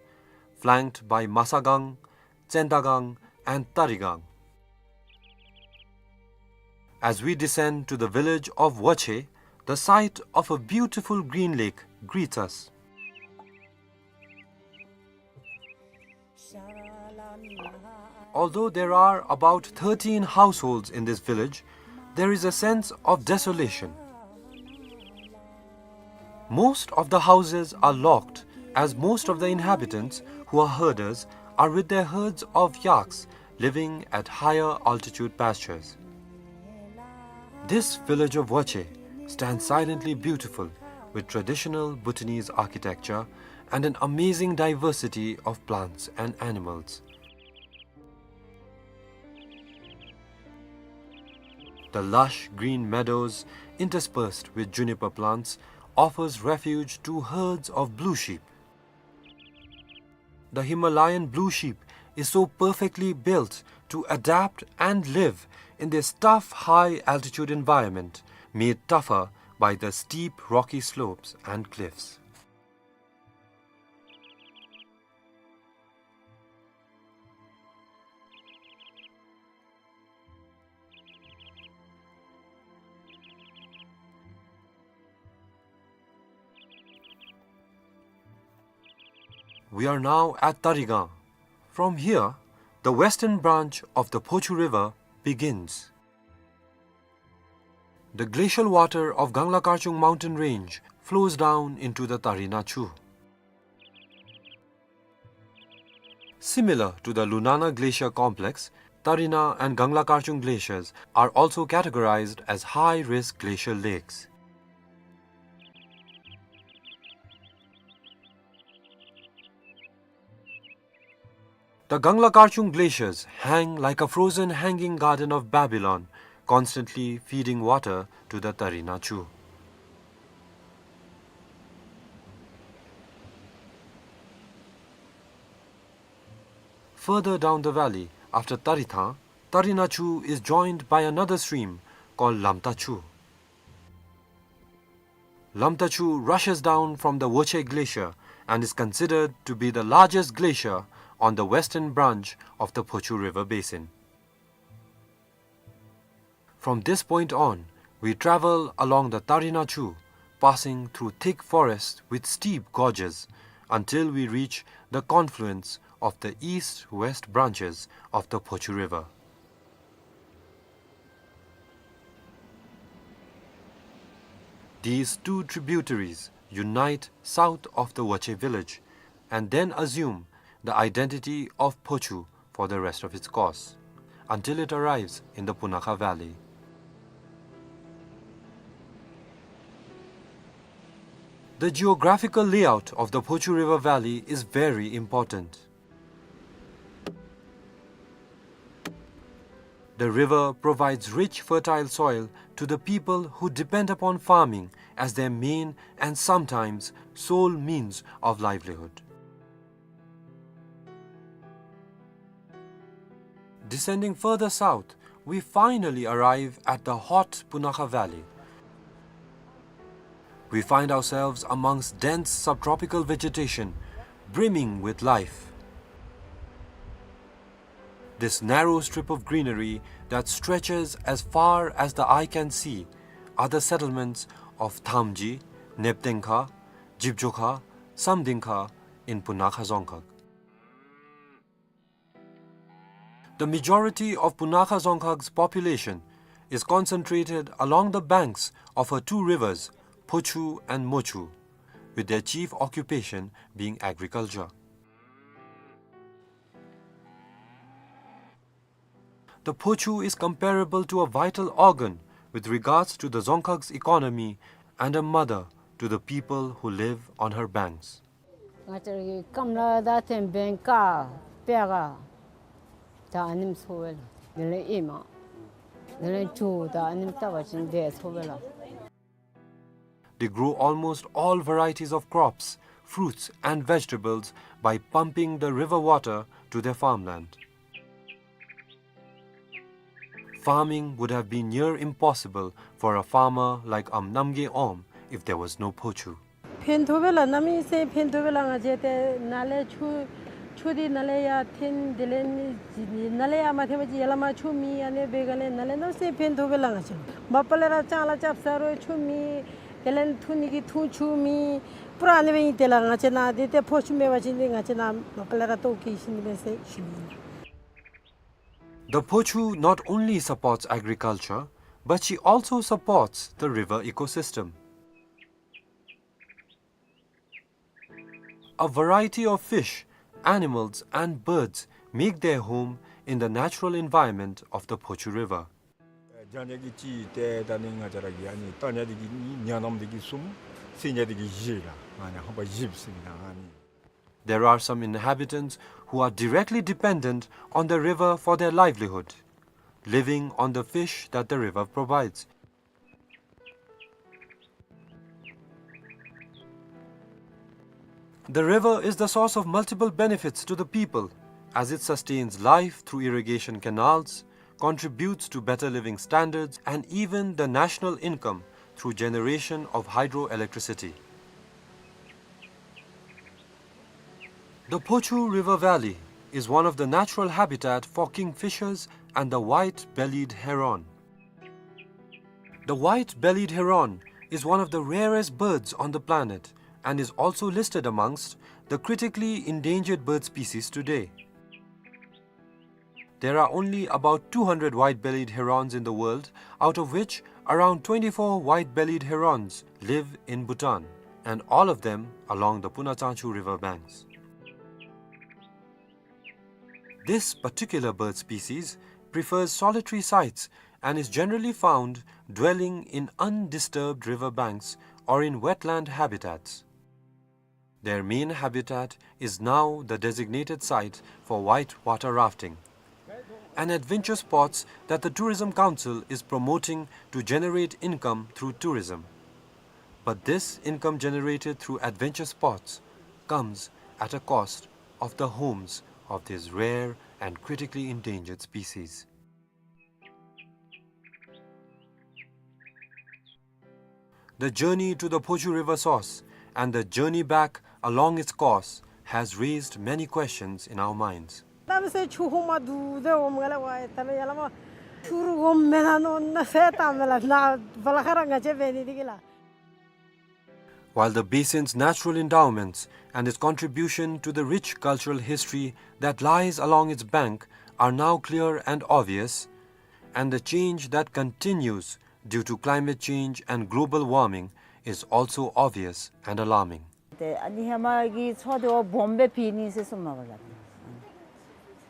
flanked by Masagang, Tsendagang, and Tarigang. As we descend to the village of Wache, the sight of a beautiful green lake greets us. Although there are about thirteen households in this village, there is a sense of desolation. Most of the houses are locked, as most of the inhabitants, who are herders, are with their herds of yaks living at higher altitude pastures. This village of Wache stands silently beautiful, with traditional Bhutanese architecture and an amazing diversity of plants and animals. The lush green meadows, interspersed with juniper plants, offers refuge to herds of blue sheep. The Himalayan blue sheep is so perfectly built to adapt and live in this tough high-altitude environment, made tougher by the steep rocky slopes and cliffs. We are now at Tarigang. From here, the western branch of the Phochu River begins. The glacial water of Gangla Karchung mountain range flows down into the Tarina Chu. Similar to the Lunana Glacier complex, Tarina and Gangla Karchung glaciers are also categorized as high-risk glacial lakes. The Gangla Karchung glaciers hang like a frozen hanging garden of Babylon, constantly feeding water to the Tarina Chu. Further down the valley, after Tarithang, Tarina Chu is joined by another stream called Lamta Chu. Lamta Chu rushes down from the Woche Glacier and is considered to be the largest glacier on the western branch of the Phochu River basin. From this point on, we travel along the Tarina Chu, passing through thick forests with steep gorges, until we reach the confluence of the east-west branches of the Phochu River. These two tributaries unite south of the Wache village and then assume the identity of Phochu for the rest of its course, until it arrives in the Punakha Valley. The geographical layout of the Phochu River Valley is very important. The river provides rich, fertile soil to the people who depend upon farming as their main and sometimes sole means of livelihood. Descending further south, we finally arrive at the hot Punakha Valley. We find ourselves amongst dense subtropical vegetation, brimming with life. This narrow strip of greenery that stretches as far as the eye can see are the settlements of Thamji, Neptengkha, Jibjokha, Samdingkha in Punakha Dzongkhag. The majority of Punakha Dzongkhag's population is concentrated along the banks of her two rivers, Phochu and Mochu, with their chief occupation being agriculture. The Phochu is comparable to a vital organ with regards to the Dzongkhag's economy and a mother to the people who live on her banks. ང་བཅས་ར་གི་སྐམ་ལ་དང་ཐེམ་བེང་ཀ་པེ་ག་ད་ཨ་ནེམ་འཚོ་བས་ལགས། དེ་ལས་ཨེ་མ་དེ་ལས་ཇོ་ད་ཨ་ནེམ་བཏབ་པ་ཅིན་དེ་འཚོ་བས་ལགས། They grow almost all varieties of crops, fruits and vegetables by pumping the river water to their farmland. Farming would have been near impossible for a farmer like Amnamgay Om if there was no Phochu. ཕན་ཐོགས་པས་ལགས། གནམ་མེད་ས་མེད་ཕན་ཐོགས་པས་ལགས། ང་བཅས་ཏེ་ནཱ་ལས་ཆུ་ཆུ་འདི་ནཱ་ལས་ཡར་འཐེན། དེ་ལས་ནཱ་ལས་ཡར་མ་འཐེན་པ་ཅིན་ཡར་ལས་མར་ཆུ་མེད། ཨ་ནི་འབད་ག་ལས་ནཱ་ལས་གནམ་མེད་ས་མེད་ཕན་ཐོགས་པས་ལགས། ང་བཅས་མ་པ་ལས་ར་ལྕང་ལཱ་རྐྱབ་ས་རུང་ཆུ་མེད། དེ་ལས་འཐུང་ནི་གི་འཐུང་ཆུ་མེད། པུ་ར་ཨ་ནི་སྦེ་ཨིན། དེ་ལས་ང་བཅས་ནཱ་འདི་ཏེ་ཕོ་ཆུ་མེད་པ་ཅིན་འདི་ང་བཅས་ནཱ་མ་པ་ལས་ར་ལྟོཝ་བཀྱེས་ཞིནམ་ལས་ཟེར་ཞུ་ནི་ཨིན། The Phochu not only supports agriculture, but she also supports the river ecosystem. A variety of fish, animals and birds make their home in the natural environment of the Phochu River. ཨེ་རྒྱ་ཉ་གི་ཅིག་ཏེ་ད་ནི་ང་བཅས་ར་གི་ཨ་ནི་རྟ་ཉ་འདི་གི་ཉ་ནམ་འདི་གི་གསུམ། སེང་ཉ་འདི་གི་བཞི་ལགས། ཨ་ནི་ཧམ་པ་བཞི་ཟེར་ཨིན་ན་ཨ་ནི། There are some inhabitants who are directly dependent on the river for their livelihood, living on the fish that the river provides. The river is the source of multiple benefits to the people, as it sustains life through irrigation canals, contributes to better living standards, and even the national income through generation of hydroelectricity. The Phochu River Valley is one of the natural habitat for kingfishers and the white-bellied heron. The white-bellied heron is one of the rarest birds on the planet and is also listed amongst the critically endangered bird species today. There are only about two hundred white-bellied herons in the world, out of which around twenty-four white-bellied herons live in Bhutan, and all of them along the Punatsangchu river banks. This particular bird species prefers solitary sites and is generally found dwelling in undisturbed river banks or in wetland habitats. Their main habitat is now the designated site for white water rafting, an adventure sports that the Tourism Council is promoting to generate income through tourism. But this income generated through adventure sports comes at a cost of the homes of these rare and critically endangered species. The journey to the Phochu River source and the journey back along its course has raised many questions in our minds. གནམ་མེད་ས་མེད་ཆུ་ཧོང་མ་འདུག་དེ་འོང་ག་ལས་ཝའི་ད་ལས་ཡར་ལས་མར་ཆུ་རུ་འོང་མེན་ན་མནོ་ན་ཟེར་བཏང་མས་ལགས། ནཱ་བ་ལ་ཁ་ར་ང་བཅས་འབད་ནི་འདི་གིས་ལགས། While the basin's natural endowments and its contribution to the rich cultural history that lies along its bank are now clear and obvious, and the change that continues due to climate change and global warming is also obvious and alarming. ཏེ་ཨ་ནི་ཧེ་མ་གི་མཚོ་འདི་བ་སྦོམ་སྦེ་ཕི་ནི་ཟེར་གསུངམ་མས་ལགས།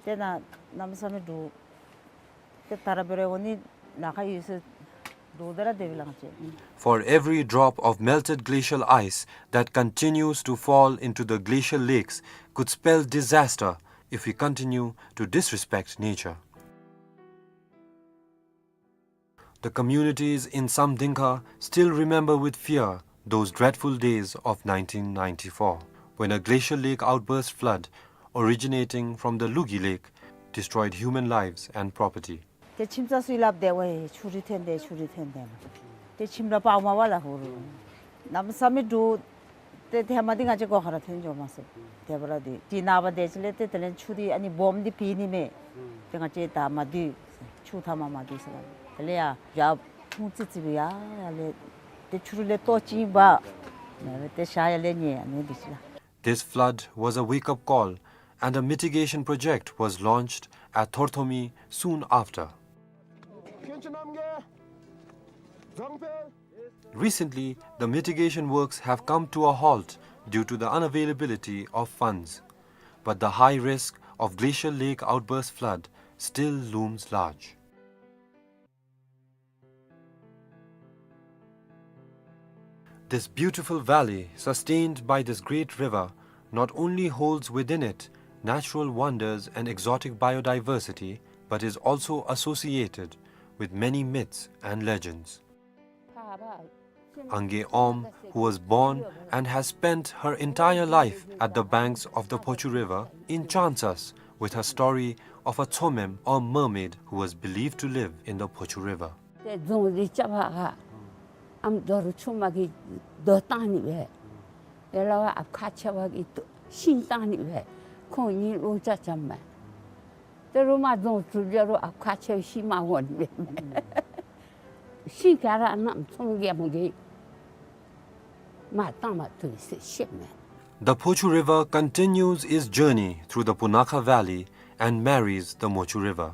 ཏེ་ནཱ་གནམ་མེད་ས་མེད་འདུག། ཏེ་ད་ར་འབད་རུང་འོང་ནི་ལཱ་ཁག་ཡོད་ཟེར་འདུག། ད་ར་དེ་སྦེ་ལགས་ང་བཅས། For every drop of melted glacial ice that continues to fall into the glacial lakes could spell disaster if we continue to disrespect nature. The communities in Samdingkha still remember with fear those dreadful days of nineteen ninety-four, when a glacial lake outburst flood originating from the Lugi Lake destroyed human lives and property. ཏེ་ཁྱིམ་ཚང་ཚུ་སླབ་སྟེ་ཝའེ་ཆུ་རུད་ཐོན་ཏེ་ཆུ་རུད་ཐོན་ཏེ་མ། ཏེ་ཁྱིམ་ར་ཕར་མ་བ་ལ་ཧུ་རུ། གནམ་མེད་ས་མེད་འདྲོག། ཏེ་ཏེ་མ་འདི་ང་བཅས་སྒོ་ཁར་ཐོན་འགྱོ་མ་ཚུགས། ཏེ་བར་འདི་ཏེ་ནངས་པ་དེ་ཅིག་ལས་ཏེ་དེ་ལས་ཆུ་འདི་ཨ་ནི་སྦོམ་འདི་ཕུད་ནི་མས། ཏེ་ང་བཅས་ད་མ་སྡོད། ཆུ་མཐའ་མ་མ་སྡོད་ཟེར་ལ། དེ་ལས་ཡར་ཡར་ཁུང་ཙི་ཙི་སྦེ་ཡར་ཡར་ལས་ཏེ་ཆུ་རུད་ལས་ལྟོ་ཅིག་འབག། ཏེ་ཤར་ཡར་ལས་ཉལ་ཨ་ནི་འདི་ཅིག་ལགས། This flood was a wake-up call, and a mitigation project was launched at Thorthomi soon after. Recently, the mitigation works have come to a halt due to the unavailability of funds, but the high risk of glacial lake outburst flood still looms large. This beautiful valley, sustained by this great river, not only holds within it natural wonders and exotic biodiversity, but is also associated with many myths and legends. Angay Om, who was born and has spent her entire life at the banks of the Phochu River, enchants us with her story of a Tsomem or mermaid who was believed to live in the Phochu River. ཏེ་རྫོང་འདི་རྐྱབ་པར་ཨམ་རྡོ་རུ་ཆུང་མ་གིས་རྡོ་བཏང་ནི་སྦེ། ཡ་ལ་བ་ཨཔ་ཁ་ཆེ་བ་གིས་ཤིང་བཏང་ནི་སྦེ། ཁོང་གཉིས་ལོ་ཅ་ཅམ་མས། ཏེ་རུ་མ་རྫོང་གྲུབ་ཡ་རུ་ཨཔ་ཁ་ཆེ་བ་ཤིང་མ་འོང་ནི་སྦེ། ཤིང་ག་ར་གནམ་ཚོང་རྒྱལ་མོ་གིས་མར་བཏང་མ་བཏུབ་ཟེར་བཤད་མས། The Phochu River continues its journey through the Punakha Valley and marries the Mochu River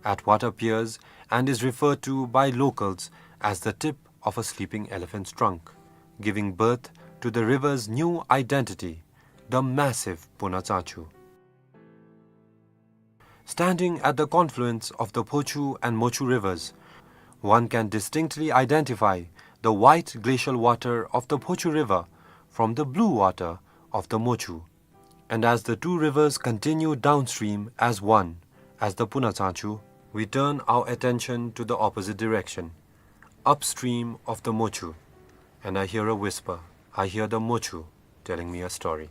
at what appears and is referred to by locals as the tip of a sleeping elephant's trunk, giving birth to the river's new identity, the massive Punatsachu. Standing at the confluence of the Phochu and Mochu rivers, one can distinctly identify the white glacial water of the Phochu River from the blue water of the Mochu. And as the two rivers continue downstream as one, as the Punatsachu, we turn our attention to the opposite direction, upstream of the Mochu. And I hear a whisper. I hear the Mochu telling me a story.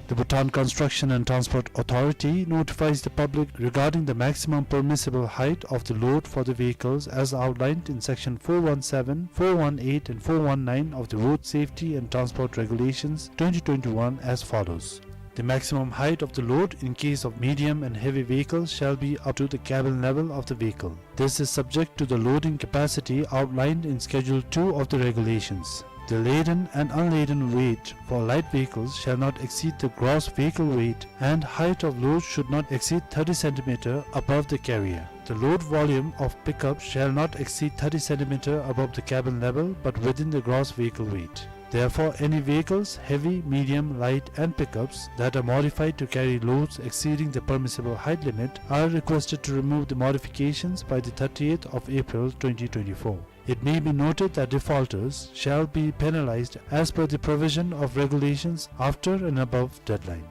The Bhutan Construction and Transport Authority notifies the public regarding the maximum permissible height of the load for the vehicles as outlined in section four one seven, four one eight and four one nine of the Road Safety and Transport Regulations twenty twenty-one as follows. The maximum height of the load in case of medium and heavy vehicles shall be up to the cabin level of the vehicle. This is subject to the loading capacity outlined in Schedule two of the regulations. The laden and unladen weight for light vehicles shall not exceed the gross vehicle weight, and height of load should not exceed thirty centimeter above the carrier. The load volume of pickup shall not exceed thirty centimeter above the cabin level, but within the gross vehicle weight. Therefore, any vehicles, heavy, medium, light, and pickups that are modified to carry loads exceeding the permissible height limit, are requested to remove the modifications by the thirtieth of April twenty twenty-four. It may be noted that defaulters shall be penalized as per the provision of regulations after and above deadline.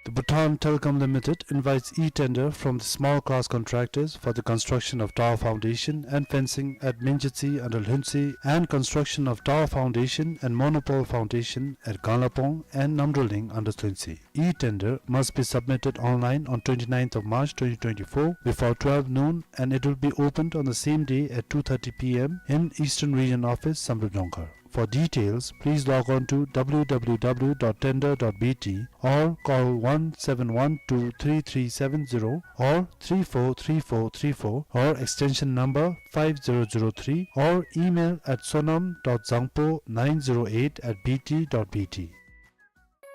The Bhutan Telecom Limited invites e-tender from the small class contractors for the construction of tower foundation and fencing at Minjitsi under Lhuentse and construction of tower foundation and monopole foundation at Ganglapong and Namdroling under Lhuentse. E-tender must be submitted online on twenty-ninth of March twenty twenty-four before twelve noon, and it will be opened on the same day at two thirty P M in Eastern Region Office, Samdrup Jongkhar. For details, please log on to W W W dot tender dot B T or call one seven one two three three seven zero or three four three four three four or extension number five zero zero three or email at sonam dot zangpo nine zero eight at B T dot B T.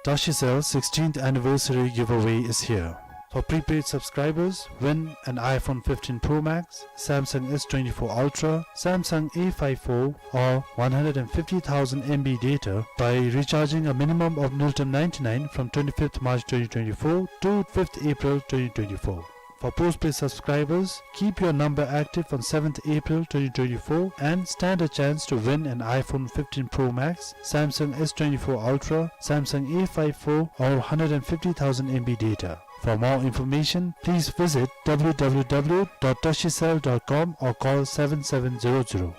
Tashi Cell sixteenth anniversary giveaway is here. For prepaid subscribers, win an iPhone fifteen Pro Max, Samsung S twenty-four Ultra, Samsung A five four, or one hundred fifty thousand M B data by recharging a minimum of Ngultrum ninety-nine from twenty-fifth March twenty twenty-four to fifth April twenty twenty-four. For postpaid subscribers, keep your number active on seventh April twenty twenty-four and stand a chance to win an iPhone fifteen Pro Max, Samsung S twenty-four Ultra, Samsung A five four, or hundred and fifty thousand M B data. For more information, please visit W W W dot tashicell dot com or call seven seven zero zero.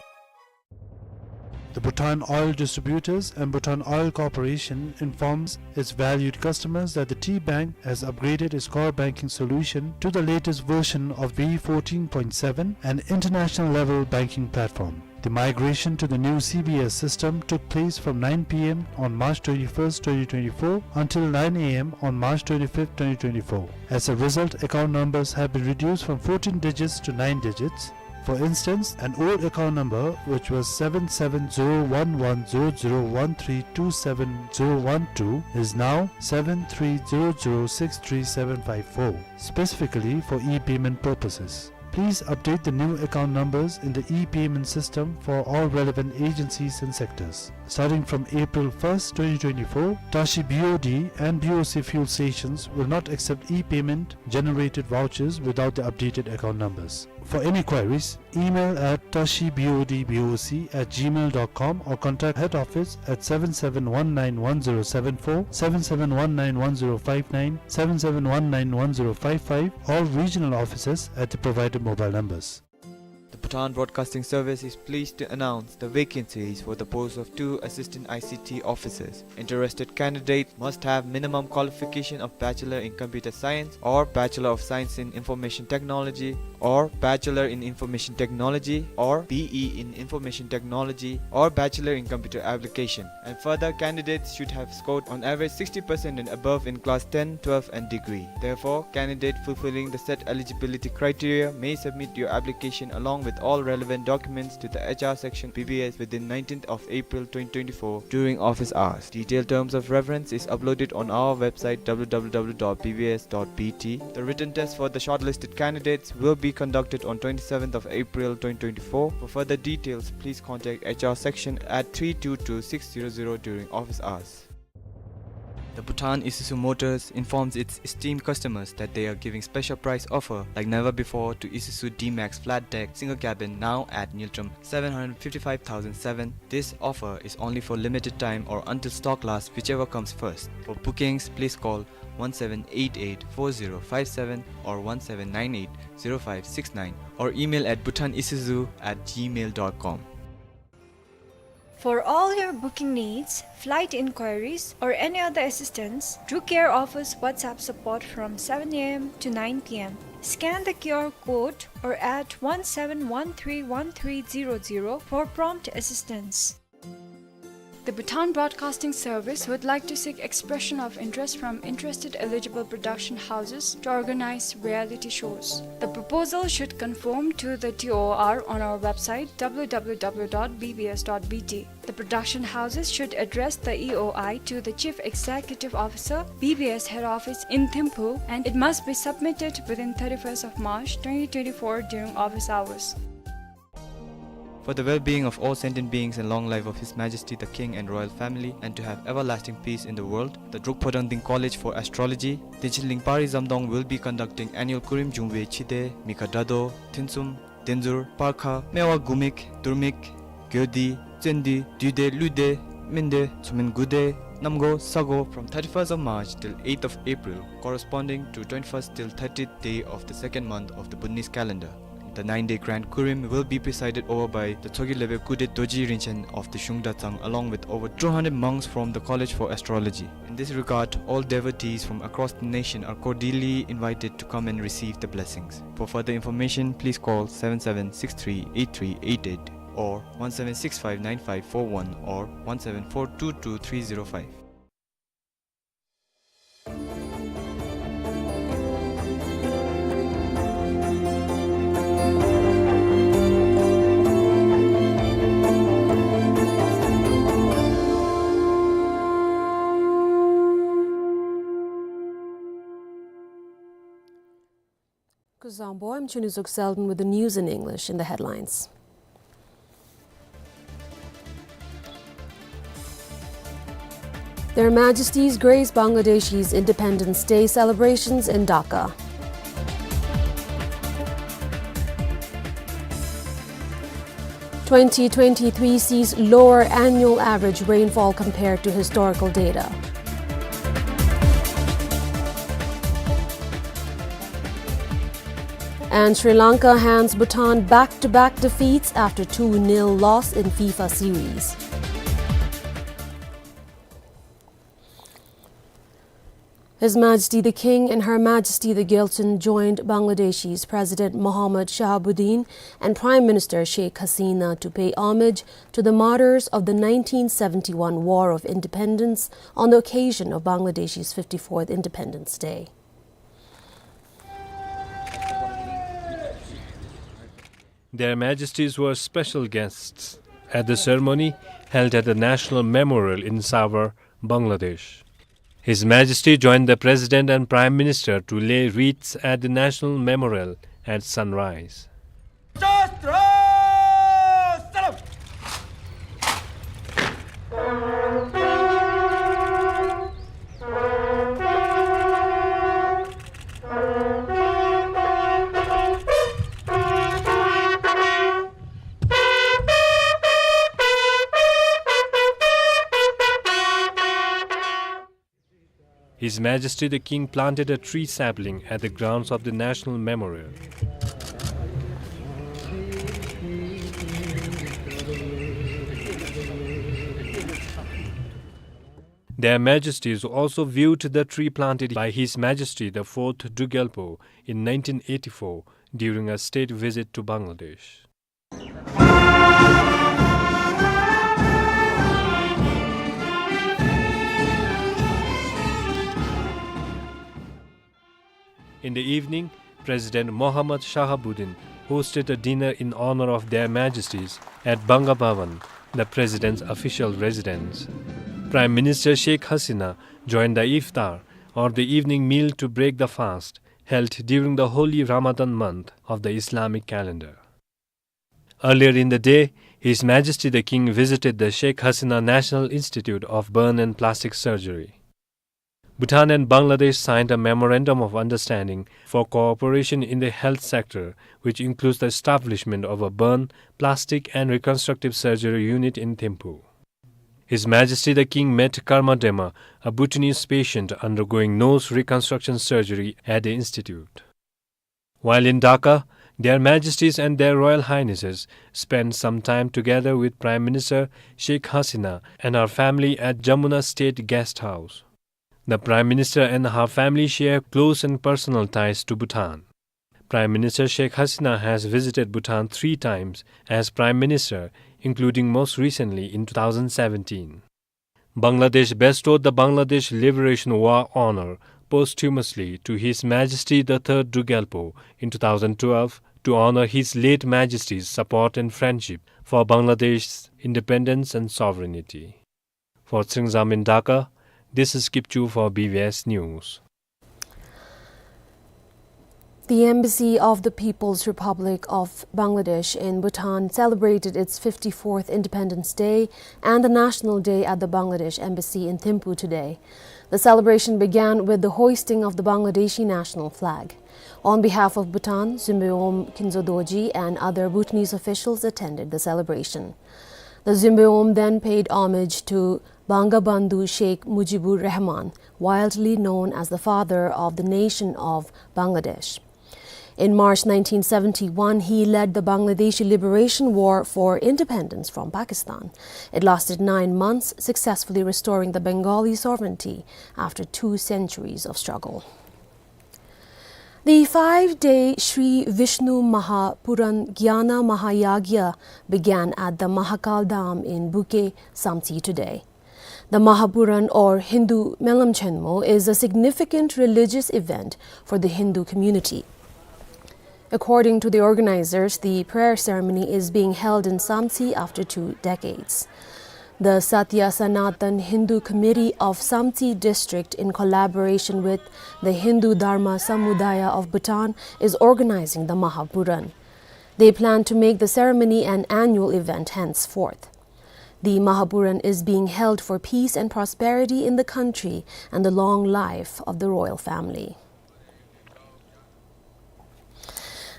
The Bhutan Oil Distributors and Bhutan Oil Corporation informs its valued customers that the T Bank has upgraded its core banking solution to the latest version of V fourteen point seven, an international level banking platform. The migration to the new C B S system took place from nine P M on March twenty-first, twenty twenty-four until nine A M on March twenty-fifth, twenty twenty-four. As a result, account numbers have been reduced from fourteen digits to nine digits. For instance, an old account number, which was seven seven zero one one zero zero one three two seven zero one two, is now seven three zero zero six three seven five four, specifically for e-payment purposes. Please update the new account numbers in the e-payment system for all relevant agencies and sectors. Starting from April first, twenty twenty-four, Tashi B O D and B O C fuel stations will not accept e-payment generated vouchers without the updated account numbers. For any queries, email at tashi B O D B O C at gmail dot com or contact head office at seven seven one nine one zero seven four, seven seven one nine one zero five nine, seven seven one nine one zero five five, or regional offices at the provided mobile numbers. The Bhutan Broadcasting Service is pleased to announce the vacancies for the post of two assistant I C T officers. Interested candidate must have minimum qualification of Bachelor in Computer Science or Bachelor of Science in Information Technology or Bachelor in Information Technology or B E in Information Technology or Bachelor in Computer Application. And further, candidates should have scored on average sixty percent and above in class ten, twelve and degree. Therefore, candidate fulfilling the set eligibility criteria may submit your application along with all relevant documents to the H R section B B S within nineteenth of April twenty twenty-four during office hours. Detailed terms of reference is uploaded on our website W W W dot B B S dot B T. The written test for the shortlisted candidates will be conducted on twenty-seventh of April twenty twenty-four. For further details, please contact H R section at three two two six zero zero during office hours. The Bhutan Isuzu Motors informs its esteemed customers that they are giving special price offer like never before to Isuzu D-Max flat deck single cabin, now at Ngultrum seven hundred fifty-five thousand seven. This offer is only for limited time or until stock lasts, whichever comes first. For bookings, please call one seven eight eight four zero five seven or one seven nine eight zero five six nine or email at bhutanisuzu at gmail dot com. For all your booking needs, flight inquiries, or any other assistance, Drew Care offers WhatsApp support from seven A M to nine P M. Scan the Q R code or add one seven one three one three zero zero for prompt assistance. The Bhutan Broadcasting Service would like to seek expression of interest from interested eligible production houses to organize reality shows. The proposal should conform to the T O R on our website W W W dot B B S dot B T. The production houses should address the E O I to the Chief Executive Officer, B B S Head Office in Thimphu, and it must be submitted within thirty-first of March twenty twenty-four during office hours. For the well-being of all sentient beings and long life of His Majesty the King and royal family, and to have everlasting peace in the world, the Drukphodrang Ding College for Astrology, Dinshinling Pari Zamdong, will be conducting annual Kurim Jungwe Chide, Mikha Drado, Thinsum, Denzur, Parkha, Mewa Gumik, Durmik, Gyodi, Tsendi, Duide, Luide, Mende, Tsumen Gude, Namgo, Sago from thirty-first of March till eighth of April, corresponding to twenty-first till thirtieth day of the second month of the Bhutanese calendar. The nine-day grand Kurim will be presided over by the Tshogkhe Lebe Kude Dorji Rinchen of the Shungda Tsang, along with over two hundred monks from the College for Astrology. In this regard, all devotees from across the nation are cordially invited to come and receive the blessings. For further information, please call seven seven six three eight three eight eight or one seven six five nine five four one or one seven four two two three zero five. Zangpo, I'm Chunizok Selden with the news in English. In the headlines: Their Majesties grace Bangladesh's Independence Day celebrations in Dhaka. Twenty twenty-three sees lower annual average rainfall compared to historical data. And Sri Lanka hands Bhutan back-to-back defeats after two nil loss in FIFA series. His Majesty the King and Her Majesty the Gyaltsuen joined Bangladesh's President Mohammad Shahabuddin and Prime Minister Sheikh Hasina to pay homage to the martyrs of the nineteen seventy-one War of Independence on the occasion of Bangladesh's fifty-fourth Independence Day. Their Majesties were special guests at the ceremony held at the National Memorial in Savar, Bangladesh. His Majesty joined the President and Prime Minister to lay wreaths at the National Memorial at sunrise. His Majesty the King planted a tree sapling at the grounds of the National Memorial. Their Majesties also viewed the tree planted by His Majesty the Fourth Druk Gyalpo in nineteen eighty-four during a state visit to Bangladesh. In the evening, President Mohammad Shahabuddin hosted a dinner in honor of Their Majesties at Banga Bhavan, the President's official residence. Prime Minister Sheikh Hasina joined the iftar, or the evening meal to break the fast, held during the holy Ramadan month of the Islamic calendar. Earlier in the day, His Majesty the King visited the Sheikh Hasina National Institute of Burn and Plastic Surgery. Bhutan and Bangladesh signed a memorandum of understanding for cooperation in the health sector, which includes the establishment of a burn, plastic and reconstructive surgery unit in Thimphu. His Majesty the King met Karma Dema, a Bhutanese patient undergoing nose reconstruction surgery at the institute. While in Dhaka, Their Majesties and Their Royal Highnesses spent some time together with Prime Minister Sheikh Hasina and her family at Jamuna State Guest House. The Prime Minister and her family share close and personal ties to Bhutan. Prime Minister Sheikh Hasina has visited Bhutan three times as Prime Minister, including most recently in two thousand seventeen. Bangladesh bestowed the Bangladesh Liberation War Honor posthumously to His Majesty the Third Druk Gyalpo in two thousand twelve to honor His late Majesty's support and friendship for Bangladesh's independence and sovereignty. For Tsingrangzam in Dhaka, this is Kipchu for B B S News. The Embassy of the People's Republic of Bangladesh in Bhutan celebrated its fifty-fourth Independence Day and the National Day at the Bangladesh Embassy in Thimphu today. The celebration began with the hoisting of the Bangladeshi national flag. On behalf of Bhutan, Zimbeom Khinzo Dorji and other Bhutanese officials attended the celebration. The Zimbeom then paid homage to Bangabandhu Sheikh Mujibur Rahman, widely known as the father of the nation of Bangladesh. In March nineteen seventy-one, he led the Bangladeshi Liberation War for independence from Pakistan. It lasted nine months, successfully restoring the Bengali sovereignty after two centuries of struggle. The five-day Sri Vishnu Mahapuran Gyana Mahayagya began at the Mahakal Dham in Buke, Samtse today. The Mahapuran or Hindu Melam Chenmo is a significant religious event for the Hindu community. According to the organizers, the prayer ceremony is being held in Samtse after two decades. The Satya Sanatan Hindu Committee of Samtse District, in collaboration with the Hindu Dharma Samudaya of Bhutan, is organizing the Mahapuran. They plan to make the ceremony an annual event henceforth. The Mahapuran is being held for peace and prosperity in the country and the long life of the royal family.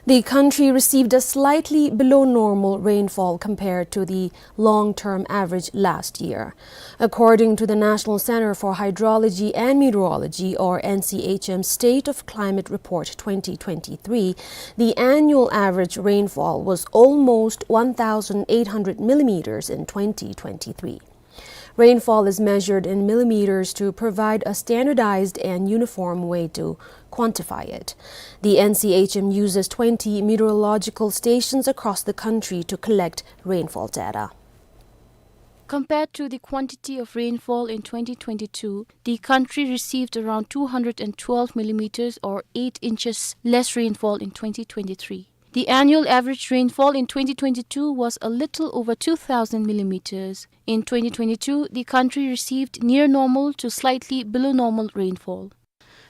The country received a slightly below normal rainfall compared to the long-term average last year. According to the National Center for Hydrology and Meteorology, or N C H M, State of Climate Report twenty twenty-three, the annual average rainfall was almost one thousand eight hundred millimeters in twenty twenty-three. Rainfall is measured in millimeters to provide a standardized and uniform way to quantify it. The N C H M uses twenty meteorological stations across the country to collect rainfall data. Compared to the quantity of rainfall in twenty twenty-two, the country received around two hundred and twelve millimeters, or eight inches, less rainfall in twenty twenty-three. The annual average rainfall in twenty twenty-two was a little over two thousand millimeters. In twenty twenty-two, the country received near normal to slightly below normal rainfall.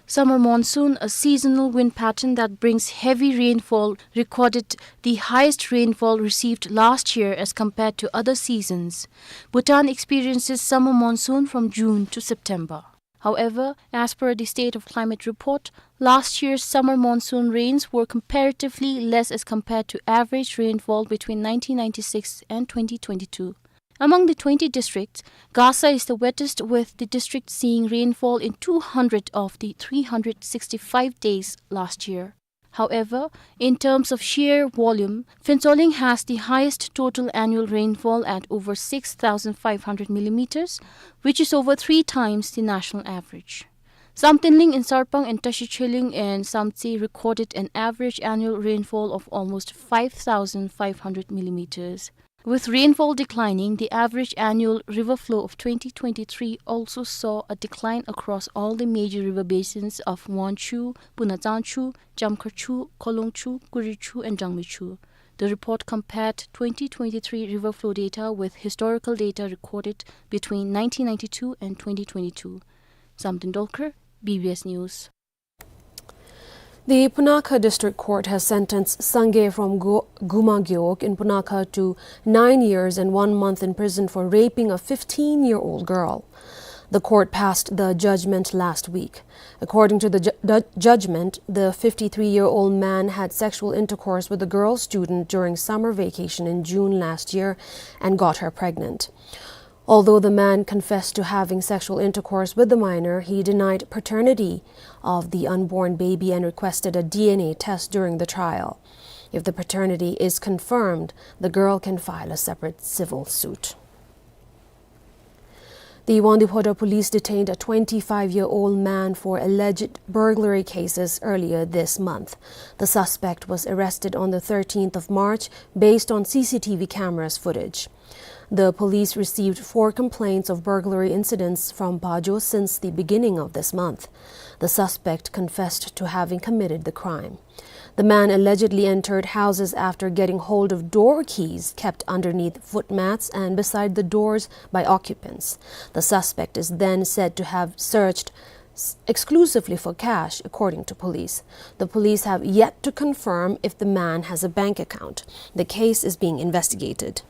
Summer monsoon, a seasonal wind pattern that brings heavy rainfall, recorded the highest rainfall received last year as compared to other seasons. Bhutan experiences summer monsoon from June to September. However, as per the State of Climate Report, last year's summer monsoon rains were comparatively less as compared to average rainfall between nineteen ninety-six and twenty twenty-two. Among the twenty districts, Gasa is the wettest, with the district seeing rainfall in two hundred of the three hundred sixty-five days last year. However, in terms of sheer volume, Phuentsholing has the highest total annual rainfall at over six thousand five hundred millimeters, which is over three times the national average. Samtenling in Sarpang and Tashi Tsheling in Samtse recorded an average annual rainfall of almost five thousand five hundred millimeters. With rainfall declining, the average annual river flow of twenty twenty-three also saw a decline across all the major river basins of Wanchhu, Punachangchhu, Chamkharchhu, Kholongchhu, Kurikchhu, and Jangmichhu. The report compared twenty twenty-three river flow data with historical data recorded between nineteen ninety-two and twenty twenty-two. Samten Dolkar, B B S News. The Punakha District Court has sentenced Sangay from Gu-, Guma Gewog in Punakha to nine years and one month in prison for raping a fifteen-year-old girl. The court passed the judgment last week. According to the ju-, the judgment, the fifty-three-year-old man had sexual intercourse with a girl student during summer vacation in June last year and got her pregnant. Although the man confessed to having sexual intercourse with the minor, he denied paternity of the unborn baby and requested a D N A test during the trial. If the paternity is confirmed, the girl can file a separate civil suit. The Wangdue Phodrang police detained a twenty-five-year-old man for alleged burglary cases earlier this month. The suspect was arrested on the thirteenth of March based on C C T V cameras footage. The police received four complaints of burglary incidents from Phajo since the beginning of this month. The suspect confessed to having committed the crime. The man allegedly entered houses after getting hold of door keys kept underneath footmats and beside the doors by occupants. The suspect is then said to have searched s-, exclusively for cash, according to police. The police have yet to confirm if the man has a bank account. The case is being investigated.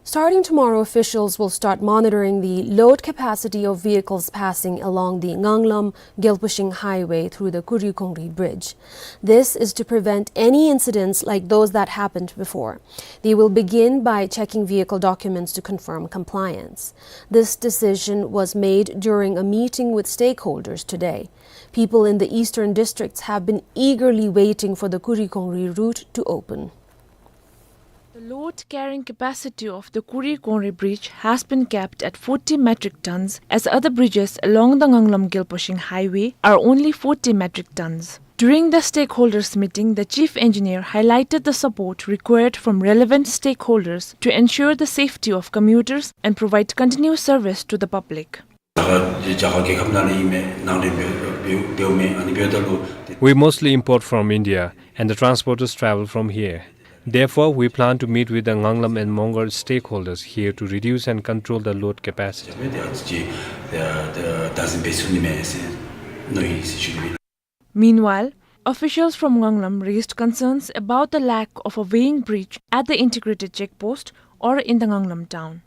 Starting tomorrow, officials will start monitoring the load capacity of vehicles passing along the Nganglam-Gelpushing Highway through the Kurikongri Bridge. This is to prevent any incidents like those that happened before. They will begin by checking vehicle documents to confirm compliance. This decision was made during a meeting with stakeholders today. People in the eastern districts have been eagerly waiting for the Kurikongri route to open. The load carrying capacity of the Kurikongri Bridge has been capped at forty metric tons, as other bridges along the Nganglam-Gelpushing Highway are only forty metric tons. During the stakeholders meeting, the chief engineer highlighted the support required from relevant stakeholders to ensure the safety of commuters and provide continuous service to the public. We mostly import from India, and the transporters travel from here. Therefore, we plan to meet with the Nganglam and Mongar stakeholders here to reduce and control the load capacity. Meanwhile, officials from Nganglam raised concerns about the lack of a weighing bridge at the integrated check post or in the Nganglam town.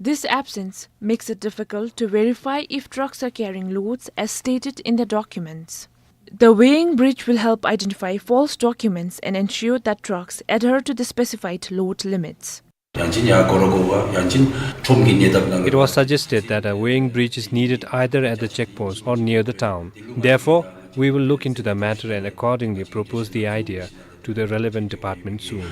This absence makes it difficult to verify if trucks are carrying loads as stated in the documents. The weighing bridge will help identify false documents and ensure that trucks adhere to the specified load limits. It was suggested that a weighing bridge is needed either at the check post or near the town. Therefore, we will look into the matter and accordingly propose the idea to the relevant department soon.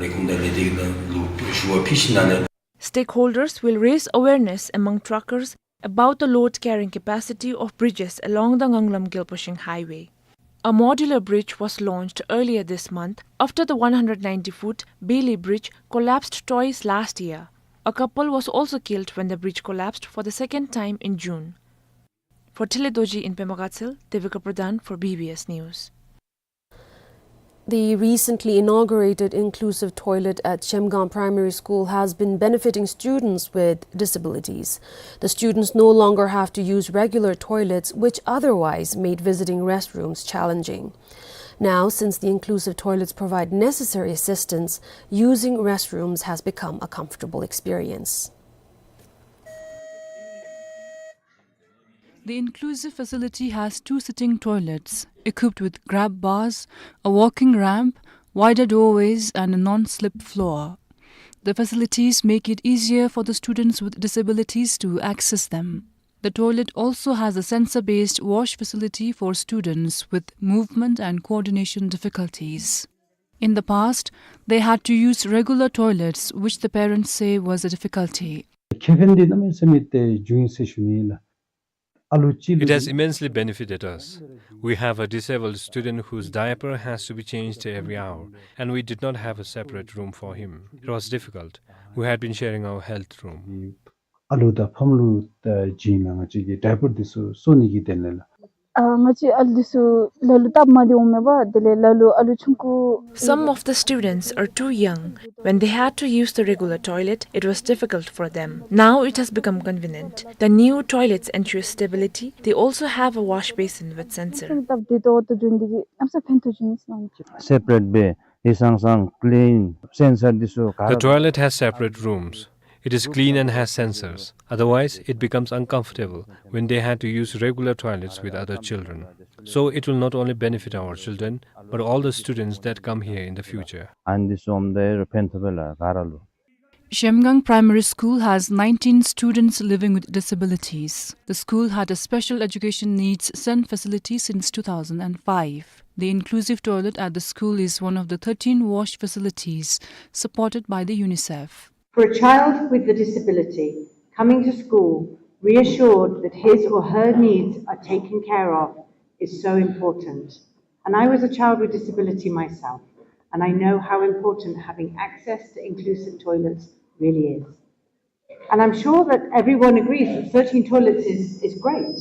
Stakeholders will raise awareness among truckers about the load carrying capacity of bridges along the Nganglam-Gelpashing highway. A modular bridge was launched earlier this month after the one hundred ninety foot Beli Bridge collapsed twice last year. A couple was also killed when the bridge collapsed for the second time in June. For Tele Dorji in Pema Gatshel, Devika Pradhan for B B S News. The recently inaugurated inclusive toilet at Shemgang Primary School has been benefiting students with disabilities. The students no longer have to use regular toilets, which otherwise made visiting restrooms challenging. Now, since the inclusive toilets provide necessary assistance, using restrooms has become a comfortable experience. The inclusive facility has two sitting toilets, equipped with grab bars, a walking ramp, wider doorways, and a non-slip floor. The facilities make it easier for the students with disabilities to access them. The toilet also has a sensor-based wash facility for students with movement and coordination difficulties. In the past, they had to use regular toilets, which the parents say was a difficulty. ཁེ་ཕན་འདི་གནམ་མེད་ས་མེད་ཏེ་བྱུང་ཡི་ཟེར་ཞུ་ནི་ལགས། ཨ་ལུ་གཅིག་It ལུ་has immensely benefited us. We have a disabled student whose diaper has to be changed every hour, and we did not have a separate room for him. It was difficult. We had been sharing our health room. ཨ་ལུ་དང་ཕམ་ལུ་དང་བྱིན་ལ་ང་བཅས་ཀྱིས་ཌའི་པར་འདི་ཚུ་གསོ་ནི་གི་དོན་ལས་ལགས། ཨ་ང་བཅས་ཨ་ལུ་འདི་ཚུ་ལ་ལུ་སྟབས་མ་བདེཝ་མེད་པར་དེ་ལས་ལ་ལུ་ཨ་ལུ་ཆུང་ཀུ། Some of the students are too young. When they had to use the regular toilet, it was difficult for them. Now it has become convenient. The new toilets ensure stability. They also have a wash basin with sensor. སྟབས་བདེ་ཏོག་ཏོ་བྱུང་འདི་གིས་གནམ་ས་ཕན་ཐོགས་བྱུང་ཡི་ཟེར་ནི། སེ་པ་རེཊ་སྦེ་ཧིང་སངས་སངས་ཀི་ལིན་སེན་སར་འདི་ཚུ་ག་ར། The toilet has separate rooms. It is clean and has sensors. Otherwise, it becomes uncomfortable when they had to use regular toilets with other children. So it will not only benefit our children, but all the students that come here in the future. ཨ་ནི་འདི་ཚུ་འོངམ་ད་ཕན་ཐོགས་པས་ལགས་ག་ར་ལུ། Shemgang Primary School has nineteen students living with disabilities. The school had a special education needs center facility since two thousand and five. The inclusive toilet at the school is one of the thirteen wash facilities supported by the UNICEF. For a child with a disability, coming to school reassured that his or her needs are taken care of is so important. And I was a child with disability myself, and I know how important having access to inclusive toilets really is. And I'm sure that everyone agrees that thirteen toilets is, is great,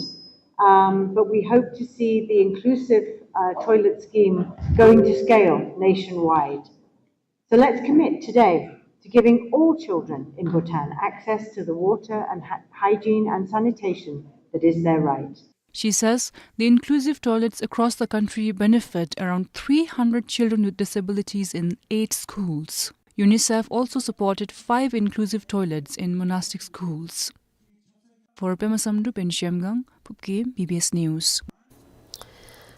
um, but we hope to see the inclusive, uh, toilet scheme going to scale nationwide. So let's commit today to giving all children in Bhutan access to the water and hy-, hygiene and sanitation that is their right. She says the inclusive toilets across the country benefit around three hundred children with disabilities in eight schools. UNICEF also supported five inclusive toilets in monastic schools. For Pema Samdrup in Shemgang, Phubkem, B B S News.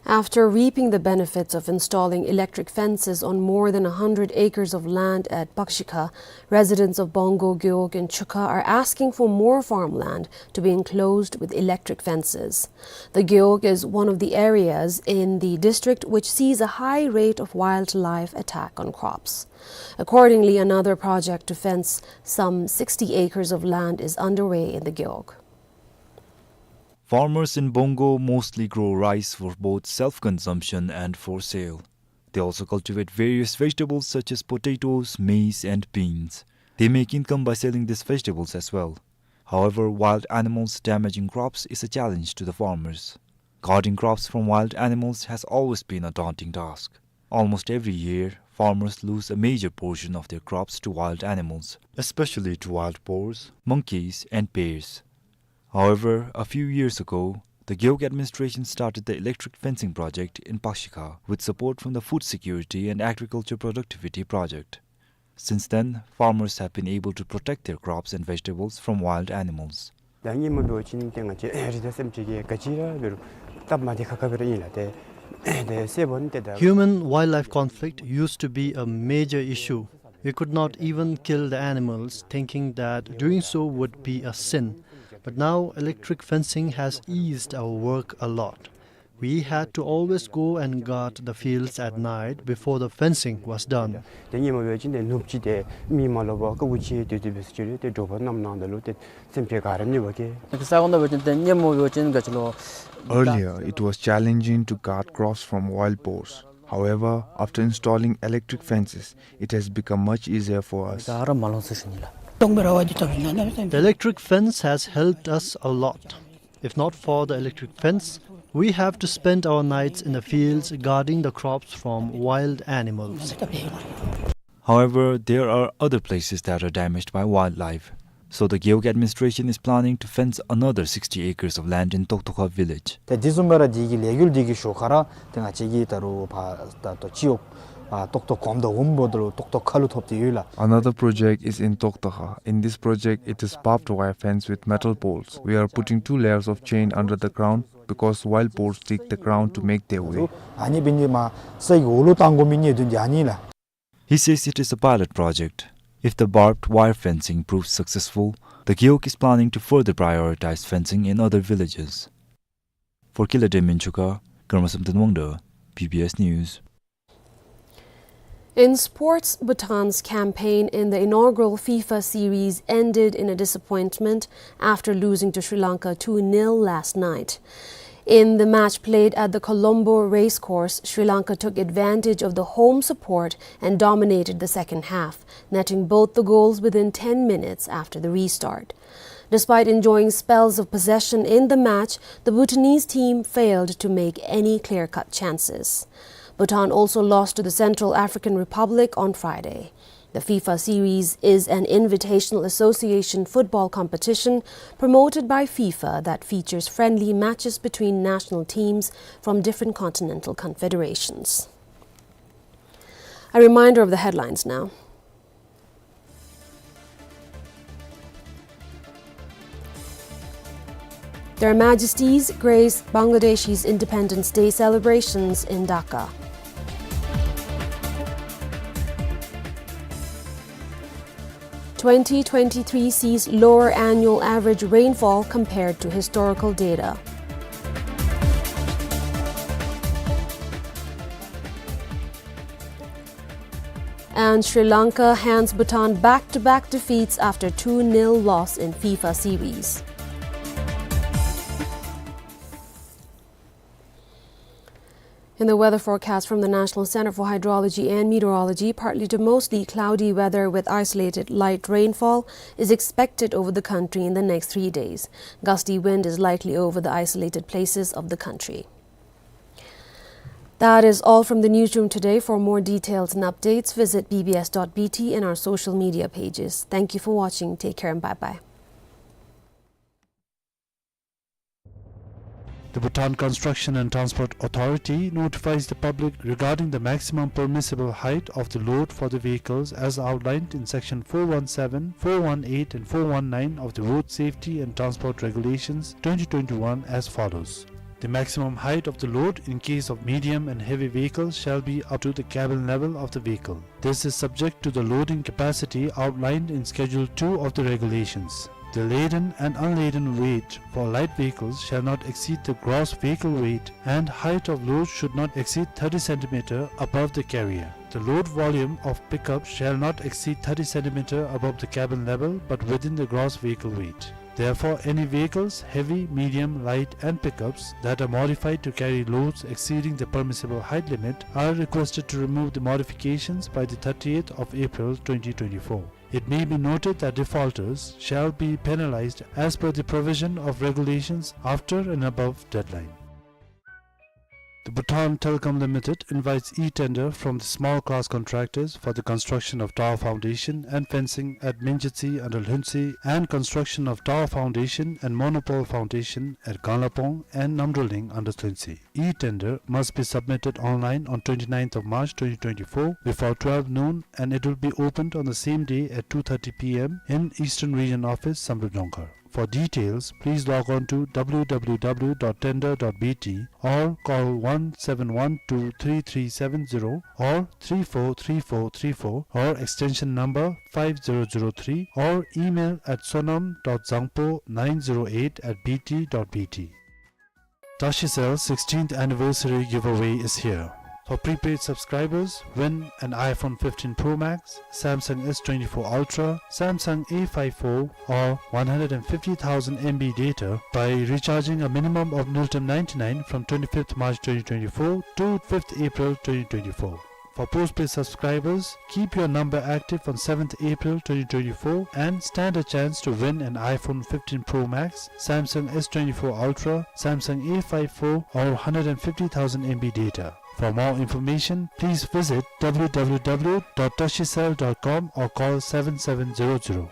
After reaping the benefits of installing electric fences on more than a hundred acres of land at Pakshikha, residents of Bongo Gewog in Chukha are asking for more farmland to be enclosed with electric fences. The Gewog is one of the areas in the district which sees a high rate of wildlife attack on crops. Accordingly, another project to fence some sixty acres of land is underway in the Gewog. Farmers in Bongo mostly grow rice for both self-consumption and for sale. They also cultivate various vegetables such as potatoes, maize, and beans. They make income by selling these vegetables as well. However, wild animals damaging crops is a challenge to the farmers. Guarding crops from wild animals has always been a daunting task. Almost every year, farmers lose a major portion of their crops to wild animals, especially to wild boars, monkeys, and bears. However, a few years ago, the Gewog administration started the electric fencing project in Pakshikha with support from the Food Security and Agriculture Productivity Project. Since then, farmers have been able to protect their crops and vegetables from wild animals. ད་སྔོན་མ་འབད་བ་ཅིན་ཏེ་ང་བཅས་རི་དྭགས་སེམས་ཅན་གྱིས་ག་ཅི་ར་འབད་རུང་སྟབས་མ་བདེ་ཁག་ཁ་སྦེ་ར་ཨིན་ལགས། ཏེ་ཏེ་སེ་བོན་ཏེ་ད། Human-wildlife conflict used to be a major issue. We could not even kill the animals, thinking that doing so would be a sin. But now electric fencing has eased our work a lot. We had to always go and guard the fields at night before the fencing was done. ཏེ་སྔོན་མ་འབད་བ་ཅིན་ཏེ་ནུབ་ཅིག་ཏེ་མི་མ་ལོག་པར་ཀ་ཀུ་ཅིག་ཏེ་ཏེ་འབད་ས་ཅིག་རུང་ཏེ་དྲོ་པ་གནམ་གནངམ་ད་ལུ་ཏེ་སེམས་ཅན་ག་ར་ནི་འབད་གེ། ཏེ་ས་གོ་ནང་འབད་བ་ཅིན་ཏེ་སྔོན་མ་འབད་བ་ཅིན་ག་ཅི་ལོ། Earlier, it was challenging to guard crops from wild boars. However, after installing electric fences, it has become much easier for us. ད་ར་མ་ལོང་ས་ཞུ་ནི་ལགས། The electric fence has helped us a lot. If not for the electric fence, we have to spend our nights in the fields guarding the crops from wild animals. However, there are other places that are damaged by wildlife. So the Gewog administration is planning to fence another sixty acres of land in Toktokha village. ཏེ་དེ་བཟུམ་སྦེ་ར་འདི་གི་ལས་འགུལ་འདི་གི་ཞོར་ཁར་ར་ཏེ་ང་བཅས་ཀྱི་ད་རུང་ཕར་ད་ལྟོ་སྤྱི་འོག་ཨ་ཏོག་ཏོ་གོམ་དང་འོམ་འབོ་ད་ལུ་ཏོག་ཏོ་ཁ་ལུ་ཐོབ་སྟེ་ཡོད་ལགས། Another project is in Toktokha. In this project, it is barbed wire fence with metal poles. We are putting two layers of chain under the ground because wild boars dig the ground to make their way. ཨ་ནི་འབད་ནི་མ་ས་གི་འོག་ལུ་བཏང་དགོ་མི་ནི་དོན་འདི་ཨ་ནི་ལགས། He says it is a pilot project. If the barbed wire fencing proves successful, the Gewog is planning to further prioritize fencing in other villages. For Killer Day Minchuka, Garmasam Tanwangda, B B S News. In sports, Bhutan's campaign in the inaugural FIFA series ended in a disappointment after losing to Sri Lanka two nil last night. In the match played at the Colombo Racecourse, Sri Lanka took advantage of the home support and dominated the second half, netting both the goals within ten minutes after the restart. Despite enjoying spells of possession in the match, the Bhutanese team failed to make any clear-cut chances. Bhutan also lost to the Central African Republic on Friday. The FIFA series is an invitational association football competition promoted by FIFA that features friendly matches between national teams from different continental confederations. A reminder of the headlines now. Their Majesties grace Bangladesh's Independence Day celebrations in Dhaka. Twenty twenty-three sees lower annual average rainfall compared to historical data. And Sri Lanka hands Bhutan back-to-back defeats after two nil loss in FIFA series. In the weather forecast from the National Center for Hydrology and Meteorology, partly to mostly cloudy weather with isolated light rainfall is expected over the country in the next three days. Gusty wind is likely over the isolated places of the country. That is all from the newsroom today. For more details and updates, visit B B S dot B T and our social media pages. Thank you for watching. Take care and bye-bye. The Bhutan Construction and Transport Authority notifies the public regarding the maximum permissible height of the load for the vehicles as outlined in section four one seven, four one eight and four one nine of the Road Safety and Transport Regulations twenty twenty-one as follows. The maximum height of the load in case of medium and heavy vehicles shall be up to the cabin level of the vehicle. This is subject to the loading capacity outlined in Schedule two of the regulations. The laden and unladen weight for light vehicles shall not exceed the gross vehicle weight, and height of load should not exceed thirty centimeter above the carrier. The load volume of pickup shall not exceed thirty centimeter above the cabin level, but within the gross vehicle weight. Therefore, any vehicles, heavy, medium, light, and pickups that are modified to carry loads exceeding the permissible height limit are requested to remove the modifications by the thirtieth of April twenty twenty-four. It may be noted that defaulters shall be penalized as per the provision of regulations after and above deadline. The Bhutan Telecom Limited invites e-tender from the small class contractors for the construction of tower foundation and fencing at Minjitsi under Lhuentse and construction of tower foundation and monopole foundation at Ganglapong and Namdroling under Lhuentse. E-tender must be submitted online on twenty-ninth of March twenty twenty-four before twelve noon, and it will be opened on the same day at two thirty p m in Eastern Region Office, Samdrup Jongkhar. For details, please log on to w w w dot tender dot b t or call one seven one two three three seven zero or three four three four three four or extension number five zero zero three or email at sonam dot zangpo nine zero eight at b t dot b t. Tashi Cell sixteenth anniversary giveaway is here. For prepaid subscribers, win an iPhone fifteen Pro Max, Samsung S twenty-four Ultra, Samsung A five four, or one hundred and fifty thousand M B data by recharging a minimum of Ngultrum ninety-nine from twenty-fifth March twenty twenty-four to fifth April twenty twenty-four. For postpaid subscribers, keep your number active on seventh April twenty twenty-four and stand a chance to win an iPhone fifteen Pro Max, Samsung S twenty-four Ultra, Samsung A five four, or hundred and fifty thousand M B data. For more information, please visit w w w dot tashicell dot com or call seven seven zero zero.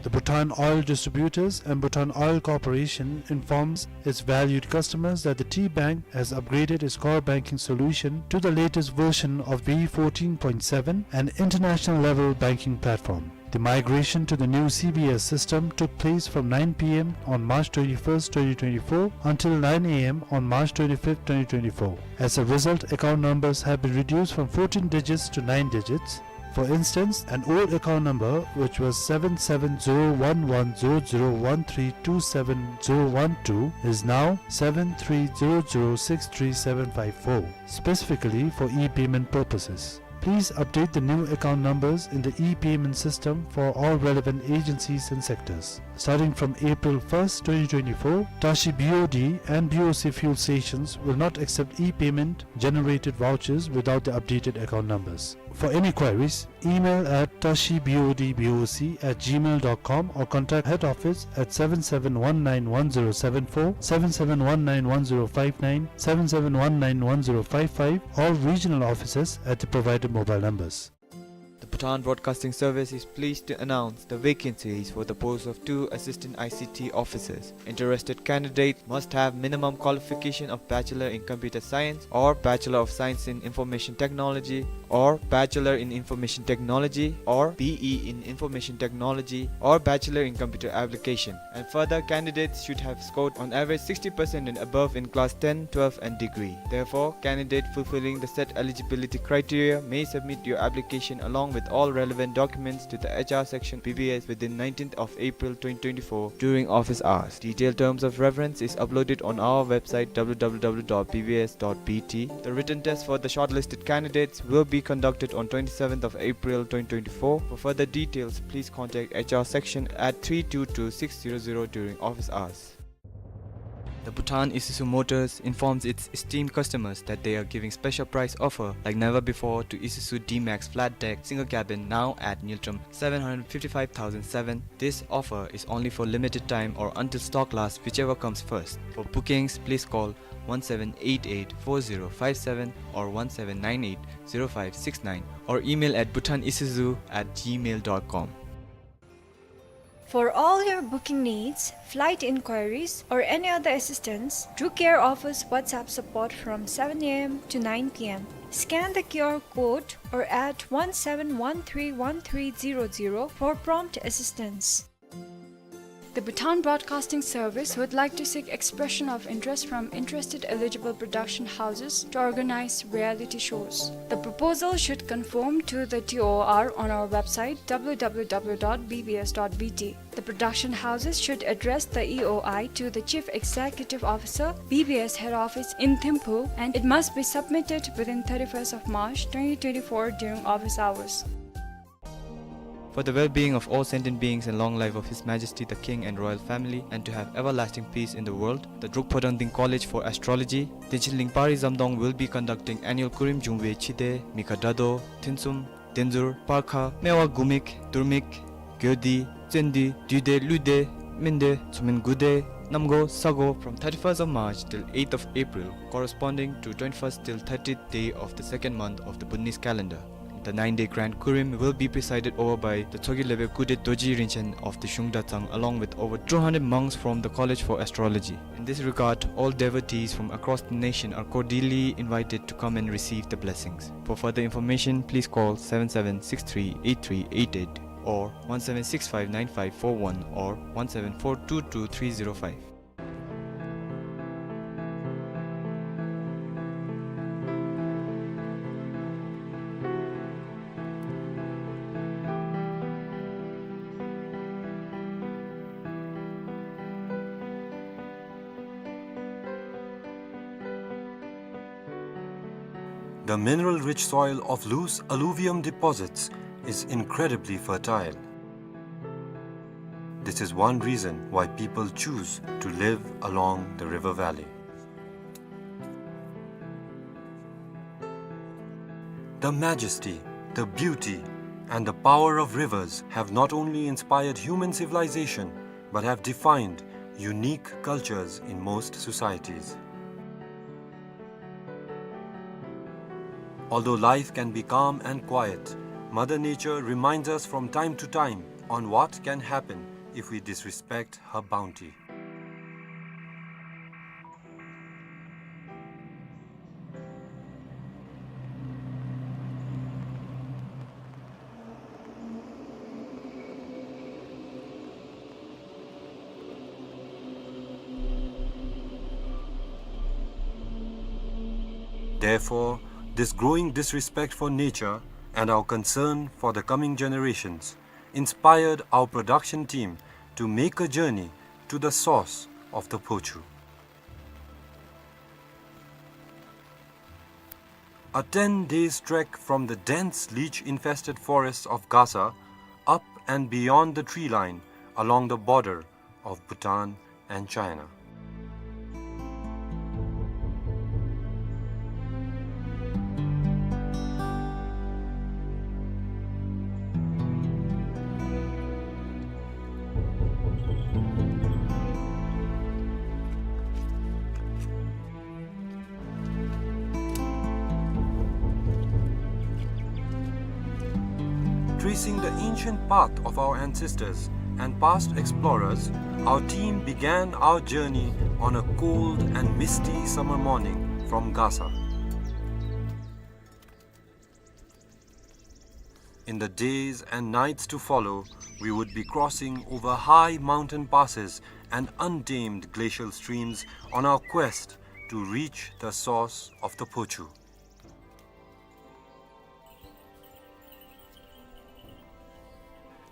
The Bhutan Oil Distributors and Bhutan Oil Corporation informs its valued customers that the T-Bank has upgraded its core banking solution to the latest version of V fourteen point seven, an international level banking platform. The migration to the new C B S system took place from nine p m on March twenty-first, twenty twenty-four until nine a m on March twenty-fifth, twenty twenty-four. As a result, account numbers have been reduced from fourteen digits to nine digits. For instance, an old account number, which was seven seven zero one one zero zero one three two seven zero one two, is now seven three zero zero six three seven five four, specifically for e-payment purposes. Please update the new account numbers in the e-payment system for all relevant agencies and sectors. Starting from April first, twenty twenty-four, Tashi B O D and B O C fuel stations will not accept e-payment generated vouchers without the updated account numbers. For any queries, email at tashi B O D B O C at gmail dot com or contact head office at seven seven one nine one zero seven four, seven seven one nine one zero five nine, seven seven one nine one zero five five, or regional offices at the provided mobile numbers. The Bhutan Broadcasting Service is pleased to announce the vacancies for the post of two assistant I C T officers. Interested candidates must have minimum qualification of Bachelor in Computer Science or Bachelor of Science in Information Technology or Bachelor in Information Technology or B E in Information Technology or Bachelor in Computer Application. And further, candidates should have scored on average sixty percent and above in class ten, twelve and degree. Therefore, candidate fulfilling the set eligibility criteria may submit your application along with all relevant documents to the H R section B B S within nineteenth of April twenty twenty-four during office hours. Detailed terms of reference is uploaded on our website w w w dot b b s dot b t. The written test for the shortlisted candidates will be conducted on twenty-seventh of April twenty twenty-four. For further details, please contact H R section at three two two six zero zero during office hours. The Bhutan Isuzu Motors informs its esteemed customers that they are giving special price offer like never before to Isuzu D-Max flat deck single cabin, now at Ngultrum seven hundred fifty-five thousand seven. This offer is only for limited time or until stock lasts, whichever comes first. For bookings, please call one seven eight eight four zero five seven or one seven nine eight zero five six nine or email at bhutanisuzu at gmail dot com. For all your booking needs, flight inquiries, or any other assistance, Drew Care offers WhatsApp support from seven a m to nine p m. Scan the Q R code or at one seven one three one three zero zero for prompt assistance. The Bhutan Broadcasting Service would like to seek expression of interest from interested eligible production houses to organize reality shows. The proposal should conform to the T O R on our website w w w dot b b s dot b t. The production houses should address the E O I to the Chief Executive Officer, B B S Head Office in Thimphu, and it must be submitted within thirty-first of March twenty twenty-four during office hours. For the well-being of all sentient beings and long life of His Majesty the King and royal family, and to have everlasting peace in the world, the Drukphodang Ding College for Astrology, Denshilling Pari Zamdong will be conducting annual Kurim Jungwe Chide, Mikha Dado, Thinsum, Denzur, Parkha, Mewa Gumik, Durmik, Gyodi, Tsendi, Duide, Luide, Minde, Tsumin Gude, Namgo Sago from thirty-first of March till eighth of April, corresponding to twenty-first till thirtieth day of the second month of the Bhutanese calendar. The nine-day Grand Kurim will be presided over by the Tshogkhe Lebe Kude Dorji Rinchen of the Shungta Dzang, along with over two hundred monks from the College for Astrology. In this regard, all devotees from across the nation are cordially invited to come and receive the blessings. For further information, please call seven seven six three eight three eight eight or one seven six five nine five four one or one seven four two two three zero five. The mineral-rich soil of loose alluvium deposits is incredibly fertile. This is one reason why people choose to live along the river valley. The majesty, the beauty, and the power of rivers have not only inspired human civilization, but have defined unique cultures in most societies. Although life can be calm and quiet, Mother Nature reminds us from time to time on what can happen if we disrespect her bounty. Therefore, this growing disrespect for nature and our concern for the coming generations inspired our production team to make a journey to the source of the Phochu. A ten days trek from the dense leech-infested forests of Gasa, up and beyond the tree line along the border of Bhutan and China. Tracing the ancient path of our ancestors and past explorers, our team began our journey on a cold and misty summer morning from Gasa. In the days and nights to follow, we would be crossing over high mountain passes and untamed glacial streams on our quest to reach the source of the Phochu.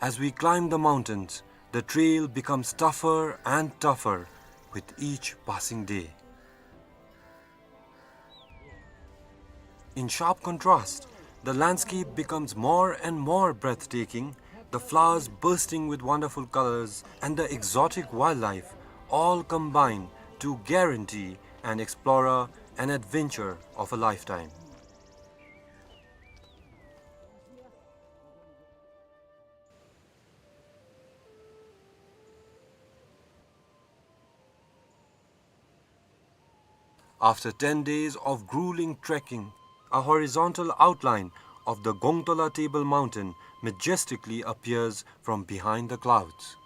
As we climb the mountains, the trail becomes tougher and tougher with each passing day. In sharp contrast, the landscape becomes more and more breathtaking, the flowers bursting with wonderful colors and the exotic wildlife all combine to guarantee an explorer an adventure of a lifetime. After ten days of grueling trekking, a horizontal outline of the Gongtola Table Mountain majestically appears from behind the clouds.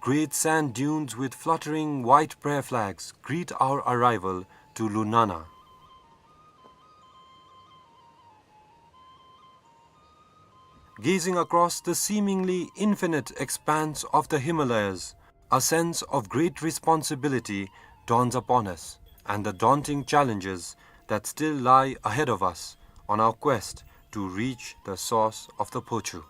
Great sand dunes with fluttering white prayer flags greet our arrival to Lunana. Gazing across the seemingly infinite expanse of the Himalayas, a sense of great responsibility dawns upon us, and the daunting challenges that still lie ahead of us on our quest to reach the source of the Phochu.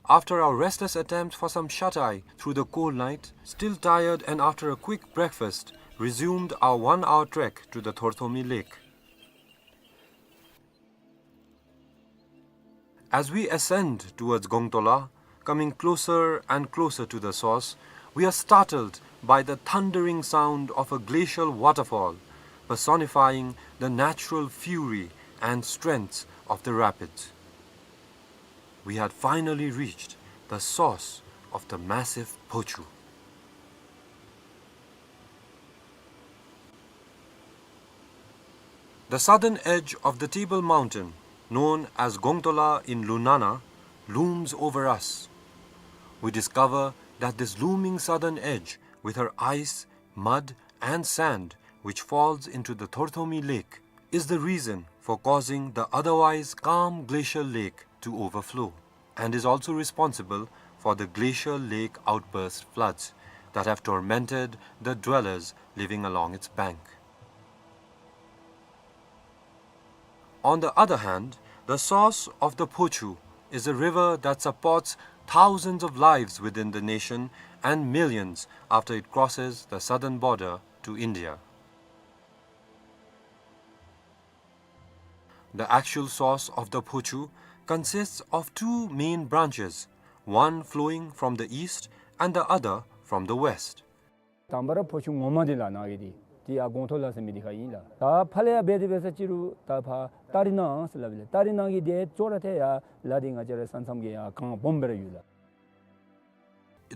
After our restless attempt for some shut-eye through the cold night, still tired and after a quick breakfast, resumed our one-hour trek to the Thorthomi Lake. As we ascend towards Gongtola, coming closer and closer to the source, we are startled by the thundering sound of a glacial waterfall, personifying the natural fury and strength of the rapids. We had finally reached the source of the massive Phochu. The southern edge of the Table Mountain, known as Gongtola in Lunana, looms over us. We discover that this looming southern edge, with her ice, mud, and sand, which falls into the Thorthomi Lake, is the reason for causing the otherwise calm glacial lake to overflow, and is also responsible for the glacial lake outburst floods that have tormented the dwellers living along its bank. On the other hand, the source of the Phochu is a river that supports thousands of lives within the nation and millions after it crosses the southern border to India. The actual source of the Phochu consists of two main branches, one flowing from the east and the other from the west. དང་པ་ར་ཕོ་ཆུ་ངོ་མ་འདི་ལགས་ནཱ་གི་འདི་འདི་ཡར་གོང་ཐོག་ལ་ཟེར་མི་འདི་ཁར་ཨིན་ལགས། ད་ཕར་ལས་ཡར་འབད་དེ་འབད་ས་ཅིག་རུང་ད་ཕར་ཏ་རི་ནང་ཟེར་སླབ་ཨིན་ལགས། ཏ་རི་ནང་གི་འདི་ཅོག་ར་ཐད་ཡར་ལ་འདི་ང་བཅས་ར་ས་མཚམས་ཀྱི་ཡར་གངས་སྦོམ་སྦེ་ར་ཡོད་ལགས།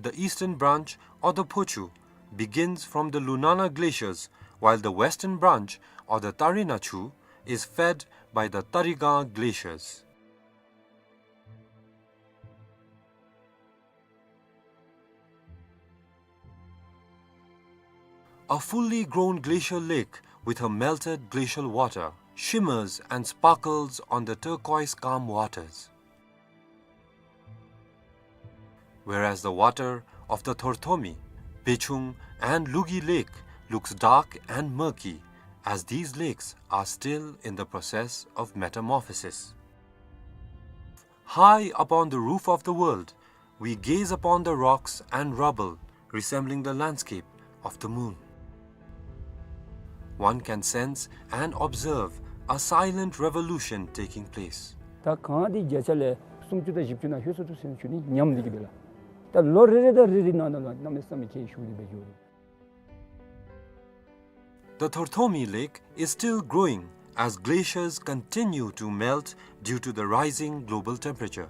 The eastern branch, or the Phochu, begins from the Lunana glaciers, while the western branch, or the Tarina Chu, is fed by the Tarigang glaciers. A fully grown glacial lake with her melted glacial water shimmers and sparkles on the turquoise calm waters. Whereas the water of the Thorthomi, Bechung, and Lugi Lake looks dark and murky, as these lakes are still in the process of metamorphosis. High upon the roof of the world, we gaze upon the rocks and rubble resembling the landscape of the moon. One can sense and observe a silent revolution taking place. ད་གངས་འདི་བརྒྱ་ཆ་ལས་སུམ་ཅུ་དང་བཞི་བཅུ་ནང་ལྷོད་སོ་འདུག་ཟེར་ཞུ་ནི་ཉམས་འདི་གིས་འབད་ལགས། ད་ལོ་རེ་རེ་དང་རེ་རེ་ནང་ན་ལུ་གནམ་མེད་ས་མེད་ཁྱད་ཞུགས་ཏེ་འབད་འགྱོ་རུང་། The Thorthomi Lake is still growing as glaciers continue to melt due to the rising global temperature.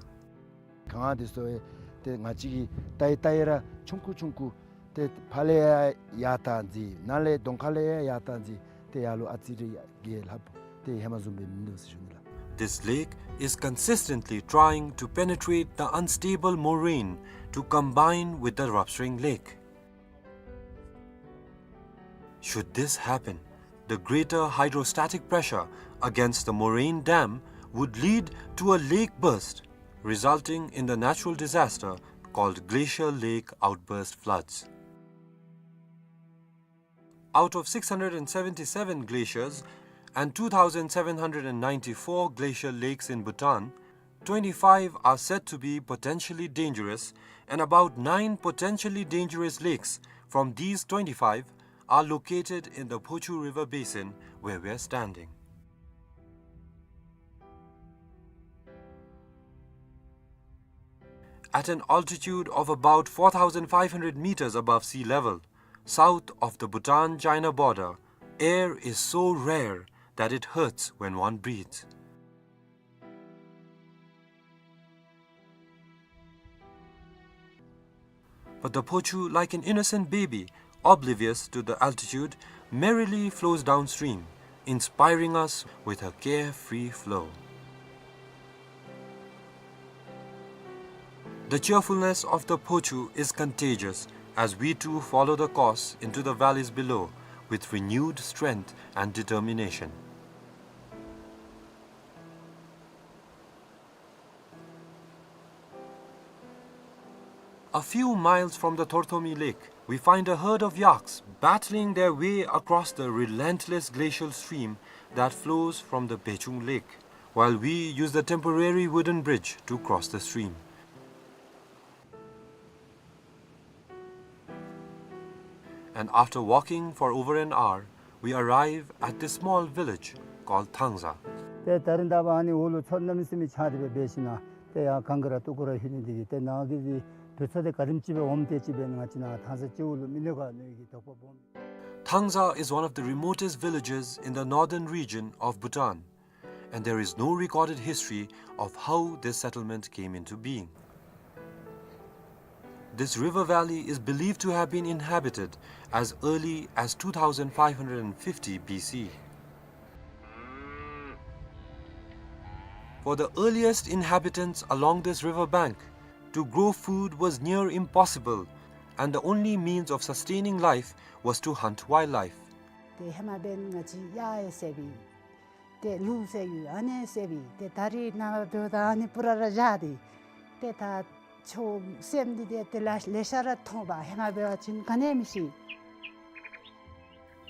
གངས་འདི་ཚུ་ཏེ་ང་བཅས་ཀྱིས་ལྟ་ཡི་ལྟ་ཡི་ར་ཆུང་ཀུ་ཆུང་ཀུ་ཏེ་ཕར་ལས་ཡར་ཡར་བཏང་ཅི་ནཱ་ལས་གདོང་ཁ་ལས་ཡར་ཡར་བཏང་ཅི་ཏེ་ཡར་ལུ་ཨ་ཙི་རེ་ཡར་རྒྱས་ལྷགཔ་ཏེ་ཧེ་མ་བཟུམ་སྦེ་མིན་འདུག་ཟེར་ཞུ་ནི་ལགས། This lake is consistently trying to penetrate the unstable moraine to combine with the Ropshring Lake. Should this happen, the greater hydrostatic pressure against the moraine dam would lead to a lake burst, resulting in the natural disaster called glacial lake outburst floods. Out of six hundred and seventy-seven glaciers and two thousand seven hundred and ninety-four glacial lakes in Bhutan, twenty-five are said to be potentially dangerous, and about nine potentially dangerous lakes from these twenty-five are located in the Phochu River basin where we are standing. At an altitude of about four thousand five hundred meters above sea level, south of the Bhutan-China border, air is so rare that it hurts when one breathes. But the Phochu, like an innocent baby, oblivious to the altitude, merrily flows downstream, inspiring us with her carefree flow. The cheerfulness of the Phochu is contagious as we too follow the course into the valleys below with renewed strength and determination. A few miles from the Thorthomi Lake, we find a herd of yaks battling their way across the relentless glacial stream that flows from the Bechung Lake, while we use the temporary wooden bridge to cross the stream. And after walking for over an hour, we arrive at this small village called Thangza. ཏེ་ད་རིས་ད་འབདན་ཨ་ནི་འོག་ལུ་མཚོ་གནམ་མེད་ས་མེད་ཆགས་ཏེ་སྦེ་འབད་ཞིནམ་ཏེ་ཡར་གངས་ཀྱི་ར་ཏོག་ཀུ་ར་ལྷོད་ནི་འདི་གིས་ཏེ་ནཱ་གི་འདི་བུ་ཚ་འདི་ག་དེམ་ཅིག་སྦེ་འོངམ་དེ་ཅིག་སྦེ་ང་བཅས་ནཱ་ཐང་ས་སྤྱི་བོ་ལུ་མི་ལུས་ག་ནི་གི་དོགས་པ་སྦོམ། Thangza is one of the remotest villages in the northern region of Bhutan, and there is no recorded history of how this settlement came into being. This river valley is believed to have been inhabited as early as two thousand five hundred fifty B C. For the earliest inhabitants along this river bank, to grow food was near impossible, and the only means of sustaining life was to hunt wildlife. ཏེ་ཧེ་མ་འབདན་ང་བཅས་གཡག་ཡང་བསད་པས། ཏེ་ལུག་བསད་ཡོད། ཨ་ནི་བསད་པས། ཏེ་ད་རིས་ནངས་པ་འབདཝ་ད་ཨ་ནི་པུ་ར་ར་བཞག་སྟེ། ཏེ་ད་ཆོས་སེམས་འདི་ཏེ་དེ་ལས་ལེ་ཤ་ར་མཐོང་པས། ཧེ་མ་འབད་བ་ཅིན་ག་ནི་མི་ཤེས།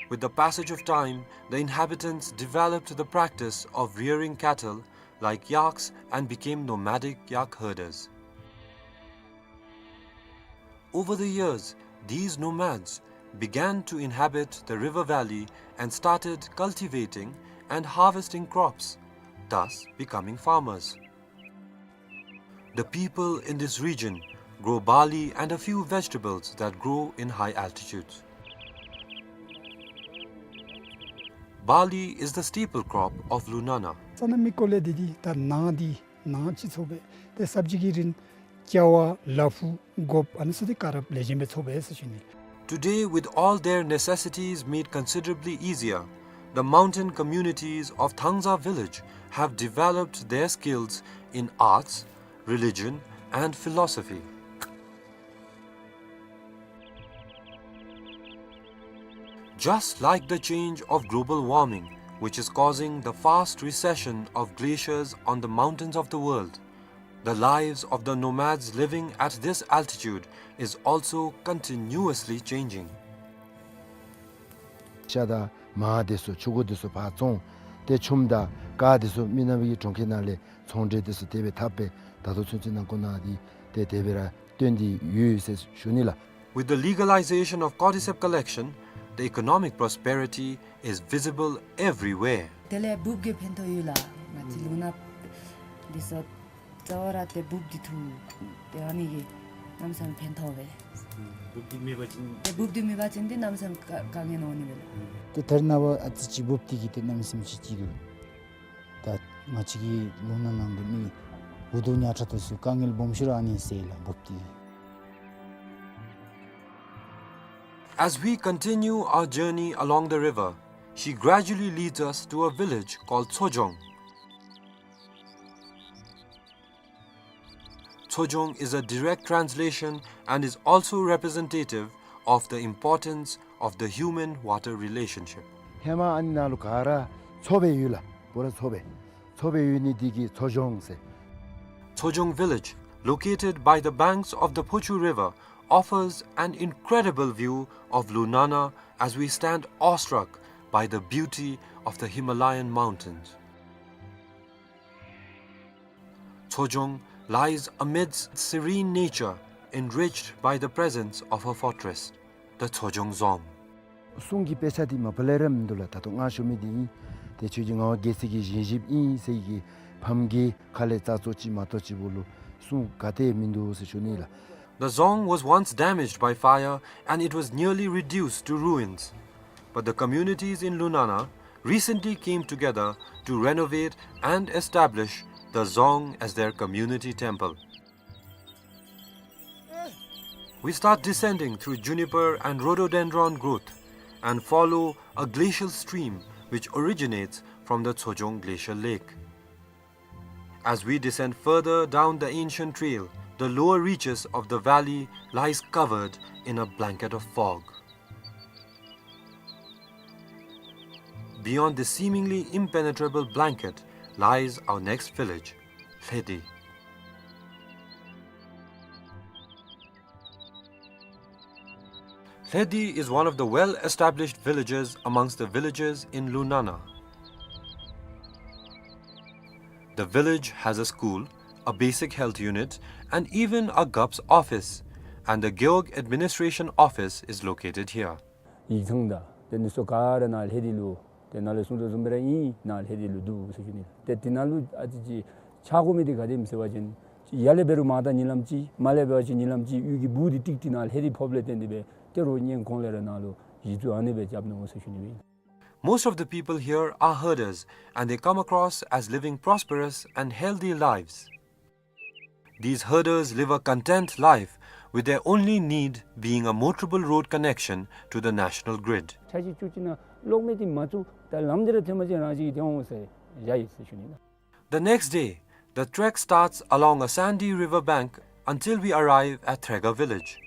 With the passage of time, the inhabitants developed the practice of rearing cattle like yaks and became nomadic yak herders. Over the years, these nomads began to inhabit the river valley and started cultivating and harvesting crops, thus becoming farmers. The people in this region grow barley and a few vegetables that grow in high altitudes. Barley is the staple crop of Lunana. ས་གནས་མི་སྐོར་ལས་འདི་འདི་ད་ནཱ་འདི་ནཱ་ཅིག་ཚོགས་པས། ཏེ་སབ་ཇི་གི་རིན་ཀྱ་བ་ལ་ཕུག་གོཔ་ཨ་ནི་ཚུ་འདི་ག་ར་ལེགས་ཤོམ་སྦེ་ཚོགས་པས་ཟེར་ཞུ་ནི། Today, with all their necessities made considerably easier, the mountain communities of Thangza village have developed their skills in arts, religion, and philosophy. Just like the change of global warming, which is causing the fast recession of glaciers on the mountains of the world, the lives of the nomads living at this altitude is also continuously changing. ཤ་དང་མར་དེ་ཚུ་ཕྱུར་འགོ་དེ་ཚུ་ཕར་བཙོང་། ཏེ་ཆུམ་དང་ཀར་དེ་ཚུ་མི་ནག་པའི་གྲོང་ཁྱེར་ནང་ལས་ཚོང་འབྲེལ་དེ་ཚུ་དེ་སྦེ་འཐབ་སྦེ་ད་ལྟོ་ཚུན་ཚོད་ནང་འཁོད་ནང་འདི་ཏེ་དེ་སྦེ་ར་སྟོན་ཏེ་ཡོད་ཟེར་ཞུ་ནི་ལགས། With the legalization of cordyceps collection, the economic prosperity is visible everywhere. དེ་ལས་འབུཔ་གིས་ཕན་ཐོགས་ཡོད་ལགས། ང་བཅས་ལུང་ནག་འདི་ཚུ་རྩ་བ་ར་ཏེ་འབུཔ་འདི་འཐུ་སྟེ་ཨ་ནི་གིས་གནམ་མེད་ས་མེད་ཕན་ཐོགས་པས། འབུཔ་འདི་མེད་པ་ཅིན་ཏེ་འབུཔ་འདི་མེད་པ་ཅིན་ཏེ་གནམ་མེད་ས་མེད་དཀའ་དཀའ་ངལ་འོང་ནི་མས་ལགས། ཏེ་ད་རེས་ནངས་པ་ཨ་ཙི་ཅིག་འབུཔ་འདི་གིས་ཏེ་གནམ་མེད་ས་མེད་ཅིག་ཅིག་འདུག། ད་ང་བཅས་ཀྱི་ལུང་ནག་ནང་གི་མི་འུ་སྡུག་ཉག་ཕྲ་དེ་ཚུ་དཀའ་ངལ་སྦོམ་ཤོས་ར་ཨ་ནི་ཟེར་ལགས་འབུཔ་འདི། As we continue our journey along the river, she gradually leads us to a village called Tsojong. Tsojong is a direct translation and is also representative of the importance of the human-water relationship. ཧེ་མ་ཨ་ནི་ནང་ལུ་ག་ར་མཚོ་སྦེ་ཡོད་ལགས། པུ་ར་མཚོ་སྦེ། མཚོ་སྦེ་ཡོད་ནི་འདི་གིས་མཚོ་ལྗོངས་ཟེར། Tsojong village, located by the banks of the Phochu River, offers an incredible view of Lunana as we stand awestruck by the beauty of the Himalayan mountains. Tsojong lies amidst serene nature, enriched by the presence of her fortress, the Tsojong Dzong. གསུང་གི་དཔེ་ཆ་འདི་མ་པ་ལས་ར་མིན་འདུག་ལགས། ད་ལྟོ་ང་ཞུ་མི་འདི་ཨིན། ཏེ་ཆོས་རྗེ་ངག་དབང་རྒྱལ་མཚན་གྱི་བཞེངས་གཞིཔ་ཨིན་ཟེར་གྱི་ཕམ་གྱི་ཁ་ལས་རྩ་ཚོ་ཅིག་མ་གཏོགས་ཅིག་པོ་ལུ་གསུང་ག་ཏེ་མིན་འདུག་ཟེར་ཞུ་ནི་ལགས། The dzong was once damaged by fire and it was nearly reduced to ruins. But the communities in Lunana recently came together to renovate and establish the dzong as their community temple. We start descending through juniper and rhododendron growth and follow a glacial stream which originates from the Tsojong Glacial Lake. As we descend further down the ancient trail, the lower reaches of the valley lies covered in a blanket of fog. Beyond this seemingly impenetrable blanket lies our next village, Lhedi. Lhedi is one of the well-established villages amongst the villages in Lunana. The village has a school, a basic health unit, and even a Gup's office, and the Gewog administration office is located here. ཡིག་ཚང་དང་དེ་ནི་སོ་ག་ར་ནཱ་ལྷེ་དི་ལུ་ ཏེ་ནཱ་ལས་གསུངས་དོ་བཟུམ་སྦེ་ར་ཨིན། ནཱ་ལྷ་འདི་ལུ་འདུག་ཟེར་ཞུ་ནི། ཏེ་འདི་ནང་ལུ་ཨ་ཙི་ཅིག་ཆགས་དགོ་མི་འདི་ག་དེམ་ཟེར་བ་ཅིན་ཡར་ལས་འབད་རུང་མར་ད་ཉིན་ལམ་ཅིག་མར་ལས་འབད་བ་ཅིན་ཉིན་ལམ་ཅིག་གཡུས་ཀྱི་སྦུག་འདི་ཏིག་ཏིག་ནཱ་ལྷ་འདི་ཕོགཔ་ལས་བརྟེན་ཏེ་སྦེ་ཏེ་རོགས་གཉན་གོང་ལས་ར་ནཱ་ལུ་གཞི་བཙུགས་ཨ་ནི་སྦེ་རྐྱབ་ནུག་ཟེར་ཞུ་ནི་ཨིན། Most of the people here are herders, and they come across as living prosperous and healthy lives. These herders live a content life, with their only need being a motorable road connection to the national grid. ཆ་ཅིག་ཅུ་ཅིག་ནང་གློག་མེ་འདི་མ་བཙུགས་ད་ལམ་འདི་ར་ཐོན་པ་ཅིན་རང་བཞིན་གྱིས་ཐོན་འོང་ཟེར་བཞག་ཡི་ཟེར་ཞུ་ནི་ཨིན། The next day, the trek starts along a sandy river bank until we arrive at Threga village.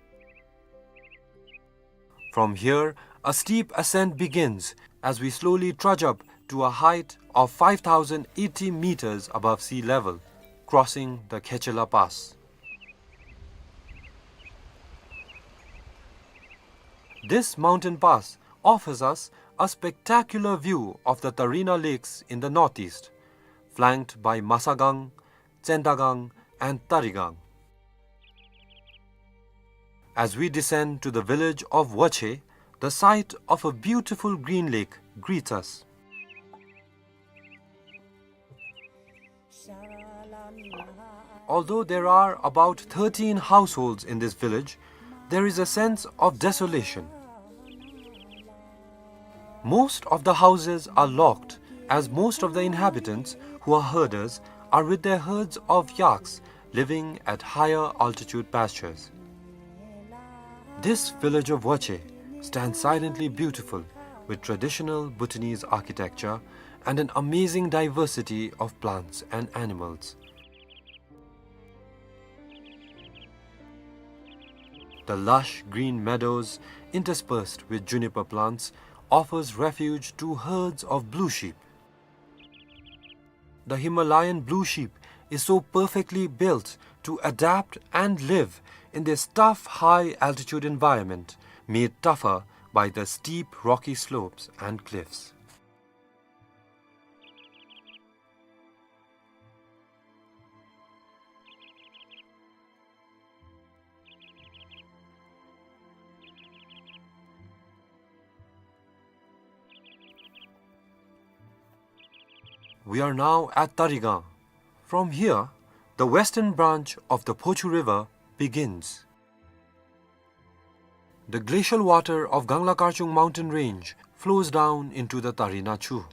From here, a steep ascent begins as we slowly trudge up to a height of five thousand eighty meters above sea level, crossing the Khechela Pass. This mountain pass offers us a spectacular view of the Tarina Lakes in the northeast, flanked by Masagang, Tsendagang, and Tarigang. As we descend to the village of Wache, the sight of a beautiful green lake greets us. Although there are about thirteen households in this village, there is a sense of desolation. Most of the houses are locked, as most of the inhabitants, who are herders, are with their herds of yaks living at higher altitude pastures. This village of Wache stands silently beautiful, with traditional Bhutanese architecture and an amazing diversity of plants and animals. The lush green meadows, interspersed with juniper plants, offers refuge to herds of blue sheep. The Himalayan blue sheep is so perfectly built to adapt and live in this tough high-altitude environment, made tougher by the steep rocky slopes and cliffs. We are now at Tarigang. From here, the western branch of the Phochu River begins. The glacial water of Gangla Karchung mountain range flows down into the Tarina Chu.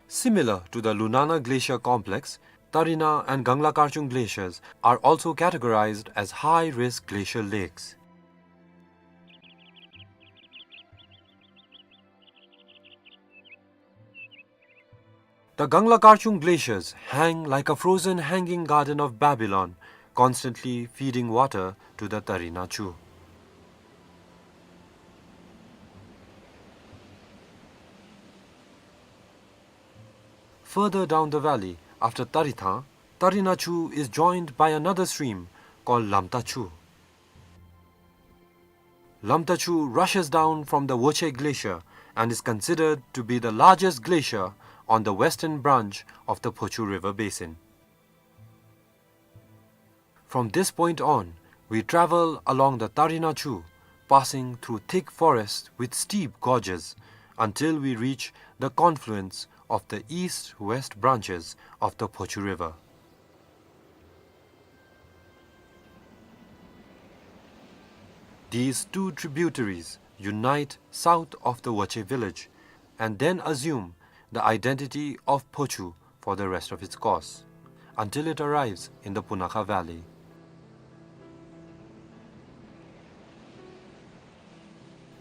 Similar to the Lunana Glacier Complex, Tarina and Gangla Karchung glaciers are also categorized as high-risk glacial lakes. The Gangla Karchung glaciers hang like a frozen hanging garden of Babylon, constantly feeding water to the Tarina Chu. Further down the valley, after Tarithang, Tarina Chu is joined by another stream called Lamta Chu. Lamta Chu rushes down from the Woche Glacier and is considered to be the largest glacier on the western branch of the Phochu River basin. From this point on, we travel along the Tarina Chu, passing through thick forests with steep gorges, until we reach the confluence of the east-west branches of the Phochu River. These two tributaries unite south of the Woche village and then assume the identity of Phochu for the rest of its course, until it arrives in the Punakha Valley.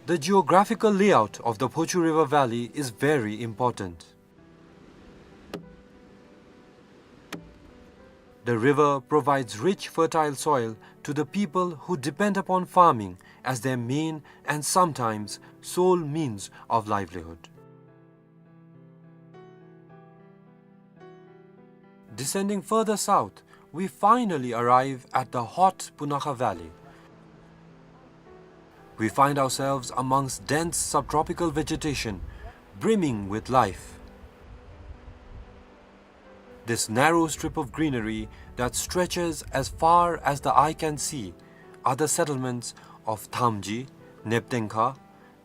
The geographical layout of the Phochu River Valley is very important. The river provides rich, fertile soil to the people who depend upon farming as their main and sometimes sole means of livelihood. Descending further south, we finally arrive at the hot Punakha Valley. We find ourselves amongst dense subtropical vegetation, brimming with life. This narrow strip of greenery that stretches as far as the eye can see are the settlements of Thamji, Neptengkha,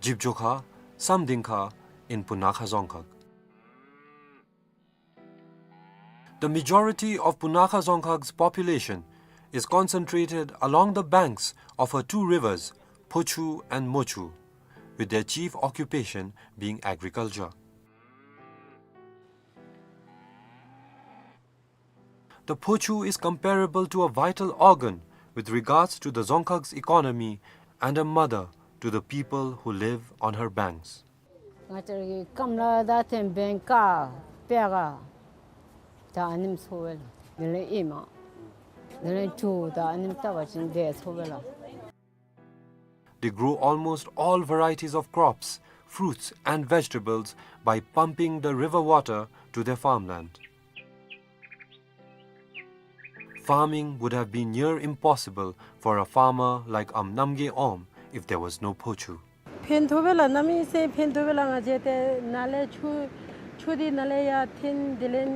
Jibjokha, Samdingkha in Punakha Dzongkhag. The majority of Punakha Dzongkhag's population is concentrated along the banks of her two rivers, Phochu and Mochu, with their chief occupation being agriculture. The Phochu is comparable to a vital organ with regards to the Dzongkhag's economy and a mother to the people who live on her banks. ང་བཅས་ར་གི་སྐམ་ལ་ད་ཐེམ་བེང་ཀ་པེ་ག་ད་ཨ་ནེམ་ཚོ་བེ་ལ། དེ་ལས་ཨེ་མ་དེ་ལས་ཇོ་ད་ཨ་ནེམ་ལྟ་བ་ཅིན་དེ་ཚོ་བེ་ལ། They grow almost all varieties of crops, fruits and vegetables by pumping the river water to their farmland. Farming would have been near impossible for a farmer like Am Namgay Om if there was no Phochu. ཕན་ཐོགས་པས་ལགས། གནམ་མེད་ས་མེད་ཕན་ཐོགས་པས་ལགས། ང་བཅས་ཏེ་ནཱ་ལས་ཆུ་ཆུ་འདི་ནཱ་ལས་ཡར་འཐེན། དེ་ལས་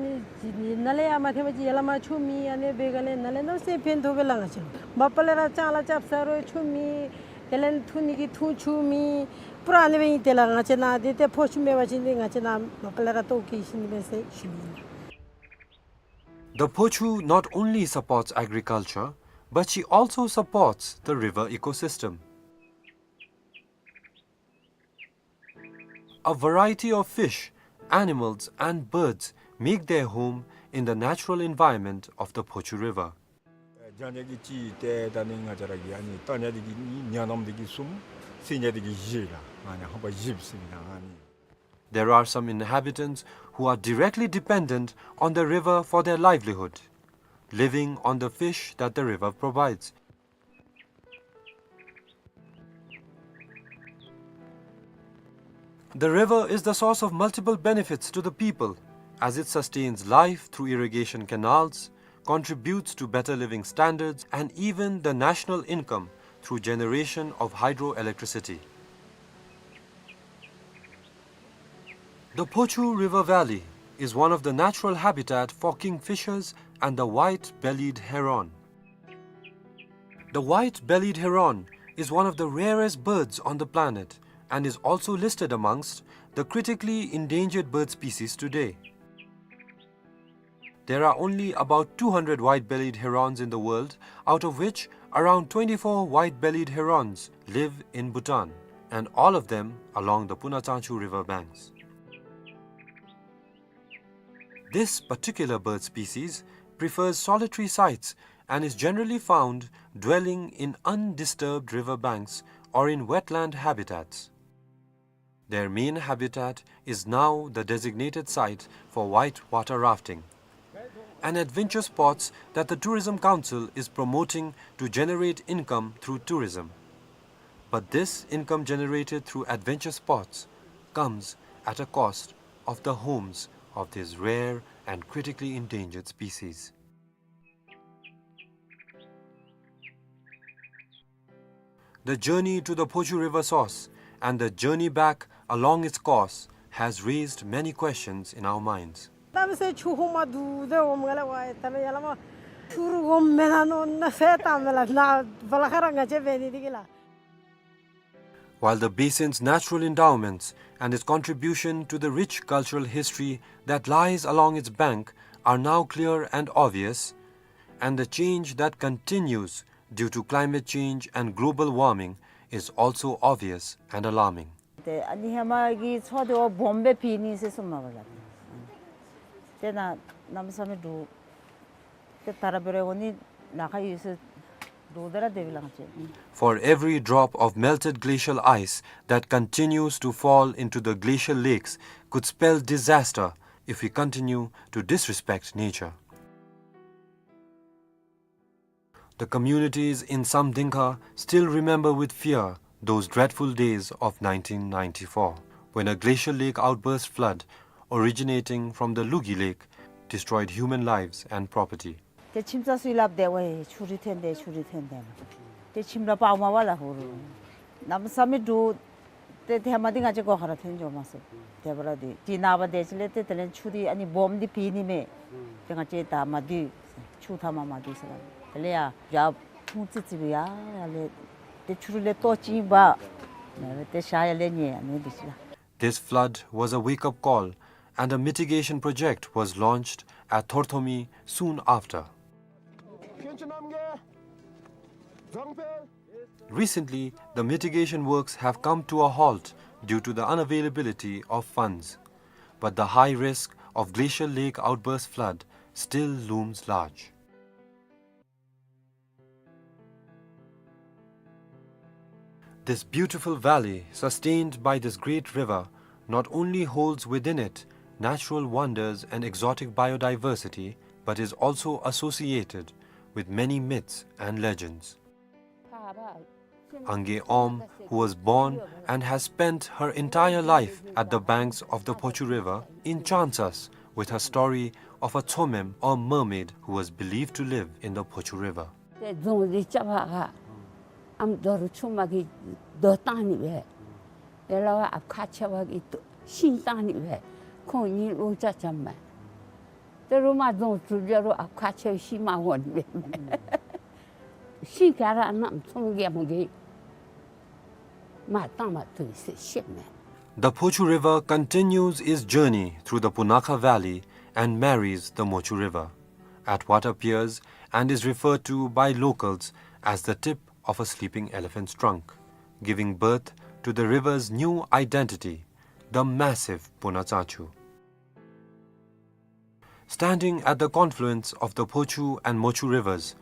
ནཱ་ལས་ཡར་མ་འཐེན་པ་ཅིན་ཡར་ལས་མར་ཆུ་མེད། ཨ་ནི་འབད་ག་ལས་ནཱ་ལས་གནམ་མེད་ས་མེད་ཕན་ཐོགས་པས་ལགས། ང་བཅས་མ་པ་ལས་ར་ལྕང་ལཱ་རྐྱབ་ས་རུང་ཆུ་མེད། དེ་ལས་འཐུང་ནི་གི་འཐུང་ཆུ་མེད། པུ་ར་ཨ་ནི་སྦེ་ཨིན། དེ་ལས་ང་བཅས་ནཱ་འདི་ཏེ་ཕོ་ཆུ་མེད་པ་ཅིན་འདི་ང་བཅས་ནཱ་མ་པ་ལས་ར་ལྟོཝ་བཀྱེས་ཤི་ནི་མས་ཟེར་ཞུ་ནི་ཨིན། The Phochu not only supports agriculture, but she also supports the river ecosystem. A variety of fish, animals, and birds make their home in the natural environment of the Phochu River. རྒྱང་ཉ་འདི་གིས་གཅིག་ཏེ་ད་ནི་ང་བཅས་ར་གི་ཨ་ནི་རྟ་ཉ་འདི་གིས་གཉིས། ཉ་ནམ་འདི་གིས་གསུམ། སྲིན་ཉ་འདི་གིས་བཞི་ལགས། ཨ་ནི་ཧམ་པ་བཞི་ཟེར་ཨིན་ན་ཨ་ནི། There are some inhabitants who are directly dependent on the river for their livelihood, living on the fish that the river provides. The river is the source of multiple benefits to the people, as it sustains life through irrigation canals, contributes to better living standards, and even the national income through generation of hydroelectricity. The Phochu River Valley is one of the natural habitat for kingfishers and the white-bellied heron. The white-bellied heron is one of the rarest birds on the planet and is also listed amongst the critically endangered bird species today. There are only about two hundred white-bellied herons in the world, out of which around twenty-four white-bellied herons live in Bhutan, and all of them along the Puna Tsangchu river banks. This particular bird species prefers solitary sites and is generally found dwelling in undisturbed river banks or in wetland habitats. Their main habitat is now the designated site for white water rafting, an adventure sports that the Tourism Council is promoting to generate income through tourism. But this income generated through adventure sports comes at a cost of the homes of these rare and critically endangered species. The journey to the Phochu River source and the journey back along its course has raised many questions in our minds. གནམ་མེད་ས་མེད་ཆུ་ཧོང་མ་འདུག་དེ་འོངམ་ག་ལས་ཝའི་ད་ལོ་ཡར་ལས་མར་ཆུ་རུ་འོངམ་མེན་ན་མནོ་ནཱ་ཧེ་ད་མེན་ལགས། ནཱ་བ་ལ་ཁ་ར་ང་བཅས་འབད་ནི་འདི་གིས་ལགས། While the basin's natural endowments and its contribution to the rich cultural history that lies along its bank are now clear and obvious, and the change that continues due to climate change and global warming is also obvious and alarming. ཏེ་ཨ་ནི་ཧེ་མ་གི་མཚོ་འདི་བ་སྦོམ་སྦེ་ཕྱེ་ནི་ཟེར་གསུངམ་མས་ལགས། ཏེ་ནཱ་གནམ་མེད་ས་མེད་འདུག། ཏེ་ད་ར་འབད་རུང་འོང་ནི་ནཱ་ཁར་ཡོད་ཟེར་འདུག། ད་ར་དེ་སྦེ་ལགས་ཅིག། For every drop of melted glacial ice that continues to fall into the glacial lakes could spell disaster if we continue to disrespect nature. The communities in Samdingkha still remember with fear those dreadful days of nineteen ninety-four, when a glacial lake outburst flood originating from the Lugi Lake destroyed human lives and property. ཏེ་ཁྱིམ་ཚང་ཚུ་སླབ་སྟེ་ཝའི་ཆུ་རུད་ཐོན་ཏེ་ཆུ་རུད་ཐོན་ཏེ་ལགས། ཏེ་ཁྱིམ་ར་ཕར་མ་པ་ལགས་ཧོར་གནམ་མེད་ས་མེད་འདུག། ཏེ་ཧེ་མ་འདི་ང་བཅས་སྒོ་ཁར་ར་ཐོན་འགྱོ་མ་ཚུགས། དེ་འབདཝ་ད་འདི་ནངས་པ་དེ་ཅིག་ལས་ཏེ་དེ་ལས་ཆུ་འདི་ཨ་ནི་སྦོམ་འདི་ཕྱེ་ནི་མས། ཏེ་ང་བཅས་ད་མ་སྡོད། ཆུ་མཐའ་མ་མ་སྡོད་ཟེར་ལགས། དེ་ལས་ཡར་ཡར་ཐུང་ཙི་ཙི་སྦེ་ཡར་ཡར་ལས་ཏེ་ཆུ་རུད་ལས་ལྟོ་ཅིག་འབག། This flood was a wake-up call, and a mitigation project was launched at Thorthomi soon after. Recently, the mitigation works have come to a halt due to the unavailability of funds. But the high risk of glacial lake outburst flood still looms large. This beautiful valley, sustained by this great river, not only holds within it natural wonders and exotic biodiversity, but is also associated with many myths and legends. Ange Om, who was born and has spent her entire life at the banks of the Phochu River, enchants us with her story of a Tsomem or mermaid who was believed to live in the Phochu River. ཏེ་རྫོང་འདི་རྐྱབ་པ་ག་ཨམ་རྡོ་རུ་ཆུ་མ་གིས་རྡོ་བཏང་ནི་སྦེ། དེ་ལས་ཨཔ་ཁ་ཆེ་བ་གིས་ཤིང་བཏང་ནི་སྦེ། ཁོང་གཉིས་ལོ་ཅ་ཅམ་མས། ཏེ་རུ་མ་རྫོང་གྲུབ་ལས་རུང་ཨཔ་ཁ་ཆེ་བ་ཤི་མ་འོང་ནི་སྦེ། ཤིང་ག་ར་གནམ་ཚོང་རྒྱལ་མོ་གིས་མར་བཏང་མ་བཏུབ་ཟེར་བཤད་མས། The Phochu River continues its journey through the Punakha Valley and marries the Mochu River at what appears and is referred to by locals as the tip of a sleeping elephant's trunk, giving birth to the river's new identity, the massive Punatsachu. Standing at the confluence of the Phochu and Mochu rivers,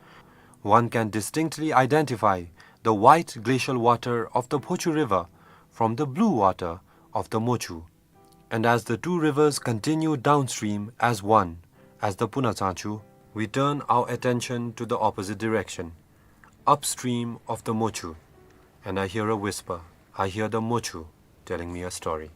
one can distinctly identify the white glacial water of the Phochu River from the blue water of the Mochu. And as the two rivers continue downstream as one, as the Punatsachu, we turn our attention to the opposite direction, upstream of the Mochu, and I hear a whisper, I hear the Mochu telling me a story.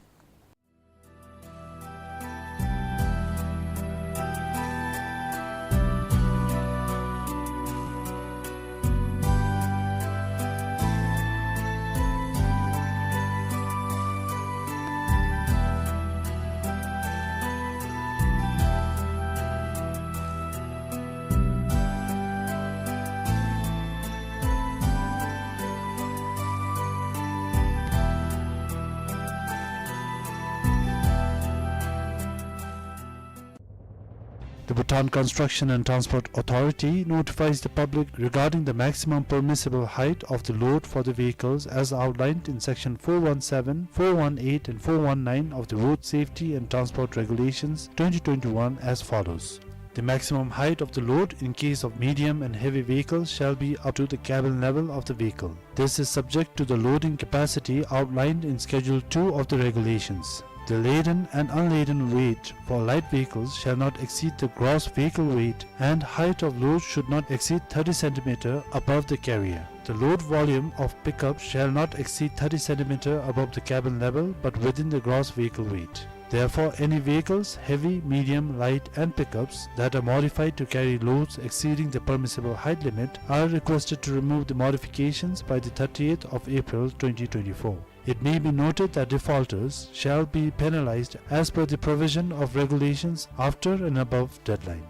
The Bhutan Construction and Transport Authority notifies the public regarding the maximum permissible height of the load for the vehicles as outlined in section four one seven, four one eight and four one nine of the Road Safety and Transport Regulations twenty twenty-one as follows. The maximum height of the load in case of medium and heavy vehicles shall be up to the cabin level of the vehicle. This is subject to the loading capacity outlined in Schedule two of the regulations. The laden and unladen weight for light vehicles shall not exceed the gross vehicle weight, and height of load should not exceed thirty centimeter above the carrier. The load volume of pickup shall not exceed thirty centimeter above the cabin level, but within the gross vehicle weight. Therefore, any vehicles, heavy, medium, light, and pickups that are modified to carry loads exceeding the permissible height limit are requested to remove the modifications by the thirtieth of April twenty twenty-four. It may be noted that defaulters shall be penalized as per the provision of regulations after and above deadline.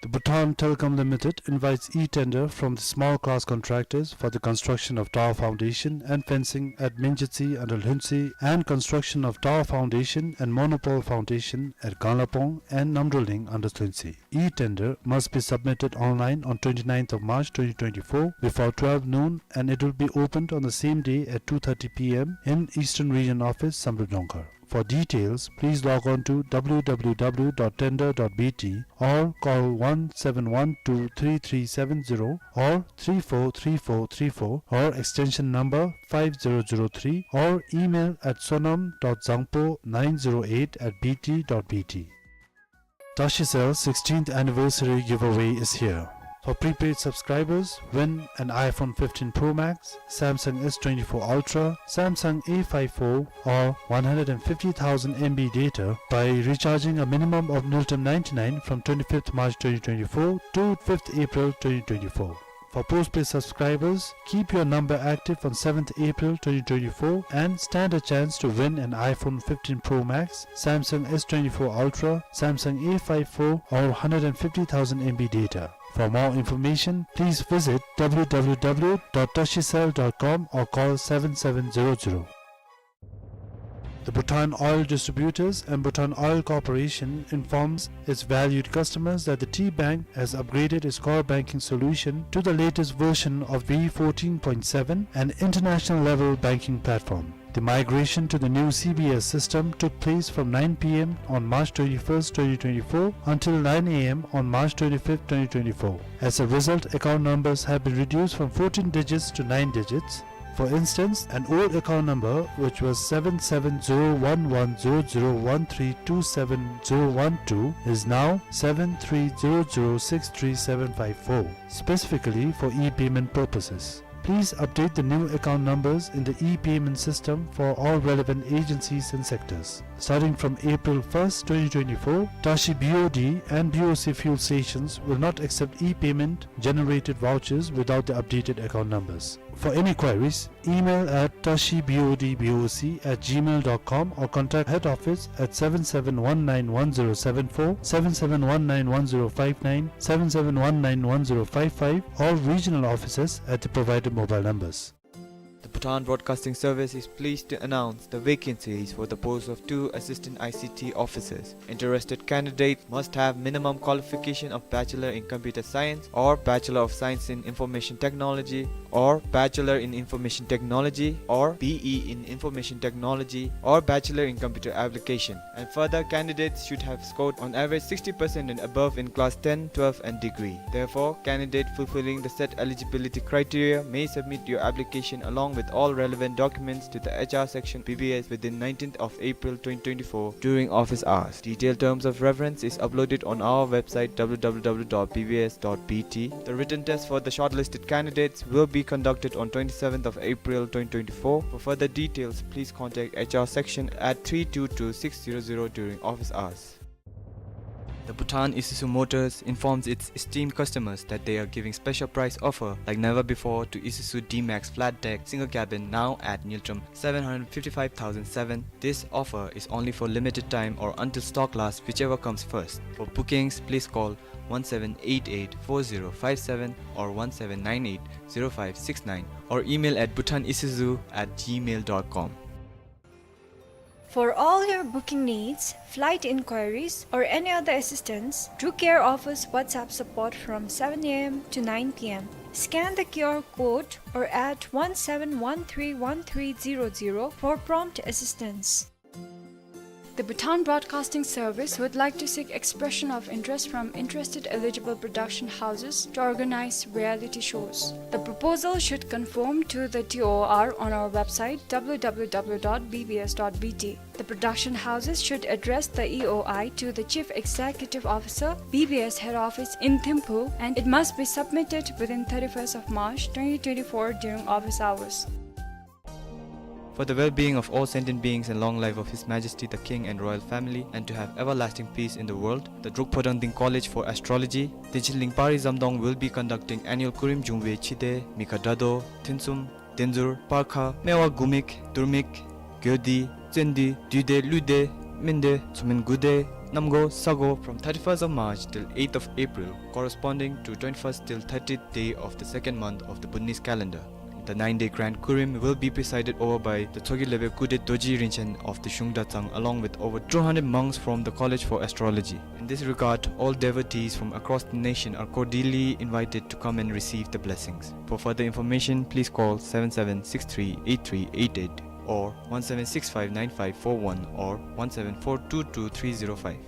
The Bhutan Telecom Limited invites e-tender from the small class contractors for the construction of tower foundation and fencing at Minjitsi under Lhuentse and construction of tower foundation and monopole foundation at Ganglapong and Namdroling under Lhuentse. E-tender must be submitted online on twenty-ninth of March twenty twenty-four before twelve noon, and it will be opened on the same day at two thirty P M in Eastern Region Office, Samdrup Jongkhar. For details, please log on to W W W dot tender dot B T or call one seven one two three three seven zero or three four three four three four or extension number five zero zero three or email at sonam dot zangpo nine zero eight at B T dot B T. Tashi Cell sixteenth anniversary giveaway is here. For prepaid subscribers, win an iPhone fifteen Pro Max, Samsung S twenty-four Ultra, Samsung A five four, or one hundred and fifty thousand M B data by recharging a minimum of Ngultrum ninety-nine from twenty-fifth March twenty twenty-four to fifth April twenty twenty-four. For postpaid subscribers, keep your number active on seventh April twenty twenty-four and stand a chance to win an iPhone fifteen Pro Max, Samsung S twenty-four Ultra, Samsung A five four, or hundred and fifty thousand M B data. For more information, please visit w w w dot tashicell dot com or call seven seven zero zero. The Bhutan Oil Distributors and Bhutan Oil Corporation informs its valued customers that the T Bank has upgraded its core banking solution to the latest version of V fourteen point seven, an international level banking platform. The migration to the new C B S system took place from nine p m on March twenty-first, twenty twenty-four until nine a m on March twenty-fifth, twenty twenty-four. As a result, account numbers have been reduced from fourteen digits to nine digits. For instance, an old account number, which was seven seven zero one one zero zero one three two seven zero one two, is now seven three zero zero six three seven five four, specifically for e-payment purposes. Please update the new account numbers in the e-payment system for all relevant agencies and sectors. Starting from April first, twenty twenty-four, Tashi B O D and B O C fuel stations will not accept e-payment generated vouchers without the updated account numbers. For any queries, email at tashi B O D B O C at gmail dot com or contact head office at seven seven one nine one zero seven four, seven seven one nine one zero five nine, seven seven one nine one zero five five, or regional offices at the provided mobile numbers. The Bhutan Broadcasting Service is pleased to announce the vacancies for the post of two assistant I C T officers. Interested candidates must have minimum qualification of Bachelor in Computer Science or Bachelor of Science in Information Technology or Bachelor in Information Technology or B E in Information Technology or Bachelor in Computer Application. And further, candidates should have scored on average sixty percent and above in class ten, twelve and degree. Therefore, candidate fulfilling the set eligibility criteria may submit your application along with all relevant documents to the H R section B B S within nineteenth of April twenty twenty-four during office hours. Detailed terms of reference is uploaded on our website w w w dot b b s dot b t. The written test for the shortlisted candidates will be conducted on twenty-seventh of April twenty twenty-four. For further details, please contact H R section at three two two six zero zero during office hours. The Bhutan Isuzu Motors informs its esteemed customers that they are giving special price offer like never before to Isuzu D-Max flat deck single cabin, now at Ngultrum seven hundred fifty-five thousand seven. This offer is only for limited time or until stock lasts, whichever comes first. For bookings, please call one seven eight eight four zero five seven or one seven nine eight zero five six nine or email at bhutanisuzu at gmail dot com. For all your booking needs, flight inquiries, or any other assistance, Drew Care offers WhatsApp support from seven a m to nine p m. Scan the Q R code or at one seven one three one three zero zero for prompt assistance. The Bhutan Broadcasting Service would like to seek expression of interest from interested eligible production houses to organize reality shows. The proposal should conform to the T O R on our website w w w dot b b s dot b t. The production houses should address the E O I to the Chief Executive Officer, B B S Head Office in Thimphu, and it must be submitted within thirty-first of March twenty twenty-four during office hours. For the well-being of all sentient beings and long life of His Majesty the King and royal family, and to have everlasting peace in the world, the Druk Phodrang Ding College for Astrology, Teaching Lingpari Zamdong, will be conducting annual Kurim Jungwe Chide, Mikha Drado, Thinsum, Denzur, Parkha, Mewa Gumik, Durmik, Gyodi, Tsendi, Duide, Luide, Mende, Tsumin Gude, Namgo, Sago from thirty-first of March till eighth of April, corresponding to twenty-first till thirtieth day of the second month of the Bhutanese calendar. The nine-day grand Kurim will be presided over by the Tshogkhe Lebe Kude Dorji Rinchen of the Shungda Tsang, along with over two hundred monks from the College for Astrology. In this regard, all devotees from across the nation are cordially invited to come and receive the blessings. For further information, please call seven seven six three eight three eight eight or one seven six five nine five four one or one seven four two two three zero five.